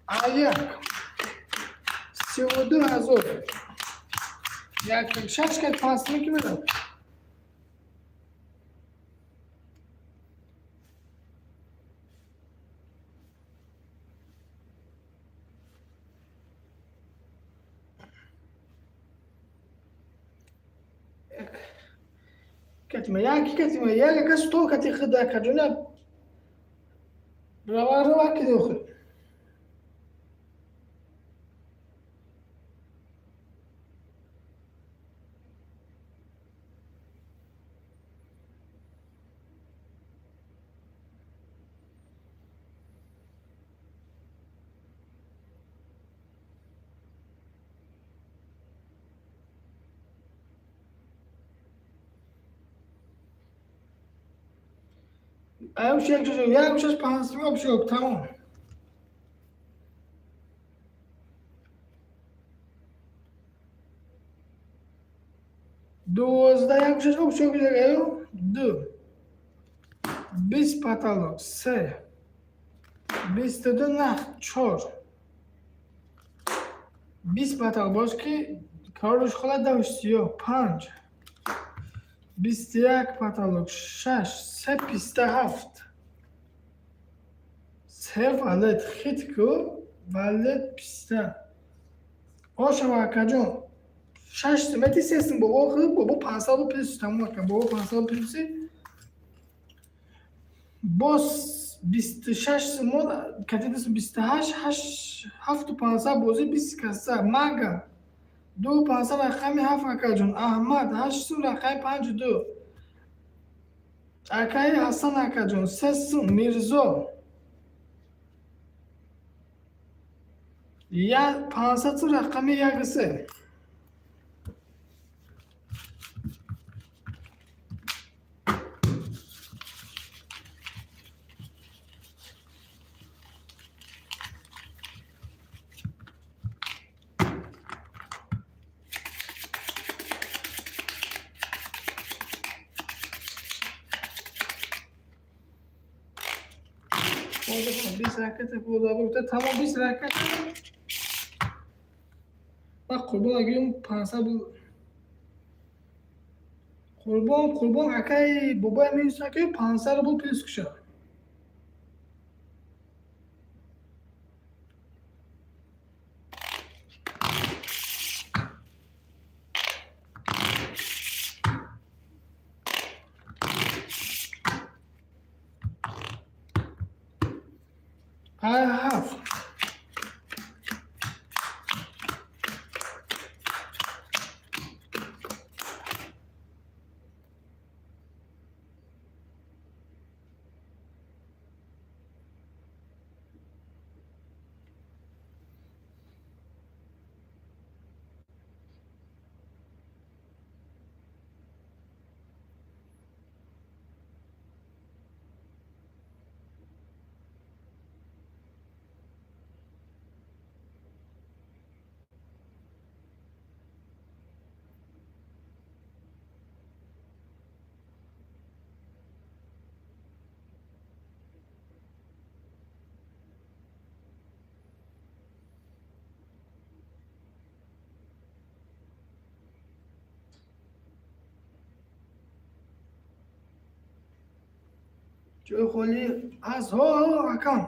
Аяк. 32 000. Як шаш кат панҷ ки медам. Катима як катима як ака сто кати хида каҷуна рава рава кидохи. Ай як шаш як шаш панҷ обшок тамом. 12 як шаш обшок аю ду. 20 потолок се. 22 нах чор. 20 потолок бош ки корш хола давш сиё панҷ. 21 потолок шаш се 27. Се валет хит ку, валет писта. Ошава, акаҷон. Шаш симети се сим бобо хи бобо 500 плюс тамом, ака, бобо 500 плюси. Боз 26 симон катидис 28 ҳашт ҳафту 500 бозӣ 20 каса мага ду 500 рақами ҳафт, акаҷон. Аҳмад ҳашт сум рақами панҷу ду, акаи Ҳасан, акаҷон, се сум. Мирзо я 500 сум рақами як се. Бист раката бода тамом, 20 раката. Ман Қурбон агиюм 500 Қурбон, Қурбон акаи бобои минус акаи 500 рубл плюс куша. Ҳафт. Ҷои холӣ ҳаст? Ҳо, ҳо, акам,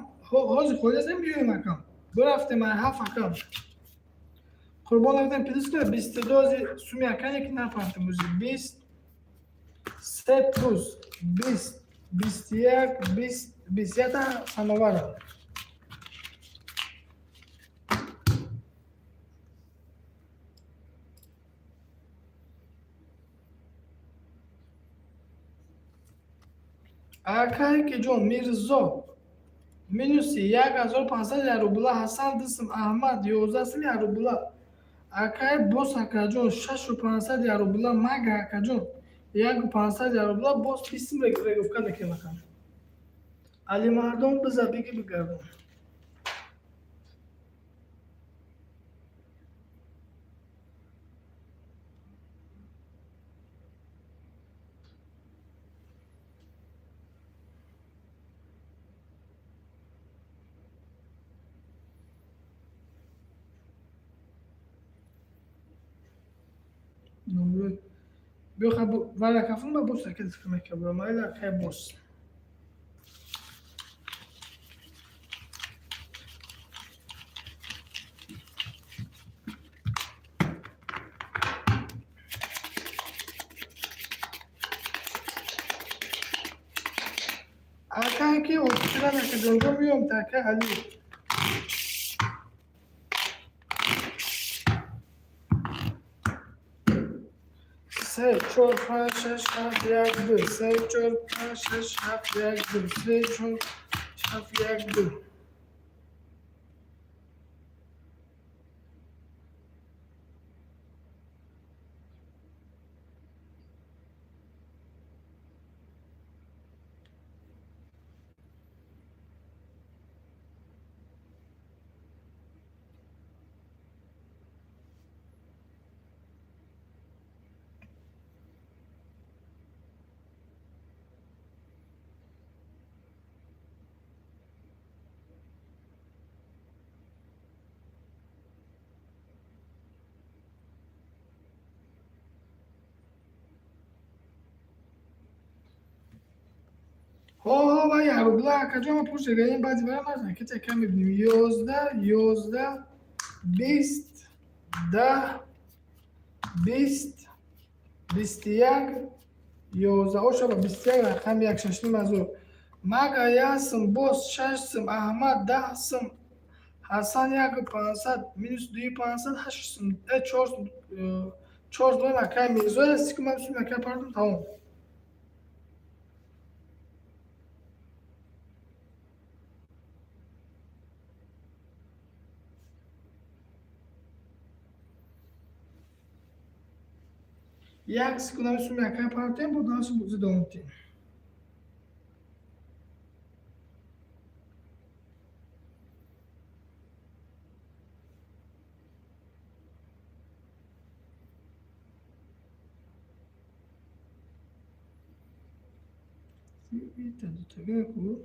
ҳозир холӣ аст, биёем, акам. Бирафтем ай ҳафт, акам. Қурбон рафтем плюс кунад 22 ози суми акане ки нафаҳмтем ози 20 се плюс 20 21 20 21 самовара. Акае ки ҷон Мирзо минуси 1500 рубла, Ҳасан дисм, Аҳмад 11 сим рубла, акаи бос, акаҷон, 6500 рубла, мага, акаҷон, яку 500 рубла, боз 20 сим реговка мекунем, акам. Алимардон биза биги бигардон. Биё вара кафун ба бос ракет мекабра майла акай бос. Акае ки офисиран, акаҷонҷо миём та ака Али. Се чор панҷ шаш ҳафт як ду, се чор панҷ шаш ҳафт як ду, се чор ҳафт як ду. Ҳо, ва як рубла, акаҷон, ма пурсидаем, баъди вара мазна, ки така мебинем. 11, 11, 20, 10, 20, 21, 11. Ошаба 21 рақами як шашним ҳазор. Мага як сум, боз шаш сум, Аҳмад 10 сум, Ҳасан яку пансад, минус дуи пансад, ҳашт сум, чор сум, чор сум акай Мирзоя, сикумам сум акай пардум, тамом. Як секундам сум акай пардем, бо дасу бозӣ давом медиҳем. Дутага ку.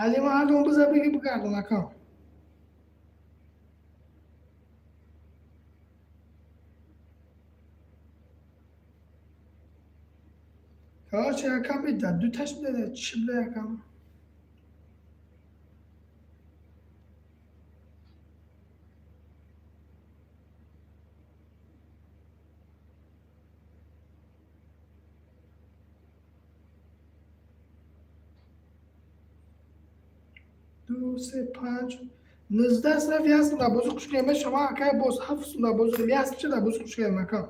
Алима, ҳардум биза биги бигардон, акам. Короче, акам бида, дуташ бида, чӣ буда, акам? Ду, се, панҷ, 19 саф як сум дар бозӣ хушкем шумо, акай, боз ҳафт сум дар бозӣ, як сум дар бозӣ хушкем, акам.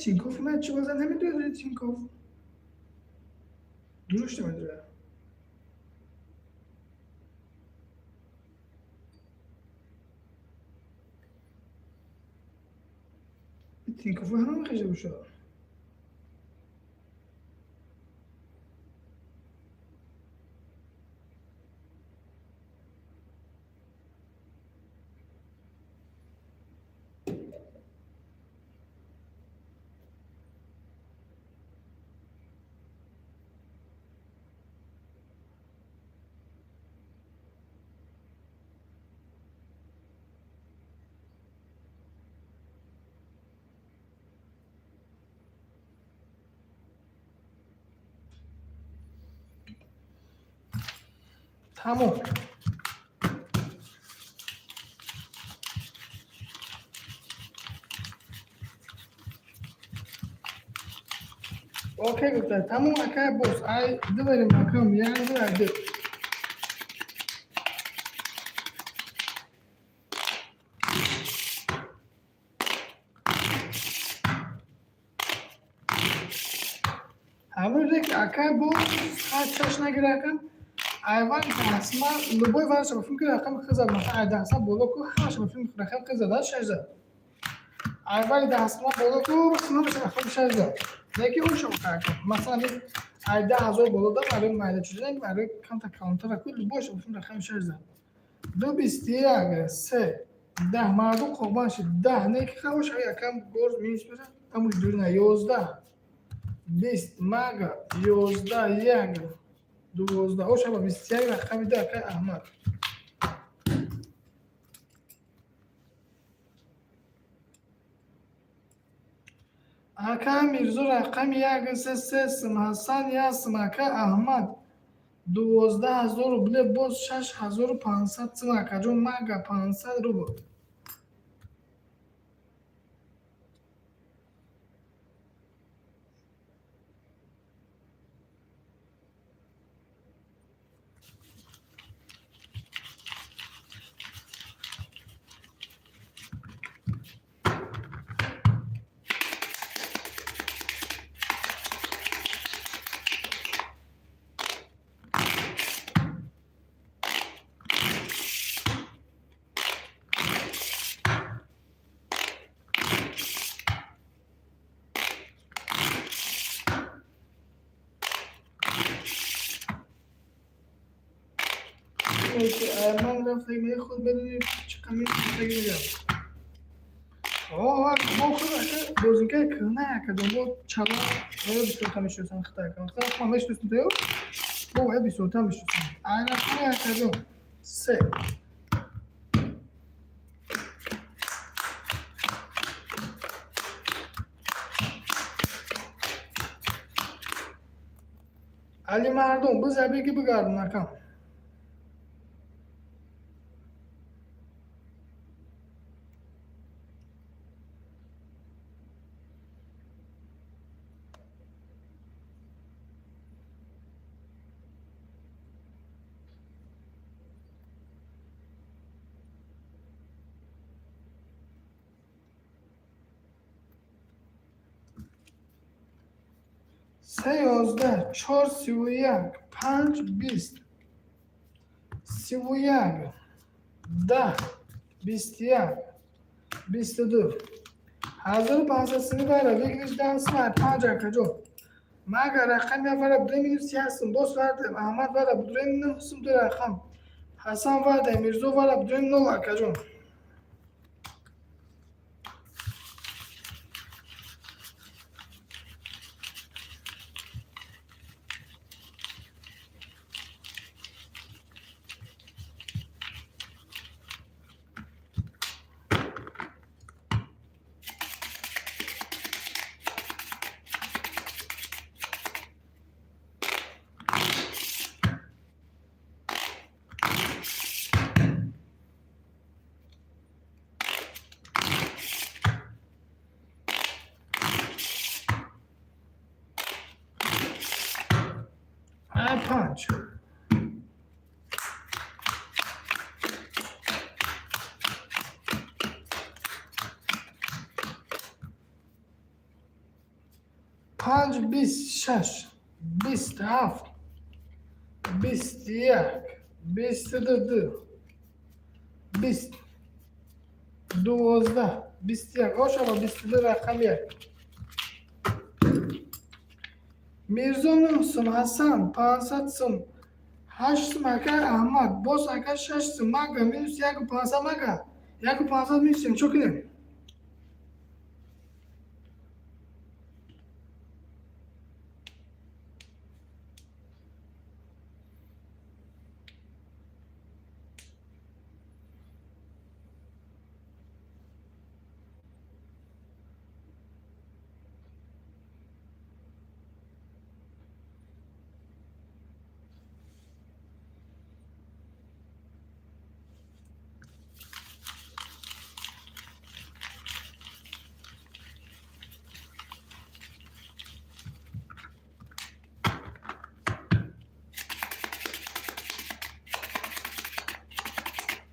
Тинкоф ман чӣ боза намедонад, Тинкоф дуруст намедонад. Тинкоф ҳама мехеша бошад. Тамом. Окей, гуфта, тамом, акай, боз ай дубарем, акам, як, ду, ай ду. Ҳамин ки акай боз чаш нагира, акам, айван дастма любой варша ба филм ки рақами хизад, масалан, ай дастма боло ку, ҳамаша ба филм рақами хизад, шаш зад. Айвали дастма боло ку, ҳамаша рақами шаш зад. Яки оша масалан, ай 10 000 боло да барои майда чиза, барои камта калонтара ку, любойша ба филм рақами шаш зад. Ду, 21, се, 10, мардум қурбон шид, 10, не ки хаоша якам горз минус беша, тамуш дурина, 11, 20, мага, 11, як, 12, ошаба 21 рақами ду, акай Аҳмад. Ака Мирзо рақами як, се, се сум, Ҳасан як сум, ака Аҳмад 12 000 рубле, боз 6500 сум, акаҷон, мага 500 рубл. Сумое ки ман рафтагӣ, ман худ медонӣ чӣ қадр рафтагӣ мегам. Бо худ ака бозинкаи кӯҳна, акаҷон, бо чала ё бисёртар мешиносам хита, ака. Ман мешиносам то ё бо вая бисёртар мешиносам. Ай рақами, акаҷон, се. Алимардон, биза беги бигардон, акам. Се 11, чор, 31, панҷ, 20, 31, 10, 21, 22, 1500 сими вайра выигрыш 10 сум ай панҷ, акаҷон. Мага рақами вара будем минус як сум боз вардем. Аҳмад вара будем нӯҳ сум, ду рақам. Ҳасан варда, Мирзо вара будем нол, акаҷон. Ай панҷ. Панҷ, 20, шаш, 20, ҳафт, 21, 22, ду, 20, 12, 21, ошава 22, рақами як. Мирзо нӯҳ сум, Ҳасан 500 сум, ҳашт сум, ака Аҳмад, боз ака шаш сум, мага минус яку пансад, мага яку пансад минусем, чо кунем?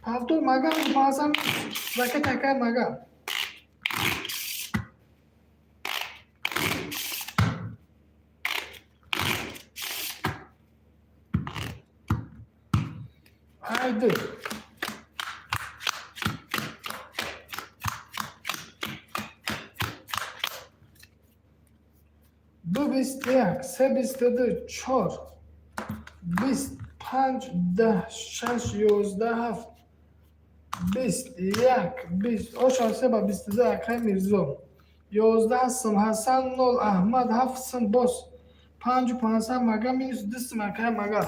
Повтор мага 500 ракет, ака, мага. Айди. Ду, 21, се, 22, чор, 20, панҷ, 10, шаш, 11, ҳафт, 20, як, 20, ошон се ба 22, акай Мирзо. 11 сум, Ҳасан нол, Аҳмад ҳафт сум, боз панҷу пансад, мага минус ду сум, акай мага.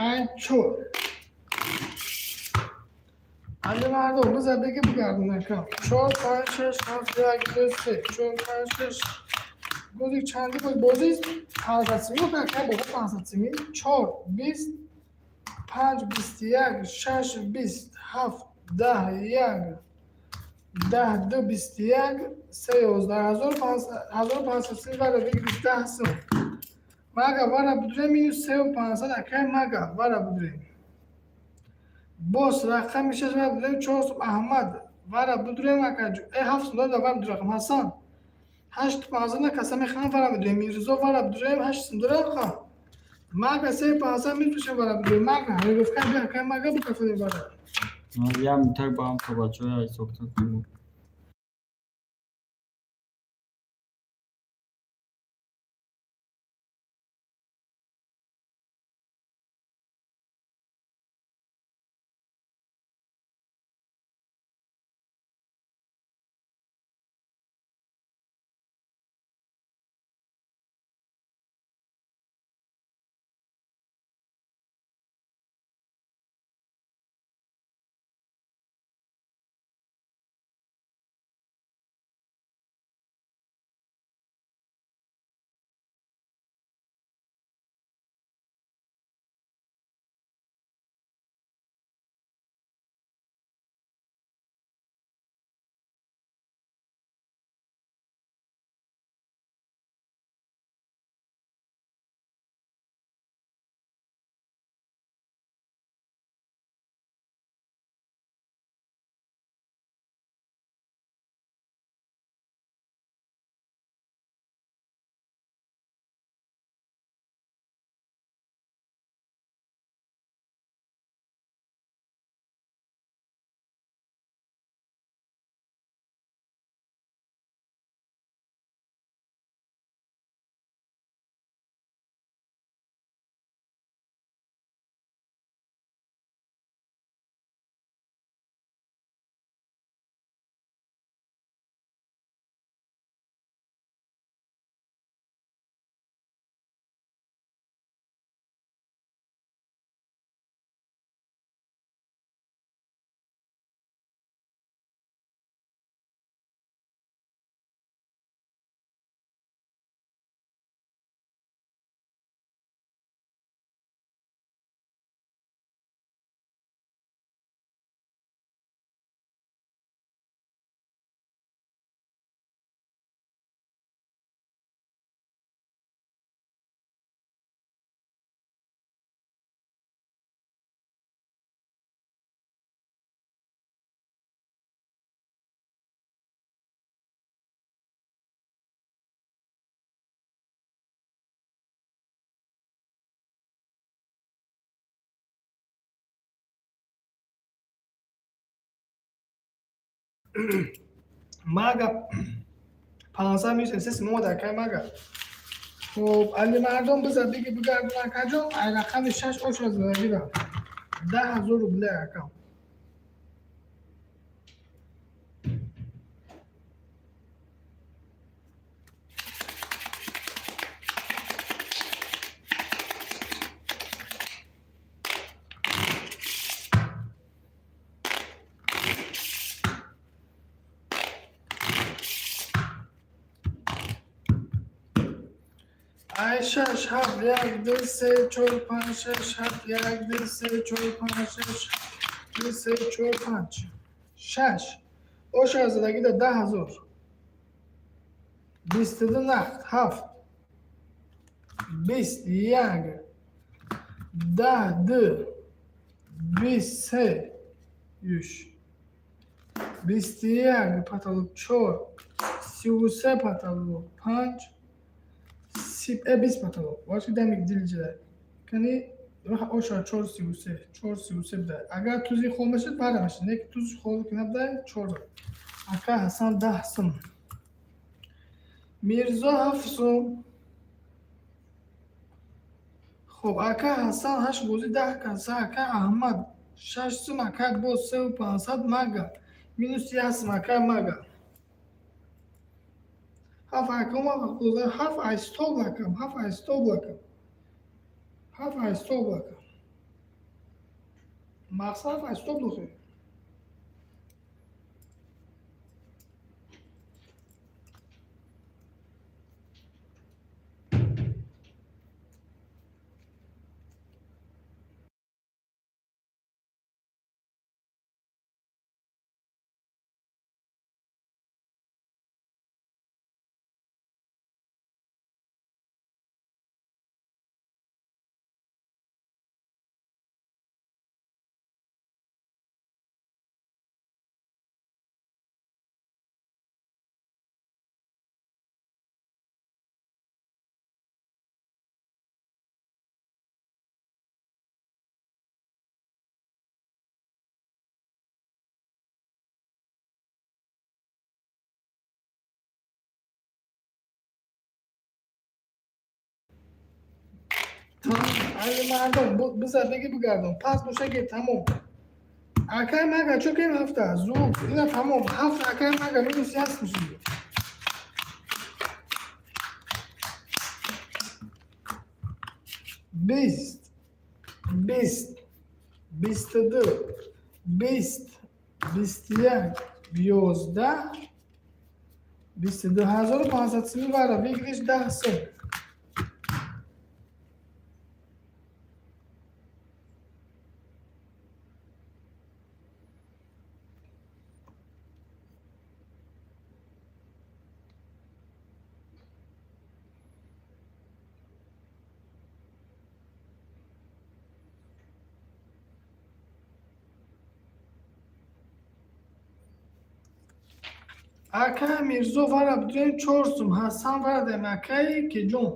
Ай чор. Алимардон, биза беги бигардон, акам. Чор, панҷ, шаш, ҳафт, як, ду, се, чор, панҷ, шаш. Бозӣ чанди боз бозӣ 500 сими, акай, бозӣ 500 сими. Чор, 20, панҷ, 21, шаш, 20, ҳафт, 10, як, 10, ду, 21, се, 11, 1500 сими вара выигрыш 10 сум. Мага вара будре минус сеу пансад, акай, мага вара будре. Боз рақами шаш вара бидурем, чор сум. Аҳмад, вара бидурем, акаҷон. Э, ҳафт сум дорем, вара бидурем. Ҳасан, ҳашту панҷсад на каса мехӯрам, вара бидурем. Мирзо, вара бидурем, ҳашт сум дорем. Ха, мага, се панҷсад мефурӯшем, вара бидурем. Мага, регофка бия, акай мага, бикафонем вара. Як минутак ба ҳам то бачаҳоя ҳисобта кунем. Мага, панҷсад мешем, се сум омад, акай мага. Хоб, али мардон, биза биги бигардон, акаҷон. Ай рақами шаш оша задагира, 10 000 рубля, акам. Ай шаш, ҳафт, як, ду, се, чор, панҷ, шаш, ҳафт, як, ду, се, чор, панҷ, шаш, ду, се, чор, панҷ, шаш оша задагида, 10 000, 22 нақд, ҳафт, 20, як, 10, ду, 20, се, юш, 21 потолок, чор, 33 потолок, панҷ, 20 потолок ваши дамик дилҷида кани оша, чор, 33, чор, 33 буда. Агар тузи хол мешид, бара мешид, не ки тузи хол ки набуда, чор. Ака Ҳасан, 10 сум. Мирзо, ҳафт сум. Хоб, ака Ҳасан, ҳашт бозӣ, 10 каса. Ака Аҳмад, шаш сум. Ака боз, сеу пансад. Мага, минус як сум, ака мага. Ҳафт акам, ҳафт ай стол акам, ҳафт ай стол акам, ҳафт ай стол акам. Мақсад ҳафт ай стол дохи. Али мардум биза беги бигардон. Пас боша ки тамом. Акай мага чо кем ҳафта? Зуд. Ина тамом. Ҳафта акай мага минус як мешид. 20, 20, 22, 20, 21, 11, 22 500 сими вара выигрыш 10 сум. Акай Мирзо вара бидуем чор сум, Ҳасан вара дем, акай Кеҷон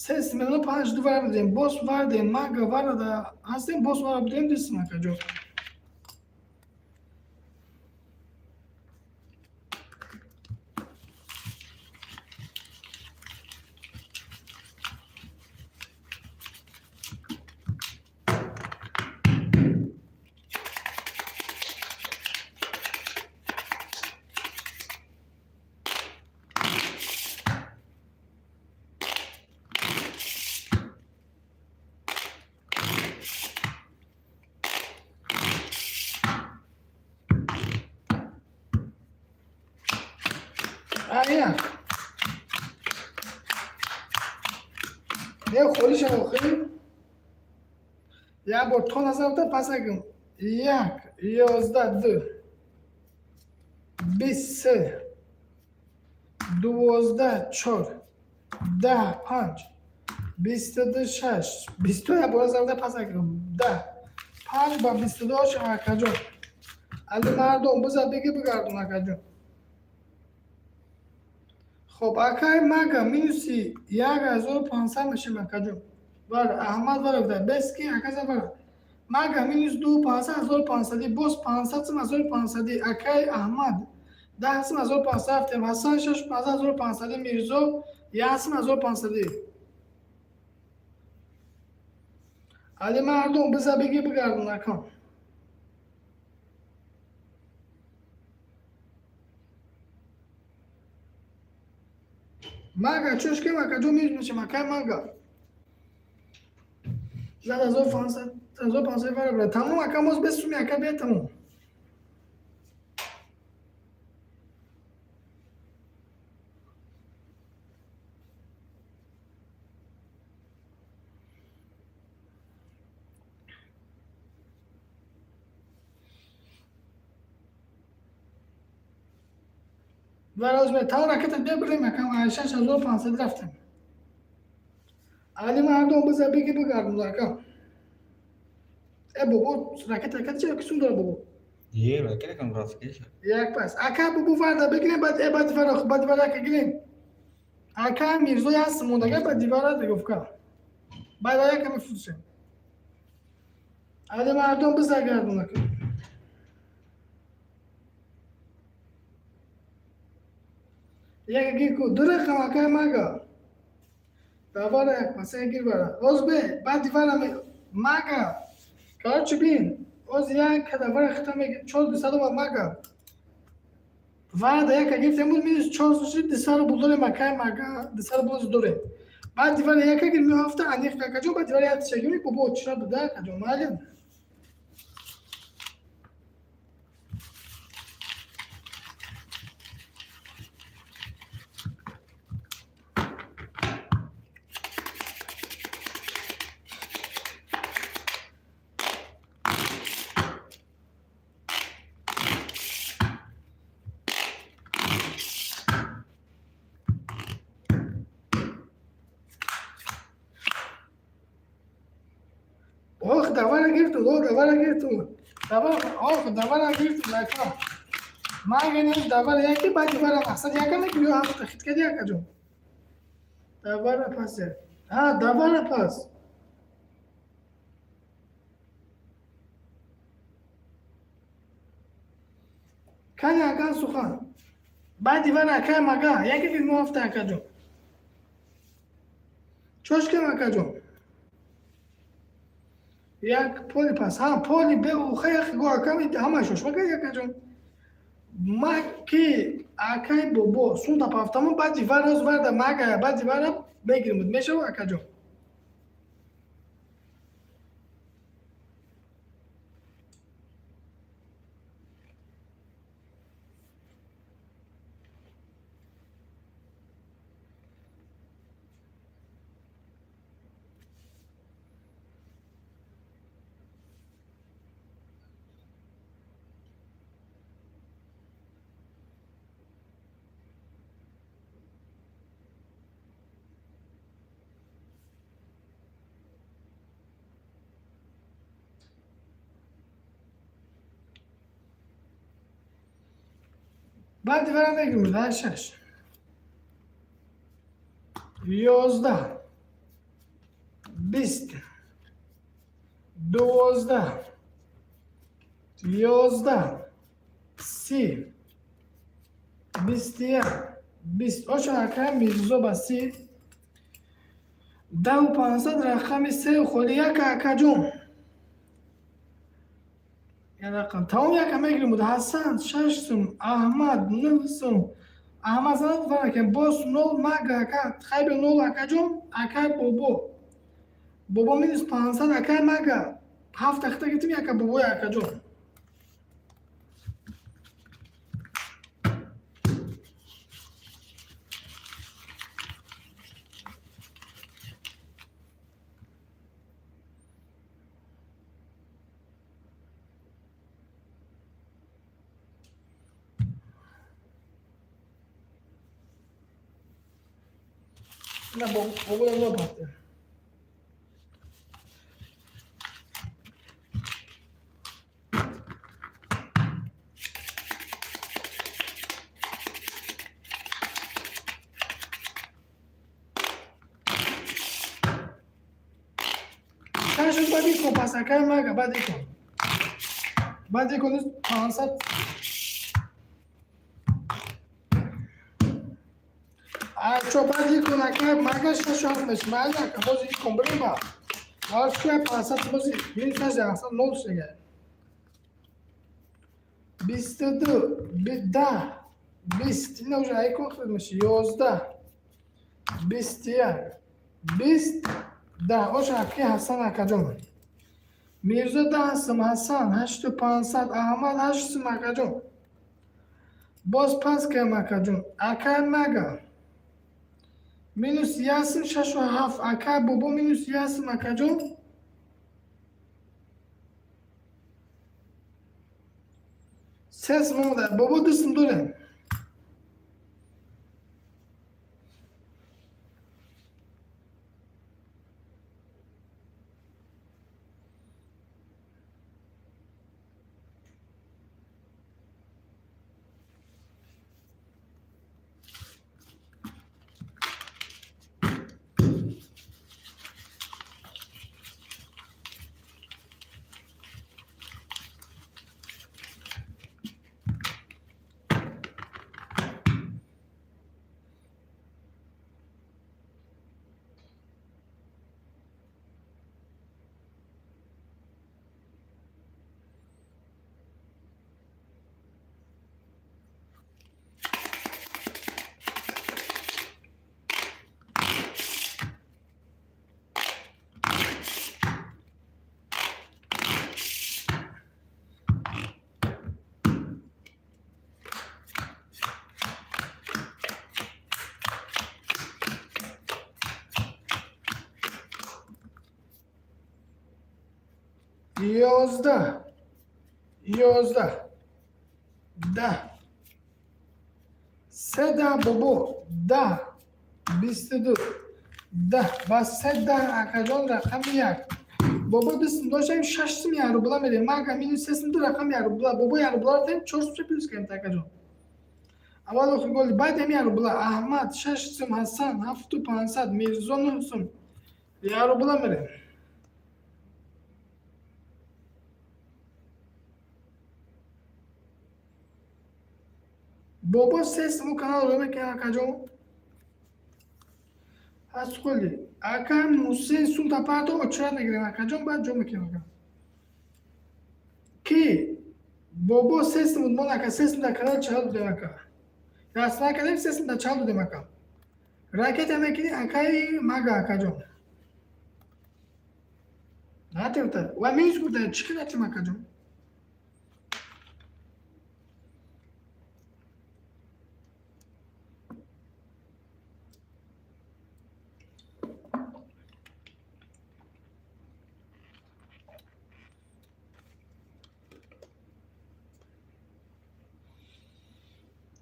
се сум панҷ ду вара дем, бос вара дем, мага вара да ҳастем, бос вара бидуем 2 сум, акаҷон. Як. Не холӣ шава охирӣ. Як бор то назар буда пас акун. Як, 11, ду. 23, 12, чор. 10, панҷ. 22, шаш. 22 як бор назар буда пас акун. 10. Панҷ ба 22 ошам, акаҷон. Али мардум биза беги бигардон, акаҷон. Хоб, акай мага минуси 1500 мешем, акаҷон. Вара Аҳмад вара гуфта бес ки аказа вара. Мага минус ду пансад ҳазору пансади боз 500 сум ҳазору пансади акай Аҳмад 10 сум 1500 рафтем. Ҳасан шаш пансад ҳазору пансади Мирзо як сум ҳазору пансади. Али мардум биза беги бигардон, акам. Мага чош кем, акаҷон, минус мешем, акай мага. Зад 1500, 1500 вара бира. Тамом, ака, моз бес суми, ака, бия тамом. Вара озме тамом ракета бия бирем, ака, 6500 рафтем. Али мардум биза беги бигардон, ака. Э бобо ракета ракета чӣ кисум дора бобо? Е, ракета кам рафтеша. Як пас. Ака бобо варда бигирем, баъд э баъд вара баъд вара ака гирем. Ака Мирзо яст мондага баъд дивара дегуфка. Баъд вара ака мефурӯшем. Али мардум биза гардон, ака. Як гир ку ду рақам, акай мага. Давара як пас як гир вара. Оз бе баъд дивара мага. Короче бин. Оз як давара хита меги чор дусад омад мага. Варда яка гирифтем буд минус чор шуд дусад бул дорем, акай мага 200 бул дорем. Баъд дивара яка гир меҳафта аниқ акаҷон, баъд дивара як тиша гирем бобо чира буда, акаҷон, майли. Ох, давара гирифтум, ох, давара гирифтум. Давара, ох, давара гирифтум, ака. Мага не давара яки баъд дивара мақсад яка мекунӣ ҳафта хит кади, акаҷон. Давара пас як. А, давара пас. Кани ака сухан. Баъд дивара акай мага, яке ки мо ҳафта, акаҷон. Чош кем, акаҷон? Як поли пас ҳа поли бе уха як го акам ҳама шошма ка якаҷон. Ма ки акай бобо сунта пафтамон баъди вароз варда мага баъди вара мегирим мешава акаҷон. Баъди вара мегирим да шаш. 11 20 12 11 30 21 20 оша акай Мирзо ба 30 10 500 рақами се холи як акаҷон. Я рақам тамом яка мегирим буд Ҳасан 6 сум, Аҳмад 9 сум. Аҳмад занад варакен боз 0 мага ака хайбе 0 акаҷон акай бобо. Бобо минус 500 акай мага. Ҳафт тахта гирифтим яка бобои акаҷон. На бобо нол пафте. Шуд баъд икон пас акай мага баъд икон. Баъд икон 500 Чо баъд икон акай мага шаш ҳафт меши майли ака боз икон бирем ба. Ҳар чӯя 500 бози минус 8 нол шега. 22 10 20 ина уже икон хел меши 11 21 20 10 оша аки Ҳасан акаҷон. Мирзо 10 сум, Ҳасан 8500, Аҳмад 8 сум акаҷон. Боз пас кам акаҷон. Акай мага минус 1 сум 6 7 акай бобо минус 1 сум акаҷон. Се сум омада. Бобо 2 сум дорем. 11 11 10 се даҳ бобо 10 22 10 ва се даҳ акаҷон рақами як. Бобо 2 сум доштем 6 сум як рубла мерем. Мага минус 3 сум ду рақами як рубла. Бобо як рубла рафтем 4 сум плюс кардем акаҷон. Аввал охир голи баъд ҳам як рубла. Аҳмад 6 сум, Ҳасан 7500, Мирзо 9 сум. Як рубла мерем. Бобо 3 сум канал рӯй мекунад акаҷон. Ҳаст холи. Ака Мусин сум тапарто очрат мегирем акаҷон баъд ҷо мекунем ака. Ки бобо 3 сум буд, мон ака 3 сум дар канал чал додем ака. Расма кардем, 3 сум дар чал додем ака. Ракета мекунӣ, акаи мага, акаҷон. Натевта. Ва минус гуфта, чӣ кардатим, акаҷон?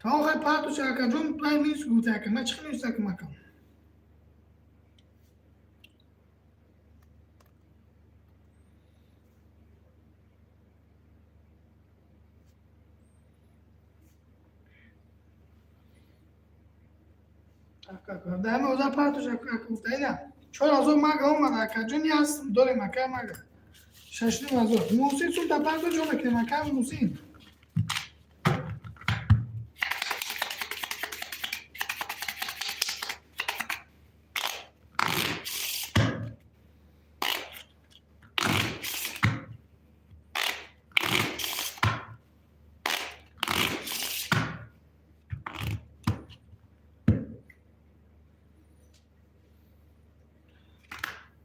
Та охай партуш, акаҷон, вай минус гуфта, ака. Ман чӣ минус акам, ака? Даҳами озар партуш, ака, гуфта ина. 4000 мага омад, акаҷон, ястм дорем, ака мага. 6500. Муҳсин сум та парту ҷо мекунем, ака Муҳсин.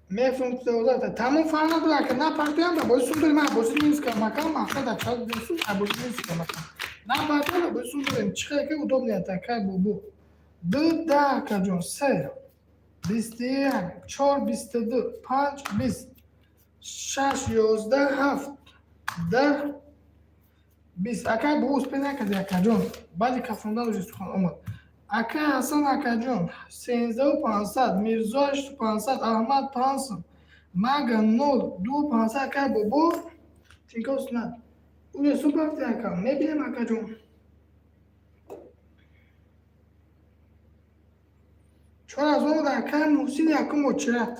Мефрум. Тамом, фарқ надорад, ака, на партоям ба бози сум дорем, бози минус кардам, ака, мақсад ачал сум бози минус кардам, ака. На партоям ба бози сум дорем. Чӣ хел ки удобный аст, ака бобо. Ду да, акаҷон, се 21, чор 22, панҷ 20, шаш 11, ҳафт 10, 20. Ака бобо, успел накарди, акаҷон. Баъди кафондан уже сухан омад. Ака Ҳасан, акаҷон, 13500, Мирзо 8500, Аҳмад 5 сум, мага нол ду пансад, ака бобо тинкос над. Уже сум рафти, ака, мебинем, акаҷон. 4000 омад, ака Муҳсин, якум очират.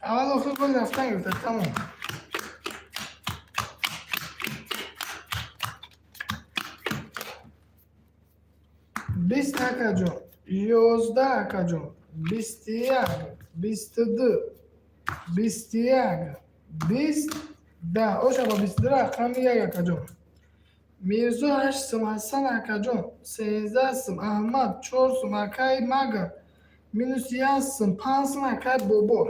Аввал охир гол рафтан гирифта, тамом. 20, акаҷон, 11, акаҷон, 21, 22, 21, 20, 10. Оша ба 22 рақами як, акаҷон. Мирзо 8 сум, Ҳасан, акаҷон, 13 сум, Аҳмад 4 сум, акаи мага минус 1 сум, 5 сум, акаи бобо.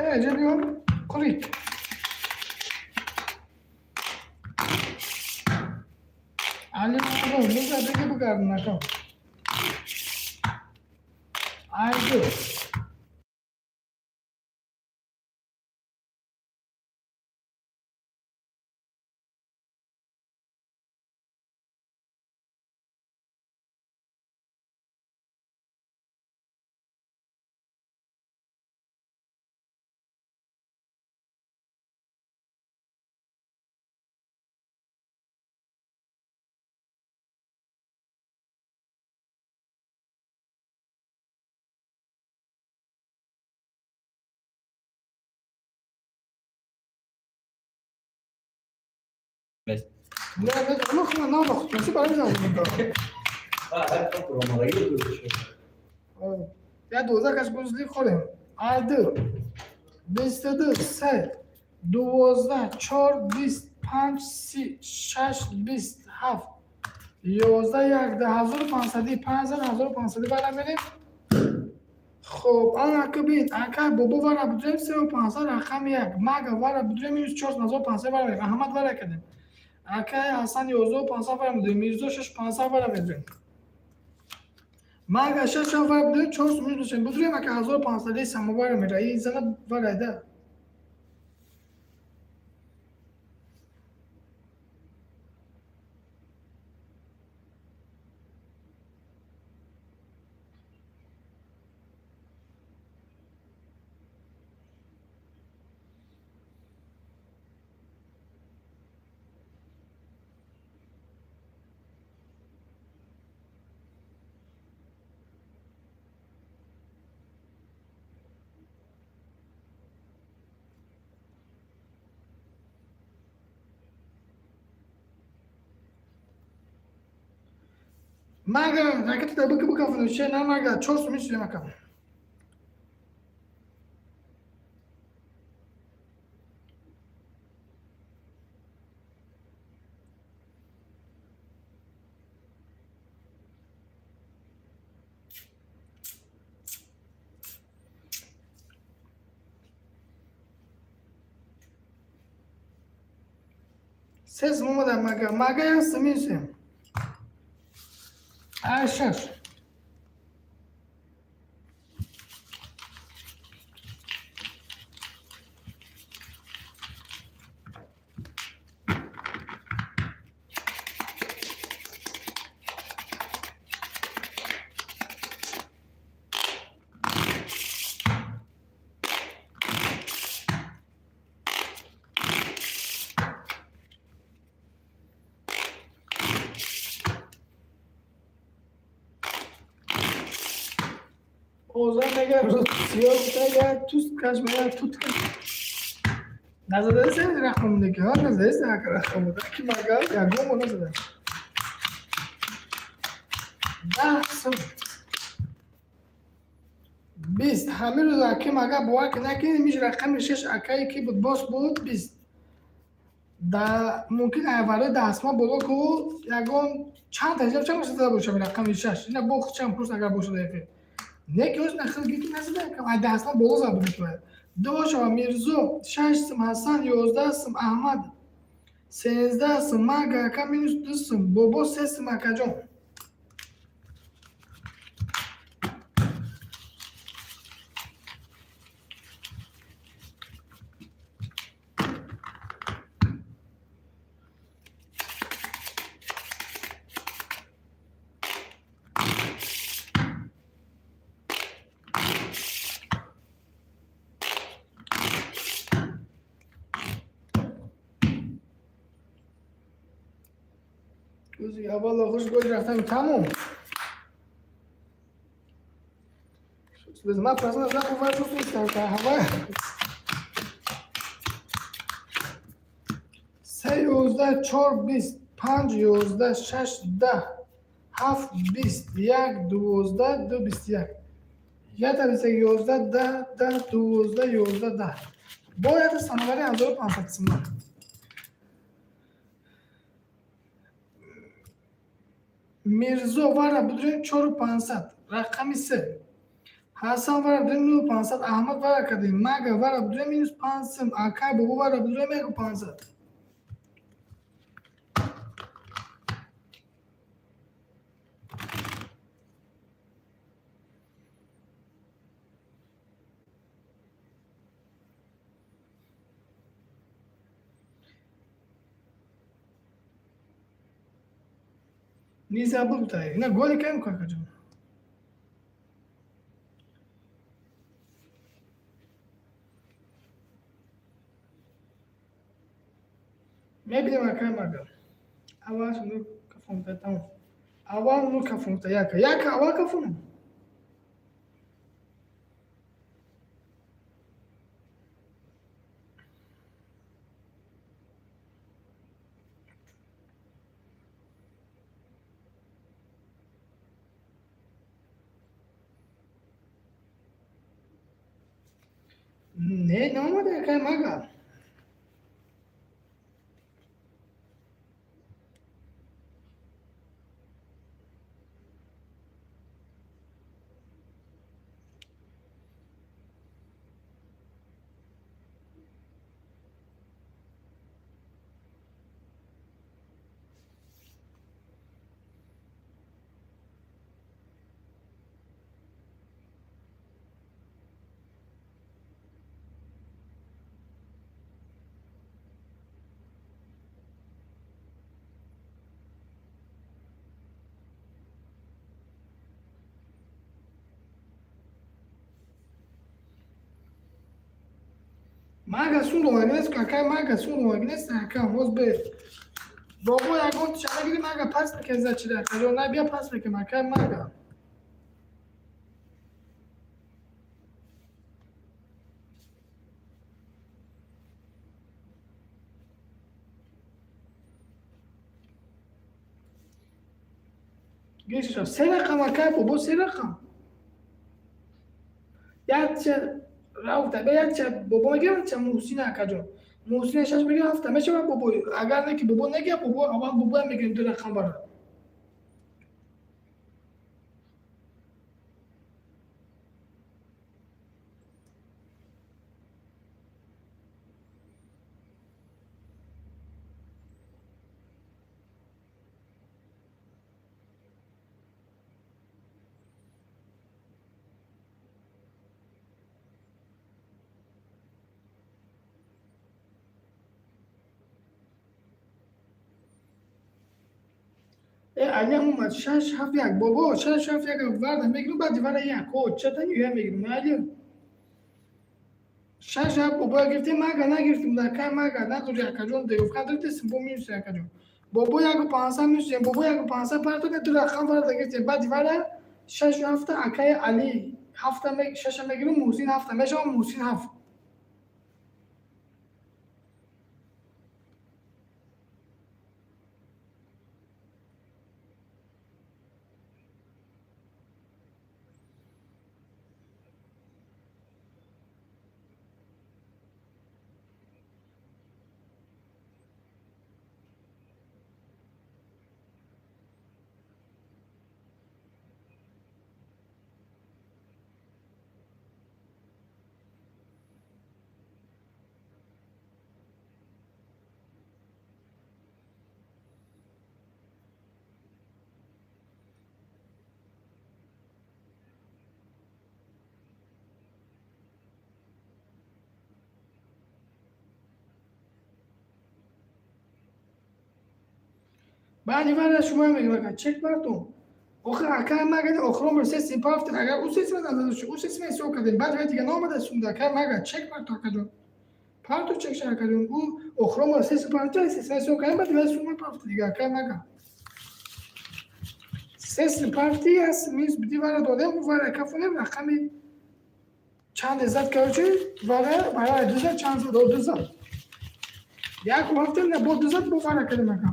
Э, Кулик. Али Мардон, миза беги бугардин, ака. Айду. Не, не, ну хма набохт, наси барои зад. Я 12 каш гузли хӯрем. Айду. 22, се, 12, чор, 20, панҷ, 30, шаш, 20, ҳафт, 11, як, 10500, панҷ, 1500 бара мерем. Хоб, анака бин, ака бобо вара будурем сеу пансад рақами як, мага вара будурем минус 4500 вара мерем, Аҳмад вара кардем. Акай Ҳасан 11500 вара медурем, Мирзо 6500 вара медурем. Мага шаш шав вара будем, чор сум душем. Будем ака 1500 самовара мера. И зана вара да. Мага, ракета да быка быка фунуше, на мага, чор сум ичи мака. Сес мумада мага, мага я сумише. Шаш. Озан мега сиёҳ мега туст каш мега тут каш. Назадаси рақамдаки ҳа назадаси рақамда ки мага ягон бор назада. 10 сум. 20 ҳамин рӯз аки мага бовар ки накунед миш рақами 6 акае ки буд бос буд 20. Да мумкин айвари дастма боло ку ягон чанд таҷриба чанд зада бошам рақами 6. Ина бо чанд пурс агар бошад эфир. Не ки оз нахил гики назада ай дастма боло зад буд Дошава Мирзо 6 сум, Ҳасан 11 сум, Аҳмад 13 сум, Мага ака минус 2 сум, Бобо 3 сум акаҷон. Аввал хуш гол рафтан тамом. Ман просто нахӯрд ҳава. 3 11 4 20 5 11 6 10 7 20 1 12 2 21. Ята 11 10 10 12 11 10. Бояд самовари 1500 сум. Мирзо вара будем 4500 рақами 3. Ҳасан вара будем 9500, Аҳмад вара кардем, Мага вара будем минус 5 сум, Акай бобо вара будем 1500. Низа буд ина голи кам какаҷон. Мебинем акай мага. Аввал ну кафонта тамом. Аввал ну кафонта яка. Яка аввал кафон. Не, наомада акай мага. Мага сум ромагнес, какай мага сум ромагнес, акам, воз бе. Бобо ягон чара гири мага пас мекунем за чира, акаҷон, на бия пас мекунем, акай мага. Гешша, се рақам, акай бобо, се рақам. Якча рафта, бе якча бобо мегирам, якча Муҳсин, акаҷон. Муҳсин шаш мегирам, ҳафта мешава бобо. Агар не ки бобо негира, бобо аввал бобоя мегирем ду рақам бара. Алиам омад шаш ҳафт як бобо, шаш ҳафт як варда мегирам, баъди вара як о чата юя мегирам алиам. Шаш ҳафт бобоя гирифтем, мага нагирифтем, дакай мага надори акаҷон, деговка дирифтесим бо минус акаҷон. Бобо яку пансад минус, бобо яку пансад партоне ду рақам варда гирифтем, баъди вара шаш ҳафта акаи Али ҳафта шаша мегирам, Муҳсин ҳафта мешавам, Муҳсин ҳафт. Баъди вара шумо мегӯям, ака чек бартон. Охир акай мага охирон бор се сим пафт, агар ӯ се сим надош, ӯ се сим ҳисоб кардем, баъд вай дига наомада сумда, акай мага чек бартон, акаҷон. Парту чек ша, акаҷон. Ӯ охирон бор се сим пафт, се сим ҳисоб кардем, баъд вай сума пафт дига, акай мага. Се сим пафти аз минус биди вара додем, ӯ вара кафонем, рақами чанд зад, короче, вара барои ду зад, чанд зад, ду зад. Як ҳафта не бо ду зад бо вара кардем, ака.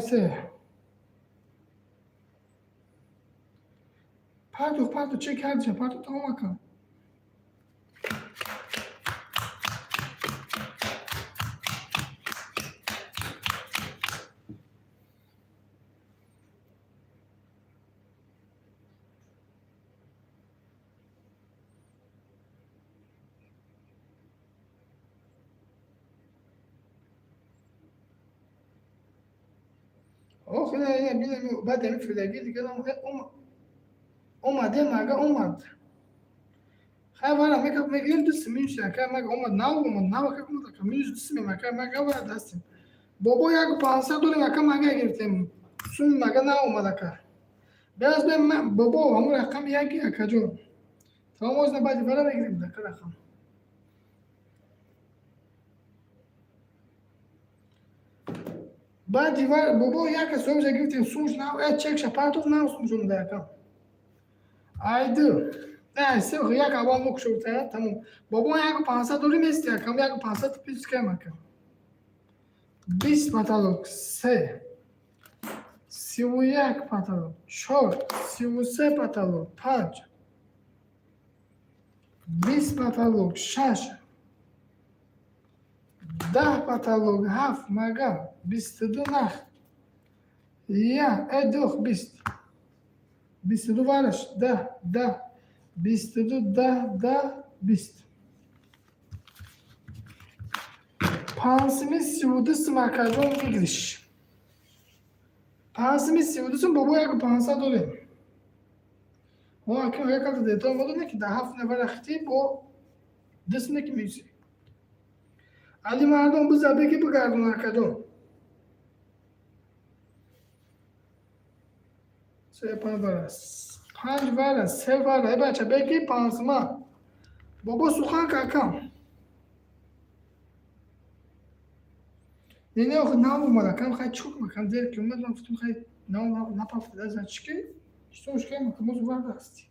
Се. Парту, парту, чек ҳарча, парту тамом ака. Ох, баъд ами филаги дига омаде мага омад. Хай вара мека мегирем ду сим минус ака мага омад, нав омад, нав ака омад, ака минус ду сим ака мага вара дастем. Бобо яку пансад дорем, ака мага гирифтем. Сум мага нав омад ака. Баз бе бобо ҳамун рақам яки акаҷон. Тамом оз баъди вара мегирем ака рақам. Баъди вар бобо яка сумша гирифтем, сумш нав, чекша партов нав сумш омада ака. Айду. Не, се як аввал мукшута, тамом. Бобо яку пансад дорим ести акам, яку пансад плюс кем ака. 20 потолок, се. 31 потолок, чор, 33 потолок, панҷ. 20 потолок, шаш. 10 потолок, ҳафт, мага, 22 нах. Я, дух, 20. 22 вараш, 10, 10. 22, 10, 10, 20. Пансими 32 сум акаҷон выигрыш. Пансими 32 сум бобо яку пансад дорем. Мо акам як калта детон модоне ки да ҳафт нафар ахти бо дисме ки миси. Али мардон биза беки бигардон акаҷон. Се панҷ вара. Панҷ вара, се вара. Э бача беки панҷсима. Бобо сухан какам. Не, не, охи нав омад акам, хай чӣ кунам акам, дер ки омад, ман гуфтам хай нав напафтида, значит ки читош кам акам боз варда ҳасти.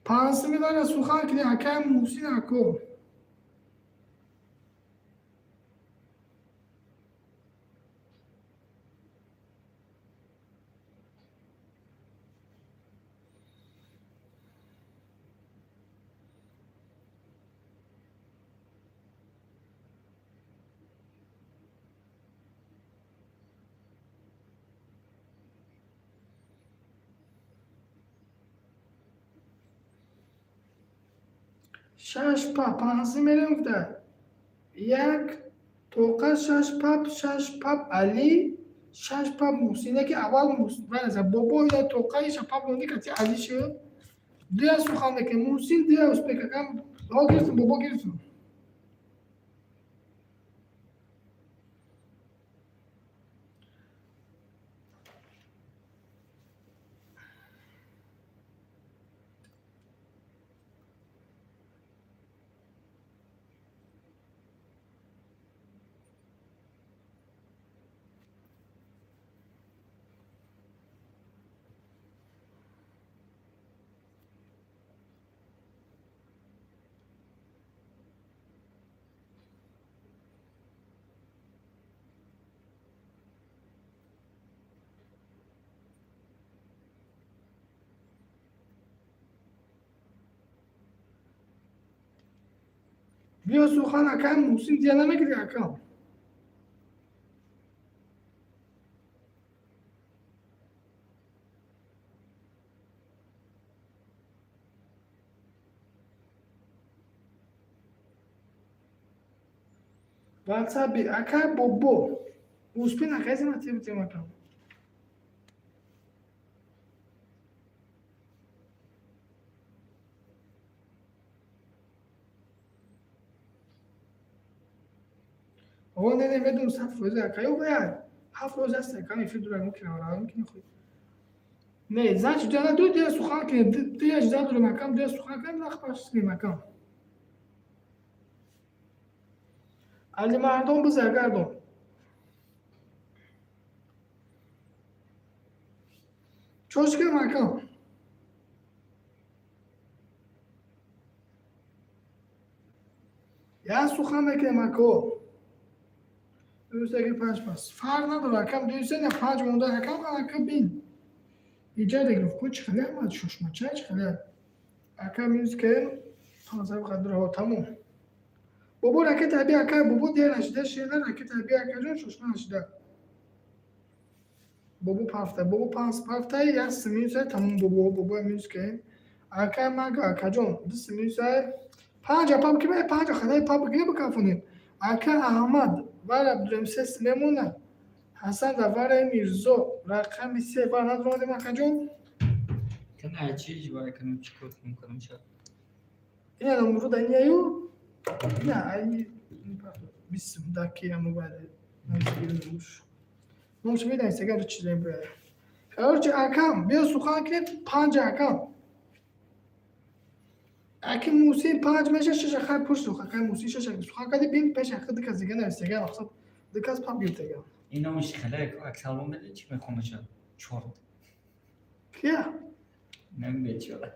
Панҷсими вара сухан кини акам Муҳсин ако. Шаш пап панҷси мерем гуфта. Як тоқа шаш пап, шаш пап Али, шаш пап Муҳсин. Яки аввал Муҳсин, бобо ина тоқа иша пап монди кати Али шуд. Дуя сухан мекунем. Муҳсин дуя успек акам. Ҳо гирифтум, бобо гирифтум. Биё сухан акам Муҳсин дия намегири акам. WhatsApp ака бобо. Успин акай зима тем тем акам. О, не, не, медум 100% ака. Ё бая 7% аст акам эфир дура мукина ра мукина хуй. Не, значит, дана ду дия сухан ки дия жда дурем акам, дия сухан кам нах паш акам. Али мардон биза гардон. Чошкам акам. Я сухан мекунем ако. Дӯстаги панҷ пас. Фарқ надорад акам, дӯста не панҷ монда акам, ака бин. Иҷа региров ку чӣ хеле ама шошмача чӣ хеле. Ака минус ке панҷ қадр тамом. Бобо ракета аби ака, бобо дер нашида, шеда ракета аби ака ҷон шошма нашида. Бобо пафта, бобо панҷ пафта, як минус тамом бобо, бобо минус ке. Ака мага ака ҷон, ду минус панҷ пап ки бай панҷ хадай пап гире бикафонем. Ака Аҳмад вара дурем се мемонад. Ҳасан да вараи Мирзо рақами се вара надуромадем акаҷон. Кана чӣ ҷвай кунем, чӣ кор кунем, кунем ша. Ина намруда ияю. Ина ай бисм даки аму баъд. Номш медонӣ сегар чизем бая. Короче, акам, биё сухан кунед панҷ акам. Аки Мусин панҷ меша шаша хай пушт сухан кай Мусин шаша сухан кади бин пеш ахи дикас дига нависега мақсад дикас пап гирифтега. Ина муш хеле аксалон меди чӣ мехонаша? Чорт. Кия? Нем бечора.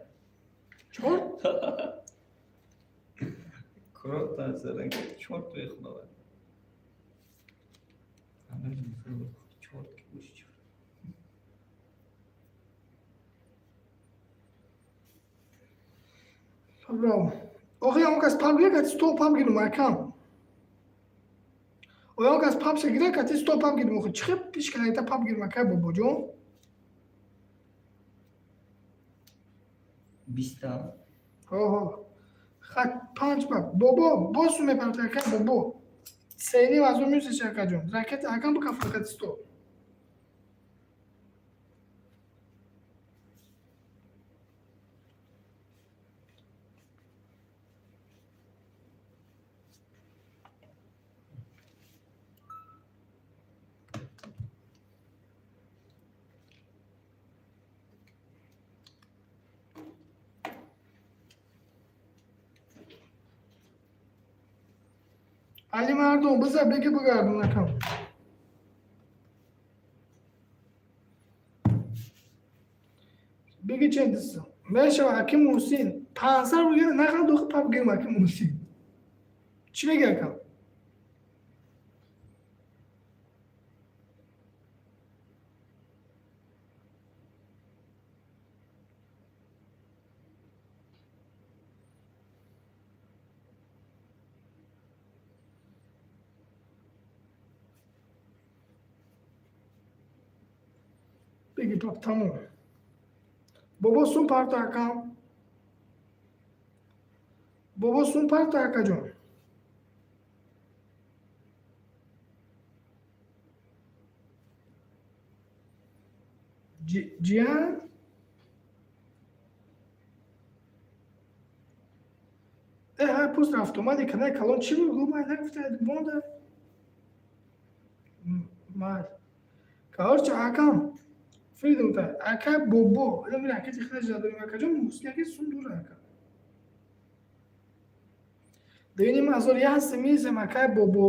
Чорт? Крот назаран чорт мехонавад. Чорт ки буш чорт. Браво. Охи он кас пап гирифт, кати сто пап гирифт акам. Оя он кас пап ша гирифт, кати сто пап гирифт. Охи чихе пиш кана пап гирифт акай бобоҷон? Биста. Ҳо. Хат панҷ пап. Бобо, босу мепарт акай бобо. Сени аз он мюсиш акаҷон. Ракета акам бикаф кати сто. Алимардон, биза беги бигардон акам. Беги чендису. Мешава аки Муҳсин. 500 рубл нақал дохи пап гирм аки Муҳсин. Чӣ меги акам? Беги пап тамом. Бобо сум парто акам. Бобо сум парто акаҷон. Ҷиян? Э, ҳай пуст рафт омади канаи калон чӣ буд? Гу май нагуфта монда. Май. Короче, акам. Фридом та. Ака бобо. Ина ака ти хеле жадорим акаҷон муҳсин аки сум дура ака. Дуюним ҳазор як симисем акай бобо.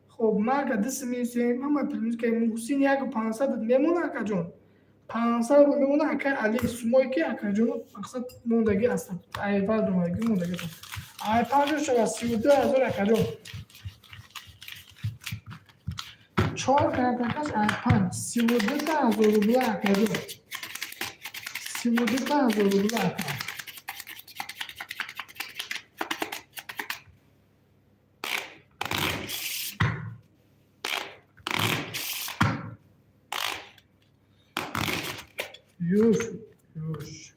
Хоб мага ду симисем ҳама плюс ка Муҳсин яку 500 мемона акаҷон. 500 рубл мемона акай Али сумое ки акаҷон мақсад мондагӣ аст. Айвар думагӣ мондагӣ. Ай панҷо шава 32 000 акаҷон. Чор картакаш ай панҷ 32 000 рубла акаҷон. 32 000 рубла ака. Юш, юш.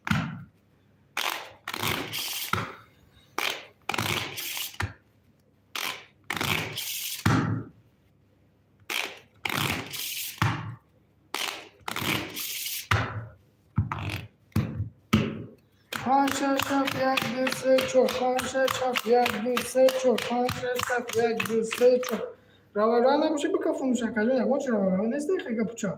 Панҷ, шаш, ҳафт, як, ду, се, чор. Панҷ, шаш, ҳафт, як, ду, се, чор. Панҷ, шаш, ҳафт, як, ду, се, чор. Раварава набошад бикафонуш акаҷон, ягон чи раварава нест хега пуча.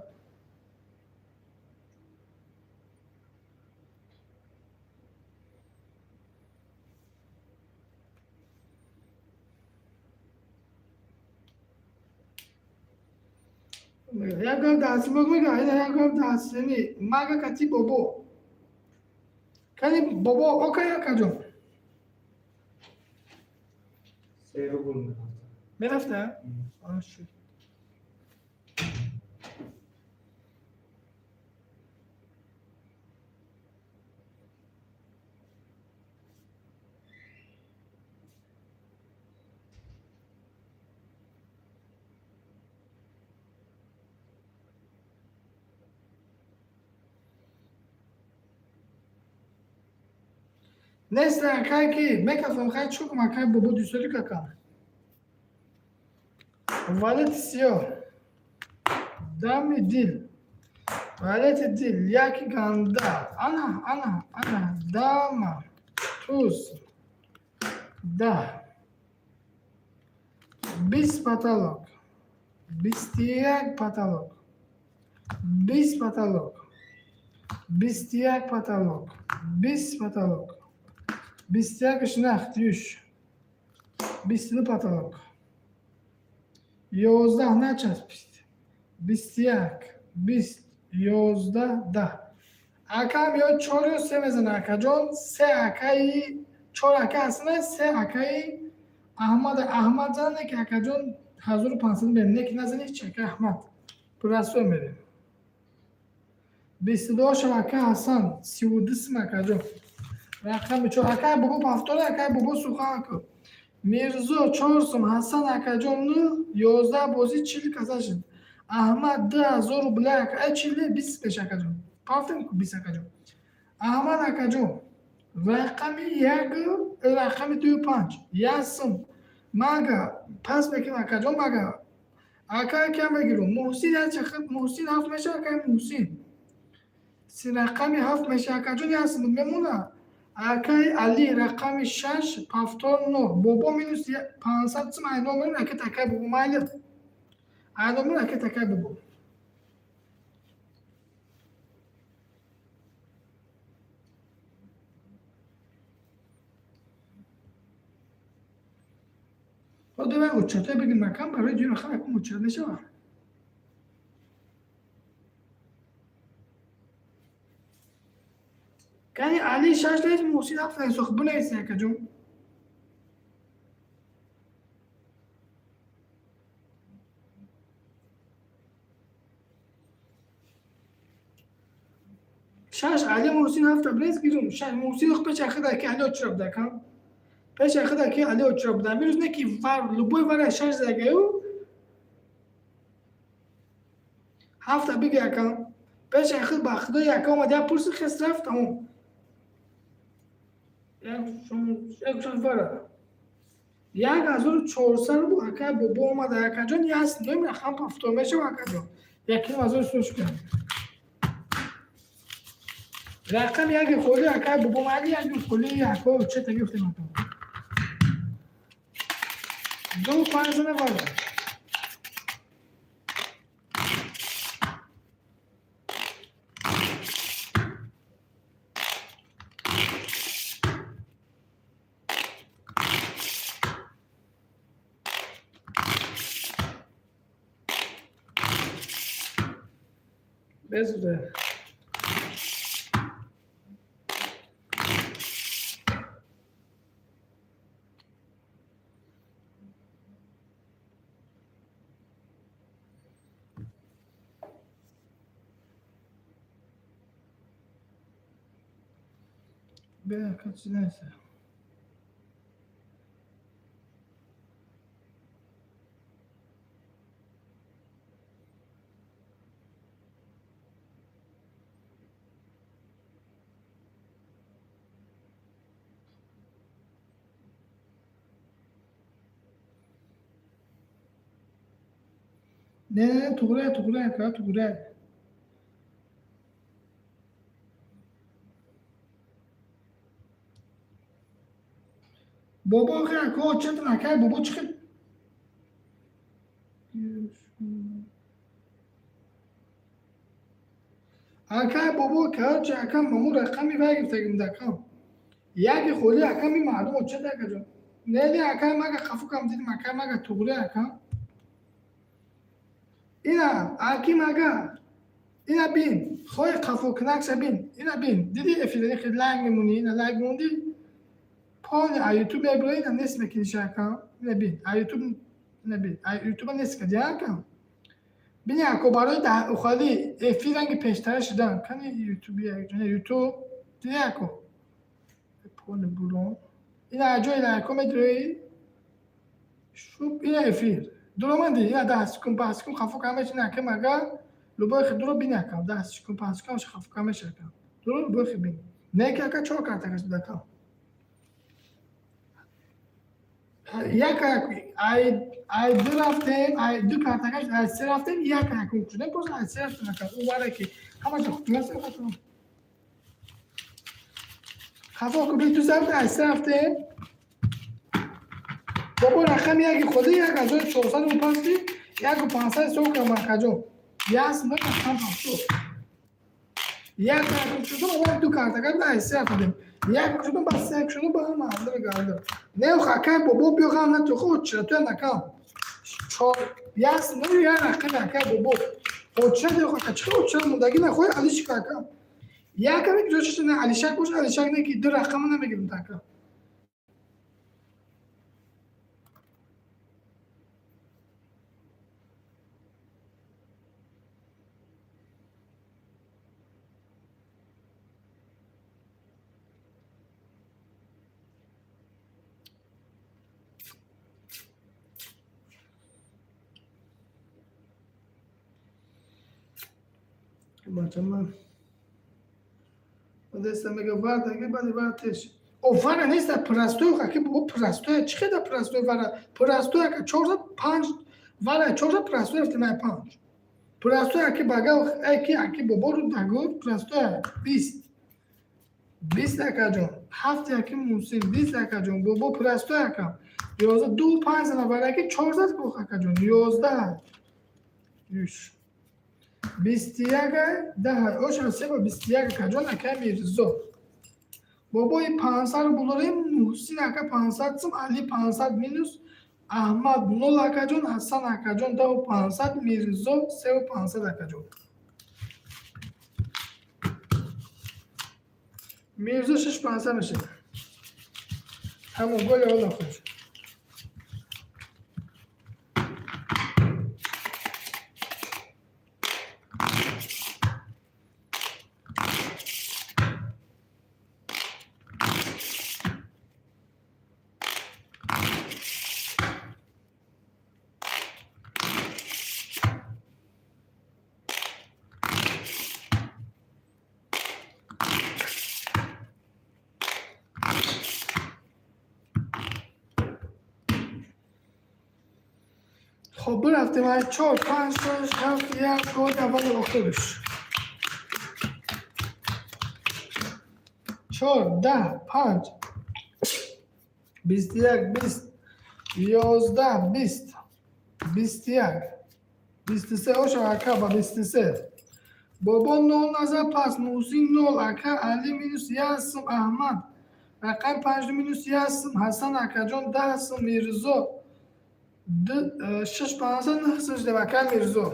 Як гап даст мега, ина як гап даст, яъне мага кати бобо. Кани бобо окай акаҷон. 3 рубл мерафта. Мерафта? А, шуд. Нест акай ки мекафам хай чӣ кунам акай бобо дӯстдорӣ какам. Валети сиёҳ. Дами дил. Валети дил яки ганда. Ана, ана, ана, дама. Туз. Да. 20 потолок. 21 потолок. 20 потолок. 21 потолок. 20 потолок. 21 нахт юш. 22 потолок. 11 начаспид. 21, 20, 11, 10. Акам ё чор ё се мезана акаҷон. Се акаи чор ака ҳастана, се акаи Аҳмад Аҳмад зане ки акаҷон 1500 мерем. Не ки назани ҳеч ака Аҳмад. Пурасо мерем. 22 шава ака Ҳасан, 32 сим акаҷон. Рақами чор акай бобо повтор акай бобо сухан ку. Мирзо чор сум, Ҳасан акаҷон 9, 11 бозӣ 40 каса шуд. Аҳмад 2000 рубла ака, ай 40 20 пеш акаҷон. Пафтем ку 20 акаҷон. Аҳмад акаҷон рақами як рақами ду панҷ як сум. Мага пас мекунам акаҷон мага. Ака кам мегирам. Муҳсин як чахт Муҳсин ҳафт меша акай Муҳсин. Си рақами ҳафт меша акаҷон як сум мемона. Акай Али рақами шаш повтор нол. Бобо минус 500 сум ай номер ракет акай бобо майли. Ай номер ракет акай бобо. Давай отчёте бигир макам барои дуюм рақам якум отчёт мешавад. Кани Али шаш лес Муҳсин ҳафт лес ох бинависи акаҷон. Шаш Али Муҳсин ҳафта бинавис гирум. Шаш Муҳсин ох пеш ахида ки Али очра буда кам. Пеш ахида ки Али очра буда. Мирӯз не ки вар любой вара шаш загаю ҳафта биги акам. Пеш ахид ба худо яка омад як пурси хес рафт тамом. Як вара. 1400 рубл ака бобо омада акаҷон яст ноим рақам повтор мешава акаҷон. 1500 сум шуд. Рақам яки холи ака бобо омада яки холи яко чета гирифтем ака. Ду панҷ зана вара. Безуде. Бе, Не, не, не, туғре, туғре, ака, туғре. Бобо охи ака, чета накай, бобо чӣ хел? Ака бобо, короче, ака маму рақами вай гирифтагим дакам. Яки холи ака ми маълум чета ака ҷон. Не, не, ака мага қафу кам дидим, ака мага туғре ака. Ина, аки мага. Ина бин, хои қафу кунакша бин. Ина бин. Диди эфири хел лайк мемонӣ, ина лайк монди. Полни а ютуб мебура, ина нест мекиниша ака. Ина бин, а ютуб ина бин. А ютуба нест кади ака. Бини ако барои ухали эфир ранги пештара шудан. Кани ютуб як ҷона ютуб диди ако. Полни бурон. Ина ҷои лайко медрои. Шуб ина эфир. Дуроманди, ина 10 секунд, 5 секунд хафу кам мешина ака мага. Любой хи дуро бини ака. 10 секунд, 5 секунд хафу кам меша ака. Дуро любой хи бини. Не ки ака чор карта каш буда ака. Як ай ду рафтем, ай ду карта каш, ай се рафтем, як якум шудем, просто ай се рафтем ака. У вара ки ҳама ҷо хутуна се рафтем. Хафо ку би ту зарб ай се рафтем. Бобо рақами яки ходи 1400 пасти, 1500 ҳисоб кардам акаҷон. Яс ма рақам ҳафтод. Як якум шудум, ова ду карта кардем, ай се рафтем. Як шудум, ба се шудум, ба ҳама андра гардам. Не акай бобо биё ғам нату хо чира ту накам. Чор яс ма я рақами акай бобо. Оча де хака чӣ оча мундаги нахои алишка ака. Якаме ки ҷош не алишак бош, алишак не ки ду рақама намегирим така. Бачама. Одеса мега варда, ге бали вартеш. О вара неста простой, хаки бо простой, чӣ хеда простой вара? Простой ака 4 5 вара 4 простой рафтем ай 5. Простой аки бага аки аки бобо ру дагур простой 20. 20 ака ҷон. 7 аки Мусин 20 ака ҷон. Бобо простой ака. 11 2 5 на вара ки 4 бо ака ҷон. 11. Юш. 21 10 оша себа 21 ака ҷон ака Мирзо. Бобои 500 рубл дорем, Муҳсин ака 500 сум, Али 500 минус. Аҳмад нол, акаҷон. Ҳасан акаҷон, 10 500. Мирзо, 3 500, акаҷон. Мирзо, 6 500 мешад. Тамом, голи ҳола хуш. Хоб, бирафтем. Ай чор, панҷ, шаш, ҳафт, як, гол аввали охирш. Чор, 10, панҷ, 21, 20, 11, 20, 21, 23. Оша, ака, ба 23. Бобо нол назар пас. Муҳсин нол, ака. Али минус як сум. Аҳмад, рақами панҷ, минус як сум. Ҳасан акаҷон, 10 сум. Мирзо, 6 500, нӯҳ сум шудем, ака Мирзо.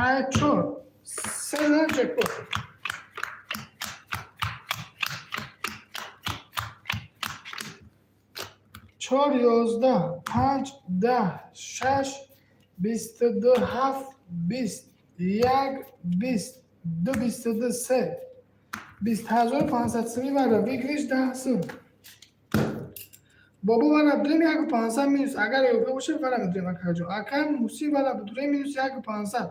Ай чор, се ҷекпот. Чор, 11, панҷ, 10, шаш, 22, ҳафт, 20, як, 20, ду, 22, се, 20 500 суми вара выигрыш, 10 сум. Бобо, вара бидурем, 1 500 минус. Агар ёфта бошад, вара медурем, акаҷон. Ака Муҳсин, вара бидурем, минус 1 500.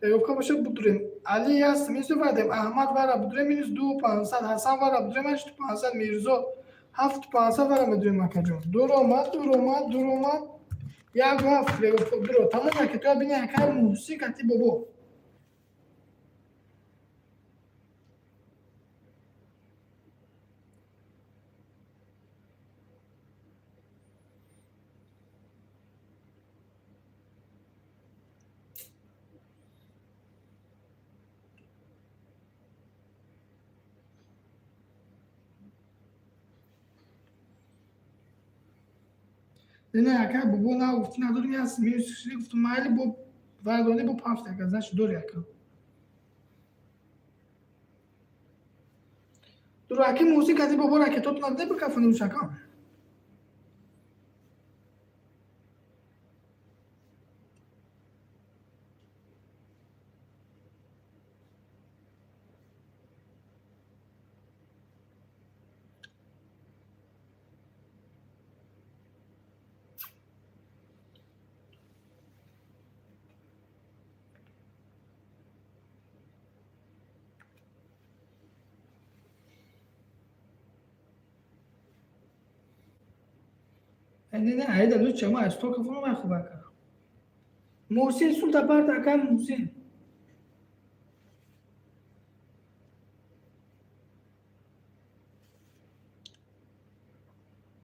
Ёфта бошад, бидурем. Али, як сум минус вардем. Аҳмад, вара бидурем, минус 2 500. Ҳасан, вара бидурем, 8 500. Мирзо, 7 500 вара медурем, акаҷон. Дур омад, дур омад, дур омад, як ҳафт дуро. Тамом, ака, то бини, ака Муҳсин кати бобо. Не, ака, бобо на гуфти надорим, як минус гуфтум, майли, бо вардони бо пафт, ака, значит, дори, ака. Дуро, аки Муҳсин кати бобо, ракетот надида бикафоним, ака. Не, не, айда лучше ма столько фоно май хуб, ака. Муҳсин, султа бард, ака Муҳсин.